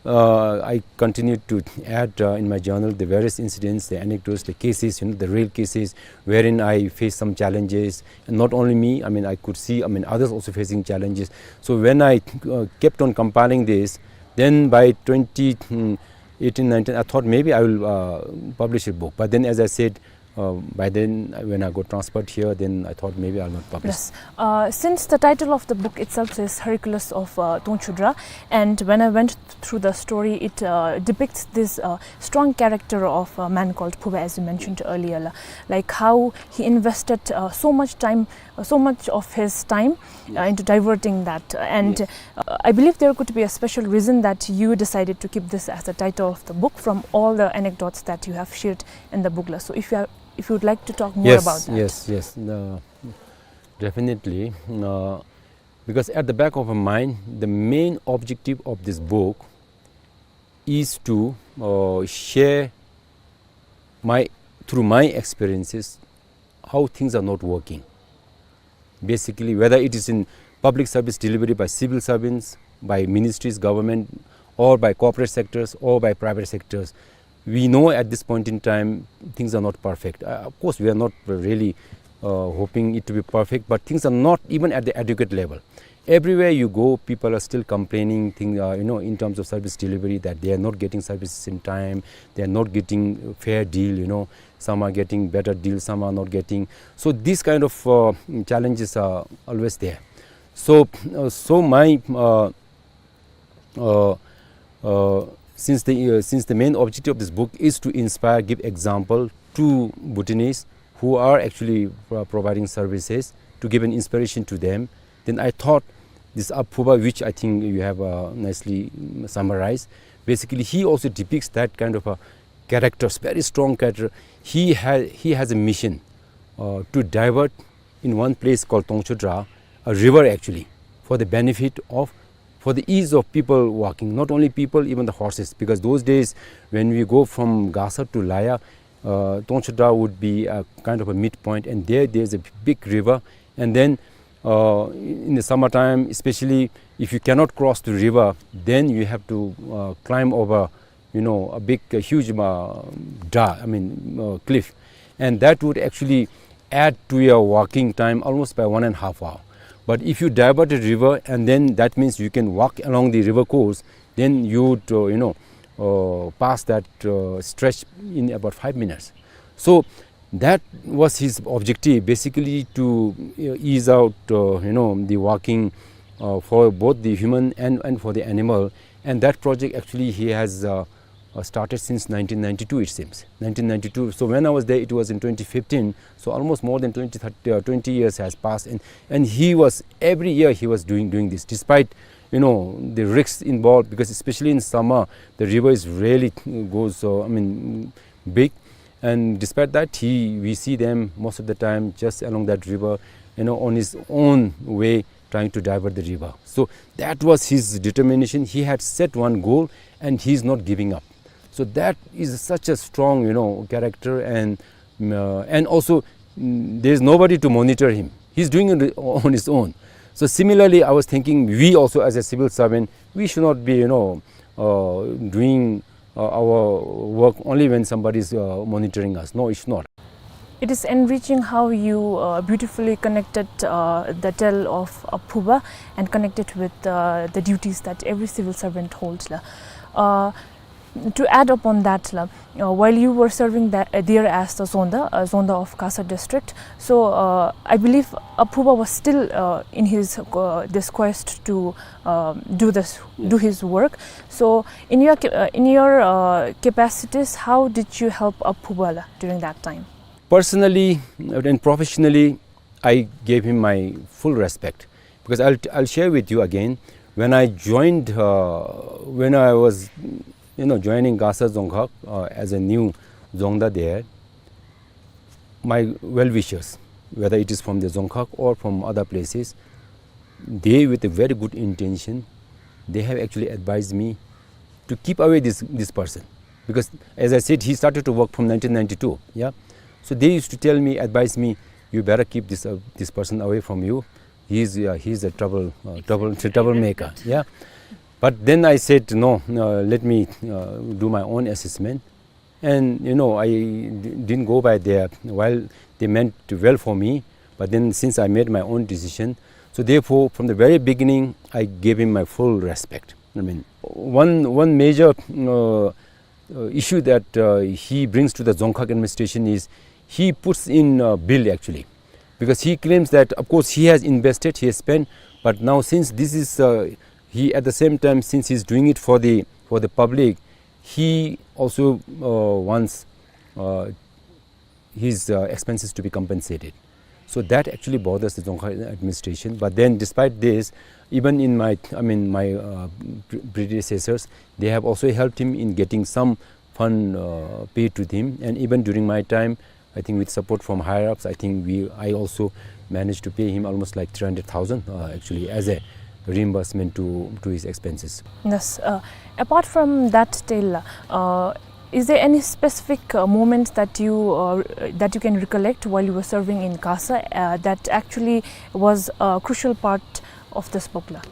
uh, I continued to add, uh, in my journal the various incidents, the anecdotes, the cases, you know, the real cases wherein I faced some challenges. And not only me, I mean, I could see, I mean, others also facing challenges. So when I, uh, kept on compiling this, then by twenty, mm, eighteen, nineteen, I thought maybe I will, uh, publish a book. But then, as I said, Uh, by then, when I got transferred here, then I thought maybe I'll not publish. Yes. Uh, since the title of the book itself says Hercules of, uh, Tongchudra, and when I went through the story, it, uh, depicts this, uh, strong character of a man called Phuba, as you mentioned earlier, la. Like how he invested, uh, so much time, uh, so much of his time, uh, into diverting that. And, uh, I believe there could be a special reason that you decided to keep this as the title of the book from all the anecdotes that you have shared in the book, la. So if you are, if you would like to talk more about that. Yes, yes, yes. Uh, definitely. Uh, because at the back of my mind, the main objective of this book is to, uh, share my, through my experiences, how things are not working. Basically, whether it is in public service delivery by civil servants, by ministries, government, or by corporate sectors, or by private sectors, we know at this point in time things are not perfect. Uh, of course, we are not really, uh, hoping it to be perfect, but things are not even at the adequate level. Everywhere you go, people are still complaining, thing, uh, you know, in terms of service delivery, that they are not getting services in time, they are not getting fair deal, you know, some are getting better deal, some are not getting. So these kind of, uh, challenges are always there. So, uh, so my, uh, uh, uh, since the, uh, since the main objective of this book is to inspire, give example to Bhutanese who are actually, uh, providing services, to give an inspiration to them, then I thought this Aphuba, which I think you have, uh, nicely, mm, summarized. Basically, he also depicts that kind of a character, very strong character. He ha-, he has a mission, uh, to divert in one place called Tongchudra, a river actually, for the benefit of, for the ease of people walking, not only people, even the horses, because those days when we go from Gasa to Laya, uh, Tongchudra would be a kind of a midpoint, and there, there's a big river, and then, uh, in the summertime, especially if you cannot cross the river, then you have to, uh, climb over, you know, a big, a huge, uh, dra-, I mean, uh, cliff, and that would actually add to your walking time almost by one and a half hour. But if you divert the river, and then that means you can walk along the river course, then you would, uh, you know, uh, pass that, uh, stretch in about five minutes. So that was his objective, basically to, uh, ease out, uh, you know, the walking, uh, for both the human and, and for the animal. And that project actually he has, uh, uh, started since nineteen ninety-two, it seems. Nineteen ninety-two. So when I was there, it was in twenty fifteen. So almost more than twenty, thirty, uh, twenty years has passed. And, and he was, every year he was doing, doing this, despite, you know, the risks involved, because especially in summer, the river is really, uh, goes, uh, I mean, big. And despite that, he, we see them most of the time just along that river, you know, on his own way, trying to divert the river. So that was his determination. He had set one goal, and he's not giving up. So that is such a strong, you know, character, and, mm, uh, and also, mm, there's nobody to monitor him. He's doing it on his own. So similarly, I was thinking, we also as a civil servant, we should not be, you know, uh, doing, uh, our work only when somebody is, uh, monitoring us. No, it's not. It is enriching how you, uh, beautifully connected, uh, the tale of Aphuba and connected with, uh, the duties that every civil servant holds, la. Uh, to add upon that, la, uh, while you were serving that, uh, there as the Zonda, uh, Zonda of Gasa district, so, uh, I believe Aphuba was still, uh, in his, uh, this quest to, uh, do this, do his work. So, in your ca-, uh, in your, uh, capacities, how did you help Aphuba, la, during that time? Personally and professionally, I gave him my full respect, because I'll, I'll share with you again. When I joined, uh, when I was, you know, joining Gasa Dzongkhag, uh, as a new Dzongda there, my well-wishers, whether it is from the Dzongkhag or from other places, they, with a very good intention, they have actually advised me to keep away this, this person. Because, as I said, he started to work from nineteen ninety-two, yeah? So they used to tell me, advise me, "You better keep this, uh, this person away from you. He's, uh, he's a trouble, uh, trouble, troublemaker," yeah? But then I said, "No, no, let me, uh, do my own assessment." And, you know, I d-, didn't go by their, while they meant well for me, but then since I made my own decision, so therefore, from the very beginning, I gave him my full respect. I mean, one, one major, uh, uh, issue that, uh, he brings to the Dzongkhag administration is He puts in a bill actually, because he claims that, of course, he has invested, he has spent, but now since this is, uh, he, at the same time, since he's doing it for the, for the public, he also, uh, wants, uh, his, uh, expenses to be compensated. So that actually bothers the Dzongkhag administration. But then, despite this, even in my, I mean, my, uh, pre-, predecessors, they have also helped him in getting some fund, uh, paid to him. And even during my time, I think with support from higher ups, I think we, I also managed to pay him almost like three hundred thousand, uh, actually, as a reimbursement to, to his expenses. Yes. Uh, apart from that tale, uh, is there any specific, uh, moment that you, uh, that you can recollect while you were serving in Gasa, uh, that actually was a crucial part of this book la?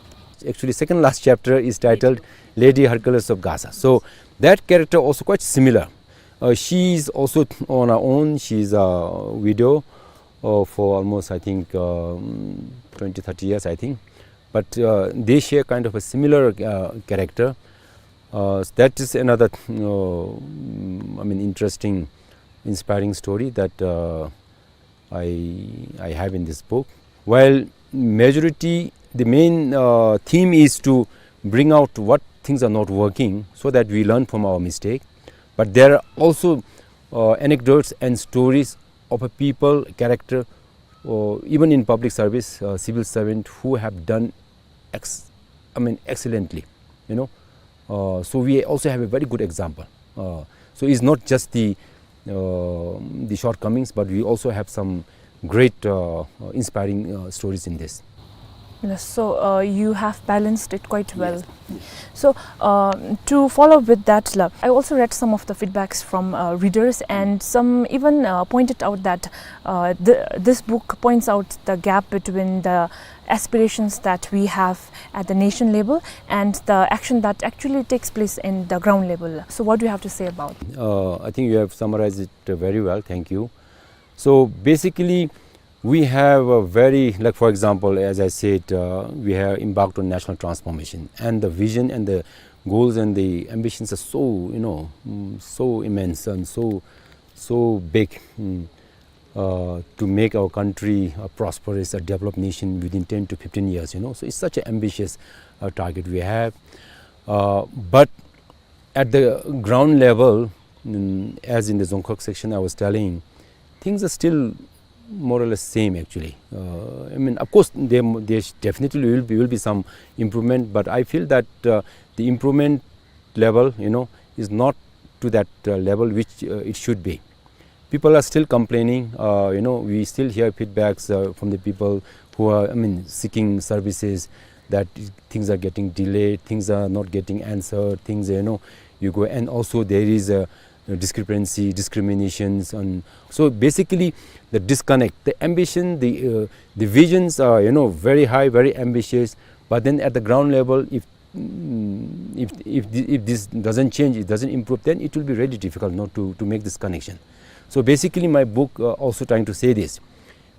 Actually, second last chapter is titled Lady Hercules of Gasa. So that character also quite similar. Uh, she is also on her own. She is a widow, uh, for almost, I think, um, twenty, thirty years, I think. But, uh, they share kind of a similar, uh, character. Uh, that is another, uh, I mean, interesting, inspiring story that, uh, I, I have in this book. While majority, the main, uh, theme is to bring out what things are not working so that we learn from our mistake. But there are also, uh, anecdotes and stories of a people, character, or even in public service, uh, civil servant who have done ex-, I mean, excellently, you know. Uh, so we also have a very good example. Uh, so it's not just the, uh, the shortcomings, but we also have some great, uh, uh, inspiring, uh, stories in this. Yes, so, uh, you have balanced it quite well. Yes. So, uh, to follow with that, la, I also read some of the feedbacks from, uh, readers, and some even, uh, pointed out that, uh, the, this book points out the gap between the aspirations that we have at the nation level and the action that actually takes place in the ground level. So what do you have to say about? Uh, I think you have summarized it, uh, very well. Thank you. So basically, we have a very, like, for example, as I said, uh, we have embarked on national transformation, and the vision and the goals and the ambitions are so, you know, mm, so immense and so, so big. Mm. Uh, to make our country a prosperous, a developed nation within ten to fifteen years, you know. So it's such an ambitious, uh, target we have. Uh, but at the ground level, mm, as in the Dzongkhag section I was telling, things are still more or less same actually. Uh, I mean, of course, there, there sh-, definitely will be, will be some improvement, but I feel that, uh, the improvement level, you know, is not to that, uh, level which, uh, it should be. People are still complaining. Uh, you know, we still hear feedbacks, uh, from the people who are, I mean, seeking services, that things are getting delayed, things are not getting answered, things, you know, you go, and also there is a, a discrepancy, discriminations, and so basically the disconnect, the ambition, the, uh, the visions are, you know, very high, very ambitious, but then at the ground level, if mm, if, if thi-, if this doesn't change, it doesn't improve, then it will be really difficult, not to, to make this connection. So basically, my book, uh, also trying to say this.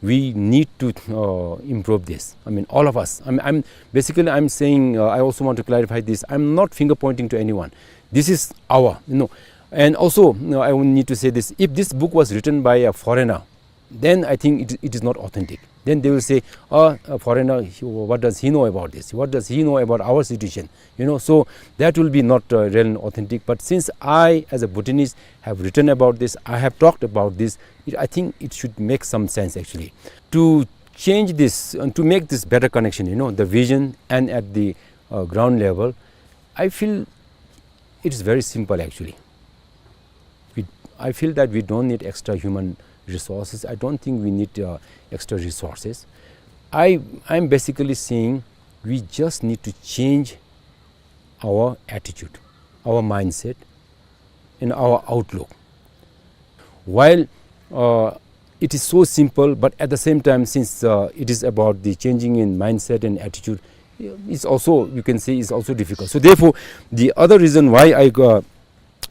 We need to, uh, improve this. I mean, all of us. I'm, I'm basically, I'm saying, uh, I also want to clarify this. I'm not finger pointing to anyone. This is our, you know. And also, you know, I would need to say this. If this book was written by a foreigner, then I think it, it is not authentic. Then they will say, "Oh, a foreigner, he, what does he know about this? What does he know about our situation?" You know, so that will be not, uh, real and authentic. But since I, as a Bhutanese, have written about this, I have talked about this, it, I think it should make some sense actually. To change this and to make this better connection, you know, the vision and at the, uh, ground level, I feel it is very simple actually. We, I feel that we don't need extra human resources. I don't think we need, uh, extra resources. I, I'm basically saying we just need to change our attitude, our mindset, and our outlook. While, uh, it is so simple, but at the same time, since, uh, it is about the changing in mindset and attitude, it's also, you can say, it's also difficult. So therefore, the other reason why I, uh,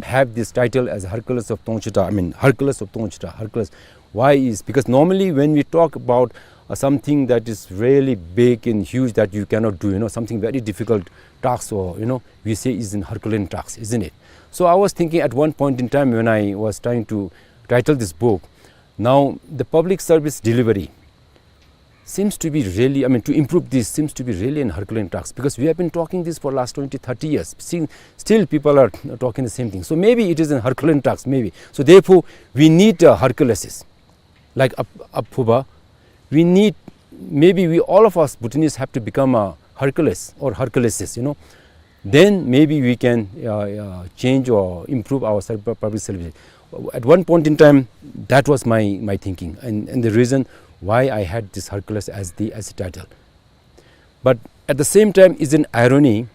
have this title as Hercules of Tongchita, I mean, Hercules of Tongchita, Hercules. Why is because normally when we talk about, uh, something that is really big and huge that you cannot do, you know, something very difficult task, or, you know, we say is in Herculean task, isn't it? So I was thinking at one point in time when I was trying to title this book, Now, the public service delivery seems to be really, I mean, to improve this seems to be really an Herculean task, because we have been talking this for last twenty, thirty years. Still, still people are talking the same thing. So maybe it is an Herculean task, maybe. So therefore, we need a Herculesis, like Ap-, Aphuba. We need, maybe we, all of us Bhutanese have to become a Hercules or Herculesis, you know. Then maybe we can, uh, uh, change or improve our serv-, public service. At one point in time, that was my, my thinking, and, and the reason why I had this Hercules as the, as the title. But at the same time, is an irony.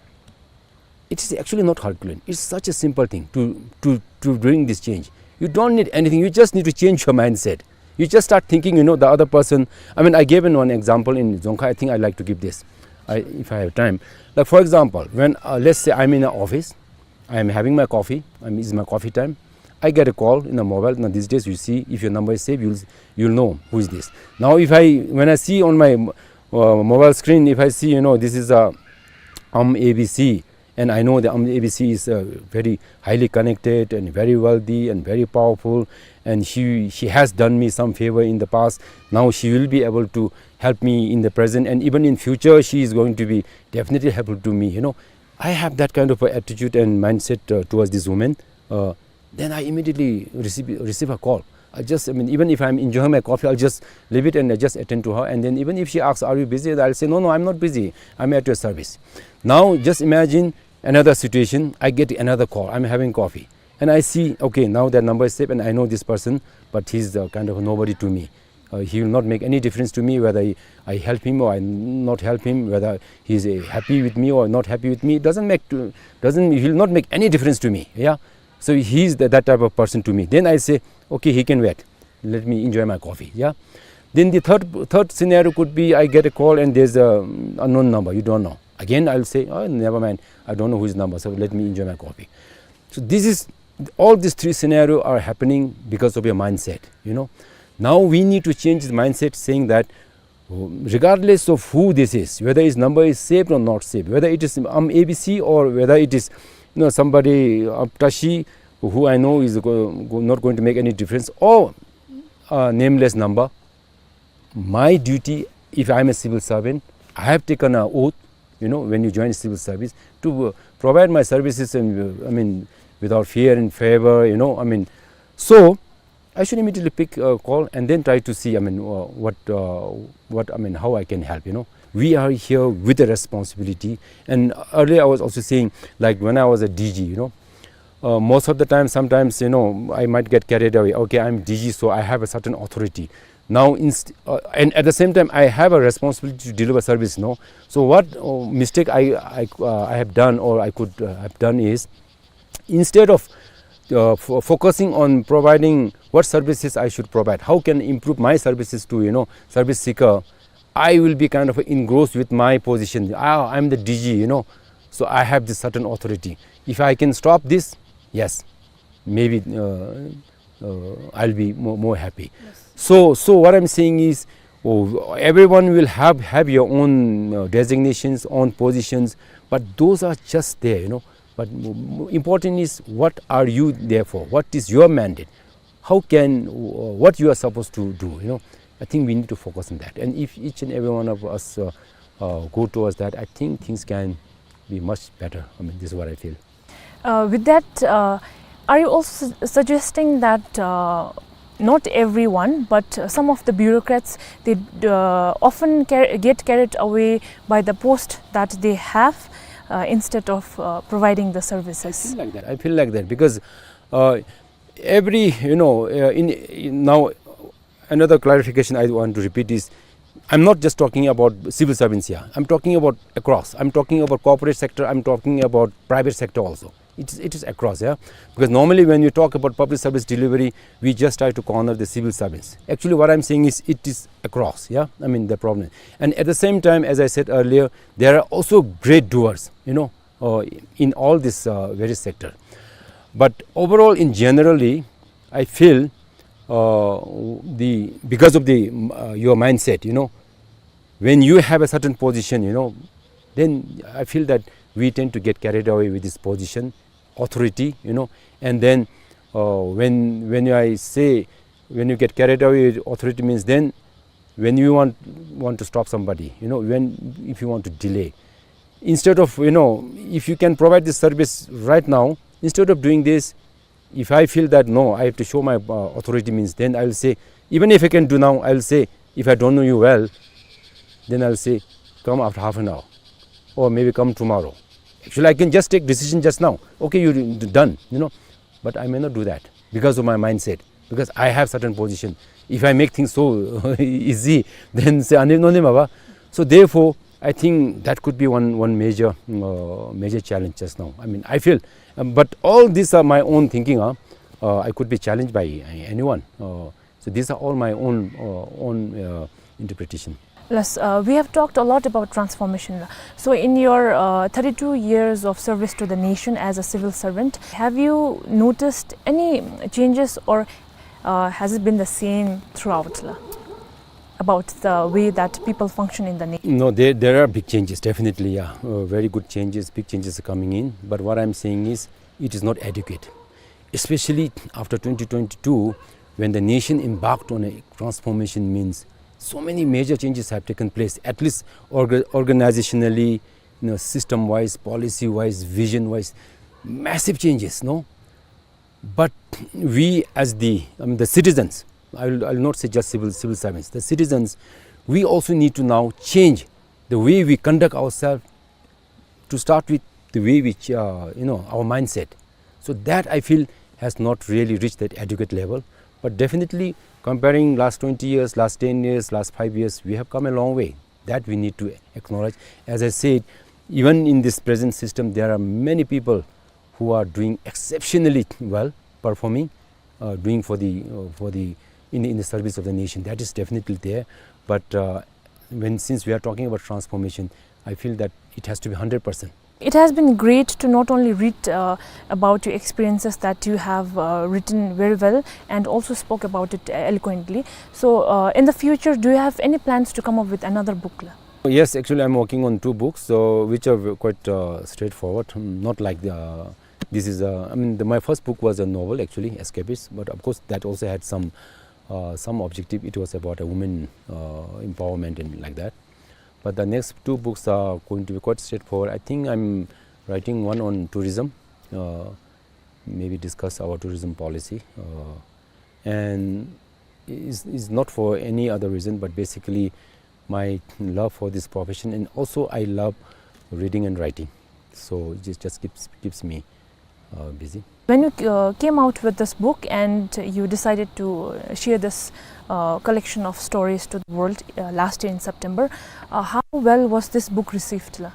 It is actually not Herculean. It's such a simple thing to, to, to bring this change. You don't need anything. You just need to change your mindset. You just start thinking, you know, the other person. I mean, I gave in one example in Dzongkha. I think I like to give this, I, if I have time. Like, for example, when, uh, let's say I'm in an office, I am having my coffee, I mean, it's my coffee time. I get a call in the mobile. Now, these days, you see, if your number is saved, you'll, you'll know who is this. Now, if I, when I see on my, uh, mobile screen, if I see, you know, this is a, um, A B C, and I know the, um, A B C is, uh, very highly connected and very wealthy and very powerful, and she, she has done me some favor in the past. Now she will be able to help me in the present, and even in future, she is going to be definitely helpful to me, you know. I have that kind of a attitude and mindset, uh, towards this woman. Uh, then I immediately receive, receive a call. I just, I mean, even if I'm enjoying my coffee, I'll just leave it and I just attend to her. And then even if she asks, "Are you busy?" I'll say, "No, no, I'm not busy. I'm at your service." Now, just imagine another situation. I get another call. I'm having coffee. And I see, okay, now that number is saved and I know this person, but he's, uh, kind of a nobody to me. Uh, he will not make any difference to me whether I, I help him or I not help him, whether he's, uh, happy with me or not happy with me. It doesn't make to, doesn't, he will not make any difference to me. Yeah. So he's the, that type of person to me. Then I say, "Okay, he can wait. Let me enjoy my coffee." Yeah. Then the third, third scenario could be I get a call and there's a, um, unknown number. You don't know. Again, I'll say, "Oh, never mind. I don't know whose number. So let me enjoy my coffee." So this is, all these three scenarios are happening because of your mindset, you know. Now we need to change the mindset, saying that regardless of who this is, whether his number is saved or not saved, whether it is, um, A B C or whether it is, you know, somebody, uh, Tashi, who I know is go-, go-, not going to make any difference, or, uh, nameless number, my duty, if I am a civil servant, I have taken an oath, you know, when you join civil service, to, uh, provide my services and, uh, I mean, without fear and favor, you know, I mean, so I should immediately pick a call and then try to see, I mean, uh, what, uh, what, I mean, how I can help, you know. We are here with a responsibility. And earlier I was also saying, like, when I was a D G, you know, uh, most of the time, sometimes, you know, I might get carried away. "Okay, I'm D G, so I have a certain authority." Now, inst-, uh, and at the same time, I have a responsibility to deliver service, no? So what, uh, mistake I, I, uh, I have done or I could, uh, have done is, instead of, uh, fo-, focusing on providing what services I should provide, how can improve my services to, you know, service seeker, I will be kind of engrossed with my position. "Ah, I'm the D G, you know, so I have this certain authority. If I can stop this, yes, maybe, uh, uh, I'll be more, more happy." Yes. So, so what I'm saying is, oh, everyone will have, have your own, uh, designations, own positions, but those are just there, you know. But m-, m-, important is, what are you there for? What is your mandate? How can, uh, what you are supposed to do, you know? I think we need to focus on that. And if each and every one of us, uh, uh, go towards that, I think things can be much better. I mean, this is what I feel. Uh, with that, uh, are you also su-, suggesting that, uh, not everyone, but, uh, some of the bureaucrats, they, uh, often car-, get carried away by the post that they have, uh, instead of, uh, providing the services? I feel like that. I feel like that because, uh, every, you know, uh, in, in now, another clarification I want to repeat is, I'm not just talking about civil servants here. I'm talking about across. I'm talking about corporate sector. I'm talking about private sector also. It is, it is across, yeah. Because normally when you talk about public service delivery, we just try to corner the civil servants. Actually, what I'm saying is it is across, yeah. I mean, the problem. And at the same time, as I said earlier, there are also great doers, you know, uh, in all this, uh, various sector. But overall, in generally, I feel, uh, the, because of the, mm, uh, your mindset, you know, when you have a certain position, you know, then I feel that we tend to get carried away with this position, authority, you know, and then, uh, when, when I say, When you get carried away with authority means then when you want, want to stop somebody, you know, when, if you want to delay. Instead of, you know, if you can provide this service right now, instead of doing this, if I feel that, no, I have to show my, uh, authority means, then I will say, even if I can do now, I will say, if I don't know you well, then I will say, "Come after half an hour, or maybe come tomorrow." Actually, I can just take decision just now. "Okay, you d-, done," you know. But I may not do that because of my mindset, because I have certain position. If I make things so easy, then say, "Ani no ne ma ba." So therefore, I think that could be one, one major, uh, major challenge just now. I mean, I feel, um, but all these are my own thinking, huh? Uh, I could be challenged by, uh, anyone. Uh, so these are all my own, uh, own, uh, interpretation. Yes, uh, we have talked a lot about transformation. So in your, uh, thirty-two years of service to the nation as a civil servant, have you noticed any changes, or, uh, has it been the same throughout, la, about the way that people function in the nation? No, there, there are big changes, definitely, yeah. Uh, very good changes, big changes are coming in. But what I'm saying is, it is not adequate. Especially after twenty twenty-two, when the nation embarked on a transformation, means so many major changes have taken place, at least orga-, organizationally, you know, system-wise, policy-wise, vision-wise, massive changes, no? But we as the, I mean, the citizens, I will, I will not say just civil, civil servants, the citizens, we also need to now change the way we conduct ourselves, to start with the way which, uh, you know, our mindset. So that, I feel, has not really reached that adequate level. But definitely, comparing last twenty years, last ten years, last five years, we have come a long way. That we need to acknowledge. As I said, even in this present system, there are many people who are doing exceptionally well, performing, uh, doing for the, uh, for the, in, in the service of the nation. That is definitely there. But, uh, when, since we are talking about transformation, I feel that it has to be hundred percent. It has been great to not only read, uh, about your experiences that you have, uh, written very well and also spoke about it eloquently. So, uh, in the future, do you have any plans to come up with another book, la? Yes, actually, I'm working on two books, so which are v-, quite, uh, straightforward. Hmm, not like the, this is a, I mean, the, my first book was a novel, actually, Escapist, but of course, that also had some, uh, some objective. It was about a woman, uh, empowerment and like that. But the next two books are going to be quite straightforward. I think I'm writing one on tourism, uh, maybe discuss our tourism policy, uh, and is, is not for any other reason, but basically my love for this profession, and also I love reading and writing. So it just, just keeps, keeps me, uh, busy. When you, uh, came out with this book and you decided to, uh, share this, uh, collection of stories to the world, uh, last year in September, uh, how well was this book received, la?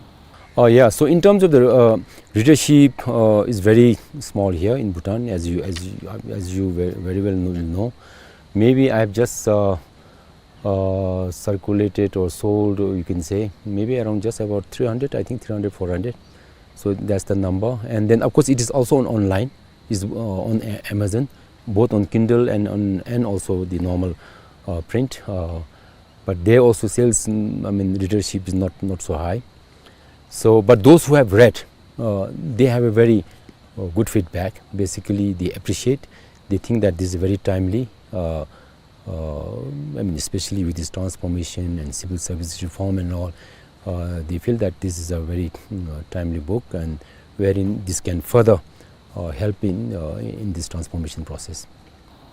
Uh, yeah, so in terms of the, uh, readership, uh, is very small here in Bhutan, as you, as you, as you ve-, very well know, know. Maybe I have just, uh, uh, circulated or sold, or you can say, maybe around just about three hundred, I think three hundred, four hundred. So that's the number. And then, of course, it is also on online. It's, uh, on A-, Amazon, both on Kindle and on, and also the normal, uh, print. Uh, but there also sales, mm, I mean, readership is not, not so high. So, but those who have read, uh, they have a very, uh, good feedback. Basically, they appreciate, they think that this is very timely, uh, uh, I mean, especially with this transformation and civil service reform and all, uh, they feel that this is a very, mm, uh, timely book, and wherein this can further, uh, help in, uh, in this transformation process.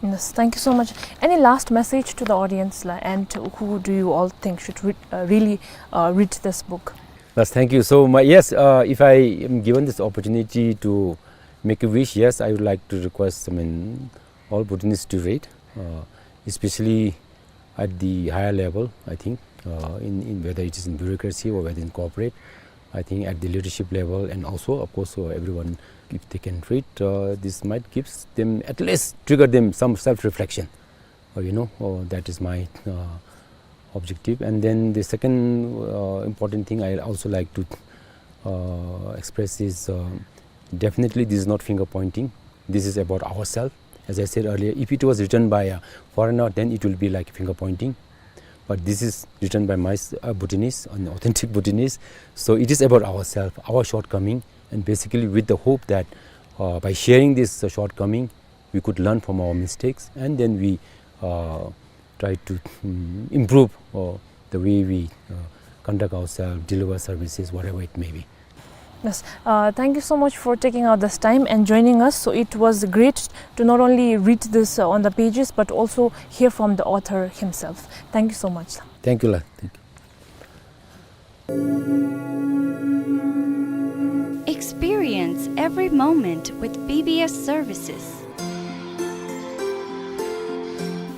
Yes, thank you so much. Any last message to the audience, la, and who do you all think should re-, uh, really, uh, read this book? Yes, thank you. So, my, yes, uh, if I am given this opportunity to make a wish, yes, I would like to request, I mean, all Bhutanese to read, uh, especially at the higher level, I think, uh, in, in whether it is in bureaucracy or whether in corporate, I think at the leadership level, and also, of course, uh, everyone, if they can read, uh, this might gives them, at least trigger them some self-reflection. Uh, you know, uh, that is my, uh, objective. And then the second, uh, important thing I also like to, uh, express is, uh, definitely this is not finger pointing. This is about ourselves. As I said earlier, if it was written by a foreigner, then it will be like finger pointing. But this is written by my s-, a Bhutanese, an authentic Bhutanese. So it is about ourselves, our shortcoming, and basically with the hope that, uh, by sharing this, uh, shortcoming, we could learn from our mistakes, and then we, uh, try to, mm, improve, uh, the way we, uh, conduct ourselves, deliver services, whatever it may be. Yes, uh, thank you so much for taking out this time and joining us. So it was great to not only read this, uh, on the pages, but also hear from the author himself. Thank you so much. Thank you, la. Thank you. Experience every moment with B B S services.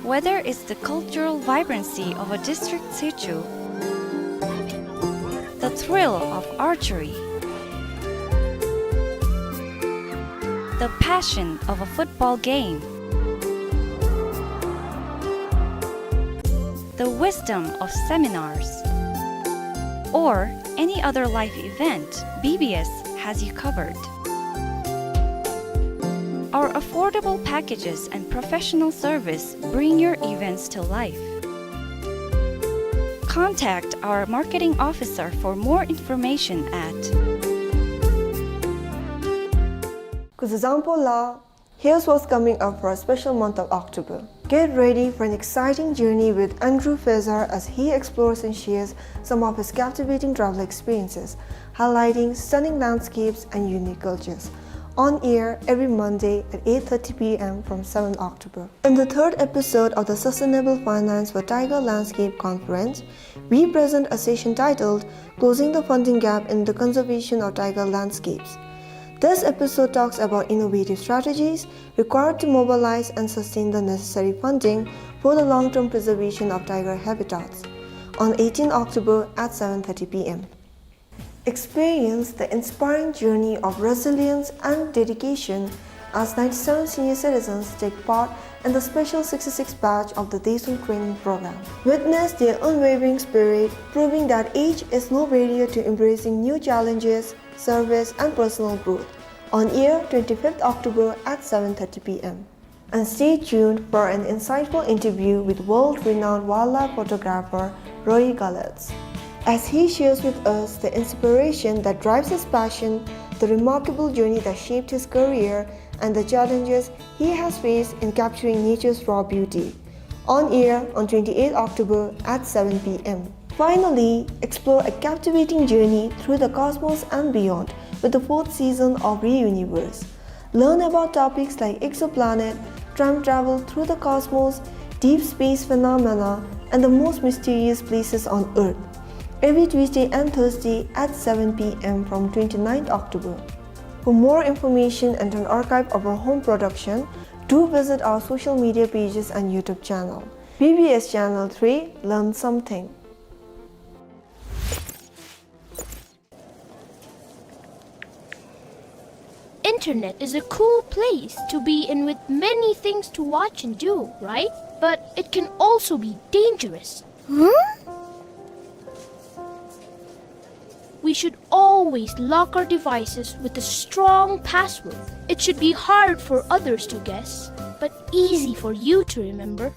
Whether it's the cultural vibrancy of a district sichu, the thrill of archery, the passion of a football game, the wisdom of seminars, or any other life event, B B S has you covered. Our affordable packages and professional service bring your events to life. Contact our marketing officer for more information at Kuzuzangpo la, here's what's coming up for a special month of October. Get ready for an exciting journey with Andrew Fezar as he explores and shares some of his captivating travel experiences, highlighting stunning landscapes and unique cultures. On air every Monday at eight thirty p m from seventh October. In the third episode of the Sustainable Finance for Tiger Landscape Conference, we present a session titled Closing the Funding Gap in the Conservation of Tiger Landscapes. This episode talks about innovative strategies required to mobilize and sustain the necessary funding for the long-term preservation of tiger habitats on eighteenth October at seven thirty p m. Experience the inspiring journey of resilience and dedication as ninety-seven senior citizens take part in the special sixty-six batch of the Desun training program. Witness their unwavering spirit, proving that age is no barrier to embracing new challenges, service, and personal growth. On air twenty-fifth October at seven thirty p m. And stay tuned for an insightful interview with world-renowned wildlife photographer Roy Gallautz, as he shares with us the inspiration that drives his passion, the remarkable journey that shaped his career, and the challenges he has faced in capturing nature's raw beauty. On air on twenty-eighth October at seven p m. Finally, explore a captivating journey through the cosmos and beyond with the fourth season of Reuniverse. Learn about topics like exoplanet, time travel through the cosmos, deep space phenomena, and the most mysterious places on Earth, every Tuesday and Thursday at seven p m from twenty-ninth October. For more information and an archive of our home production, do visit our social media pages and YouTube channel. B B S Channel three, learn something. Internet is a cool place to be in with many things to watch and do, right? But it can also be dangerous. Huh? We should always lock our devices with a strong password. It should be hard for others to guess, but easy for you to remember.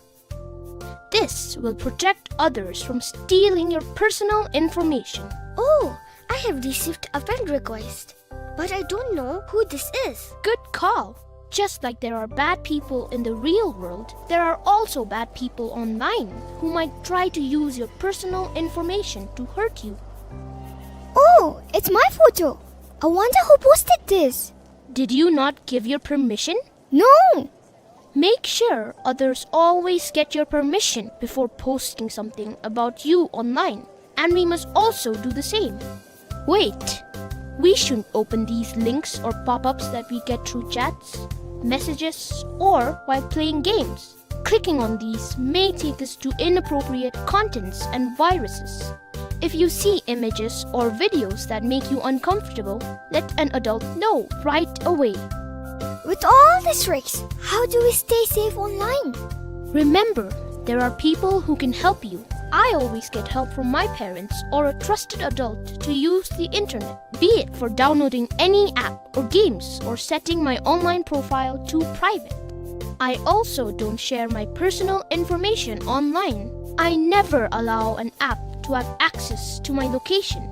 This will protect others from stealing your personal information. Oh, I have received a friend request, but I don't know who this is. Good call. Just like there are bad people in the real world, there are also bad people online who might try to use your personal information to hurt you. Oh, it's my photo. I wonder who posted this. Did you not give your permission? No! Make sure others always get your permission before posting something about you online, and we must also do the same. Wait! We shouldn't open these links or pop-ups that we get through chats, messages, or while playing games. Clicking on these may take us to inappropriate contents and viruses. If you see images or videos that make you uncomfortable, let an adult know right away. With all these risks, how do we stay safe online? Remember, there are people who can help you. I always get help from my parents or a trusted adult to use the internet, be it for downloading any app or games or setting my online profile to private. I also don't share my personal information online. I never allow an app to have access to my location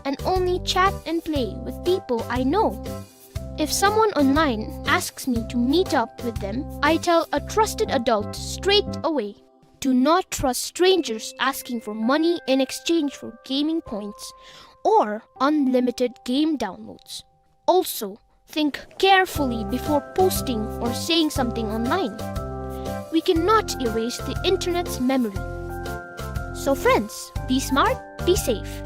and only chat and play with people I know. If someone online asks me to meet up with them, I tell a trusted adult straight away. Do not trust strangers asking for money in exchange for gaming points or unlimited game downloads. Also, think carefully before posting or saying something online. We cannot erase the internet's memory. So friends, be smart, be safe.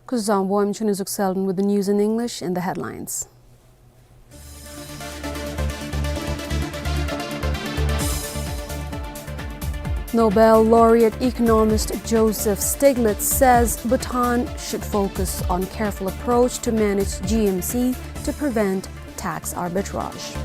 Kuzuzangpo, I'm Chunizuk Selden with the news in English and the headlines. Nobel laureate economist Joseph Stiglitz says Bhutan should focus on careful approach to manage G M C to prevent tax arbitrage.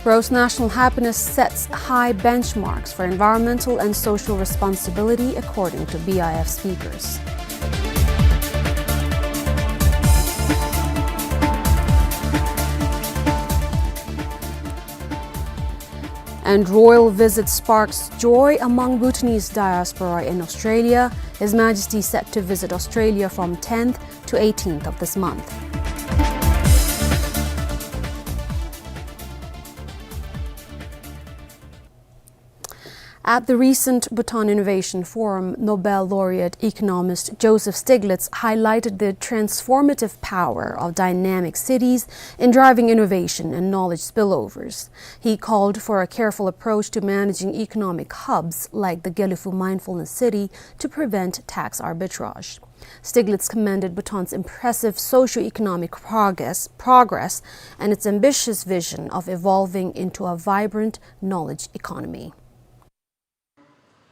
Gross national happiness sets high benchmarks for environmental and social responsibility, according to B I F speakers. And royal visit sparks joy among Bhutanese diaspora in Australia. His Majesty set to visit Australia from tenth to eighteenth of this month. At the recent Bhutan Innovation Forum, Nobel laureate economist Joseph Stiglitz highlighted the transformative power of dynamic cities in driving innovation and knowledge spillovers. He called for a careful approach to managing economic hubs like the Gelephu Mindfulness City to prevent tax arbitrage. Stiglitz commended Bhutan's impressive socio-economic progress, progress and its ambitious vision of evolving into a vibrant knowledge economy.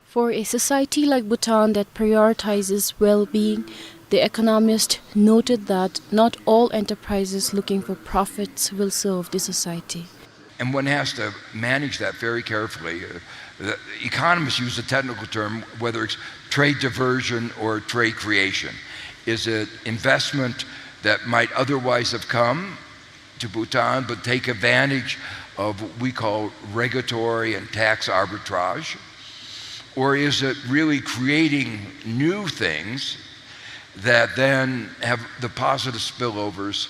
For a society like Bhutan that prioritizes well-being, the economist noted that not all enterprises looking for profits will serve the society. And one has to manage that very carefully. Uh, the economists use the technical term, whether it's trade diversion or trade creation. Is it investment that might otherwise have come to Bhutan, but take advantage of what we call regulatory and tax arbitrage? Or is it really creating new things that then have the positive spillovers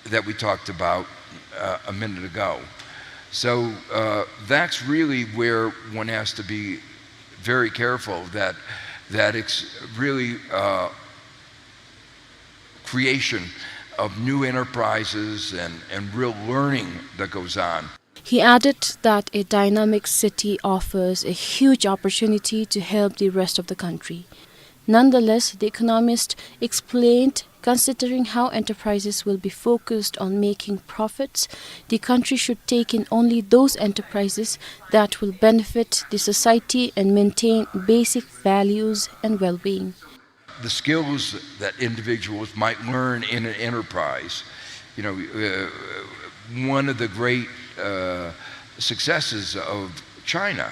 that we talked about, uh, a minute ago? So, uh, that's really where one has to be very careful that, that it's really, uh, creation of new enterprises and, and real learning that goes on. He added that a dynamic city offers a huge opportunity to help the rest of the country. Nonetheless, the economist explained, considering how enterprises will be focused on making profits, the country should take in only those enterprises that will benefit the society and maintain basic values and well-being. The skills that individuals might learn in an enterprise. You know, uh, one of the great, uh, successes of China,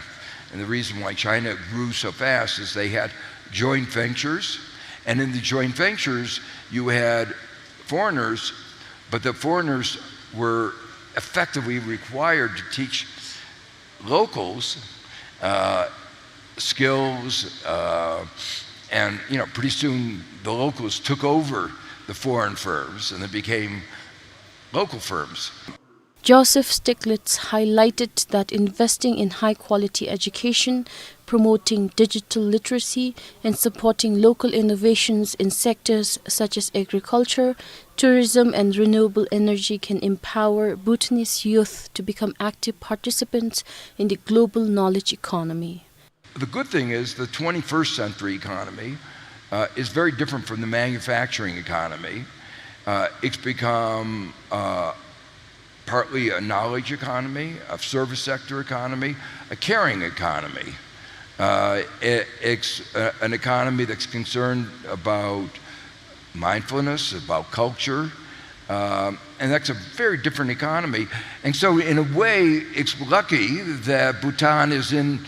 and the reason why China grew so fast, is they had joint ventures, and in the joint ventures, you had foreigners, but the foreigners were effectively required to teach locals, uh, skills, uh, and, you know, pretty soon the locals took over the foreign firms and they became local firms. Joseph Stiglitz highlighted that investing in high-quality education, promoting digital literacy, and supporting local innovations in sectors such as agriculture, tourism, and renewable energy can empower Bhutanese youth to become active participants in the global knowledge economy. The good thing is the twenty-first century economy, uh, is very different from the manufacturing economy. Uh, it's become, uh, partly a knowledge economy, a service sector economy, a caring economy. Uh, it, it's, uh, an economy that's concerned about mindfulness, about culture, Um, and that's a very different economy. And so, in a way, it's lucky that Bhutan is in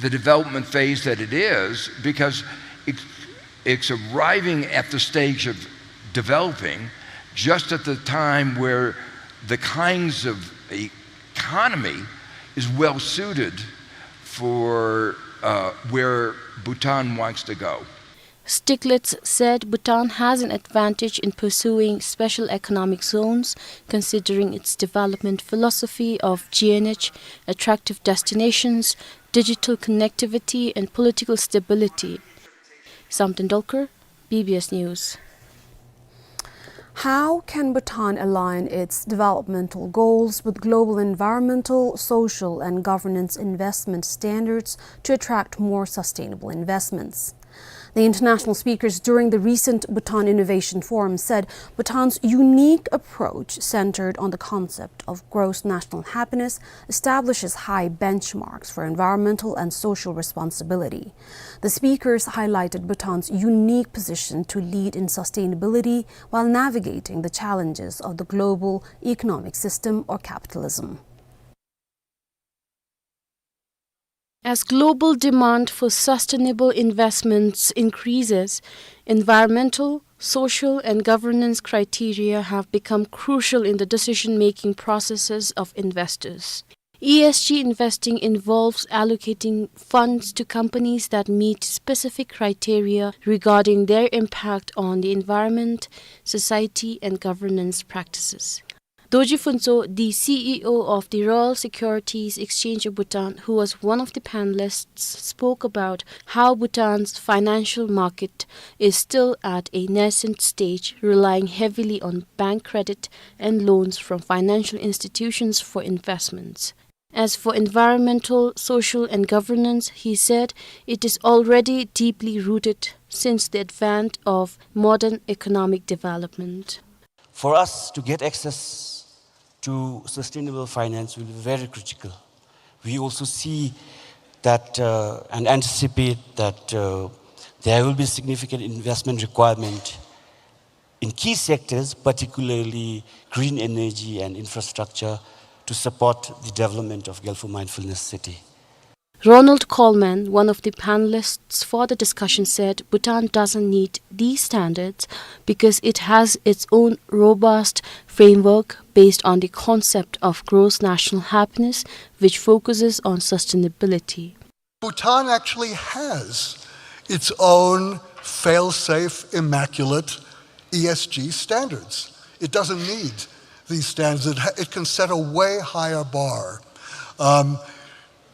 the development phase that it is, because it's, it's arriving at the stage of developing just at the time where the kinds of economy is well suited for, uh, where Bhutan wants to go. Stiglitz said Bhutan has an advantage in pursuing special economic zones, considering its development philosophy of G N H, attractive destinations, digital connectivity, and political stability. Samten Dolkar, B B S News. How can Bhutan align its developmental goals with global environmental, social, and governance investment standards to attract more sustainable investments? The international speakers during the recent Bhutan Innovation Forum said Bhutan's unique approach, centered on the concept of gross national happiness, establishes high benchmarks for environmental and social responsibility. The speakers highlighted Bhutan's unique position to lead in sustainability while navigating the challenges of the global economic system or capitalism. As global demand for sustainable investments increases, environmental, social, and governance criteria have become crucial in the decision-making processes of investors. E S G investing involves allocating funds to companies that meet specific criteria regarding their impact on the environment, society, and governance practices. Dorji Phuntsho, the C E O of the Royal Securities Exchange of Bhutan, who was one of the panelists, spoke about how Bhutan's financial market is still at a nascent stage, relying heavily on bank credit and loans from financial institutions for investments. As for environmental, social, and governance, he said it is already deeply rooted since the advent of modern economic development. For us to get access to sustainable finance will be very critical. We also see that, uh, and anticipate that, uh, there will be significant investment requirement in key sectors, particularly green energy and infrastructure, to support the development of Gelfo Mindfulness City. Ronald Coleman, one of the panelists for the discussion, said Bhutan doesn't need these standards because it has its own robust framework based on the concept of gross national happiness, which focuses on sustainability. Bhutan actually has its own fail-safe, immaculate E S G standards. It doesn't need these standards. It ha-, it can set a way higher bar. Um,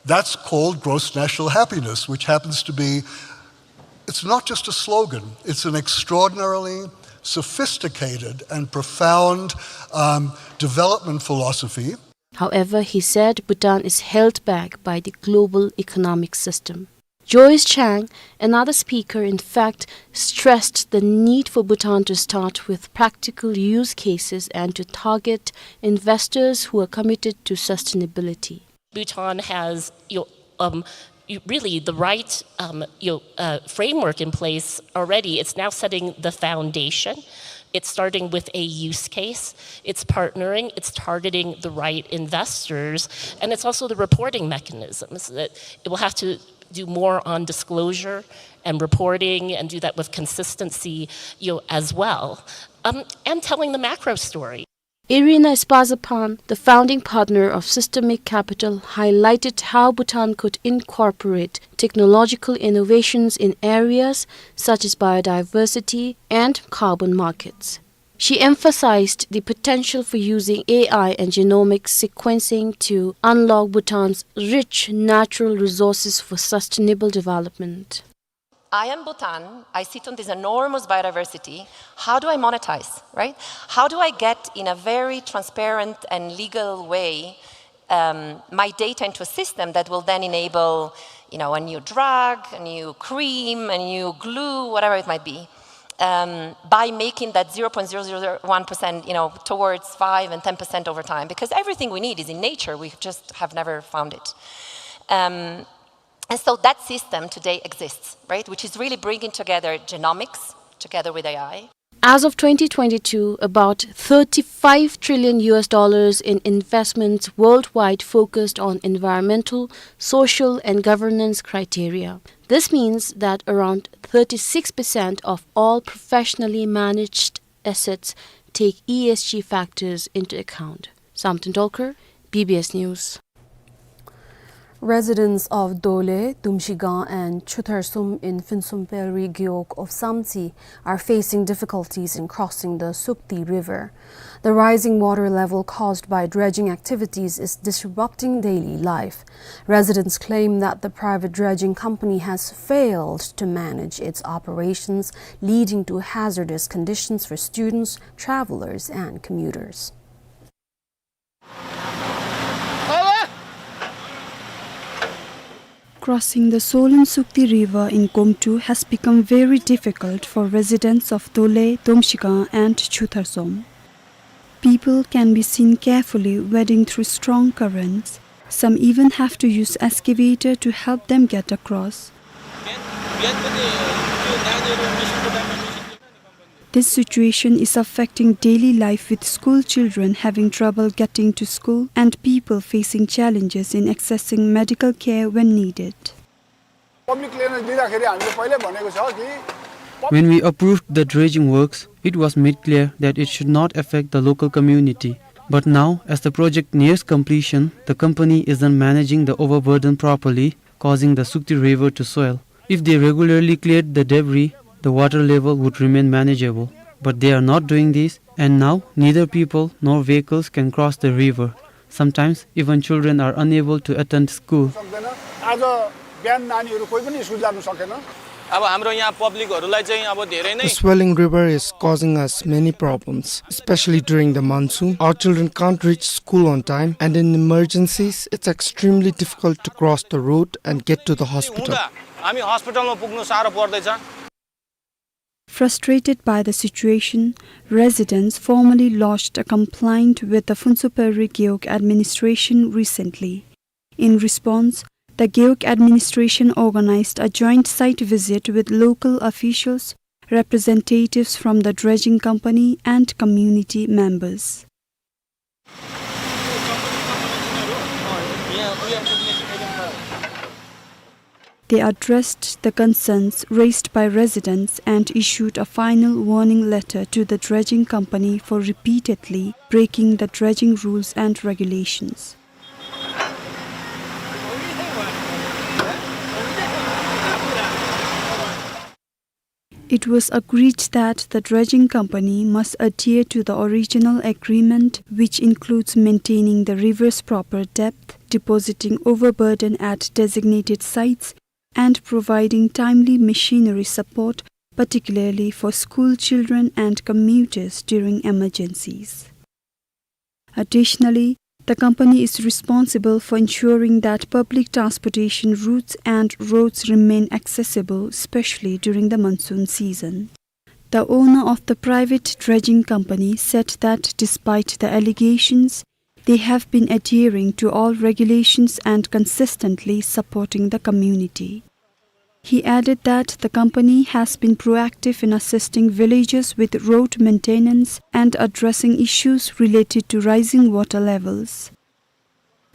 that's called gross national happiness, which happens to be, it's not just a slogan, it's an extraordinarily sophisticated and profound, um, development philosophy. However, he said Bhutan is held back by the global economic system. Joyce Chang, another speaker, in fact, stressed the need for Bhutan to start with practical use cases and to target investors who are committed to sustainability. Bhutan has, you know, um, you, really the right, um, you know, uh, framework in place already. It's now setting the foundation. It's starting with a use case. It's partnering. It's targeting the right investors. And it's also the reporting mechanisms that it will have to do more on disclosure and reporting and do that with consistency, you know, as well. Um, and telling the macro story. Irina Espazaphan, the founding partner of Systemic Capital, highlighted how Bhutan could incorporate technological innovations in areas such as biodiversity and carbon markets. She emphasized the potential for using A I and genomic sequencing to unlock Bhutan's rich natural resources for sustainable development. I am Bhutan. I sit on this enormous biodiversity. How do I monetize, right? How do I get, in a very transparent and legal way, um, my data into a system that will then enable, you know, a new drug, a new cream, a new glue, whatever it might be, um, by making that zero point zero zero one percent, you know, towards five and ten percent over time? Because everything we need is in nature. We just have never found it. Um, And so that system today exists, right? Which is really bringing together genomics together with A I. As of twenty twenty-two, about thirty-five trillion U S dollars in investments worldwide focused on environmental, social, and governance criteria. This means that around thirty-six percent of all professionally managed assets take E S G factors into account. Samten Tolkar, B B S News. Residents of Dole, Dumshigang and Chutharsum in Phuentsumperry Gewog of Samtse are facing difficulties in crossing the Sukti River. The rising water level caused by dredging activities is disrupting daily life. Residents claim that the private dredging company has failed to manage its operations, leading to hazardous conditions for students, travelers, and commuters. Crossing the swollen Sukti River in Gomtu has become very difficult for residents of Dole, Dumshigang, and Chutharsum. People can be seen carefully wading through strong currents. Some even have to use excavator to help them get across. This situation is affecting daily life, with school children having trouble getting to school and people facing challenges in accessing medical care when needed. When we approved the dredging works, it was made clear that it should not affect the local community. But now, as the project nears completion, the company isn't managing the overburden properly, causing the Sukti River to swell. If they regularly cleared the debris, the water level would remain manageable. But they are not doing this, and now neither people nor vehicles can cross the river. Sometimes even children are unable to attend school. सक्दैन। आज बिहान नानीहरू कोही पनि स्कुल जान सकेन। अब हाम्रो यहाँ पब्लिकहरूलाई चाहिँ अब धेरै नै The swelling river is causing us many problems, especially during the monsoon. Our children can't reach school on time, and in emergencies, it's extremely difficult to cross the road and get to the hospital. हुँदा हामी हस्पिटलमा पुग्नु साह्रो पर्दैछ। Frustrated by the situation, residents formally lodged a complaint with the Phuentsumperry Gewog administration recently. In response, the Gewog administration organized a joint site visit with local officials, representatives from the dredging company, and community members. They addressed the concerns raised by residents and issued a final warning letter to the dredging company for repeatedly breaking the dredging rules and regulations. It was agreed that the dredging company must adhere to the original agreement, which includes maintaining the river's proper depth, depositing overburden at designated sites, and providing timely machinery support, particularly for school children and commuters during emergencies. Additionally, the company is responsible for ensuring that public transportation routes and roads remain accessible, especially during the monsoon season. The owner of the private dredging company said that despite the allegations, they have been adhering to all regulations and consistently supporting the community. He added that the company has been proactive in assisting villagers with road maintenance and addressing issues related to rising water levels.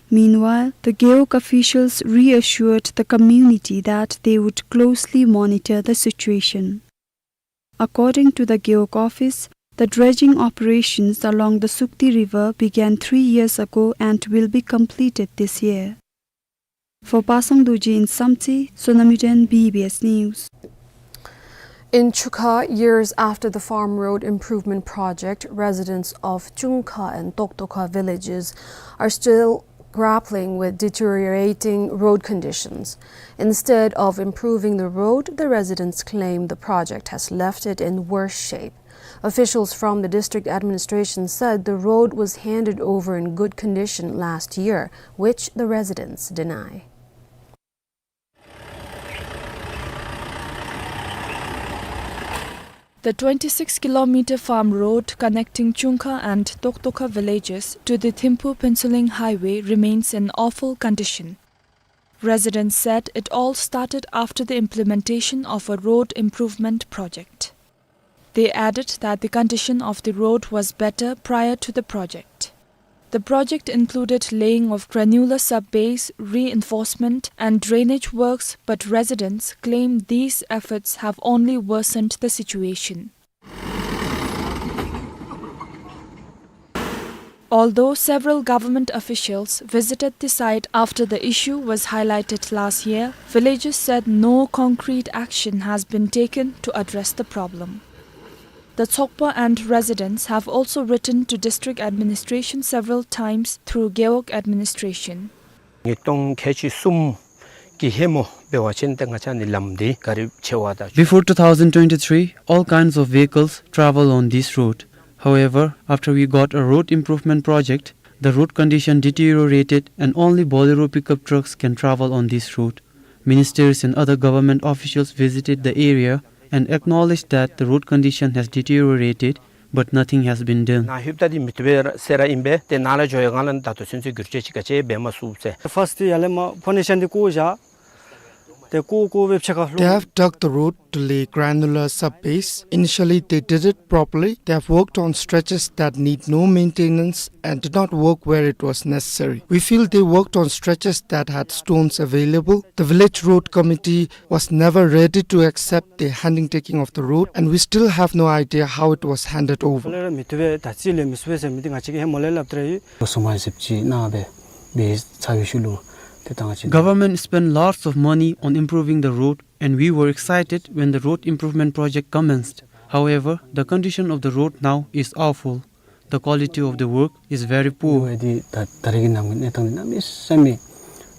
Meanwhile, the Gewog officials reassured the community that they would closely monitor the situation. According to the Gewog office, the dredging operations along the Sukti River began three years ago and will be completed this year. For Pasang Dorji in Samtse, Sonam Yuden, B B S News. In Chukha, years after the farm road improvement project, residents of Chungkha and Toktokha villages are still grappling with deteriorating road conditions. Instead of improving the road, the residents claim the project has left it in worse shape. Officials from the district administration said the road was handed over in good condition last year, which the residents deny. The twenty-six kilometer farm road connecting Chungkha and Toktokha villages to the Thimphu-Phuentsholing highway remains in awful condition. Residents said it all started after the implementation of a road improvement project. They added that the condition of the road was better prior to the project. The project included laying of granular sub-base, reinforcement and drainage works, but residents claim these efforts have only worsened the situation. Although several government officials visited the site after the issue was highlighted last year, villagers said no concrete action has been taken to address the problem. The Tsokpa and residents have also written to district administration several times through Gewog administration. ཉིས་སྟོང་ཁལ་གཅིག་གསུམ་གི་ཧེ་མ་འབད་བ་ཅིན་ཏེ་ང་བཅས་ནི་ལམ་འདི་ག་རི་ཆེ་བ་དང་། Before two thousand twenty-three, all kinds of vehicles travel on this road. However, after we got a road improvement project, the road condition deteriorated and only Bolero pickup trucks can travel on this road. Ministers and other government officials visited the area and acknowledged that the road condition has deteriorated, but nothing has been done. ནཱ་ལྷོདཔ་ད་འདི་མི་བཏུབ་པས་ཟེར་ར་ཨིན་པས། ཏེ་ནཱ་ལས་འགྱོ་ཡང་ལགས་ད་ལྟོ་ཚུན་ཚོད་བསྒྱུར་བཅོས་ཅིག་ག་ཅི་འབད་མ་ཚུགས་ཟེར། First འདི་ཡར་ལས་མར་foundation འདི་བརྐོ་བཞག། ཏེ་བརྐོ་བརྐོ་སྦེ་ཕྱེད་ཀ་ལྷོ། They have dug the road to lay granular sub-base. Initially, they did it properly. They have worked on stretches that need no maintenance and did not work where it was necessary. We feel they worked on stretches that had stones available. The village road committee was never ready to accept the handing taking of the road, and we still have no idea how it was handed over. ལས་ར་མི་བཏུབ་པས། ད་རྩིས་ལས་མི་ཚུགས་པས་ཟེར་མི་འདི་ང་བཅས་ཀྱིས་ཧེ་མ་ལས་སླབ་སྟེ་ར་ཡོད། ལོ་སོ་མ་ཟེར་ཅིག་ནང་སྦེ་འབད་ཚར་བའི་ཤུལ་ལུ་ཏེ་ད་ང་བཅས། Government spent lots of money on improving the road, and we were excited when the road improvement project commenced. However, the condition of the road now is awful. The quality of the work is very poor. འདི་ད་ད་རེས་ཀྱི་ནམ་གྱི་གནས་སྟངས་འདི་གནམ་མེད་ས་མེད་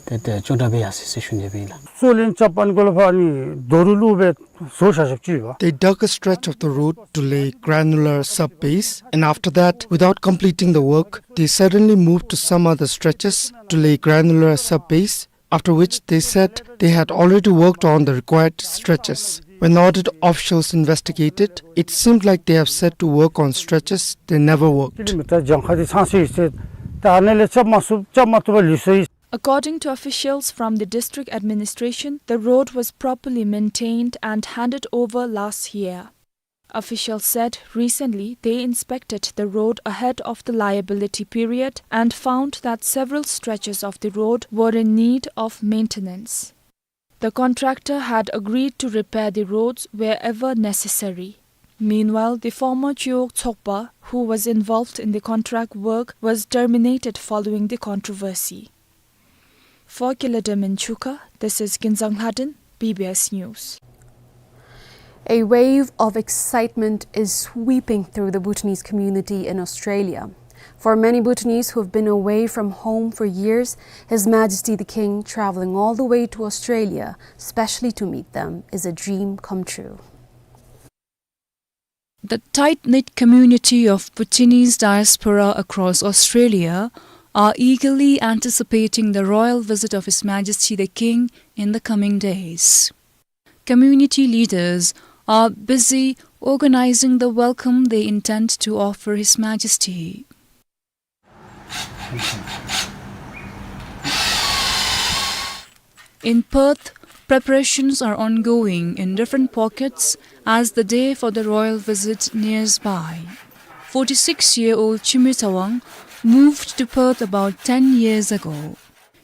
ཏེ་ཏེ་སྐྱོ་དྲགས་སྦེ་ཡར་སོ་ཡི་ཟེར་ཞུ་ནི་སྦེ་ཨིན་ལགས། སོ་ལན་རྐྱབ་པའི་སྐོར་ལས་ཕར་ནི་རྡོ་རུ་བླུགས་སྦེ་བཟོ་བཞག་བཞགཔ་ཅིག་ཡོད་པ། They dug a stretch of the road to lay granular sub-base, and after that, without completing the work, they suddenly moved to some other stretches to lay granular sub-base, after which they said they had already worked on the required stretches. When audit officials investigated, it seemed like they have said to work on stretches they never worked. ཀི་ལོ་མི་ཊར་གྱངས་ཁ་འདི་ཚང་སོ་ཡི་ཟེར། ད་ཨ་ནི་ལས་རྐྱབ་མ་ཚུགས་རྐྱབ་མ་བཏུབ་པར་ལུས་སོ་ཡི། According to officials from the district administration, the road was properly maintained and handed over last year. Officials said recently they inspected the road ahead of the liability period and found that several stretches of the road were in need of maintenance. The contractor had agreed to repair the roads wherever necessary. Meanwhile, the former Chiwog Tsokpa, who was involved in the contract work, was terminated following the controversy. For Kilademen Chuka, this is Kinzang Lhaden, B B S News. A wave of excitement is sweeping through the Bhutanese community in Australia. For many Bhutanese who've been away from home for years, His Majesty the King travelling all the way to Australia specially to meet them is a dream come true. The tight-knit community of Bhutanese diaspora across Australia are eagerly anticipating the royal visit of His Majesty the King in the coming days. Community leaders are busy organising the welcome they intend to offer His Majesty. In Perth, preparations are ongoing in different pockets as the day for the royal visit nears by. Forty-six-year-old Chimyu Tsawang moved to Perth about ten years ago.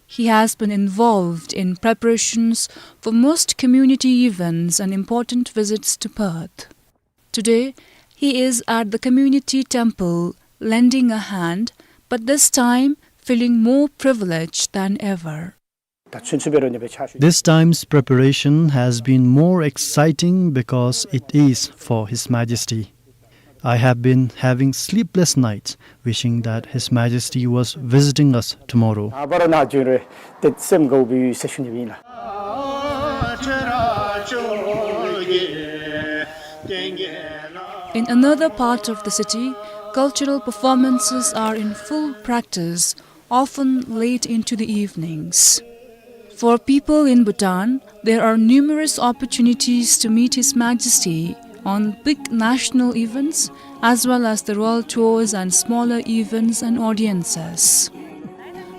He has been involved in preparations for most community events and important visits to Perth. Today, he is at the community temple lending a hand, but this time feeling more privileged than ever. This time's preparation has been more exciting because it is for His Majesty. I have been having sleepless nights wishing that His Majesty was visiting us tomorrow. In another part of the city, cultural performances are in full practice, often late into the evenings. For people in Bhutan, there are numerous opportunities to meet His Majesty on big national events as well as the royal tours and smaller events and audiences.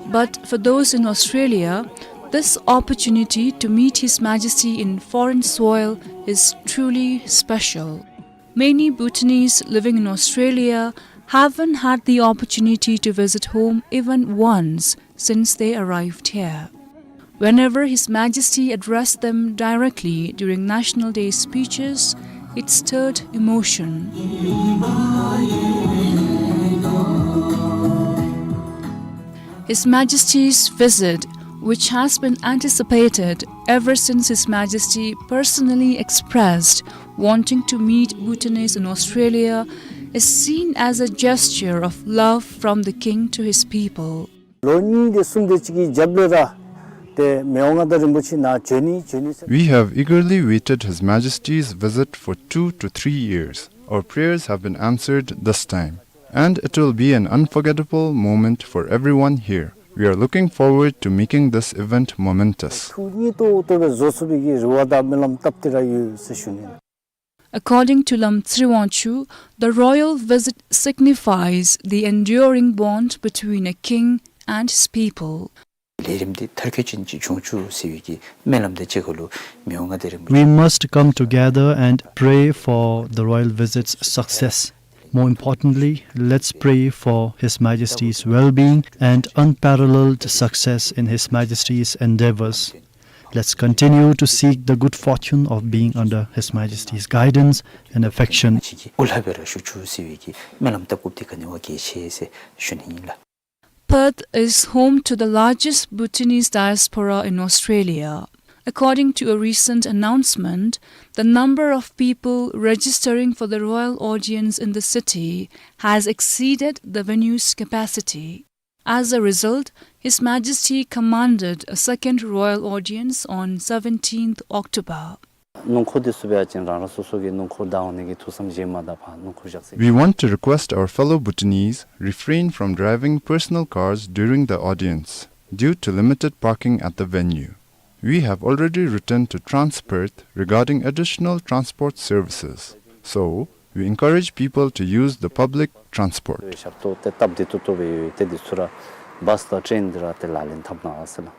But for those in Australia, this opportunity to meet His Majesty in foreign soil is truly special. Many Bhutanese living in Australia haven't had the opportunity to visit home even once since they arrived here. Whenever His Majesty addressed them directly during National Day speeches, it stirred emotion. His Majesty's visit, which has been anticipated ever since His Majesty personally expressed wanting to meet Bhutanese in Australia, is seen as a gesture of love from the king to his people. ལོ་གཉིས་དེ་གསུམ་དེ་ཅིག་གི་རྒྱབ་ལས་ར་ཏེ་མི་དབང་མངའ་བདག་རིན་པོ་ཆེ་ནཱ་འབྱོན་ནི་འབྱོན་ནི་ཟེར། We have eagerly waited His Majesty's visit for two to three years. Our prayers have been answered this time, and it will be an unforgettable moment for everyone here. We are looking forward to making this event momentous. ཐུགས་མཉེས་ཏོག་ཏོ་སྦེ་བཟོ་ཚུགས་པའི་གི་རེ་བ་དང་སྨོན་ལམ་བཏབ་སྟེ་ར་ཡོད་ཟེར་ཞུ་ནི། According to Lam Tsriwangchu, the royal visit signifies the enduring bond between a king and his people. ལས་རིམ་འདི་མཐར་འཁྱོལ་ཅན་ཅིག་འབྱུང་བཅུག་ཟེར་བའི་གི་སྨོན་ལམ་དང་གཅིག་ཁར་ལུ་མི་དབང་མངའ་བདག་རིན་པོ་ཆེ། We must come together and pray for the royal visit's success. More importantly, let's pray for His Majesty's well-being and unparalleled success in His Majesty's endeavors. Let's continue to seek the good fortune of being under His Majesty's guidance and affection. ཅིག་གི་འོག་ལུ་སྦེ་ར་བཞུགས་བཅུག་ཟེར་བའི་གི་སྨོན་ལམ་བཏབ་དགོཔ་འདི་ག་ནི་བ་གལ་ཆེ་ཟེར་ཞུ་ནི་ཨིན་ལགས། Perth is home to the largest Bhutanese diaspora in Australia. According to a recent announcement, the number of people registering for the royal audience in the city has exceeded the venue's capacity. As a result, His Majesty commanded a second royal audience on seventeenth October. སྣུམ་འཁོར་འདི་ཚུ་འབད་བ་ཅིན་རང་རང་སོ་སོ་གི་སྣུམ་འཁོར་བདའ་འོང་ནི་གི་ཐུགས་བསམ་བཞེས་མ་ད་པར་སྣུམ་འཁོར་བཞག་ཟེར། We want to request our fellow Bhutanese refrain from driving personal cars during the audience due to limited parking at the venue. We have already written to Transperth regarding additional transport services, so we encourage people to use the public transport. ཞབས་ཏོག་ཏེ་སྟབས་བདེ་ཏོག་ཏོ་སྦེ་ཡོད། ཏེ་འདི་ཚུ་ར་བཱས་དང་ཊེན་འདི་ར་ཏེ་ལག་ལེན་འཐབ་གནང་ཟེར་ལགས།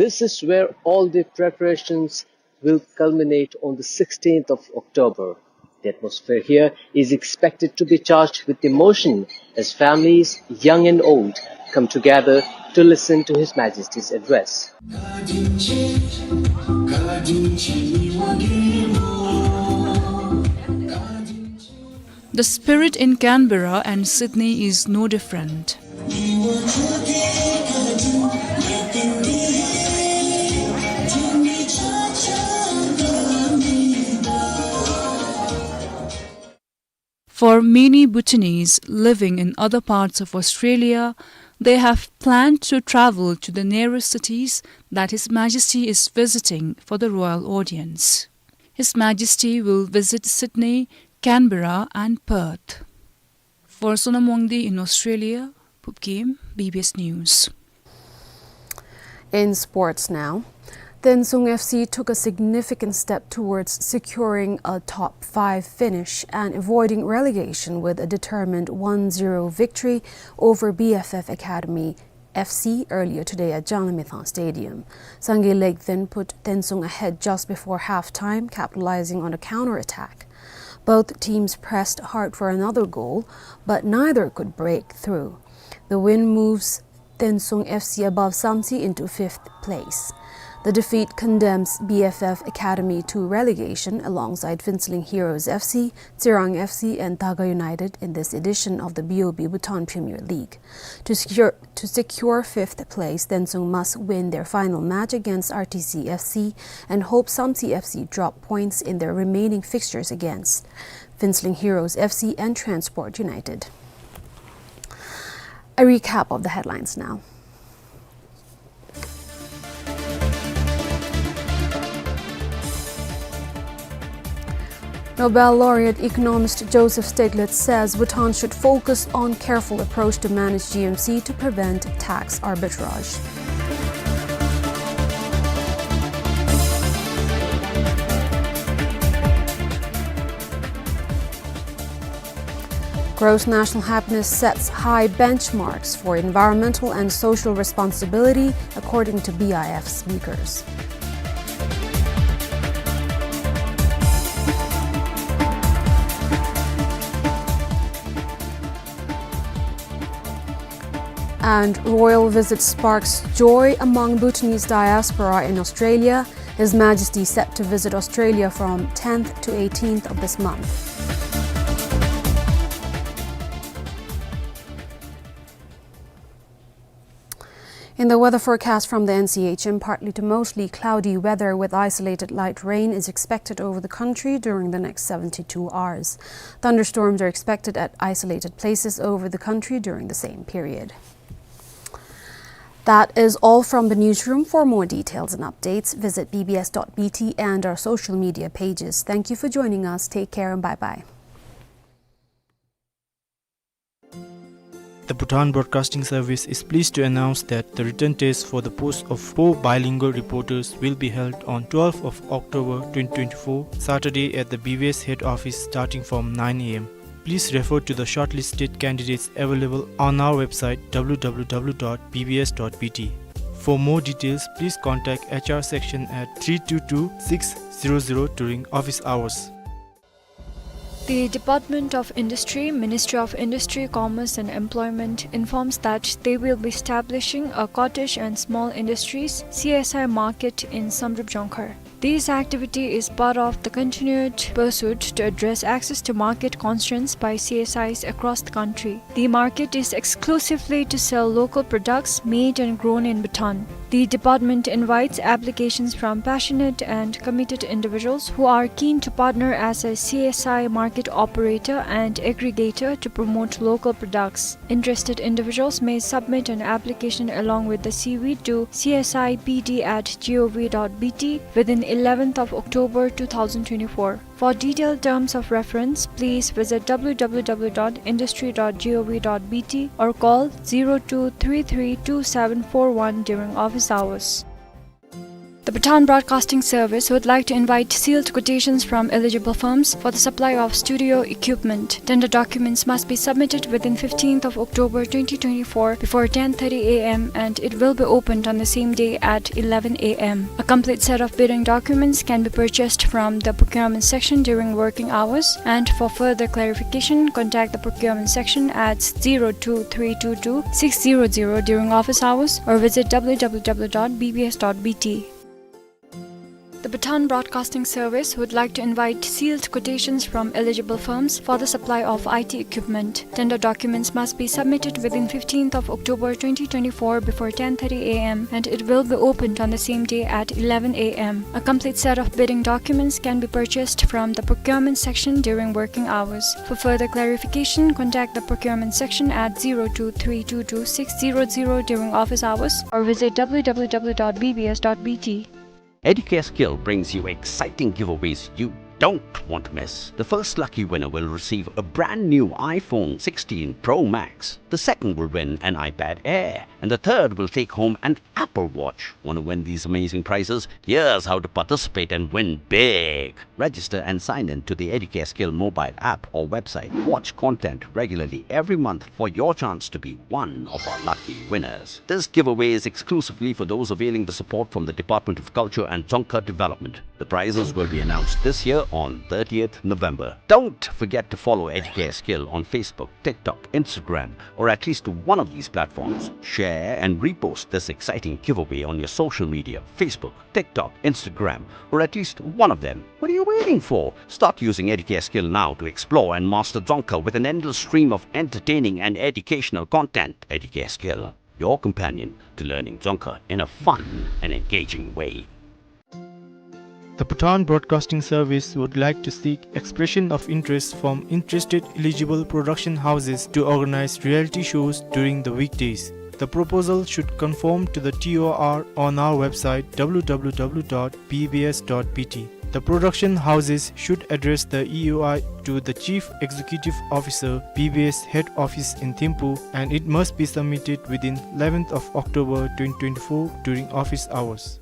This is where all the preparations will culminate on the sixteenth of October. The atmosphere here is expected to be charged with emotion as families, young and old, come together to listen to His Majesty's address. The spirit in Canberra and Sydney is no different. For many Bhutanese living in other parts of Australia, they have planned to travel to the nearest cities that His Majesty is visiting for the royal audience. His Majesty will visit Sydney, Canberra and Perth. For Sonam Wangdi in Australia, Phup Kim, B B S News. In sports now, Tensung F C took a significant step towards securing a top five finish and avoiding relegation with a determined one zero victory over B F F Academy F C earlier today at Janlamiethang Stadium. Sangay Lake then put Tensung ahead just before halftime, capitalizing on a counter-attack. Both teams pressed hard for another goal, but neither could break through. The win moves Tensung F C above Samtse into fifth place. The defeat condemns B F F Academy to relegation alongside Phuentsholing Heroes F C, Tsirang F C and Daga United in this edition of the B O B Bhutan Premier League. To secure, to secure fifth place, Tensung must win their final match against R T C F C and hope Samtse F C drop points in their remaining fixtures against Phuentsholing Heroes F C and Transport United. A recap of the headlines now. Nobel laureate economist Joseph Stiglitz says Bhutan should focus on careful approach to manage G M C to prevent tax arbitrage. Gross national happiness sets high benchmarks for environmental and social responsibility, according to B I F speakers. And royal visit sparks joy among Bhutanese diaspora in Australia. His Majesty set to visit Australia from tenth to eighteenth of this month. In the weather forecast from the N C H M, partly to mostly cloudy weather with isolated light rain is expected over the country during the next seventy-two hours. Thunderstorms are expected at isolated places over the country during the same period. That is all from the newsroom. For more details and updates, visit B B S dot B T and our social media pages. Thank you for joining us. Take care and bye-bye. The Bhutan Broadcasting Service is pleased to announce that the written test for the post of four bilingual reporters will be held on twelfth of October twenty twenty-four, Saturday, at the B B S head office starting from nine A M. Please refer to the shortlisted candidates available on our website, W W W dot B B S dot B T. For more details, please contact H R section at three two two six zero zero during office hours. The Department of Industry, Ministry of Industry, Commerce and Employment informs that they will be establishing a cottage and small industries, C S I, market in Samdrup Jongkhar. This activity is part of the continued pursuit to address access to market constraints by C S Is across the country. The market is exclusively to sell local products made and grown in Bhutan. The department invites applications from passionate and committed individuals who are keen to partner as a C S I market operator and aggregator to promote local products. Interested individuals may submit an application along with the C V to C S I B D at G O V dot B T within eleventh of October two thousand twenty-four. For detailed terms of reference, please visit W W W dot industry dot G O V dot B T or call zero two three three two seven four one during office hours. The Bhutan Broadcasting Service would like to invite sealed quotations from eligible firms for the supply of studio equipment. Tender documents must be submitted within fifteenth of October twenty twenty-four before ten thirty A M and it will be opened on the same day at eleven A M. A complete set of bidding documents can be purchased from the procurement section during working hours, and for further clarification, contact the procurement section at zero two three two two six zero zero during office hours or visit W W W dot B B S dot B T. The Bhutan Broadcasting Service would like to invite sealed quotations from eligible firms for the supply of I T equipment. Tender documents must be submitted within fifteenth of October twenty twenty-four before ten thirty A M and it will be opened on the same day at eleven A M. A complete set of bidding documents can be purchased from the procurement section during working hours. For further clarification, contact the procurement section at zero two three two two six zero zero during office hours or visit W W W dot B B S dot B T. Educare Skill brings you exciting giveaways you don't want to miss. The first lucky winner will receive a brand new iPhone sixteen Pro Max. The second will win an iPad Air. And the third will take home an Apple Watch. Want to win these amazing prizes? Here's how to participate and win big. Register and sign in to the Educare Skill mobile app or website. Watch content regularly every month for your chance to be one of our lucky winners. This giveaway is exclusively for those availing the support from the Department of Culture and Dzongkha Development. The prizes will be announced this year on thirtieth November. Don't forget to follow Educare Skill on Facebook, TikTok, Instagram, or at least one of these platforms. Share and repost this exciting giveaway on your social media, Facebook, TikTok, Instagram, or at least one of them. What are you waiting for? Start using Educare Skill now to explore and master Dzongkha with an endless stream of entertaining and educational content. Educare Skill, your companion to learning Dzongkha in a fun and engaging way. The Bhutan Broadcasting Service would like to seek expression of interest from interested eligible production houses to organize reality shows during the weekdays. The proposal should conform to the T O R on our website, W W W dot B B S dot B T. The production houses should address the E O I to the Chief Executive Officer, B B S Head Office in Thimphu, and it must be submitted within eleventh of October twenty twenty-four during office hours.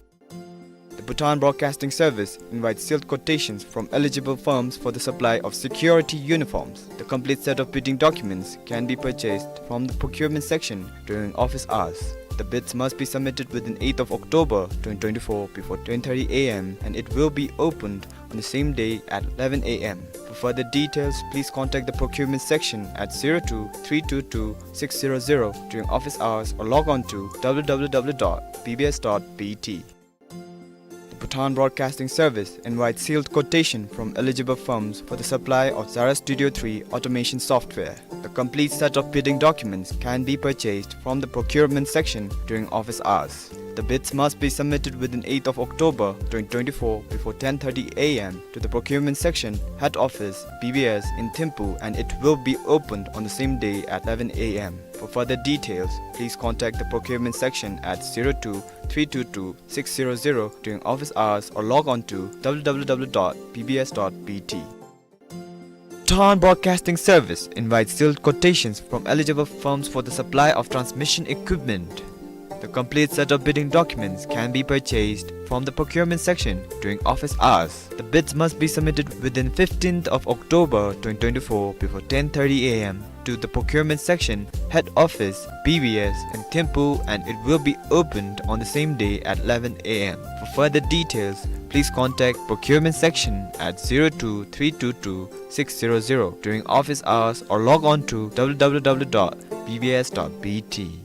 The Bhutan Broadcasting Service invites sealed quotations from eligible firms for the supply of security uniforms. The complete set of bidding documents can be purchased from the procurement section during office hours. The bids must be submitted within eighth of October twenty twenty-four before ten thirty A M and it will be opened on the same day at eleven A M. For For further details, please contact the procurement section at zero two three two two six zero zero during office hours or log on to w w w dot b b s dot b t. The Bhutan Broadcasting Service invites sealed quotation from eligible firms for the supply of Zara Studio three automation software. The complete set of bidding documents can be purchased from the procurement section during office hours. The bids must be submitted within eighth of October twenty twenty-four before ten thirty a m to the procurement section, head office, B B S in Thimphu, and it will be opened on the same day at eleven a m. For further details, please contact the procurement section at zero two three two two six zero zero during office hours or log on to w w w dot b b s dot b t. Bhutan Broadcasting Service invites sealed quotations from eligible firms for the supply of transmission equipment. The complete set of bidding documents can be purchased from the procurement section during office hours. The bids must be submitted within fifteenth of October twenty twenty-four before ten thirty a m to the procurement section, head office, B B S in Thimphu, and it will be opened on the same day at eleven a m. For further details, please contact procurement section at zero two three two two six zero zero during office hours or log on to w w w dot b b s dot b t.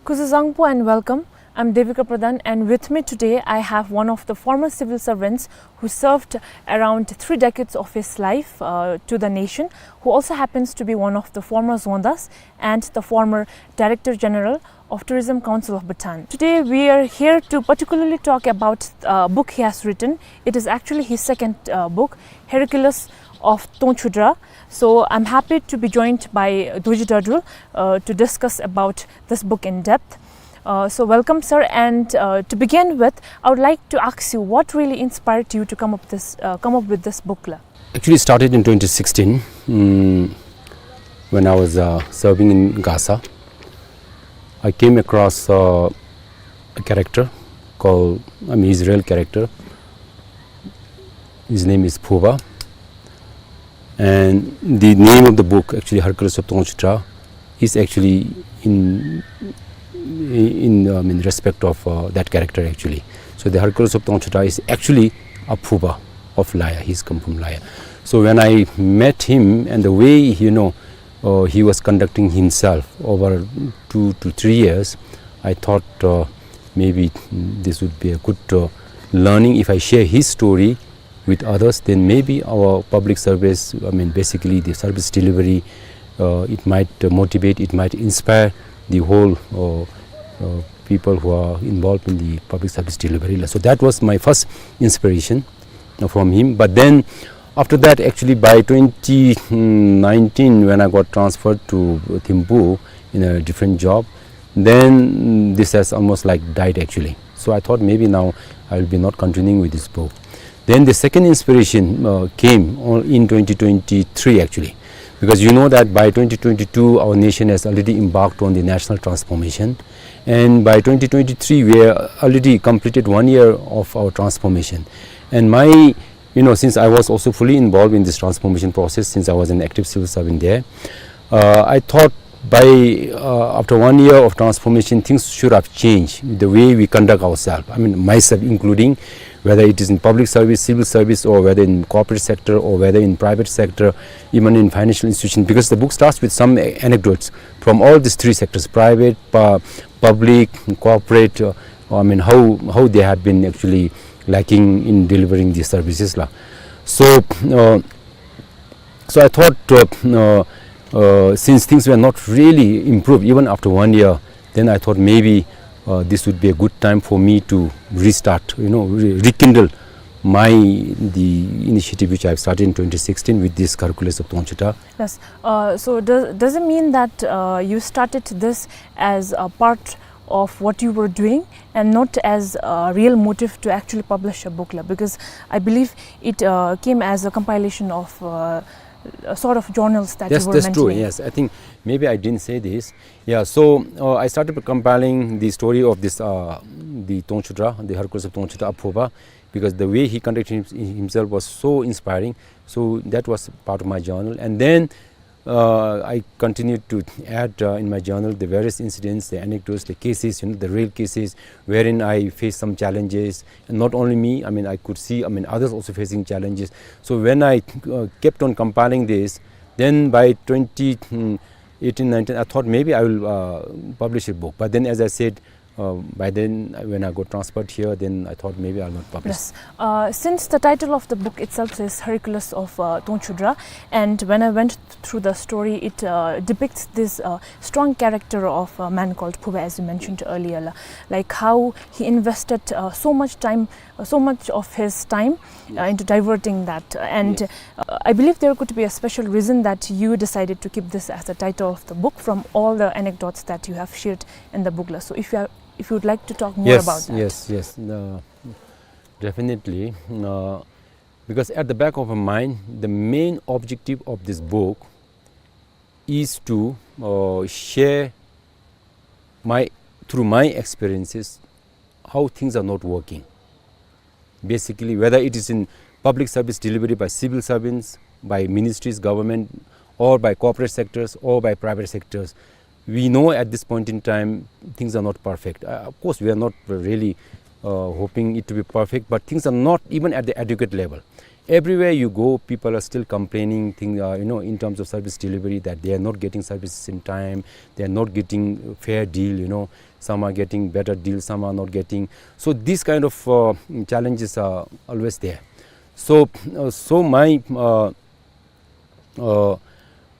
Kuzuzangpo and welcome. I'm Devika Pradhan, and with me today I have one of the former civil servants who served around three decades of his life, uh, to the nation, who also happens to be one of the former Dzongdas and the former Director General of Tourism Council of Bhutan. Today we are here to particularly talk about a book he has written. It is actually his second, uh, book, Hercules of Tongchudra. So I'm happy to be joined by Dorji Dardul, uh, to discuss about this book in depth. Uh, so welcome, sir. And, uh, to begin with, I would like to ask you what really inspired you to come up this, uh, come up with this book la? Actually, it started in twenty sixteen, mm, when I was, uh, serving in Gasa. I came across, uh, a character called, I mean, he's a real character. His name is Phuba. And the name of the book, actually, Hercules of Tongchudra, is actually in, in, I mean, respect of, uh, that character, actually. So the Hercules of Tongchudra is actually a Phuba of Laya. He's come from Laya. So when I met him and the way, you know, uh, he was conducting himself over two to three years, I thought, uh, maybe, mm, this would be a good, uh, learning. If I share his story with others, then maybe our public service, I mean, basically the service delivery, uh, it might, uh, motivate, it might inspire the whole, uh, uh, people who are involved in the public service delivery. So that was my first inspiration, uh, from him. But then after that, actually, by twenty nineteen, when I got transferred to Thimphu in a different job, then, mm, this has almost, like, died, actually. So I thought maybe now I will be not continuing with this book. Then the second inspiration, uh, came on, in twenty twenty-three, actually, because you know that by twenty twenty-two, our nation has already embarked on the national transformation, and by twenty twenty-three, we have already completed one year of our transformation. And my, you know, since I was also fully involved in this transformation process, since I was an active civil servant there, uh, I thought by, uh, after one year of transformation, things should have changed, the way we conduct ourselves. I mean, myself including, whether it is in public service, civil service, or whether in corporate sector, or whether in private sector, even in financial institution, because the book starts with some a-, anecdotes from all these three sectors: private, pu-, public, corporate, uh, I mean, how, how they have been actually lacking in delivering these services la. So, uh, so I thought, uh, uh, uh, since things were not really improved even after one year, then I thought maybe, uh, this would be a good time for me to restart, you know, re-, rekindle my, the initiative which I have started in twenty sixteen with this Hercules of Tongchudra. Yes. Uh, so does, does it mean that, uh, you started this as a part of what you were doing and not as a real motive to actually publish a book la? Because I believe it, uh, came as a compilation of, uh, a sort of journals that you were mentioning. That's, that's true, yes. I think maybe I didn't say this. Yeah, so, uh, I started compiling the story of this, uh, the Tongchudra, the Hercules of Tongchudra, Aphuba, because the way he conducted him-, himself was so inspiring. So that was part of my journal. And then Uh, I continued to add, uh, in my journal the various incidents, the anecdotes, the cases, you know, the real cases wherein I faced some challenges. And not only me, I mean, I could see, I mean, others also facing challenges. So when I, uh, kept on compiling this, then by twenty, mm, eighteen, nineteen, I thought maybe I will, uh, publish a book. But then, as I said, uh, by then, uh, when I got transferred here, then I thought maybe I'll not publish. Yes. Uh, since the title of the book itself says Hercules of, uh, Tongchudra, and when I went th-, through the story, it, uh, depicts this, uh, strong character of a man called Phuba, as you mentioned earlier, la-, like how he invested, uh, so much time, uh, so much of his time, uh, into diverting that. And, uh, I believe there could be a special reason that you decided to keep this as the title of the book from all the anecdotes that you have shared in the book, la. So if you are, if you would like to talk more about that. Yes, yes, yes. Uh, definitely. Uh, because at the back of my mind, the main objective of this book is to, uh, share my, through my experiences, how things are not working. Basically, whether it is in public service delivery by civil servants, by ministries, government, or by corporate sectors, or by private sectors, we know at this point in time things are not perfect. Uh, of course, we are not really, uh, hoping it to be perfect, but things are not even at the adequate level. Everywhere you go, people are still complaining, thing, uh, you know, in terms of service delivery, that they are not getting services in time, they are not getting fair deal, you know, some are getting better deal, some are not getting. So these kind of, uh, challenges are always there. So, uh, so my, uh, uh,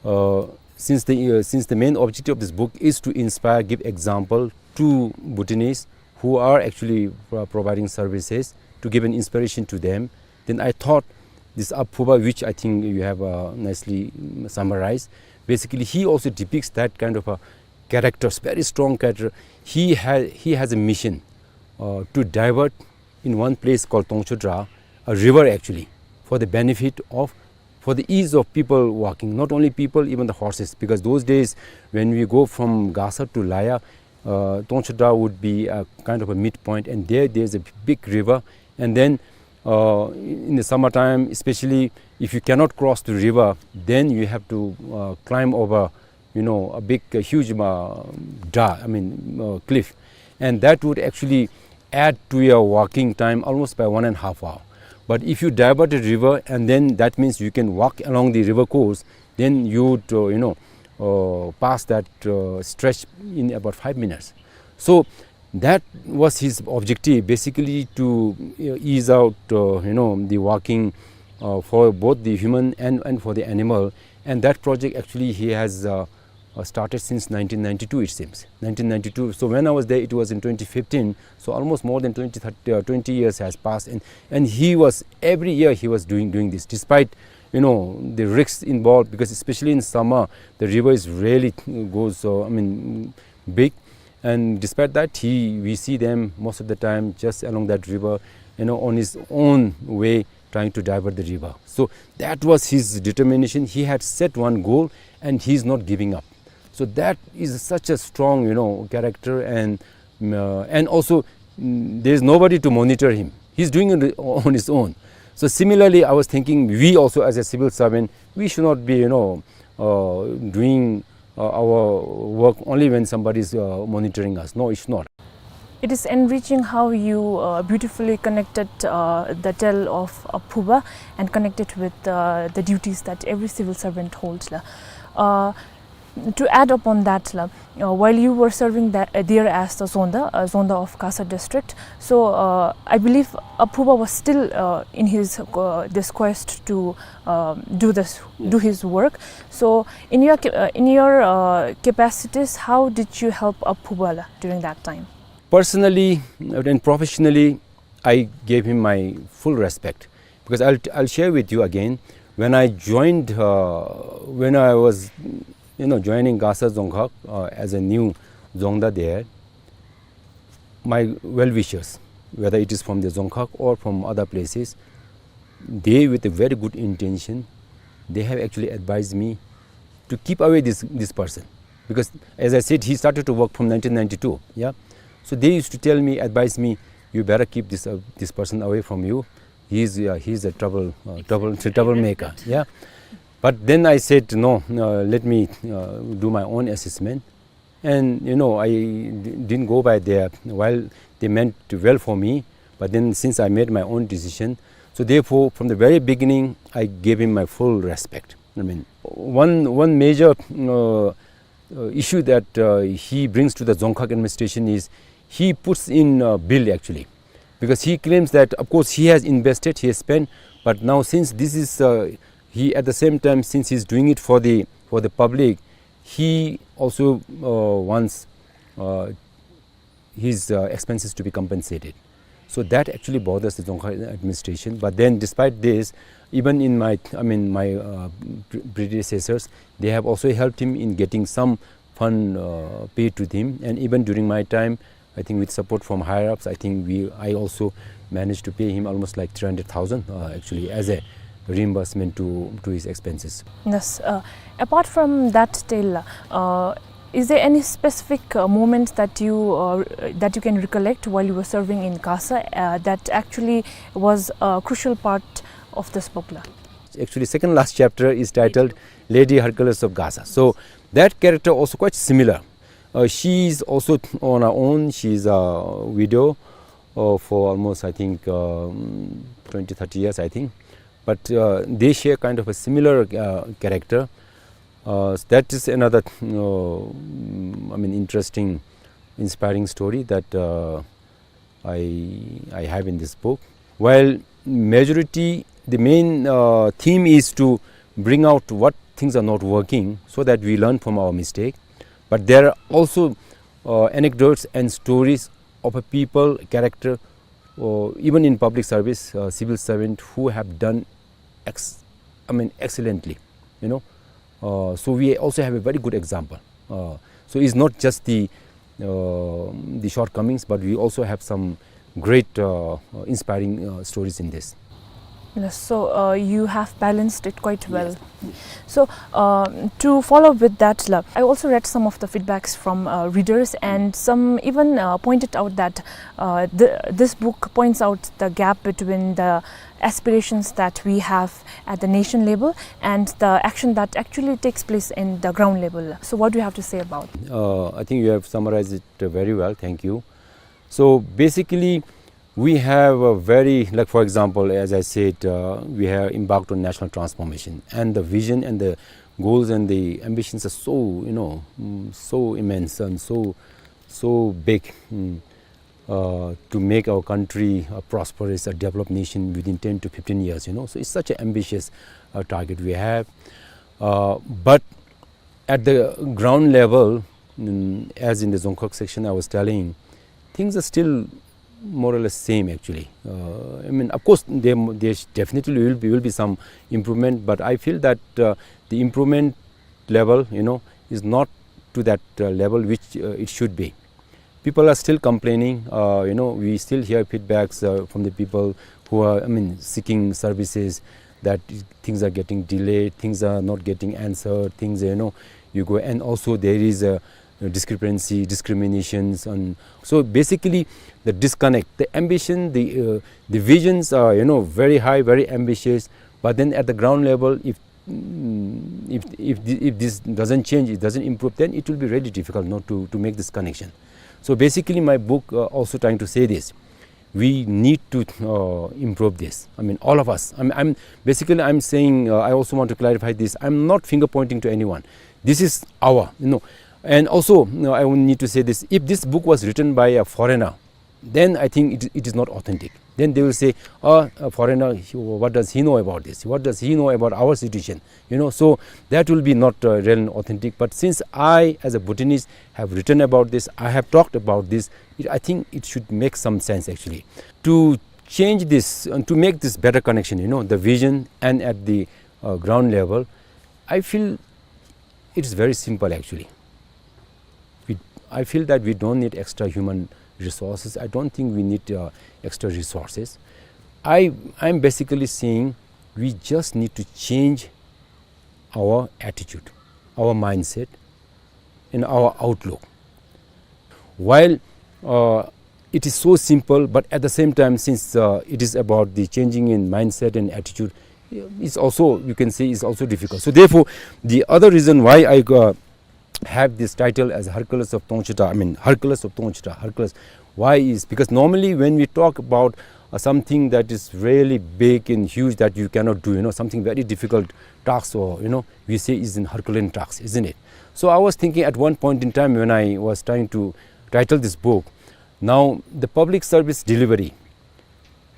uh, since the, uh, since the main objective of this book is to inspire, give example to Bhutanese who are actually, uh, providing services, to give an inspiration to them, then I thought this Aphuba, which I think you have, uh, nicely, mm, summarized. Basically, he also depicts that kind of a character, very strong character. He ha-, he has a mission, uh, to divert in one place called Tongchudra, a river actually, for the benefit of, for the ease of people walking, not only people, even the horses, because those days when we go from Gasa to Laya, uh, Tongchudra would be a kind of a midpoint, and there, there's a big river, and then, uh, in the summertime, especially if you cannot cross the river, then you have to, uh, climb over, you know, a big, a huge, uh, dra-, I mean, uh, cliff. And that would actually add to your walking time almost by one and a half hour. But if you divert the river, and then that means you can walk along the river course, then you would, uh, you know, uh, pass that, uh, stretch in about five minutes. So that was his objective, basically to, uh, ease out, uh, you know, the walking, uh, for both the human and, and for the animal. And that project actually he has, uh, uh, started since nineteen ninety-two, it seems. Nineteen ninety-two. So when I was there, it was in twenty fifteen. So almost more than twenty, thirty, uh, twenty years has passed. And, and he was, every year he was doing, doing this, despite, you know, the risks involved, because especially in summer, the river is really goes, uh, I mean, big. And despite that, he, we see them most of the time just along that river, you know, on his own way, trying to divert the river. So that was his determination. He had set one goal, and he's not giving up. So that is such a strong, you know, character, and, mm, uh, and also, mm, there's nobody to monitor him. He's doing it on his own. So similarly, I was thinking, we also as a civil servant, we should not be, you know, uh, doing, uh, our work only when somebody is, uh, monitoring us. No, it's not. It is enriching how you, uh, beautifully connected, uh, the tale of Aphuba and connected with, uh, the duties that every civil servant holds, la. Uh, to add upon that, la, uh, while you were serving that, uh, there as the Dzongda, uh, Dzongda of Gasa district, so, uh, I believe Aphuba was still, uh, in his, uh, this quest to, uh, do this, do his work. So, in your ca-, uh, in your, uh, capacities, how did you help Aphuba, la, during that time? Personally and professionally, I gave him my full respect, because I'll, I'll share with you again. When I joined, uh, when I was, you know, joining Gasa Dzongkhag, uh, as a new Dzongda there, my well-wishers, whether it is from the Dzongkhag or from other places, they, with a very good intention, they have actually advised me to keep away this, this person. Because, as I said, he started to work from nineteen ninety-two, yeah? So they used to tell me, advise me, "You better keep this, uh, this person away from you. He's, uh, he's a trouble, uh, trouble, troublemaker," yeah? But then I said, "No, uh, let me, uh, do my own assessment." And, you know, I d-, didn't go by there. While they meant well for me, but then since I made my own decision, so therefore, from the very beginning, I gave him my full respect. I mean, one, one major, uh, uh, issue that, uh, he brings to the Dzongkhag administration is he puts in a bill, actually, because he claims that, of course, he has invested, he has spent, but now since this is, uh, he, at the same time, since he's doing it for the, for the public, he also, uh, wants, uh, his, uh, expenses to be compensated. So that actually bothers the Dzongkhag administration. But then, despite this, even in my, I mean, my, uh, pre-, predecessors, they have also helped him in getting some fund, uh, paid to him. And even during my time, I think with support from higher ups, I think we, I also managed to pay him almost like three hundred thousand, uh, actually, as a reimbursement to, to his expenses. Yes. Uh, apart from that tale, uh, is there any specific, uh, moment that you, uh, that you can recollect while you were serving in Gasa, uh, that actually was a crucial part of this book, la? Actually, second last chapter is titled Lady Hercules of Gasa. So that character also quite similar. Uh, she is also on her own. She is a widow, uh, for almost, I think, um, twenty, thirty years, I think. But, uh, they share kind of a similar, uh, character. Uh, that is another, uh, I mean, interesting, inspiring story that, uh, I, I have in this book. While majority, the main, uh, theme is to bring out what things are not working so that we learn from our mistake. But there are also, uh, anecdotes and stories of a people, character, or even in public service, uh, civil servant who have done ex-, I mean, excellently, you know. Uh, so we also have a very good example. Uh, so it's not just the, uh, the shortcomings, but we also have some great, uh, uh, inspiring, uh, stories in this. Yes, so, uh, you have balanced it quite well. Yes. So, um, to follow with that, la, I also read some of the feedbacks from, uh, readers, and some even, uh, pointed out that, uh, the, this book points out the gap between the aspirations that we have at the nation level and the action that actually takes place in the ground level. So what do you have to say about? Uh, I think you have summarized it, uh, very well. Thank you. So basically, we have a very, like, for example, as I said, uh, we have embarked on national transformation, and the vision and the goals and the ambitions are so, you know, mm, so immense and so, so big, mm, uh, to make our country a prosperous, a developed nation within ten to fifteen years, you know. So it's such an ambitious, uh, target we have. Uh, but at the ground level, mm, as in the Dzongkhag section I was telling, things are still more or less same, actually. Uh, I mean, of course, there, there definitely will be, will be some improvement, but I feel that, uh, the improvement level, you know, is not to that, uh, level which, uh, it should be. People are still complaining. Uh, you know, we still hear feedbacks, uh, from the people who are, I mean, seeking services, that things are getting delayed, things are not getting answered, things, you know, you go, and also there is a discrepancy, discriminations, and so basically the disconnect, the ambition, the, uh, the visions are, you know, very high, very ambitious, but then at the ground level, if, mm, if, if thi-, if this doesn't change, it doesn't improve, then it will be really difficult not to, to make this connection. So basically, my book, uh, also trying to say this. We need to, uh, improve this. I mean, all of us. I'm, I'm, basically, I'm saying, uh, I also want to clarify this. I'm not finger pointing to anyone. This is our, you know. And also, you know, I would need to say this. If this book was written by a foreigner, then I think it, it is not authentic. Then they will say, "Oh, a foreigner, he, what does he know about this? What does he know about our situation?" You know, so that will be not, uh, real and authentic. But since I, as a Bhutanese, have written about this, I have talked about this, it, I think it should make some sense, actually. To change this and to make this better connection, you know, the vision and at the, uh, ground level, I feel it's very simple, actually. We, I feel that we don't need extra human resources. I don't think we need, uh, extra resources. I, I'm basically saying we just need to change our attitude, our mindset, and our outlook. While, uh, it is so simple, but at the same time, since, uh, it is about the changing in mindset and attitude, it's also, you can say, it's also difficult. So therefore, the other reason why I, uh, have this title as Hercules of Tongchita, I mean, Hercules of Tongchita, Hercules. Why is because normally when we talk about, uh, something that is really big and huge that you cannot do, you know, something very difficult task, or, you know, we say is in Herculean task, isn't it? So I was thinking at one point in time when I was trying to title this book, now the public service delivery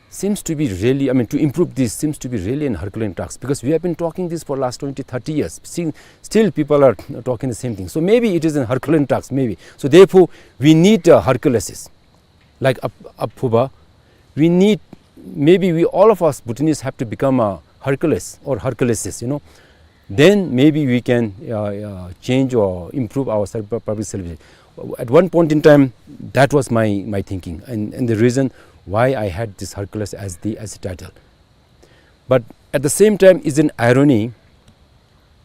seems to be really, I mean, to improve this seems to be really an Herculean task, because we have been talking this for last twenty, thirty years. Still, still people are talking the same thing. So maybe it is an Herculean task, maybe. So therefore, we need a Hercules, like a, a Phuba. We need, maybe we, all of us Bhutanese have to become a Hercules or Herculeses, you know. Then maybe we can, uh, uh, change or improve our serv-, public service. At one point in time, that was my, my thinking, and, and the reason why I had this Hercules as the, as the title. But at the same time, is an irony.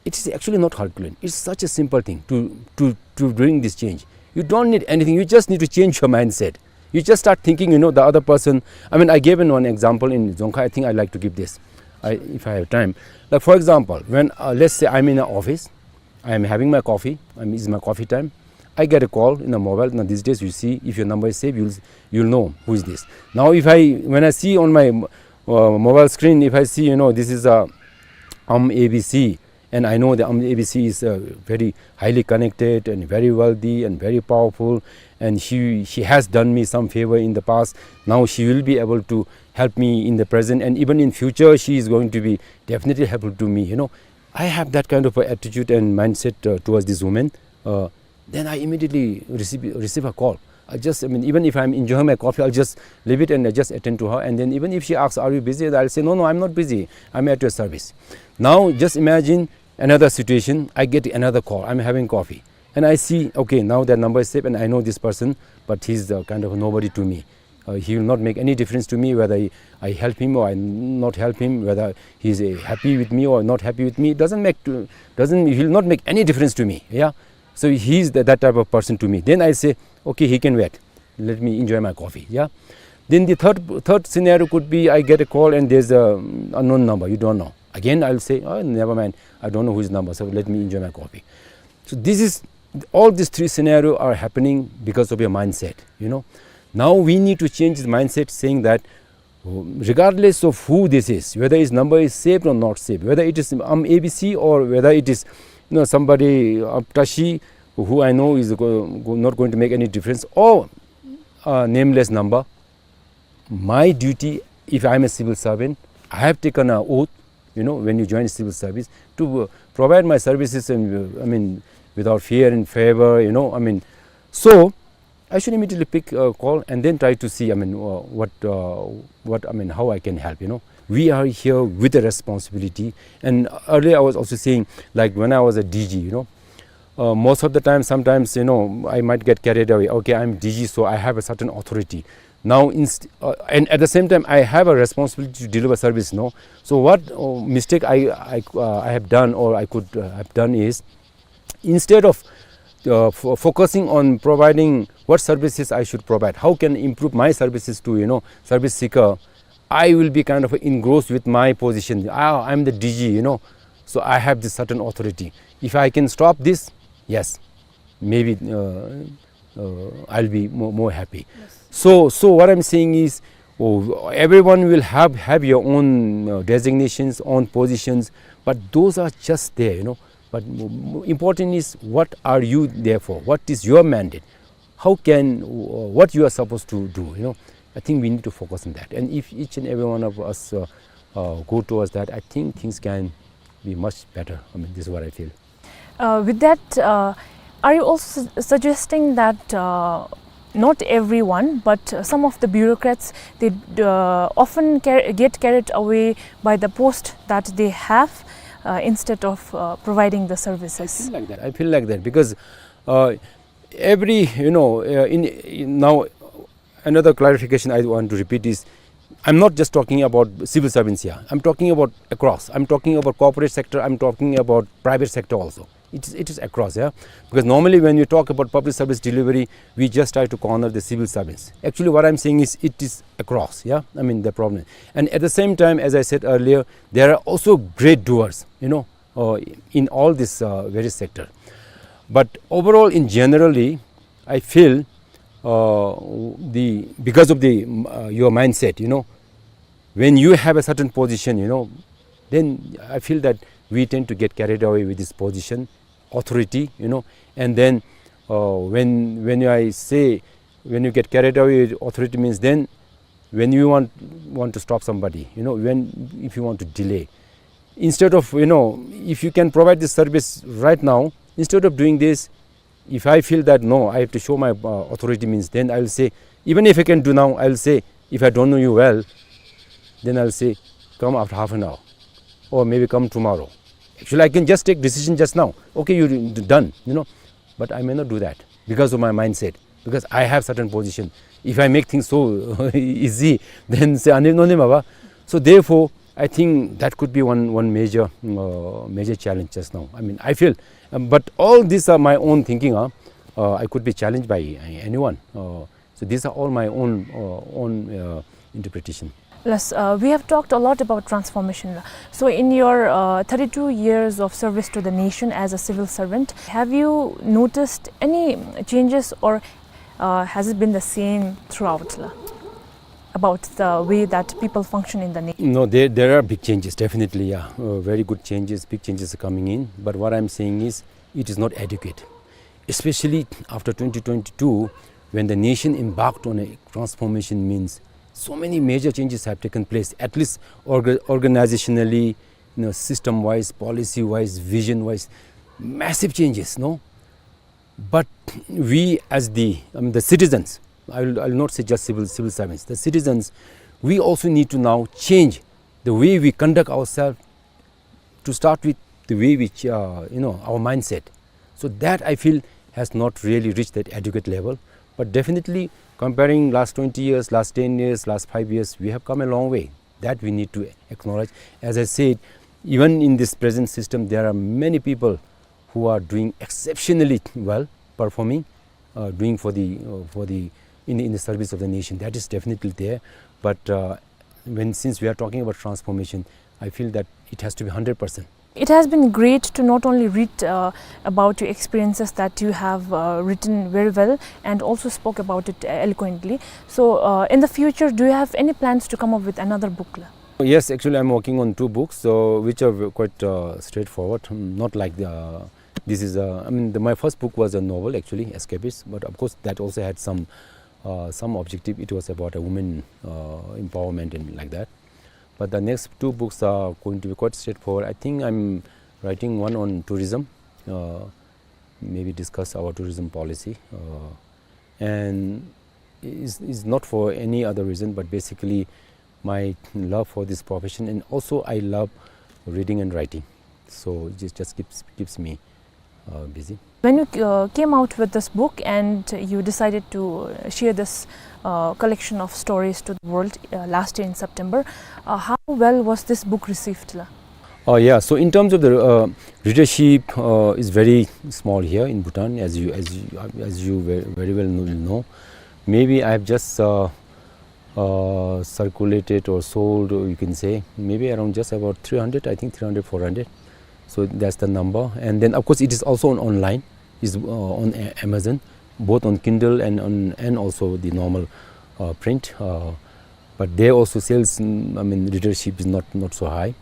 It is actually not Herculean. It's such a simple thing to, to, to bring this change. You don't need anything. You just need to change your mindset. You just start thinking, you know, the other person. I mean, I gave in one example in Dzongkha. I think I like to give this, I, if I have time. Like, for example, when, uh, let's say I'm in an office, I am having my coffee, I mean, it's my coffee time. I get a call in the mobile. Now, these days, you see, if your number is saved, you'll, you'll know who is this. Now, if I, when I see on my, uh, mobile screen, if I see, you know, this is a, um, A B C, and I know the, um, A B C is, uh, very highly connected and very wealthy and very powerful, and she, she has done me some favor in the past. Now she will be able to help me in the present, and even in future, she is going to be definitely helpful to me, you know. I have that kind of a attitude and mindset, uh, towards this woman. Uh, then I immediately receive, receive a call. I just, I mean, even if I'm enjoying my coffee, I'll just leave it and I just attend to her. And then even if she asks, "Are you busy?" I'll say, "No, no, I'm not busy. I'm at your service." Now, just imagine another situation. I get another call. I'm having coffee. And I see, okay, now that number is saved and I know this person, but he's, uh, kind of a nobody to me. Uh, he will not make any difference to me whether I, I help him or I not help him, whether he's, uh, happy with me or not happy with me. It doesn't make to, doesn't, he will not make any difference to me. Yeah. So he's the, that type of person to me. Then I say, "Okay, he can wait. Let me enjoy my coffee." Yeah. Then the third, third scenario could be I get a call and there's a, um, unknown number. You don't know. Again, I'll say, "Oh, never mind. I don't know whose number. So let me enjoy my coffee." So this is, all these three scenarios are happening because of your mindset, you know. Now we need to change the mindset, saying that, uh, regardless of who this is, whether his number is saved or not saved, whether it is, um, A B C or whether it is, you know, somebody, uh, Tashi, who I know is go-, go-, not going to make any difference, or a nameless number, my duty, if I'm a civil servant, I have taken an oath, you know, when you join civil service, to, uh, provide my services and, uh, I mean, without fear and favor, you know, I mean, so I should immediately pick a call and then try to see, I mean, uh, what, uh, what, I mean, how I can help, you know. We are here with a responsibility. And earlier I was also saying, like, when I was a D G, you know, uh, most of the time, sometimes, you know, I might get carried away. Okay, I'm D G, so I have a certain authority. Now, inst-, uh, and at the same time, I have a responsibility to deliver service, no? So what, uh, mistake I, I, uh, I have done or I could, uh, have done is, instead of, uh, fo-, focusing on providing what services I should provide, how can improve my services to, you know, service seeker, I will be kind of engrossed with my position. Ah, I'm the D G, you know, so I have this certain authority. If I can stop this, yes, maybe, uh, uh, I'll be more, more happy. Yes. So, so what I'm saying is, oh, everyone will have, have your own, uh, designations, own positions, but those are just there, you know. But mo-, mo-, important is, what are you there for? What is your mandate? How can, uh, what you are supposed to do, you know? I think we need to focus on that. And if each and every one of us, uh, uh, go towards that, I think things can be much better. I mean, this is what I feel. Uh, with that, uh, are you also su-, suggesting that, uh, not everyone, but, uh, some of the bureaucrats, they, uh, often car-, get carried away by the post that they have, uh, instead of, uh, providing the services? I feel like that. I feel like that because, uh, every, you know, uh, in, in now, another clarification I want to repeat is, I'm not just talking about civil servants here. I'm talking about across. I'm talking about corporate sector. I'm talking about private sector also. It is, it is across, yeah. Because normally when we talk about public service delivery, we just try to corner the civil servants. Actually, what I'm saying is it is across, yeah. I mean, the problem. And at the same time, as I said earlier, there are also great doers, you know, uh, in all this, uh, various sector. But overall, in generally, I feel, uh, the, because of the, um, uh, your mindset, you know, when you have a certain position, you know, then I feel that we tend to get carried away with this position, authority, you know, and then, uh, when, when I say, when you get carried away with authority means then when you want, want to stop somebody, you know, when, if you want to delay, instead of, you know, if you can provide this service right now, instead of doing this, if I feel that, no, I have to show my, uh, authority means, then I will say, even if I can do now, I will say, if I don't know you well, then I will say, "Come after half an hour, or maybe come tomorrow." Actually, I can just take decision just now. "Okay, you d-, done," you know. But I may not do that because of my mindset, because I have certain position. If I make things so easy, then say, "Ani no ne ma ba." So therefore, I think that could be one, one major, uh, major challenge just now. I mean, I feel, um, but all these are my own thinking, huh? Uh, I could be challenged by, uh, anyone. Uh, so these are all my own, uh, own, uh, interpretation. Yes, uh, we have talked a lot about transformation. So in your, uh, thirty-two years of service to the nation as a civil servant, have you noticed any changes, or, uh, has it been the same throughout, la? About the way that people function in the nation? No, there, there are big changes, definitely, yeah. Uh, very good changes, big changes are coming in. But what I'm saying is, it is not adequate. Especially after twenty twenty-two, when the nation embarked on a transformation, means so many major changes have taken place, at least orga-, organizationally, you know, system-wise, policy-wise, vision-wise, massive changes, no? But we as the, I mean, the citizens, I will, I will not say just civil, civil servants, the citizens, we also need to now change the way we conduct ourselves, to start with the way which, uh, you know, our mindset. So that, I feel, has not really reached that adequate level. But definitely, comparing last twenty years, last ten years, last five years, we have come a long way. That we need to acknowledge. As I said, even in this present system, there are many people who are doing exceptionally well, performing, uh, doing for the, uh, for the, in the, in the service of the nation. That is definitely there. But, uh, when, since we are talking about transformation, I feel that it has to be hundred percent. It has been great to not only read, uh, about your experiences that you have, uh, written very well and also spoke about it eloquently. So, uh, in the future, do you have any plans to come up with another book, la? Yes, actually, I'm working on two books, so which are v-, quite, uh, straightforward, mm, not like the, this is a, I mean, the, my first book was a novel, actually, Escapist, but of course, that also had some, uh, some objective. It was about a woman, uh, empowerment and like that. But the next two books are going to be quite straightforward. I think I'm writing one on tourism, uh, maybe discuss our tourism policy, uh, and is, is not for any other reason, but basically my love for this profession, and also I love reading and writing. So it just, just keeps, keeps me, uh, busy. When you, uh, came out with this book and you decided to, uh, share this, uh, collection of stories to the world, uh, last year in September, uh, how well was this book received, la? Uh, yeah, so in terms of the, uh, readership, uh, is very small here in Bhutan, as you, as you, as you ve-, very well know, know. Maybe I have just, uh, uh, circulated or sold, or you can say, maybe around just about three hundred, I think three hundred, four hundred. So that's the number. And then, of course, it is also on online, is, uh, on A-, Amazon, both on Kindle and on, and also the normal, uh, print. Uh, but there also sales, mm, I mean, readership is not, not so high.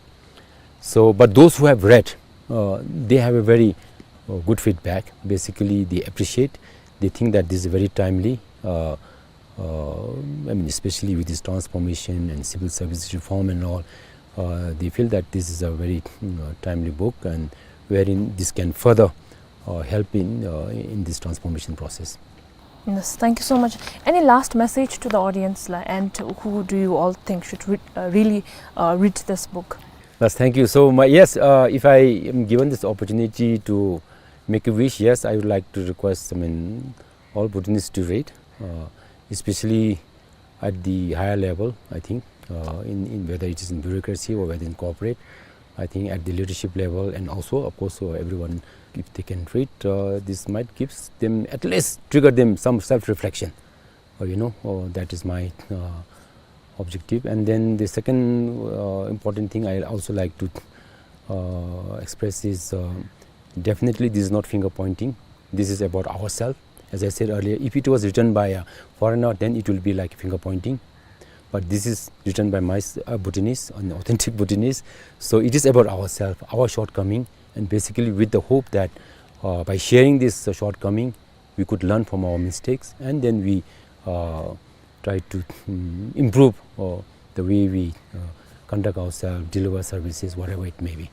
So, but those who have read, uh, they have a very, uh, good feedback. Basically, they appreciate, they think that this is very timely, uh, uh, I mean, especially with this transformation and civil service reform and all, uh, they feel that this is a very, mm, uh, timely book, and wherein this can further, uh, help in, uh, in this transformation process. Yes, thank you so much. Any last message to the audience, la, and who do you all think should re-, uh, really, uh, read this book? Yes, thank you. So, my, yes, uh, if I am given this opportunity to make a wish, yes, I would like to request, I mean, all Bhutanese to read, uh, especially at the higher level, I think, uh, in, in whether it is in bureaucracy or whether in corporate, I think at the leadership level, and also, of course, uh, everyone, if they can read, uh, this might gives them, at least trigger them some self-reflection. Uh, you know, uh, that is my, uh, objective. And then the second, uh, important thing I also like to, uh, express is, uh, definitely this is not finger pointing. This is about ourselves. As I said earlier, if it was written by a foreigner, then it will be like finger pointing. But this is written by my s-, uh, Bhutanese, an authentic Bhutanese. So it is about ourselves, our shortcoming, and basically with the hope that, uh, by sharing this, uh, shortcoming, we could learn from our mistakes, and then we, uh, try to, mm, improve, uh, the way we, uh, conduct ourselves, deliver services, whatever it may be.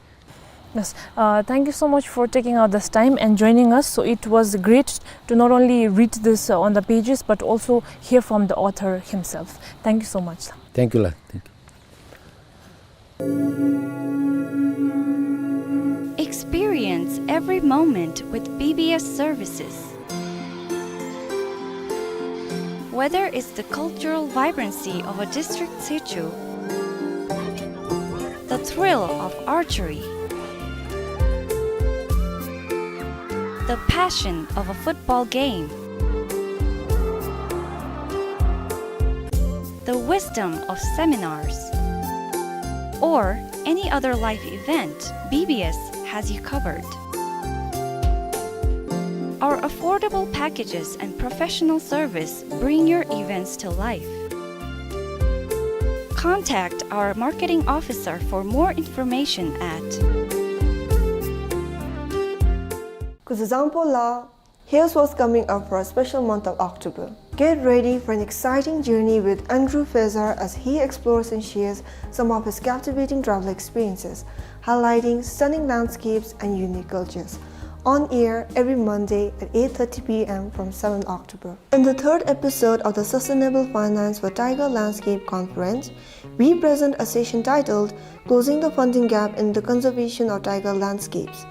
Yes. Uh, thank you so much for taking out this time and joining us. So it was great to not only read this, uh, on the pages, but also hear from the author himself. Thank you so much. Thank you, la. Thank you. Experience every moment with B B S services. Whether it's the cultural vibrancy of a district situ, the thrill of archery, the passion of a football game, the wisdom of seminars, or any other life event, B B S has you covered. Our affordable packages and professional service bring your events to life. Contact our marketing officer for more information at Kuzuzangpo la, here's what's coming up for a special month of October. Get ready for an exciting journey with Andrew Fezar as he explores and shares some of his captivating travel experiences, highlighting stunning landscapes and unique cultures. On air every Monday at eight thirty p m from seventh October. In the third episode of the Sustainable Finance for Tiger Landscape Conference, we present a session titled Closing the Funding Gap in the Conservation of Tiger Landscapes.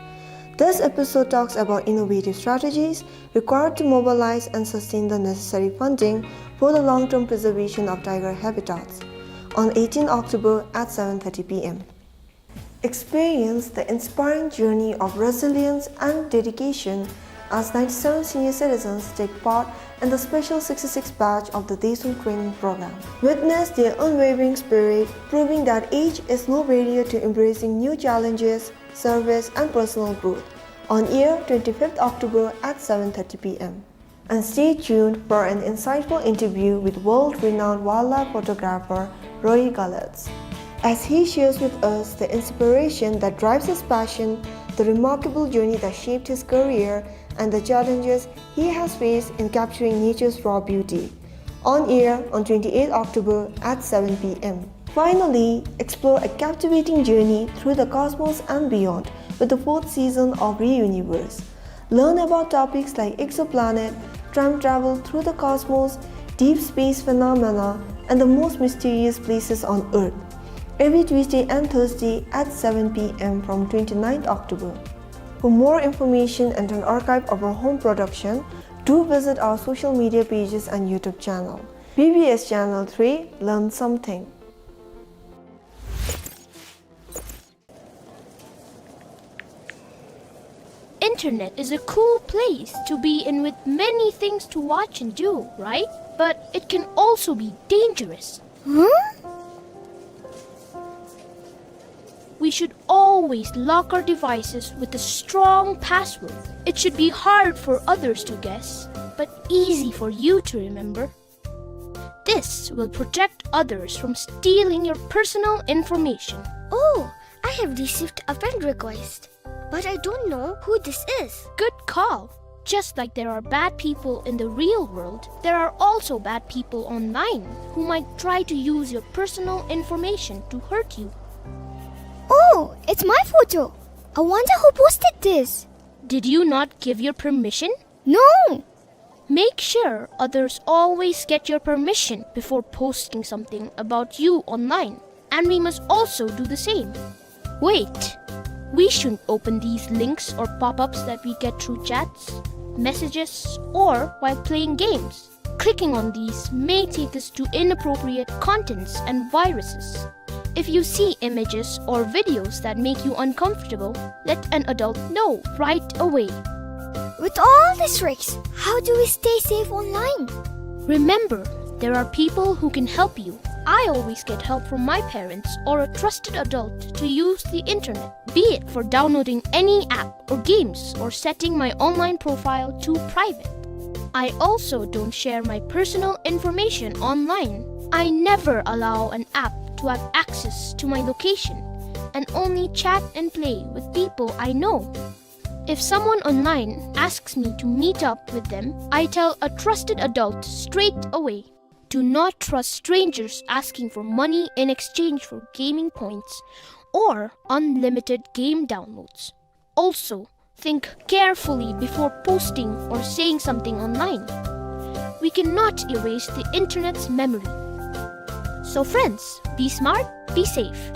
This episode talks about innovative strategies required to mobilize and sustain the necessary funding for the long-term preservation of tiger habitats on eighteenth October at seven thirty p m. Experience the inspiring journey of resilience and dedication as ninety-seven senior citizens take part in the special sixty-six batch of the Daesung training program. Witness their unwavering spirit, proving that age is no barrier to embracing new challenges, service, and personal growth. On air twenty-fifth October at seven thirty p m. And stay tuned for an insightful interview with world-renowned wildlife photographer Roy Gallautz, as he shares with us the inspiration that drives his passion, the remarkable journey that shaped his career, and the challenges he has faced in capturing nature's raw beauty. On air on twenty-eighth October at seven p m. Finally, explore a captivating journey through the cosmos and beyond with the fourth season of Reuniverse. Learn about topics like exoplanet, time travel through the cosmos, deep space phenomena, and the most mysterious places on Earth. Every Tuesday and Thursday at seven p m from twenty-ninth October. For more information and an archive of our home production, do visit our social media pages and YouTube channel. B B S Channel three, learn something. Internet is a cool place to be in with many things to watch and do, right? But it can also be dangerous. Huh? We should always lock our devices with a strong password. It should be hard for others to guess, but easy for you to remember. This will protect others from stealing your personal information. Oh, I have received a friend request, but I don't know who this is. Good call. Just like there are bad people in the real world, there are also bad people online who might try to use your personal information to hurt you. Oh, it's my photo. I wonder who posted this. Did you not give your permission? No! Make sure others always get your permission before posting something about you online, and we must also do the same. Wait! We shouldn't open these links or pop-ups that we get through chats, messages, or while playing games. Clicking on these may take us to inappropriate contents and viruses. If you see images or videos that make you uncomfortable, let an adult know right away. With all these risks, how do we stay safe online? Remember, there are people who can help you. I always get help from my parents or a trusted adult to use the internet, be it for downloading any app or games or setting my online profile to private. I also don't share my personal information online. I never allow an app to have access to my location and only chat and play with people I know. If someone online asks me to meet up with them, I tell a trusted adult straight away. Do not trust strangers asking for money in exchange for gaming points or unlimited game downloads. Also, think carefully before posting or saying something online. We cannot erase the internet's memory. So friends, be smart, be safe.